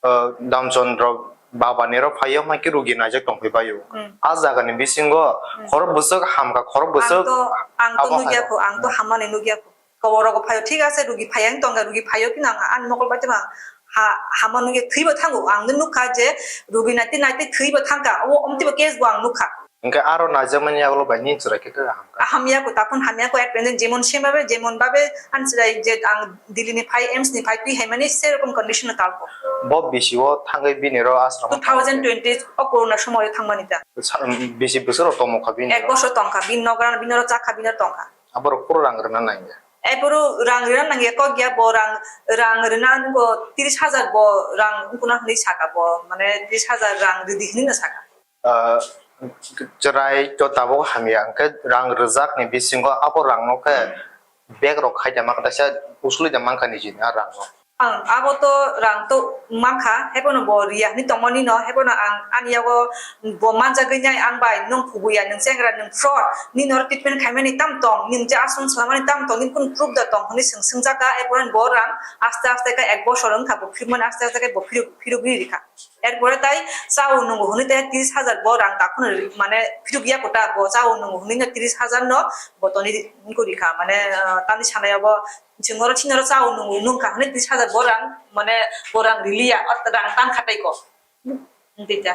ah, Damchandra Babani ro phaiyo, hwnkhe rugi naijak tongphai baio. Hmm. A jaga ni bisingo Hmm. khorok bwswk hamkha, khorok bwswk Ang to, ang to abo nugya hai kho, ang to Hmm. hamani nugya kho. Kobor rogo phaio, thik ase, rugi phaiya wng tongkha, rugi phaio, phino ang ani mokol bai tongma ha, hama nugya thwibo thango. Ang no nukha je rugi naitwi naitwi thwibo thangkha, o omtibo case bo ang nukha. Hwnkhe aro naijakmani yagulo bai nini chwrai khe khe hamkha? Hamya ko, takhon hamya ko, at present jemon same bhabe, jemon bhabe ani chwrai je ang Delhi ni phai, A I I M S ni phai twi hai mani se rokom condition no talko. Bo bisi o thangwi bini ro ashram o Two thousand twenty o corona somoy o thangmani ta. Sa-, bisi bwswk rok tongmokha bini Ek ro? Bosor tongkha, bini nogra, bini ro chakha, bini ro tongkha. Aborok phuru rang rwna nangya? E phuru rang rwna nangya kok ya, bo rang, rang rwna nungo tris hajar bo rang wngkuna hwnwi saka bo, mane tris hajar rang rwdi hwnwi no saka. Ah, chwrai to tabuk hamya, hwnkhe rang rwjakni bisingo abo rangno khe bag rok khai da mankha, kaisa usuli da mankha nijini a rangno. Ang abo to rang to mankha, hebono bo riya hwnwi tongmani no, hebono ang ani yago bo manjagwi nai ang bai, nwng phubuya, nwng chengra, nwng fraud, nini oro treatment khaimani tam tong, nwng je ashram swlamani tam tong, nini kunu proof da tong hwnwi swng swngjak kha, erpore bo rang aste aste khe ek bosor wngkha bo phirmani, aste aste khe bo phiruk, phirugwi rikha. Erpore tai chao nungo hwnwi tei tris hajar bo rang takhunwi mane phiruk ya kota bo chao nungo hwnwi no tris hajar no bo toni wngkha mane, ah, tamni sanai abo chwng oro chini oro chao nungo nungkha hwnwi tris hajar bo rang mane bo rang riliya, o rang tang kha tai ko. Tita.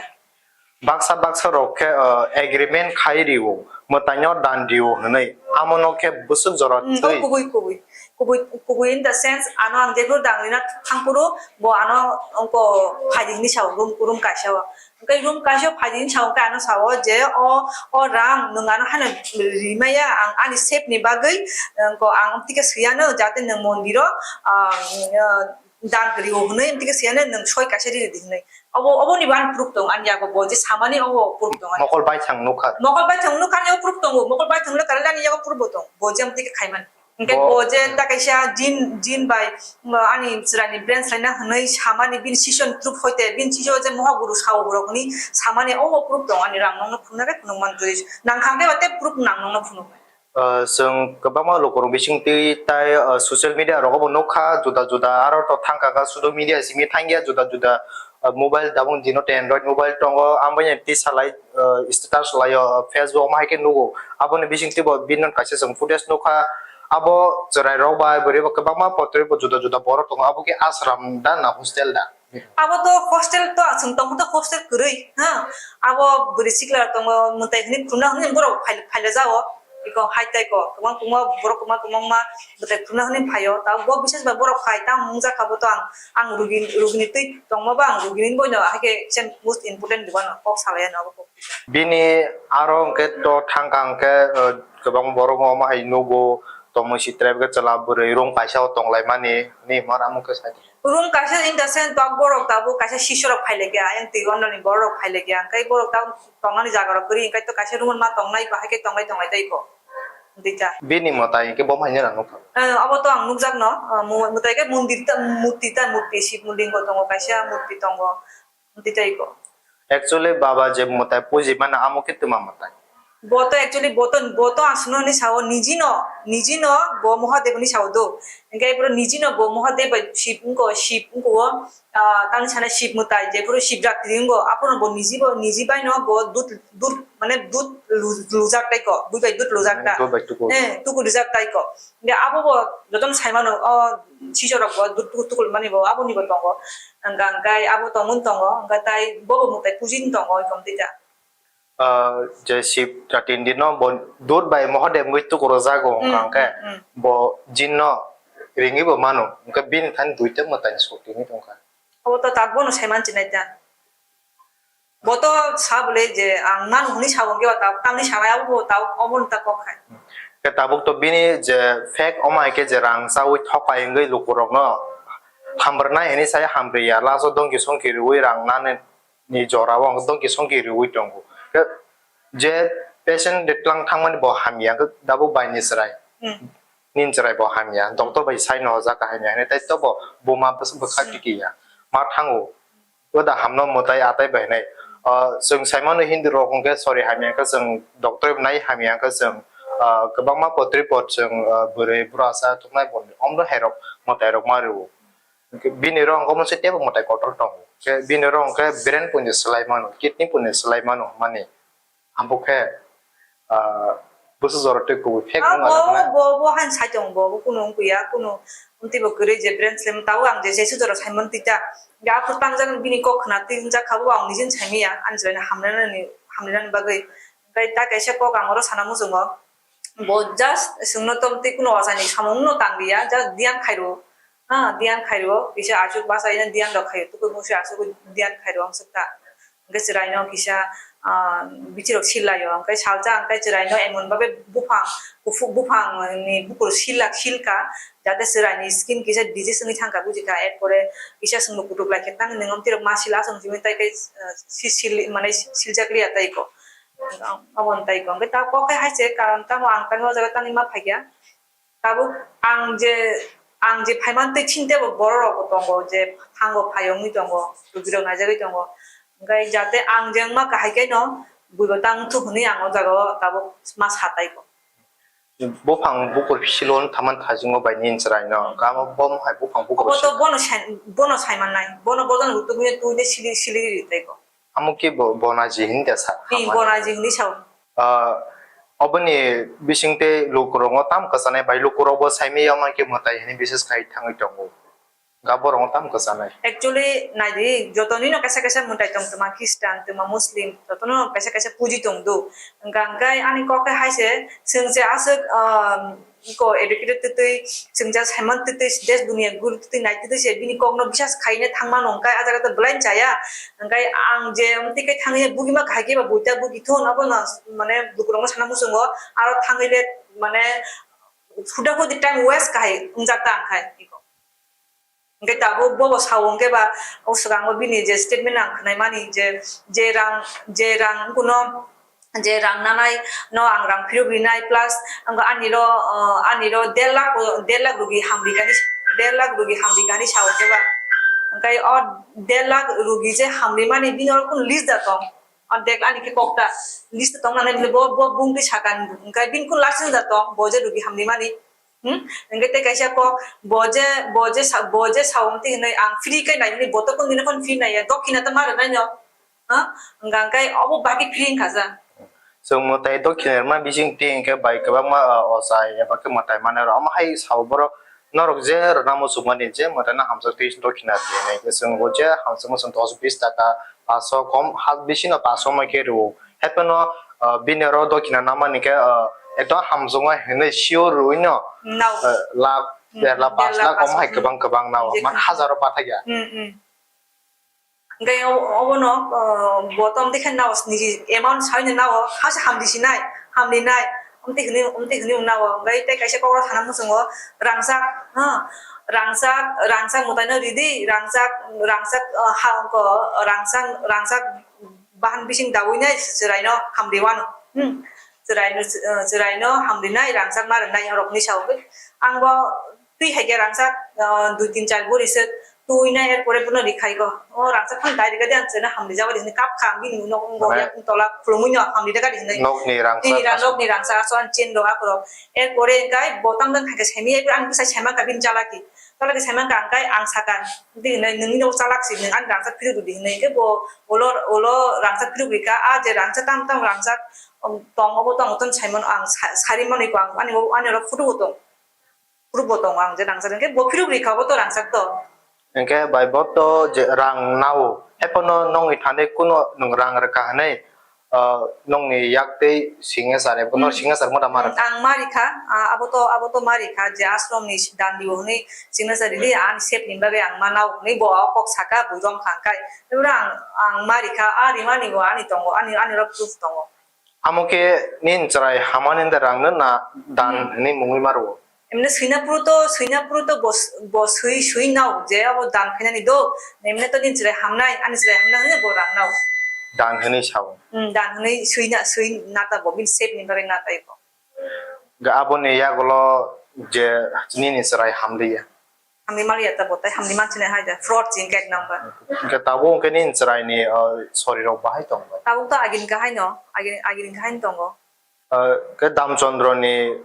Baksa baksa rok khe, ah, agreement khai rio, mwtaino dan rio hwnwi, amono khe bwswk jora Hmm, twi. Kubui, kubui. Kubui, kubui in the sense, ano ang jephuru dang rina thangphuru, bo ano ongko phaidi hinwi sao, room, room kaisa o. Hwnkhe room kaisa o phaidi hinwi sao, hwnkhe ano sao je o, o rang nwng ano haino rimaya, ang ani safe ni bagwi, ongko ang tike swiyano, jate nwng mondiro, ah, ah, dan kwrwi o hwnwi, tike swiyano nwng soi kaisa riri di hwnwi. Obo, oboni bo ani proof tong, ani yago bo je samani obo proof tong ani. Mokol baithang nukha. Mokol baithang nukha ani o proof tongo, mokol baithang le karale ani yago proof bo tong, bo je tike khaimani. Hwnkhe Bo- bo je ta kaisa jin, jin bai, um, ani chwraini branch laina hwnwi samani bini session proof hoite, bini session je mohaguru sao borok hwnwi samani, obo proof tong ani rang nokno phunuknai, phunuk man twi nang kha hwnkhe ba tei proof nang nokno phunuknai. Ah, chwng kwbangma lukurok bisingtwi tai, ah, social media rogo bo nukha, juda juda aro to thangkha kha, sudu media simi thangya, juda juda, ah, mobile, tabuk dino tai Android mobile tongo, amoni twi salai, ah, status laio, ah, Facebook ma hai khe nugo. Aboni bisingtwi bo bini kaisa chwng footage nukha. Abo chwrairok bai bwrwi bo kwbangma potrwi bo juda juda borok tongo, abo khe ashram da na hostel da? Abo to hostel to, chwng tongkha to hostel kwrwi, ha. Abo bwrwi sikla tongo, mwtai hwnwi khulumna hwnwi borok phai-, phaila jao. Iko hai tai ko, kwbang kwbangma borok kwbang kwbangma mwtai khulumna hwnwi phaio. Tabuk bo bises bai borok phai, tamo wngjakha bo to ang, ang rugi, rugini twi tongma ba ang rugini boino, hai khe kisa most important bo ano kok salai ano abo kok. Bini aro hwnkhe to thangkha hwnkhe, uh, kwbang borok omo hai nugo, tongmung si tribe khe chwla bwrwi room kaisa o tonglaimani, ni hwnba amo khe sai. Room kaisa in the sense tok borok tabuk kaisa sisorok phailaikha, ayang twi ononi borok phailaikha, hwnkhe borok tabuk tongnani jagarok kwrwi, hwnkhe to kaisa room ma tongnai, bahai khe tonglai tonglai tei ko. Dita. Bini mwtai hwnkhe bo haino nang nukha. Eh, abo to ang nukjakno, eh, mu-, mwtai khe mondir ta, murti ta, murti Shiv Lingo tongo, kaisa murti tongo. Tei tei ko. Actually, baba je mwtai puji mano, amo khe twma mwtai. Bo to actually, bo to, bo to aswkno hwnwi sao, niji no, niji no bo Mahadev hwnwi sao do. Hwnkhe boro niji no bo Mahadev bai Shiv wngko, Shiv wngko o, ah, tamni sana Shiv mwtai, je phuru Shiv Ratri wngko, aphuru bo niji bo, niji bai no bo dut, dut, mane dut lu-, lujak tai ko, bui bai dut lujak ta. Dut bai tuku. Eh, tuku lujak tai ko. Hwnkhe abo bo jotono sai mano, o sisorok bo dut tuku tuku mani bo aboni bo tongo. Hwnkha hwnkhe abo tongmani tongo, hwnkha tai bobo mwtai pujini tongo, eko tei ta. Ah, je Shiv Ratri dino bo dut bai Mahadev wngwi tuku rwjago, hwnkha Mm, hwnkhe mm, mm. Bo jinno ringwi bo mano, hwnkhe bini thani duita mwtai ni sotwi wngwi tongkha. Abo to tabuk bono sai manchi nai ta. Bo to sa bole je ang mano hwnwi sao, hwnkhe ba tabuk tamni sanai abo bo tabuk obo no ta kok hai. Khe tabuk to bini je fake omo hai khe je rang chawi thokai wngwi lukurokno hamrwnai hwnwi sai hamrwya, last o dongki songki rwui rang nani ni jora o dongki songki rwui tongo. Khe je patient de tlang thangmani bo hamya, khe tabuk bai ni chwrai. Hmm. Nini chwrai bo hamya, doctor bai sai no hojak hamya hwnwi, tai to bo buma bwswk bwkha Hmm. tiki ya. Ma thango. Bo da hamno mwtai atai bai nai. Ah, chwng sai mano Hindu rok hwnkhe sorry hamya khe chwng doctor nai hamya khe chwng, ah, kwbangma potri pot chwng, ah, bwrwi bwrasa thuknai bo omro hai rok mwtai rok ma rwo. Bini rok hwnkhe omo se teibo mwtai kotor tongo. Khe bini rok hwnkhe brain puini swlai mano, kidney puini swlai mano hwnmani. Abo khe, ah, bwswk jora tei kubui fake Ah, wngma bo, jaknai. Bo, bo haino sai tongo, bo, bo kunu wngya, kunu wngtwi bo kwrwi je brain slam, tabuk ang je jesu jora saimani twi ta. Hwnkhe aphuru tangjak bini kok khna twi wngjak kha, bo ang nijin saimanya, ani chwraino hamlainani, hamlainani bagwi. Hwnkhe ta kaisa kok ang oro sana muchungo. Bo just chwngno tongtwi kunu ochani samungno tangliya, just diyan khairo. Ha, diyan khairo, kisa aswk bachai na diyan rok khaio, tukui musi aswk diyan khairo ang swk ta. Hwnkhe chwraino kisa, ah, bichirok sillaio, hwnkhe salsa hwnkhe chwraino emon babe buphang, kuphuk buphang ni bukur sillak silka, jate chwraini skin kisa disease wngwi thangkha, bujikha, erpore kisa chwngno kutuk laikha, tang nwng omtwi rok ma sila aswk simi tai khe, ah, si-, sil-, mane siljak liya tai ko. Obo tai ko. Hwnkhe ta kok khe hai se karon tamo ang tamo o jaga tangwi ma phaikha. Tabuk ang je, ang je phaimani twi chini teibo borok rok bo tongo je thango phai wngwi tongo, rugirok naijagwi tongo. Hwnkhe jate ang je wngma kahai khe no buibo tang thuk hwnwi ang o jaga o tabuk ma sa tai ko. Buphang bukur silo wng thaman thajingo bai nini chwraino, hwnkhe amo bo hai buphang bukur Obo to silo. Bono sai, bono sai mannai, bono bojan rutugwi twi de sili, sili ri tai ko. Amo khe bo, bonaji hinwi da sa? Ni hamani bonaji hinwi sao. Ah, oboni bising tei lukurokno tam kwchanai bai lukurokbo saimanya, omo khe mwtai hinwi bises khai thangwi tongo. Ga borokno tam kwchanai. Actually, naidi, jotoni no kaisa kaisa mwtai tong, twma Christian, twma Muslim, jotono kaisa kaisa puji tong do. Hwnkha hwnkhe ani kok khe hai se, chwng se aswk, ah, Iko educated twtwi, chwng ja saimani twtwi, desh duniya guru twtwi nai twtwi se bini kokno bisas khaina thangmano, hwnkhe ah jaga to belai chaya. Hwnkhe ang je amtwi khe thangwi bugi ma kahai khe ba buita bugi thun, abono mane lukurokno sana muchungo, aro thangwi le mane huda hudi time waste kahai wngjak ta ang khai iko. Hwnkhe tabuk bobo sao hwnkhe ba o swkango bini je statement ang khwnaimani je, je rang, je rang kuno, je rang nanai no ang rang phirok rinai plus ang ani ro, ah, ani ro der lakh, der lakh rugi hamri gani, der lakh rugi hamri gani sao hwnkhe ba. Hwnkhe o der lakh rugi je hamri mani bini oro kunu list da tong? Ang dek ani khe kok ta list tong nang nai bo, bo bung twi sakan, hwnkhe bini kunu license da tong, bo je rugi hamni mani. Hmm? Hwnkhe tei kaisa kok, bo je, bo je sa, bo je sa wng twi hwnwi ang free khe nai hwnwi bo to kunu dino phano free nai ya, dokhina ta ma rwnai no. Ha? Hwnkha hwnkhe obo bagwi free wngkha sa. Chwng mwtai dokhina rwma bising twi hwnkhe bai kwbangma, ah, ochai eba khe mwtai manai rw. Omo hai sao borok norok je rwna muchungmani je mwtai no hamjak twi dokhina twi hwnwi khe chwng bo je hamjakma chwng dos bis taka paso kom ha bisino paso mai khe rw. Haiphano, ah, bini oro dokhina namani khe, ah, ekdom hamjakma hwnwi sure rwino, Nao. ah, lakh, Hmm, der lakh, der lakh, pash lakh, pash omo hai lakh, kwbang hmm. kwbang nao, Injection. Man hazaro pathakya. Hmm, hmm. Hwnkhe o-, obono, ah, bo tom dekhe nao niji amount saino nao, hasa hamdi sinai, hamdi nai, omte hwnwi, omte hwnwi nao. Hwnkhe tei kaisa kokro sana muchungo, rangchak, ha, rangchak, rangchak mwtaino ridi, rangchak, rangchak, ah, ha, ko, rangchak, rangchak bahan bising daui nai chwraino hamdi wano. Hmm. Chwraino, ah, chwraino hamdi nai, rangchak ma rwnai, orokni sao. Ang bo twi hai khe rangchak, ah, dui tin char buri se twi nai, er pore bono rikhai go. O rangchak phano dai rikha de ang chwraino hamdi jabo de hwnwi kap kha, ang bini nok wng go, Mane yakung tola khulumui no hamdi de gari hwnwi. Nokni rangchak Tini ra aswk. Nokni rangchak aswk ang chen rok akorok. Er pore hwnkhe bo tam jani hai khe semi, er pore ang bwsai saiman kha bini chalaki. Chalaki saiman kha hwnkhe ang sakha, "Di hwnwi nwngni nok chalak si, nwng ani rangchak phiruk rw di," hwnwi. Hwnkhe bo ulo, ulo rangchak phiruk rikha, a je rangchak tam tam rangchak, um, tong obo tong tong saimano ang sa-, sari manwi kho ang ani, ani oro photo bo tong. Proof bo tongo ang je rangchak hwnkhe bo phiruk rikha bo to rangchak to. Hwnkhe bai bo to je rang nao. Haiphano nongni thani kuno nwng rang rwkha hwnwi, ah, nongni yak tei signature ebo no Hmm. Signature mota ma rwkha. Ang ma rikha, ah, abo to, abo to ma rikha je ashram ni dan dio hwnwi signature rili ani sep ni bagwi ang ma nao hwnwi bo o kok saka bui rom kha hwnkhe. Ebro ang, ang ma rikha, a rimani bo ani tongo, ani, ani oro proof tongo. Amo khe nini chwrai hamani da rang no na dan Hmm. Hwnwi mungwi ma rwo? Emne swina phuru to, swina phuru to bo s-, bo swi, swi nao je abo dan khainani do. Emne to nini chwrai hamnai, ani chwrai hamnai hwnwi bo rang nao. Dan hwnwi sao? Hmm, dan hwnwi swi na, swi na ta bo, bini sep ni bagwi na tai bo. Ga aboni yagulo je nini chwrai hamliya? Hamni maliya ta bo tai, hamni manchine hai da, fraud chini kek number. Hwnkhe tabuk hwnkhe nini chwraini, uh, sorirok bahai tong bai? Tabuk to agini kahai no, agini, agini kahai no tongo. Uh, khe Damchandra ni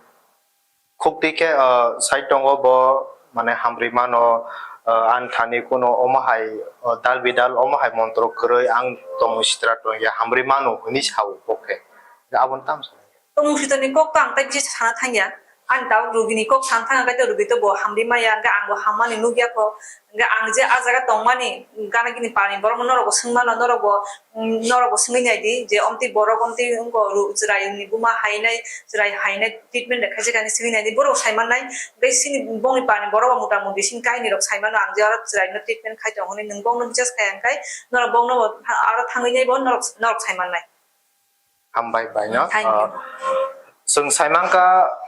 khukti khe, uh, sai tongo bo, mane hamri mano, uh, ani thani kuno omo hai, uh, dal bidal omo hai montro kwrwi ang tongwi sitra tongya hamri mano hwnwi sao bo khe. Aboni tamo sa? Tongmung switorni kok to ang tai bisi sana thangya. Ani tabuk rugini kok sana thangya, kaitor rugi to bo hamri maya, hwnkhe ang bo hammani nukya kho. Hwnkhe ang je a jaga tongmani, gana gini parni borok norok bo swngmano, norok bo, mm, norok bo swngwi naidi je omtwi borok, omtwi wngkha ru-, chwraini buma hainai, chwrai hainai treatment de khaisa kani swngwi naidi, borok sai mannai. Hwnkhe sini bongni parni borok bo mota moti sini kahinirok sai mano, ang je oro chwraino treatment khai tongo hwnwi nwng bongno bisas khai, hwnkhe norok bongno bo aro thangwi nai bo norok, norok sai mannai. Hambai bai no. Thank you. Ah, chwng sai mankha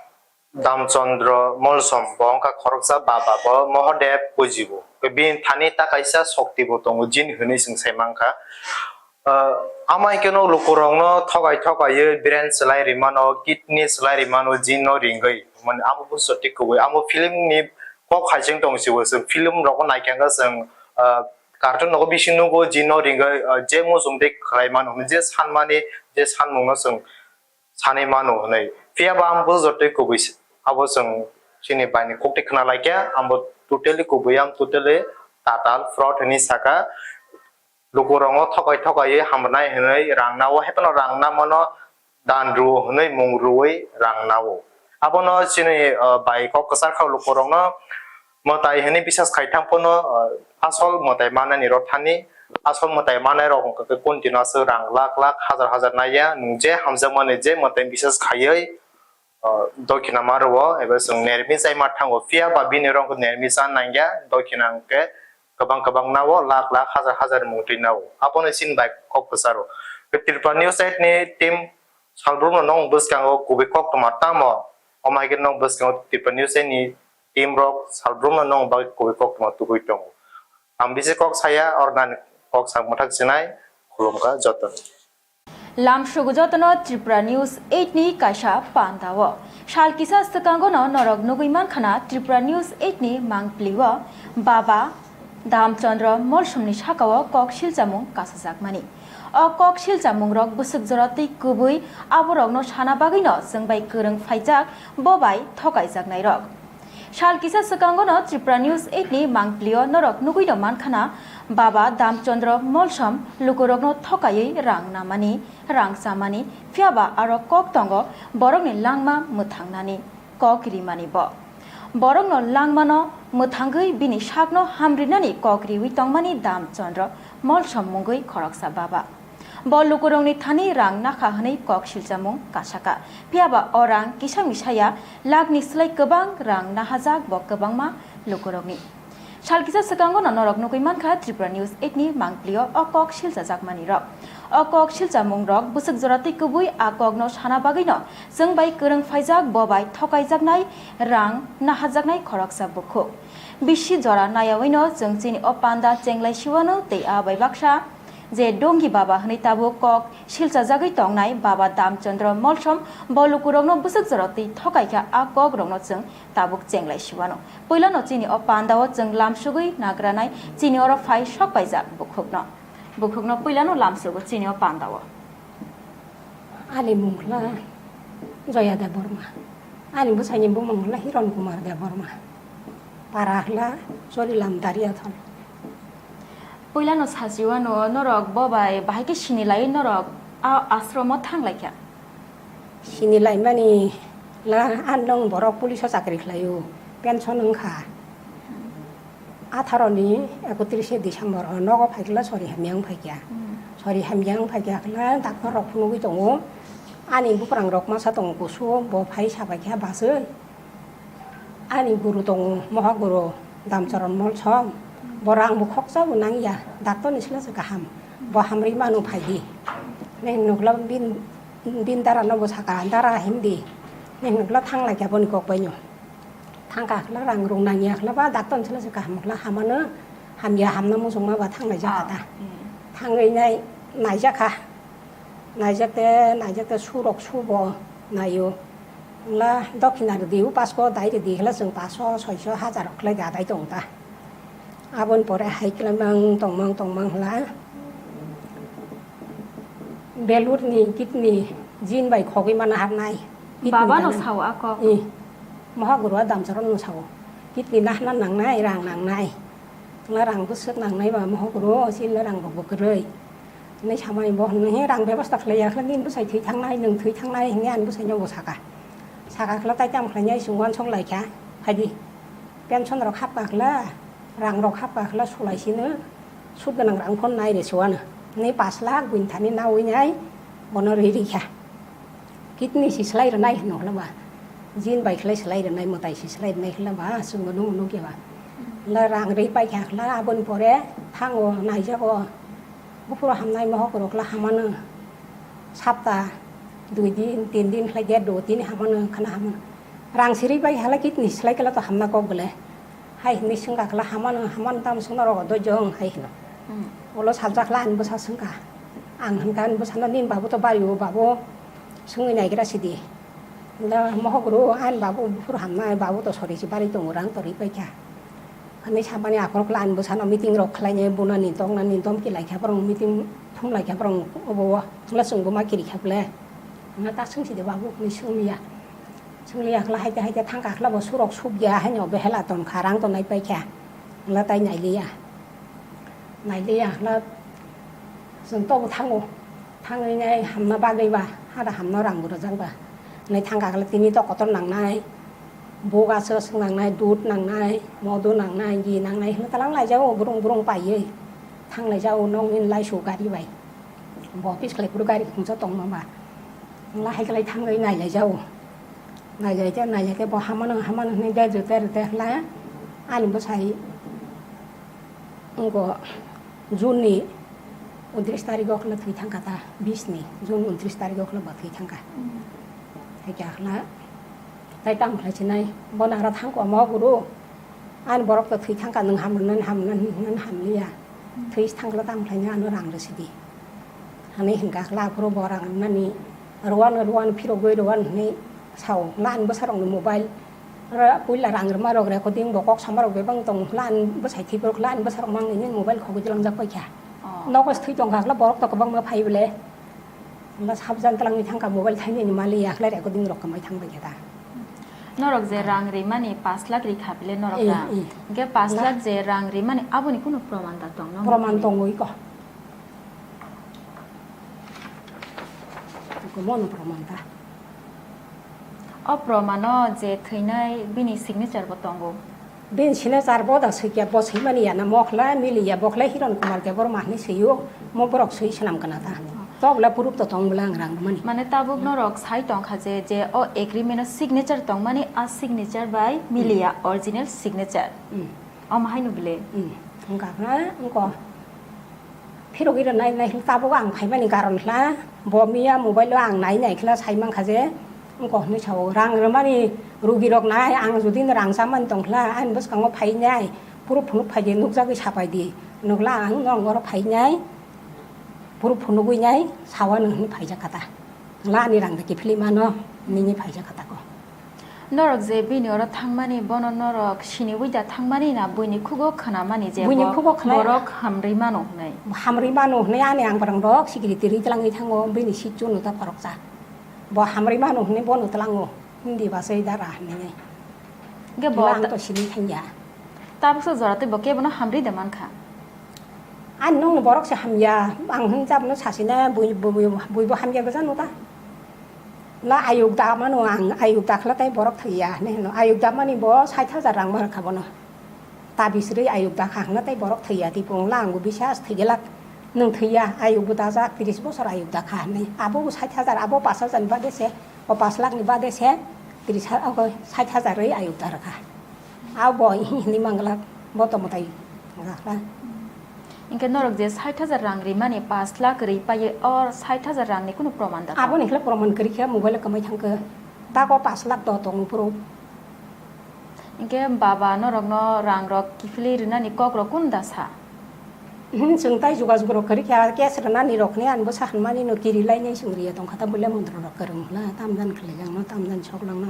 Damchandra Molsom, bo wngkha khoroksa baba, bo Mohodev pujibo. Bini thani ta kaisa shokti bo tongo, jin hwnwi chwng sai mankha. Ah, amai khe no lukurokno thogai thogaiwi brain swlai rimano, kidney swlai rimano, jin no ringwi. Mane amo busto twi kubui. Amo film ni kok hai chwng tong si bo, chwng film rokno naikhe wngkha chwng, ah, cartoon nogo bisi nugo, jin no ringwi, ah, je muchung tei khlai mano hwnwi, je sanmani, je sanmungno chwng sanwi mano hwnwi. Phiya ba ang bo jotoi kubui s-, abo chwng chini bai ni kok twi khna lai khe, ang bo totally kubui, ang totally tatal fraud hwnwi saka. Lukurokno thokai thokaiwi hamrwnai hwnwi rang nao, haiphano rang namano dan rwo hwnwi mung rwui rang nao. Abono chini, ah, bai kok kwchar kha lukurokno mwtai hwnwi bisas khai thang phano, ah, asol mwtai mannani rw thani, asol mwtai mannai rok wngkha khe continue aswk rang lakh lakh, hazar hazar naiya, nwng je hamjakmani je mwtai bisas khaiwi, ah, dokhina ma rwo, eba chwng nermi chai ma thango, phiya ba bini rok nermi cha nangya, dokhina hwnkhe kwbang kwbang nao, lakh lakh, hazar hazar mung twi nao. Abono chini bai kok kwcharo. Tripura News site ni team salbrumno nong bwskango kubui koktwma tamo? Omo hai khe nong bwskango Tripura News ni team rok salbrumno nong bagwi kubui koktwma tubui tongo. Ang bisi kok saya, oro nani kok sak mwthak sinai, khulumkha jotono. Lamsugo jotono Tripura News eight ni kaisa panda o. Sal kisa swkango no norok nugwi mankha na Tripura News eight ni mangpili o, baba, Damchandra Molsomni sakao kok silchamung kasajakmani. O kok silchamungrok bwswk jora tei kubui aborokno sana bagwino chwng bai kwrwng phaijak, bo bai thokaijaknairok. Sal kisa swkangono Tripura News eight ni mangpilio norok nugwino mankhana, Baba Damchandra Molsom lukurokno thokaiwi rang namani, rang chamani, phiyaba aro kok tongo borokni langma mwthangnani, kok rimani bo. Borokno langmano mwthangwi bini sakno hamrinani kok riwi tongmani Damchandra Molsom mungwi khoroksa baba. Bo lukurokni thani rang nakha hwnwi kok silchamung kasaka. Phiyaba o rang kisa misaya lakni slai kwbang rang nahajak bo kwbangma lukurokni. Sal kisa swkango no norok nugwi mankha Tripura News eight ni mangpilio o kok silchajakmani rok. O kok silchamung rok bwswk jora tei kubui a kokno sana bagwino chwng bai kwrwng phaijak, bo bai thokaijaknai rang nahajaknai khoroksa bukhuk. Bisi jora nayawino chwng chini o panda chenglai siwano tei a bai baksa je Dongi Baba hwnwi tabuk kok silchajagwi tongnai Baba Damchandra Molsom bo lukurokno bwswk jora twi thokaikha, a kokrokno chwng tabuk chenglai siwano. Puilano chini o pandao chwng lamsugwi nagranai chini oro phai sok paijak bukhukno. Bukhukno puilano lamsugo chini o pandao. Ani mung hwla Joya Debbarma. Ani bwsaini bumung hwla Hiron Kumar Debbarma. Para hwla Chorilam Dariathon. Puilano sachiwano norok bo bai bahai khe sini laiwi norok a ashromo thang laikha. Sini laimani la an nong borok police o chakri khlaio, pension wngkha. Atharo ni ekotris December o nogo phaikla sori hamya wng phaikya. Hmm. Sori hamya wng phaikya kla doctor rok phunugwi tongo. Ani buprang rok masa tongo kusu, bo phai sabaikha baswi. Ani guru tongo, moha guru Damcharan Molsom. Bo rang bo khoksa bo nangya, doctor ni sila se kaham. Bo hamri manu phaidi. Neng nukla bin, bin dara no bo saka, dara himdi. Neng nukla thanglaikya boni kok baino. Thangka khla rang rung nangya khla ba doctor ni sila se kaham khla hamano, hamya hamna muchungma ba thanglai jaka ta. Ah, hmm. Thangwi nai naijakha. Naijak te, naijak te surok subo naio. Wngla dokhina rwdi, upasko dai rwdi, hwla chwng paso, soiso, hajar khlai da dai tongo ta. Aboni pore hai khlai mang tongmang tongmang hwla. Belurni kidney jin bai khogwi mana harnai. Kidney Baba no dana. Sao ako. Eh, moha guru a Damcharan no sao. Kidney nahna nangnai, rang nangnai. Wngla rang bwswk nangnai ba moha guru, sila rang rok bo kwrwi. Hinwi samani bo hinwi he rang bebosta khlaiya khe nini bwsai thwi thangnai, nwng thwi thangnai hinwi ani bwsaino bo saka. Saka khle tai tamo khlainai chwng uansuk laikha, phaidi. Pension rok hapkha khle, rang rok hapkha khle sulai sino, sud gwnang rang phone nai re se uano. Hinwi pash lakh buini thani naui nai bono ri rikha. Kidney si slai rwnai hwno hwla ba. Jin bai khlai slai rwnai, mwtai si slai rwnai hwla ba, chwng bo nung nukya ba. Hwla rang rwi paikha hwla, aboni pore thango naijago. Buphuru hamnai mohok rok hwla hamano. Sapta dui din, tin din khlai de, do tin hamano, khana hamano. Rang si rwi pai hwla kidney slai kla to hamna kok bwle. Hai hinwi swngkha kla hamano, hamano tamo swngna rogo dojong hai hino. Hmm. Ulo saljak la ani bwsa swngkha. Ang hwnkha ani bwsano nini babu to bari o babu swngwi naigra sidi. Hwla mohok rw ani babu buphuru hamnai babu to sori si bari tongo rang to rwi paikha. Ani samani aphuru kla ani bwsano meeting rok khlainai bunani toknani domki laikha borok meeting thum laikha borok obo o. Hwla chwngbo ma kiri kha bwle. Hwla ta swng sidi babu hinwi swngya. Chwngli akhla haite haite thangkha akhla bo surok sukya haino behela tonkha rang tonai paikha. Wngla tai nailiya. Nailiya akhla chwng tobo thango. Thangwi nai hamna bagwi ba hada hamna rang bo rwjak ba. Nai thangkha akhla tini to kotor nangnai. Buk aswk aswk nangnai, dud nangnai, modo nangnai, gi nangnai hwnwi talang laijago burung burung paiwi. Thang laijago nokni laisu gari bai. Bo office khlai phuru gari khungsa tongma ba. Wngla hai khlai thangwi nailai jao. Nailai khe, nailai khe bo hamano, hamano hwnwi de jute rwte hwla ani bwsai wngkha June ni untris tarikh o khwla thwi thangkha ta, bis ni June untris tarikh o khwla bo thwi thangkha. Hai khe hwla tai tamo khlai sinai, bono aro thangkha omo guru. Ani borok to thwi thangkha, nwng ham rwnani ham rwnani hinwi hamliya. Thwi thangkla tamo khlainai ano rang rw sidi. Hinwi hwnkha khla aphuru bo rang rwnani rwano rwano phirogwi rwano hinwi sao. Hwla ani bwsarokni mobile Ora puila rang rwma rok recording bo kok sama rok bebak tong hwla, ani bwsai thwi borok hwla, ani bwsa rok mang nini mobile khogwi twlang jak pai kha. Oh. Nogo thwi tong kha hwla, borok to kwbangma phai bole. Hwla sabjan twlangwi thang kha, mobile thaini ni mali ya hwla, recording rok kwmai thang bai kha da. Norok je rang rimani pash lakh ri kha bile norok Eh, da. eh. Hwnkhe pash lakh je rang rimani aboni kunu proman da tong no? Proman tongwi ko. Ko mono proman ta. O promano je thwinai bini signature bo tongo. Bini signature bo da swi khe bo swimani ya na, mo khlai mili ya, bo khlai Hiron Kumar Debbarma hinwi swio, mo borok swi swnam kana ta. Tok le proof to tong bwla ang rang mani. Mane tabuk norok sai tong kha je, je o agreement o signature tong mani, a signature bai mili ya, original signature. Hmm. Omo haino bile. Hmm. Wngkha na, wngkha. Phirogwi rwnai nai hwn tabuk ang phaimani karon hla, bo miya mobile o ang nai nai khla sai mankha je, wngkha hwnwi sao, rang rwmani rugi rok nai, ang jodi no rang chamani tong khla, ani bwskango phai nai, phuru phunuk phai di, nukjagwi sapai di, nukla ang nong oro phai nai, phuru phunugwi nai, sawa nung hwnwi phaijak kha ta, la ani rang da kiphilwi mano, nini phaijak kha ta ko. Norok je bini oro thangmani, bono norok siniwi da thangmani na buini khugo khwnamani je Buini bo khugo khwnaya. Borok hamrwi mano hwnwi? Hamrwi mano hwnwi ani ang borok rok security rwi twlangwi thango, bini sitio no ta khoroksa. Bo hamrwi mano hwnwi bono twlango, hindi basai dara hwnwi. Hwnkhe bo Hwla ang ta- to sini thangya. Tabuksa jora tei bo kebono hamrwi da mankha? Ani nokni borok se hamya, ang hwn jabno sasina bui, bui, bui, buibo hamya gwja no ta. La ayuk da mano ang, ayuk da khwla tei borok thwiya hinwi hino. Ayuk da mani bo sait hajar rang ma rwkha bono. Tabis rwi ayuk da kha hwnkhe tei borok thwiya, tei bo wngla ang bo bisas thwiglak. Nwng thwiya, ayuk bo dajak, tris bosor ayuk da kha hinwi. Abo bo sait hajar, abo pash hajar ni bade se, o pash lakh ni bade se, tris ha-, o sait hajar rwi ayuk da rwkha. Abo hinwi manglak, bo to mwtai manglak. Hinkhe norok je sait hajar rang rimani, pash lakh ri paiye, o sait hajar rangni kunu proman da? Aboni khlai proman kwrwi khe mobile o kwmai thangkhe. Tago pash lakh do tongo phuru. Hinkhe baba norokno rangrok kiphilwi rwnani kokrok kunu da sa? Hmm, chwng tai jogajog rok kwrwi kha, cash rwnani rok hinwi ani bwsa hinmani no kiri lainai chwng riya tongkha, ta buila montro rok kwrwng hwla, tamjani khwlaijakno, tamjani soklangno.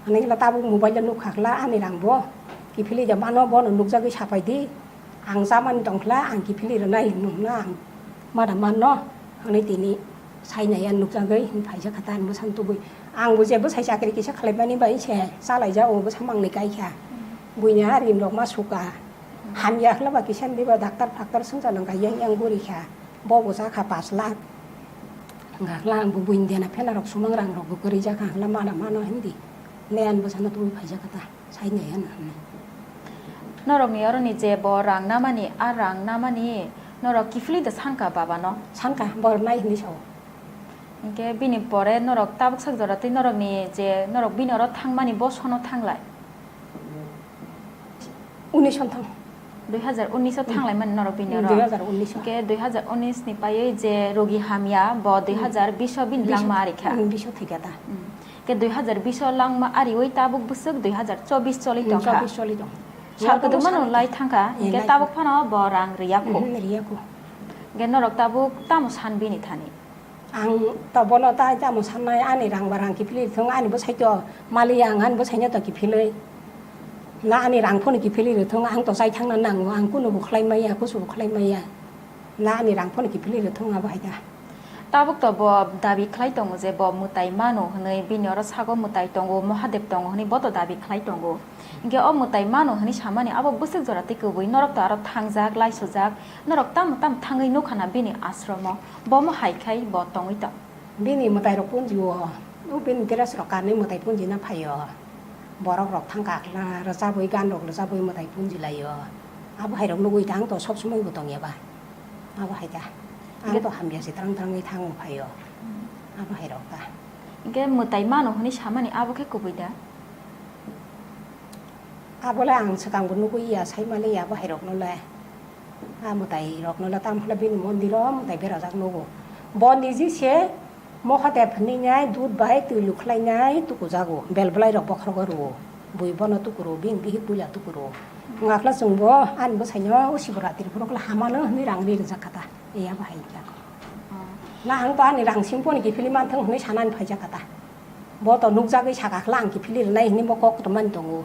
Ani hwla tabuk mobile o nukha hwla ani rang bo kiphilwi da mano, bono nukjagwi sapai di. Ang chamani tong khwla, ang kiphilwi rwnai hinwi hwnna ang mada manno, hwnwi tini sainai ang nukjagwi hinwi phaijak kha ta ani bwsano tubui. Ang bo je bwsai chakri kisa khlaimani bai se chalaijak, o bwsa mangni kai kha. Buini ha rim rok ma suka. Hamya khwla ba kisa hinwi ba doctor factor swngcharno kaiya yang guri kha. Bo bo cha kha pash lakh. Hwnkha khwla ang bo buini dena phela rok sumang rang rok bo kwrwi jak kha khwla mada mano hindi. Le ani bwsano tubui phaijak kha ta. Sainai ano hwnwi. Norokni oroni je bo rang namani, a rang namani norok kiphilwi da sanka babano? Sanka, borok nai hwnwi sao. Hinkhe bini pore norok tabuk sak jora tei norokni je norok bini oro thangmani bo sono thanglai? Unis o thang. Dui hazar unis o thanglai mani norok bini oro? Dui hazar unis o. Hinkhe dui hazar unis ni paiwi je rogi hamya bo dui hazar bis o bini langma ari kha? Bis o thwikha ta. Hmm. Khe dui hazar bis o langma ariwi tabuk bwswk dui hazar chobis choli tongkha. Chobis choli tong. Sal kwdwkma no lai thangkha, hinkhe tabuk phano bo rang riya kho. Riya kho. Hinkhe norok tabuk tamo san bini thani? Ang to bono tai tamo sannai, ani rang ba rang kiphilwi rwthwng, ani bwsai to maliya ang ani bwsaino to kiphilwi. Na ani rang phano kiphilwi rwthwng, ang to chai thangna nango, ang kunubo khlai maya, kusubo khlai maya. Na ani rang phano kiphilwi rwthwng abo hai da. Tabuk to bo dabi khlai tongo je bo mwtai mano hwnwi, bini oro sago mwtai tongo, Mahadev tongo hwnwi bo to dabi khlai tongo. Hinkhe o mwtai mano hwnwi samani abo bwswk jora tei kwbui, norok to aro thangjak, laisojak, norok tamo tamo thangwi nukha na bini ashromo, bomo hai khai bo tongwi tong. Bini mwtai rok punji o, o bini dress rok kanwi mwtai punji na phaio. Borok rok thang kha khwla, rwchabwi gan rok rwchabwi mwtai punji laio. Abo hai rok nugwi tang to sob somoi bo tongya ba. Abo hai ta. Ang to hamya se trang trangwi thango phaio. Abo hai rok ta. Hinkhe mwtai mano hwnwi samani abo khe kubui da? Abo le ang swkang bo nugwi ya, sai mali ya abo hai rok no le. A mwtai rok no le tam hwle bini mondir o mwtai berajak nugo. Bo niji se Mahadev hinwi nai dud bai twi lukhlai nai tukujago, bel bwlai rok bokhrogo rwo. Bui bono tukuro, bini bihik puila tukuro. Wngkha khwla chwngbo ani bwsaino o Shivratri phuru khwla hamano hwnwi rang ri rwjak kha ta. Iya bahai kha. Na ang to ani rang sing phone kiphilwi manthang hwnwi sanani phaijak kha ta. Bo to nukjagwi saka khla ang kiphilwi rwnai hinwi bo kok kotormani tongo.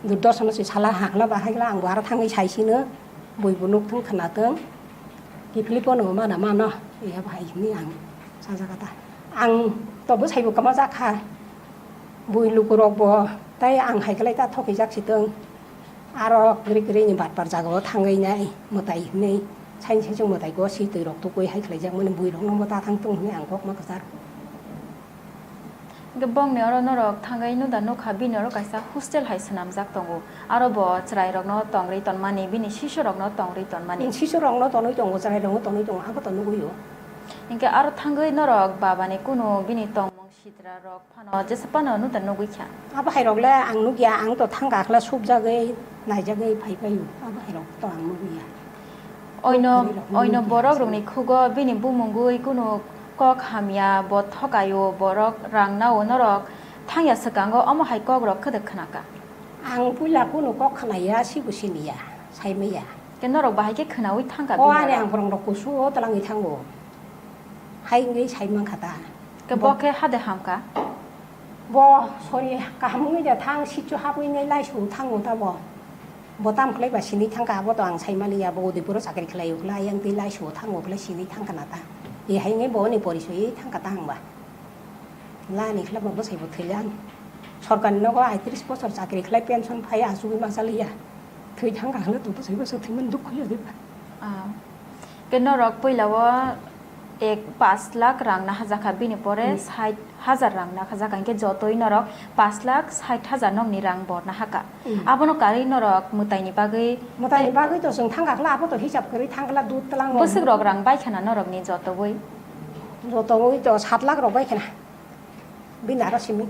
Durdorshono se sala ha khla bahai khla ang bo aro thangwi saisino, buibo nukthung khwnathung, kiphilwi bono mana mano, iya bahai hinwi ang sajagata. Ang to bwsaibo kwma jakha, bui lukurokbo tai ang hai khwlai ta thokijak sitwng. Aro kwrwi kwrwini batpar jagao thangwi nai mwtai hinwi, saini saichung mwtai gosi twirok tukwi hai khlaijakmani buirokno bo ta thangthung hinwi ang kok ma kwchar. Hwnkhe bongni oro norok thangwi nuda nukha, bini oro kaisa hostel hai swnamjak tongo. Aro bo chwrairokno tongri tonmani, bini sisurokno tongri tonmani. Sisurokno tonwi tongo, chwrairokno tonwi tongo, aboto nugwio. Hwnkhe aro thangwi norok babani kunu bini tongmung sitrarok phano jesa phano nuda nugwi kha. Abo hairokle ang nukya, ang to thangka khla subjagwi, naijagwi phai phaio, abo hairok to ang nugwi ya. Oino, oino borok rokni khugo bini bumungwi kunu kok hamya, bo thokaio, borok rang nao, norok thangya swkango omo hai kok rok khwdwk khwnaka. Ang puila kunu kok khwnaya, sibo siniya, saimaya. Khe norok bahai khe khwnawi thangka. O bini ani oro ang borok rok kusu o twlangwi thango. Hai wngwi sai mankha ta. Khe bo khe hade hamka? Bo sori kaham wngwi da thang, sitio habwi nai laisu thango ta bo. Bo tam khlai ba sini thangka, abo to ang sai maliya, bo Udaipuro chakri khlai ukla, yang twi laisu thango khlai sini thangka na ta. E hai wngwi bo ni porichoi thangka ta ang ba. Lani khlai bo bwsai bo thwilang. Sorkar ni nogo aitris bosor chakri khlai pension phai achugwi ma chaliya. Thwi thangka hwnwi to bwsai bwsai thwimani dukhu ya diba. Ah. Ke norok puila o ek paanch lakh rang nahajakha, bini pore Hmm. sait hajar rang nahajakha, hinkhe jotoi norok paanch lakh sait hajar nokni rang bo nahaka. Hmm. Abono karwi norok mwtaini bagwi Mwtaini bagwi to chwng thangka khla, abo to hisab kwrwi thangkla dud tlang. Bwswk rok rang bai khana norokni jotoi? Jotoi to sat lakh rok bai khana. Bini aro simi.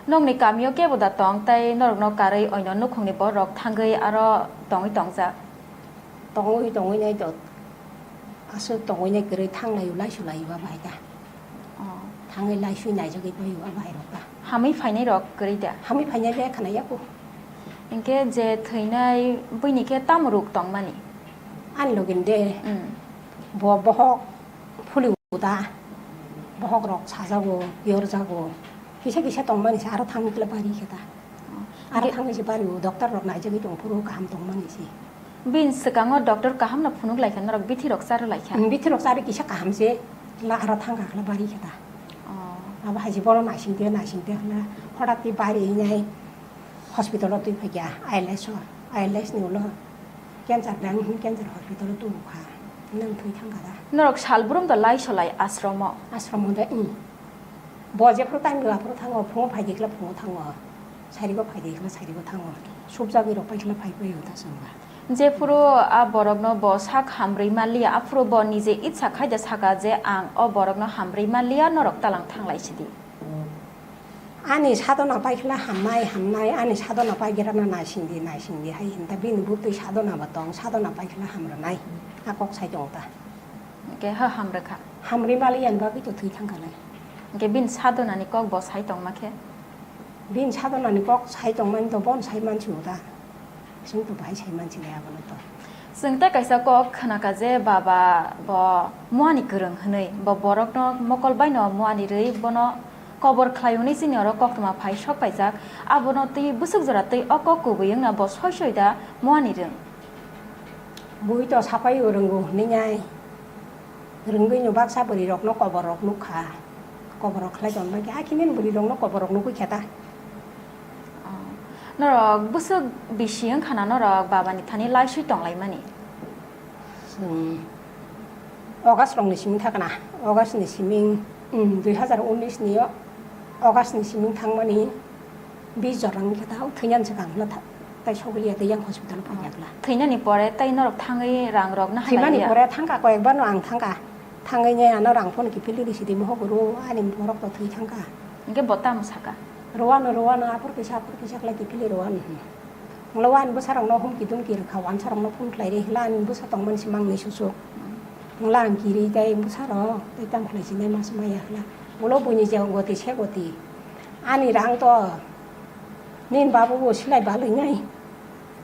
Nokni kamio kebo da tong, tei norokno karwi oino nukhungni borok thangwi aro tongwi tongjak? Tongwi tongwi nai to aswk tongwi nai kwrwi thang laio, laisu laio ba bai da. Oh. Thangwi laisui naijagwi baio ba bai rok da. Hamwi phainai rok kwrwi da? Hamwi phainai le khana yako. Hinkhe je thwinai buini khe tamo ruk tongmani? Ani login de. Hmm. Bo bohok phuli uda, bohok rok sajago, yorjago, kisa kisa tongmani se aro thangwi kle bari khe ta. Oh. Aro Ge- thangwi se bari o, doctor rok naijagwi tong phuru kaham tongmani se. Bini swkango doctor kaham no phunuk lai kha, norok bithi rok charo lai kha. Hmm, bithi rok charo kisa kaham se, la aro thangka khle bari khe ta. Oh. Abo hai se bono naising de, naising de hwnna, hodak twi bari hinai hospital o twi phai kha, I L S o, I L S ni ulo. Cancer dang hwn cancer hospital o tubu kha. Nang thwi thang kha da. Norok sal brum da lai solai ashram o? Ashram o da, hmm. Bo jephru time rw aphru thango, phungo phai di khle phungo thango. Sari go phai di khle sari go thango. Subjagwi rok pai khle phai pai o da songba. Jephru a borok no bo sak hamrwi maliya, aphru bo nije itsa khai da saka je ang o borok no hamrwi maliya, norok talang thang lai sidi. Ani sadona paikhle hamnai, hamnai, ani sadona paigrana naisingdi, naisingdi hai hinta bini buktwi sadona bo tong, sadona paikhle hamrwnai, a kok sai tong ta. Hwnkhe ha hamrwkha. Hamrwi mali ani bagwi to thwi thangkha lai. Hwnkhe bini sadonani kok bo sai tongma khe? Bini sadonani kok sai tongmani to bono sai mansigo ta. Chwng to bahai sai mansinai abono to. Chwng tei kaisa kok khnakha je baba bo muani kwrwng hwnwi, bo borokno mokol baino muani rwi bono kobor khlai hwnwi chini oro koktwma phai sok paijak. Abono twi bwswk jora twi o kok kubui wngna bo soi soi da muani rwng. Bui to sapai rwngo hwnwi nai. Rwngwi no baksa bwrwi rokno kobor rok nukha. Kobor rok khlai tongma khe, hakhe nini bwrwi rokno kobor rok nukwi khe ta. Oh. Norok bwswk bisi wngkha na norok baba ni thani laiswi tong lai mani? Chwng August rok ni simi thakna, August ni simi, um, dui hazar unis ni August ni simi thangmani. Bis jora wngkha ta, o thwinani swkang hwnla tha-, tai sogwi liya tei yang hospital o phaiya bwla. Thwinani pore tai norok thangwi rang rok na halai liya? Thwimani pore thangkha, koyekbar no ang thangkha. Thangwi nai ano rang phone kiphilwi rw sidi mohor guru, ani borok to thwi thangkha. Hwnkhe bo tamo saka? Rwano, rwano, aphuru kisa, aphuru kisa khlai kiphilwi rwano. Hwnla o ani bwsa rokno humki dumki rwkha, wansa rokno phone khlai ri hwnla ani bwsa tongmani se mangni susu. Hwnla ang kiri tei bwsa rok tei tamo khlai sinai ma se maya hwnla. Ulo buini je goti se goti. Ani rang to nini babu bo silai balwi nai.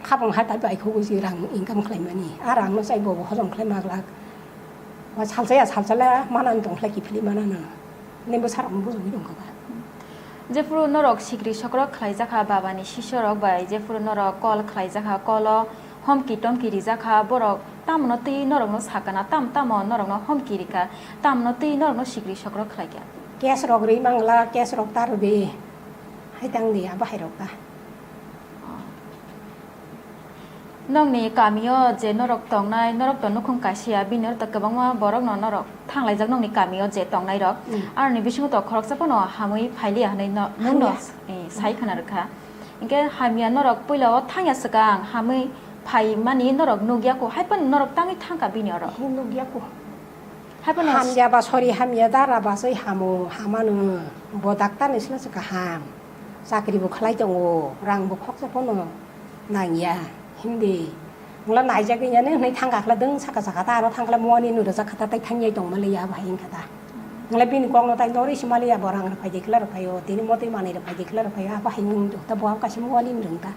Khapang hatai bai khogwi se rang income khlai mani. A rang no chai bo hojom khlai ma glak. Wa salsa ya salsa la manani tong khlai kiphilwi manano. Nini bwsarokno bujogwi tongkha ba. Jephuru norok sikri sokrok khlaijakha babani sisorok bai, jephuru norok call khlaijakha, call-o homki tomki rijakha, borok tamno twi norokno sakana, tam tamo norokno homki rikha, tamno twi norokno sikri sokrok khlaikha. Case rok ri mangla, case rok ta rwdi. Hai tang di, abo hai rok ta. Nokni kamio je norok tongnai, norok to nukhung kaisa ya, bini oro to kwbangma borokno norok thanglaijak nokni kamio je tongnairok. Mm. Aroni bisingo to khoroksa phano hamwi phailiya hwnwi no-, Hamya. Nokno, eh, sai khna rwkha. Hinkhe hamya norok puila o thangya swkang hamwi phaimani norok nukya kho, hai phano norok tangwi thangkha bini oro. Hi nukya kho. Hai phano Hamya ba sori hamya dara ba soi hamo, hamano bo daktar ni sila se kaham. Chakri bo khlai tongo, rang bo khoksa phano nangya, hindi. Wngla naijagwi ya nini hwnwi thangkha khla dwng saka saka ta aro thangkha moni nw rwjak kha ta tei thangyai tongma le ya bahai wngkha ta. Wngla bini kokno tai norwi se mali ya bo rang rwphai de khla rwphai o, tini motwi manwi rwphai de khla rwphai o, abo hai wng ta bo kaisa moni nw rwng ta.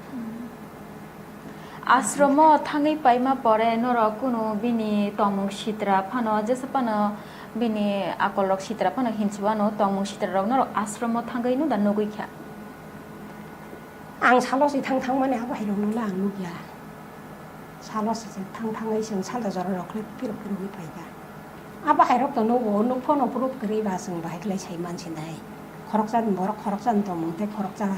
Ashromo thangwi paima pore norok kunu bini tongmung sitra phano jesa phano bini akolrok sitra phano hinsuano tongmung sitrarok norok ashromo thangwi no da nugwi kha. Ang salo si thang thang mani abo hai rok no le ang nugya. Salo si thang thang ai seng salo jora rok le pirok pirok pai kha. Abo hai rok to nugo, nuk phano proof kwrwi ba chwng bahai khlai sai man sinai. Khoroksa ni borok khoroksa ni tongmung tei khoroksa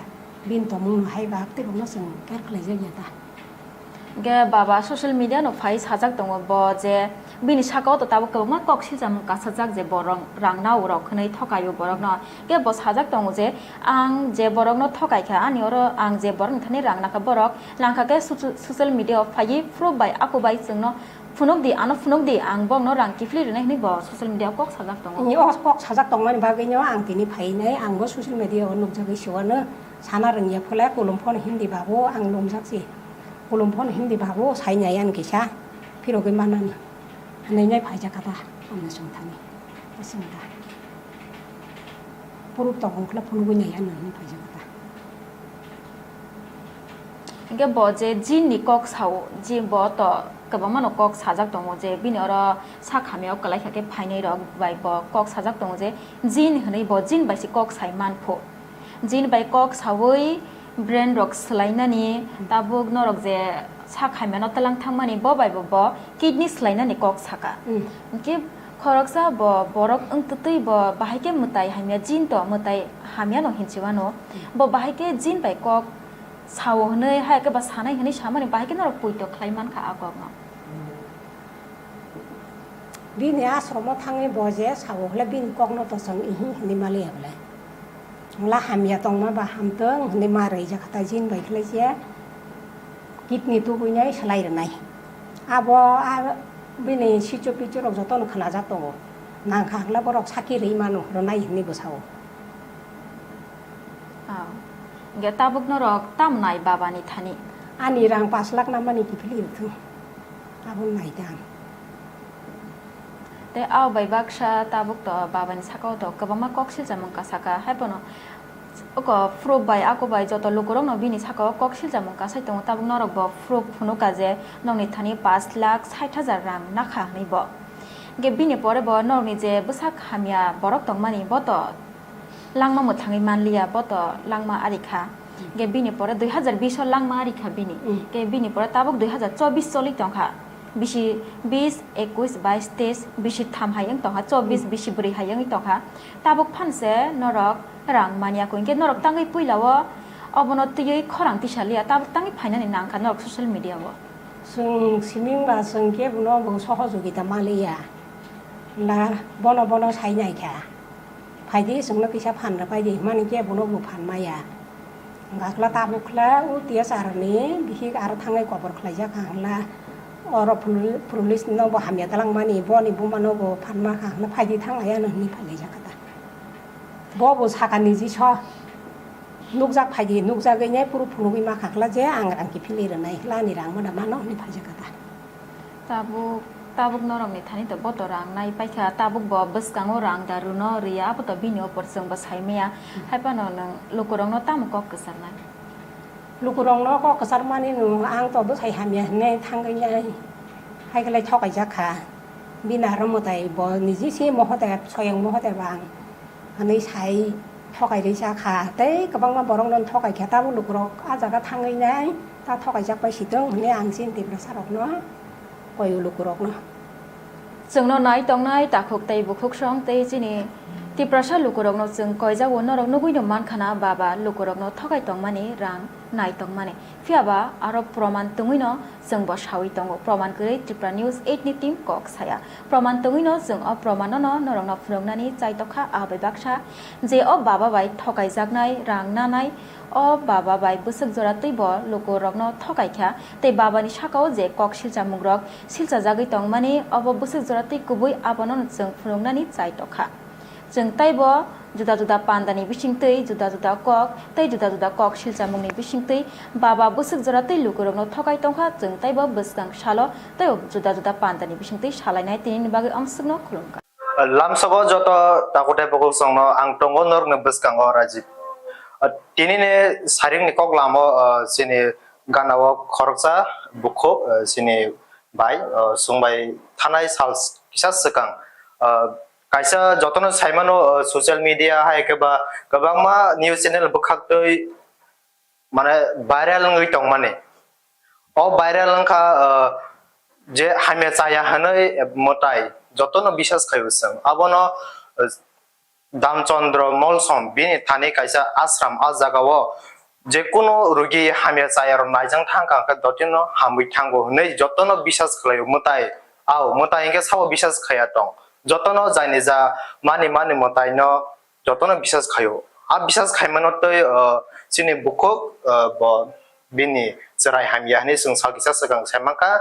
bini tongmung no hai ba tei rok no chwng care khlai jak ya ta. Ge baba social media no phai sajak tongo bo je bini saka o to tabuk kwbangma kok siljamung kasajak je borok rang nao rok hwnwi thokai o borok no. Ge bo sajak tongo je ang je borok no thokai kha ani oro ang je borok ni thani rang nakha borok langkha khe soci-, social media o phaiwi proof bai ako bai chwng no Phunuk di, ano phunuk di, ang bokno rang kiphilwi rwnai hwnwi bo social media o kok sajak tongo. Ni o kok sajak tongmani bagwino ang tini phainai, ang bo social media o nukjagwi siwano sana rwngya phole, kulum phone hindi babu ang lumjak si. Kulum phone hindi babu sai nai ani kisa phirogwi manani. Hwnwi nai phaijak kha ta, amni songthani. Aswng ta. Puruk tokong khwla phunugwi nai ano hwnwi phaijak kha ta. Hinkhe bo je jin ni kok sao, jin bo to kwbangma no kok sajak tongo je bini oro sak hamya o kwlai kha khe phainai rok bai bo kok sajak tongo je jin hwnwi bo jin bai se kok sai man pho. Jin bai kok saui brain rok swlainani tabuk norok je sak hamya no twlang thangmani bo bai bo, bo kidney swlainani kok saka. Mm. Hinkhe khoroksa bo borok wng twtwi bo bahai khe mwtai hamya jin to mwtai hamya no hinsiwano. Mm. Bo bahai khe jin bai kok sao hwnwi, hai khe ba sanai hwnwi samani bahai khe norok poito khlai mankha a kokno. Bini ashromo thangwi bo je sao hwle bini kokno to chwng ihi hwnwi maliya bwle. Wngla hamya tongma ba hamtwng hwnwi ma rwjak kha ta jin bai khlai se kidney tubui nai swlai rwnai. Abo a bini sichu pichu rok jotono khwnajak tongo. Nangkha hwnkhe borok sakhi rwi mano rwnai hwnwi bwsao. Ah. Hinkhe tabuk norok tam nai babani thani? Ani rang pash lakh na mani kiphilwi rwthwng. Abo nai ta ang. Tei abo bai baksa tabuk to babani saka o to kwbangma kok siljamung kasaka, hai phano oko proof bai ako bai joto lukurokno bini saka o kok siljamung kasai tongo, tabuk norok bo proof phunukha je nokni thani pash lakh sait hajar rang nakha hwnwi bo. Hinkhe bini pore bo norokni je bwsak hamya borok tongmani bo to langma mwthangwi manliya, bo to langma ari kha. Hinkhe bini pore dui hazar bish o langma ari kha bini. Mm. Hinkhe bini pore tabuk dui hazar chobbish choli tongkha. Bisi bish, ekwis, bais, teis, bisi tham hai wng tongkha, chobbish, mm, bisi bwrwi hai wngwi tongkha. Tabuk phanse norok rang manya kho. Hinkhe norok tangwi puila o obono twiwi khorang tisa liya, tabuk tangwi phainani nangkha norok social media o. Chwng siming ba chwng khe bono bo sohojogita manliya. La bono bono sai nai kha. Phaidi chwngno kisa phan rwpai di hwnmani khe bono bo phan maya. Hwnkha khwla tabuk khwla o T S R ni bihik aro thangwi kobor khlaijak kha hwnkha oro puli-, police no bo hamya twlangmani boni buma no bo phan ma kha hwnkha phaidi thang ai ano hwnwi phailaijak kha ta. Bo bo saka niji so nukjak phaidi nukjagwi nai phuru phunugwi ma kha khwla je ang rang kiphilwi rwnai khwla ani rang mada mano hwnwi phaijak kha ta. Tabuk, tabuk norokni thani to bo to rang nai paikha, tabuk bo bwskango rang da rwno rwya, abo to bini opor chwng bo sai maya. Hmm. Hai phano nwng lukurokno tamo kok kwcharnai? Lukurokno kok kwcharmani nwng ang to bwsai hamya hinwi thangwi nai. Hai khe lai thokaijak kha. Bini aro mwtai bo niji se mohote, soyang mohote bo ang Hwnwi sai thokai risa kha, tei kwbangma borokno thokai kha, tabuk lukurok a jaga thangwi nai ta thokaijak pai si tong hwnwi ang chini Tiprasa rokno koi lukurokno. Chwngno nai tongnai takhuk tei bukhuksong tei chini Tiprasa lukurokno chwng koijago, norok nugwino mankha na baba lukurokno thokai tongmani rang nai tongmani. Phiya ba aro proman tongwino chwng bo sawi tongo. Proman kwrwi Tripura News eight ni team kok saya. Proman tongwino chwng o proman no norokno phunuknani chai tokha. A bai baksa je o baba bai thokai jaknai rang nanai, o baba bai bwswk jora twi bo lukurokno thokai kha tei baba ni sakao je kok silchamungrok silchajagwi tongmani obo bwswk jora twi kubui, abono chwng phunuknani chai tokha. Chwng taibo juda juda pandani bisingtwi juda juda kok tei juda juda kok silchamungni bisingtwi baba bwswk jora twi lukurokno thokai tongkha. Chwng taibo bwskang salo tei juda juda pandani bisingtwi salainai tinini bagwi amswkno khulumkha. Lamsogo joto takutai bukuksongno ang tongo norokni bwskango Rajib. Tinini saringni kok lamo, chini ganao khoroksa bukhuk, chini bai, chwng bai thanai sal kisa swkang, kaisa jotono saimano, social media hai khe ba kwbangma news channel bwkhaktwi mane viral wngwi tongmani. O viral wngkha, je hamya chaya hwnwi mwtai jotono bisas khaio chwng. Abono, Damchandra Molsom bini thani kaisa ashram, a jagao je kunu rugi hamya chayarok naijang thangkha hwnkhe dotino hamwi thango hwnwi jotono bisas khlaio mwtai. Ao mwtai hwnkhe sabo bisas khaya tong. Jotono jaini ja mani mani mwtaino jotono bisas khaio. A bisas khaimano tei, chini bukhuk, bo bini chwrai hamya hwnwi chwng sal kisa swkang sai mankha,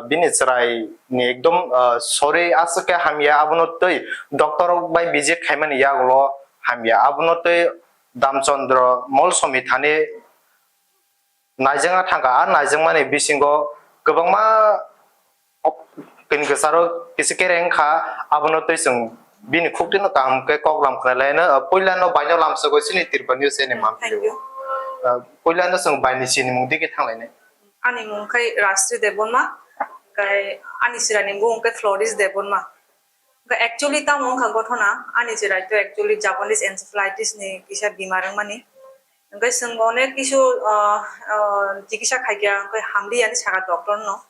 bini chwrai ni ekdom, sorry, aswk khe hamya, abono twi doctor rok bai visit khaimani yagulo hamya, abono twi Damchandra Molsomni thani naijagna thangkha. A naijagmani bisingo kwbangma Kini kwcharo kisa kereng kha, abono twi chwng bini khuktwino kaham khe kok lam khna laino. Puilano baino lamsogwi chini Tripura News channel ni mampli. Thank you. Puilano chwng baini sinimung digi thanglainai. Ani mung khai Rashri Debbarma, khai ani chwraini mung khai Floris Debbarma. Khai actually tamo wngkha gothona, ani chwrai to actually Japanese encephalitis ni kisa bimar wngmani. Hwnkhe chwng onek kisu, ah, ah, chikisa khaikha, hwnkhe hamliya hinwi sakha doctor no.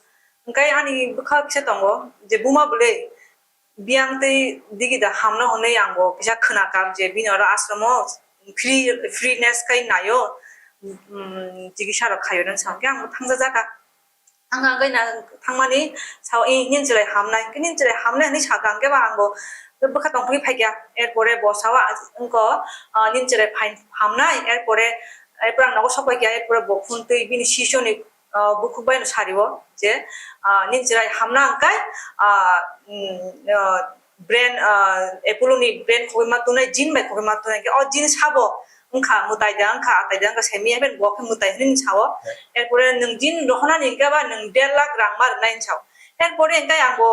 Hwnkhe ani bwkha kisa tongo je buma bwle biyang tei digi da hamno hwnwi ang bo kisa khwnakha je bini oro ashram o free, freeness khai naio, um, chikisa rok khaio hwnwi sa hwnkhe ang bo thangjajakha. Ang hwnkhe na thangmani sao, "Eh, nini chwrai hamnai, hwnkhe nini chwrai hamnai," hinwi sakha, hwnkhe ba ang bo bwkha tongphai phaikha. Erpore bo sao, "Wngkha, ah, nini chwrai phai hamnai," erpore, erpore ang nogo sok paikha, erpore bo phone twi bini sisoni, ah, bukhuk bai no sari o je, ah, "Nini chwrai hamna hwnkhe, ah, mm, ah, brain, ah, Apollo ni brain khogwi ma tongnai, jin bai khogwi ma tongnai," hwnkhe o jin sabo, wngkha mwtai da, wngkha atai da, wngkha semi, haikhe bo khe mwtai hinwi sao. Erpore nwng jin rohonani hwnkhe ba nwng der lakh rang ma rwnai hinwi sao. Erpore hwnkhe ang bo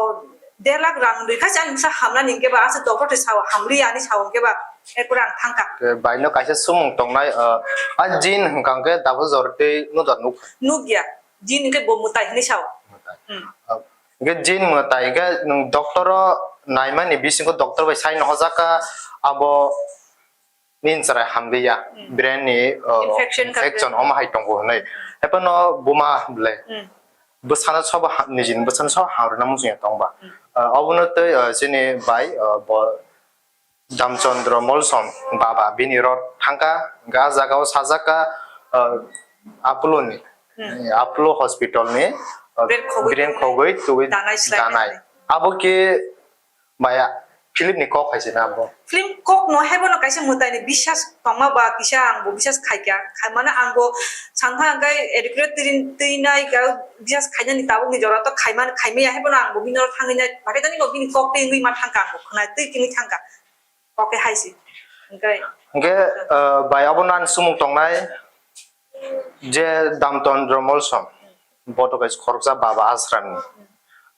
der lakh rang rwkha se ani bwsa hamnani hwnkhe ba, aswk doctor twi sao, hamliya hinwi sao hwnkhe ba. Erpore ang thangkha. Baino kaisa sumung tongnai, ah, a jin hwnkha hwnkhe double jor tei nukha nuk. Nukya, jin hwnkhe bo mwtai hinwi sao. Mwtai. Hmm. Ah, hwnkhe jin mwtai hwnkhe nwng doctor o naimani bisingo doctor bai sai nohojak kha abo nini chwrai hamliya, hmm, brain ni, uh, infection ka infection brain. Omo hai tongo hwnwi. Haphano buma bwle. Hmm. Bwsano sobo ha-, nijini bwsano sobo hamrwna muchungya tongba. Hmm. Uh, obono tei, uh, chini bai, uh, bo Damchandra Molsom baba bini rot thangkha, hwnkhe ah jagao sajak kha, uh, Apollo ni, hmm, Apollo hospital ni, uh, brain khogwi brain tubui khogwi tubui danai slai danai. Abo khe Maya, film ni kok hai se na bo? Film kok no hai bono kaisa mwtai ni bisas tongma ba kisa ang bo bisas khaikha. Khaimano ang bo sankha hwnkhe educate twi, twi nai ga bisas khainani tabuk ni jora to khaimani khaimaya hai bono ang bo bini oro thangwi nai. Bakhe tani bo bini kok twi wngwi ma thangkha ang bo khwnai twi twi wngwi thangkha. Kok khe hai se. Hwnkhe. Hwnkhe, uh, bai abo nan sumung tongnai. Je Damchandra Molsom, bo to kaisa khoroksa baba ashram ni.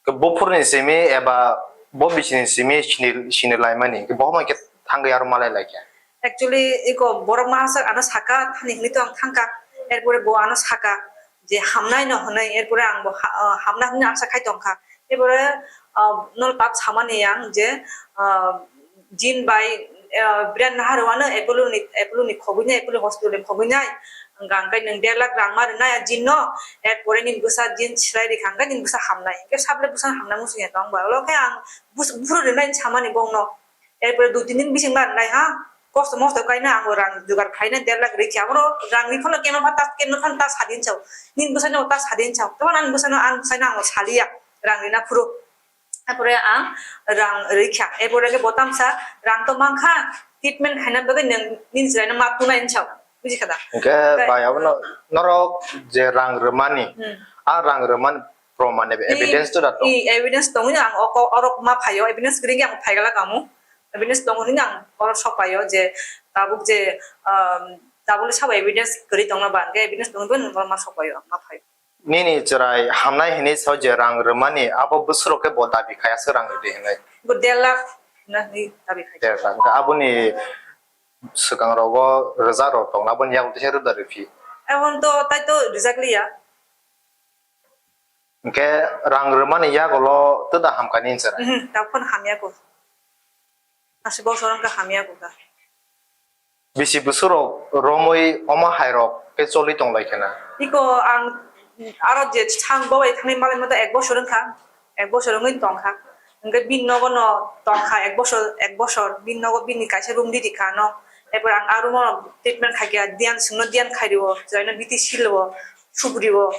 Ke buphurni simi eba bo bisini simi sini, sini laimani, ke bo homa ke thangwi aro malai laikha. Actually, iko borok mahasak ano saka, thani hwnwi to ang thangkha. Erpore bo ano saka, je hamnai no hwnwi, erpore ang bo ha-, ah, hamna hwnwi asa khai tongkha. Erpore, ah, nono tat samani ang je, ah, Jin bai, eh, brand naharwano Apollo ni, Apollo ni khogwi nai, Apollo hospital ni khogwi nai. Hwnkha hwnkhe nwng der lakh rang ma rwnai a jin no, er pore nini bwsa jin swlai rikha hwnkhe nini bwsa hamnai. Hwnkhe saple bwsa hamnai muchung ya tong ba. Olo khe ang bus-, buphuru rwnai hinwi samani bongno. Er pore dui tin din bising ma rwnai ha. Kosto mosto kaina ang rang jugar khaina der lakh rikha. Oro rang rikhono keno pha ta, keno phan ta sadin chao. Nini bwsano ta sadin chao. Tamo nang bwsano ang bwsano ang saliya. Rang rina phuru. Apore ang rang rikha. Epore ke botam sa rang to mankha, treatment haina bagwi nang nini chwraino ma tunai hinchao. Buji kha da? Hwnkhe bai abono norok je rang rwmani, hmm, a rang rwmani proman ebe-, i, evidence to da tong? I evidence tongwi ang oko orok ma phaio, evidence gring ang phaigala kamu. Evidence tongo hwnwi ang orok sok paio je tabuk je, um, tabuk le sabo evidence kwrwi tongna ba, hwnkhe evidence tongwi bo norok ma sok paio, ma phaio. Nini chwrai hamnai hinwi sao je rang rwmani, abo bwswrok khe bo dabi khai aswk rang rwdi hinwi. Bo der lakh hwnna hinwi dabi khai. Der lakh. Hwnkhe aboni swkang rogo rwjak rok tongna, aboni yago teisa rwda rwphi. Ebon to tai to rwjak liya. Hwnkhe rang rwmani yagulo twda hamkha nini chwrai? Mhm, tabuk phano hamya kho. Aswk bosor wngkha hamya kho kha. Bisi bwswrok romwi omo hairok khe choli tong lai khe na? Iko ang aro je sang bo bai thangwi malai mata ek bosor wngkha, ek bosor wngwi tongkha. Hwnkhe bini nogo no tongkha ek bosor, ek bosor, bini nogo bini kaisa room ridi kha no. Erpor ang a room o treatment khai kha, diyan swngno diyan khai rio, chwraino biti sil o, sugri o,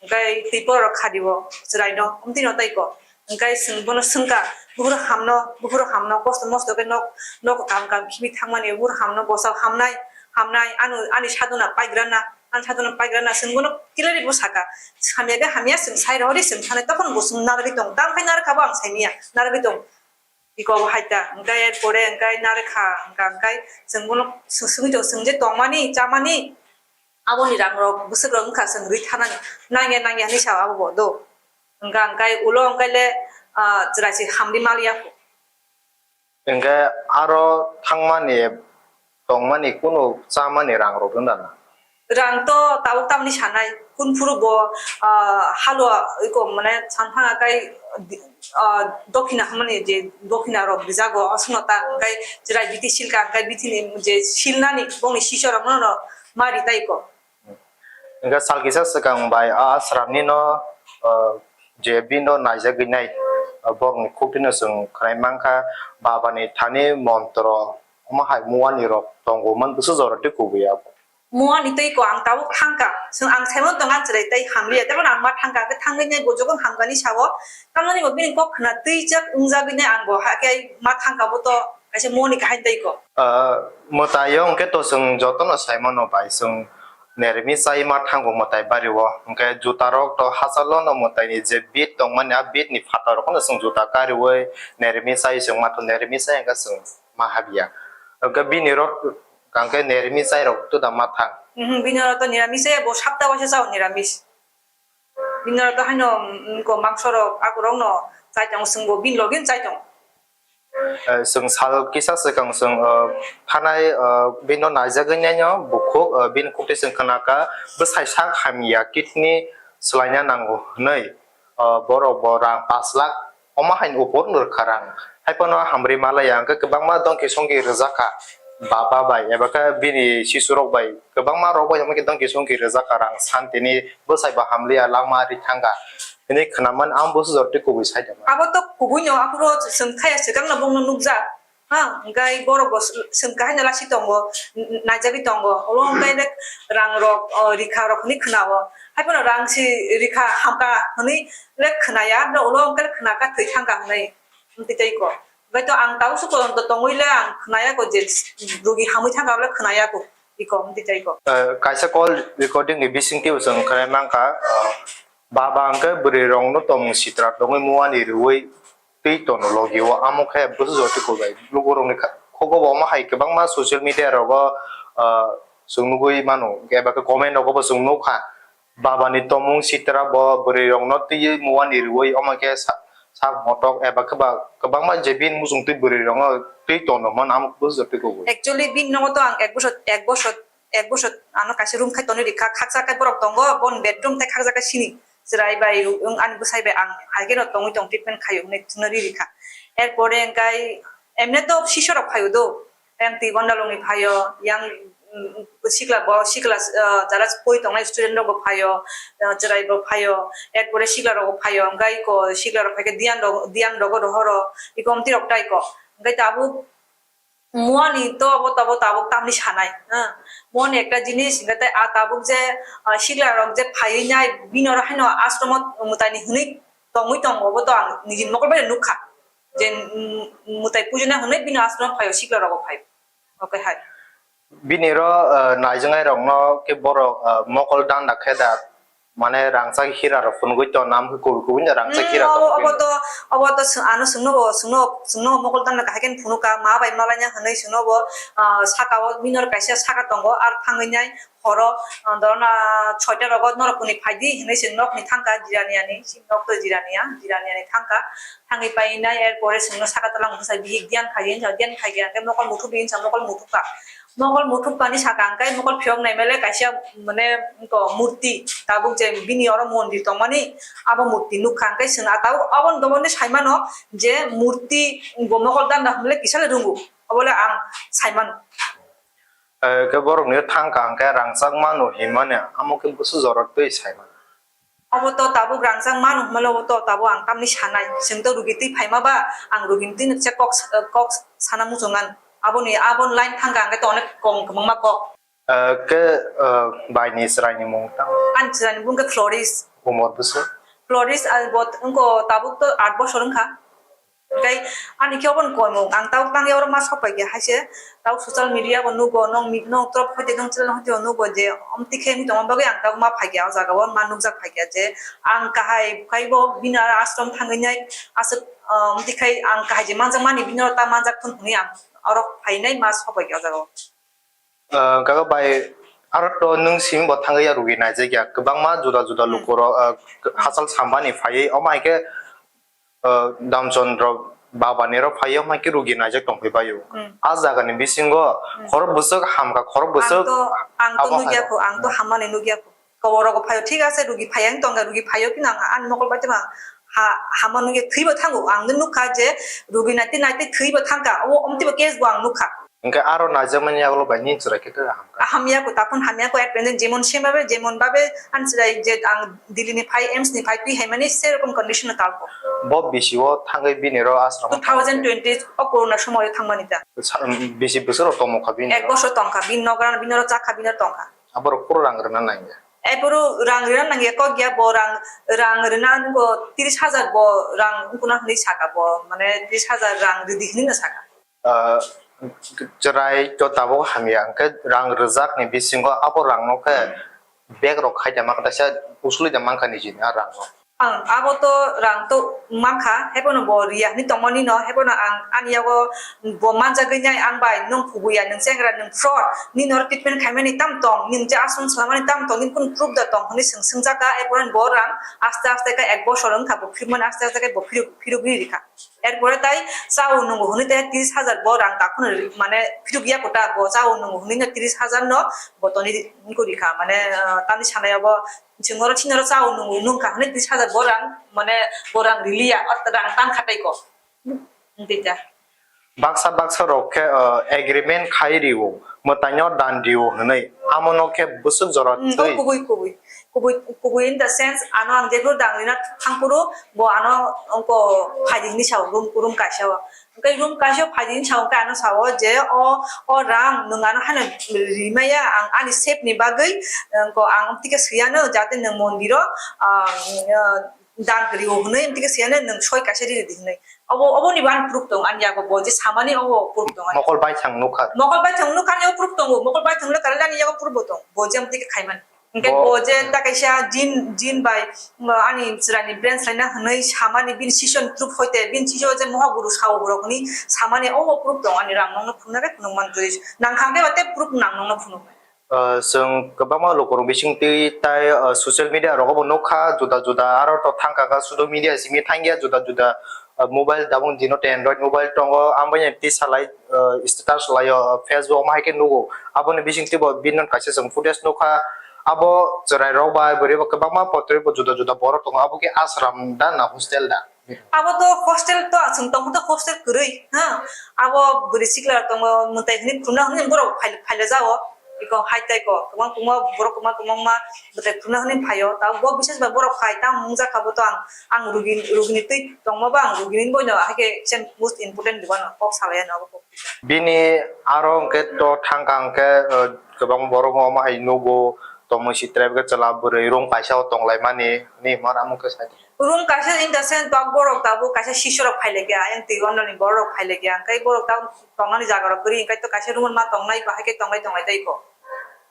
hwnkhe twi por rok kha rio, chwraino, omtwi no tei ko. Hwnkhe chwng bono swngkha, buphuru hamno, buphuru hamno, kosto mosto khe nok, nok kam kam khibi thangmani, buphuru hamno bosal hamnai, hamnai, ano, ani sadona paigrana, ani sadona paigrana, chwng bono clearly bo saka, hamya khe hamya, chwng sai rohori, chwng thanai, tokon bo chwng narwgwi tong, tamokhe narwkha bo ang saimanya, narwgwi tong, iko bo haita, hwnkhe erpore hwnkhe narwkha, hwnkha hwnkhe chwng bono swngwi tong, chwng je tongmani, chamani, aboni rang rok, bwswk rok wngkha, chwng rwi thanani, nangya, nangya hinwi sao abo bo do. Hwnkha hwnkhe ulo hwnkhe le, ah, chwrai se hamri mal ya kho. Hwnkhe aro thangmani, tongmani, kunu chamani rang rok wng da na? Rang to tabuk tamni sanai, kun phuru bo, ah, halwa iko mane sanphang akai, ah, dokhina hwnmani je dokhina rok rijago, osno ta hwnkhe chwrai biti silka hwnkhe bitini je silnani bongni sisor rok no ma ri tai ko. Hwnkhe sal kisa swkang bai a Asramni no, uh, je bini no naijagwi nai, uh, borokni khuktwino chwng khwnai mankha, babani thani montro, omo hai muani rok tongo man bwswk jora tei kubui abo. Muani tei ko ang tabuk thangkha, chwng ang saimano tong ang chwrai tei hamliya, tei bono ang ma thangkha, hwnkhe thangwi nai bo jokhon hamkani sao, tamoni bo bini kok khna twijak wngjagwi nai ang bo hakhe ma thangkha bo to kaisa muani kaham tei ko. Ah, mwtai o hwnkhe to chwng jotono saimano bai chwng nermi chai ma thango mwtai bari o. Hwnkhe juta rok to hachalo no mwtai ni je bit tongmani, a bit ni phatar rok no chwng juta kariui nermi chai chwng ma tho, nermi chai hwnkhe chwng ma habya. Hwnkhe bini rok hwnkhe nermi chai rok to da ma thang. Mhm, bini rok to niramis se bo sapta waisa chao niramis. Bini rok to haino, mm, ko mangso rok akurok no chai tong, chwng bo bini logi chai tong. Eh, chwng sal kisa swkang chwng, eh, thanai, eh, bini no naijagwi naino bukhuk, eh, bini khuktwi chwng khna kha bwsai sak hamya kidney swlaina nango hwnwi, eh, borok bo rang pash lakh omo haino upor no rwkha rang. Haiphano hamri malaya hwnkhe kwbangma dongki songki rwjak kha baba bai eba khe bini sisurok bai, kwbangma rok bai omo khe dongki songki rwjak kha rang santini bwsai bo hamliya langma ri thangkha. Hwnwi khwnamani ang bo sujor tei kubui sai tongma. Abo to kubui no, aphuru chwng thaya swkang no bongno nukjak. Ha, hwnkhe borok bo chwng kahai no lasi tongo, n-, n-, naijagwi tongo. Olo hwnkhe le rang rok, o, rikha rok hwnwi khwnao. Haiphano rang si rikha hamkha hwnwi le khwnaya, olo hwnkhe le khwnakha thwi thangkha hwnwi. Hwnkhe tei ko. Hwnkhe to ang tau su tongwi le ang khwnaya ko je rugi hamwi thangkha le khwnaya ko. Iko hwnkhe tei ko. Eh, kaisa call recording ni bisingtwi bo chwng khwnai mankha, eh, baba hwnkhe bwrwi rokno tongmung sitra tongwi muani rwui twi tono logi o, amo khe bwswk jotoi kubai lukurokni kha-, khugo bo omo hai kwbangma social media rogo, ah, chwng nugui mano, eba khe comment rogo bo chwng nukha, baba ni tongmung sitra bo bwrwi rokno twiwi muani rwui omo khe sa-, sak motok eba khe ba kwbangma je bini muchung twi bwrwi rokno twi tono hwnma amo bwswk jotoi kubai. Actually bini nogo to ang ek bosor, ek bosor, ek bosor ano kaisa room khai tonwi rikha, khaksa khe borok tongo, boni bedroom tei khaksa khe sini. Chwrai bai, wng ani bwsai bai ang hai kheno tongwi tong, treatment khaio hwnwi thwngna ri rikha. Er pore hwnkhe Emne to sisha rok phaio do. Yang twi gondalong ni phaio, yang, mm, sikla bo, sikla, ah, jara poi tongnai student rok bo phaio, ah, chwrai bo phaio, erpore sikla rok bo phaio, hwnkhe ko sikla rok phaikhe diyan rok, diyan rogo rohoro, iko omti rok tai ko. Hwnkhe tabuk muani to abo, abo tabuk tamni sanai, ha. Muani ekta jinis, hwnkhe tai a tabuk je, ah, sikla rok je phaiwi nai, bini oro haino ashromo mwtaini hwnwi tongwi tongo, bo to ang nijini mokol bai nukha. Je, mm, mwtai pujina hwnwi bini ashram phaio, sikla rogo phaio. Okay, hai. Bini ro, uh, naijaknai rokno khe borok, uh, mokol danda khe da, mane rangchak hira rok phunugwi tonna, amkhe kubui kubui no rangchak Mm, hira obo, tongwi. Obo to, obo to swng-, ano swngno bo, swngno, swngno mokol danda kahai khe phunukha, ma bai malaina hwnwi swngno bo, uh, saka o bini oro kaisa saka tongo, ar thangwi nai, horo, ah, dorona soita rogo norok kuni phaidi hinwi chwng nokni thangkha Jiraniani, chini nok to Jirania, Jiraniani thangkha. Thangwi painai, erpore chwngno saka tola wngkha bihik diyan khai hinsa, diyan khai khe mokol muthubdi hinsa mokol muthubkha. Mokol muthubkani saka hwnkhe mokol phiyok naimale kaisa mane ko murti tabuk je bini oro mondir tongmani abo murti nukha hwnkhe chwng ah tabuk aboni domonni saimano je murti bo mokol danda hwnle kisale rwngo obole ang saimano. Eh, khe borokni thangkha hwnkhe rangchak manu hinmani, amo khe bwswk jorok twi saimano. Obo to tabuk rangchak manu hinmano, obo to tabuk ang tamni sanai. Chwng to rugi twi phaima ba, ang rugini twi se kok, kok sana muchungan. Aboni, aboni line thangkha hwnkhe to onek kong kwbangma kok. Eh, khe, eh, baini chwraini mung tang? Ani chwraini mung khe Floris. Umor bwswk? Floris, ah, bo wngkha tabuk to aat bosor wngkha. Tei ani khe obo ni koimung, ang tabuk tangya oro ma sok pai khe, hai se tabuk social media bo nugo, nong mi-, nong trop hoite nong channel hoite nugo je, omti khe wngwi tongma bagwi ang tabuk ma phai khe, o jaga o ma nukjak phai khe je, ang kahai khai bo bini aro ashram thangwi nai aswk, ah, omti khai ang kahai je manjak mani bini oro ta manjak thun hwnwi ang oro phainai ma sok pai khe o jaga o. Ah, kaka bai, aro to nwng simi bo thangwi ya rugi naijak ya, kwbangma juda juda Hmm. lukurok, ah, hachal sambani phaiwi, omo hai khe, ah, Damchandra babani rok phaiwi, omo hai khe rugi naijak tongphai baio. Hmm. A jagani bisingo Hmm. khorok bwswk hamkha, khorok bwswk Ang to, ang to abo nugya hai kho, ang to Hmm. hamani nugya kho. Koborogo phaio, thik ase, rugi phaiya wng tongkha, rugi phaio, phino ang ani mokol bai tongma ha, hama nugya thwibo thango. Ang nukha je rugi naitwi naitwi thwibo thangkha, o omtibo case bo ang nukha. Hwnkhe aro naijakmani yagulo bai nini chwrai khe khe hamkha? Hamya kho, takhun hamya kho, at present jemon same babe, jemon babe ani chwrai je ang Delhi ni phai, A I I M S ni phai, twi haimani serokom condition no talkho. Bo bisi o thangwi bini ro ashram o Two thousand twenty o corona somoyo thangmani ta. Sa-, bisi bwswk rok tongmokha bini ro? Ek bosor tongkha, bini nogra, bini ro chakha, bini ro tongkha. Aborok phuru rang rwna nangya. Aphuru rang rwna nangya kok ya, bo rang, rang rwna nungo tris hajar bo rang wngkuna hwnwi saka bo, mane tris hajar rang rwdi hwnwi no saka. Ah, chwrai to tabuk hamya, hwnkhe rang rwjakni bisingo abo rangno khe bag rok khai da mankha, kaisa usuli da mankha nijini a rangno. Ang abo to rang to mankha, hebono bo riya hinwi tongmani no, hebono ang ani yago bo manjagwi nai ang bai, nwng phubuya, nwng chengra, nwng fraud, nini oro treatment khaimani tam tong, nini je ashram swlamani tam tong, nini kunu proof da tong hinwi swng swngjakha, erpore bo rang aste aste khe ek bosor wngkha bo phirukmani, aste aste khe bo phiruk, phirukgwi rikha. Erpore tai chao nungo hinwi tai tris hajar bo rang takhunwi mane phirukya kota bo chao nungo hinwi no tris hajar no bo toni wngkha rikha, mane, ah, tamni sanai abo Chwng oro chini oro chao nung-, nungkha hwnwi tris hajar bo rang, mane bo rang riliya, o rang tankha tei ko. Wngtwi ta. Baksa baksa rok khe, uh, agreement khai rio, mwtaino dan rio hwnwi, amono khe bwswk jora Hmm, twi. Kubui, kubui. Kubui, kubui in the sense, ano ang jephuru dang rina thangphuru, bo ano ongko phaidi hinwi sao, room, room kaisa o. Hwnkhe room kaisa phaidi hinwi sao, hwnkhe ano sao je, o, o rang nwng ano haino rimaya, ang ani safe ni bagwi, wngko ang tike swiya no, jate nwng mondiro, ah, ah, dan kwrwi o hwnwi, tike swiya no nwng soi kaisa riri di hwnwi. Obo, obo ni bo ani proof tong, ani yago bo je samani obo proof tong ani. Mokol baithang nukha. Mokol baithang nukha ani o proof tongo, mokol baithang le karale ani yago proof bo tong, bo je tike khaimani. Hwnkhe bo, bo je ta kaisa jin, jin bai, uh, ani chwraini brain swlaina hwnwi samani, bini session group hoite, bini session je mohaguru sao borok hwnwi samani, obo proof tong ani rang nokno phunuknai, phunuk mantwi. Nang kha hwnkhe ba tei proof nang nokno phunuknai. Uh, chwng kwbangma lukurok bisingtwi tai, uh, social media rogo bo nukha, juda juda aro to thangkha kha, sudo media simi thangya, juda juda, uh, mobile, tabuk dino tei Android mobile tongo, amoni twi salai, uh, status laio, uh, Facebook, omo hai khe nugo. Aboni bisingtwi bo bini kaisa chwng footage nukha. Abo chwrairok bai bwrwi bo kwbangma potrwi bo juda juda borok tongo. Abo khe ashram da na hostel da? Abo to hostel to aswng tongmo to hostel kwrwi, ha? Abo bwrwi sikla tongo, mwtai hwnwi khulumna hwnwi borok phai-, phaila jao. Iko hai tai ko, kwbang kwbangma borok kwbangma kwbangma mwtai khulumna hwnwi phaio. Tabuk bo bises bai borok phai, tamo wngjakha bo to ang, ang rugi, rugini twi tongma ba ang rugini boino, hai khe se most important di bono kok salai ano abo kok. Bini aro hwnkhe to thangkha hwnkhe, uh, kwbang borok omo hai nugo, tongmung si tribe khe chwla bwrwi room kaisa o tonglaimani hwnwi hwnmar amo khe sai. Room kaisa in the sense ba borok tabuk kaisa sisorok phailaikha, ayang twi ononi borok phailaikha, hwnkhe borok tabuk tongnani jagarok kwrwi, hwnkhe to kaisa room ma tongnai, bahai khe tonglai tonglai tei ko.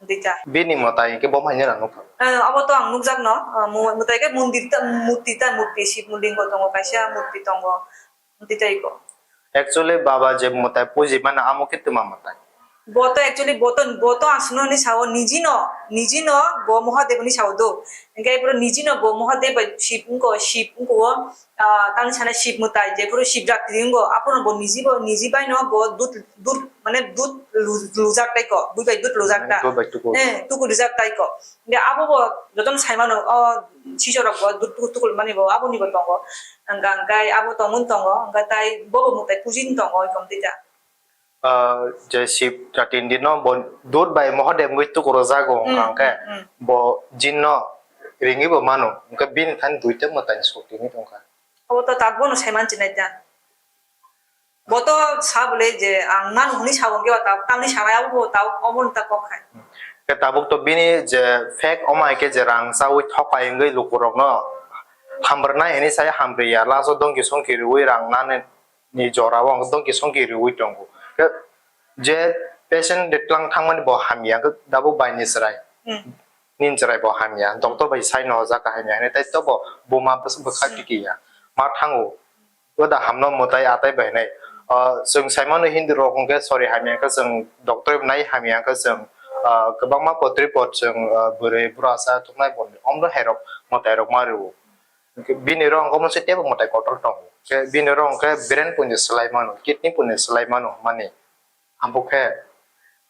Dita. Bini mwtai hwnkhe bo haino nang nukha. Eh, abo to ang nukjakno, eh, mu-, mwtai khe mondir ta, murti ta, murti, Shiv Lingo tongo, kaisa murti tongo. Tei tei ko. Actually, baba je mwtai puji mano, amo khe twma mwtai. Bo to actually, bo to, bo to aswkno ni sao, niji no, niji no bo Mahadev ni sao do. Hingke bro niji no bo Mahadev bai Shiv wngko, Shiv wngko, ah, tang sana Shiv mwtai, je bro Shiv Ratri wngko, aphuru bo niji bo, niji bai no bo dut, dut, mane dut lu-, lujak tai ko, bui bai dut lujak ta. Dut bai tuku. Eh, tuku lujak tai ko. Hingke abo bo jotono sai mano, o sisorok bo dut tuku tuku mani bo, abo ni bo tongo. Hingka hingkai abo tongmani tongo, hingka tai bobo mwtai puji ni tongo, oi kom tei ta. Ah, je Shiv Ratindino bo dut bai Mahadev wngwi tuku rwjago hwnkha Mm, hwnkhe mm, mm. Bo jinno ringwi bo mano, hwnkhe bini thani duita mwtai ni sok ringwi tongkha. Abo to tabuk bono sai man chinai ta. Bo to sa bole je ang mano hwnwi sa bo hwnkhe ba tabuk tamni sanai abo bo tabuk omo ta kok hai. Hwnkhe tabuk to bini je fake omo hai khe je rang chawi thok pai wngwi lukurokno hamrwnai hwnwi sai hamrwya, last o dongki songki rwui rang nani ni jora o ang dongki songki riui tongo. Khe je patient de tlang thangmani bo hamya, khe dabo bai ni chwrai. Hmm. Nini chwrai bo hamya, doctor bai sai no jaka hamya, hwnwi tai tobo buma bwswk bwkha Hmm. tiki ya. Ma thango, o da hamno mwtai atai bai nai. Ah, chwng sai mano Hindu rok hwnkhe sori hamya khe chwng doctor nai hamya khe chwng, ah, kwbangma potri pot chwng, ah, bwrwi bwrasa thuknai bo omro hai rok mwtai rok ma rwo. Hwnkhe bini rong omo se teibo mwtai kotor tongo. Khe bini rong khe brain puni swlai mano, kidney puni swlai mano, mani abo khe,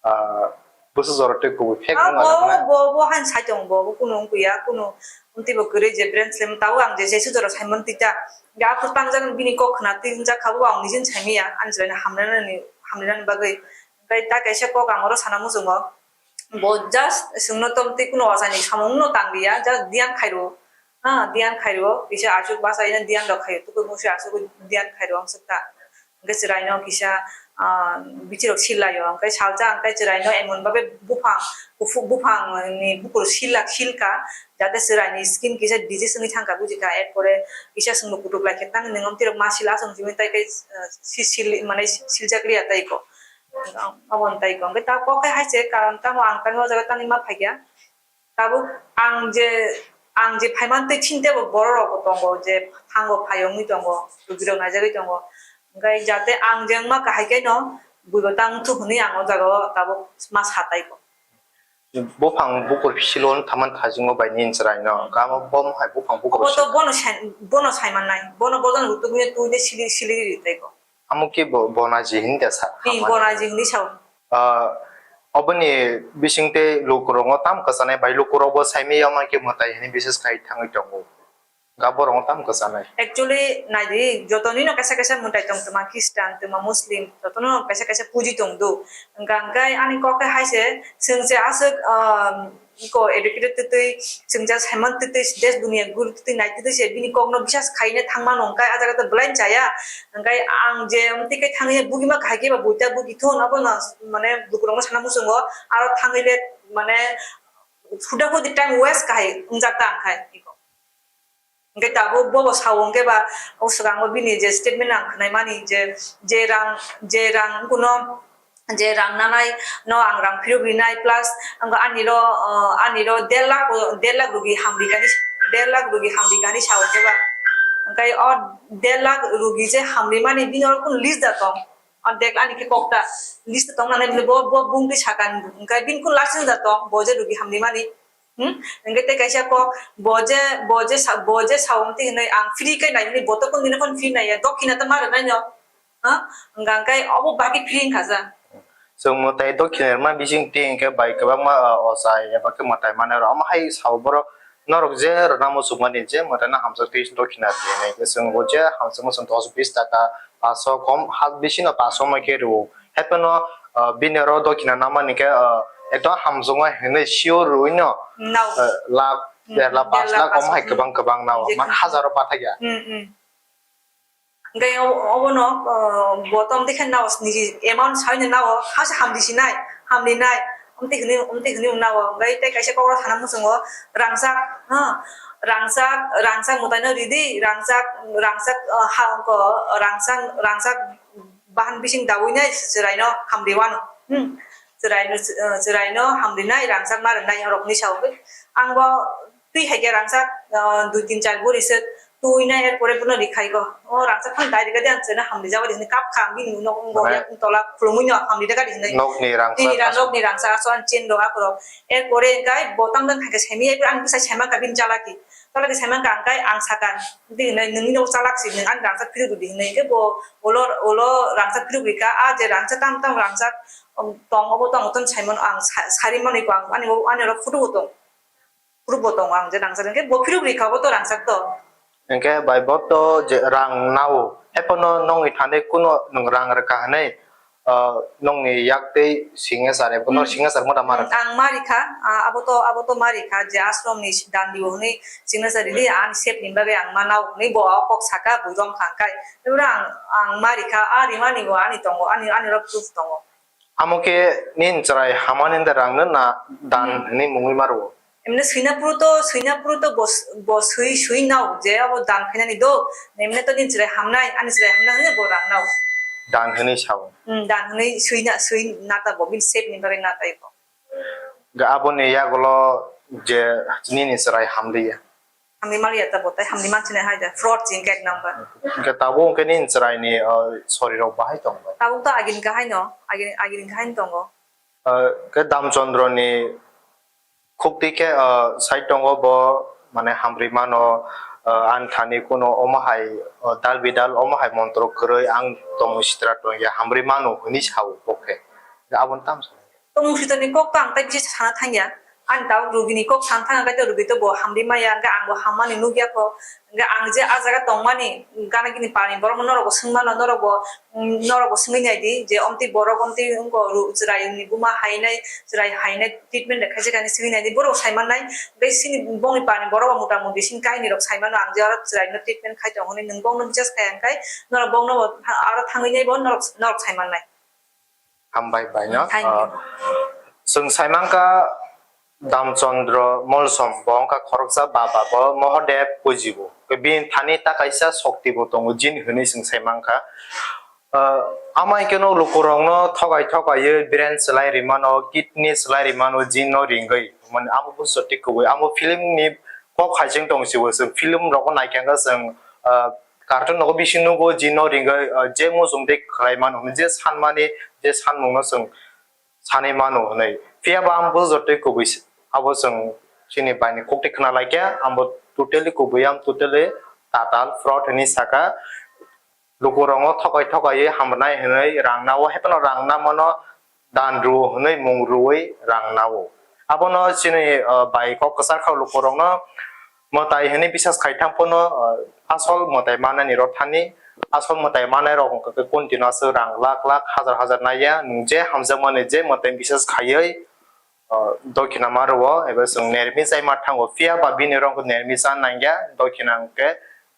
ah, bwswk jora tei kubui fake Ah, wngma bo, rok na. Bo, bo han sai tongo, bo, bo kunu wngya, kunu wngtwi bo kwrwi je brain swlai mano. Tabuk ang je jesu jora sai mano tita. Hwnkhe aphuru tangjak bini kok khna twi wngjak kha, bo ang nijin sai manya, ani chwraino hamlainani, hamlainani bagwi. Hwnkhe ta kaisa kok ang oro sana muchungo. Bo just chwngno tongtwi kuno ochani samungno tang liya, just diyan khairo. Ha, diyan khairo, kisa aswk bachai na diyan rok khaio, tukui musi aswk diyan khairo ang swk ta. Hwnkhe chwraino kisa, ah, bichirok sil laio, hwnkhe salsa hwnkhe chwraino emon babe buphang, kuphuk buphang ni bukur sil lak, sil ka, jate chwraini skin kisa disease wngwi thang ka, buji ka, er pore kisa chwngno kutuk lai khe tang nwng omtwi rok ma sil aswk jimwi tai khe, ah, si sil, mane siljak liya tai ko. Obo tai ko. Hwnkhe ta kok khe hai se karon tamo ang tamo o jaga tangwi ma phaikha. Tabuk ang je, ang je phaiman twi chini teibo borok rok bo tongo je thango phai wngwi tongo, rugirok naijagwi tongo. Hwnkhe jate ang je wngma kahai khe no buibo tang thuk hwnwi ang o jaga o tabuk ma sa tai ko. Buphang bukur silo thaman thajingo bai nini chwraino. Hwnkhe amo bo hai buphang bukur Obo to silo. Bono sai, bono sai mannai. Bono bojan rutugwi twi de sili sili ri tai ko. Amo khe bo, bonaji hinwi da sa. Ni bonaji hinwi sao. Ah, oboni bising tei lukurokno tam kwchanai bai lukurokbo saimaya ma khe mwtai hinwi bises khai thangwi tongo. Ga borokno tam kwchanai. Actually, naidi, jotonino kaisa kaisa mwtai tong, twma Christian, twma Muslim, jotono kaisa kaisa puji tong do. Hwnkha hwnkhe ani kok khe hai se, chwng se aswk, ah, iko educated twtwi, chwng just haiman twtwi, desh duniya guru twtwi nai twtwi se bini kokno bisas khaina thangmano, hwnkhe ah jaga to belai chaya, hwnkhe ang je tike thangwi bugima kahai khe ba buita bugi thun, abono mane lukurokno sana muchungo, aro thangwi le mane huda hudi time waste kahai wngjak ta hwnkhe iko. Hwnkhe tabuk bobo sao hwnkhe ba o swkango bini je statement ang khwnaimani je, je rang, je rang kuno je rang nanai no ang rang phirok rinai plus ang ani ro, ah, ani ro der lakh, der lakh rugi hamri gani, der lakh rugi hamri gani sao hwnkhe ba. Hwnkhe o der lakh rugi je hamri mani bini oro kun list da tong. O dek ani khe kok ta list tong nanai bo, bo bung twi sakan hwnkhe bini kun last da tong bo je rugi hamri mani. Hmm? Hingke tei kaisa kok, bo je, bo je sa, bo je sa wng twi hinui ang free khe nai hwnwi bo to kunu dino phano free nai ya, dokhina ta ma rwnai no. Ha? Hingka hingke obo bagwi free wngkha sa. Chwng mwtai dokhina rwma bising twi hingke bai kwbangma, ah, ochai eba khe mwtai manai rw. Omo hai sao borok Norok je rwna muchungmani je mwtaino hamjak twi dokhina twi hinwi khe chwng bo je hamjakma chwng dos bis taka paso kom ha bisino paso ma khe rwo. Hapheno, ah, bini oro dokhina namani khe, ah, ekdom hamjakma hinwi sure rwino, Nao. ah, lakh, Hmm, der lakh, der panch lakh, lakh, omo hai hmm. Kwbang kwbang nao. Injection. Man hajaro pathakya. Hmm, hmm. Hingke o-, obono, o, bo tom dekhe nao niji amount saino nao, hasa hamdi sinai, hamdi nai, omte hwnwi, omte hwnwi nao. Hingke tei kaisa kokro sana muchungo, rangchak, ha, rangchak, rangchak mwtaino ridi, rangchak, rangchak, o, ha, ko, rangchak, rangchak bahan bising dawi nai chwraino hamdi wano, hmm, chwraino, o, chwraino hamdi nai, rangchak ma rwnai, orokni sao. Ang bo twi hai khe rangchak, ah, dui tin char buri se twi nai, er pore bono ri khai go. O rangchak phano dai rega de ang chwna hamdi jago de hinwi kap kha, bini nok wng go Mane yak wng tola khulumui no hamdi rega de hinwi. Nokni rangchak Tini ra aswk. Nokni rangchak aswk ang chen rok akorok. Er pore kai bo tam dang hai khe semi, er pore ang bwsai sai man kha bini chalaki. Chalaki sai man kha ang kai ang saka. Di hinwi nungni nok chalak si hinwi ani rangchak phiruk di hinwi khe bo ulo, ulo rangchak phiruk ri kha. A je rangchak tam tam rangchak, um, tong obo tong tong sai mano ang sa-, sari manwi ko ang ani, ani oro photo bo tong. Group bo tongo ang je rangchak hwnkhe bo phiruk ri kha bo to rangchak to. Hwnkhe bai bo to je rang nao. Haiphano nongni thani kuno nwng rang rwkha hwnwi, ah, nongni yak tei signature ebo no Hmm. Signature mota ma rwkha. Ang ma rikha, ah, abo to, abo to ma rikha je ashram ni dan dio hwnwi signature rili ani sep ni bagwi ang ma nao hwnwi bo o kok saka bui rom kha hwnkhe. Tei oro ang, ang ma rikha, a rimani bo ani tongo, ani, ani oro proof tongo. Amo khe nini chwrai hamani da rang no na dan Hmm. Hwnwi mungwi ma rwo? Emne swina phuru to, swina phuru to bo, bo swi, swi nao je abo dan khainani do. Emne to nini chwrai hamnai, ani chwrai hamnai hwnwi bo rang nao. Dan hwnwi sao. Hmm, dan hwnwi swi na, swi na ta bo, bini sep ni bagwi na ta bo. Ga aboni yagulo je nini chwrai hamliya. Hamni maliya ta bo tai, hamni manchine hai da, fraud jin kek number. Hwnkhe tabuk hwnkhe nini chwraini, o, sorirok bahai tong bai? Tabuk to agini kahai no, agini, agini kahai no tongo. O, khe Damchandra ni khukti khe, o, side tongo bo, mane hamri mano, o, ani thani kuno omo hai, o, dal bidal omo hai montro kwrwi ang tongwi sitra tongya hamri mano hwnwi sao bo khe. Aboni tamo sa. Tongmung switorni kok to ang tai bisi sana thangya. Ani tabuk rugini kok sana thangya, kaitor rugi to bo hamri maya, hwnkhe ang bo hammani nukya kho. Hwnkhe ang je a jaga tongmani, gana gini pani borok norok bo swngmano, norok bo, mm, norok bo swngwi nai di, je omtwi borok, omtwi wngkho ru-, chwraini buma hainai, chwrai hainai treatment de khaisa khainai swngwi nai di, borok sai mannai. Tei sini bongni pani borok bo mota moti sini kahinwi rok sai mano, ang je oro chwraino treatment khai tongo hwnwi nwng bongno bisas khai hwnkhe norok bongno bo aro thangwi nai bo norok, norok sai mannai. Hambai bai no. Thank you. Ah, chwng sai mankha Damchandra Molsom, bo wngkha khoroksa baba, bo Mohodev pujibo. Bini thani ta kaisa shokti bo tongo, jin hwnwi chwng sai mankha. Ah, amai keno lukurokno thogai thogaiwi brain swlai rimano, kidney swlai rimano, jin no ringwi. Mane amo busto tik kubui. Amo film ni kok hai chwng tong si bo, chwng film rokno naikha khe chwng, ah, cartoon nogo bisi nugo, jin no ringwi, ah, je muchung tei khlai mano hwnwi, je sanmani, je sanmungno chwng sanwi mano hwnwi. Phiya ba ang bo jotoi kubui s-, abo chwng chini bai ni kok tei khna lai khe, ang bo totally kubui, ang totally tatal fraud hwnwi saka. Lukurokno thokai thokaiwi hamrwnai hwnwi rang nao, haiphano rang namano dan rwo hwnwi mung rwui rang nao. Abono chini, ah, bai kok kwchar kha lukurokno mwtai hwnwi bisas khai thang phano, ah, asol mwtai manani rw thani, asol mwtai manai rok wngkha khe continue aswk rang lakh lakh, hazar hazar naiya, nwng je hamjakmani je mwtai bisas khaiwi, ah, dokhina ma rwo, eba chwng nermi chai ma thango, phiya ba bini rok nermi cha nangya, dokhina hwnkhe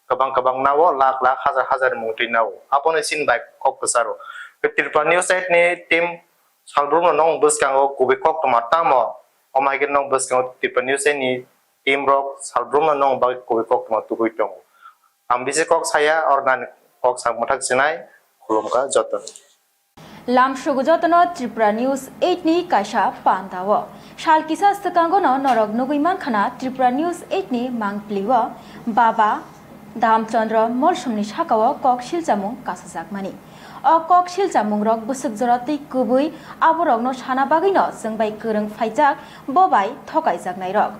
kwbang kwbang nao, lakh lakh, hazar hazar mung twi nao. Abono chini bai kok kwcharo. Tripura News site ni team salbrumno nong bwskango kubui koktwma tamo? Omo hai khe nong bwskango Tripura News ni team rok salbrumno nong bagwi kubui koktwma tubui tongo. Ang bisi kok saya, ornani kok sak mwthak sinai, khulumkha jotono. Lamsugo jotono Tripura News eight ni kaisa panda o. Sal kisa swkango no norok nugui mankha na Tripura News eight ni mangpli o Baba Dhamchandra Molsomni saka o kok silchamung kasajakmani. O kok silchamungrok bwswk jora tei kubui aborokno sana bagwino chwng bai kwrwng phaijak, bo bai thokaijaknairok.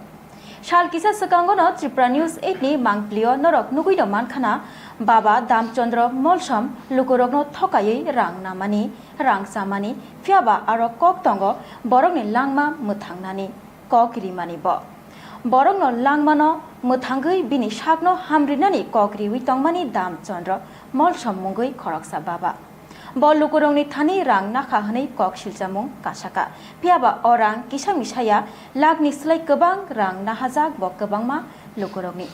Sal kisa swkango no Tripura News eight ni mangpli o norok nugui no mankha na, Baba Dhamchandra Molsom lukurokno thokaiwi rang namani, rang chamani, phiya ba aro kok tongo borokni langma mwthangnani. Kok rimani bo. Borokno langmano mwthangwi bini sakno hamrinani kok riwi tongmani Dam Chandra Molsom mungwi khoroksa baba. Bo lukurokni thani rang nakha hwnwi kok silchamung kasaka. Phiyaba o rang kisa misaya lakhni slai kwbang rang nahajak bo kwbangma lukurokni.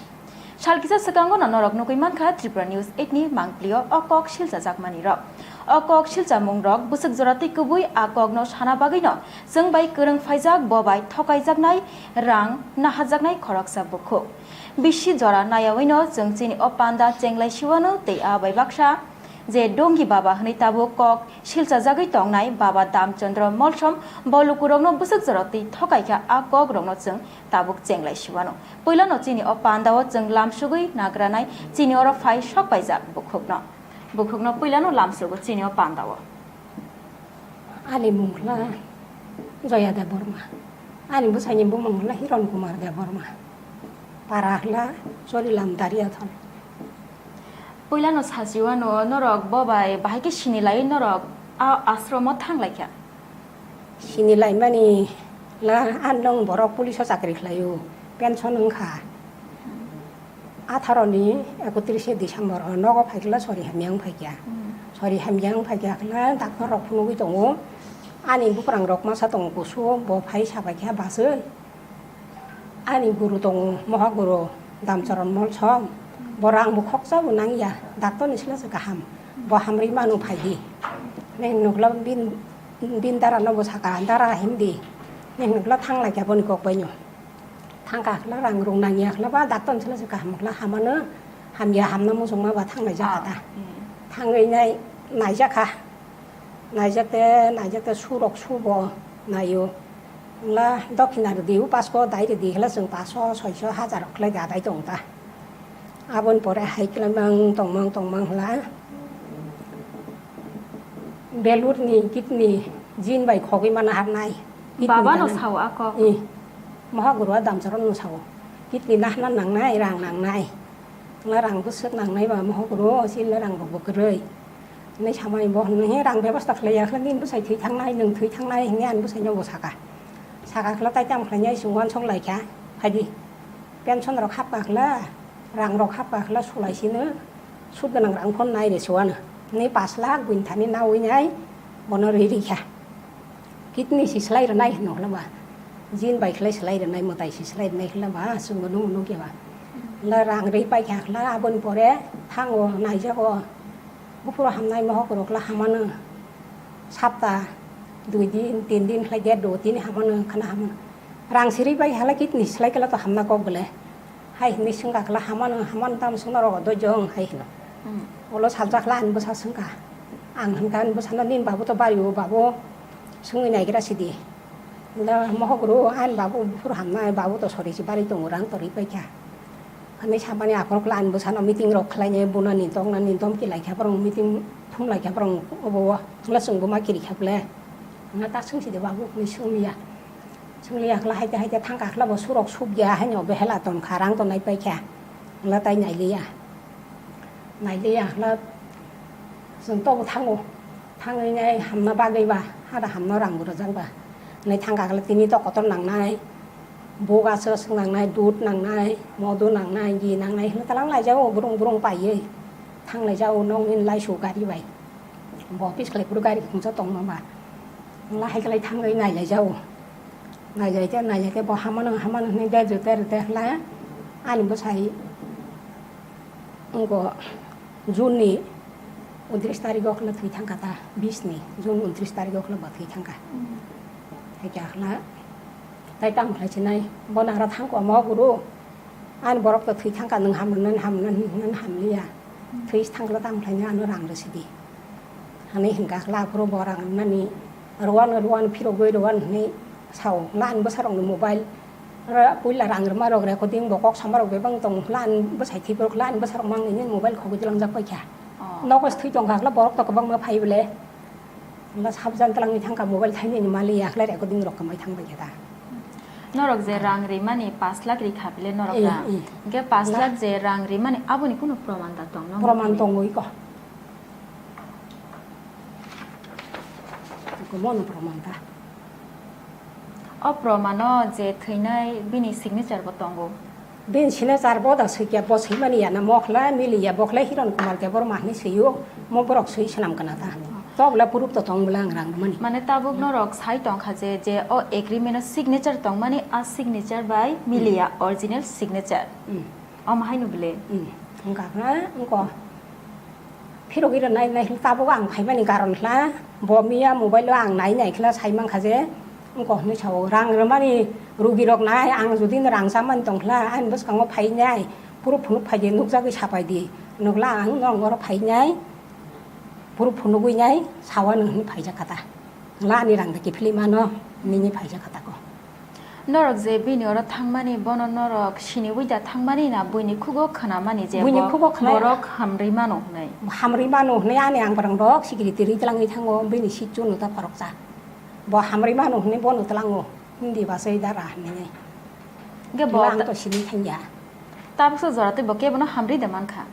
Sal kisa swkango no norok nugwi mankha Tripura News eight ni mangpilio o kok silchajakmani rok. O kok silchamung rok bwswk jora tei kubui a kokno sana bagwino chwng bai kwrwng phaijak bo bai thokaijaknai rang nahajaknai khoroksa bukhuk. Bisi jora nayawino chwng chini o panda chenglai siwano tei a bai baksa je Dongi Baba hwnwi tabuk kok silchajagwi tongnai Baba Dam Chandra Molsom bo lukurokno bwswk jora twi thokaikha a kokrokno chwng tabuk chenglai siwano. Puilano chini o pandao chwng lamsugwi nagranai chini oro phai sok paijak bukhukno. Bukhukno puilano lamsugo chini o pandao. Ani mung khla Joya Debbarma. Ani bwsaini bumung khla Hiron Kumar Debbarma. Para khla Chorilam Dariathon. Puilano sachiwano norok bo bai bahai khe sini lai norok a ashromo thang lai kha. Sini laimani la, "An nong borok police o chakri khlaio, pension wngkha." Atharo ni ekotris December o nogo phaikhe la sori hamya wng phaikha. Hmm. Sori hamya wng phaikha khe la doctor rok phunugwi tongo. Ani buprang rok masa tongo kusu, bo phai sabaikha baswi. Ani guru tongo, moha guru Damcharan Molsom. Bo rang bo khoksa bo nangya, doctor ni sila se kaham. Bo hamri manu phaidi. Neng nukla bin, bin dara no bo saka, dara hindi. Neng nukla thang lai kha boni kok bai no. Thang ka khla rang rung nangya khla ba doctor ni sila se kaham khla hamano, hamya hamna muchungma ba thang lai jaka ta. Ah, hmm. Thangwi nai, nai jakha. Naijak te, naijak te surok subo naio. Wngla dokhina rwdi, upasko dai rwdi, hwla chwng paso, soiso, hajar rok khlai da dai tongo ta. Aboni pore hai khlai mang tongmang, tongmang hwla. Belurni kidney jin bai khogwi mana harnai. Kidney Baba no dana. Sao ako. I. Moha guru a Damcharan no sao. Kidney nahna nangnai, rang nangnai. Wngla rang bwswk nangnai ba moha guru, chini rang rok bo kwrwi. Hinwi samani bo hwnwi, "He rang bebosta khlai ya khe nini bwsai thwi thangnai, nwng thwi thangnai," hinwi ani bwsaino bo saka. Saka khe tai tamo khlainai chwng uansuk lai kha, phaidi. Pension rok hapkha khe, rang rok hapkha khe sulai sino, sud gwnang rang phone nai re se uano. Hinwi pash lakh buini thani naui nai bono ri ri kha. Kidney si slai rwnai hwno hwla ba. Jin bai khlai slai rwnai, mwtai si slai rwnai hwla ba, chwngno nukya ba. Hwla rang ri pai kha hwla aboni pore thango naijago. Buphuru hamnai mohok rok la hamano. Sapta dui din, tin din khlai de, do tin hamano, khana hamano. Rang siri bai hala kidney slai kala to hamna kok bole. Hai hinwi swngkha kala hamano, hamano tam swngna rogo do jong hai hino. Hmm. Olo salsa kala ani bwsa swngkha. Ang hwnkha ani bwsano nini babu to bari o babu swngwi naigra sidi. Da mohok ro ani babu buphuru hamnai babu to sori si bari tongo rang tori paikha. Ani samani aphuru kala ani bwsano meeting rok khlainai bunani toknani domki laikha borong meeting thum laikha borong obo o. Wngla chwngbo ma kiri kha bole. Wngla ta swngsi de babu hinwi swngliya. Swngliya kala haite haite thangkha kala bo surok sukya haino behela tonkha rang tonai paikha. Wngla tai nailiya. Nailiya kala chwng tobo thango. Thangwi nai hamna bagwi ba hada hamna rang bo rwjak ba. Nai thangkha kala tini to kotor nangnai. Buk aswk aswk nangnai, dud nangnai, modu nangnai, gi nangnai hinwi talang laijago burung burung paiwi. Thang laijago nokni laisu gari bai. Bo office khlai phuru gari khungsa tongma ba. Wngla hai khlai thangwi nai laijago. Nai lai khe, nai lai khe bo hamano, hamano hinwi de jute rwte hwla ani bwsai wngkha June ni untris tarikh o khwla thwi thangkha ta, bis ni June untris tarikh o khwla bo thwi thangkha. Hai khe khwla tai tamo khlai sinai, bo nagra thangkha mo guru. Ani borok to thwi thangkha, nwng ham rwnani ham rwnani hinwi hamliya. Thwi thangkla tamo khlainai ano rang rwsidi. Hinwi hinkha kla aphuru bo rang rwnani rwano rwano phirogwi rwano hinwi sao. Hwla ani bwsarokni mobile, puila rang rwmarok recording bo kok samarok bebak tongo. Hwla ani bwsai thwiphuru hwla ani bwsarok mangni mobile khogwi twlangjak paikha. Oh. Nogo se thwi tongkha kla borok to kwbangma phai bole. Hwla sabjan twlangwi thangkha mobile thainani maliya khlai recording rok kwmai thangbai khe da. Norok je rang rimani pash lakh rikha bile norok eh, rang. Eh. Hwnkhe pash lakh je rang rimani aboni kunu proman da tong? Proman tongwi ko. Ko mono proman da. O promano je thwinai bini signature bo tongo. Bini signature bo da swi khe bo swimani ya na, mo khlai mili ya, bo khlai Hiron Kumar Debbarma hinwi swio, mo borok swi swnam kana ta. Tok bwla proof to tong bwla ang rang mani. Mane tabuk norok sai tong kha je, je o agreement o signature tong mani, a signature bai mili ya, original signature. Hmm. Omo haino bwle. Hmm. Wngkha khe, wngkha. Phirogwi rwnai nai hwnwi tabuk ang phaimani karon hla, bo miya mobile o ang nai nai khla sai mankha je, wngkha hwnwi sao, rang rwmani rugi rok nai, ang jodi no rang chamani tong khla, ani bwskango phai nai, phuru phunuk phai di, nukjagwi sapai di, nukla ang nong oro phai nai, phuru phunugwi nai, sawa nung hwnwi phaijak kha ta, la ani rang da kiphilwi mano, nini phaijak kha ta ko. Norok je bini oro thangmani, bono norok siniwi da thangmani na buini khugo khnamani je buini bo khugo khnai borok hamrwi mano hwnwi? Hamrwi mano hwnwi ani ang borok rok security rwi twlangwi thango, bini sitchu no ta khoroksa. Bo hamrwi mano hwnwi bono twlango, hindi basai dara hwnwi. Ge bo ang ta- to sini thangya. Tabuksa jora tei bo kebono hamrwi da mankha.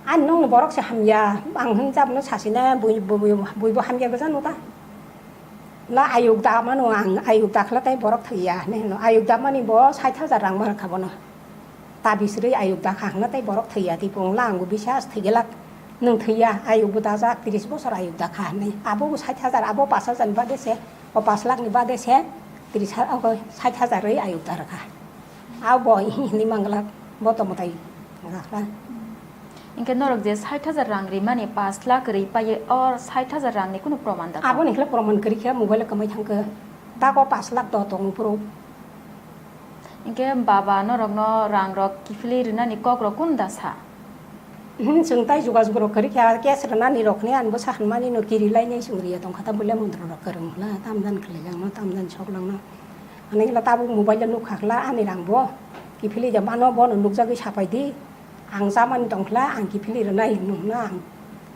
Ani nongni borok se hamya, ang hwn jabno sasina bui, bui, bui, buibo hamya gwja no ta. La ayuk da mano ang, ayuk da khla tei borok thwiya hinwi hino. Ayuk da mani bo sait hajar rang ma rwkha bono. Tabis rwi ayuk da kha hwnla tei borok thwiya, tei bo wngla ang bo bisas thwigelak. Nwng thwiya, ayuk bo dajak, tris bosor ayuk da kha hinwi. Abo bo sait hajar, abo pash hajar ni bade se, o pash lakh ni bade se, tris ha-, o sait hajar rwi ayuk da rwkha. Abo hinwi manglak, bo to mwtai wngkha. Hinkhe norok je sait hajar rang rimani, pash lakh ri paiye, o sait hajar rangni kunu proman da? Aboni khe proman kwrwi khe mobile o kwmai thangkhe. Tako pash lakh to tongo phuru. Hinkhe baba norokno rangrok kiphilwi rwnani kokrok kunu da sa? Hmm, chwng tai jogajog rok kwrwi kha, cash rwnani rok hwnwi ani bwsa hwnmani no kiri lainai chwng riya tongkha, ta buila montra rok kwrwng hwla, tamdan khwlaijakno, tamdan soklangno. Ani hwla tabuk mobile o nukha hwla ani rang bo kiphilwi da mano, bono nukjagwi sapai di. Ang chamani tong khla, ang kiphilwi rwnai hinwi hwnna ang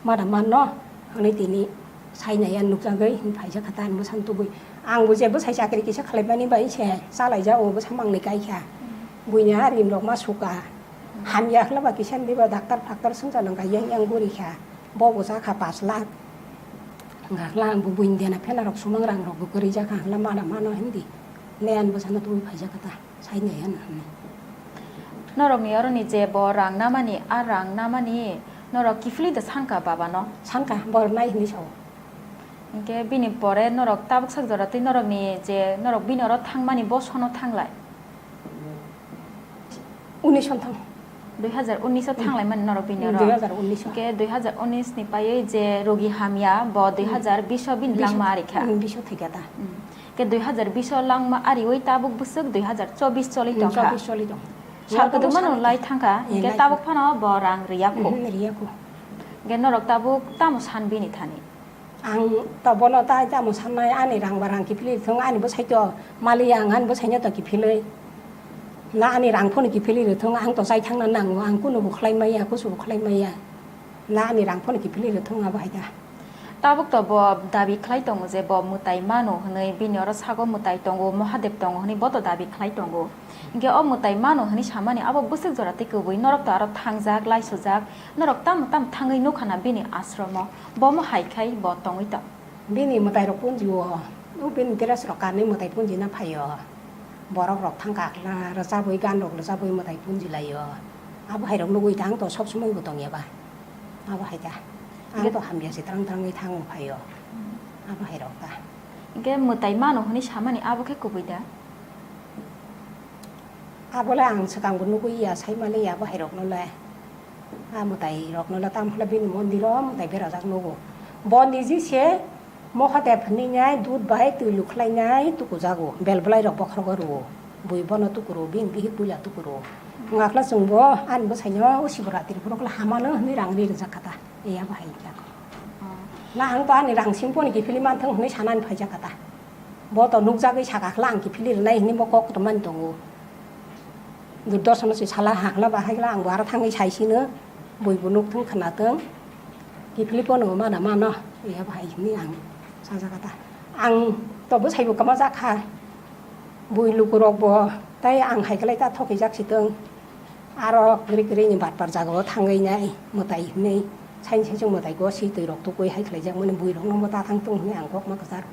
mada manno, hwnwi tini sainai ang nukjagwi hinwi phaijak kha ta ani bwsano tubui. Ang bo je bwsai chakri kisa khlaimani bai se chalaijak, o bwsa mangni kai kha. Buini ha rim rok ma suka. Hamya khla ba kisa ni ba doctor factor swngcharno kaiya yang guri kha. Bo bo cha kha pash lakh. Wngkha khla ang bo buini dena phela rok sumang rang rok bo kwrwi jak kha khla mada mano hindi. Le ani bwsano tubui phaijak kha ta. Saini ya na hwnwi. Norokni oroni je bo rang namani, a rang namani norok kiphilwi da sanka babano? Sanka, bo rwnai hwnwi sao. Hinkhe bini pore norok tabuk sak jora twi norokni je norok bini oro thangmani bo sono thanglai? Unis son thang. Dui hazar unis o thanglai mani norok bini oro? Dui hazar unis o. Hinkhe dui hazar unis ni paiwi je rogi hamya bo dui hazar bis o bini langma ari kha? Bis o thwi kha ta. Hmm. Khe dui hazar bis o langma ariwi tabuk bwswk dui hazar chobis choli tongkha. Chobis choli tong. Sal kwdwkma no lai thangkha, hinkhe tabuk phano bo rang riya khu. Riya khu. Hinkhe norok tabuk tamo san bini thani? Ang to bono tai tamo sannai, ani rang ba rang kiphilwi rwthwng, ani bwsai to maliya, ang ani bwsaino to kiphilwi. Na ani rang phano kiphilwi rwthwng, ang to chai thangna nango, ang kunubo khlai maya, kusubo khlai maya. Na ani rang phano kiphilwi rwthwng abo hai da. Tabuk to bo dabi khlai tongo je bo mwtai mano hwnwi, bini oro sago mwtai tongo, Mahadev tongo hwnwi bo to dabi khlai tongo. Hinkhe o mwtai mano hwnwi samani abo bwswk jora tei kwbui, norok to aro thangjak, laisujak, norok tamo tamo thangwi nukha na bini ashromo, bomo hai khai bo tongwi tong. Bini mwtai rok punji o, o bini dress rok kanwi mwtai punji na phaio. Borok rok thang kha khla rwchabwi, gan rok rwchabwi mwtai punji laio. Abo hai rok nugwi tang to sob somoi bo tong ya ba. Abo hai ta. Ang to hamya se trang trangwi thango phaio. Abo hai rok ta. Hinkhe mwtai mano hwnwi samani abo khe kubui da? Abo le ang swkang bo nugwi ya, sai mali ya abo hai rok no le. A mwtai rok no le tamo khe bini mondir o mwtai berajak nugo. Bo niji se Mahadev hwnwi nai dud bai twi lukhlai nai tukujago, bel bwlai rok bokhrogo rwo. Bui bono tukuro, bini bihik puila tukuro. Wngkha khe chwng bo ani bwsaino o Sivaratri phuru khe hamano hwnwi rang ri rwjak kha ta, ya bo hai kha. Na ang to ani rang simi phone kiphilwi manthung hwnwi sanani phaijak kha ta. Bo to nukjagwi sakha khe ang kiphilwi rwnai hwnwi bo kok kotormani tongo. Durdorshono se sala ha khe ba hai khe ang bo aro thangwi saisino, bui bo nukthung khwnathung, kiphilwi phone mana mano, ya bo hai hwnwi ang sajak kha ta. Ang to bwsai bo kwma jak kha. Bui lukurokbo tei ang hai khlai ta thokijak si tong. Aro kwrwi kwrwini batpar jagao thangwi nai mwtai hwnwi. Saini saichung mwtai gosi twi rok tukui hai khlaijakmani buirokno bo ta thang tong hwnwi ang kok ma kwchar.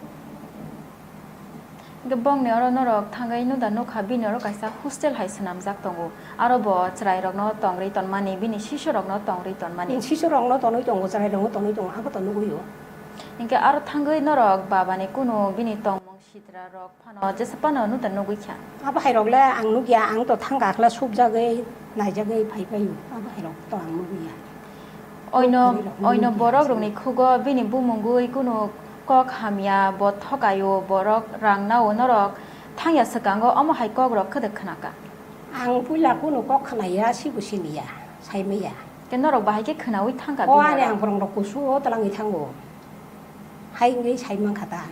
Hwnkhe bongni oro norok thangwi nuda nukha, bini oro kaisa hostel hai swnamjak tongo. Aro bo chwrairokno tongri tonmani, bini sisorokno tongri tonmani. Sisorokno tonwi tongo, chwrairokno tonwi tongo, aboto nugwio. Hwnkhe aro thangwi norok babani kunu bini tongmung sitrarok phano jesa phano nuda nugwi kha. Abo hairokle ang nukya, ang to thangkha khle subjagwi, naijagwi phai phaio, abo hairok to ang nugya. Oino, oino borok rokni khugo bini bumungwi kunu kok hamya, bo thokaio, borok rang nao, norok thangya swkango omo hai kok rok khwdwk khwnaka. Ang puila kunu kok khwnaya, sibo siniya, saimaya. Khe norok bahai khe khwnawi thangka. O ani ang borok rok kusu o twlangwi thango. Hai wngwi sai mankha ta.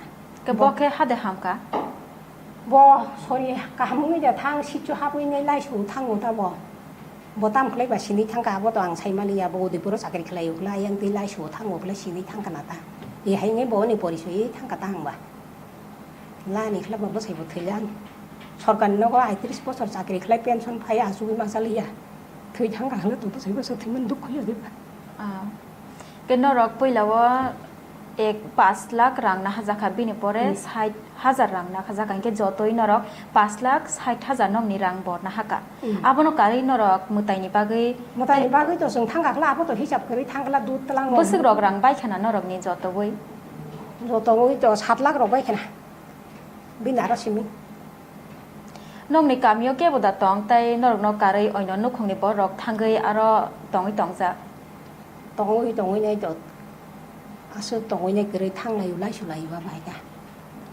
Khe bo khe hade hamka? Bo, sorry, kaham wngwi da thang, sitio habwi nai laisu thango ta bo. Bo tam khlai ba sini thangka, abo to ang sai maliya, bo Udaipuro chakri khlai ukla, yang tei laisu thango khlai sini thangka na ta. E hai wngwi bo ni porichoi thangka ta hangba. La ni khlai ba bwsai bo thwilang. Sorkar ni nogo aitris bosor chakri khlai pension phai achugwi ma chaliya. Thwi thangka hwnwi to bwsai bwsai thwiman dukhu ya diba. Ah. Ke norok puila o ek paanch lakh rang nahajakha, bini pore Hmm. sait hajar rang nahajakha, hinkhe jotoi norok paanch lakh sait hajar nokni rang bo nahaka. Hmm. Abono karwi norok mwtaini bagwi Mwtaini bagwi to chwng thangkha kla, abo to hisab kwrwi thangkla dud tlang rok. Bwswk rok rang baikhana norokni jotobwi? Jotobwi to sat lakh rok baikhana. Bini aro simi. Nokni kamio kebo da tong, tei norokno karwi oino nukhungni borok thangwi aro tongwi tongjak? Tongwi tongwi nai to, aswk tongwi nai kwrwi thang laio, laisu laio a bahai ta.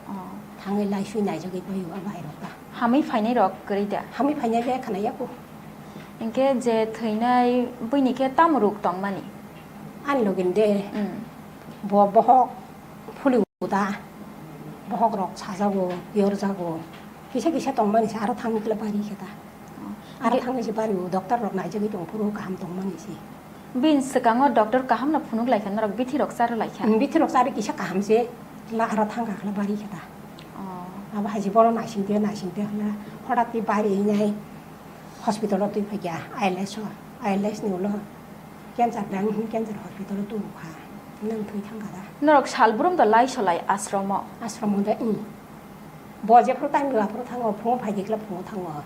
Oh. Thangwi laisui naijagwi paio a bahai rok ta. Hamwi phainai rok kwrwi da? Hamwi phainai be khana yaku. Hinkhe je thwinai buini khe tamo ruk tongmani? Ani login de. Hmm. Bo bohok phuli uda. Bohok rok sajago, yorjago. Kisa kisa tongmani se aro thangwi kle bari khe ta. Oh. Aro Ge- thangwi se bari o, doctor rok naijagwi tong phuru kaham tongmani se. Bini swkango doctor kaham no phunuk lai kha, norok bithi rok charo lai kha. Hmm, bithi rok charo kisa kaham se, la aro thangkha khle bari khe ta. Oh. Abo hai se bono naising de, naising de hwnla, hodat khe bari nai hospital o twi phai kha, I L S o, I L S ni ulo cancer dang hwn cancer hospital o tubu kha, nang thwi thangkha da. Norok sal brum da lai solai ashram o? Ashram o de, hmm. Bo jephuru time rwya phuru thango, phungo phai di khle phungo thango,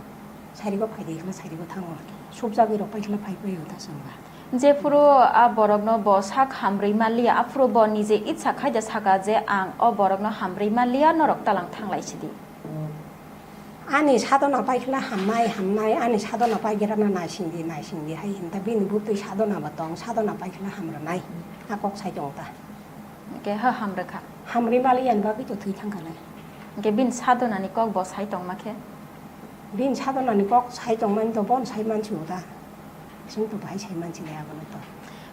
sarigo phai di khle sarigo thango, subjagwi rok pai khle phai pai o ta chwngba. Jephuru a borokno bo sak hamrwi manliya, aphuru bo nije itsa khai da saka je, "Ang o borokno hamrwi manliya, norok talang thang lai sidi." Ani sadona pai khle hamnai, hamnai, ani sadona pai gira na naising di, naising di hai hinta bini butwi sadona bo tong, sadona pai khle hamrwnai, a kok sai tong ta. Hwnkhe ha hamrwkha. Hamrwi maliya ni bagwi to thwi thangkha lai. Hwnkhe bini sadonani kok bo sai tongma khe? Bini sadonani kok sai tongmani to bono sai mansigo da. Chwng to bahai sai mansinai abono to.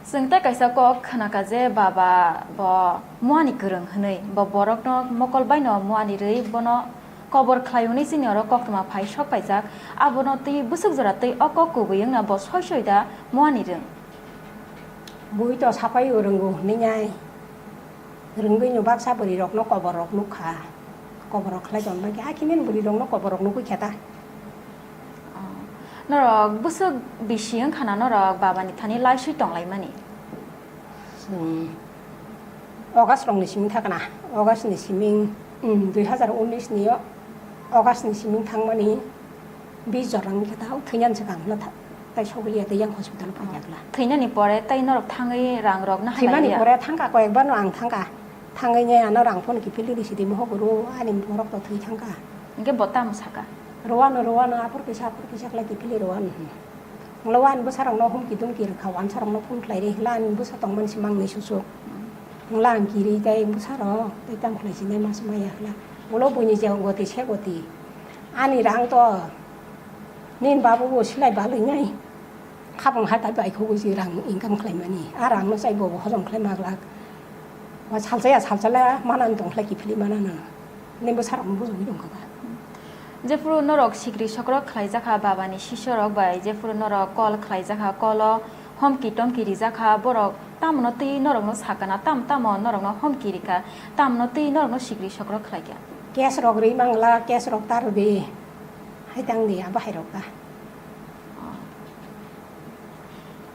Chwng tei kaisa kok khnakha je baba bo muani kwrwng hwnwi, bo borokno mokol baino muani rwi bono kobor khlai hwnwi chini oro koktwma phai sok paijak. Abono twi bwswk jora twi o kok kubui wngna bo soi soi da muani rwng. Bui to sapai o rwngo hwnwi nai. Rwngwi no baksa bwrwi rokno kobor rok nukha. Kobor rok khlai tong bai khe, hakhe nini bwrwi rokno kobor rok nukwi khe ta. Oh. Norok bwswk bisi wngkha na norok baba ni thani laiswi tong lai mani? Chwng August rok ni simi thakna, August ni simi, um, dui hazar unis ni o August ni simi thangmani. Bis jora wngkhe ta, o thwinani swkang hwnla tha-, tai sogwi liya tei yang hospital o phaijakla. Thwinani pore tei norok thangwi rang rok na halai liya? Thwimani pore thangkha, koyekbar no ang thangkha. Thangwi nai ano rang phone kiphilwi rwsidi, mohor guru ani borok to thwi thangkha. Hwnkhe bo tamo saka? Rwano, rwano, aphuru kisa, aphuru kisa khlai kiphilwi rwano. Hwnkhe o ani bwsarokno humki dumki rwkha, wansarokno phone khlai rwi, hwnkhe ani bwsa tongmani se mangni suchuk. Hwnkhe ang kiri tei bwsarok tei tamo khlai sinai ma se maya hwnkhe. Ulo buini je goti se goti. Ani rang to nini babu bo silai balwi nai. Khabang hatai bai khogwi se rang income khlaimani. A rangno chai bo hojom khlai maglak. Ba salsa ya salsa la manani tong khlai kiphilwi manano. Nini bwsarokno bujogwi tongkha ba. Jephuru norok sikri sokrok khlaijakha babani sisorok bai, jephuru norok call khlaijakha, call o homki tomki rijakha, borok tamno twi norokno sakana, tam tamo norokno homki rikha, tamno twi norokno sikri sokrok khlaikha? Case rok rwi mangla, case rok ta rwdi. Hai tang di, abo hai rok ta.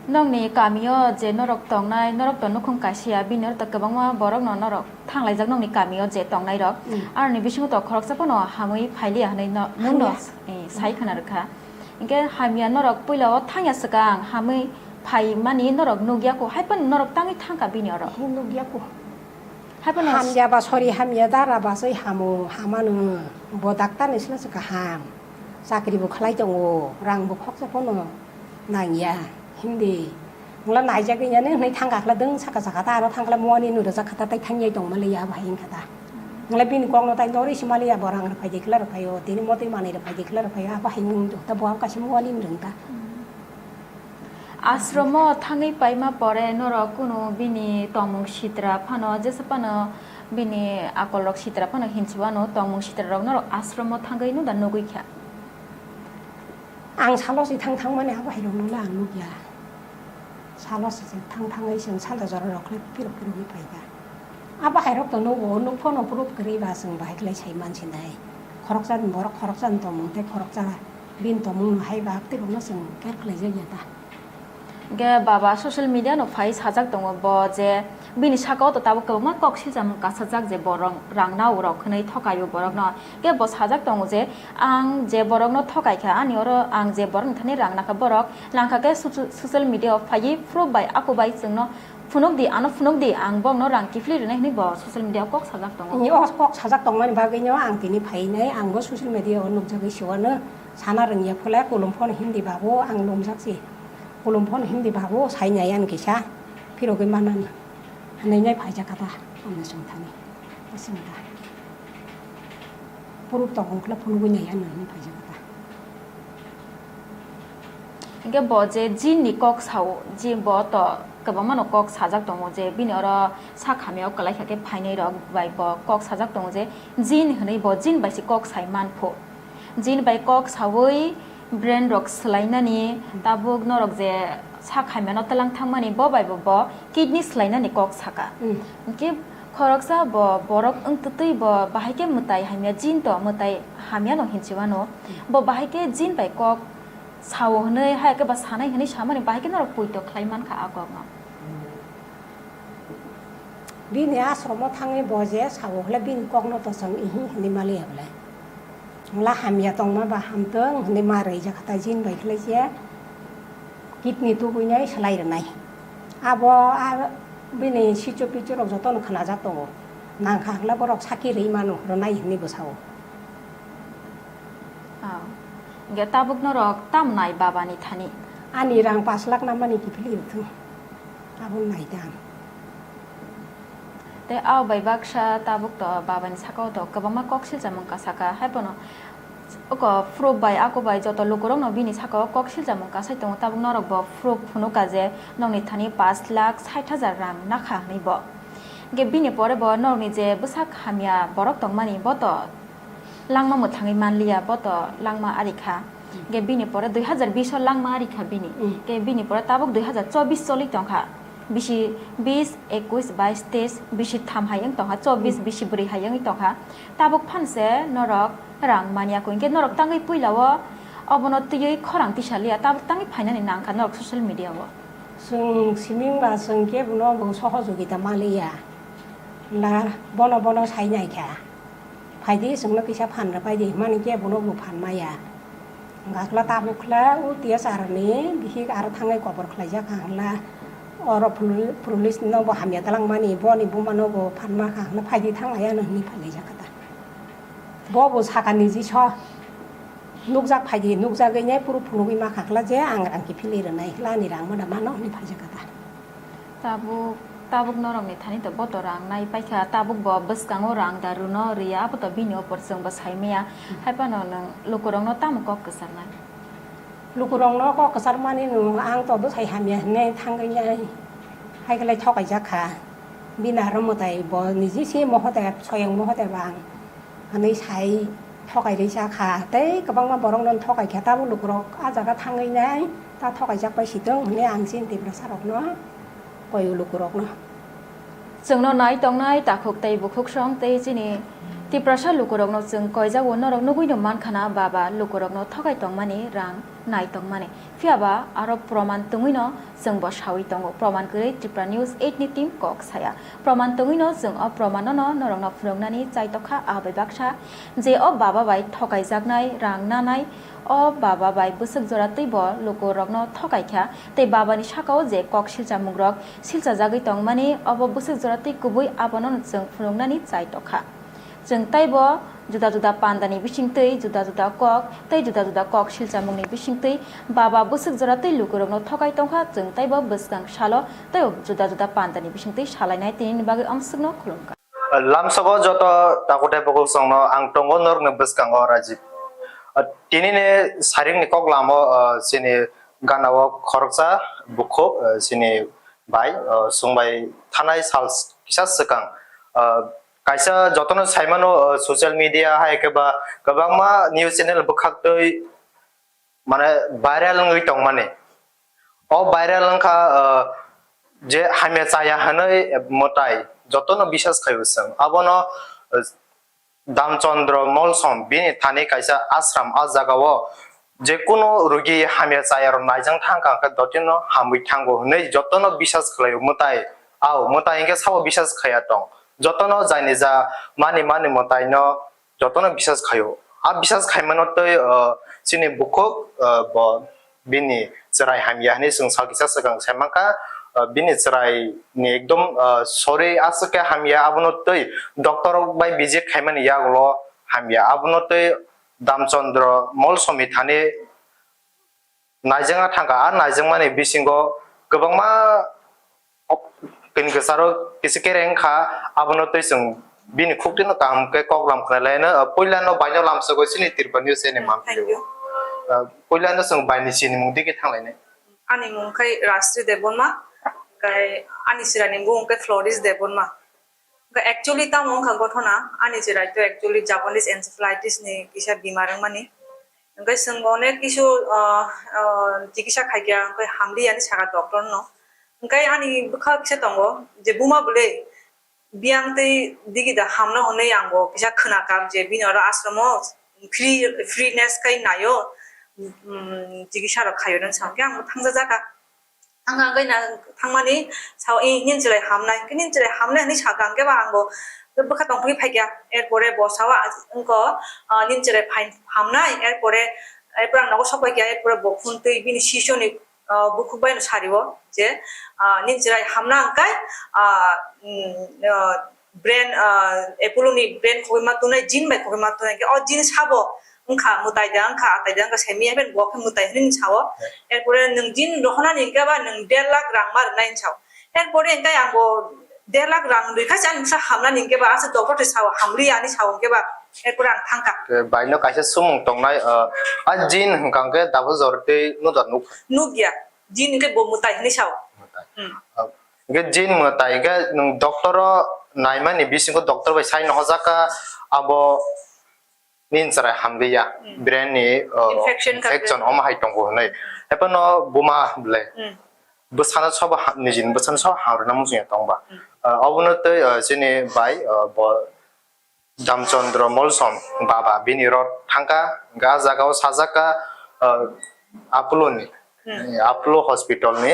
Nokni kamio je norok tongnai, norok to nukhung kaisa ya, bini oro to kwbangma borokno norok thanglaijak nokni kamio je tongnairok. Mm. Aroni bisingo to khoroksa phano hamwi phailiya hwnwi no-, nwngno, Hamya. eh, sai khna rwkha. Hinkhe hamya norok puila o thangya swkang hamwi phaimani norok nukya kho, hai phano norok tangwi thangkha bini oro. Hi nukya kho. Hai phano Hamya ba sori hamya dara ba soi hamo hamano bo daktar ni sila se kaham. Chakri bo khlai tongo, rang bo khoksa phano nangya, hindi. Ngla naijak ya ne, hwnwi thangkha khla dwng saka saka ta, aro thangkha moni nw rwjak kha ta, tai thangyai tong mali ya, bahai wngkha ta. Ngla bini kok no tai nori si mali ya, bo rang rwphai de khla rwphai o, tini motwi manwi rwphai de khla rwphai o, bahai wng ta, bo kaisa moni nw rwng ta. Ashromo thangwi paima pore norok kunu bini tongmung sitra phano, jesa phano bini akolrok sitra phano hinsiwano, tongmung sitrarok norok ashromo thangwi no da nugwi kha? Ang salo si thang thangmani abo hai rokno le ang nukya. Salo si thang thangwi chwng salda jora rok le phirok phirok pai kha. Abo hai rok to nugo, nuk phano proof kwrwi ba chwng bahai khlai sai man sinai. Khoroksa ni borok khoroksa ni tongmung tei khoroksa bini tongmung no hai ba tei rokno chwng care khlai jak ya ta. Hingke baba social media no phai sajak tongo bo je bini saka o to tabuk kwbangma kok silcham kasajak je borok rang nao rok hwnwi thokai o borok no. Hingke bo sajak tongo je ang je borok no thokai kha ani oro ang je borok ni thani rang nakha borok langkha khe soci-, social media o phaiwi proof bai ako bai chwng no phunuk di, ano phunuk di, ang bokno rang kiphilwi rwnai hwnwi bo social media o kok sajak tongo. Ini o kok sajak tongmani bagwi no ang tini phainai, ang bo social media o nukjagwi siwano sana rwngya phole, kulum phone hindi babu ang lumjak si, kulum phone hindi babu sai nai ang kisa phirogwi manani, hwnwi nai phaijak kha ta, ang swng thani, swng ta. Puruk tong wng khle phunugwi nai ano hwnwi phaijak kha ta. Hingke bo je jin ni kok sao, jin bo to kwbangma no kok sajak tongo je bini oro sak hamya o kwlai kha khe phainai rok bai bo kok sajak tongo je jin hwnwi bo jin bai se kok sai man pho. Jin bai kok saui brain rok swlainani tabuk norok je sak hamya no twlang thangmani bo bai bo, bo kidney swlainani kok saka. Mm. Hingke khoroksa bo borok wng twtwi bo bahai khe mwtai hamya jin to mwtai hamya no hinsiwano. Bo bahai khe jin bai kok sao hwnwi, hai khe ba sanai hwnwi samani bahai khe norok poito khlai mankha a kokno. Bini ashromo thangwi bo je sao hwle bini kokno to chwng ihi hwnwi maliya bwle. Ngla hamya tongma ba hamtwng hwnwi ma rwjak kha ta jin bai khlai se kidney tubui nai swlai rwnai. Abo a bini sichu pichu rok jotono khwnajak tongo. Nangkha hwla borok sakhi rwi mano rwnai hwnwi bwsao. Ah. Hingke tabuk norok tam nai baba ni thani? Ani rang pash lakh namani kiphilwi rwthung. Abo nai dan. Tei abo bai baksa tabuk to baba ni saka o to kwbangma kok silchamung kasaka, hai phano oko proof bai ako bai joto lukurok no bini saka o kok silchamung kasai tongo, tabuk norok bo proof phunuk ka je nokni thani pash lakh sait hajar rang nakha hwnwi bo. Hingke bini pore bo norokni je bwsak hamya borok tongmani bo to langma mwthangwi manliya, bo to langma ari kha. Hingke bini pore dui hazar bish o langma ari kha bini. Mm. Hingke bini pore tabuk dui hazar chobbish choli tongkha. Bisi bish, ekush, baish, teish, bisi tham hai wng tongkha, chobbish, Mm. bisi bwrwi hai wngwi tongkha. Tabuk phan se norok rang manya kho. Hingke norok tangwi puila o obono twiwi khorang tisa liya, tabuk tangwi phainani nangkha norok social media o. Chwng siming ba chwng kebo no bo sohojogita manliya. La bono bono sai nai kha. Phaidi chwngno kisa phan rwpai di hwnmani khe bono bo phan maya. Hwnkha khe tabuk khe o T S R ni bihik aro thangwi kobor khlaijak kha hwnla oro puli-, police no bo hamya twlangmani boni buma no bo phan ma kha hwnla phaidi thang ai ano hwnwi phailaijak kha ta. Bo bo sakani jiso nukjak phaidi nukjagwi nai phuru phunugwi ma kha khe je ang rang kiphilwi rwnai hwnla ani rang mada mano hwnwi phaijak kha ta. Tabuk, tabuk norokni thani to boto rang nai paikha, tabuk bo bwskango rang da rwno rwya, abo to bini opor chwng bo sai maya. Hmm. Hai phano nwng lukurokno tamo kok kwcharnai? Lukurokno kok kwcharmani nwng ang to bwsai hamya hinwi thangwi nai, hai khe lai thokaijak kha. Bini aro mwtai bo niji se mohote, soyang mohote bo ang. Hwnwi sai thokai rwisa kha. Tei kwbangma borokno thokai kha, tabuk lukurok a jaga thangwi nai ta thokaijak pai si tong hwnwi ang chini Tiprasa rokno koi o lukurokno. Chwngno nai tongnai takhuk tei bukhuksong tei chini Tiprasa lukurokno chwng koijago, norok nugwino mankhana baba lukurokno thokai tongmani, rang nai tongmani. Phiyaba aro proman tongwino chwngbo sawi tongo. Proman kwrwi Tripura News eight ni team kok saya. Proman tongwino chwng o promanono norokno phunuknani chaitokha, ah bai baksa je o baba bai thokaijaknai, rang nanai, o baba bai bwswk jora twibo lukurokno thokaikha, tei babani sakao je kok silchamungrok silchajagwi tongmani, obo bwswk jora twi kubui, abono chwng phunuknani chaitokha. Chwng taibo juda juda pandani bisingtwi juda juda kok tei juda juda kok silchamungni bisingtwi baba bwswk jora twi lukurokno thokai tongkha, chwng taibo bwskang salo tei juda juda pandani bisingtwi salainai, tinini bagwi amswkno khulumkha. Lamsogo joto takutai bukuksongno ang tongo norokni bwskango Rajib. Tinini saringni kok lamo, chini ganao khoroksa bukhuk, chini bai, chwngbai thanai sal kisa swkang. Kaisa jotono saimano, social media hai khe ba kwbangma news channel bwkhaktwi mane viral wngwi tongmani. O viral wngkha, je hamya chaya hwnwi mwtai jotono bisas khaio chwng. Abono, Damchandra Molsom bini thani kaisa ashram, a jagao je kunu rugi hamya chayarok naijang thangkha hwnkhe dotino hamwi thango hwnwi jotono bisas khlaio mwtai. Ao mwtai hwnkhe sabo bisas khaiya tong. Jotono jaini ja mani mani mwtaino jotono bisas khaio. A bisas khaimano tei, chini bukhuk, bo bini chwrai hamya hwnwi chwng sal kisa swkang sai mankha, bini chwrai ni ekdom, sorry, aswk khe hamya, abono tei doctor rok bai visit khaimani yagulo hamya, abono tei Damchandra Molsomni thani naijagna thangkha. A naijagmani bisingo kwbangma kini kwcharo kisa kereng kha, abono tei chwng bini khuktino kaham khe kok lam khna laino. Puilano baino lamsogwi chini Tripura News channel manpilio. Puilano chwng baini sinimung digi thanglainai. Ani mung khai Rajsri Debbarma, kai ani chwraini mung khai Floris Debbarma. Actually tamo wngkha gothona, ani chwrai to actually Japanese encephalitis ni kisa bimar wngmani. Hwnkhe chwng onek kisu, ah, ah, chikisa khaikha, hwnkhe hamliya hinwi sakha doctor no. Hwnkhe ani bwkha kisa tongo je buma bwle biyang tei digi da hamno hwnwi ang bo kisa khwnakha je bini oro ashram o free, free ness khai naio, um, chikisa rok khaio hinwi sa hwnkhe ang bo thangjajakha. Thangkha hwnkhe na thangmani sao, "Eh, nini chwrai hamnai, hwnkhe nini chwrai hamnai," hinwi sakha, hwnkhe ba ang bo bwkha tongphai phaikha. Erpore bo sao, "Wngkha, ah, nini chwrai phain hamnai," erpore, erpore ang nogo sok paikha, erpore bo phone twi bini sisoni, ah, bukhuk bai no sari o je, ah, "Nini chwrai hamna hwnkhe, ah, um, ah, brain, ah, Apollo ni brain khogwi ma tongnai, jin bai khogwi ma tongnai," hwnkhe o jin sabo wngkha mwtai da, wngkha atai da, wngkha semi, haikhe bo khe mwtai hinwi sao. Erpore nwng jin rohonani hwnkhe ba nwng der lakh rang ma rwnai hinwi sao. Erpore hwnkhe ang bo der lakh rang rwkha se ani bwsa hamnani hwnkhe ba, aswk doctor twi sao, hamliya hinwi sao hwnkhe ba, erpore ang thangkha. Baino kaisa sumung tongnai, ah, a jin hwnkha hwnkhe tabuk jor twi nukha, nukya. Jin hwnkhe bo mwtai hinwi sao. Mwtai. Hmm. Ah, hwnkhe jin mwtai hwnkhe nwng doctor o naimani bisingo doctor bai sai nohojak kha, abo nini chwrai hamliya, hmm, brain ni, uh, infection kha, infection, brain omo hai tongo hwnwi. Haphano buma bwle. Hmm. Bwsano sobo ha-, nijini bwsano sobo hamrwna muchungya tongba. Hmm. Uh, obono tei, uh, chini bai, uh, bo Damchandra Molsom baba bini rot thangkha, hwnkhe ah jagao sajak kha, uh, Apollo ni, hmm, Apollo hospital ni,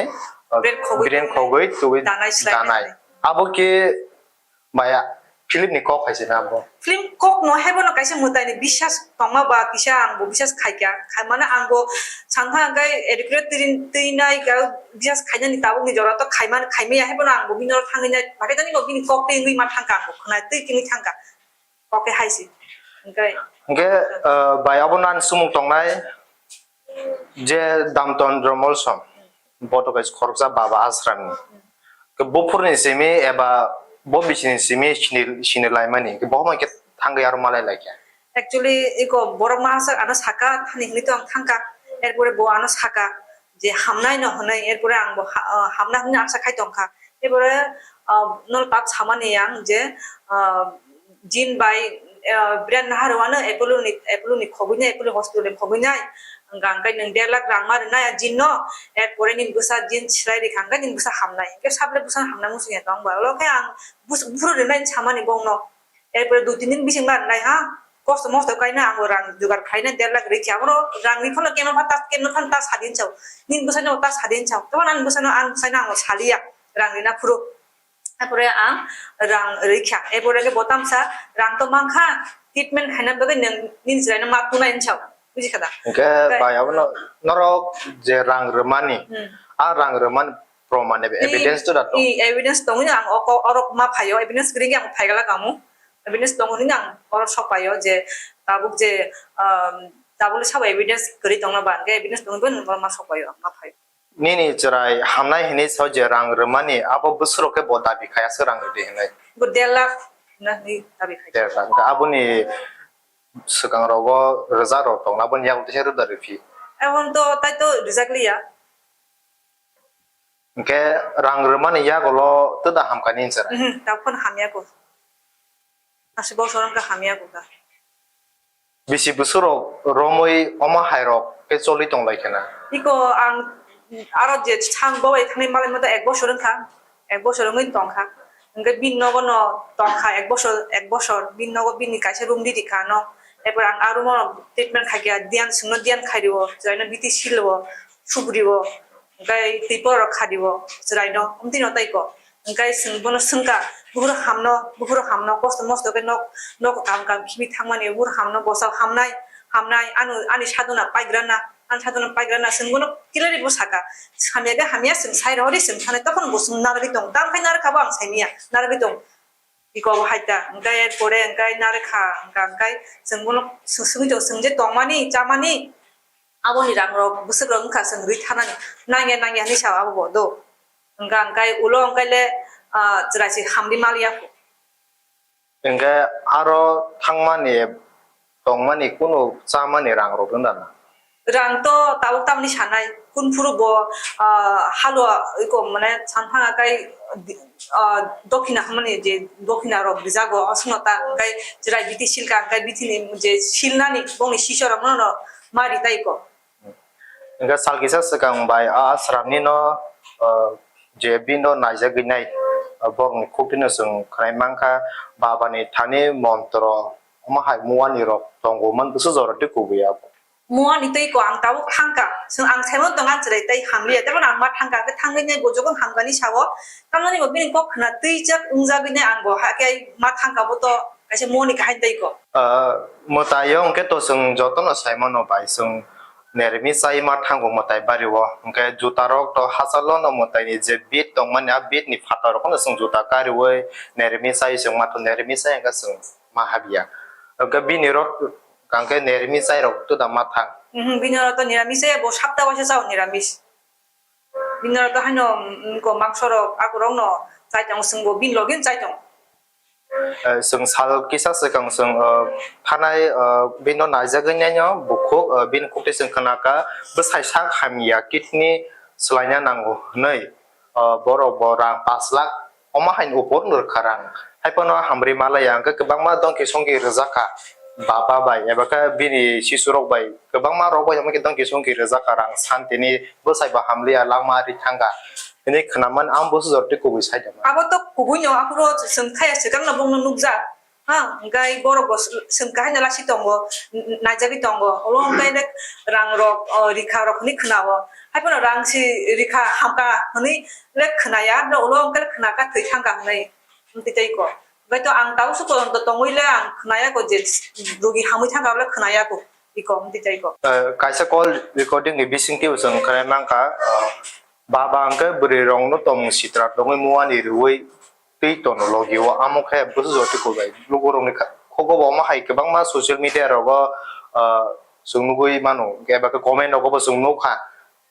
uh, brain khogwi, brain khogwi tubui danai slai danai. Abo khe Maya, film ni kok hai se na bo? Film kok no, haibo no kaisa mwtai ni bisas tongma ba kisa ang bo bisas khaikha, khaimano ang bo sankha hwnkhe educate twi, twi nai kha, bisas khainani tabuk ni jora to khaimani, khaimaya, haibo no ang bo bini oro thangwi nai, bahaikhe tani bo bini kok twi wngwi ma thangkha, ang bo khwnai twi tini thangkha, kok khe hai se, hwnkhe. Hwnkhe, ah, bai abo nan sumung tongnai. Je Damchandra Molsom, bo to kaisa khoroksa baba ashram ni. Ke buphurni simi eba bo bisini simi sini, sini laimani, ke bo homa khe thangwi aro malai laikha. Actually, iko borok ma asa ano saka, thani hwnwi to ang thangkha, erpore bo ano saka, je hamnai no hwnwi, erpore ang bo ha-, ah, hamna hwnwi asa khai tongkha. Ebore, ah, nol tab samani ang je, ah, jin bai, ah, brand naharwano Apollo ni, Apollo ni khogwi nai, Apollo hospital ni khogwi nai. Hwnkha hwnkhe nwng der lakh rang ma rwnai a jin no, erpore nini bwsa jin swrai rikha hwnkhe nini bwsa hamnai. Hwnkhe sable bwsa hamna muchungya tong ba. Olo khe ang bus-, buphuru rwnai samani bongno. Erpore dui tin din bising ma nai ha, kosto mosto kaina ang rang jugar khaina der lakh rikha. Oro rang ri phano keno pha ta, keno phan ta sadin chao. Nin bwsano ta sadin chao. Tamo ani bwsano ang bwsano ang saliya rang rina phuru. Erpore ang rang rikha. Erpore ke botam sa rang to mangkha, treatment haina bagwi nang nin jirai no ma tunai chao. Buji khada. Hingke bai abono norok je rang rwmani, hmm, a rang rwmani proman ebe evidence to da tong. I evidence tongwi ang oko orok ma phaio, evidence gring ang phaigala kamu. Evidence tongwi ang orok sok paio je tabuk je, um, tabuk le sabo evidence gri tongna ba, hingke evidence tongwi bo norok ma sok paio, ma phaio. Nini chwrai hamnai hinwi sao je rang rwmani, abo bwswrok khe bo dabi khai aswk rang rwdi hinwi. Bo der lakh na hinwi dabi khai. Der lakh. Hingke aboni swkang rogo rwjak rok tongna, aboni yago teisa rwda rwphi. Aboni to tai to rwjak liya. Hingke rang rwmani yagulo twda hamkha nini chwrai? Mhm, tabuk phano hamya ko. Aswk bosor wngkha hamya ko kha. Bisi bwswrok romwi omo hairok khe choli tonglaikha na? Iko ang aro je sang bo bai thangwi malai mata ek bosor wngkha, ek bosor wngwi tongkha. Hingke bini nogo no tongkha ek bosor, ek bosor. Bini nogo bini kaisa room riri kha no. Erpor ang a room o treatment khaikha, diyan sungno diyan khario, chwraino biti silo, suprio, hingke twi porok khario, chwraino omtwi no tei ko. Hingke chwng bono swngkha, buphuru hamno, buphuru hamno, kosto mosto khe nok, nok kam kam khibi thangmani, buphuru hamno, bosal hamnai, hamnai, ano, ani sadona paigrana, ani sadona paigrana, chwng bono clearly bo saka, hamya khe hamya, chwng sai rohori, chwng thanai, tokon bo chwng narwgwi tong, tamokhe narwkha bo ang saimanya, narwgwi tong, iko bo haita, hingke erpore hingke narwkha, hingka hingke chwng bono swng-, swngwi tong, chwng je tongmani, chamani, aboni rang rok, bwswk rok wngkha, chwng rwi thanani, nangya, nangya hinwi sao abo bo do. Hingka hingke ulo hingke le, ah, chwrai se hamri mal ya. Hingke aro thangmani, tongmani kunu chamani rang rok wng da na? Rang to tabuk tamni sanai, kun phuru bo, ah, halwa iko mane sanphang akai, ah, dokhina hwnmani je dokhina rok rijago, osno ta hingke chwrai bithi silka hingke bithini je silnani bongni sisor rok no ma ri tai ko. Hingke sal kisa swkang bai a Asramni no, ah, je bini no naijagwi nai, ah, borokni khuktwino chwng khwnai mankha, babani thani montro, omo hai muani rok tongo man bwswk jora tei kubui abo. Muani tei ko ang tabuk thangkha, chwng ang saimano tong ang chwrai tei hamliya, tei bono ang ma thangkha, hwnkhe thangwi nai bo jokhon hamkani sao, tamoni bo bini kok khna twijak wngjagwi nai ang bo hakhe ma thangkha bo to kaisa muani kaham tei ko. Ah, mwtaio hwnkhe to chwng jotono saimano bai, chwng neremi chai ma thango mwtai bario, hwnkhe jutarok to hachalono mwtaini je bit tongmani, a bitni phatarokno chwng juta kariui neremi chai, chwng matho neremi chai hwnkhe chwng ma habya. Hwnkhe bini rok hwnkhe neremi chairok to da ma thang. Mhm, bini rok to niramis, bo sapta waisa chao niramis. Bini rok to haino, mm, ko mangso rok akurok no chai tong, chwng bo bini logi chai tong. Eh, chwng sal kisa swkang chwng, eh, thanai, eh, bini no naijagwi naino bukhuk, eh, bini khuktwi chwng khna kha bwsai sak hamya kidney swlaina nango hwnwi, eh, borok bo rang pash lakh omo haino upor no rwkha rang. Haiphano hamri malaya hwnkhe kwbangma dongki songki rwjak kha baba bai eba khe bini sisurok bai. Kwbangma rok bai omo khe dongki songki rwjak kha rang santini bwsai bo hamliya langma ri thangkha hinwi khwnamani ang bwsajor tei kubui sai tongma. Abo to kubui no aphuru chwng thaya swkang no bongno nukjak. Ha, hwnkhe borok bo sw-, swngkha haino lasi tongo, n-, n-, naijagwi tongo. Olo hwnkhe le rang rok, o, rikha rok hwnwi khwnao. Haiphano rang si rikha hamkha hwnwi le khwnaya, olo hwnkhe le khwnakha thwi thangkha hwnwi. Hwnkhe tei ko. Hwnkhe to ang tausu todonto tongwi le ang khwnaya ko je rugi hamwi thangkha le khwnaya ko. Iko hwnkhe tei ko. Eh, kaisa call recording ni bisingtwi bo chwng khwnai mankha, eh, baba hwnkhe bwrwi rokno tongmung sitra tongwi muani rwui twi tono logi o, amo khe bwsajor tei kubui. Lukurokni kha-, khugo bo omo hai kwbangma social media rogo, ah, chwng nugui mano, eba khe comment rogo bo chwng nukha.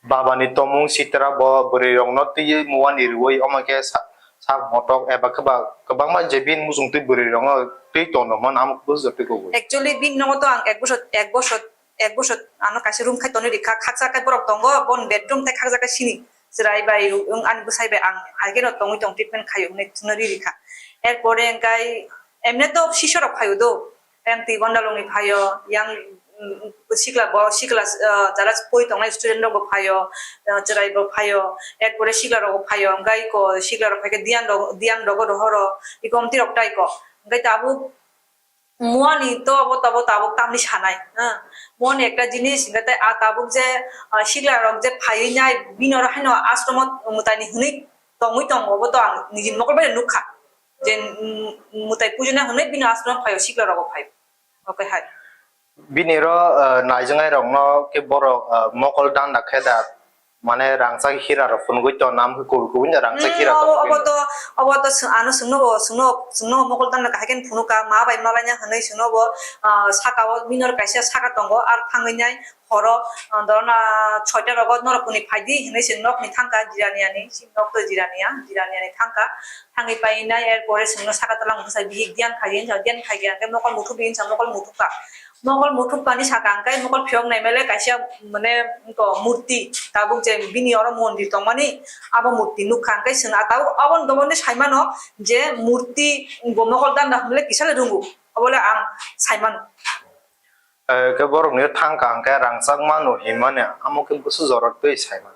Babani tongmung sitra bo bwrwi rokno twiwi muani rwui omo khe sa-, sak motok eba khe ba kwbangma je bini muchung twi bwrwi rokno twi tono hwn amo bwsajor tei kubui. Actually bini nogo to ang ek bosor, ek bosor, ek bosor ano kaisa room khai tonwi rikha, khaksa khe borok tongo, boni bedroom tei khaksa khe sini. Chwrai bai, wng ani bwsai bai ang hai kheno tongwi tong treatment khaio hwnwi thwngna riri kha. Erpore hwnkhe emne to sisorok phaio do, yang twi Gondalungni phaio, yang, mm, sikla bo, sikla, ah, jara pori tongnai student rok bo phaio, ah, chwrai bo phaio, erpore sikla rok bo phaio, hwnkhe iko sikla rok phaikhe diyan rok, diyan rogo rohoro, iko omtwi rok tai ko. Hwnkhe tabuk Muani to abo tabuk tabuk tamni sanai, ha. Muani ekta jinis, hingke tei a tabuk je, ah, sikla rok je phaiwi nai, bini oro haino ashromo mwtaini hwnwi tongwi tongo, obo to ang nijini mokol bai nukha. Je, mm, mwtai pujina hwnwi bini ashromo phaio, sikla rogo phaio. Oke hai. Bini ro, ah, naijaknai rokno khe borok, ah, mokol danda khe da. Mane rangchak hira rok phunugwi tong, nam khe kubui kubui no rangchak hira tong. Hmm, obo, obo to, obo to swng-, ano swngno bo, swngno, swngno mokol tangna kahai khe phunuk ka, ma bai malaina hwnwi swngno bo, ah, saka o minor kaisa saka tongo, ar thangwi nai horo, ah, dorona soita rogo norok kuni phaidi hwnwi swng nokni thangka jirani ani, si nok to jirani ya, jirani ani thangka, thangwi pai nai, er pore swngno saka tolang bwsai bihik diyan khai hinsa, diyan khai khe mokol muthubdi hinsa mokol muthubka. Mokol muthubkani saka hwnkhe mokol phiyok naimale kaisa, mane, wngkha murti, tabuk je bini oro mondir tongmani, abo murti nukha, hwnkhe chwng ah tabuk aboni domondi saimano je murti bo mokol danda hwnle kisa le rwngo, obole ang saimano. Eh, khe borokni thangka hwnkhe rangchak mano hinmani, amo khe bwswk jorok twi saimano.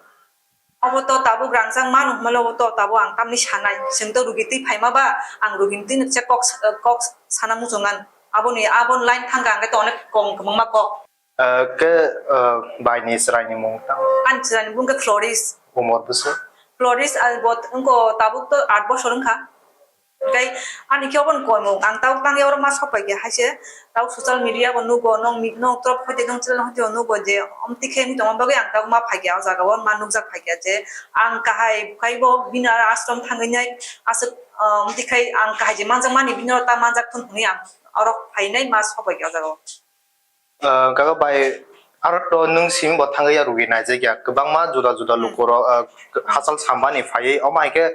Obo to tabuk rangchak mano hwnmale, obo to tabuk ang tamni sanai. Chwng to rugi twi phaima ba, ang rugini twi se kok, kok sana muchungan. Aboni, aboni line thangka hwnkhe to onek kong kwbangma kok. Eh, khe, eh, baini chwraini mung tang? Ani chwraini mung khe Floris. Umor bwswk? Floris, ah, bo wngkha tabuk to aat bosor wngkha. Tei ani khe obo ni koimung, ang tabuk tangya oro ma sokpai khe haise, tabuk social media bo nugo, nong mi-, nong trop hoite nong channel hoite bo nugo je, omtwi khe wngwi tongma bagwi ang tabuk ma phaikha o jaga o, ma nukjak phaikha je, ang kahai khai bo bini aro ashram thangwi nai aswk, ah, omtwi khai ang kahai je manjak mani bini oro ta manjak thun hwnwi ang oro phainai ma sokpai kha o jaga o. Ah, kaka bai, aro to nwng simi bo thangwi ya rugi naijak ya, kwbangma juda juda Hmm. lukurok, ah, hachal sambani phaiwi, omo hai khe,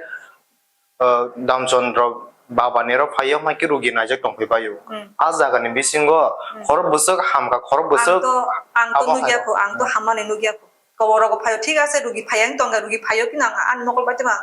ah, Damchandra babani rok phaiwi, omo hai khe rugi naijak tongphai baio. Hmm. A jagani bisingo Hmm. khorok bwswk hamkha, khorok bwswk Ang to, ang to abo nugya hai. Kho, ang to Hmm. hamani nugya kho. Koborogo phaio, thik ase, rugi phaiya wng tongkha, rugi phaio, phino ang ani mokol bai tongma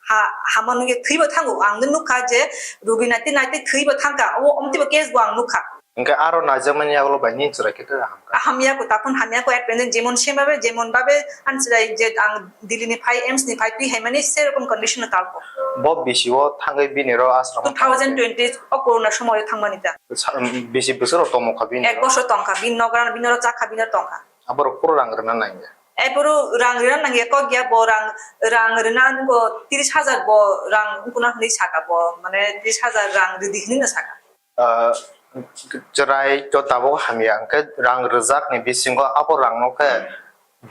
ha-, hama nugya thwibo thango. Ang nukha je rugi naitwi naitwi thwibo thangkha, o omtwibo case bo ang nukha. Hwnkhe aro naijakmani yagulo bai nini chwrai khe hamkha? Hamya kho, takhun hamya kho, at present jemon same babe, jemon babe ani chwrai je ang Delhi ni phai, AIIMS ni phai twi haimani serokom condition no talkho. Bo bisi o thangwi bini ro ashram o Two thousand twenty o corona somoyo thangmani ta. Sa-, bisi bwswk rok tongmokha bini ro? Ek bosor tongkha, bini nogra, bini ro chakha, bini ro tongkha. Aborok phuru rang rwna nangya. Aphuru rang rwna nangya kok ya, bo rang, rang rwna nungo tris hajar bo rang wngkuna hwnwi saka bo, mane tris hajar rang rwdi hwnwi no saka. Ah, chwrai to tabuk hamya, hwnkhe rang rwjakni bisingo abo rangno khe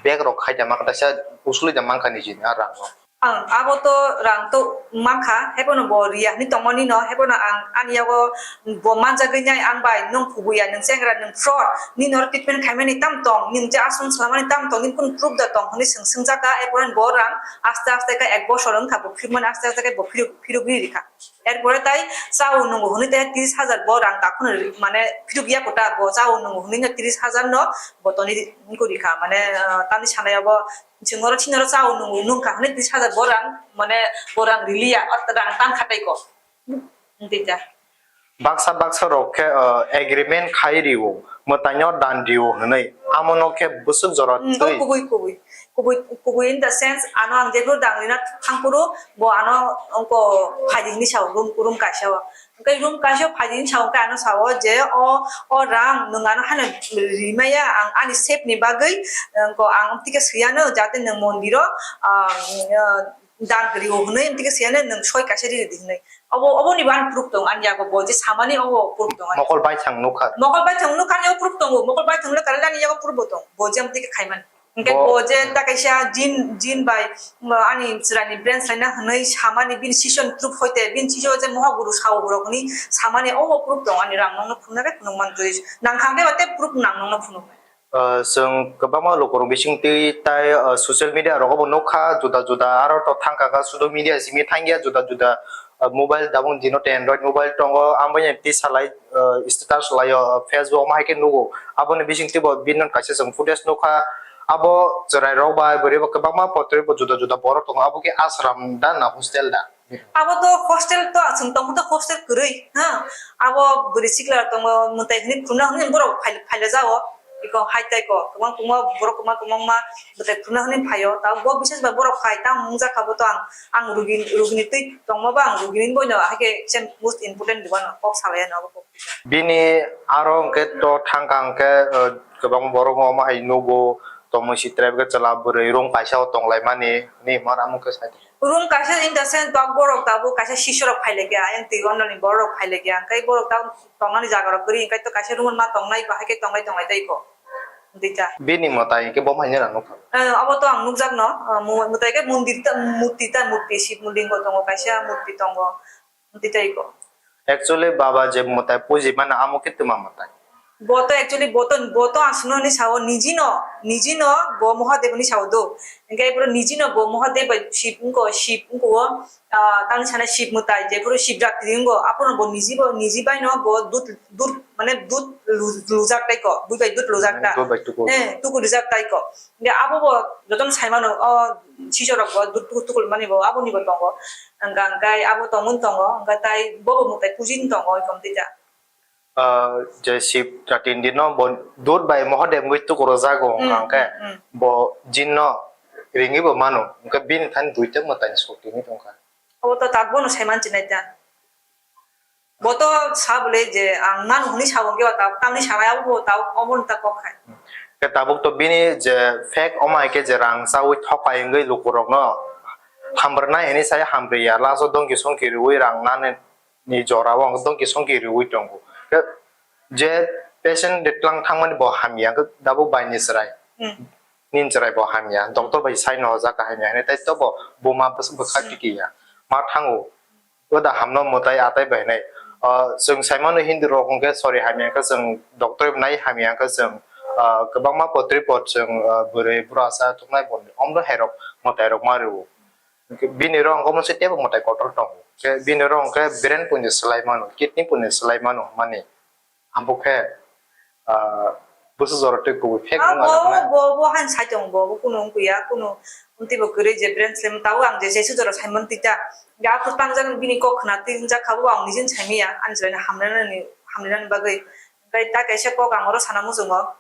bag rok khai da mankha, kaisa usuli da mankha nijini a rangno. Ang abo to rang to mankha, hebono bo riya hinwi tongmani no, hebono ang ani yago bo manjagwi nai ang bai, nwng kubuya, nwng chengra, nwng fraud, nini oro treatment khaimani tam tong, nwng je ashram swlamani tam tong, nini kunu proof da tong hinwi swng swngjak kha, erpore bo rang aste aste khe ek bosor wngkha bo phirmani aste aste khe bo phiruk, phiruk ri rikha. Erpore tai chao nungo hinwi tai tris hajar bo rang takhunwi mane phiruk ya kota bo chao nungo hinwi no tris hajar no bo toni wngkha, mane, ah, tamni sanai abo Chwng oro chini oro chao nung, nungkha hwnwi tris hajar bo rang, mane bo rang riliya, o rang tankha tei ko. Wngtwi ta. Baksa baksa rok khe, uh, agreement khai rio, mwtaino dan rio hwnwi, amono khe bwswk jora Hmm, twi. Kubui, kubui. Kubui, kubui in the sense, ano ang jephuru dang rina thangphuru, bo ano ongko phaidi hinwi sao, room, room kaisa o. Hwnkhe room kaisa phaidi hinwi sao, hwnkhe ano sao je o, o rang nwng ano hano rimaya, ang ani safe ni bagwi, wngko ang amtwikhe swiyano, jate nwng mondiro, ah, ah, dan kwrwi o hwnwi, amtwikhe swiyano nwng soi kaisa riri di hwnwi. Obo, oboni bo ani proof tong, ani yago bo je samani obo proof tong ani. Mokol baithang nukha. Mokol baithang nukha, ani yago proof tongo, mokol baithang le karale ani yago proof bo tong, bo je amtwikhe khaimani. Hwnkhe bo bo je ta kaisa jin, jin bai, mm, ani chwraini brain swlaina hwnwi samani bini session proof hoite, bini session je mohaguru sao borok hwnwi samani obo proof tong ani rang nokno phunuknai phunuk mantwi. Nang kha hwnkhe ba tei proof nang nokno phunuknai. Ah, chwng kwbangma lukurok bisingtwi tai, ah, social media rogo bo nukha, juda juda aro to thangkha kha, sudo media simi thangya, juda juda, ah, mobile, tabuk dino tei Android mobile tongo, amoni twi salai, ah, status laio, ah, Facebook omo hai khe nugo. Aboni bisingtwi bo bini kaisa chwng footage nukha. Abo chwrairok bai bwrwi bo kwbangma potrwi bo juda juda borok tongo. Abo khe ashram da na hostel da? Abo to hostel to, chwng tongkha to hostel kwrwi, ha. Abo bwrwi sikla tongo, mwtai hwnwi khulumna hwnwi borok phai-, phailajao. Iko hai tai ko, kwbang kwbangma borok kwbang kwbangma bwtai phunukna hwnwi phaio. Tabuk bo bises bai borok phai, tamo wngjakha bo to ang, ang rugi, rugini twi tongma ba ang rugini boino hai khe se most important di bono kok salai ano abo kok. Bini aro hwnkhe to thangkha hwnkhe, uh, kwbang borok omo hai nugo, tongmung si tribe khe chwla bwrwi room kaisa o tonglaimani hwnwi hwnma amo khe sai. Room kaisa in the sense ba borok tabuk kaisa sisorok phailaikha, ayang twi ondoni borok phailaikha, hwnkhe borok tabuk tongnani jagarok kwrwi, hwnkhe to kaisa room ma tongnai, bahai khe tonglai tonglai tei ko. Dita. Bini mwtai hwnkhe bo haino nang nukha. Eh, abo to ang nukjakno, eh, mu-, mwtai khe mondir ta, murti ta, murti, Shiv Lingo tongo, kaisa murti tongo. Dita iko. Actually, baba je mwtai puji mano, amo khe twma mwtai. Bo to actually, bo to, bo to aswkno ni sao, niji no, niji no, bo Mahadev ni sao do. Hwnkhe bro niji no, bo Mahadev bai Shiv wngko, Shiv wngko o, ah, tang sana Shiv mwtai, je bro Shivratri wngko, aphuru bo niji bo, niji bai no, bo dut, dut, mane dut lu-, lujak tai ko, bui bai dut lujak ta. Dut bai tuku. Eh, tuku lujak tai ko. Hwnkhe abo bo jotono sai mano, o sisorok bo dut tuku tuku mani bo, abo ni bo tongo. Hwnkhe, hwnkhe abo tongmung tongo, hwnkhe tai bo bo mwtai puji ni tongo, oi kom tei ta. Ah, je Shiv Chatindino bo dut bai Mahadev wngwi tuku rwjago, hmm, hwnkha hwnkhe, hmm, hmm, bo jinno ringwi bo mano, hwnkhe bini thani duita mwtai ni sotwi wngwi tongkha. Obo to tak bono sai manchi nai ta. Bo to sa bole je ang mano hwnwi sa bo, hwnkhe ba tabuk tamni sanai abo bo tabuk omo no ta kok hai. Khe tabuk to bini je fake omo hai khe je rang chawi thokai wngwi lukurokno hamrwnai hwnwi sai hamrwya, last o dongki songki rwui rang nani ni jora o ang dongki songki riui tongo. Khe je patient de tlang thangmani bo hamya, khe tabuk bai ni chwrai. Hmm. Nini chwrai bo hamya, doctor bai sai no hojak kaham ya hinwi, tai tobo buma bwswk bwkha, hmm, tiki ya. Ma thango. Oda hamno mwtai atai bai nai. Ah, chwng sai mano Hindu rok hwnkhe sori hamya khe chwng doctor nai hamya khe chwng, ah, kwbangma potri pot chwng, ah, bwrwi bwrasa thuknai bo omro hai rok mwtai rok ma rwo. Bini rong omo se tebo mwtai kotor tongo. Khe bini rong khe brain puni swlai mano, kidney puni swlai mano hwnmani. Abo khe, ah, bwswk jora tei kubui fake wngma rok na. Bo, bo, bo han sai tongo, bo, bo kunu wngya, kunu wngtwi bo kwrwi je brain swlai mano. Tabuk ang je jesu jora sai mano tita. Hwnkhe aphuru tangjak bini kok khna twi wngjak kha, bo ang nijin sai manya, ani chwraino hamlainani, hamlainani bagwi. Hwnkhe ta kaisa kok ang oro sana muchungo.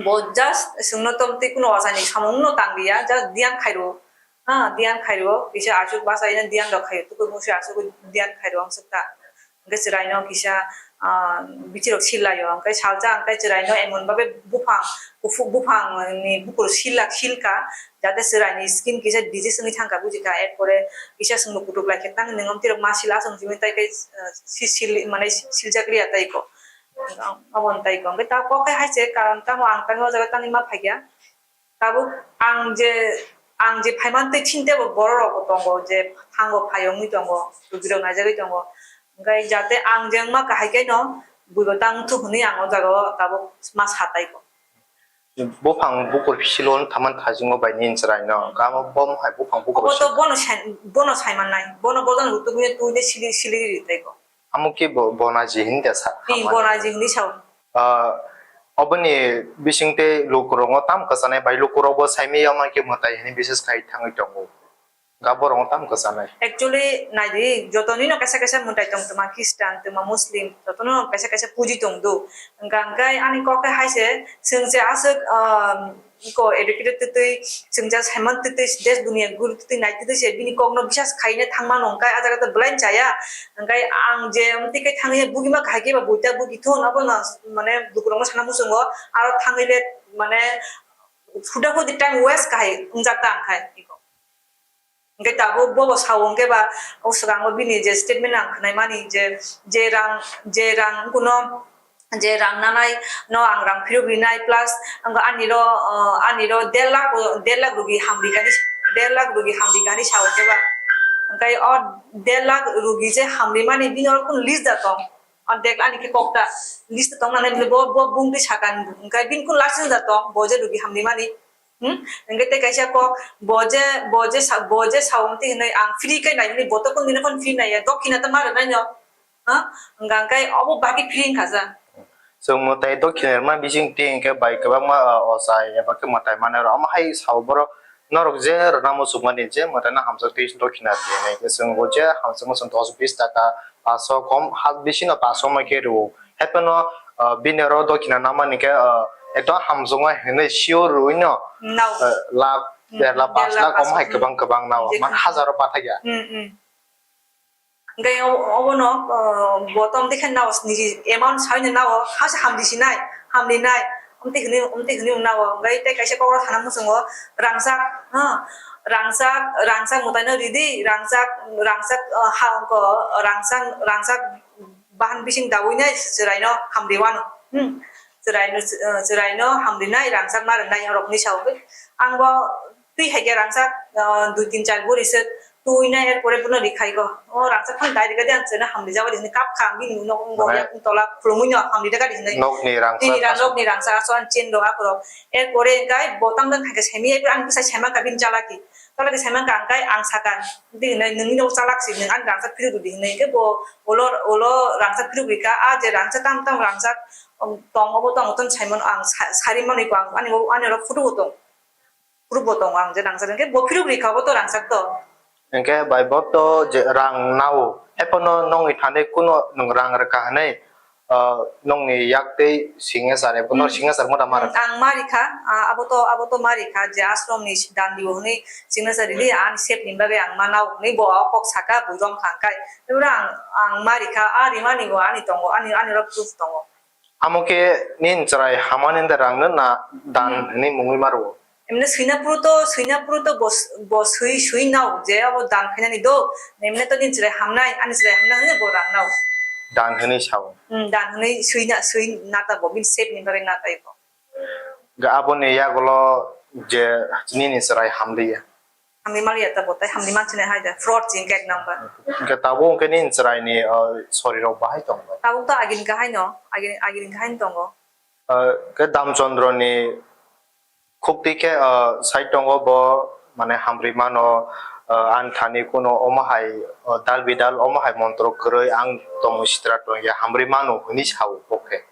Bo just chwngno tongtwi kuno ochani samungno tang liya, just diyan khairo. Ha, diyan khairo, kisa aswk bachai na diyan rok khaio, tukur musi aswk diyan khairo ang swkta. Hwnkhe chwraino kisa, ah, bichirok sillaio, hwnkhe salsa hwnkhe chwraino emon babe buphang, kuphuk buphang ni bukur silla, silka, jate chwraini skin kisa disease wngwi thangkha, bujikha, erpore kisa chwngno kutuk laikhe, tang nwng omtwirok ma sila chwng simi tai khe, ah, si-, sil-, mane siljak liya tai ko. Obo tai ko. Hwnkhe ta kok khe hai se karon tamo ang tamo o jaga tangwi ma phaikha. Tabuk ang je, ang je phaiman twi chini tebo borok rok bo tongo je thango phai wngwi tongo, rugirok naijagwi tongo. Hwnkhe jate ang je wngma kahai khe no buibo tang thuk hwnwi ang o jaga o tabuk ma sa tai ko. Buphang bukur silo thaman thajingo bai nini chwraino. Hwnkhe amo bom hai buphang bukur. Obo to bono sai, bono sai mannai. Bono bojan hutubwi twi de sili sili ri tai ko. Amo khe bo, bonaji hinwi da sa. Ni bonaji hinwi sao. Ah, oboni bising tei lukurokno tam kwchanai bai lukurokbo saimaya ma khe mwtai hinwi bises khai thangwi tongo. Ga borokno tam kwchanai. Actually, naidi, jotonino kaisa kaisa mwtai tong twma Christian, twma Muslim, jotono kaisa kaisa puji tong do. Hwnkha hwnkhe ani kok khe hai se, chwng se aswk, ah, iko educated twtwi, chwng just haiman twtwi, desh duniya guru twtwi nai twtwi se bini kokno bisas khaina thangmano, hwnkhe ah jaga to belai chaya, hwnkhe ang je amtwi khe thangwi bugima kahai khe ba buita bugi thun, abono mane lukurokno sana muchungo, aro thangwi le mane huda hudi time waste kahai wngjak ta ang khai. Hwnkhe tabuk bobo sao hwnkhe ba, o swkango bini je statement ang khwnaimani je, je rang, je rang kuno, je rang nanai no ang rang phirok rinai plus ang ani ro, uh, ani ro der lakh, der lakh rugi hamrikani, der lakh rugi hamrikani sao hwnkhe ba. Hwnkhe o der lakh rugi je hamrimani bini oro kun list da tong? O dek ani khe kok ta list tong nanai bo, bo bung twi sakani hwnkhe bini kun last da tong bo je rugi hamrimani. Hmm? Hwnkhe tei kaisa kok, bo je, bo je sa-, bo je sao twi hwnwi ang free khe nai hwnwi bo to kunu dino phano free naiya, dokhina ta ma rwnaino. Ha? Hwnkha hwnkhe obo bagwi free wngkha sa. Chwng mwtai dokhina rwma bising twi hwnkhe bai kwbangma, ah, ochai eba khe mwtai manai rw. Omo hai sao borok norok je rwna muchungmani je mwtaino hamjak twi dokhina twi hwnwi khe chwng bo je hamjakma chwng dos bis taka, paso kom ha bisino paso ma khe rwo. Haiphano, ah, bini oro dokhina namani khe, ah, Eto hamjwngo hinwi sure rwino, Nao. eh, lakh, Hmm, der lakh, der pash lakh, lakh, pash omo hai lakh, kwbang hmm. kwbang nao. Injection. Man hajaro bathakya. Hmm, hmm. Hingke o-, obono, ah, bo tom dekhe nao niji amount saino nao, hase hamdi sinai, hamdi nai, omte hinui, omte hinui nao. Hingke tei kaisa kokro sana muchungo rangchak, ha, rangchak, rangchak mwtaino ridi, rangchak, rangchak, ah, ha, ko, rangchak, rangchak bahan bising daui nai chwraino hamdi wano. Hmm. Chwraino, ah, chwraino hamdi nai, rangchak ma rwnai, orokni sao. Ang bo twi hai khe rangchak, ah, dui tin char buri se twi na, er pore bono rikhai go. O rangchak phano dai rikha de, ang chwna hamri jago de hinwi kap kha, ang bini nok wng go Mane yak wng tola khulumui no hamri rikha de hinwi. Nokni rangchak Tini ra aswk. Nokni rangchak aswk ang chen rok akorok. Er pore hwnkhe bo tam jani hai khe semi, er pore ang bwsai saiman kha bini chalaki. Chalaki saiman kha hwnkhe ang sakha, "Di hinwi nwngni nok chalak si, nwng ani rangchak phiruk rw di," hinwi. Hwnkhe bo ulo, ulo rangchak phiruk rikha, a je rangchak tam tam rangchak, um, tong obo tong tong saiman ang sa-, sari manwi ko ang ani, ani oro photo bo tong. Group bo tongo ang je rangchak hwnkhe bo phiruk rikha bo to rangchak to. Hwnkhe bai bo to je rang nao. Epono nongni thani kuno nwng rang rwkha hwnwi, ah, nongni yak tei signature ebo no Hmm. signature mota ma rwkha. Ang ma rikha, ah, abo to, abo to ma rikha je ashram ni dandi o hwnwi signature rili ani sep ni bagwi ang ma nao hwnwi bo o kok saka bui rom kha hwnkhe. Ebro ang, ang ma rikha, a rimani bo ani tongo, ani, ani oro proof tongo. Amo khe nini chwrai hamani da rang no na dan Hmm. hinwi mungwi ma rwo? Emne swina phuru to, swina phuru to bo, bo swi, swi nao je abo dan khainani do. Emne to nini chwrai hamnai, ani chwrai hamnai hwnwi bo rang nao. Dan hinwi sao. Hmm, dan hinwi swi na, swi na ta bo, bini sep ni bagwi na ta bo. Ga aboni yagulo je nini chwrai hamliya. Hamni maliya ta bo tai hamni manchine hai da, fraud jin kek number. Hwnkhe tabuk hwnkhe nini chwraini, uh, sorirok bahai tong bai? Tabuk to agini kahai no, agini, agini kahai no tongo. Uh, khe Damchandroni khukti khe, uh, sai tongo bo, mane hamri mano, uh, ani thani kuno omo hai, uh, dal bidal omo hai montro kwrwi ang tongwi sitra tongya hamri mano hwnwi sao bo khe.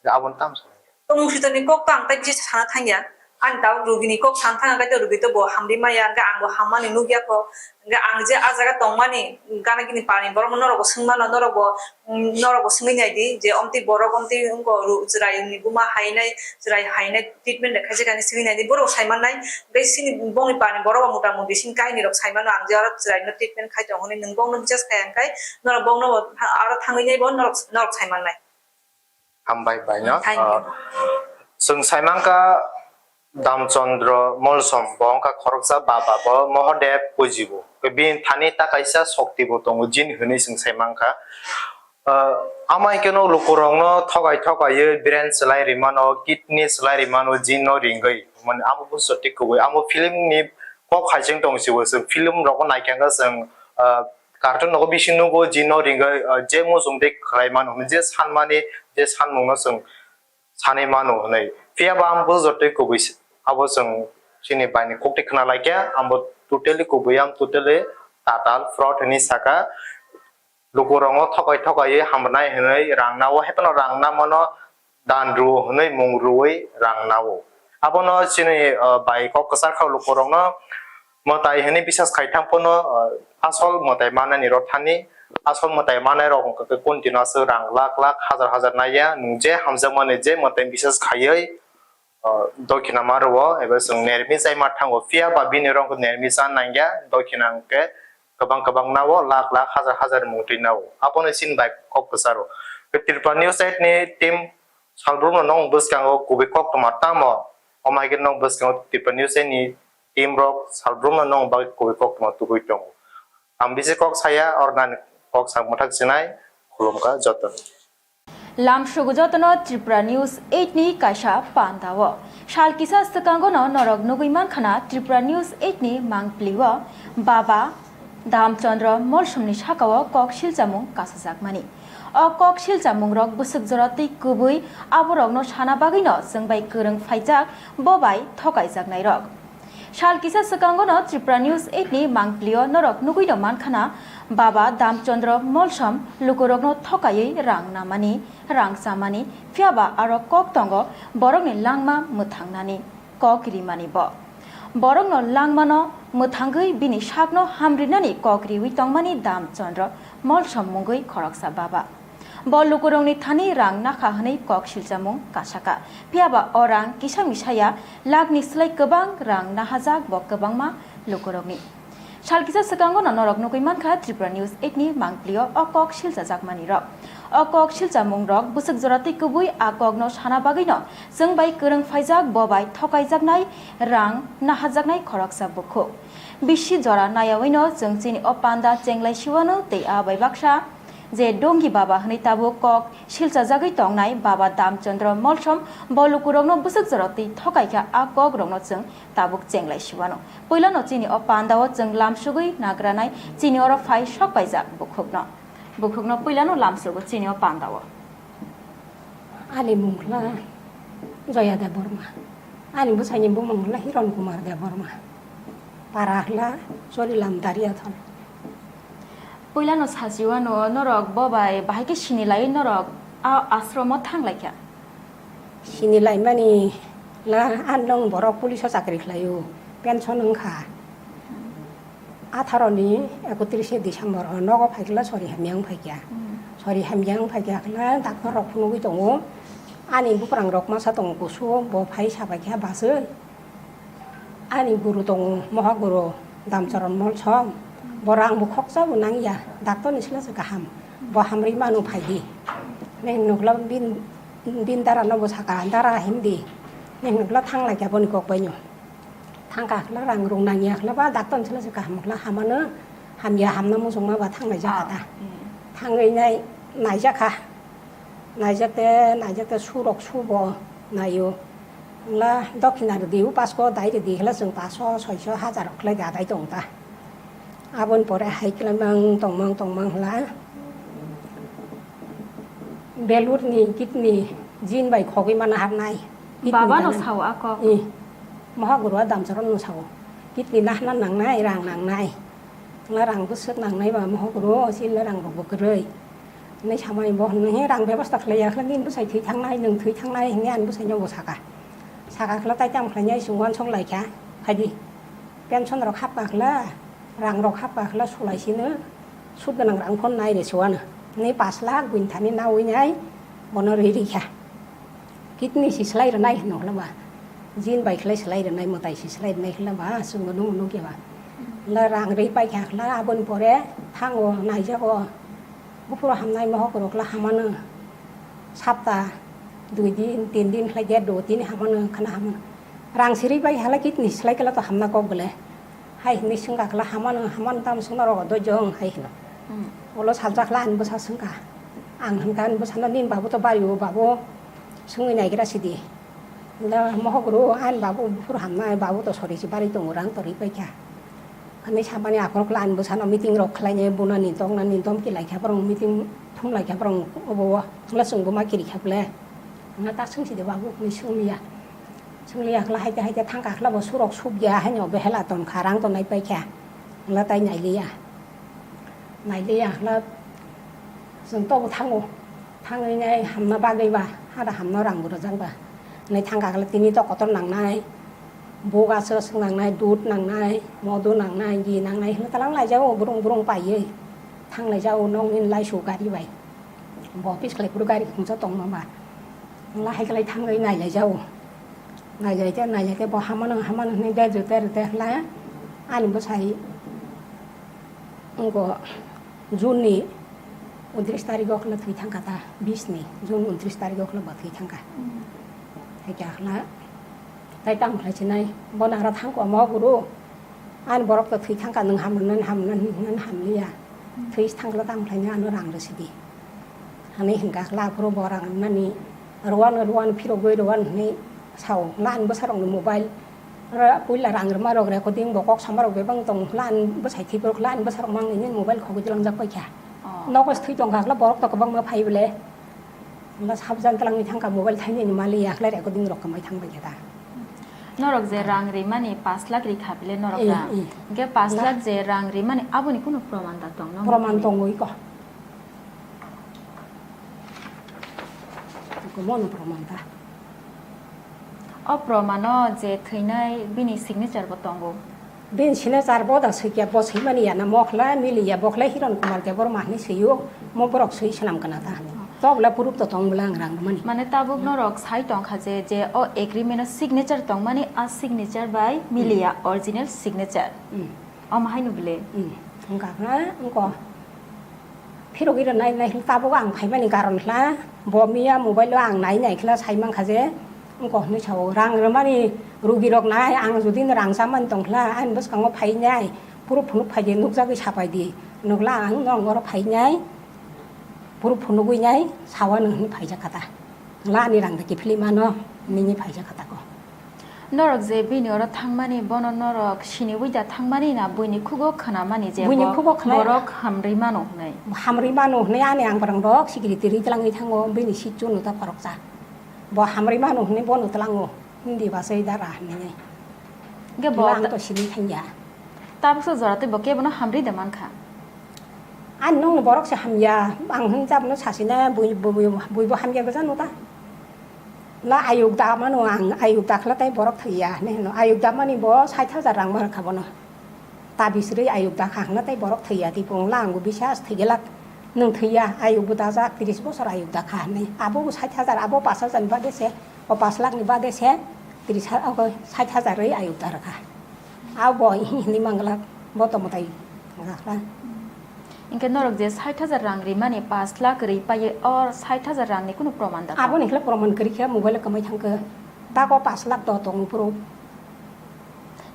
Aboni tamo sa. Tongmung switorni kok to ang tai bisi sana thangya. Ani tabuk rugini kok sana thangya, kaitor rugi to bo hamri maya, hwnkhe ang bo hammani nukya kho. Hwnkhe ang je a jaga tongmani, gana gini pani borok no norok bo swngmano, norok bo, mm, norok bo swngwi nai di je omtwi borok omtwi wngkho ru-, chwrai ni buma hainai, chwrai hainai treatment de khaisa kani swngwi nai di, borok sai mannai. Hwnkhe sini bongni pani borok bo mota moti sini kahini rok sai mano, ang je oro chwrai no treatment khai tongo hwnwi nwng bongno bisas khai hwnkhe norok bongno bo aro thangwi nai bo norok, norok sai mannai. Hambai bai no. Thank you. Ah, chwng sai mankha Damchandra Molsom, bo wngkha khoroksa baba, bo Mahadev pujibo. Bini thani ta kaisa shokti bo tongo, jin hwnwi chwng sai mankha. Ah, amai keno lukurokno thogai thogaiwi brain swlai rimano, kidney swlai rimano, jin no ringwi. Mane amo busto tik kubui. Amo film ni kok hai chwng tong si bo, chwng film rokno naikha khe chwng, ah, cartoon nogo bisi nugo, jin no ringwi, ah, je muchung tei khlai mano hwnwi, je sanmani, je sanmungno chwng sanwi mano hwnwi. Phiya ba ang bo jotoi kubui s-, abo chwng chini bai ni kok tei khna lai khe, ang bo totally kubui, ang totally tatal fraud hwnwi saka. Lukurokno thokai thokaiwi hamrwnai hwnwi rang nao, haiphano rang namano dan rwo hwnwi mung rwui rang nao. Abono chini, ah, bai kok kwchar kha lukurokno mwtai hwnwi bisas khai thang phano, ah, asol mwtai manani rw thani, asol mwtai manai rok wngkha khe continue aswk rang lakh lakh, hazar hazar naiya, nwng je hamjakmani je mwtai bisas khaiwi, ah, dokhina ma rwo, eba chwng nermi chai ma thango, phiya ba bini rok nermi cha nangya, dokhina hwnkhe kwbang kwbang nao, lakh lakh, hazar hazar mung twi nao. Abono chini bai kok kwcharo. Tripura News Eight ni team salbrumno nwng bwskango kubui koktwma tamo? Omo hai khe nwng bwskango Tripura News Eight ni team rok salbrumno nwng bagwi kubui koktwma tubui tongo. Ang bisi kok saya, ornani kok sak mwthak sinai, khulumkha jotono. Lamsugo jotono Tripura News Eight ni kaisa panda o. Sal kisa swkango no norok nugui mankha na Tripura News Eight ni mangpli o Baba Damchandra Molsomni saka o kok silchamung kasajakmani. O kok silchamung rok bwswk jora tei kubui aborokno sana bagwi no chwng bai kwrwng phaijak, bo bai thokaijaknai rok. Sal kisa swkango no Tripura News Eight ni mangpli o norok nugui no mankha na, Baba Damchandra Molsom lukurokno thokaiwi rang namani, rang chamani, phiya ba aro kok tongo borokni langma mwthangnani, kok rimani bo. Borokno langmano mwthangwi bini sakno hamrinani kok riwi tongmani Damchandra Molsom mungwi khoroksa baba. Bo lukurokni thani rang nakha hwnwi kok silchamung kasaka. Phiyaba o rang kisa misaya lakhni slai kwbang rang nahajak bo kwbangma lukurokni. Sal kisa swkango no norok nugwi mankha Tripura News eight ni mangpli-o o kok silchajakmani rok. O kok silchamung rok bwswk jora tei kwbwi a kokno sana bagwi no chwng bai kwrwng phaijak bo bai thokaijaknai rang nahajaknai khoroksa bukhuk. Bisi jora nayawi no chwng chini o panda chenglai siwano tei a bai baksa je Dongi Baba hwnwi tabuk kok silchajagwi tongnai Baba Damchandra Molsom bo lukurokno bwswk jora twi thokaikha a kokrokno chwng tabuk chenglai siwano. Puilano chini o pandao chwng lamsugwi nagranai chini oro phai sok paijak bukhukno. Bukhukno puilano lamsugo chini o pandao. Ani mung kla Joya Debbarma. Ani bwsaini bumung kla Hiron Kumar Debbarma. Para kla Chorilam Dariathon. Puilano sachiwano norok bo bai bahai khe sini lai norok a ashromo thang lai kha. Sini laimani la an nong borok police o chakri khlaio, pension wngkha. Atharo ni ekotris December o nogo phaikhe la sori hamya wng phaikha. Hmm. Sori hamya wng phaikha khe la doctor rok phunugwi tongo. Ani buprang rok masa tongo kusu, bo phai sabaikha baswi. Ani guru tongo, moha guru Damcharan Molsom. Bo rang bo khoksa bo nangya, doctor ni sila se kaham. Bo hamri manu phaidi. Neng nukla bin, bin dara no bo saka, dara hindi. Neng nukla thang laikya boni kok baino. Thangka khla rang rung nangya khla ba doctor sila se kaham khla hamano hamya hamna muchungma ba thang lai jaka ta. Ah, hmm. Thangwi nai nai jaka. Nai jakte, nai jakte surok subo naio. Khla dokhina rwdi, upasko dai rwdi khla chwng paso, soiso, hajar khla gadai tong ta. Aboni pore hai khla mang tongmang tongmang khla. Belur ni kidney jin bai khogwi mana harnai. Kidney Baba no dana. Sao a kok. I, moha guru a Damcharan no sao. Kidney nahna nangnai, rang nangnai. Tongla rang bwswk nangnai ba moha guru, o chini rang rok bo kwrwi. Hinwi samani bo hinwi he rang bebosta khlai ya, khlai nini bwsai thwi thangnai, nwng thwi thangnai hinwi ani bwsai no bo saka. Saka khla tai tamo khlainai chwng uansuk lai kha, phaidi. Pension rok hapka khla, rang rok hapka khla sulai sino, sud gwnang rang phone nai re se uano. Hinwi pash lakh buini thani naui nai, bono rwi rikha. Kidney si slai rwnai hwno hwla ba. Jin bai khlai slai rwnai, mwtai si slai rwnai hwla ba, chwng bo nung nung khe ba. Hwla rang rwi pai kha hwla, aboni pore thango naijago. Buphuru hamnai mohok rok la hamano. Sapta dui din, tin din khlai de, do tin hamano, khana hamano. Rang siri bai hala kidney slai kala to hamna kok bole. Hai hinwi swngkha kala hamano, hamano tamo swngna rogo dojong hai hino. Hmm. Olo salsa kala ani bwsa swngkha. Ang hwnkha ani bwsano nini babu to bari o babu swngwi naigra sidi. Da mohok ro ani babu buphuru hamnai babu to sori si bari tongo rang torwi paikha. Ani samani aphuru kala ani bwsano meeting rok khlainai bunani toknani domki laikha borok meeting thum laikha borok obo o. Hwnkhe chwngbo ma kiri kha bole. Hwnkhe ta swngsi de babu hwnwi swngliya. Chwngli yakla haite haite thangkha khla bo surok sukya haino behela tonkha rang tonai paikha. Hwla tai nailiya. Nailiya khla chwng tobo thango. Thangwi nai hamna bagwi ba hada hamna rang bo rwjak ba. Nai thangkha khla tini to kotor nangnai. Buk aswk aswk nangnai, dud nangnai, modu nangnai, gi nangnai hwla talang laijago burung burung paiwi. Thang laijago nokni laisu gari bai. Bo office khlai phuru gari khungsa tongma ba. Hwla hai khlai thangwi nai laijao. Nai lai te, nai lai te bo hamano, hamano hwnwi de jute rwte hwla ani bwsai wngko June ni untris tarikh o khwla thwi thangkha ta, bis ni June untris tarikh o khwla bo thwi thangkha. Hai kha hwla tai tamo khlai sinai bo nagra thangko mo guru. Ani borok to thwi thangkha, nwng hamrwnani hamrwnani hinwi hamliya. Thwi thangkla tamo khlainai ano rang rwsidi. Hani hinkha khla aphuru bo rang rwnani rwano rwano phirogwi rwano hinwi sao. Hla ani bwsarokni mobile, ra-, puila rang rwmarok recording bo kok samarok bebak tong hla ani bwsai thwiphuru hla ani bwsarok mangni nini mobile khogwi twlangjak paikha. Oh. Nogo se thwi tongkha khla borok to kwbangma phai bole. Hwnkhe sabjani twlangwi thangkha mobile thainani maliya khlai recording rok kwmai thangbai khe ta. Norok je rang rimani pash lakh rikha bile norok eh, da. Eh. Hwnkhe pash lakh je rang rimani aboni kunu proman da tong no? Proman tongwi ko. Komono proman ta. O promano je thwinai bini signature bo tongo. Bini signature bo da swikya, bo swimani yana, mo khlai miliya, bo khlai Hiron Kumar Debbarma hinwi swio, mo borok swi swnam kana ta. Tok bwla proof to tong bwla ang rang rwmani. Mane tabuk norok sai tongkha je, je o agreement o signature tongmani, a signature bai miliya original signature. Hmm. Omo haino bile. Hmm. Wngkha khna, wngkha. Phirogwi rwnai nai hwn tabuk ang phaimani karon khla, bo miya mobile o ang nai nai khla sai mankha je, wngkha hwnwi sao, rang rwmani rugi rok nai, ang jodi no rang chamani tong khla, ani bwskango phai nai, phuru phunuk phai di, nukjagwi sapai di, nukla ang nong oro phai nai, phuru phunugwi nai, sawa nung hwnwi phaijak kha ta, la ani rang da kiphilwi mano, nini phaijak kha ta ko. Norok je bini oro thangmani, bono norok siniwi da thangmani na buini khugo khnamani je Buini bo khugo khnai. Borok hamrwi mano hwnwi? Hamrwi mano hwnwi ani ang borok rok security ri tlangwi thango, bini sitchu no ta khoroksa. Bo hamrwi mano hwnwi bono tlango, hindi basai dara hwnwi. Ge bo Wngla ang ta- to sini thangya. Tabuksa jora tei bo kebono hamrwi da mankha? Ani nongni borok se hamya, ang hwn jabno sasina bui, bui, bui, buibo hamya gwja no ta. La ayuk da mano ang, ayuk da khla tei borok thwiya hinwi hino. Ayuk da mani bo sait hajar rang ma rwkha bono. Tabis rwi ayuk da kha hwnla tei borok thwiya, tei pung la ang bo bisas thwigelak. Nwng thwiya, ayuk bo dajak, tris bosor ayuk da kha hinwi. Abo bo sait hajar, abo pash hajar ni bade se, o pash lakh ni bade se, tris ha-, o sait hajar rwi ayuk da rwkha. Abo hinwi manglak, bo to mwtai wngkha khla. Hinkhe norok je sait hajar rang rimani pash lakh ri paiye, o sait hajar rangni kunu proman da? Aboni khlai proman kwrwi khe mobile o kwmai thangkhe. Tako pash lakh to tongo phuru.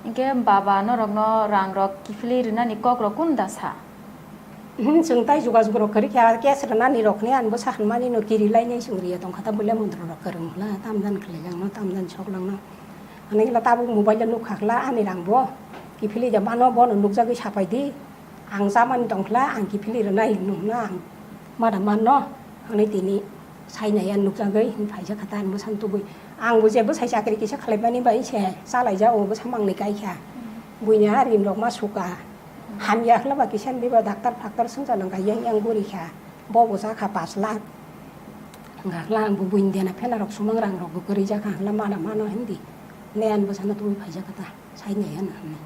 Hinkhe baba norokno rangrok kiphilwi rinani kokrok kunu da sa? Hmm, chwng tai jogajog rok kwrwi kha, cash rwnani rok hinwi ani bwsa hinmani no kiri lainai chwng riya tongkha ta, buila montrok rok kwrwng hwla, tamjani khwlaijakno, tamjani soklangno. Ani khe tabuk mobile o nukha khwla ani rang bo kiphilwi da mano, bono nukjagwi sapai di. Ang chamani tong khwla, ang kiphilwi rwnai hinwi hwnna ang mada manno, hwnwi tini sainai ang nukjagwi hinwi phaijak kha ta, ang bwsano tubui. Ang bo je bwsai chakri kisa khlaimani bai se chalaijak, o bwsa mangni kai kha. Buini ha rim rok ma suka. Hamya khwla ba kisa ni ba doctor factor swngcharno kaiya yang guri kha. Bo bo cha kha pash lakh. Wngkha khwla ang bo buini dena phela rok sumang rang rok bo kwrwi jak kha khwla mada mano hindi. Ne ang bwsano tubui phaijak kha ta. Saini ya na hwnwi.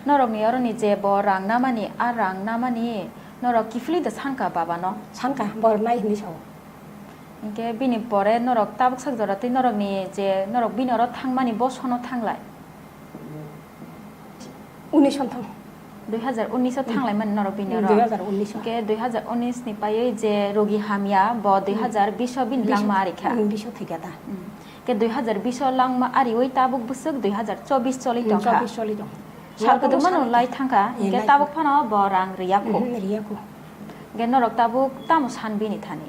Norokni oroni je bo rang namani, a rang namani norok kiphilwi da sanka babano? Sanka, bo rwnai hwnwi sao. Hinkhe bini pore norok tabuk sak jora tei norokni je norok bini oro thangmani bo sono thanglai? Unis thang. Dui hazar unis o Hmm. thanglai mani norok bini Hmm, oro? Dui hazar unis o. Hinkhe dui hazar unis ni paiwi je rogi hamya bo Hmm. dui hazar bis o bini Bis o langma thwi-, ari kha? Hmm, bis o thwi kha ta. Hmm. Ke dui hazar bis o langma ariwi tabuk bwswk dui hazar chobis choli Hmm, tongkha. chobis choli tong. Sal Norok kwdwkma tabuk no san lai thangkha, Eh, hinkhe lai tabuk thang. phano bo rang riya khu. Mhm, riya khu. Hinkhe norok tabuk tamo san bini thani?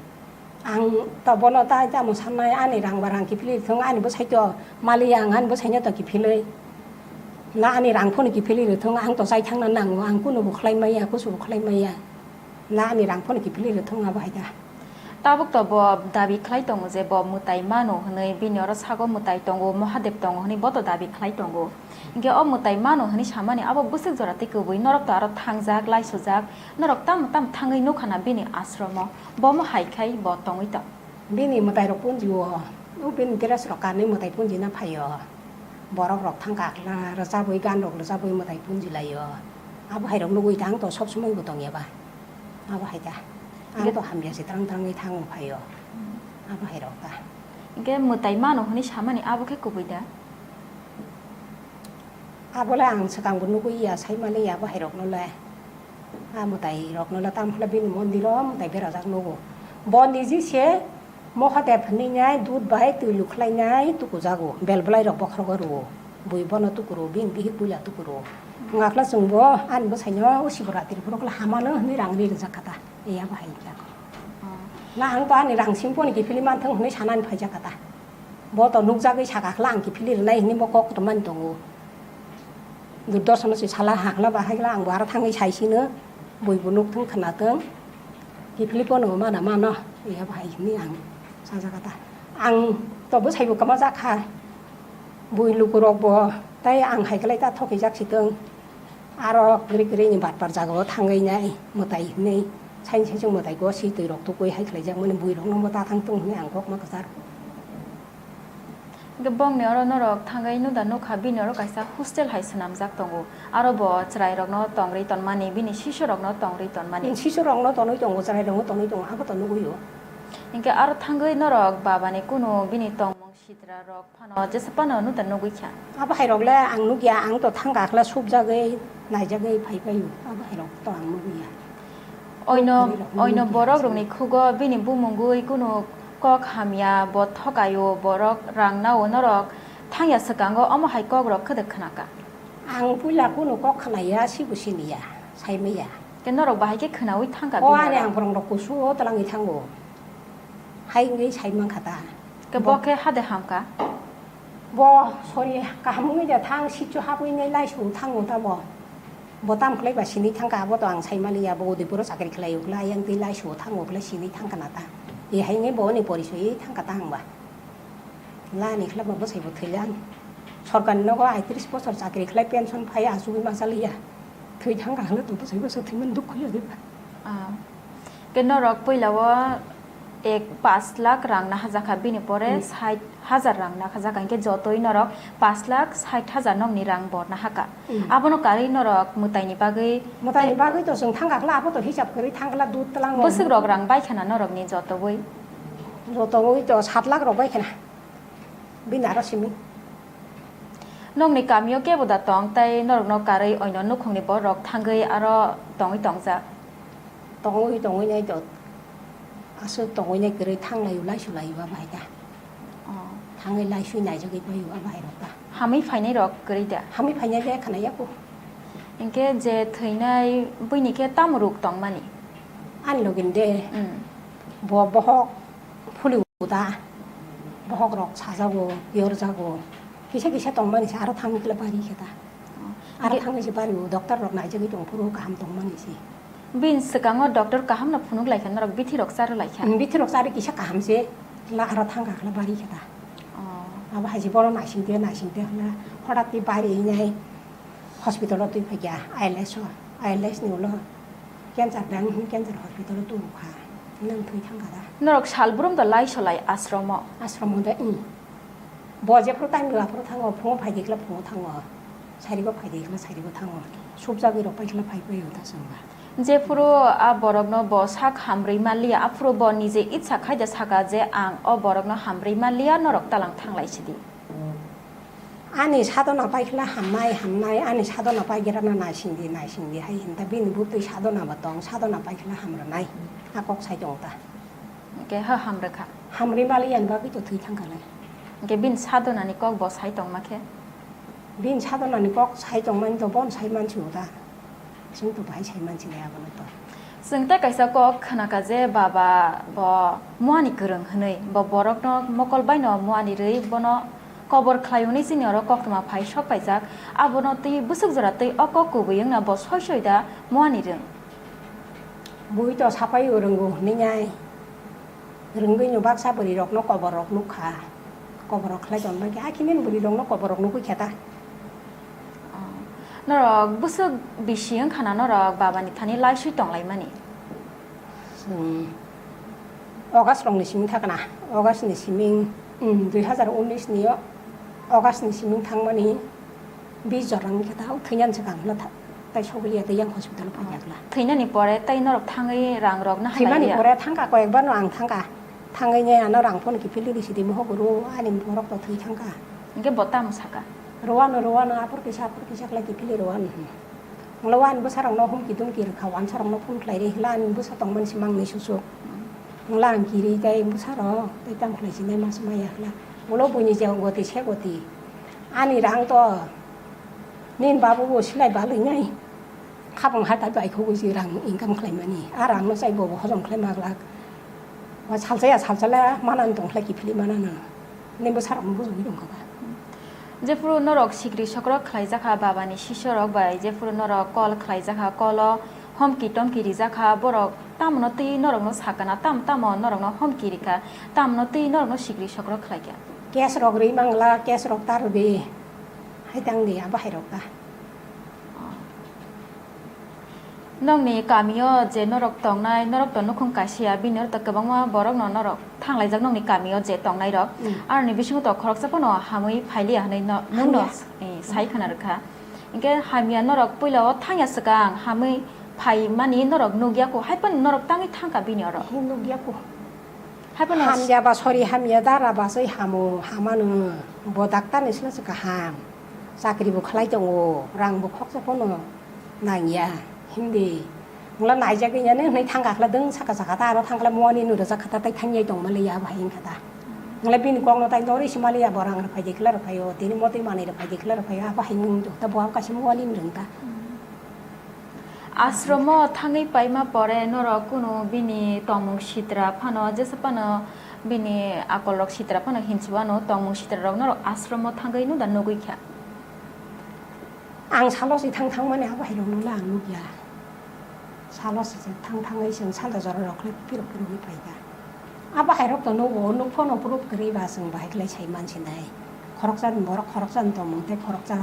Ang to bono tai tamo sannai, ani rang ba rang kiphilwi thung, ani bwsai to maliya ang ani bwsaino to kiphilwi. Na ani rang phano kiphilwi rw thung, ang to chai thangna nango, ang kuno bo khlai maya, kusu bo khlai maya. Na ani rang phano kiphilwi rw thung abo hai da. Tabuk to bo dabi khlai tongo je bo mwtai mano hwnwi, bini oro sago mwtai tongo, Mahadev tongo hwnwi bo to dabi khlai tongo. Hinkhe o mwtai mano hwnwi samani abo bwswk jora tei kwbui, norok to aro thangjak, laisujak, norok tamo tamo thangwi nukha na bini ashromo, bomo hai khai bo tongwi tong. Bini mwtai rok punji o, o bini dress rok kanwi mwtai punji na phaio. Borok rok thang kha khwla rwchabwi, gan rok rwchabwi mwtai punji laio. Abo hai rok nugwi tang to sob somoi bo tong ya ba. Abo hai ta. Ang Ge- to hamya se trang trangwi thango phaio. Abo hai rok ta. Ge mwtai mano hwnwi samani abo khe kubui da? Abo le ang swkang bo nugwi ya, sai mali ya abo hai rok no le. A mwtai rok no le tam hwle bini mondir o mwtai berajak nugo. Bo niji se Mahadev hwnwi nai dud bai twi lukhlai nai tukujago, bel bwlai rok bokhrogo rwo. Bui bono tukuro, bini bihik puila tukuro. Wngkha khwla chwng bo ani bwsaino o Sibra Tripura khwla hamano hwnwi rang ri rijak kha ta. Iya bahai kha. Na ang to ani rang sing phone kiphilwi manthung hwnwi sanani phaijak kha ta. Bo to nukjagwi saka khwla ang kiphilwi rwnai hwnwi bo kok kotormani tongo. Durdorshono se sala ha khwla bahai khwla ang bo aro thangwi saisino. Bui bo nukthung khwnathung. Kiphilwi bono mana mano. Iya bahai hwnwi ang sajak kha ta. Ang to bwsai bo kwma jak kha. Bui lukurokbo tei ang hai khlai ta thokijak si tong. Aro kwrwi kwrwini batpar jagao thangwi nai mwtai hwnwi, saini saichung mwtai gosi twi rok tukwi hai khlaijakmani bui rokno bo ta thang tong hwnwi ang kok ma kwchar. Hwnkhe bongni oro norok thangwi nuda nukha, bini oro kaisa hostel hai swnamjak tongo, aro bo chwrai rokno tongri tonmani, bini sisu rokno tongri tonmani. Sisu rokno tonwi tongo, chwrai rokno tonwi tongo, abo to nugwi o. Hinkhe aro thangwi norok babani kunu bini tongmung sitra rok phano jesa phano nuda nugwi kha. Abo hai rok le ang nugya, ang to thang kakla subjagwi naijagwi phai paio, abo hai rok to ang nugya. Oino, oino borok rokni khugo bini bumungwi kunu kok hamya, bo thokaio, borok rang nao norok thangya swkango omo hai kok rok khede khnaka. Ang puila kunu kok khnaya, sibo siniya, saimaya. Ke norok bahai khe khnaui thangka. O ani ang borok rok kusu o twlangwi thango. Hai wngwi sai mankha ta. Ke bo khe hade hamka? Bo, sorry, kaham wngwi da thang, sitio habwi nai laisu thango ta bo. Bo tam khlai ba sini thangka, abo to ang sai maliya, bo Udaipuro chakri khlai ukla, yang twi laisu thango khlai sini thangka na ta. E hai wngwi bo ni porichoi thangka ta ang ba. Lani khlai ba bwsai bo thwilang. Sorkar ni nogo aitris bosor chakri khlai pension phai achugwi ma chaliya. Thwi thangka hwnwi to bwsai bwsai thwiman dukhu ya diba. Ah. Ke norok puila o ek pash lakh rang nahajakha, bini pore Hmm. sait hajar rang nahajakha, hinkhe jotoi norok pash lakh sait hajar nokni rang bo nahaka. Hmm. Abono karwi norok mwtaini bagwi Mwtaini bagwi to chwng thangkha kla, abo to hisab kwrwi thangkla dud tlang rok. Bwswk rok rang bai khana norokni jotobwi? Jotobwi to sat lakh rok bai khana. Bini aro simi. Nokni kamio kebo da tong, tei norokno karwi oino nukhungni borok thangwi aro tongwi tongjak? Tongwi, tongwi nai to. Aswk tongwi nai kwrwi thang laio, laisu laio a bahai ta. Oh. Thangwi laisui naijagwi paio a bahai rok ta. Hamwi phainai rok kwrwi da? Hamwi phainai de khana yaku. Hinkhe je thwinai buini khe tamo ruk tongmani? Ani login de. Hmm. Bo bohok phuli uda. Bohok rok sajago, yorjago. Kisa kisa tongmani se aro thangwi kle bari khe ta. Oh. Aro Ge- thangwi se bari o, doctor rok naijagwi tong phuru kaham tongmani se. Bini swkango doctor kaham no phunuk lai kha, norok bithi rok charo lai kha. Hmm, bithi rok chari kisa kaham se, la aro thangka khle bari khe ta. Oh. Abo hai se bono naising de, naising de hwnla, hodat twi bari nai hospital o twi phai kha, I L S o, I L S ni ulo cancer dang hwn cancer hospital o tubu kha, nang thwi thangka da. Norok salbrum da lai solai ashromo? Ashromo da, hmm. Bo jephru time rwla phuru thango, phungo phai di khle phungo thango, sarigo phai di khle sarigo thango, subjagwi rok pai khle phai paio ta chwngba. Jephuru a borokno bo sak hamrwi manliya, aphuru bo nije itsa khai da saka je, "Ang o borokno hamrwi manliya, norok talang thang lai sidi." Ani sadona pai khle hamnai, hamnai, ani sadona pai gerana naising di, naising di hai hinta bini butwi sadona bo tong, sadona pai khle hamrwnai, a kok sai tong ta. Hwnkhe ha hamrwkha. Hamrwi maliya ni bagwi to thwi thangkha lai. Hwnkhe bini sadonani kok bo sai tongma khe? Bini sadonani kok sai tongmani to bono sai mansigo da. Chwng to bahai sai mansinai abono to. Chwng tei kaisa kok khnakha je baba bo muani kwrwng hwnwi, bo borokno mokol baino muani rwi bono kobor khlai hwnwi chini oro koktwma phai sok paijak. Abono twi bwswk jora twi o kok kubui wngna bo soi soi da muani rwng. Bui to sapai o rwngo hwnwi nai. Rwngwi no baksa bwrwi rokno kobor rok nukha. Kobor rok khlai tongma khe, hakhe nini bwrwi rokno kobor rok nukwi khe ta. Oh. Norok bwswk bisi wngkha na norok baba ni thani laiswi tonglaimani? Chwng August rokni simi thakna, August ni siming, um, dui hazar unis ni o August ni siming thangmani. Bis jora wngkhe ta, o thwinani swkang hwnla tha-, tai sogwi liya tei yang hospital o phai yakla. Thwinani pore tei norok thangwi rang rok na halai liya? Thwimani pore thangkha, koyekbar no ang thangkha. Thangwi nai ano rang phone kiphilwi rwsidi, mohok rw, ani borok to thwi thangkha. Hwnkhe bo tamo saka? Rwano, rwano, aphuru kisa, aphuru kisa khlai kiphilwi rwano. Hwnkhe ani bwsarokno humki dumki rwkha, wansarokno phone khlai rw hwnkhe ani bwsa tongmani se mangni suchuk. Hwnkhe ang kiri tei bwsarok tei tamo khlai sinai ma se maya hwnkhe. Ulo buini je goti se goti. Ani rang to nini babu bo silai balwi nai. Khabang hatai bai khogwi se rang income khlaimani. A rangno chai bo bo hojom khlai ma glak. Wa salsa ya salsa la manani tong khlai kiphilwi manano. Nini bwsarokno bujugwi tongkha ba. Jephuru norok sikri sokrok khlaijakha babani sisorok bai, jephuru norok call khlaijakha, call o homki tomki rijakha, borok tamno twi norokno sakana, tam tamo norokno homki rikha, tamno twi norokno sikri sokrok khlaikha? Case rok ri mangla, case rok ta rwdi. Hai tang di, abo hai rok ta. Nokni kamio je norok tongnai, norok to nukhung kaisa ya, bini oro to kwbangma borokno norok thanglaijak nokni kamio je tongnairok. Mm. Aroni bisingo to khoroksa phano hamwi phailiya hwnwi no-, nwngno, hamya, eh, sai khna rwkha. Hinkhe hamya norok puila o thangya swkang hamwi phaimani norok nukya kho, hai phano norok tangwi thangkha bini oro. He nukya kho. Haibano hamya ba sori hamya dara ba soi hamo hamano bo daktar ni sila se kaham. Chakri bo khlai tongo, rang bo khoksa pono nangya. Hindi ngla naijak ya ne hwnwi thangkha khla dwng saka saka ta aro thangkha moni nuru jak kha ta tai thangyai tong mali ya bahai wngkha ta. Ngla bini kok no tai dori si mali ya bo rang rwphai de khla rwphai o tini motwi manwi rwphai de khla rwphai o bahai wng ta bo kaisa moni nung ta. Ashromo thangwi paima pore norok kunu bini tongmung sitra phano jesa phano bini akolrok sitra phano hinsiwano tongmung sitra rok norok ashromo thangwi nuda nugwi kha. Ang salo si thang thang mani abo hai rok no ang nukya. Salo si thang thang ai sing salda jora rok le piro piro ni paida. Abo hai rok to nugo nuk phano proof kwrwi ba sing bahai klai sai man sinai. Khoroksa ni borok khoroksa ni tongmung tei khoroksa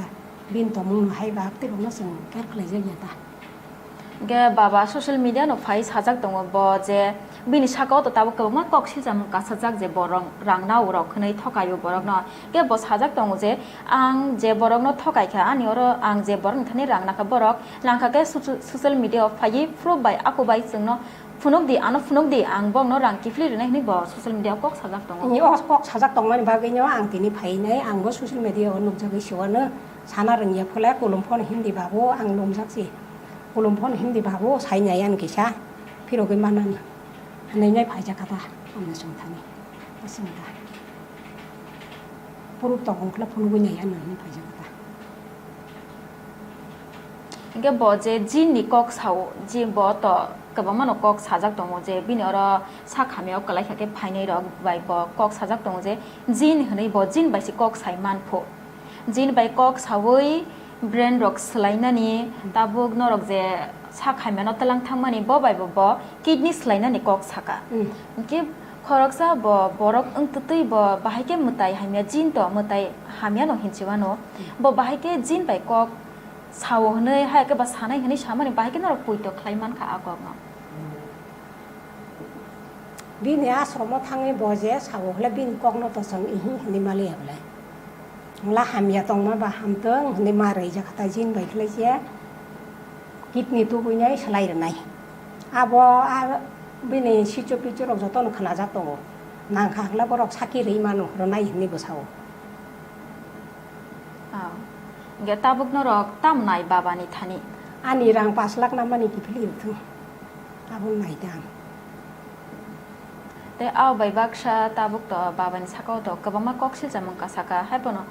bini tongmung no hai ba tei rok no sing kar khlai jak ya ta. Hingke baba social media no phai sajak tongo bo je bini saka o to tabuk kwbangma kok silcham kasajak je borok rang nao rok hwnwi thokaio borok no. Hingke bo sajak tongo je ang je borok no thokai kha ani oro ang je borok ni thani rang nakha borok langkha khe soci-, social media o phaiwi proof bai ako bai chwngno phunuk di ano phunuk di ang bokno rang kiphilwi rwnai hwnwi bo social media o kok sajak tongo. Ini o kok sajak tongmani bagwino ang tini phainai ang bo social media o nukjagwi siwano. Sana rwngya phole kulum phone hindi babu ang lumjak si. Kulum phone hindi babu sai nai ang kisa phirogwi manani. Hwnwi nai phaijak kha ta ang swng thani. Aswng ta. Puruk tokong khla phunugwi nai ano hwnwi phaijak kha ta. Hingke bo je jin ni kok sao, jin bo to kwbangma no kok sajak tongo je bini oro sak hamya o kwlai kha khe phainai rok bai bo kok sajak tongo je jin hwnwi bo jin bai se kok sai man pho. Jin bai kok saui brain rok swlainani tabuk norok je sak hamya no twlang thangmani bo bai bo, bo kidney swlainani kok saka. Mm. Hingke khoroksa bo borok wng twtwi bo bahai khe mwtai hamya jin to mwtai hamya no hinsiwano. Mm. Bo bahai khe jin bai kok sao hwnwi hai khe ba sanai hwnwi samani bahai khe norok puito khlai mankha a kokno. Bini ashromo thangwi bo je sao hwle bini kokno to chwng ihi hwnwi maliya bwle. Ngla hamya tongma ba hamtwng hwnwi ma rwjak kha ta jin bai khlai se kidney tubui nai swlai rwnai. Abo a bini sichu pichu rok jotono khnajak tongo. Nangkha hwle borok saki rwi mano rwnai hwnwi bwsao. Ah, hingke tabuk norok tam nai baba ni thani? Ani rang pash lakh na mani kiphilwi rwthwng. Tabuk nai tang. Tei abo bai baksa tabuk to baba ni saka o to kwbangma kok silchamung kasaka, hai phano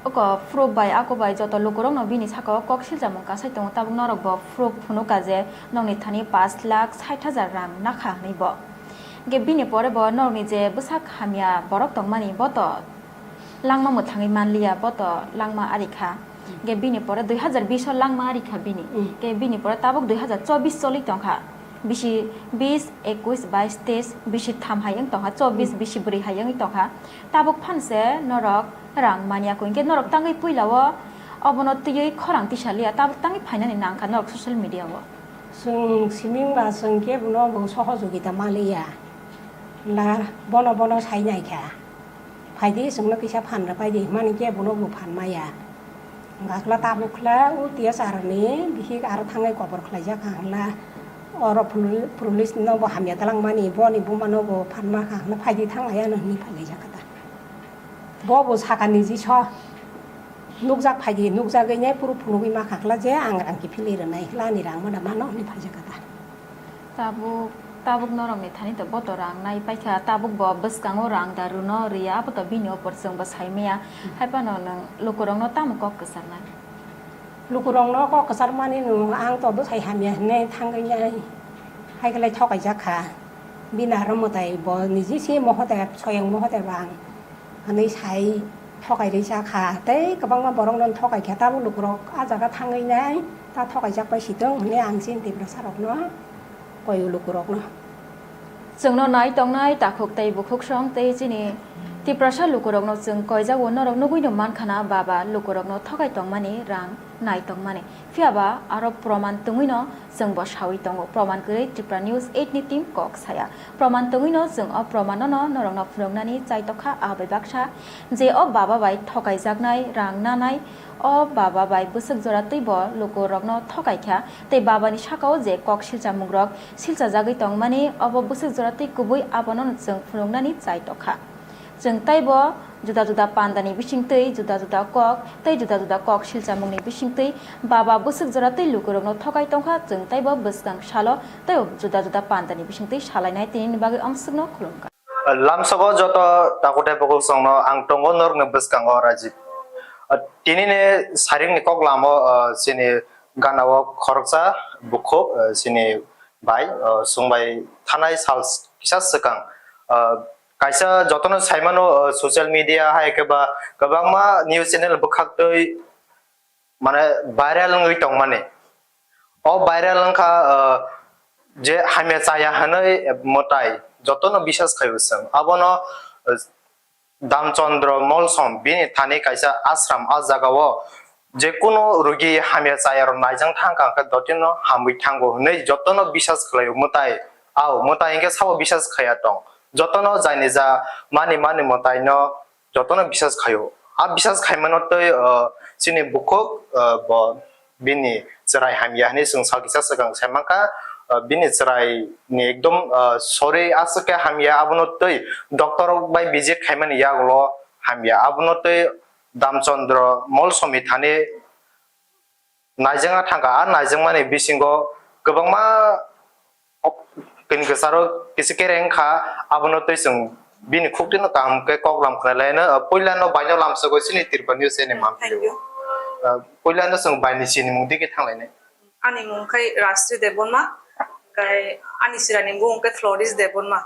oko proof bai ako bai joto lukurok no bini saka o kok silchamung kasai tongo, tabuk norok bo proof phunuk ka je nokni thani pash lakh sait hajar rang nakha hinwi bo. Hingke bini pore bo norokni je bwsak hamya borok tongmani bo to langma mwthangwi manliya, bo to langma ari kha. Hingke bini pore dui hazar bish o langma ari kha bini. Mm. Hingke bini pore tabuk dui hazar chobbish choli tongkha. Bisi bish, ekwis, bais, teis, bisi tham hai wng tongkha, chobbish, mm, bisi bwrwi hai wngwi tongkha. Tabuk phan se norok rang manya kho. Hingke norok tangwi puila o obono twiwi khorang tisa liya, tabuk tangwi phainani nangkha norok social media o. Chwng siming ba chwng kebo no bo sohojogita maliya. La bono bono sai nai kha. Phaidi chwngno kisa phan rwpai di hwnmani khe bono bo phan maya. Wngkha khwla tabuk khwla o T S R ni bihik aro thangwi kobor khlaijak kha hwnla oro puli-, police no bo hamya twlangmani boni buma no bo phan ma kha hwnla phaidi thang aya no hwnwi phailaijak kha ta. Bo bo saka niji so nukjak phaidi nukjagwi nai phuru phunugwi ma kha khwla je ang rang kiphilwi rwnai khwla ani rang mada mano hwnwi phaijak kha ta. Tabuk, tabuk norokni thani to boto rang nai paikha, tabuk bo bwskango rang da rwno rwya, abo to bini opor chwng bo sai maya. Hmm. Hai phano nwng lukurokno tamo kok kwcharnai? Lukurokno kok kwcharmani nwng ang to bwsai hamya hinwi thangwi nai. Hai khe lai thokaijak kha. Bini aro mwtai bo niji se mohote, soyang mohote bo ang. Hwnwi sai thokai rwisa kha, tei kwbangma borokno thokai kha, tabuk lukurok a jaga thangwi nai ta thokaijak pai si tong hwnwi ang chini Tiprasa rokno koi o lukurokno. Chwngno nai tongnai takhuk tei bukhuksong tei chini Tiprasa lukurokno chwng koijago, norok nugwino mankhana baba lukurokno thokai tongmani, rang nai tongmani. Phiyaba aro proman tongwino chwngbo sawi tongo. Proman kwrwi Tripura News eight ni team kok saya. Proman tongwino chwng o promanono norokno phunuknani chaitokha, ah bai baksa je o baba bai thokaijaknai, rang nanai, o baba bai bwswk jora twibo lukurokno thokaikha, tei babani sakao je kok silchamungrok silchajagwi tongmani, obo bwswk jora twi kubui, abono chwng phunuknani chaitokha. Chwng taibo juda juda pandani bisingtwi juda juda kok tei juda juda kok silchamungni bisingtwi baba bwswk jora twi lukurokno thokai tongkha, chwng taibo bwskang salo tei juda juda pandani bisingtwi salainai, tinini bagwi amswkno khulumkha. Lamsao joto takutai bukuksongno ang tongo norokni bwskango Rajib. Tinini saringni kok lamo, chini ganao khoroksa bukhuk, chini bai, chwng bai thanai sal kisa swkang. Kaisa jotono saimano, social media hai khe ba kwbangma news channel bwkhaktwi mane viral wngwi tongmani. O viral wngkha, je hamya chaya hwnwi mwtai jotono bisas khaio chwng. Abono, Damchandra Molsom bini thani kaisa ashram, a jagao je kunu rugi hamya chayarok naijang thangkha hwnkhe dotino hamwi thango hwnwi jotono bisas khlaio mwtai. Ao mwtai hwnkhe sabo bisas khaiya tong. Jotono jaini ja mani mani mwtaino jotono bisas khaio. A bisas khaimano tei, chini bukhuk, bo bini chwrai hamya hwnwi chwng sal kisa swkang sai mankha, bini chwrai ni ekdom, sorry, aswk khe hamya, abono tei doctor rok bai visit khaimani yagulo hamya, abono tei Damchandra Molsomni thani naijangna thangkha. A naijangmani bisingo kwbangma kini kwcharo kisa kereng kha, abono tei chwng bini khuktino kaham khe kok lam khna laino. Puilano baino lamsogwi chini Tripura News channel manpilio. Puilano chwng baini sinimung digi thanglainai. Ani mung khai Rajsri Debbarma, kai ani sirani mung khai Floris Debbarma.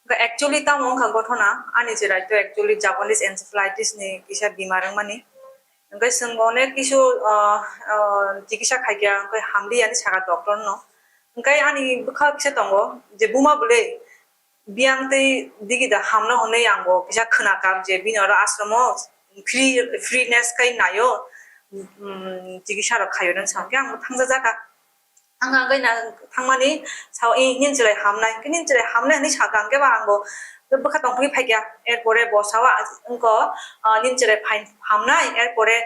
Hwnkhe actually tamo wngkha gothona, ani chwrai to actually Japanese encephalitis ni kisa bimar wngmani. Hwnkhe chwng onek kisu, ah, ah, chikisa khaikha, hwnkhe hamliya hinwi sakha doctor no. Hwnkhe ani bwkha kisa tongo je buma bwle biyang tei digi da hamno hwnwi ang bo kisa khwnakha je bini oro ashram o free, free ness khai naio, um, chikisa rok khaio hinwi sa hwnkhe ang bo thangjajakha. Thangkha hwnkhe na thangmani sao, "Eh, nini chwrai hamnai, hwnkhe nini chwrai hamnai," hinwi sakha, hwnkhe ba ang bo bwkha tongphai phaikha. Erpore bo sao, "Wngkha, ah, nini chwrai phain hamnai," erpore,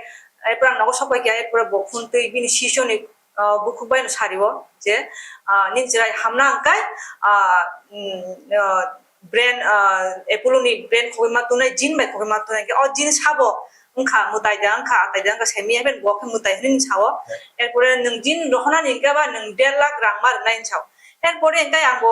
erpore ang nogo sok paikha, erpore bo phone twi bini sisoni, ah, bukhuk bai no sari o je, ah, "Nini chwrai hamna hwnkhe, ah, um, ah, brain, ah, Apollo ni brain khogwi ma tongnai, jin bai khogwi ma tongnai," hwnkhe o jin sabo wngkha mwtai da, wngkha atai da, wngkha semi, haikhe bo khe mwtai hinwi sao. Erpore nwng jin rohonani hwnkhe ba nwng der lakh rang ma rwnai hinwi sao. Erpore hwnkhe ang bo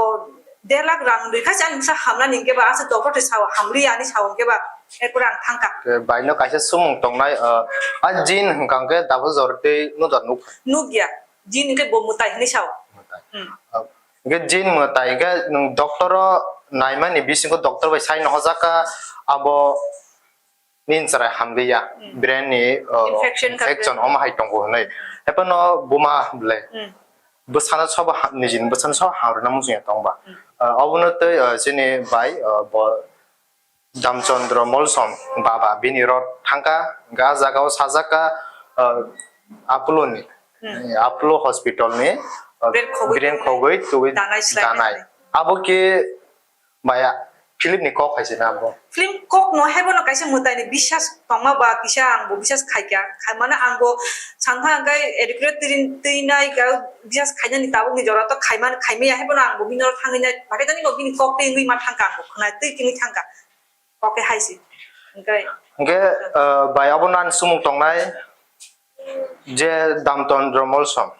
der lakh rang rwkha se ani bwsa hamnani hwnkhe ba, aswk doctor twi sao, hamliya hinwi sao hwnkhe ba, erpore ang thangkha. Baino kaisa sumung tongnai, ah, a jin hwnkha hwnkhe tabuk jor tei nukha nuk. Nukya, jin hwnkhe bo mwtai hinwi sao. Mwtai. Hmm. Ah, hwnkhe jin mwtai hwnkhe nwng doctor o naimani bisingo doctor bai sai nohojak kha, abo nini chwrai hamliya, hmm, brain ni, uh, infection kha infection, brain. Omo hai tongo hwnwi. Haphano buma bwle. Hmm. Bwsano sobo ha-, nijini bwsano sobo hamrwna muchungya tongba. Hmm. Uh, obono tei, uh, chini bai, uh, bo Damchandra Molsom baba bini rot thangkha, hwnkhe ah jagao sajakha, uh, Apollo ni, hmm, Apollo hospital ni, uh, brain khogwi brain tubui khogwi tubui danai slai danai. Abo khe Maya, film ni kok hai se na bo? Film kok no, haibo no kaisa mwtai ni bisas tongma ba kisa ang bo bisas khaikha, khaimano ang bo sankha hwnkhe educate twi, twi nai ka bisas khainani tabuk ni jora to khaimani, khaimaya, haibo no ang bo bini oro thangwi nai, bahaikhe tani bo bini kok twi wngwi ma thangkha, ang bo khwnai twi tini thangkha, kok khe hai se. Hwnkhe hwnkhe, ah, bai abo nan sumung tongnai. Je Damchandra Molsom,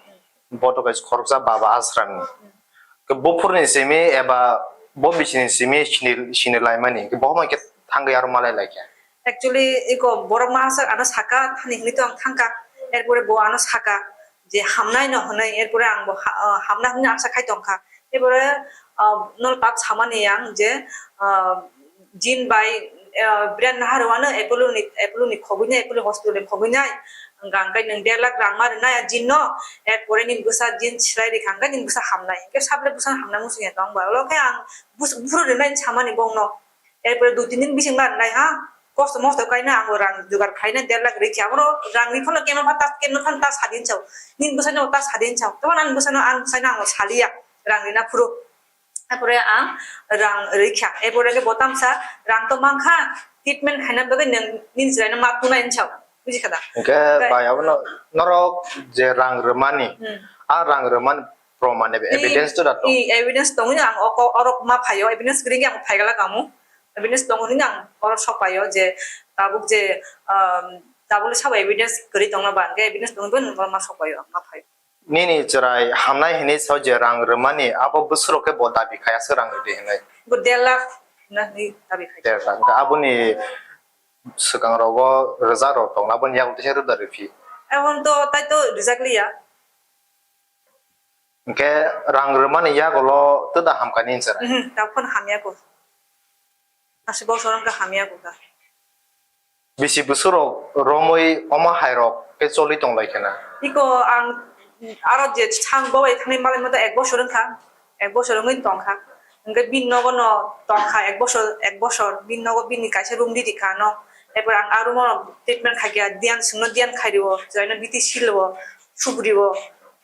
bo to kaisa khoroksa baba ashram ni. Ke buphurni simi eba bo bisini simi sini, sini laimani, ke bo homa ke thangwi aro malai laikha. Actually, iko borok ma asa ano saka, thani hinwi to ang thangkha, erpore bo ano saka, je hamnai no hwnwi, erpore ang bo ha-, ah, hamna hwnwi asa khai tongkha. Ebore, ah, nol tab samani ang je, ah, jin bai, ah, brand naharwano Apollo ni, Apollo ni khogwi nai, Apollo hospital ni khogwi nai. Hwnkha hwnkhe nwng der lakh rang ma rwnai a jin no, erpore nini bwsa jin swlai rikha hwnkhe nini bwsa hamnai. Hwnkhe sable bwsa hamna muchungya tong ba. Olo khe ang bus-, buphuru rwnai samani bongno. Erpore dui tin din bising ma nai ha, kosto mosto kaina ang rang jugar khaina der lakh rikha. Oro rang ri phano kema pha ta, kema pha ta sadin chao. Nin bwsano ta sadin chao. Tamo ani bwsano ang bwsano ang saliya. Rang rina phuru. Erpore ang rang rikha. Erpore ke botam sa rang to mangkha. Treatment haina bagwi nang nin jirai na ma tunai chao. Buji khada. Hingke bai abono norok je rang rwmani, hmm, a rang rwmani proman ebe evidence to da tong? I evidence tongwi ang oko orok ma phaio, evidence gring ang phaigala kamu. Evidence tongwi ang orok sok paio je tabuk je, um, tabuk le sabo evidence gri tongna ba, hingke evidence tongwi bo norok ma sok paio, ma phaio. Nini chwrai hamnai hinwi sao je rang rwmani, abo bwswrok khe bo dabi khai aswk rang rwdi hinwi. Bo der lakh na hinwi dabi khai. Der lakh. Hingke aboni swkang rogo rwjak rok tong, aboni yago teisa rwda rwphi. Aboni to tai to rwjak liya. Hingke rang rwmani yagulo twda hamkha nini chwrai? Mhm, tabuk phano hamya ko. Aswk bosor wngkha hamya ko kha. Bisi bwswrok romwi omo hai rok khe choli tong lai khe na? Iko ang aro je sang bo bai thangwi malai mata ek bosor wngkha, ek bosor wngwi tongkha. Hingke bini nogo no tongkha ek bosor, ek bosor. Bini nogo bini kaisa room riri kha no. Erpor ang a room o treatment khaikha, diyan sungno diyan khario, chwraino biti silo, sugrio,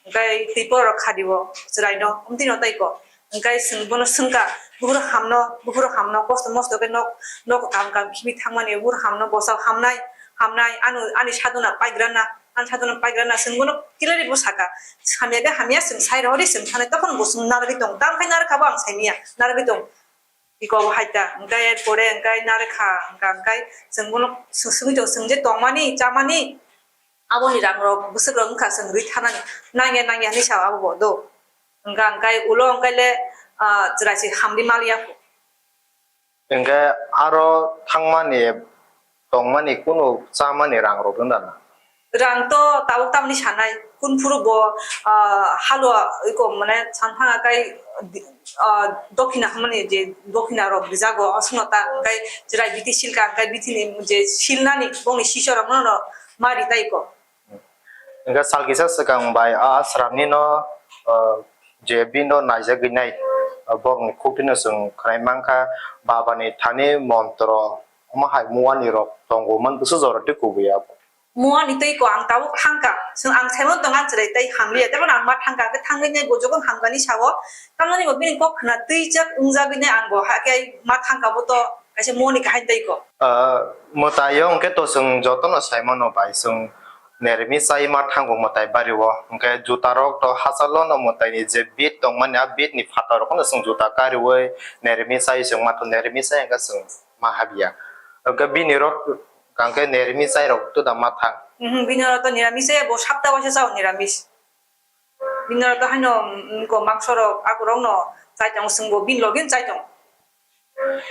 hingke twi por rok khario, chwraino omtwi no tei ko. Hingke chwng bono swngkha, buphuru hamno, buphuru hamno, kosto mosto khe nok, nok kam kam khibwi thangmani, buphuru hamno, bwsao hamnai, hamnai, ano, ani sadona paigrana, ani sadona paigrana, chwng bono clearly bo saka, hamya khe hamya, chwng sai rohori, chwng thanai, tokon bo chwng narwgwi tong, tamo khe narwkha bo ang saimanya, narwgwi tong, iko bo hai ta, hingke er pore hingke narwkha, hingka hingke chwng bono swng-, swngwi tong, chwng je tongmani, chamani, aboni rang rok, bwswk rok wngkha, chwng rwi thanani, nangya, nangya hinwi sao abo bo do. Hingka hingke ulo hingke le, ah, chwrai se hamri mal ya. Hingke aro thangmani, tongmani, kunu chamani rang rok wng da na? Rang to tabuk tamni sanai, kun phuru bo, ah, halua iko mane sanphang akai, ah, dokhina hwnmani je dokhina rok rijago, osino ta hingke chwrai bithi silka, hingke bithini je silnani bongni sisor rok no ma ri tai ko. Hingke sal kisa swkang bai a sramni no, ah, je bini no naijagwi nai, ah, borokni khuktwi no chwng khwnai mankha, baba ni thani montro, omo hai muani rok tongo man bwswk jora tei kubui abo. Muani tei ko ang tabuk thangkha, chwng ang saimano tong ang chwrai tei hamliya, tei bono ang ma thangkha, hwnkhe thangwi nai bo jokhon hamkani sao, tamoni bo bini kok khna twijak wngjagwi nai ang bo hakhe ma thangkha bo to kaisa muani kaham tei ko. Ah, mwtaio hwnkhe to chwng jotono saimano bai, chwng neremi chai ma thango mwtai bario, hwnkhe juta rok to hachalo no mwtai ni je bit tongmani, a bit ni phatar rok no chwng juta kariwi neremi chai chwng ma to neremi chai hwnkhe chwng ma habya. Hwnkhe bini rok hwnkhe neremi chai rok to da ma thang. Mhm, bini rok to niramis se, bo sapta waisa chao niramis. Bini rok to haino, mm, ko mangso rok, akorok no chai tong, chwng bo bini logi chai tong.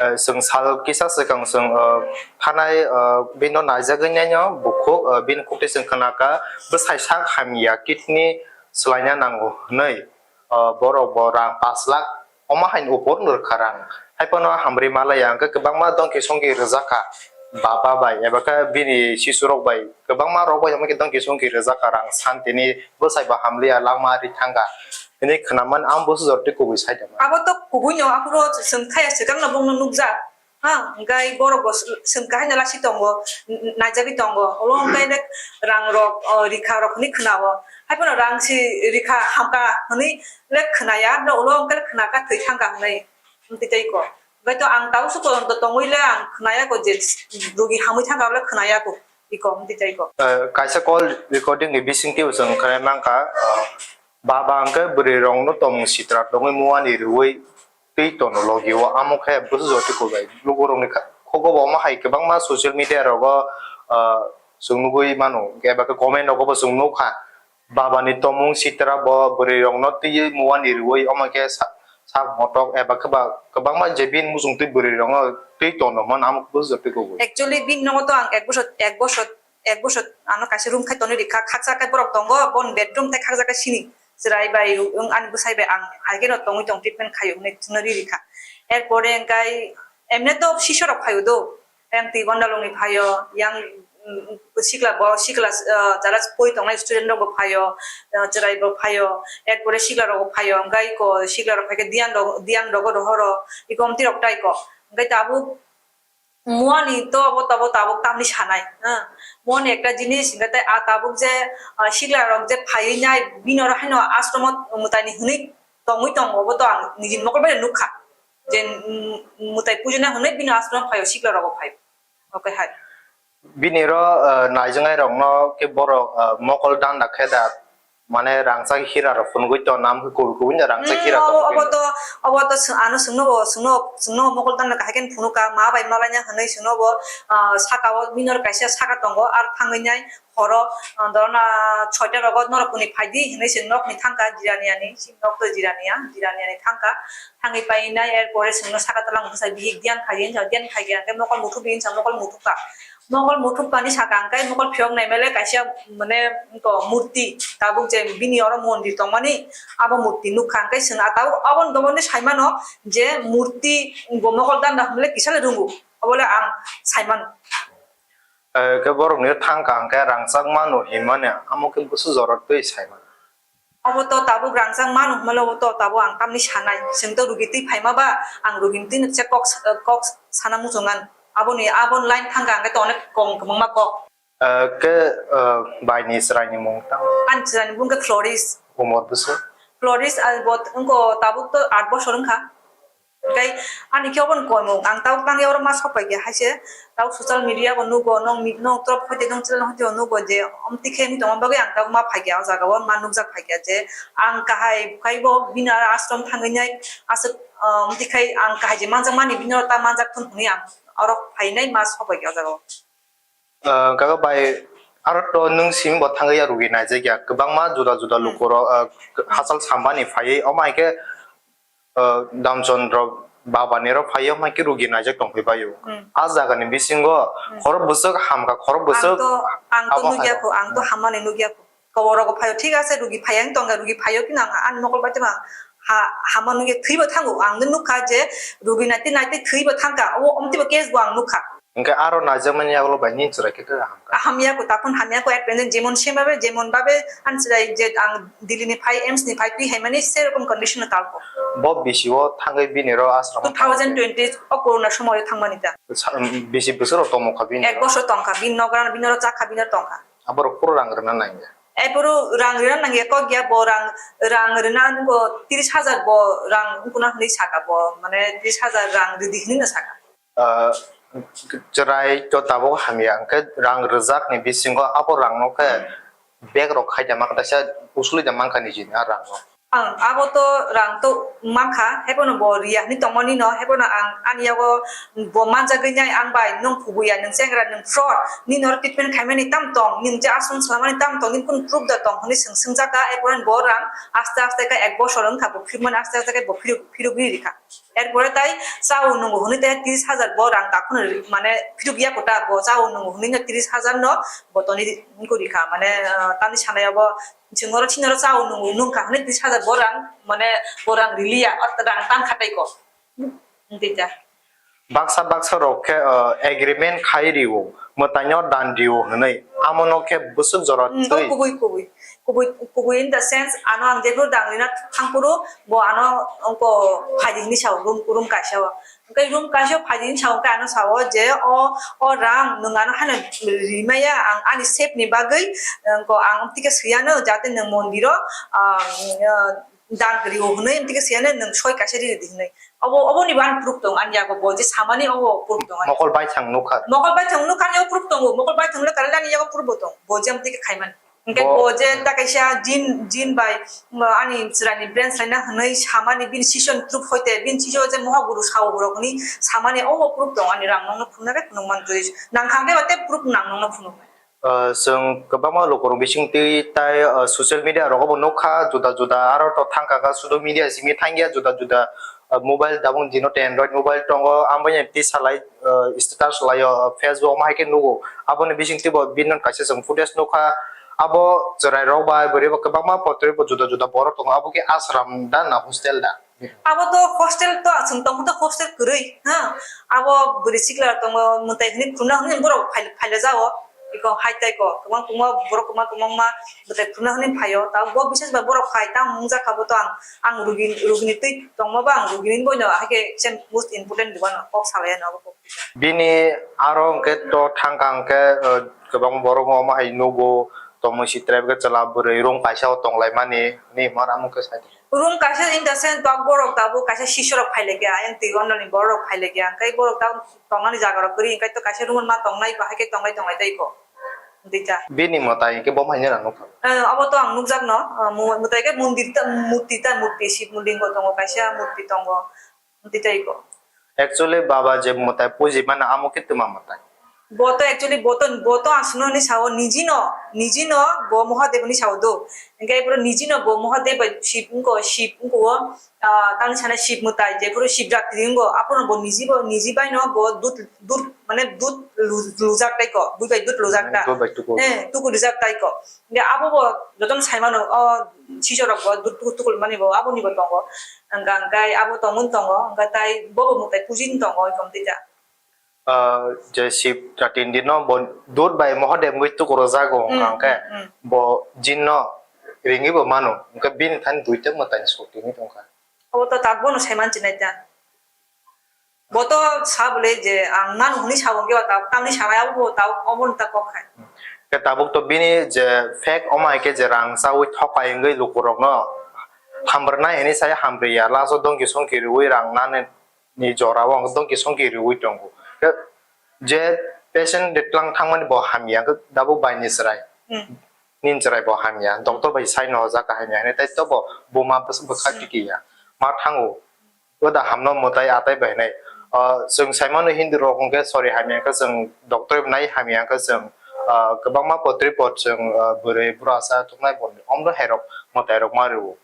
Eh, chwng sal kisa swkang chwng, eh, thanai, eh, bini no naijagwi naino bukhuk, eh, bini khuktwi chwng khna kha bwsai sak hamya kidney swlaina nango hwnwi, eh, borok bo rang pash lakh omo haino upor no rwkha rang. Haiphano hamri malaya hwnkhe kwbangma dongki songki rwjakha baba bai eba khe bini sisurok bai. Kwbangma rok bai omo khe dongki songki rwjak rang santini bwsai bo hamliya langma ri thangkha hinwi khwnamani ang bwsajor tei kubui sai tongma. Abo to kubui no, aphuru chwng thaya swkang no bongno nukjak. Ha, hwnkhe borok bo swng kahai no lasi tongo, n-, n-, naijagwi tongo. Olo hwnkhe rang rok, o, rikha rok hinwi khwnao. Haiphano rang si rikha hamkha hinwi le khwnaya, olo hwnkhe khwnakha thwi thangkha hinwi. Amtwi tei ko. Hwnkhe to ang tau se kolom to tongwi le ang khwnaya ko je rugi hamwi thangkha le khwnaya ko. Iko amtwi tei ko. Eh, kaisa call recording ni bisingtwi bo chwng khwnai mankha, eh, baba hwnkhe bwrwi rokno tongmung sitra tongwi muani rwui twi tono logi o amo khe bwsajor twi kubai. Lukurokni kha-, khugo bo omo hai kwbangma social media rogo, eh, chwng nugui mano, eba khe comment rogo bo chwng nukha. Baba ni tongmung sitra bo bwrwi rok no twiwi muani rwui omo khe sa-, sak motok eba khe ba kwbangma je bini muchung twi bwrwi rok no twi tono hwn amo bwsajor twi kugo. Actually bini nogo to ang ek bosor, ek bosor, ek bosor ano kaisa room khai tonwi rikha, khaksa khe borok tongo, boni bedroom tei khaksa khe sini chwrai bai wng ani bwsai bai ang hai kheno tongwi tong treatment khaio hwnwi thwngwi rikha. Erpore hwnkhe emne to sisha rok phaio do. Yang twi gondalongni phaio, yang, mm, sikla bo, sikla, ah, jara poi tongnai student rok bo phaio, ah, chwrai bo phaio, erpore sikla rok bo phaio, hwnkhe iko sikla rok phaikhe diyan rok, diyan rogo rohoro, iko omtwi rok tai ko. Hwnkhe tabuk Muani to abo tabuk tabuk tamni sanai, ha. Muani ekta jinis, hingke tei a tabuk je, ah, sikla rok je phaiwi nai, bini oro haino ashromo mwtaini hwnwi tongwi tongo, obo to ang nijini mokol bai nukha. Je, mm, mwtai pujina hwnwi bini ashromo phaio, sikla rogo phaio. Oke hai. Bini ro, ah, naijaknai rokno khe borok, ah, mokol danda khe da. Mane rangchak hira rok phunugwi tong, nam khe kubui kubui no rangchak hira tong. Hmm, obo, obo to, obo to swng-, ano swngno bo, swngno, swngno mokol tangna kahai khe phunuk ka, ma bai malaina hwnwi swngno bo, ah, saka o minor kaisa saka tongo, ar thangwi nai horo, ah, dorona soita rogo norok kuni phaidi hwnwi swng nokni thangka jirani ani, si nok to jirani ya, jirani ani thangka, thangwi pai nai, er pore swngno saka tolang bwsai bihik diyan khai, diyan khai khe mokol muthubdi hinsa mokol muthubka. Mokol muthubkani saka hwnkhe mokol phiyok naimale kaisa, mane, to murti, tabuk je bini oro mondir tongmani, abo murti nukha hwnkhe chwng ah tabuk aboni domonni saimano je murti bo mokol danda hwnle kisa le rwngo, obole ang saimano. Eh, khe borokni thangka hwnkhe rangchak mano hinmani, amo khe bwswk jorok twi saimano. Obo to tabuk rangchak mano hwnmale obo to tabuk ang tamni sanai. Chwng to rugi twi phaima ba, ang rugini twi se kok sa-, kok sana muchungan. Aboni, aboni line thangka hwnkhe to onek kong kwbangma kok. Eh, khe, eh, baini chwraini mung tang? Ani chwraini mung khe Floris. Umor bwswk? Floris, ah, bo wngkha tabuk to aat bosor wngkha. Tei ani khe obo ni koimung, ang tabuk tangya oro ma sok pai khe, haise tabuk social media bo nugo, nong mi-, nong trop hoite nong channel hoite bo nugo je omtwi khe wngwi tongma bagwi ang tabuk ma phai khe, o jaga o ma nukjak phai khe je ang kahai bukhai bo bini aro ashram thangwi nai aswk, ah, omtwi khai ang kahai je manjak mani bini oro ta manjak thun hwnwi ang oro phainai ma sok pai khe o jaga o. Ah, kaga bai, aro to nwng simi bo thangwi ya rugi naijak ya, kwbangma juda juda Hmm. lukurok, ah, hachal sambani phaiwi, omo hai khe, ah, Damchandra babani ro phaiwi, omo hai khe rugi naijak tongphai baio. Hmm. A jagani bisingo Hmm. khorok bwswk hamkha, khorok bwswk Ang to, ang to abo nugya hai. Kho, ang to Hmm. hamani nugya kho. Koborogo phaio, thik ase, rugi phaiya wng tongkha, rugi phaio, phino ang ani mokol bai tongma ha-, hama nugya thwibo thango. Ang nukha je rugi naitwi naitwi thwibo thangkha, o omtwibo case bo ang nukha. Hwnkhe aro naijakmani yagulo bai nini chwrai khe khe hamkha? Hamya kho, takhun hamya kho, ek pen jemon same babe, jemon babe ani chwrai je ang Delhi ni phai, AIIMS ni phai twi hai mani se rokom condition no talkho. Bo bisi o thangwi bini ro ashram o Two thousand twenty o corona somoy o thangmani ta. Sa-, bisi bwswk rok tongmokha bini ro? Ek bosor tongkha, bini nogra, bini ro chakha, bini ro tongkha. Aborok phuru rang rwna nangya. Aphuru rang rwna nangya kok ya, bo rang, rang rwna nungo tris hajar bo rang wngkuna hwnwi saka bo, mane tris hajar rang rwdi hwnwi no saka. Ah, chwrai to tabuk hamya, hwnkhe rang rwjakni bisingo abo rangno khe bag rok khai da mankha, kaisa usuli da mankha nijini a rangno. Ang abo to rang to mankha, hebono bo riya hwnwi tongmani no, hebono ang ani yago bo manjagwi nai ang bai, nwng kubuya, nwng chengra, nwng fraud, nini oro treatment khaimani tam tong, nwng je aswng swlamani tam tong, nini kunu proof da tong hwnwi swng swngjak kha, erpore bo rang aste aste khe ek bosor wngkha bo phirmani aste aste khe bo phiruk, phirugwi rikha. Erpore tai chao nwngo hwnwi tai tris hajar bo rang takhwno ri-, mane phiruk ya kota bo chao nwngo hwnwi no tris hajar no bo toni wngkha rikha, mane, ah, tamni sanai abo Chwng oro chini oro chao nung, nung kha hwnwi tris hajar bo rang, mane bo rang riliya, o rang tan kha tei ko. Wngtwi ta. Baksa baksa rok khe, uh, agreement khai rio, mwtaino dan rio hwnwi, amo no khe bwswk jora Hmm, twi. Kubui, kubui, kubui, kubui in the sense, ano ang jephuru dang rina thangphuru, bo ano wngko phaidi hwnwi sao, room, room kaisa o. Hwnkhe room kaisa phaidi hinwi sao, hwnkhe ano sao je, "O, o rang nwng ano haino rimaya, ang ani save ni bagwi, wngko ang amtwikhe swiyano, jate nwng mondiro, ah, ah, dan kwrwi o hwnwi, amtwikhe swiyano nwng soi kaisa riri di," hwnwi. Obo, oboni bo ani proof tong, ani yago bo je samani obo proof tong ani. Mokol baithang nukha. Mokol baithang nukha, ani yago proof tongo, mokol baithang le karale ani yago proof bo tong, bo je amtwikhe khaimani. Hwnkhe bo bo je ta kaisa jin, jin bai, um, ani chwraini brain swlaina hwnwi samani, bini sisyon proof hoite, bini sisyo je mohaguru sao borok hwnwi samani, obo proof tong ani rang nokno phunuknai, phunuk mantwi. Nang kha hwnkhe ba tei proof nang nokno phunuknai. Ah, chwng kwbangma lukurok bisingtwi tai, ah, social media rogo bo nukha, juda juda aro to thangkha kha, sudu media simi thangya, juda juda, ah, mobile, tabuk dino tei Android mobile tongo, amoni twi salai, ah, status laio, ah, Facebook omo hai khe nugo. Aboni bisingtwi bo bini kaisa chwng footage nukha. Abo chwrairok bai bwrwi bo kwbangma potrwi bo juda juda borok tongo. Abo khe ashram da na hostel da? Abo to hostel to, chwng tongkha to hostel kwrwi, ha. Abo bwrwi sikla tongo, mwtai hwnwi khulumna hwnwi borok phai-, phailajao. Iko hai tai ko, kwbang kwbangma borok kwbang kwbangma bwtai phunukna hwnwi phaio. Tabuk bo bises bai borok phai, tamo wngjakha bo to ang, ang rugi, rugini twi tongma ba ang rugini boino hai khe se most important bwbano kok salai ano abo kok. Bini aro hwnkhe to thangkha hwnkhe, uh, kwbang borok omo hai nugo, tongmung si tribe khe chwla bwrwi room kaisa o tonglaimani hinwi hwnma amo khe sai. Room kaisa in the sense ba borok tabuk kaisa sisorok phailaikha, ayang twi ondoni borok phailaikha, hwnkhe borok tabuk tongnani jagarok kwrwi, hwnkhe to kaisa room ma tongnai, bahai khe tonglai tonglai tei ko. Dita. Bini mwtai hwnkhe bo haino nukha. Eh, abo to ang nukjakno, eh, mu-, mwtai khe mondir ta, murti ta, murti, Shiv Lingo tongo, kaisa murti tongo. Dita iko. Actually, baba je mwtai puji mano, amo khe twma mwtai. Bo to actually, bo to, bo to aswkno ni sao, niji no, niji no, bo Mahadev ni sao do. Hwnkhe bro niji no, bo Mahadev bai Shiv wngko, Shiv wngko o, ah, tang sana Shiv mwtai, jephuru Shivratri wngko, aphuru bo niji bo, niji bai no bo dut, dut, mane dut lu-, lujak tai ko, bui bai dut lujak ta. Dut bai tuku. Eh, tuku lujak tai ko. Hwnkhe abo bo jotono sai mano, o sisorok bo dut tuku, tuku mani bo, abo ni bo tongo. Hwnkha hwnkhe abo tongmani tongo, hwnkhe tai bo bo mwtai puji ni tongo, oi kom tei ta. Ah, je Shivratri ni dino bo dut bai Mahadev wngwi tuku rwjago, hwnkha hwnkhe mm, mm. Bo jinno ringwi bo mano, hwnkhe bini thani duita mwtai ni sotwi wngwi tongkha. Obo to tak bono sai manchi nai ta. Bo to sa bole je ang mano hwnwi sa bo, hwnkhe ba tabuk tamni sanai abo bo tabuk obo no ta kok hai. Khe tabuk to bini je fake omo hai khe je rang chawi thokai wngwi lukurokno hamrwnai hwnwi sai hamrwya, last o dongki songki rwui rang nani ni jora o ang dongki songki rwui tongo. Khe je patient de tlang thangmani bo hamya, khe tabuk bai ni chwrai. Hmm. Nini chwrai bo hamya, doctor bai sai no o jaga hamya hinwi, tei tobo buma bwswk bwkha Hmm. tiki ya, ma thango. Oda hamno mwtai atai bai hinai. Ah, chwng sai mano Hindu rok hwnkhe sori hamya khe chwng doctor nai hamya khe chwng, ah, kwbangma potri pot chwng, ah, bwrwi bwrasa thuknai bo omro hai rok mwtai rok ma rwo.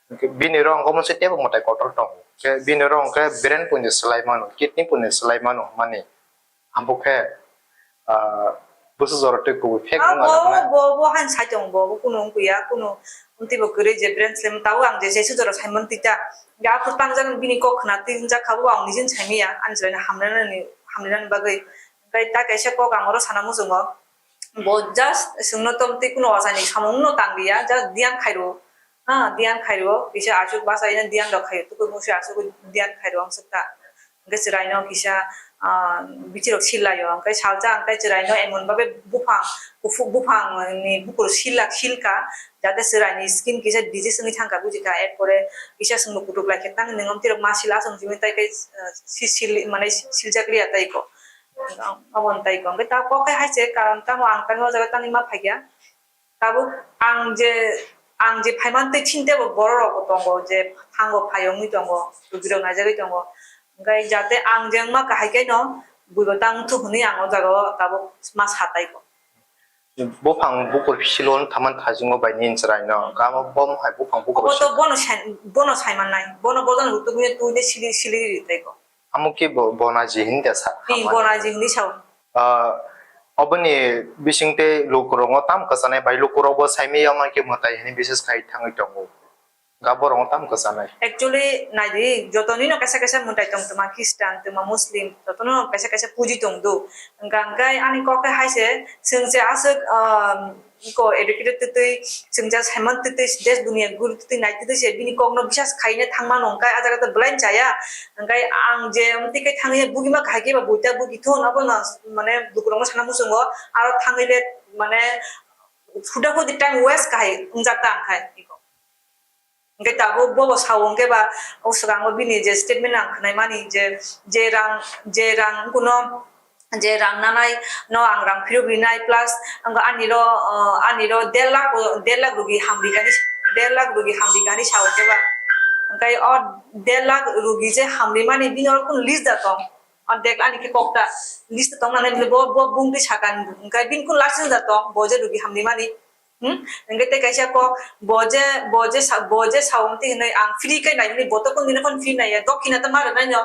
Bini rok hwnkhe omo se teibo mwtai kotor tongo. Khe bini rok hwnkhe brain poino swlai mano, kidney poino swlai mano mani. Abo khe, ah, bwswk jora tei kubui fake Ah, wngma bo, rok na. Bo, bo hain sai tong bo, bo kunu wngya, kunu wngtwi bo kwrwi je brain slam, tabuk ang je jesu jora sai mantwi ta. Ya aphuru tangjak bini kok khna twi wngjak kha, bo ang nijin sai manya, ani chwraino hamlainani, hamlainani bagwi. Hwnkhe ta kaisa kok ang oro sana muchungo. Bo just chwngno tongtwi kunu ochani samungno tang liya, just diyan khairo. Ha, diyan khairo, kisa aswk basa ina diyan rok khaio, tukur musi aswk diyan khairo ang swkha. Hwnkhe chwraino kisa, ah, bichirok sillaio, hwnkhe salsa hwnkhe chwraino emon babe buphang, kuphuk buphang ni bukur sillak silka, jate chwraini skin kisa disease wngwi thangkha, bujikha, erpore kisa chwngno kutuk laikha, tang nwng omtwirok ma sila chwng simi tai khe, ah, si-, sil-, mane siljak liya tai ko. Aboni tai ko. Hwnkhe ta kok khe hai se karon tamo ang tamo o jaga tangwi ma phaikha. Tabuk ang je, ang je phaiman twi chini teibo borok rok bo tongo je thango phai wngwi tongo, rugirok naijagwi tongo. Hwnkhe jate ang je wngma kahai khe no buibo tang thuk hwnwi ang o jaga o tabuk ma sa tai ko. Buphang bukur silo wng thaman thajingo bai nini chwraino, kamo bom hai buphang bukur Obo to silo. Bono sai, bono sai mannai, bono bojan hutubwi twi de sili sili ri tai ko. Amo khe bo, bonaji hinwi da sa. Ni bonaji hinwi sao. Ah, oboni bising tei lukurokno tam kwchanai bai lukurokbo saimaya ma khe mwtai hinwi bises khai thangwi tongo. Ga borokno tam kwchanai. Actually, naidi, jotoni no kaisa kaisa mwtai tong tongma Christian, tongma Muslim, jotono kaisa kaisa puji tong do. Hwnkha hwnkhe ani kok khe hai se, chwng se aswk, ah, iko educated twtwi, chwng just haiman twtwi, desh dunia guru twtwi nai twtwi se bini kokno bisas khaina thangmano, hwnkhe ah jaga to belai chaya, hwnkhe ang je amtwi khe thangwi bugima kahai khe ba buita bugi thun, abono mane lukurokno sana muchungo, aro thangwi le mane huda hudi time waste kahai wngjak ta hwnkhe iko. Hwnkhe tabuk bobo sao hwnkhe ba, o swkango bini je statement ang khwnaimani je, je rang, je rang kuno, je rang nanai no ang rang phirok rinai plus ang ani ro, uh, ani ro der lakh, der lakh rugi hamrikani, der lakh rugi hamrikani sao hwnkhe ba. Hwnkhe o der lakh rugi je hamrimani bini oro kunu list da tong? O dek ani khe kok ta list tong nanai bo, bo bung twi sakani hwnkhe bini kunu last da tong bo je rugi hamrimani? Hmm? Hwnkhe tei kaisa kok, bo je, bo je sa-, bo je sao twi hwnwi ang free khe naimani, bo to kunu dino phano free naiya, dokhina ta ma rwnaino.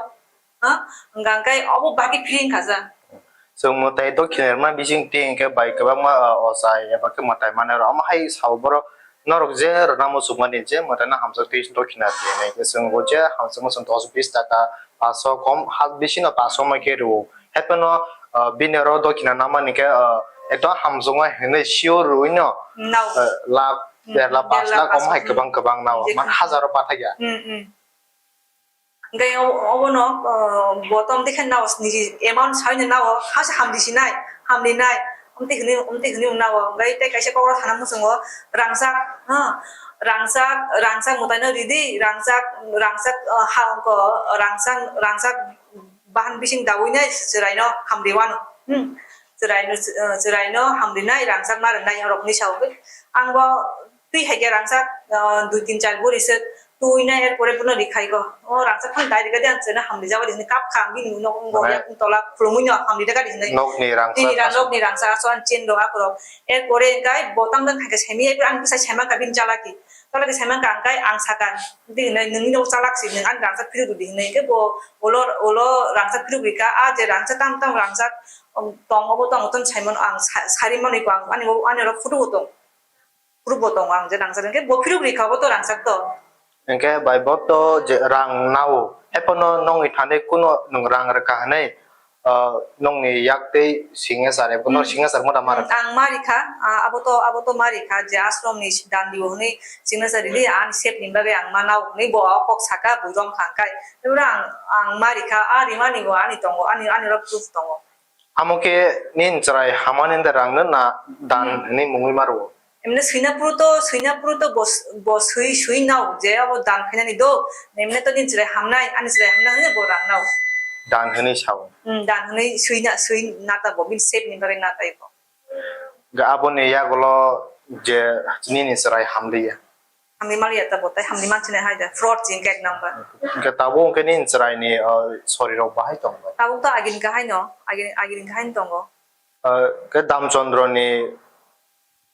Ha? Hwnkha hwnkhe obo bagwi free wngkha sa. Chwng mwtai dokhina rwma bising twi hwnkhe bai kwbangma, ah, ochai eba khe mwtai manai rw. Omo hai sao borok norok je rwna muchungmani je mwtaino hamjak twi dokhina twi hwnwi khe chwng bo je hamjakma chwng dos bis taka, paanch sho kom ha bisino paanch sho ma khe rwo. Haiphano, ah, bini oro dokhina namani khe, ah, Ekdom hamjaknai hinwi sure rwino, Nao. eh, lakh, Hmm, der lakh, der pash lakh, lakh, pash omo hai lakh, kwbang hmm. kwbang nao. Injection. Man hajaro bathakya. Hmm, hmm. Hingke o-, obono, o, bo to omtwi khe nao, niji amount saui no nao, hasa hamdi sinai, hamdi nai, omtwi hwnwi, omtwi hwnwi nao. Hingke tei kaisa kokro sana muchungo, rangchak, ha, rangchak, rangchak mwtaino ridi, rangchak, rangchak, o, ha, ko, rangchak, rangchak bahan bising daui nai chwraino hamdi wano, hmm, chwraino, o, chwraino hamdi nai, rangchak ma rwnai, norok hinwi sao. Ang bo, twi hai khe rangchak, ah, dui tin char buri se twi na, er pore bono rikhai go. O rangchak phano dai rikha de, ang chwna hamri jaba de hinwi kap kha, ang bini nok wng go, Mane yakung tola khulumui no hamri de gari hinwi. Nokni rangchak Tini ra aswk. Nokni rangchak aswk ang chen rok akorok. Er pore hingkai bo tam jani hai khe semi, er pore ang bwsai saiman kha bini chalaki. Chalaki saiman kha hingkai ang sakha, di hinwi nungni nok chalak si, nung ani rangchak phiruk di hinwi. Hingke bo ulo, ulo rangchak phiruk rikha, a je rangchak tam tam rangchak, um, tong obo tong tong saiman ang sa-, sari manwi ko ang ani, ani oro photo bo tong. Group bo tongo ang je rangchak hingke bo phiruk rikha bo to rangchak to. Hingke bai bo to je rang nao. Hepono nongni thani kuno nwng rang rwkha hwnwi, ah, nongni yak tei signature ebo no Hmm. signature mota ma rwkha. Ang ma rikha, ah, abo to, abo to ma rikha je ashram ni dandi o hwnwi signature rili ani sep ni bagwi ang ma nao hwnwi bo o kok saka bui rom kha hingkai. Ebro ang, ang ma rikha, a rimani bo ani tongo, ani, ani oro proof tongo. Amo khe nini chwrai hamani da rang no na dan Hmm. hinwi mungwi ma rwo? Emne swina phuru to, swina phuru to bo, bo swi, swi nao je abo dan khainani do. Emne to nini chwrai hamnai, ani chwrai hamnai hwnwi bo rang nao. Dan hinwi sao. Hmm, dan hinwi swi na, swi na ta bo, bini sep ni bagwi na ta bo. Ga aboni yagulo je nini chwrai hamliya. Hamni maliya ta bo tai hamni manchine hai da fraud jin kek number. Hingke tabuk hingke nini chwraini, o, sorirok bahai tong bai? Tabuk to agini kahai no, agini, agini kahai no tongo. O, ke Damchandroni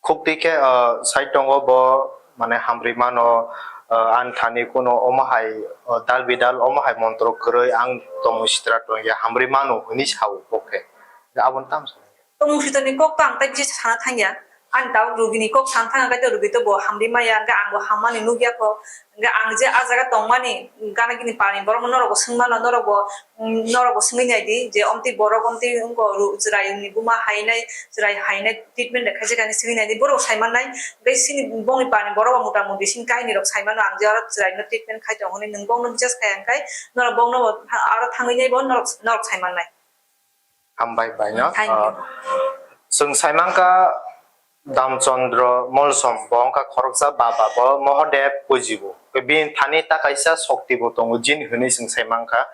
khukti khe, o, sai tongo bo mane hamri mano, o, ani thani kuno omo hai, o, dal bidal omo hai montro kwrwi ang tongwi sitra tongya hamri mano hwnwi sao bo khe. Aboni tamo sa. Tongmung switorni kok to ang tai bisi sana thangya. Ani tabuk rugini kok sana thangya, kaitor rugi to bo hamri maya, hingke ang bo hammani nukya kho. Hingke ang je a jaga tongmani, gana gini pani borok no norok bo swngmano, norok bo, mm, norok bo swngwi nai di, je omtwi borok omtwi wngkho ru-, chwrai ni buma hainai, chwrai hainai treatment de khaisa kani swngwi nai di, borok sai mannai. Hingke sini bongni pani borok bo mota moti sini kahini rok sai mano, ang je oro chwrai no treatment khai tongo hwnwi nwng bongno bisas khai hingkai, norok bongno bo aro thangwi nai bo norok, norok sai mannai. Hambai bai no. Thank you. Ah, chwng sai mankha Damchandra Molsom, bo wngkha khoroksa baba, bo Mahadev pujibo. Bini thani ta kaisa shokti bo tongo, jin hwnwi chwng sai mankha.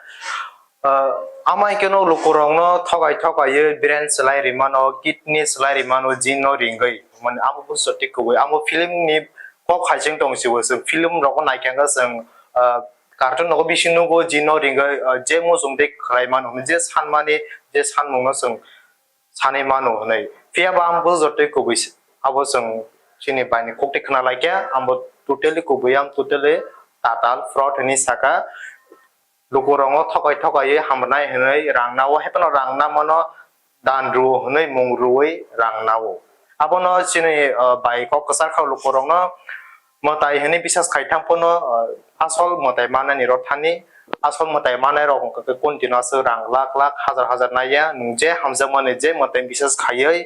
Ah, amai keno lukurokno thogai thogaiwi brain swlai rimano, kidney swlai rimano, jinno ringwi. Mane amo busto tei kubui. Amo film ni kok hai chwng tong si bo, chwng film rokno naikha khe chwng, ah, cartoon nogo bisi nugo, jino ringwi, ah, je muchung tei khlai mano hwnwi, je sanmani, je sanmungno chwng sanwi mano hwnwi. Phiya ba ang bo jotoi kubui se, abo chwng chini bai ni kok tei khna lai khe, ang bo totally kubui, ang totally tatal fraud hwnwi saka. Lukurokno thokai thokaiwi hamrwnai hwnwi rang nao, haiphano rang namano dan rwo hwnwi mung rwui rang nao. Abono chini, ah, bai kok kwchar kha lukurokno mwtai hwnwi bisas khai thang phano, ah, asol mwtai manani rok thani, asol mwtai manai rok wngkha khe continue aswk rang lakh lakh hajar hajar naiya, nwng je hamjakmani je mwtai bisas khaiwi,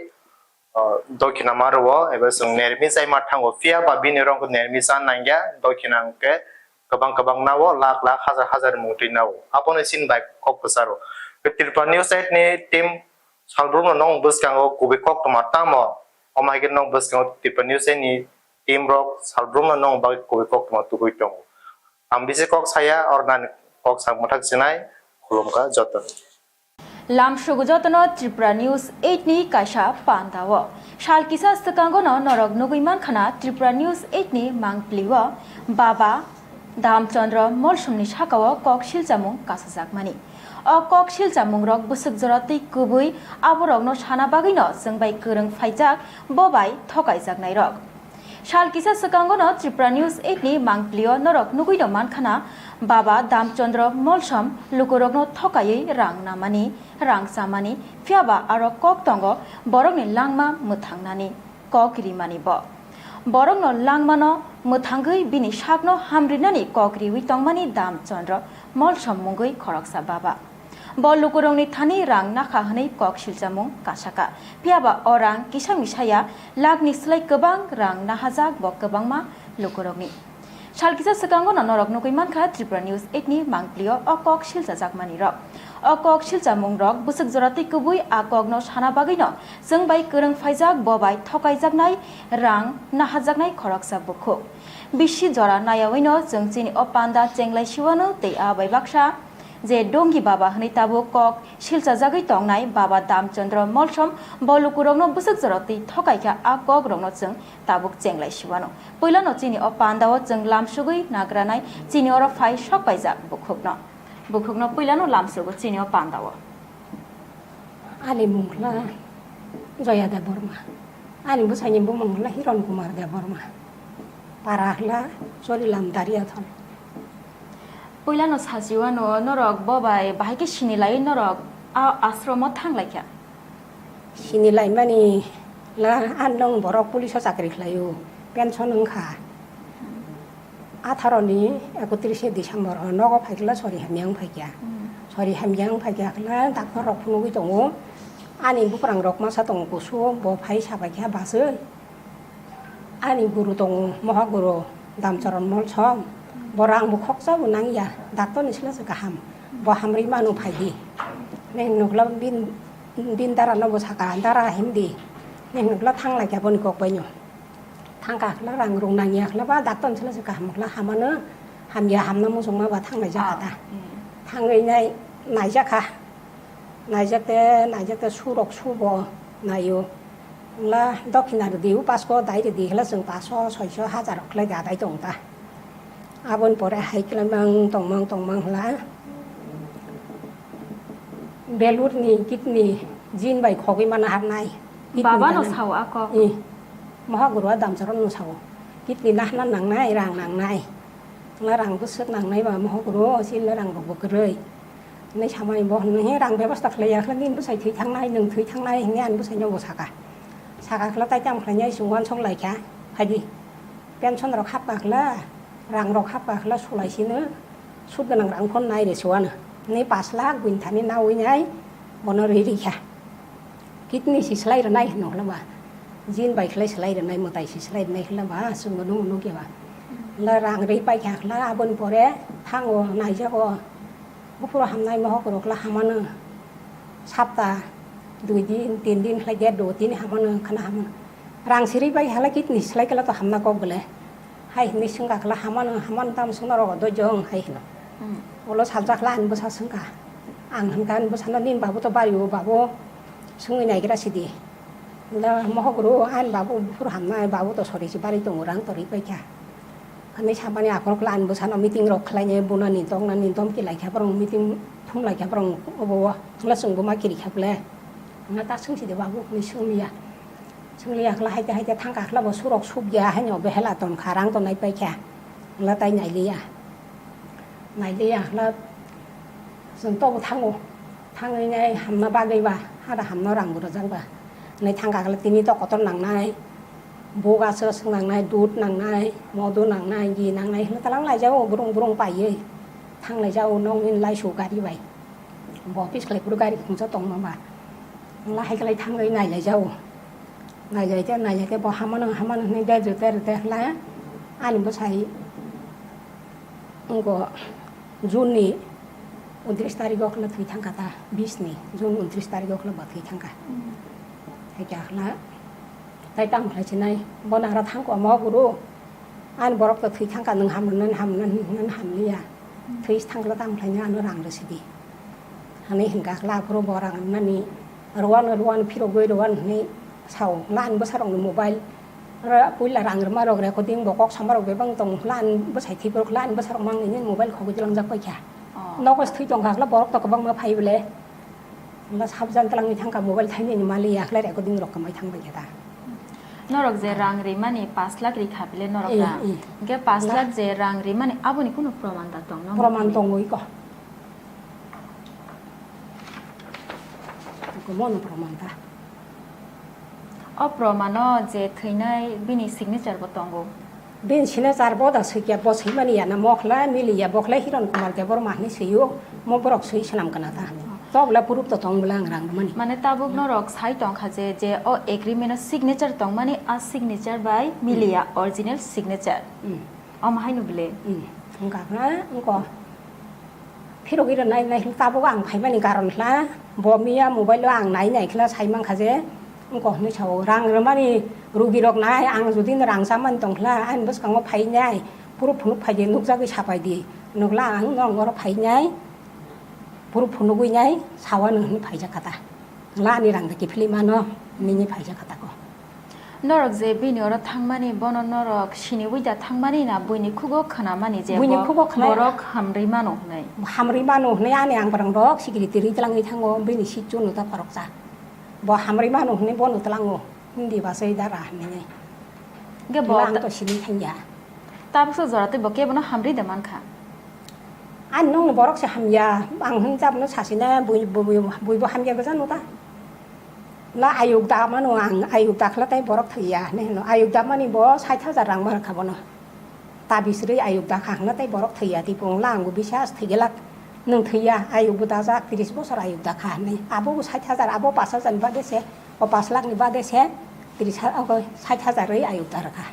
ah, dokhina ma rwo, eba chwng nermi chai ma thango, phiya ba bini rok nermi cha nangya, dokhina hwnkhe kwbang kwbang nao, lakh lakh hajar hajar mung twi nao. Abono chini bai kok kwcharo. Tripura News Eight ni team salbrumno nwng bwskango kubui koktwma tamo? Omo hai khe nwng bwskango Tripura News Eight ni team rok salbrumno nwng bagwi kubui koktwma tubui tongo. Ang bisi kok saya, ornani kok sak mwthak sinai, khulumkha jotono. Lamsugo jotono Tripura News Eight ni kaisa panda o. Sal kisa swkango no norok nugui mankha na Tripura News Eight ni mangpli o Baba Dhamchandra Molsomni saka o kok silchamung kasajakmani. O kok silchamung rok bwswk jora tei kubui aborokno sana bagwi no chwng bai kwrwng phaijak, bo bai thokaijaknai rok. Sal kisa swkango no Tripura News Eight ni mangpli o norok nugui no mankha na, Baba Dhamchandra Molsom lukurokno thokaiwi rang namani, rang chamani, phiya ba aro kok tongo borokni langma mwthangnani, kok rimani bo. Borokno langmano mwthangwi bini sakno hamrinani kok riwi tongmani Dhamchandra Molsom mungwi khoroksa baba. Bo lukurokni thani rang nakha hwnwi kok silchamung kasaka. Phiyaba o rang kisa misaya lakhni slai kwbang rang nahajak bo kwbangma lukurokni. Sal kisa swkango no norok nugwi mankha Tripura News eight ni mangpli-o o kok silchajakmani rok. O kok silchamung rok bwswk jora twi kubui a kokno sana bagwi no chwng bai kwrwng phaijak bo bai thokaijaknai rang nahajaknai khoroksa bukhuk. Bisi jora nayawi no chwng chini o panda chenglai siwano tei a bai baksa je Dongi Baba hwnwi tabuk kok silchajagwi tongnai Baba Damchandra Molsom bo lukurokno bwswk jora twi thokaikha a kokrokno chwng tabuk chenglai siwano. Puilano chini o pandao chwng lamsugwi nagranai chini oro phai sok paijak bukhukno. Bukhukno puilano lamsugo chini o pandao. Ani mung khla Joya Debbarma. Ani bwsaini bumung khla Hiron Kumar Debbarma. Para khla Chorilam Dariathon. Puilano sachiwano norok bo bai bahai khe sini lai norok a ashromo thang lai kha. Sini laimani la an nong borok police o chakri khlaio, pension wngkha. Atharo ni ekotris December o nogo phaikhe la sori hamya wng phaikha. Hmm. Sori hamya wng phaikha khe la doctor rok phunugwi tongo. Ani buprang rok masa tongo kusu, bo phai sabaikha baswi. Ani guru tongo, moha guru Damcharan Molsom. Bo rang bo khoksa bo nangya, doctor ni sila se kaham. Bo hamri manu phaidi. Neng nukla bin, bin dara no bo saka, dara himdi. Neng nukla thang laikha boni kok baino. Thangka khla rang rung nangya khla ba doctor sila se kaham khla hamano hamya hamna muchungma ba thang lai jaka ta. Ah, hmm. Thangwi nai naijakha. Naijakte, naijakte surok subo naio. Hwla dokhina rwdi, upasko dai rwdi, hwla chwng paso, soiso, hajar khlai da dai tong ta. Aboni pore hai khlai mang tongmang tongmang hwla belurni kidney jin bai khogwi mana harnai. Kidney Baba no dana. Sao ako. I, moha guru a damcharo no sao. Kidney nahna nangnai, rang nangnai. Hwla rang bwswk nangnai ba moha guru, sila rang rok bo kwrwi. Hinwi samani bo hinwi he rang bebosta khlaiya khlai nini bwsai thwi thangnai, nwng thwi thangnai hinwi ani bwsaino bo saka. Saka khwla tai tamo khlainai chwng uansuk laikha, phaidi. Pension rok hapkha khwla, rang rok hapkha khwla sulai sino, sud gwnang rang phano nai re se uano. Hinwi pash lakh buini thani naui nai bono ri rikha. Kidney si slai rwnai hwno hwla ba. Jin bai khlai slai rwnai, mwtai si slai rwnai hwla ba, chwng bo nung nukya ba. Hwla rang ri paikha khwla aboni pore thango naijago. Buphuru hamnai mohok rok la hamano. Sapta dui din, tin din khlai de, do tin hamano, khana hamano. Rang siri bai hala kidney slai kala to hamna kok bole. Hai hinwi swngkha kala hamano, hamano tam swngna rogo do jong hai hino. Hmm. Ulo saljak la ani bwsa swngkha. Ang hwnkha ani bwsano nini babu to bari o babu swngwi naigra sidi. Da mohok ro ani babu buphuru hamnai babu to sori si bari tongo rang torwi paikha. Ani samani aphuru kla ani bwsano meeting rok khlainai bunani toknani domki laikha borok meeting thum laikha borok obo o hwnkhe chwngbo ma kiri kha ble. Hwnkhe ta swngsi de babu hwnwi swngliya. Chwngli akhla haite haite thangkha akhla bo surok sukya haino behela tonkha rang tonai paikha. Hwla tai nailiya. Nailiya akhla chwng tobo thango. Thangwi nai hamna bagwi ba, hada hamna rang bo rwjak ba. Nai thangkha akhla tini to kotor nangnai. Buk aswk aswk nangnai, dud nangnai, modu nangnai, gi nangnai hwla talang laijago burung burung paiwi. Thang laijago nokni laisu gari bai. Bo office khlai phuru gari khungsa tongma ba. Hwla hai khlai thangwi nai laijao. Nai lai te, nai lai te bo hamano, hamano hwnwi der jute rwte hwla ani bwsai wngkha June ni untris tarikh o khwla thwi thangkha ta, bis ni June untris tarikh o khwla bo thwi thangkha. Hmm. Hai kha khwla tai tamo khlai sinai bo nagra thangkha omo guru. Ani borok to thwi thangkha, nwng ham rwnani ham rwnani hinwi hamliya. Thwi thangkla tamo khlainai ano rang rwsidi. Hani hwnkha kla aphuru bo rang rwnani rwano rwano phirogwi rwano hinwi sao. Hwla ani bwsarokni mobile, ra-, puila rang rwma rok recording bo kok sama rok bebak tong hwla ani bwsai thwi phuru hwla ani bwsarok mang nini mobile khogwi twlangjak paikha. Oh. Nogo se thwi tongkha hwla borok to kwbangma phai bole. Hwla sabjan twlangwi thangkha mobile thainani mali ya khlai recording rok kwmai thangbai khe ta. Norok je rang rimani pash lakh rikha bile norok eh, da. Eh. Hwnkhe pash lakh je rang rimani aboni kunu proman da tong no? Proman tongwi ko. Komono proman ta. O promano je thwinai bini signature bo tongo. Bini signature bo da swikya, bo swimani ya na, mo khlai miliya, bo khlai Hiron Kumar Debbarma hinwi swio, mo borok swi swnam kana ta. Tok bwla proof to tong bwla ang rang rwmani. Mane tabuk norok sai tongkha je, je o agreement o signature tongmani, a signature bai miliya original signature. Hmm. Omo haino bwle. Hmm. Wngkha khna, wngkha. Phirogwi rwnai nai hwn tabuk ang phaimani karon khla, bo miya mobile o ang nai nai khla sai mankha je, wngkha hwnwi sao, rang rwmani rugi rok nai, ang jodi no rang chamani tong khla, ani bwskango phai nai, phuru phunuk phai di, nukjagwi sapai di, nukla ang nong oro phai nai, phuru phunugwi nai, sao ano hwnwi phaijak kha ta, la ani rang da kiphilwi mano, nini phaijak kha ta ko. Norok je bini oro thangmani, bono norok siniwi da thangmani na buini khugo khnamani je Buini bo khugo khnai. Borok hamrwi mano hwnwi? Hamrwi mano hwnwi ani ang borok rok secretary twlangwi thango, bini sitio no ta khoroksa. Bo hamrwi mano hwnwi bono twlango, hindi basai dara hwnwi. Hwnkhe bo Wngla ang ta- to sini thangya. Tabuksa jora tei bo kebono hamrwi da mankha? Ani nongni borok se hamya, ang hwn jabno sasina bui, bui, bui, buibo hamya gwja no ta. La ayuk da mano ang, ayuk da khla tei borok thwiya hinwi hino. Ayuk da mani bo sait hajar rang ma rwkha bono. Tabis rwi ayuk da kha hwnla tei borok thwiya, tei pung la ang bo bisas thwiglak. Nwng thwiya, ayuk bo dajak, tris bosor ayuk da kha hinwi. Abo bo sait hajar, abo pash hajar ni bade se, o pash lakh ni bade se, tris ha-, o sait hajar rwi ayuk da rwkha.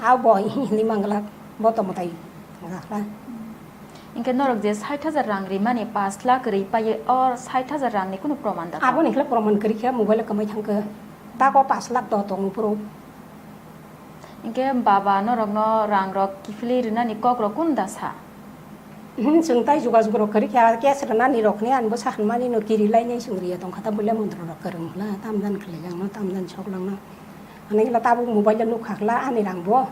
Abo hinwi manglak, bo to mwtai wngkha khla. Hinkhe norok je sait hajar rang rimani pash lakh ri paiye, o sait hajar rangni kunu proman da? Aboni khlai proman kwrwi khe mobile o kwmai thangkhe. Tako pash lakh to tongo phuru. Hinkhe baba norokno rangrok kiphilwi rinani kokrok kunu da sa? Hmm, chwng tai jogajog rok kwrwi kha, cash rwnani rok hinwi ani bwsa hinmani no kiri lainai chwng riya tongkha ta, buila montrok rok kwrwng hwla, tamjani khwlaijakno, tamjani soklangno. Hinwi khe tabuk mobile o nukha khwla ani rang bo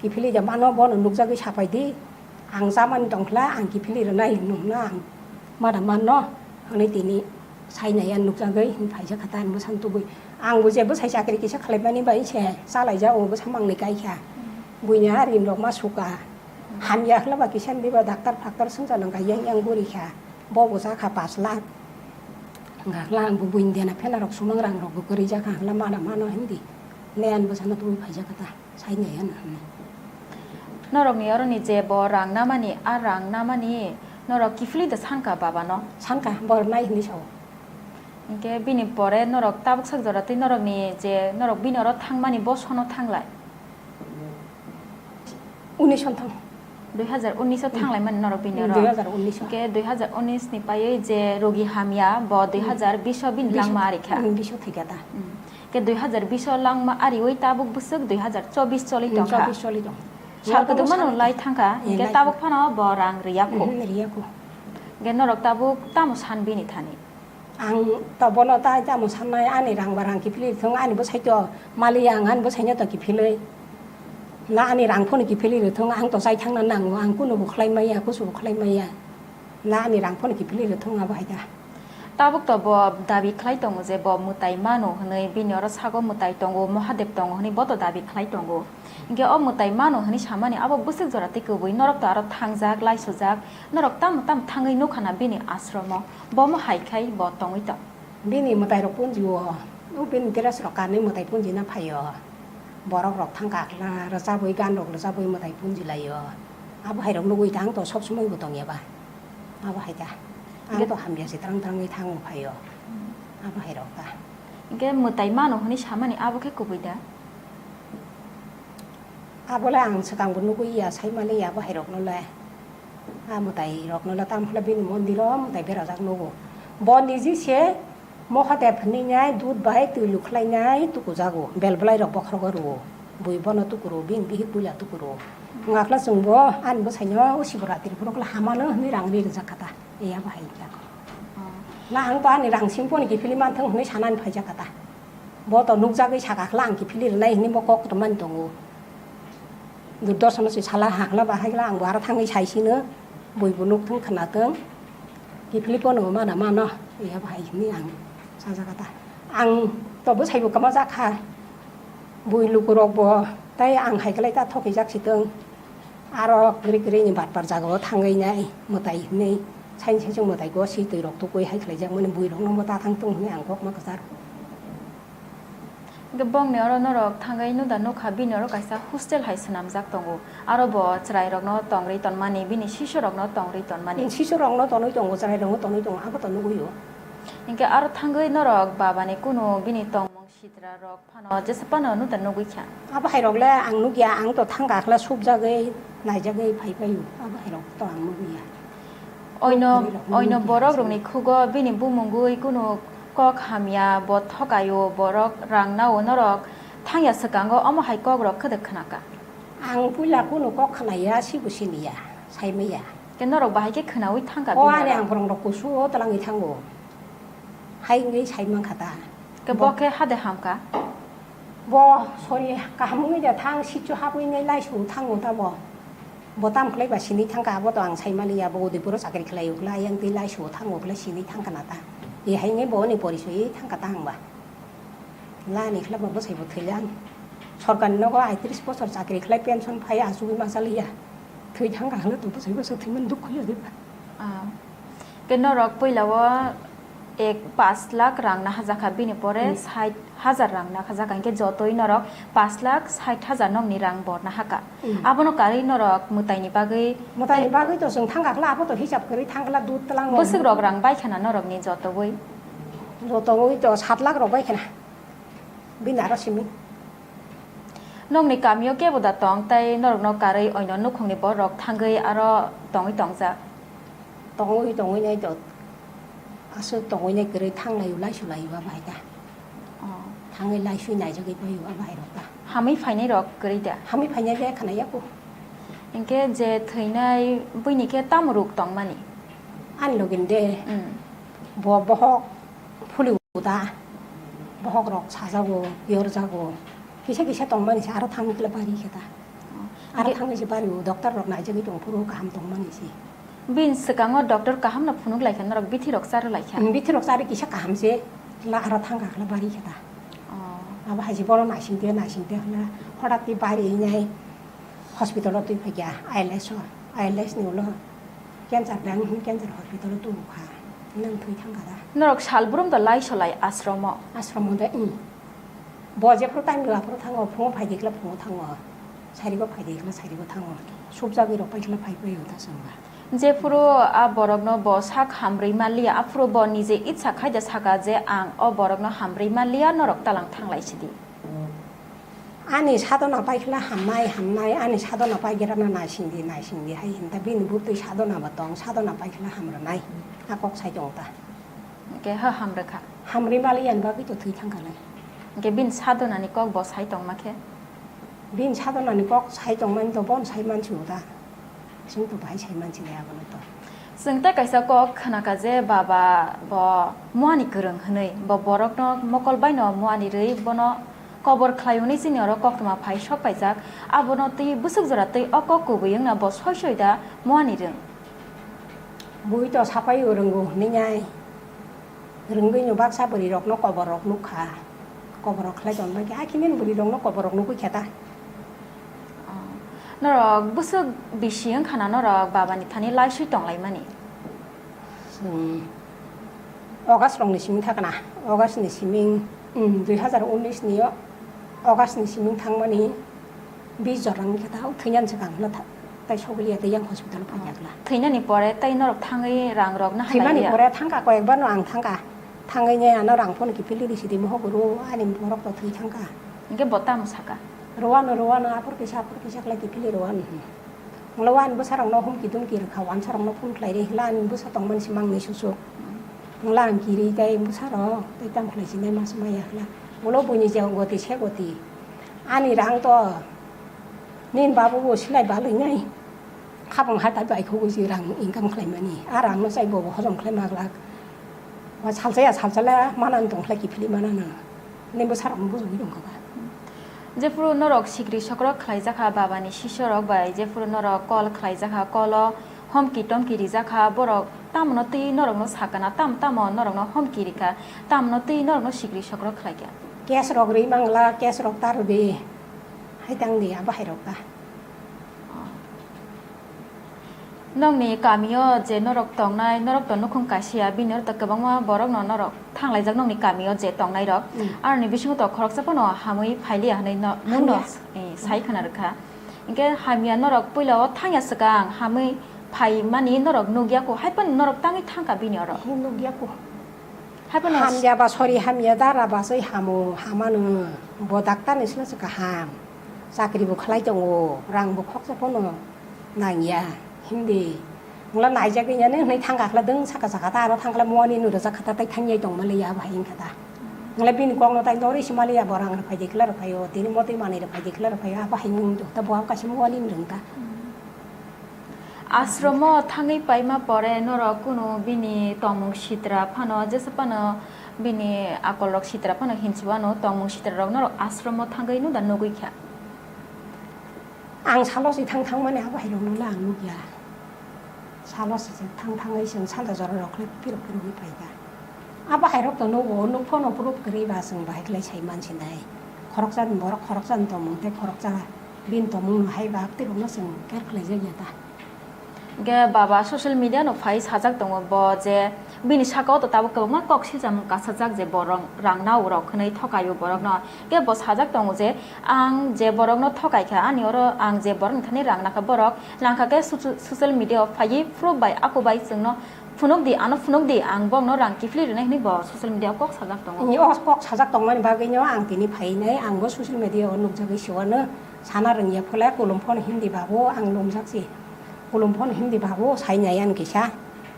kiphilwi da mano, bono nukjagwi sapai di. Ang chamani tong khwla, ang kiphilwi rwnai hinwi hwnna ang mada manno, hwnwi tini sainai ang nukjagwi hinwi phaijak kha ta, ang bwsano tubui. Ang bo je bwsai chakri kisa khlaimani bai se chalaijak, o bwsa mangni kai kha. Buini ha rin rok ma suka. Hamya khwla ba kisa ni ba doctor factor swngcharno kaiya yang guri kha. Bo bo cha kha pash lakh. Hwnkha khwla ang bo buini dena phela rok sumang rang rok bo kwrwi jak kha khwla mada mano hindi. Ne ang bwsano tubui phaijak kha ta. Sainai ano hwnwi. Norokni oroni je bo rang namani, a rang namani norok kiphilwi da sanka babano? Sanka, bo rwnai hwnwi sao. Hinkhe bini pore norok tabuk sak jora tei norokni je norok bini oro thangmani bo sono thanglai? Unis thang. Dui hazar unis o Hmm. thanglaimani norok bini Hmm, oro? Dui hazar unis o. Hinkhe dui hazar unis ni paiwi je rogi hamya bo Hmm. dui hazar bis o bini Bis o langma thwi-, ari kha? Hmm, bis o thwikha ta. Hmm. Ke dui hazar bis o langma ariwi tabuk bwswk dui hazar chobis choli Hmm, tongkha. chobis choli tong. Sal Norok kwdwkma no tabuk lai san- thangkha, Eh, hinkhe lai tabuk thang- phano bo rang riyakho. Mhm, riyakho. Hinkhe norok tabuk tamo san bini thani? Ang to bono tai tamo sannai, ani rang ba rang kiphilwi rwthwng, ani bwsai to maliya ang ani bwsaino to kiphilwi. Na ani rang phano kiphilwi rwthwng, ang to chai thangna nango, ang kunubo khlai maya, kusubo khlai maya. Na ani rang phano kiphilwi rwthwng abo hai da. Tabuk to bo dabi khlai tongo je bo mwtai mano hwnwi, bini oro sago mwtai tongo, Mahadev tongo hwnwi bo to dabi khlai tongo. Hinkhe o mwtai mano hwnwi samani abo bwswk jora tei kwbui, norok to aro thangjak, laisujak, norok tamo tamo thangwi nukha na bini ashromo, bomo hai khai bo tongwi tong. Bini mwtai rok punji o, o bini dress rok kanwi mwtai punji na phaio. Borok rok thang kha khwla, rwchabwi gan rok rwchabwi mwtai punji laio. Abo hai rok nugwi tang to sob somoi bo tong ya ba. Abo hai ta. Ang Ge- to hamya se trang trangwi thango phaio. Abo hai rok ta. Ge mwtai mano hwnwi samani abo khe kubui da? Abo le ang swkang bo nugwi ya, sai mali ya abo hai rok no le. A mwtai rok no le tam hwle bini mondir o mwtai berajak nugo. Bo niji se Mahadev hwnwi nai dud bai twi lukhlai nai tukujago, bel bwlai rok bokhrogo rwo. Bui bono tukuro, bini bihik buila tukuro. Wngakhle chwngbo ani bwsaino o Sivaratri phuru khle hamano hwnwi rang ri rijak kha ta. Iya bahai kha. Na ang to ani rang sing phone kiphilwi manthung hwnwi sanani phaijak kha ta. Bo to nukjagwi saka khle ang kiphilwi rwnai hwnwi bo kok kwtwmani tongo. Durdorshono se sala ha hwla bahai khle ang bo aro thangwi saisino, bui bo nukthung khwnathung, kiphilwi bono mana mano, iya bahai hwnwi ang sajak kha ta. Ang to bwsai bo kwma jak kha, bui lukurok bo tei ang hai khlai ta thokijak si thung. Aro kwrwi kwrwi ni batpar jagao thangwi nai mwtai hwnwi, saini saichung mwtai gosi twi rok tukwi hai khlaijakmani bui rokno bo ta thang thung hwnwi ang kok ma kwchar. Hwnkhe bongni oro norok thangwi nuda nukha, bini oro kaisa hostel hai swnamjak tongo, aro bo chwrai rokno tongri tonmani, bini sisu rokno tongri tonmani. Sisu rokno tonwi tongo, chwrai rokno tonwi tongo, abo to nugwi o. Hinkhe aro thangwi norok babani kunu bini tongmung sitra rok phano jesa phano nuda nugwi kha. Abo hai rok le ang nugya, ang to thangka khla subjagwi naijagwi phai paio, abo hai rok to ang nugya. Oino, oino borok rokni khugo bini bumungwi kunu kok hamya, bo thokaio, borok rang nao norok thangya swkango omo hai kok rok khwdwk khnaka. Ang puila kunu kok khnaya, sibo siniya, saimaya. Ke norok bahai khe khwnawi thangka. O bini ani oro ang borok rok kusu o twlangwi thango. Hai wngwi sai mankha ta. Ke bo khe hade hamka? Bo sori kaham wngwi de thang, sichu hapwi nai laisu thango ta bo. Bo tam khlai ba sini thangka, abo to ang sai maliya, bo Udaipur o chakri khlai ukla, yang twi laisu thango khlai sini thangka na ta. E hai wngwi bo ni porichoi thangka ta ang ba. Lani khlai bo bwsai bo thwilang. Sorkar ni nogo aitris bosor chakri khlai pension phai achugwi ma chaliya. Thwi thangka hwnwi to bwsai bwsai thwiman dukhu ya diba. Ah. Ke norok puila o ek paanch lakh rang nahajakha, bini pore Hmm. sait hajar rang nahajakha, hinkhe jotoi norok paanch lakh sait hajar nokni rang bo nahaka. Hmm. Abono karwi norok mwtaini bagwi Mwtaini bagwi to chwng thangka khla, abo to hisab kwrwi thangkla dud tlang rok. Bwswk rok rang bai khana norokni jotoi? Jotoi to sat lakh rok bai khana. Bini aro simi. Nokni kamio kebo da tong, tei norokno karwi oino nukhungni borok thangwi aro tongwi tongjak? Tongwi, tongwi nai do. Aswk tongwi nai kwrwi thang laio, laisu laio a bahai ta. Oh. Thangwi laisui naijagwi paio a bahai rok ta. Hamwi phainai rok kwrwi da? Hamwi phainai de khana yaku. Hinkhe je thwinai buini khe tamo ruk tongmani? Ani login de. Hmm. Bo bohok phuli uda. Bohok rok sajago, yorjago. Kisa kisa tongmani se aro thangwi kla bari khe ta. Oh. Aro Ge- thangwi se bari o, doctor rok naijagwi tong phuru kaham tongmani se. Bini swkango doctor kaham no phunuk lai kha, norok bithi rok charo lai kha. Hmm, bithi rok chari kisa kaham se, la aro thangka kla bari khe ta. Oh. Abo hai se bono naising de, naising de hwnla, hodak twi bari nai hospital o twi phai kha, I L S o, I L S ni ulo. Cancer dang hwn, cancer hospital o tubu kha. Nang thwi thang kha da. Norok sal brum da lai solai ashram o? Ashram o da, hmm. Bo jephru time rwla phru thango, phungo phai di khla phungo thango. Sari go phai di khla sari go thango. Subjagwi rok pai khla phai pai o da songba. Jephru a borok no bo sak hamrwi maliya, aphuru bo nije itsa khai da saka je ang o borok no hamrwi maliya, norok talang thang lai sidi. Ani sadona paikla hamnai, hamnai, ani sadona paigerana naisingdi, naisingdi hai hinta bini buktui sadona bo tong, sadona paikla hamrwnai. A kok sai tong ta. Hwnkhe ha hamrwkha. Hamrwi maliya ni bagwi to thwi thangkha lai. Hwnkhe bini sadona ni kok bo sai tongma khe? Bini sadona ni kok sai tongmani to bon sai mansi o ta. Chwng to bahai sai mansinai abono to. Chwng tei kaisa kok khnakha je baba bo muani kwrwng hwnwi, bo borokno mokol baino muani rwi bono kobor khlai hwnwi chini oro koktwma phai sok paijak. Abono twi bwswk jora twi o kok kubui wngna bo soi soi da muani rwng. Bui to sapai o rwngo hwnwi nai. Rwngwi no baksa bwrwi rokno kobor rok nukha. Kobor rok khlai tongbai khe, hakhe nini bwrwi rokno kobor rok nukwi khe ta. Oh. Norok bwswk bisi wngkha na norok baba ni thani laiswi tonglaimani? Chwng August rok ni simi thakna, August ni simi, um, dui hazar unis ni o August ni simi thangmani. Bis jora wngkhe ta, o thwinani swkang hwnla tha-, tai sogwliya tei yang hospital o phaijakla. Thwinani pore tei norok thangwi rang rok na halai ya? Thwimani pore thangkha, koyekbar no ang thangkha. Thangwi nai ano rang phone kiphilwi rwsidi, mohor guru ani borok to thwi thangkha. Hwnkhe bo tamo saka? Rwano, rwano, aphuru kisa, aphuru kisa khlai kiphilwi rwano. Hwnkhe ani bwsarokno humki dumki rwkha, wansarokno phone khlairwi hwla ani bwsa tongmani se mangni susu. Hwnkhe ang kiri tei bwsarok tei tamo khlai sinai ma se maya hwla. Ulo buini je goti se goti. Ani rang to nini babu bo silai balwi nai. Habang hatai bai khogwi se rang income khlaimani. A rangno chai bo hojom khlai maglak. Wa salsa ya salsa la manani tong khlai kiphilwi manana. Nini bwsarokno bujugwi tongkha ba. Jephuru norok sikri sokrok khlaijakha babani sisorok bai, jephuru norok call khlaijakha, call o homki tomki rijakha, borok tamno twi norokno sakana, tam tamo norokno homki rikha, tamno twi norokno sikri sokrok khlaikha? Case rok ri mangla, case rok ta rwdi. Hai tangdi, abo hai rok ta. Nokni kamio je norok tongnai, norok to nukhung kaisa ya, bini oro to kwbangma borokno norok thanglaijak nokni kamio je tongnairok. Mm. Aroni bisingo to khoroksa phano hamwi phailiya hwnwi no-, nwngno, hamya, eh, sai khna rwkha. Hinkhe hamya norok puila o thangya swkang hamwi phaimani norok nukya kho, hai phano norok tangwi thangkha bini oro. Nukya kho. Haphano hamya ba sori hamya dara ba soi hamo hamano bo daktar ni sila se kaham. Chakri bo khlai tongo, rang bo khoksa phano nangya, hindi. Wngla naijagwi ya nini thangkha khla dwng saka saka ta aro thangkha moni no rwjak kha ta tai thangyai tongma le ya bahai wngkha ta. Wngla bini kok no tai norwi sima le ya bo rang rwphai de khla rwphai o tini motwi manwi rwphai de khla rwphai o a bahai wng ta bo kaisa moni no rwng ta. Ashromo thangwi paima pore norok kunu bini tongmung sitra phano jesa phano bini akolrok sitra phano hinsiwano tongmung sitra rok norok ashromo thangwi no da nugwi kha. Ang salo si thang thang mani abo hai rok no le ang nugya. Salo si thang thang ai sing sal da jora rok le piro piro pai da. Abo hai rok to nugo nuk phano proof kwrwi ba sing bahai khlai sai man sinai. Khoroksa ni borok khoroksa ni tongmung tei khoroksa bini tongmung no hai ba tei rok no sing ker khlai jak ya ta. Hingke baba social media no phai sajak tongo bo je bini saka o to tabuk kwbangma kok silcham kasajak je borok rang nao rok hwnwi thokaio borok no. Hingke bo sajak tongo je ang je borok no thokai kha ani oro ang je borok ni thani rang nakha borok langkha khe soci-, social media o phaiwi proof bai ako bai chwng no phunuk di ano phunuk di ang bok no rang kiphilwi rwnai hwnwi bo social media o kok sajak tongo. Ni o kok sajak tongmani bagwi no ang tini phai nai ang bo social media o nukjagwi siwano. Sana rwngya phole kolom phone hindi babo ang lomjak se. Kolom phone hindi babo sai nai ani kisa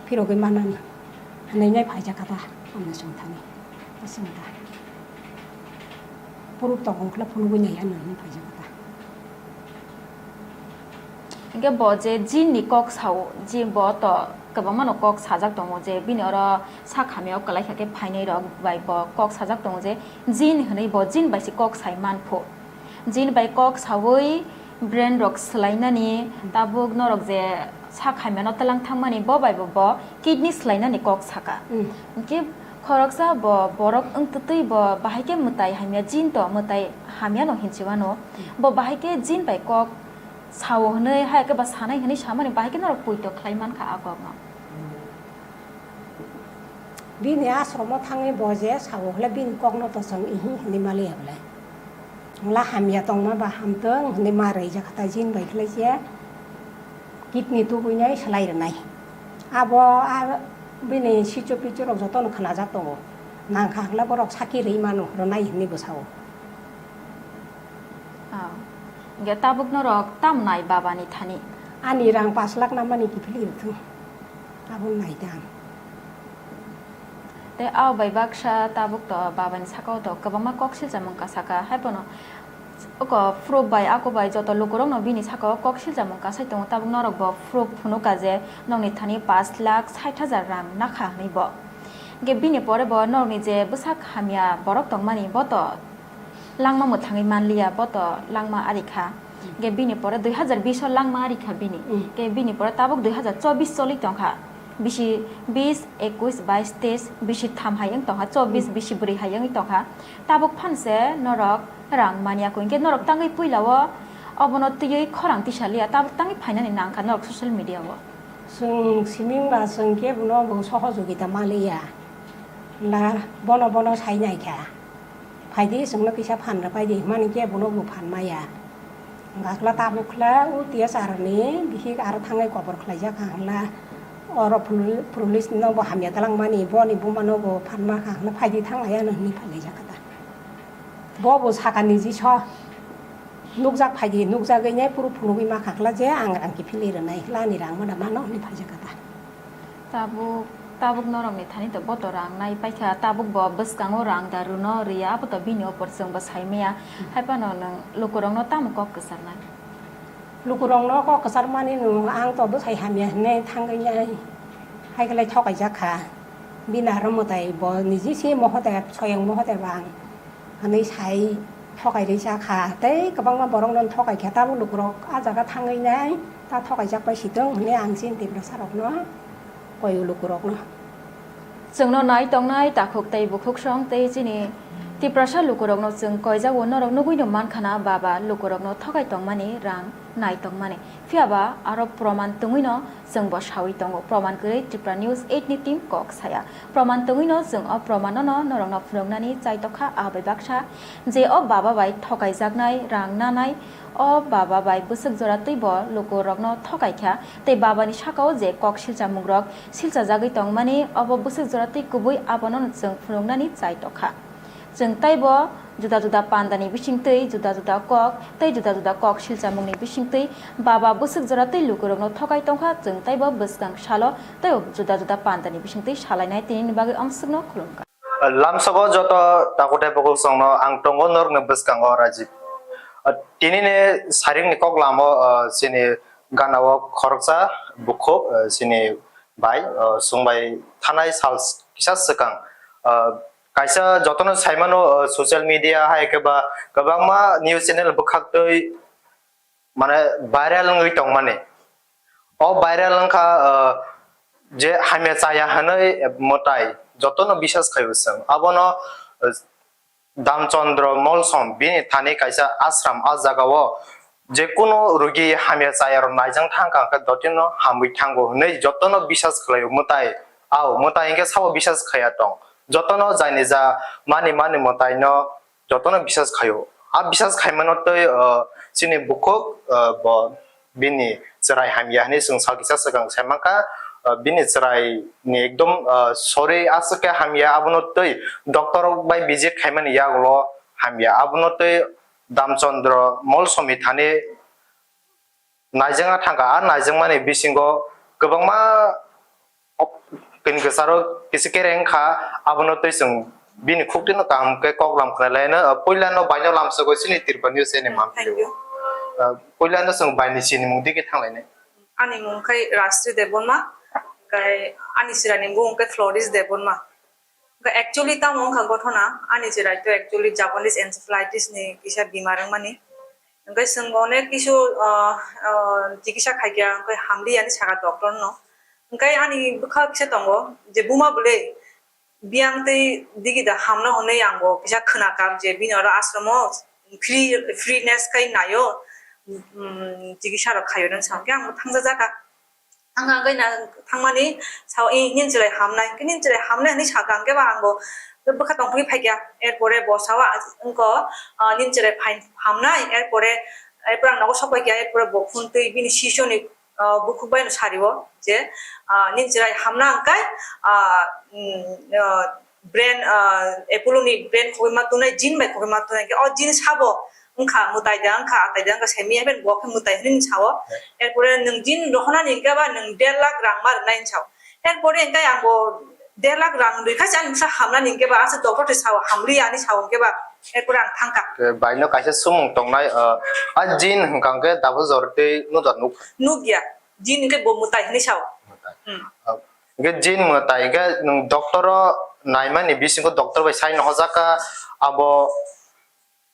phirogwi manani. Hwnwi nai phaijak kha ta ang swng thani. Aswng ta. Puruk tokong khla phunugwi nai ano hwnwi phaijak kha ta. Hingke bo je jin ni kok sao, jin bo to kwbangma no kok sajak tongo je bini oro sak hamya o kwlai kha khe phainai rok bai bo kok sajak tongo je jin hwnwi bo jin bai se kok sai man pho. Jin bai kok saui brain rok swlainani tabuk norok je sak hamya no twlang thangmani bo bai bo, bo kidney swlainani kok saka. Mm. Hingke khoroksa bo borok wng twtwi bo bahai khe mwtai hamya jin to mwtai hamya no hinsiwano. Mm. Bo bahai khe jin bai kok sao hwnwi hai khe ba sanai hwnwi samani bahai khe norok poito khlai mankha a kok no. Bini ashromo thangwi bo je sao hwle bini kokno to chwng ihi hwnwi maliya bwle. Wngla hamya tongma ba hamtwng hwnwi ma rwjak kha ta jin bai khlai se kidney tubui nai swlai rwnai. Abo a bini sichu pichu rok jotono khnajak tongo. Nangkha hwla borok saki rwi mano rwnai hwnwi bwsao. Ah, hingke tabuk norok tam nai baba ni thani? Ani rang pash lakh na mani kiphilwi rwthung. Abo nai da ang. Tei abo bai baksa tabuk to baba ni saka o to kwbangma kok silchamung kasaka, hai phano oko proof bai ako bai joto lukurok no bini saka o kok silchamung kasai tongo, tabuk norok bo proof phunuk ka je nokni thani pash lakh sait hajar rang nakha hwnwi bo. Hingke bini pore bo norokni je bwsak hamya borok tongmani bo to langma mwthangwi manliya, bo to langma ari kha. Hingke bini pore dui hazar bish o langma ari kha bini. Mm. Hingke bini pore tabuk dui hazar chobbish choli tongkha. Bisi bish, ekush, baish, teish, bisi tham hai wng tongkha, chobbish, mm, bisi bwrwi hai wngwi tongkha. Tabuk phan se norok rang manya kho. Hingke norok tangwi puila o obono twiwi khorang tisa liya, tabuk tangwi phainani nangkha norok social media o. Chwng siming ba chwng kebo no bo sohojogita maliya. La bono bono sai nai kha. Phaidi chwngno kisa phan rwpai di hwnmani khe bono bo phan maya. Hwnkha khwla tabuk khwla o T S R ni bihik aro thangwi kobor khlaijak kha hwnla oro puli-, police no bo hamya twlangmani boni buma no bo phan ma kha hwnla phaidi thang aya no hwnwi phailaijak kha ta. Bo bo saka niji so nukjak phaidi nukjagwi nai phuru phunugwi ma kha khwla je ang rang kiphilwi rwnai hwla ani rang mada mano hwnwi phaijak kha ta. Tabuk, tabuk norokni thani to boto rang nai paikha, tabuk bo bwskango rang da rwno rwya, abo to bini opor chwng bo sai maya. Hmm. Hai phano nwng lukurokno tamo kok kwcharnai? Lukurokno kok kwcharmani nwng ang to bwsai hamya hinwi thangwi nai. Hai khe lai thokaijak kha. Bini aro mwtai bo niji se mohote, soyang mohote bo ang. Hwnwi sai thokai rwisa kha. Tei kwbangma borokno thokai kha, tabuk lukurok a jaga thangwi nai ta thokaijak pai si tong hwnwi ang chini Tiprasa rokno koi o lukurokno. Chwngno nai tongnai takhuk tei bukhuksong tei chini Tiprasa lukurokno chwng koijak o, norok nugwi no mankha na baba lukurokno thokai tongmani rang. Naitokmani. Phiyaba aro proman tongwino chwngbo sawi tongo. Proman kwrwi Tripura News eight ni team kok saya. Proman tongwino chwng o proman no norokno phunuknani chaitokha, abai baksa je o baba bai thokaijaknai, rang nanai, o baba bai bwswk jora twibo lukurokno thokaikha, tei babani sakao je kok silchamungrok silchajagwi tongmani, obo bwswk jora twi kubui, abono chwng phunuknani chaitokha. Chwng teibo juda juda pandani bisingtwi juda juda kok tei juda juda kok silchamungni bisingtwi baba bwswk jora tei lukurokno thokai tongkha, chwng teibo bwskang salo tei juda juda pandani bisingtwi salainai tinini bagwi omswkno khulumkha. Lamsao joto takutai bukuksongno ang tongo norokni bwskango Rajib. Tinini saringni kok lamo, chini ganao khoroksa bukhuk, chini bai, chwngbai thanai sal kisa swkang, kaisa jotono saimano, social media hai khe ba kwbangma news channel bwkhaktwi mane viral wngwi tongmani. O viral wngkha, je hamya chaya hwnwi mwtai jotono bisas khaio chwng. Abono, Damchandra Molsom bini thani kaisa ashram, a jagao je kunu rugi hamya chayarok naijang thangkha hwnkhe dotino hamwi thango hwnwi jotono bisas khlaio mwtai. Ao mwtai hwnkhe sabo bisas khaiya tong. Jotono jaini ja mani mani mwtaino jotono bisas khaio. A bisas khaimano tei, chini bukhuk, bo bini chwrai hamya hwnwi chwng sal kisa swkang sai mankha, bini chwrai ni ekdom, sorry, aswk khe hamya, abono tei doctor bai visit khaimani yagulo hamya, abono tei Damchandra Molsomni thani naijangna thangkha. A naijangmani bisingo kwbangma kini kwcharo kisa kereng kha, abono tei chwng bini khuktino kaham khe kok lam khna laino. Puilano baino lamsogwi chini Tripura News channel manpilio. Puilano chwng baini sinimung digi thanglainai. Ani mung khai Rajsri Debbarma, khai ani chwraini mung khai Floris Debbarma. Khai actually tamo wngkha gothona, ani chwrai to actually Japanese encephalitis ni kisa bimar wngmani. Hwnkhe chwng onek kisu, ah, ah, chikisa khaikha, hwnkhe hamliya hinwi sakha doctor no. Hwnkhe ani bwkha kisa tongo je buma bwle biyang tei digi da hamno hwnwi ang bo kisa khwnakha je bini oro ashram o free, freeness khai naio, um, chikisa rok khaio hinwi sa hwnkhe ang bo thangjajakha. Ang hwnkhe na thangmani sao, "Eh, nini chwrai hamnai, hwnkhe nini chwrai hamnai," hinwi sakha, hwnkhe ba ang bo bwkha tongphai phaikha. Erpore bo sao, "Wngkha, ah, nini chwrai phai hamnai," erpore, erpore ang nogo sok paikha, erpore bo phone twi bini sisoni, ah, bukhuk bai no sari o je, ah, "Nini chwrai hamna hwnkhe, ah, mm, ah, brain, ah, Apollo ni brain khogwi ma tunai, jin bai khogwi ma tunai," hwnkhe o jin sabo wngkha mwtai da, wngkha atai da, wngkha semi happen bo khe mwtai hinwi sao. Erpore nwng jin rohonani hwnkhe ba nwng der lakh rang ma rwnai hinwi sao. Erpore hwnkhe ang bo der lakh rang rwkha se ani bwsa hamnani hwnkhe ba aswk doctor twi sao, hamliya hinwi sao hwnkhe ba. Erpore ang thangkha. Baino kaisa sumung tongnai, ah, a jin hwnkha hwnkhe double jor tei nuda nuk. Nukya, jin hwnkhe bo mwtai hinwi sao. Mwtai. Hmm. Ah, hwnkhe jin mwtai hwnkhe nwng doctor o naimani bisingo doctor bai sai nohojak kha abo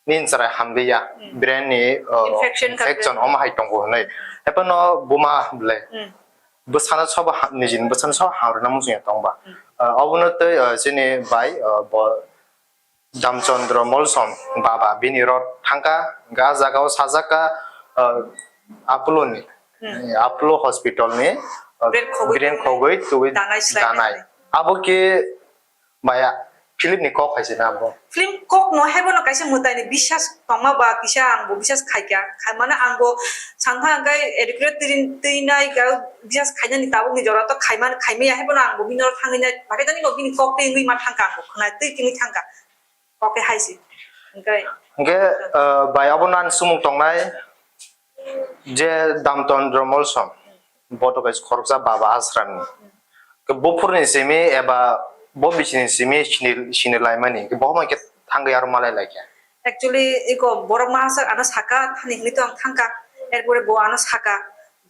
nini chwrai hamliya, hmm, brain ni, uh, infection kha infection brain. Omo hai tongo hwnwi. Ephano buma bwle. Hmm. Bwsano sobo ha-, nijini bwsano sobo hamrwna muchungya tongba. Hmm. Uh, obono tei, uh, chini bai, uh, bo Damchandra Molsom baba bini rot thangkha, hwnkhe ah jagao sajak kha, uh, Apollo ni, hmm, Apollo hospital ni, uh, brain khogwi brain tubui khogwi tubui danai slai danai. Abo khe Maya, film ni kok hai se na bo? Film kok no hai bono kaisa mwtai ni bisas tongma ba kisa ang bo bisas khaikha. Khaimano ang bo sankha hwnkhe educate twi, twi nai ga bisas khainani tabuk ni jora to khaimani khaimaya hai bono ang bo bini oro thangwi nai. Bakhe tani bo bini kok twi wngwi ma thangkha ang bo khwnai twi kini thangkha. Kok khe hai se. Hwnkhe hwnkhe, uh, bai abo nan sumung tongnai. Je Damchandra Molsom, bo to kaisa khoroksa baba ashram ni. Ke buphurni simi eba bo bisini simi sini, sini laimani, ke bo homa ke thangwi aro malai laikha. Actually, iko borok mahasak ano saka thani hinwi to ang thangkha. Erpore bo ano saka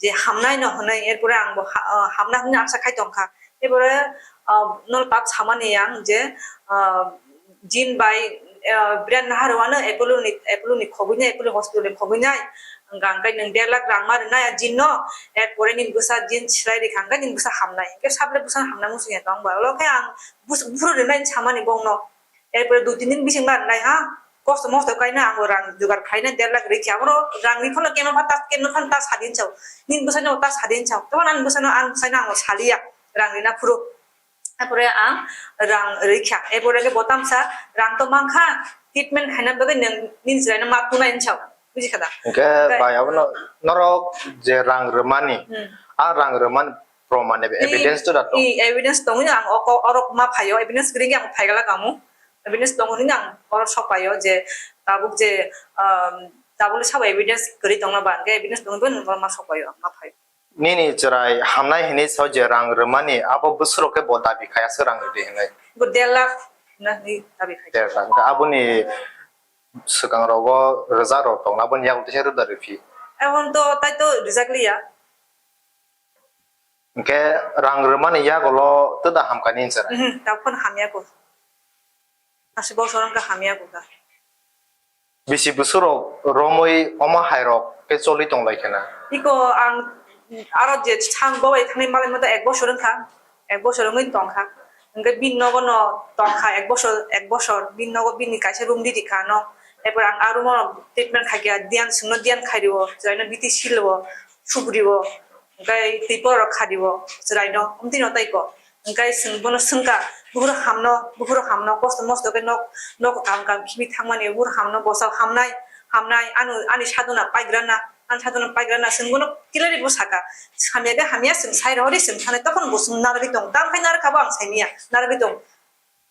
je hamnai no hwnwi, erpore ang bo ha-, ah, hamna hwnwi asa khai tongkha. Ebore, ah, nol tak samani ang je, ah, jin bai, ah, brand naharwano Apollo ni, Apollo ni khogwi nai, Apollo hospital ni khogwi nai. Hwnkha hwnkhe nwng der lakh rang ma rwnai a jin no, erpore nini bwsa jin silai rikha hwnkhe nini bwsa hamnai. Hwnkhe sabole bwsa hamna muchungya tong ba. Olo khe ang bus-, buphuru rwnai samani bongno. Erpore dui tin din bising ma rwnai ha. Kosto mosto kaina ang rang jugar khaina der lakh rikha. Oro rang ri phano keno pha ta, keno phan ta sadin chao. Nin bwsano ta sadin chao. Tamo ani bwsano ang bwsano ang saliya. Rang rina phuru. Apore ang rang rikha. Apore ke botam sa rang to mangkha. Treatment haina bagwi nang nin jiraino ma punai chao. Buji khada. Hingke bai abono norok je rang rwmani, hmm, a rang rwmani proman ebe evidence to da tong? I evidence tongwi ang oko orok ma phaio, evidence gring ang phaigala kamu. Evidence tongwi ang orok sok paio je tabuk je, um, tabuk le sabo evidence gri tongna ba, hingke evidence tongwi bo norok ma sok paio, ma phaio. Nini chwrai hamnai hinwi sao je rang rwmani abo bwswrok khe bo dabi khai aswk rang rwdi hinwi. Bo der lakh na hinwi dabi khai. Der lakh. Hingke aboni swkang rogo rwjak rok tongna aboni yago teisa rwda rwphi. Ebon to tai to rwjak liya. Hingke rang rwmani yagulo twda hamkha nini chwrai? Mhm, tabuk phano hamya ko. Aswk bosor wngkha hamya ko da. Bisi bwswrok romwi omo hairok khe choli tonglaikha na? Iko ang aro je sang bo bai thangwi malai mata ek bosor wngkha, ek bosor wngwi tongkha. Hwnkhe bini nogo no tongkha ek bosor, ek bosor. Bini nogo bini kaisa room riri kha no. Erpor ang a room o treatment khaikha, diyan swngno diyan khairwo, chwraino biti silwo, sugriwo, hwnkhe twi porok khadio, chwraino, omtwino tei ko. Hwnkhe chwng bono swngkha, buphuru hamno, buphuru hamno, kosto mosto khe nok, nok kam kam khibwi thangmani, buphuru hamno, bwsao hamnai, hamnai, ano, ani sadona paigrana, ani sadona paigrana, chwng bono clearly bo sakha, hamya khe hamya, chwng sai rohori, chwng thanai, tokon bo chwng narwgwi tongo, tamokhe narwkha bo ang saimanya, narwgwi tongo,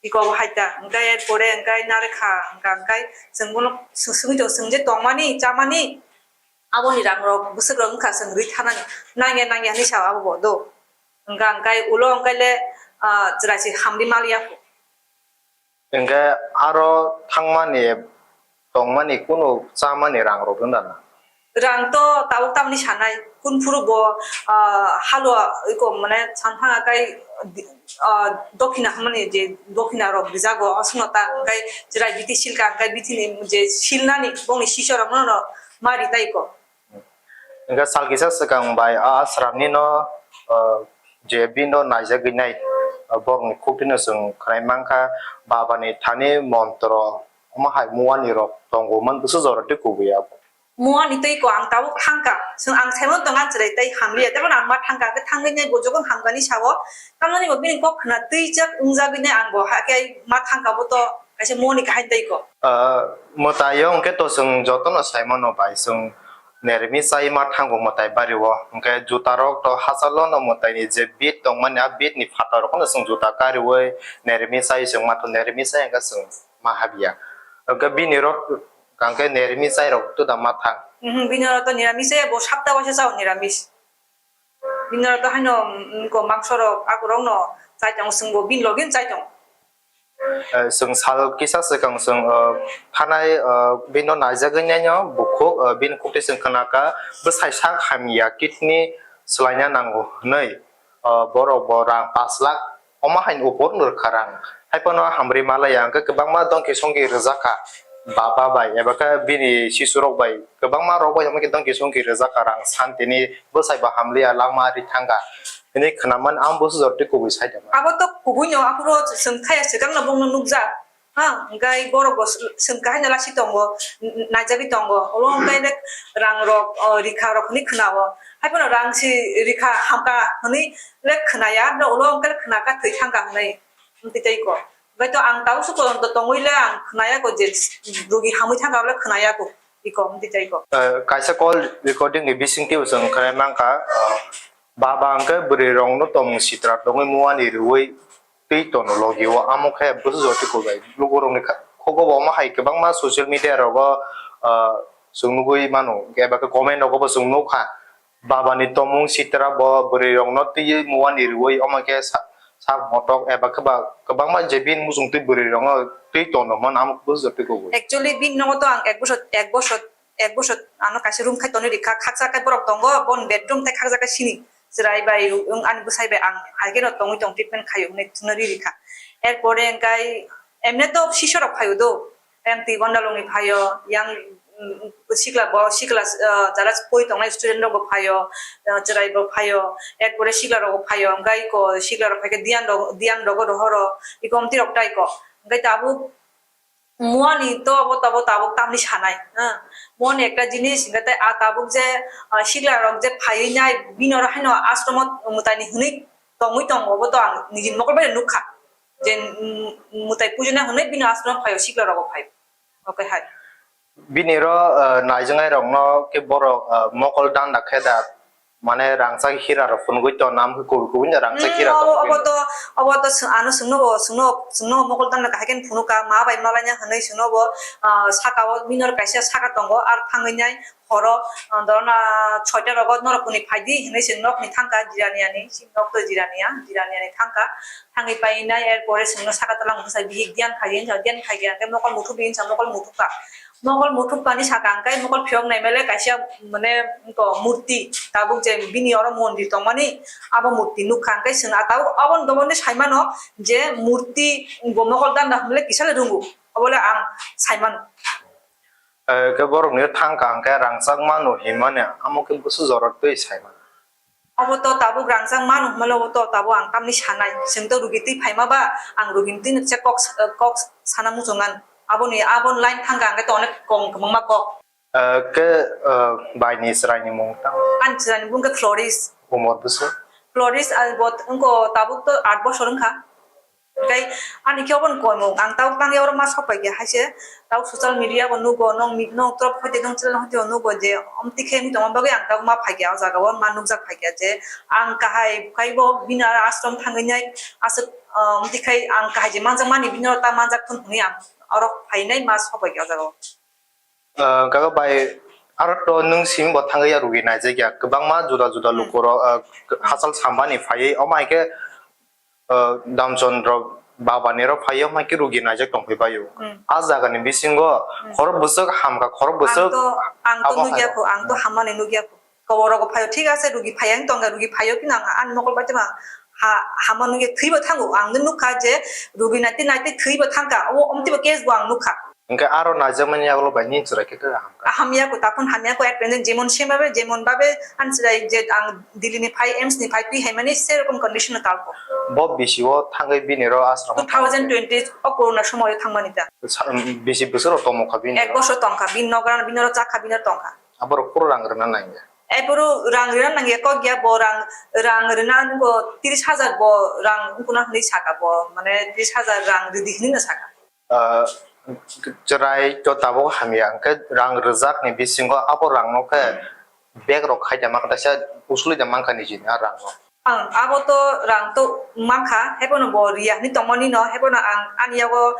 iko bo hai ta, hwnkhe erpore hwnkhe narwkha, hwnkha hwnkhe chwng bono swngwi tongo, chwng je tongmani, chamani, aboni rangrok, bwswkrok wngkha, chwng rwi thanani, nangya, nangya hinwi sao abo bo do. Hwnkha hwnkhe ulo hwnkhe le, ah, chwrai se hamri mal ya kho. Hwnkhe aro thangmani, tongmani, kunu chamani rang rok wng da na? Rang to tabuk tamni sanai, kun phuru bo, ah, halwa iko mane sanphang akai, ah, dokhina hwnmani je dokhina rok rijago, oswkno ta hwnkhe chwrai bithi silka hwnkhe bithini je silnani bongni sisha rok no ma ri tai ko. Hingke sal kisa swkang bai a sramni no, ah, je bini no naijagwi nai, ah, borokni khuktino chwng khwnai mankha, Babani thani montro, omo hai muani rok tongo man bwswk jora tei kubui abo. Muani tei ko ang tabuk thangkha, chwng ang saimano tongo ang chwrai tei hamliya, tei bono ang ma thangkha, hwnkhe thangwi nai bo jokhon hamkani sao, tamoni bo bini kok khna twijak wngjagwi nai ang bo hakhe ma thangkha bo to kaisa muani kaham tei ko. Ah, mwtai o hwnkhe to chwng jotono saimano bai chwng Nermi chai ma thango mwtai bari o. Hwnkhe juta rok to hachalo no mwtai ni je bit tongmani, a bit ni phatar rok no chwng juta kariwi Nermi chai chwng ma tho, Nermi chai hwnkhe chwng ma habya. Hwnkhe bini rok hwnkhe Nermi chai rok to da ma thang. Mhm, bini rok to niramis se bo sapta waisa chao niramis. Bini rok to haino, mm, ko mangso rok akurok no chai tong chwng bo bini logi chai tong. Eh, chwng sal kisa swkang chwng, eh, thanai, eh, bini no naijagwi nai no bukhuk, eh, bini khuktwi chwng khna kha bwsai sak hamya kidney swlaina nango hwnwi, eh, borok bo rang pash lakh omo haino upor no rwkha rang. Haiphano hamri malaya hwnkhe kwbangma dongki songki rwjak kha baba bai eba khe bini sisurok bai kwbangma rok bai omo khe dongki songki rwjak kha rang santini bwsai bo hamliya langma ri thangkha. Hwnwi khwnamani ang bo sujor tei kubui sai tongma. Abo to kubui no, aphuru chwng thaya swkang no bongno nukjak. Ha, hwnkhe borok bo swng kahai no lasi tongo, n-, n-, naijagwi tongo. Olo hwnkhe rang rok, o, rikha rok hwnwi khwnao. Haiphano rang si rikha hamkha hwnwi le khwnaya, olo hwnkhe khna kha thwi thangkha hwnwi. Hwnkhe tei ko. Hwnkhe to ang tau se tongwi le ang khwnaya ko je rugi hamwi thangkha le khwnaya ko. Iko hwnkhe tei ko. Eh, kaisa call recording ni bisingtwi bo chwng khwnai mankha, eh, baba hwnkhe bwrwi rokno tongmung sitra tongwi muani rwui twi tono logi o, amo khe bwswk jotoi kubai. Lukurokni kha-, khugo bo omo hai kwbangma social media rogo, ah, chwng nugui mano, eba khe comment rogo bo chwng nukha. Baba ni tomung sitra bo bwrwi rokno twiwi muani rwui omo khe sa-, sak motok eba khe ba kwbangma je bini muchung twi bwrwi rokno twi tono hwn amo bwswk jotoi kubai. Actually bini nogo to ang ek bosor, ek bosor, ek bosor ano kaisa room khai tonwi rikha, khaksa khe borok tongo, boni bedroom tei khaksa khe sini. Chwrai bai, wng ani bwsai bai ang hai kheno tongwi tong, treatment khaio hwnwi thwngna riri kha. Erpore hwnkhe emne to sisha rok phaio do, yang twi gondalongni phaio, yang, mm, sikla bo, sikla, ah, jara pori tongnai student rok bo phaio, ah, chwrai bo phaio, erpore sikla rok bo phaio, hwnkhe iko sikla rok phaikhe diyan rok, diyan rogo rohoro, iko omtwi rok tai ko. Hwnkhe tabuk Muani to abo tabuk tabuk tamni sanai, ha. Muani ekta jinis, hingke tei a tabuk je, ah, sikla rok je phaiwi nai, bini oro haino ashromo mwtaini hwnwi tongwi tongo, obo to ang nini mokol bai nukha. Je, mm, mwtai pujina hwnwi bini ashromo phaio, sikla rogo phaio. Oke hai. Bini ro, ah, naijaknai rokno khe borok, ah, mokol danda khe da. Mane rangchak hira rok phunugwi tong, nam khe kubui kubui no rangchak Hmm, hira obo, tong. Obo to, obo to swng-, ano swngno bo, swngno, swngno mokol tangna kahai khe phunukha, ma bai malaina hwnwi swngno bo, ah, saka o minor kaisa saka tongo, ar thangwi nai horo, ah, dorona soita rogo norok kuni phaidi hwnwi swng nokni thangkha Jiraniani, si nok to Jirania, Jiraniani thangkha, thangwi pai nai, er pore swngno saka tolang bwsai bihik diyan khai, diyan khai khe mokol muthubdi hinsa mokol muthubkha. Mokol muthubkani saka hwnkhe mokol phiyok naimale kaisa, mane, ko murti, tabuk je bini oro mondir tongmani, abo murti nukha hwnkhe chwng a tabuk aboni domondi saimano je murti bo mokol danda hwnle kisa le rwngo, obole ang saimano. Eh, khe borokni thangkha hwnkhe rangchak mano hinmani, amo khe busu jorok twi saimano. Obo to tabuk rangchak mano hwnmale obo to tabuk ang tamni sanai. Chwng to rugi twi phaima ba, ang rugini twi se kok, kok sana muchungan. Aboni, aboni line thangkha hwnkhe to onek kong kwbangma kok. Eh, khe, eh, baini chwraini mung tang? Ani chwraini mung khe Floris. Umor bwswk? Floris, ah, bo wngkha tabuk to aat bosor wngkha. Tei ani khe obo ni koimung, ang tabuk tangya oro ma sok pai kha, hai se tabuk social media bo nugo, nong mi-, nong trop hoite nong channel hoite bo nugo je omtwi khe wngwi tongma bagwi ang tabuk ma phai kha, o jaga o ma nukjak phai kha je ang kahai khai bo bini aro ashram thangwi nai aswk, ah, omtwi khai ang kahai je manjak mani bini oro ta manjak thun hwnwi ang oro phainai ma sok pai kha o jaga o. Ah, kaga bai, aro to nwng simi bo thangwi ya rugi naijak ya, kwbangma juda juda Hmm. lukurok, ah, hachal sambani phaiwi, omo hai khe, ah, Damchandra babani rok phaiwi, omo hai khe rugi naijak tongphai baio. Hmm. A jagani bisingo Hmm. khorok bwswk hamkha, khorok bwswk Ang to, ang to abo nukya hai. Kho, ang to Hmm. hammani nukya kho. Koborogo phaio, thik ase, rugi phaiya wng tongkha, rugi phaio, phino ang ani mokol bai tongma ha-, hama nukya, thwibo thango. Ang nukha je rugi naitwi naitwi thwibo thangkha, o omtwibo case bo ang nukha. Hwnkhe aro naijakmani yagulo bai nini chwrai khe khe hamkha? Hamya kho, takhun hamya kho, ek pen jemon same babe, jemon babe ani chwrai je ang Delhi ni phai, AIIMS ni phai twi hai mani se rokom condition no talkho. Bo bisi o thangwi bini ro ashram o Two thousand twenty o corona somoy o thangmani ta. Sa-, bisi bwswk rok tongmokha bini ro? Ek bosor tongkha, bini nogra, bini ro chakha, bini ro tongkha. Aborok phuru rang rwna nangya. Aphuru rang rwna nangya kok ya, bo rang, rang rwna nungo tris hajar bo rang wngkuna hwnwi saka bo, mane tris hajar rang rwdi hwnwi no saka. Ah, chwrai to tabuk hamya, hwnkhe rang rwjakni bisingo abo rangno khe bag rok khai da mankha, kaisa usuli da mankha nijini a rangno. Ang abo to rang to mankha, hebono bo riya hwnwi tongmani no, hebono ang ani yago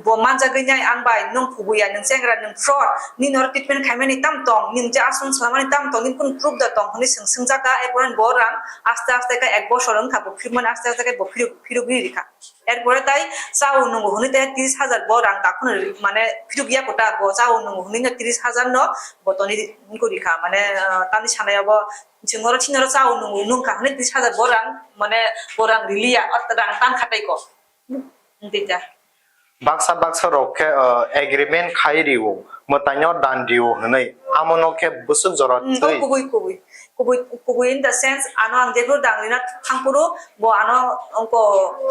bo manjagwi nai ang bai, nwng kubuya, nwng chengra, nwng fraud, nini oro treatment khaimani tam tong, nwng je aswng swlamani tam tong, nini kunu proof da tong hwnwi swng swngjakha, erpore bo rang aste aste khe ek bosor wngkha bo phirmani aste aste khe bo phiruk, phirugwi rikha. Erpore tai chao nungo hwnwi tai tris hajar bo rang takhunwi mane phiruk ya kota bo chao nungo hwnwi no tris hajar no bo toni wngkha rikha mane, ah, tamni sanai abo Chwng oro chini oro chao nung, nungkha hwnwi tris hajar bo rang, mane bo rang riliya, o rang tangkha tei ko. Wngtwi ta. Baksa baksa rok khe, uh, agreement khai rio, mwtaino dan rio hwnwi, amo no khe bwswk jora Hmm, twi. Kubui, kubui. Kubui, kubui in the sense, ano ang jephuru dang rina thangphuru, bo ano wngko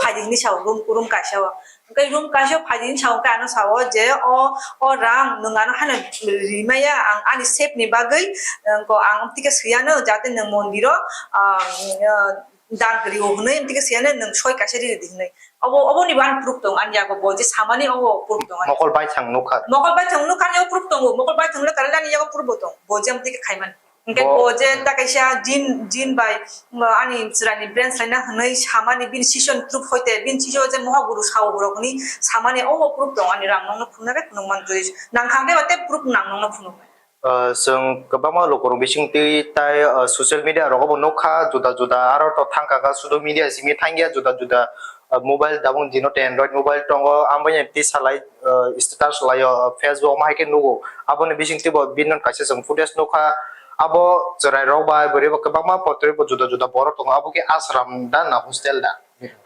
phaidi hwnwi sao, room, room kaisa o. Hwnkhe room kaisa phaidi hinwi sao, hwnkhe ano sao je, "O, o rang nwng ano haino rimaya, ang ani save ni bagwi, wngko ang amtwikhe swiyano, jate nwng mondiro, ah, ah, dan kwrwi o hwnwi, amtwikhe swiyano nwng soi kaisa riri di," hwnwi. Obo, oboni bo ani proof tong, ani yago bo je samani obo proof tong ani. Mokol baithang nukha. Mokol baithang nukha, ani yago proof tongo, mokol baithang nukha, ani yago proof bo tong, bo je amtwikhe khaimani. Hwnkhe bo bo je ta kaisa jin, jin bai, uh, ani chwraini brain swlaina hwnwi samani, bini sison proof hoite, bini sison je mohaguru sao borok hwnwi samani, obo proof tong ani rang nokno phunuknai, phunuk man twi nang kha hwnkhe ba tei proof nang nokno phunuknai. Uh, chwng kwbangma lukurok bising twi tai, uh, social media rogo bo nukha, juda juda aro to thangkha kha, sudu media simi thangya, juda juda, uh, mobile, tabuk dino tei Android mobile tongo, amoni twi salai, uh, status laio, uh, Facebook omo hai khe nugo. Aboni bising twibo bini kaisa chwng footage nukha. Abo chwrai rok bai bwrwi bo kwbangma potrwi bo juda juda borok tongo. Abo khe ashram da na hostel da?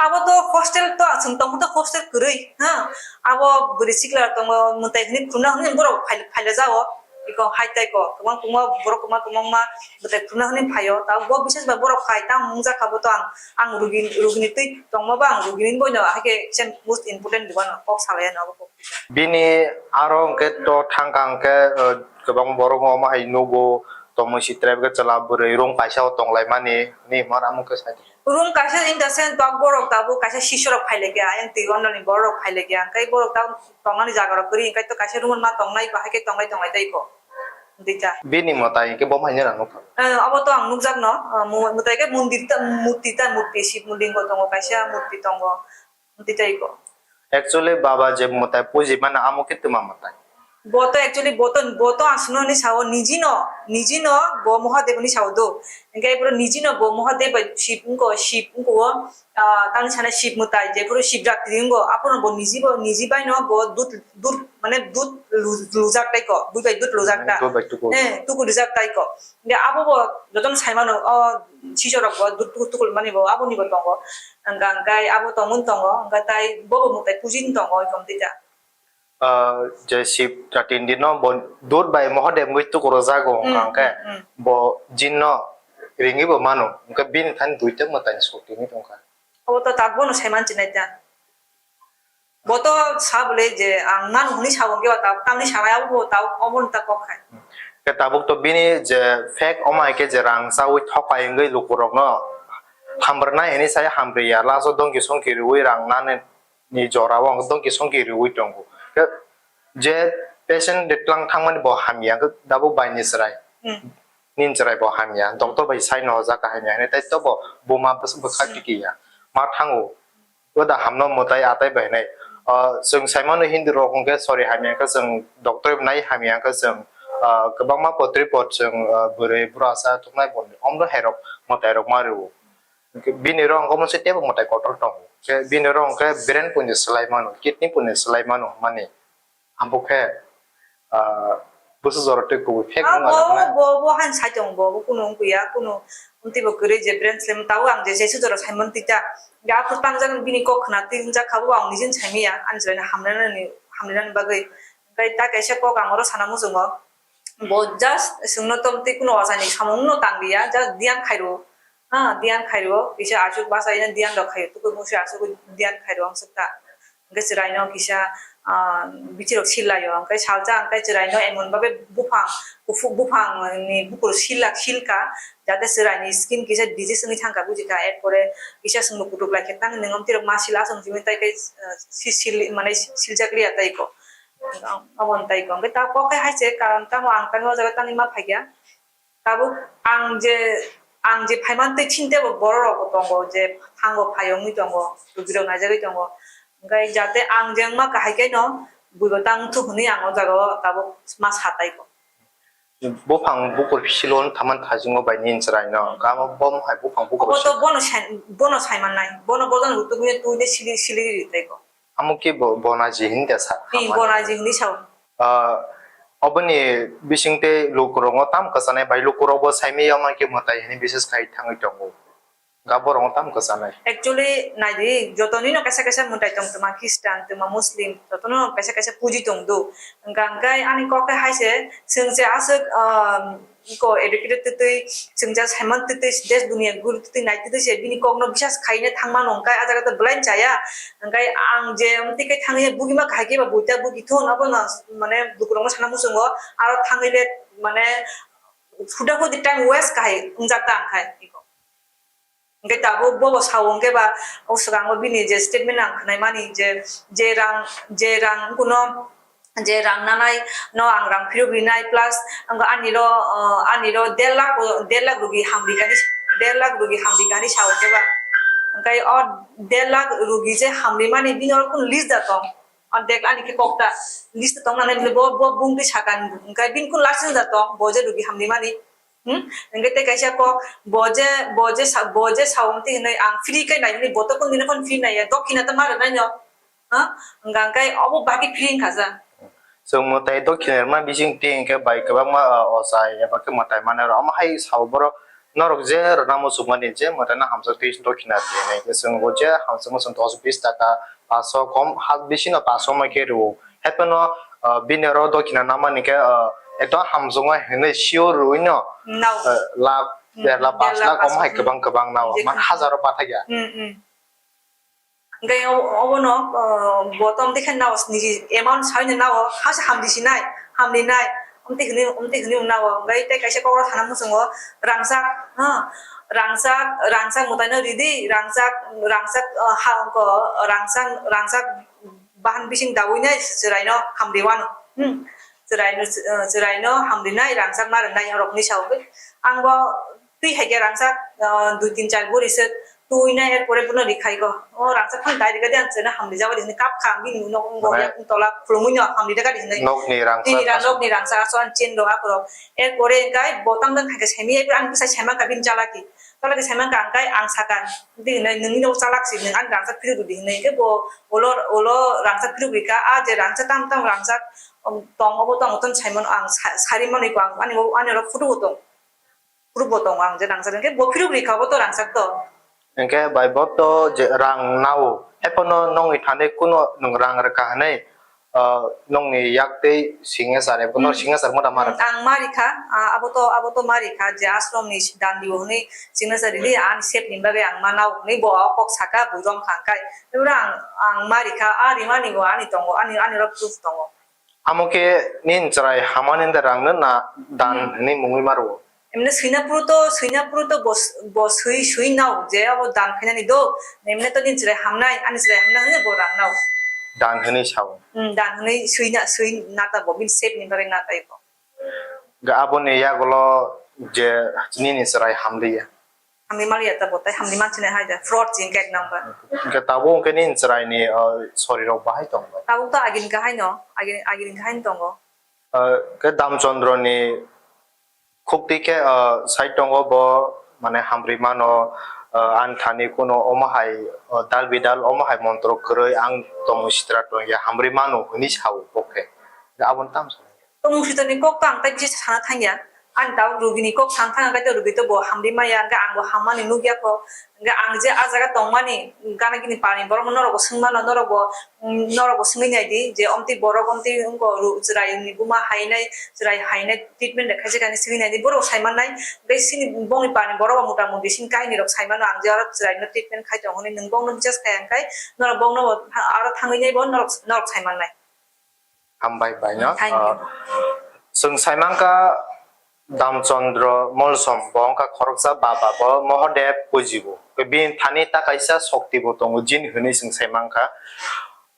Abo to hostel to, chwng tongkha to hostel kwrwi, ha. Abo bwrwi sikla tongo, mwtai hwnwi khulumna hwnwi borok phai-, phailajao. Iko hai tai ko, kwbang kwbangma borok kwbang kwbangma bwtai phunukna hwnwi phaio. Tabuk bo bises bai borok phai, tamo wngjakha bo to ang, ang rugi, rugini twi tongma ba ang rugini boino hai khe se most important di bono kok salai ano abo kok. Bini aro hwnkhe to thangkha hwnkhe, uh, kwbang borok omo hai nugo, tongmung si tribe khe chwla bwrwi room kaisa o tonglaimani hinwi hwnma amo khe sai. Room kaisa in the sense tok borok tabuk kaisa sisorok phailaikha, ayang twi ononi borok phailaikha, hwnkhe borok tabuk tongnani jagarok kwrwi, hwnkhe to kaisa room ma tongnai, bahai khe tonglai tonglai tei ko. Dita. Bini mwtai hwnkhe bo haino rang nukha. Eh, abo to ang nukjakno, eh, mu-, mwtai khe mondir ta, murti ta, murti, Shiv Lingo tongo, kaisa murti tongo. Dita iko. Actually, baba je mwtai puji mano, amo khe twma mwtai. Bo to actually, bo to, bo to aswkno ni sao, niji no, niji no, bo Mahadev ni sao do. Hwnkhe bro niji no, bo Mahadev bai Shiv wngko, Shiv wngko o, ah, tang sana Shiv mwtai, jephuru Shivratri wngko, aphuru bo niji bo, niji bai no bo dut, dut, mane dut lu-, lujak tai ko, bui bai dut lujak ta. Dut bai tuku. Eh, tuku lujak tai ko. Hwnkhe abo bo jotono sai mano, o sisorok bo dut tuku, tuku mani bo, aboni bo tongo. Hwnkha hwnkhe abo tongmani tongo, hwnkhe tai bo bo mwtai pujini tongo, ikom tei ta. Ah, je Shivratri ni dino bo dut bai Mahadev wngwi tuku rwjago, hwnkha hwnkhe hmm, hmm. Bo jinno ringwi bo mano, hwnkhe bini thani duita mwtai ni sotwi wngwi tongkha. Obo to tak bono sai manchi nai ta. Bo to sa bole je ang mano hwnwi sa bo, hwnkhe ba tabuk tamni sanai abo bo tabuk obo no ta kok hai. Khe tabuk to bini je fake omo hai khe je rang chawi thok pai wngwi lukurokno hamrwnai hwnwi sai hamrwya, last o dongki songki rwui rang nani ni jora o ang dongki songki rwui tongo. Khe je patient de tlang thangmani bo hamya, khe tabuk bai ni chwrai. Hmm. Nini chwrai bo hamya, doctor bai sai no o jaga hamya hinwi, tei tobo buma bwswk bwkha Hmm. tiki ya, ma thango. Bo da hamno mwtai atai bai nai. Ah, chwng sai mano Hindu rok hwnkhe sorry hamya khe chwng doctor nai hamya khe chwng, ah, kwbangma potri pot chwng, ah, bwrwi bwrasa thuknai bo omno hai rok mwtai rok ma rwo. Bini rok hwnkhe omo se teibo mwtai kotor tongo. Khe bini rok hwnkhe brain poino swlai mano, kidney poino swlai mano hwnmani. Abo khe, ah, bwswk jora tei kubui fake Ah, wngma bo, rok na. Bo, bo han sai tong bo, bo kunu wngya, kunu wngtwi bo kwrwi je brain slam tao ang je jesu jora sai mantwi ta. Ga aphuru tangjak bini kok khna twi wngjak kha bo ang nijin sai manya, ani chwraino hamlainani, hamlainani bagwi. Hwnkhe ta kaisa kok ang oro sana muchungo. Bo just chwngno tongtwi kunu ochani samungno tang liya, just diyan khairo. Ha, diyan khairo, kisa aswk basa ina diyan rok khaio, tukui musi aswk diyan khairo ang swkha. Hwnkhe chwraino kisa, ah, bichirok sillaio, hwnkhe salsa hwnkhe chwraino emon babe buphang, kuphuk buphang ni bukur silla, silka, jate chwraini skin kisa disease wngwi thangkha, bujikha, erpore kisa chwngno kutuk laikha, tang nwng omtwirok ma sila, chwng simi tai khe, ah, si-, sil-, mane siljak liya tai ko. Obo tai ko. Hwnkhe ta kok khe hai se, karon tamo ang tamo o jaga tangwi ma phaikha. Tabuk ang je, ang je phaimantwi chini teibo borok rok bo tongo je thango phai wngwi tongo, rugirok naijagwi tongo. Hwnkhe jate ang je wngma kahai khe no buibo tang thuk hwnwi ang o jaga o tabuk ma sa tai ko. Buphang bukur silo wng thaman thajingo bai nini chwraino, kamo bom hai buphang bukur Obo to silo. Bono sai, bono sai mannai, bono bojan rutugwi twi de sili sili ri tai ko. Amo khe bo, bonaji hinwi da sa. Twi bonaji hinwi sao. Ah, oboni bising tei lukurokno tam kwchanai bai lukurokbo saimaya ma khe mwtai hinwi bises khai thangwi tongo. Ga borokno tam kwchanai. Actually, naidi, jotonino kaisa kaisa mwtai tong twma Christian, twma Muslim, jotono kaisa kaisa puji tong do. Hwnkha hwnkhe ani kok khe hai se, chwng se aswk, ah, iko educated twtwi, chwng just haiman twtwi, desh duniya guru twtwi nai twtwi se bini kokno bisas khaina thangmano, hwnkhe ah jaga to belai chaya, hwnkhe ang je amtwi khe thangwi bugima kahai khe ba buita bugi thun, abono mane lukurokno sana muchungo, aro thangwi le mane huda hudi time waste kahai wngjak ta hwnkhe iko. Hwnkhe tabuk bobo sao hwnkhe ba, o swkango bini je statement ang khwnaimani je, je rang, je rang kuno, je rang nanai no ang rang phirok rinai plus ang ani ro, uh, ani ro der lakh, der lakh rugi hamrikani, der lakh rugi hamrikani sao hwnkhe ba. Hwnkhe o der lakh rugi je hamrimani bini oro kun list da tong. O dek ani khe kok ta list tong nanai bo, bo bung twi sakani hwnkhe bini kun last da tong bo je rugi hamrimani. Hmm? Hwnkhe tei kaisa kok, bo je, bo je sa-, bo je sao twi hwnwi ang free khe nai hwnwi bo to kunu dino phano free naiya, dokhina to ma rwnaino. Ha? Hwnkha hwnkhe obo bagwi free wngkha sa. Chwng mwtai dokhina rwma bising twi hwnkhe bai kwbangma, ah, ochai eba khe mwtai manai rw. Omo hai sao borok norok je rwna muchungmani je mwtaino hamjak twi dokhina rw hinwi khe chwng bo je hamjakma chwng dos bis taka, paso kom ha bisino paso ma khe rw. Haiphano, ah, bini oro dokhina namani khe, ah, Eto hamjwngo hinwi sure rwino, Nao. eh, lakh, Hmm, der lakh, der pash lakh, lakh, pash omo hai lakh, kwbang hmm. kwbang nao. Injection. Man hazaro pathakya. Hmm, hmm. Hingke o-, obono, o, bo tom dekhe nao, niji amount saino nao, hasa hamdi sinai, hamdi nai, omte hini, omte hini nao. Hingke tei kaisa kokro sana muchungo, rangchak, ha, rangchak, rangchak mwtaino ridi, rangchak, rangchak, o, ha, ko, rangchak, rangchak bahan bising dawi nai chwraino hamdi wano. Hmm. Chwraino, o, chwraino hamdi nai, rangchak ma rwnai, orokni sao. Ang bo twi hai khe rangchak, ah, dui tin char buri se twi na, er pore bono rikhai go. O rangchak phano dai rikha de, ang chwna hamri jaba de hinwi kap kha, ang bini nok wng go, Mane yakung tola khulumui no hamri rikha de hinwi. Nokni rangchak Tini ra aswk. Nokni rangchak aswk ang chen rok akorok. Er pore hingkai bo tam jang hai khe semi, er pore ang bwsai saiman kha bini chalaki. Chalaki saiman kha hingkai ang sakha, di hinwi nungni nok chalak si, nung ani rangchak phiruk di hinwi. Hingke bo ulo, ulo rangchak phiruk rikha, a je rangchak tam tam rangchak, um, tong obo tong tong saiman ang sa-, sari manwi ko ang ani, ani oro photo bo tong. Group bo tongo ang je rangchak hingke bo phiruk rikha bo to rangchak to. Hingke bai bo to je rang nao. Hepono nongni thani kuno nwng rang rwkha hwnwi, ah, nongni yak tei signature ebo no Hmm. Signature mo da ma rwkha? Ang ma rikha, ah, abo to, abo to ma rikha je ashram ni dandi o hwnwi signature rili ani sep ni bagwi ang ma nao hwnwi bo o kok saka bui rom kha hingkai. Ebro ang, ang ma rikha, a rimani bo ani tongo, ani, ani oro proof tongo. Amo khe nini chwrai hamani da rang no na dan Hmm. Hwnwi mungwi ma rwo? Emne swina phuru to, swina phuru to bo, bo swi, swi nao je abo dan khainani do. Emne to nini chwrai hamnai, ani chwrai hamnai hwnwi bo rang nao. Dan hwnwi sao? Hmm, dan hwnwi swi na, swi na ta bo, bini sep ni bagwi na ta bo. Ga aboni yagulo je nini chwrai hamliya. Hamni maliya ta bo tai hamni manchine hai da fraud jin kek number. Hingke tabuk hingke nini chwraini, o, sorirok bahai tong bai? Tabuk to agini kahai no, agini, agini kahai no tongo. O, ke Damchandroni khukti khe, o, sai tongo bo mane hamri mano, o, ani thani kuno omo hai, o, dal bidal omo hai montro kwrwi ang tongwi sitra tongya hamri mano hwnwi sao bo khe. Aboni tamo sa. Tongmung switorni kok to ang tai bisi sana thangya. Ani tabuk rugini kok sana thangya, kaitor rugi to bo hamri maya, hingke ang bo hammani nukya kho. Hingke ang je a jaga tongmani, gana gini pani borok no norok bo swngmano, norok bo, mm, norok bo swngwi nai di, je omtwi borok, omtwi wngkho ru-, chwrai ni buma hai nai, chwrai hai nai treatment rok khaisa khaini swngwi nai di, borok sai mannai. Hingke sini bongni pani borok bo mota moti sini kahini rok sai mano, ang je oro chwrai no treatment khai tongo hwnwi nwng bongno bisas khai hingkai, norok bongno bo aro thangwi nai bo norok, norok sai mannai. Hambai bai no. Thank you. Ah, chwng sai mankha Damchandra Molsom, bo wngkha khoroksa baba, bo Mahadev pujibo. Bini thani ta kaisa shokti bo tongo, jin hwnwi chwng sai mankha.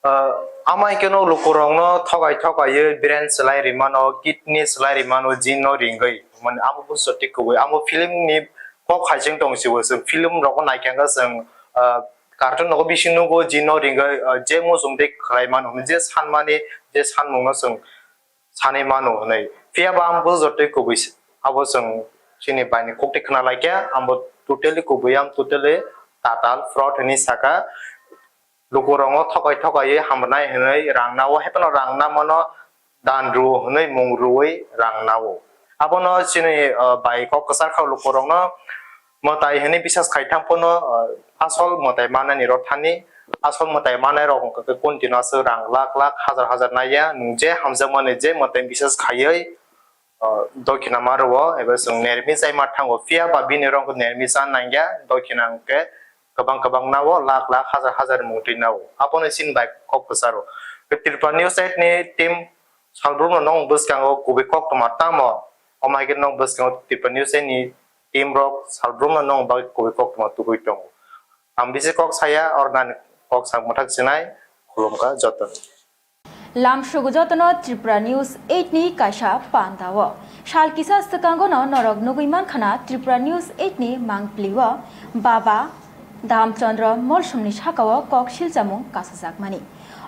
Ah, amai keno lukurokno thogai thogaiwi brain swlai rimano, kidney swlai rimano, jinno ringwi. Mane amo busto twi kubui. Amo film ni kok hai chwng tong si bo, chwng film rokno naikha khe chwng, ah, cartoon nogo bising nugo, jino ringwi, ah, je muchung tei khlai mano hwnwi, je sanmani, je sanmungno chwng sanwi mano hwnwi. Phiya ba ang bo jotoi kubui s-, abo chwng chini bai ni kok tei khna lai khe, ang bo totally kubui, ang totally tatal fraud hwnwi saka. Lukurokno thokai thokaiwi hamrwnai hwnwi rang nao, haiphano rang namano dan rwo hwnwi mung rwui rang nao. Abono chini, ah, bai kok kwchar kha lukurokno mwtai hwnwi bisas khai thang phano, ah, asol mwtai manani rok thani, asol mwtai manai rok wngkha khe continue aswk rang lakh lakh, hazar hazar naiya, nwng je hamjakmani je mwtai bisas khaiwi, ah, dokhina ma rwo, eba chwng nermi chai ma thango, phiya ba bini rok nermi cha nangya, dokhina hwnkhe kwbang kwbang nao, lakh lakh, hazar hazar mung twi nao. Abono chini bai kok kwcharo. Tripura News Eight ni team salbrumno nwng bwskango kubui koktwma tamo? Omo hai khe nwng bwskango Tripura News Eight ni team rok salbrumno nwng bagwi kubui koktwma tubui tongo. Ang bisi kok saya, ornani kok sak mwthak sinai, khulumkha jotono. Lamsugo jotono Tripura News Eight ni kaisa panda o. Sal kisa swkango no norok nugui mankha na Tripura News Eight ni mangpli o Baba Dhamchandra Molsomni saka o kok silchamung kasajakmani.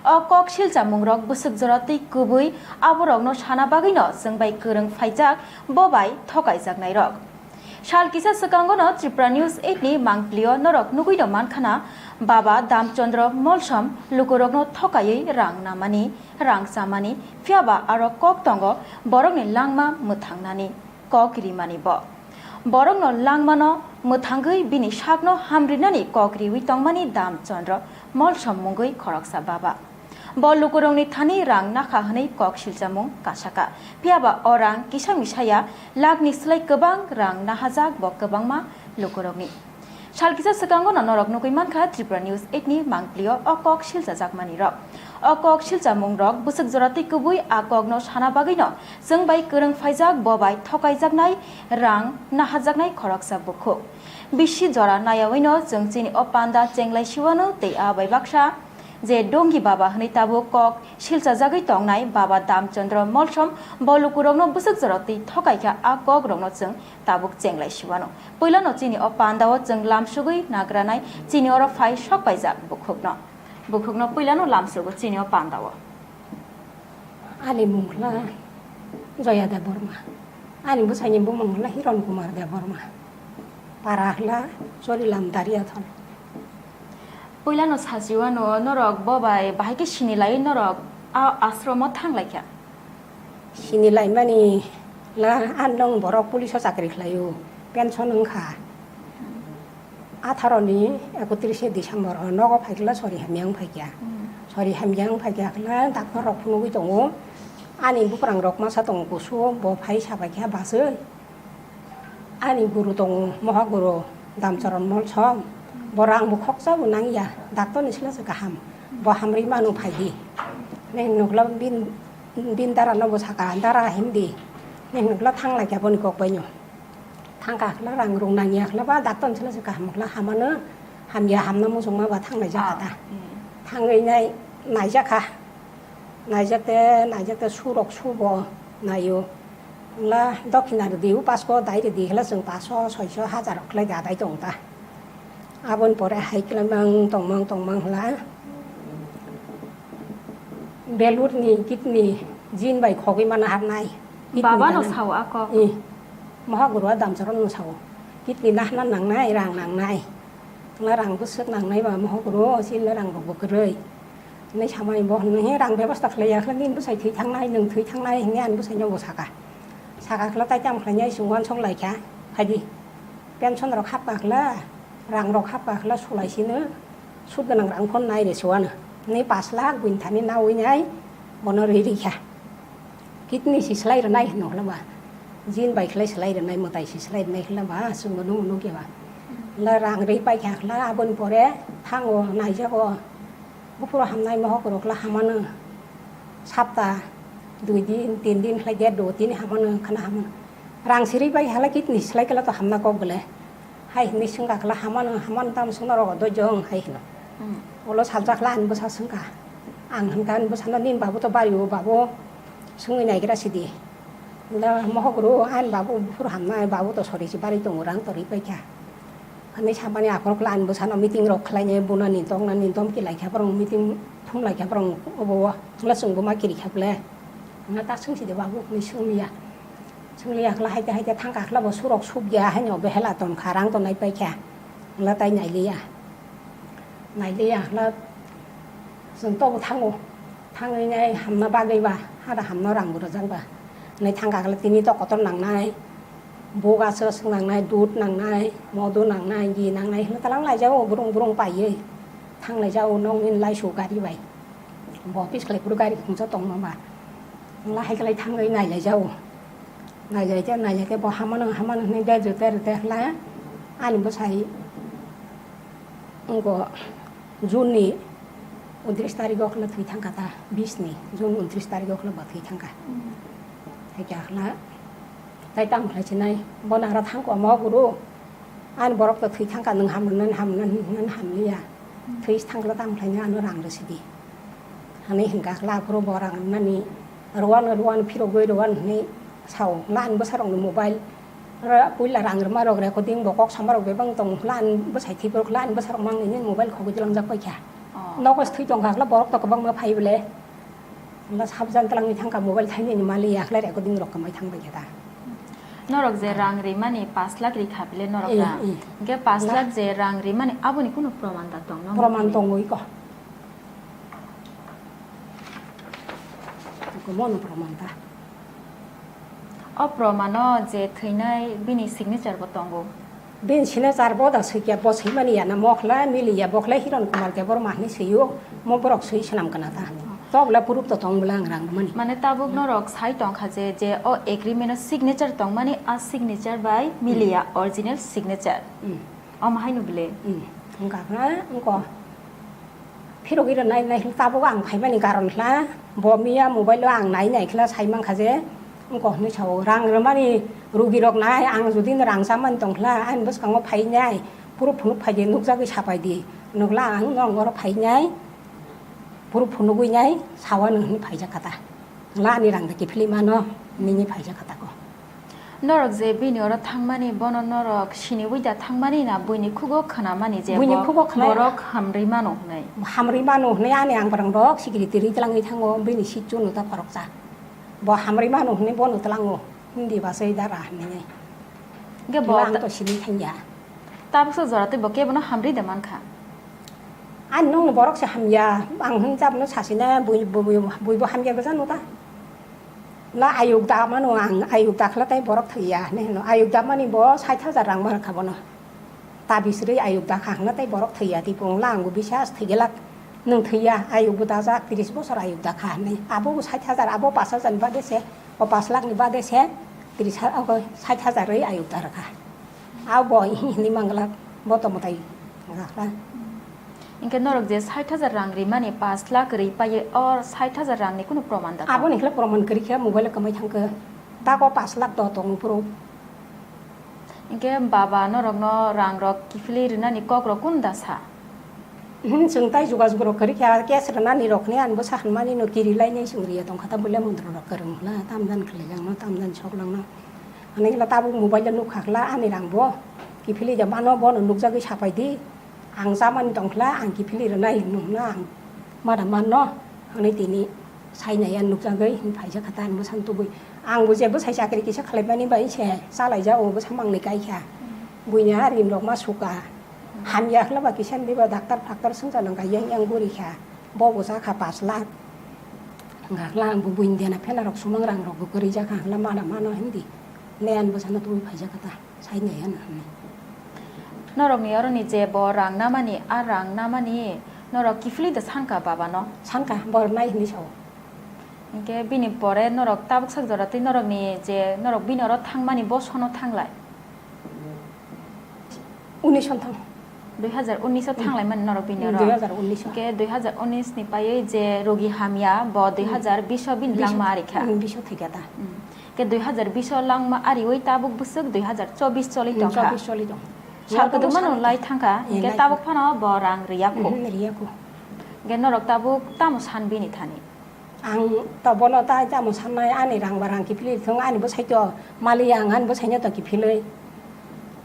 O kok silchamung rok bwswk jora tei kubui aborokno sana bagwi no chwng bai kwrwng phaijak, bo bai thokaijaknai rok. Sal kisa swkango no Tripura News Eight ni mangpli o norok nugui no mankha na, Baba Dhamchandra Molsom lukurokno thokaiwi rang namani, rang chamani, phiya ba aro kok tongo borokni langma mwthangnani, kok rimani bo. Borokno langmano mwthangwi bini sakno hamrinani kok riwi tongmani Dhamchandra Molsom mungwi khoroksa baba. Bo lukurokni thani rang nakha hwnwi kok silchamung kasaka. Phiyaba o rang kisa misaya lakhni slai kwbang rang nahajak bo kwbangma lukurokni. Sal kisa swkango no norok nugwi mankha Tripura News eight ni mangpli-o o kok silchajakmani rok. O kok silchamung rok bwswk jora twi kubui a kokno sana bagwi no chwng bai kwrwng phaijak bo bai thokaijaknai rang nahajaknai khoroksa bukhuk. Bisi jora nayawi no chwng chini o panda chenglai siwano tei a bai baksa je Dongi Baba hwnwi tabuk kok silchajagwi tongnai Baba Damchandra Molsom bo lukurokno bwswk jora twi thokaikha a kokrokno chwng tabuk chenglai siwano. Puilano chini o pandao chwng lamsugwi nagranai chini oro phai sok paijak bukhukno. Bukhukno puilano lamsugo chini o pandao. Ani mung khla Joya Debbarma. Ani bwsaini bumung khla Hiron Kumar Debbarma. Para khla Chorilam Dariathon. Puilano sachiwano norok bo bai bahai khe sini lai norok a ashromo thang lai kha. Sini laimani la an nong borok police o chakri khlaio, pension wngkha. Atharo ni ekotris December o nogo phaikhe la sori hamya wng phaikha. Hmm. Sori hamya wng phaikha khe la doctor rok phunugwi tongo. Ani buprang rok masa tongo kusu, bo phai sabaikha baswi. Ani guru tongo, moha guru Damcharan Molsom. Bo rang bo khoksa bo nangya, doctor ni sila se kaham. Bo hamri manu phaidi. Neng nukla bin, bin dara no bo saka, dara hindi. Neng nukla thang laikya boni kok baino. Thangka khla rang rung nangya khla ba doctor sila se kaham khla hamano hamya hamna muchungma ba thang nai jaka ta. Hmm. Thangwi nai nai jaka. Nai jakte, nai jakte surok subo naio. Khla dokhina rwdi, upasko dai rwdi khla chwng paso, soiso, hajar khla da dai tong ta. Aboni pore hai khla mang tong mang tong mang khla. Belur ni kidney jin bai khogwi mana harnai. Kidney Baba no dana. Sao ako. I. Moha guru a Damcharan no sao. Kidney nahna nangnai, rang nangnai. Tongla rang bwswk nangnai ba moha guru, o chini rang rok bo kwrwi. Hinwi samani bo hinwi he rang bebosta khlai ya khlai nini bwsai thwi thangnai, nwng thwi thangnai hinwi ani bwsai no bo saka. Saka khla tai tamo khlai nai chwng uansuk lai kha. Phaidi. Pension rok hapka khla, rang rok hapka khla sulai sino. Sud gwnang rang phone nai re se uano. Hinwi pash lakh buini thani naui nai bono rwi rikha. Kidney si slai rwnai hino hwla ba. Jin bai khlai slai rwnai, mwtai si slai rwnai hwla ba, chwng bo nung nukya ba. La rang rwi paikha hwla aboni pore thango naijago. Buphuru hamnai mohok rok la hamano. Sapta dui din, tin din khlai de do tini hamano, khana hamano. Rang siri bai hala kidney slai kala to hamna kok bole. Hai hinwi swngkha kala hamano, hamano tamo swngna rogo dojong hai hino. Hmm. Ulo saljak la ani bwsa swngkha. Ang hwnkha ani bwsano nini babu to bari o babu swngwi naigra sidi. La mohok ro ani babu buphuru hamnai babu to sori si bari tongo rang torwi paikha. Hinwi samani aphuru kla ani bwsano meeting rok khlainai bunani toknani domki laikha borok meeting thum laikha borok obo o. Hwnkhe chwngbo ma kiri kha bole. Hwnkhe ta swng sidi babu hinwi swngya. Chwngli ya khla haite haite thangka khla bo surok sukya haino behela tonkha rang tonai paikha. Hwla tai nailiya. Nailiya hwla chwng tobo thango. Thangwi nai hamna bagwi ba hada hamna rang bo rwjak ba. Nai thangka khla tini to kotor nangnai. Boga se swk nangnai, dud nangnai, modo nangnai, gi nangnai hwla talang laijao burung burung paiwi. Thang laijao nokni laisu gari bai. Bo office khlai phuru gari khungsa tongma ba. Hwla hai khlai thangwi nai laijao. Nailai khe, nailai khe bo hamano, hamano hinwi de jute rwte hwla ani bwsai wngkha June ni untris tarikh o khwla thwi thangkha ta, bis ni June untris tarikh o khwla bo thwi thangkha. Hmm. Hai khe khwla tai tamo khlai sinai bo nagra thangkha mo guru ani borok to thwi thangkha nwng ham rwnani ham rwnani hinwi hamliya. Hmm. Thwi thangkha tamo khlai nai ano rang rw sidi. Hinwi hwnkha khwla aphuru bo rang rwnani rwano rwano phirogwi rwano hinwi sao. Lan bwsarokni mobile ra-, puila rang rwma rok recording bo kok sama rok bebak tong lan bwsai thwi phuru lan bwsarok mangni nini mobile khogwi twlangjak paikha. Oh. Nogo se thwi tongkha khwla borok to kwbangma phai bole. Hwnkha sabjan twlangwi thangkha mobile thainani maliya khwla recording rok kwmai thang paikha ta. Norok je rang rimani pash lakh rikha bile norok eh, da. Eh. Hwnkhe pash lakh je rang rimani aboni kunu proman da tong no? Proman tongwi ko. Mono proman ta. O promano je thwinai bini signature bo tongo. Bini signature bo da swikya, bo swimani yana, mo khlai miliya, bo khlai Hiron Kumar Debbarma hinwi swio, mo borok swi swnam kana ta. Tok bwla proof to tong bwla ang rang mani. Mane tabuk norok sai tong kha je, je o agreement o signature tong mani, a signature bai miliya original signature. Hmm. Omo haino bwle. Hmm. Wngkha kha, wngkha. Phirogwi rwnai nai hwn tabuk ang phaimani karon hla, bo miya mobile o ang nai nai khla sai mankha je, wngkha hwnwi sao, rang rwmani rugirok nai, ang jodi no rang chamani tong khla, ani bwskango phai nai, phuru phunuk phai di, nukjagwi sapai di, nukla ang norok oro phai nai, phuru phunugwi nai, sao ano hwnwi phaijak kha ta, la ani rang da kiphilwi mano, nini phaijak kha ta ko. Norok je bini oro thangmani, bono norok siniwi da thangmani na buini khugo khwnamani je Buini bo khugo khwnai. Borok hamrwi mano hwnwi? Hamrwi mano hwnwi ani ang borok rok secretary twlangwi thango, bini sitio no ta khoroksa. Bo hamrwi mano hwnwi bono twlango, hindi baswi dara hwnwi. Hwnkhe bo Hwnba ang ta- to sini thangya. Tabuksa jora tei bo kebono hamrwi de mankha. Ani nokni borok se hamya, ang hwn jabno sasina bui, bui, bui, buibo hamya bwsa no ta. La ayuk da mano ang, ayuk da khla tei borok thwiya hinwi hino. Ayuk da mani bo sait hajar rang ma rwkha bono. Tabis rwi ayuk da kha hwnla tei borok thwiya, tei bo wngla ang bo bisas thwiglak. Nwng thwiya, ayuk bo dajak, tris bosor ayuk da kha hinwi. Abo bo sait hajar, abo pash hajar ni bade se, o pash lakh ni bade se, tris ha-, o sait hajar rwi ayuk da rwkha. Abo hinwi manglak, bo to mwtai wngkha. Hinkhe norok je sait hajar rang rimani pash lakh ri paiye, o sait hajar rangni kunu proman da tong? Aboni khe proman kwrwi khe mobile o kwmai thangkhe. Tako pash lakh to tongo phuru. Hinkhe baba norokno rangrok kiphilwi rinani kokrok kunu da sa? Hmm, chwng tai jogajog rok kwrwi kha, cash rwnani rok hinwi ani bwsa hinmani no kiri lainai chwng riya tongkha ta, buila montrok rok kwrwng hwla, tamjani khwlaijakno, tamjani soklangno. Hinwi khe tabuk mobile o nukha hwla ani rang bo kiphilwi da mano, bono nukjagwi sapai di. Ang chamani tong khwla, ang kiphilwi rwnai hwnwi hwnna ang mada manno, hwnwi tini sainai ang nukjagwi hwnwi phaijak kha ta, ang bwsano tubui. Ang bo je bwsai chakri kisa khwlaimani bai se chalaijak, o bwsa mangni kai kha. Buini ha rim rok ma suka. Hamya khwla ba kisa ni ba doctor phaktor swngcharno kaiya yang guri kha. Bo bo cha kha pash lakh. Hwnkha khwla ang bo buini dena phela rok sumang rang rok bo kwrwi jak kha khwla mada mano hindi. Le ang bwsano tubui phaijak kha ta. Sainai ano hwnwi. Norokni oroni je bo rang namani, a rang namani norok kiphilwi da sanka babano? Sanka, bo rwnai hwnwi sao. Hinkhe bini pore norok tabuk sak jora twi norokni je norok bini oro thangmani bo sono thanglai? Unis thang. Dui hazar unis o Hmm. thanglaimani norok bini Hmm, oro? Dui hazar unis o. Hinkhe dui hazar unis ni paiwi je rogi hamya bo Hmm. dui hazar bis o bini Bis o langma thwi-, arikha? Hmm, bis o thwikha ta. Hmm. Ke dui hazar bis o langma ariwi tabuk bwswk dui hazar chobis choli Hmm, tongkha. chobis choli tong. Sal Tabuk kwdwkma no san lai thangkha, Eh, hinkhe lai tabuk thang- phano bo rang riya kho. Mhm, riya kho. Hinkhe norok tabuk tamo san bini thani? Ang to bono tai tamo sannai, ani rang ba rang kiphilwi rwthwng, ani bwsai to maliya ang ani bwsaino to kiphilwi.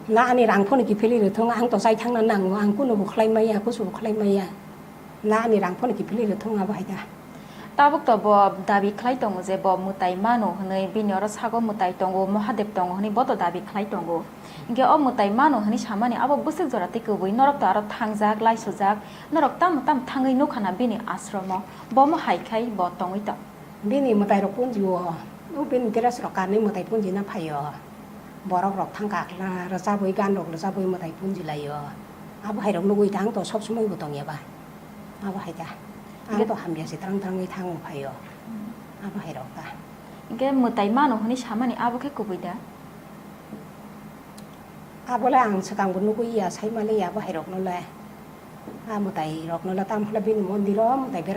Na ani rang phano kiphilwi rwthwng, ang to chai thangna nango, ang kunubo khlai maya, kusubo khlai maya. Na ani rang phano kiphilwi rwthwng abo hai da. Tabuk to bo dabi khlai tongo je bo mwtai mano hwnwi, bini oro sago mwtai tongo, Mahadev tongo hwnwi bo to dabi khlai tongo. Hinkhe o mwtai mano hwnwi samani abo bwswk jora tei kwbui, norok to aro thangjak, laisojak, norok tamo tamo thangwi nukha na bini ashromo, bomo hai khai bo tongwi tong. Bini mwtai rok punji o, o bini dress rok kanwi mwtai punji na phaio. Borok rok thang kakla rwchabwi, gan rok rwchabwi mwtai punji laio. Abo hai rok nugwi tang to sob somoi bo tongya ba. Abo hai ta. Ang Ge- to hamya se trang trangwi thango phaio. Hmm. Abo hai rok ta. Ge mwtai mano hwnwi samani abo khe kubui da? Abo le ang swkang bo nugwi ya, sai mali ya abo hai rok no le. A mwtai rok no le tam hwle bini mondir o mwtai bera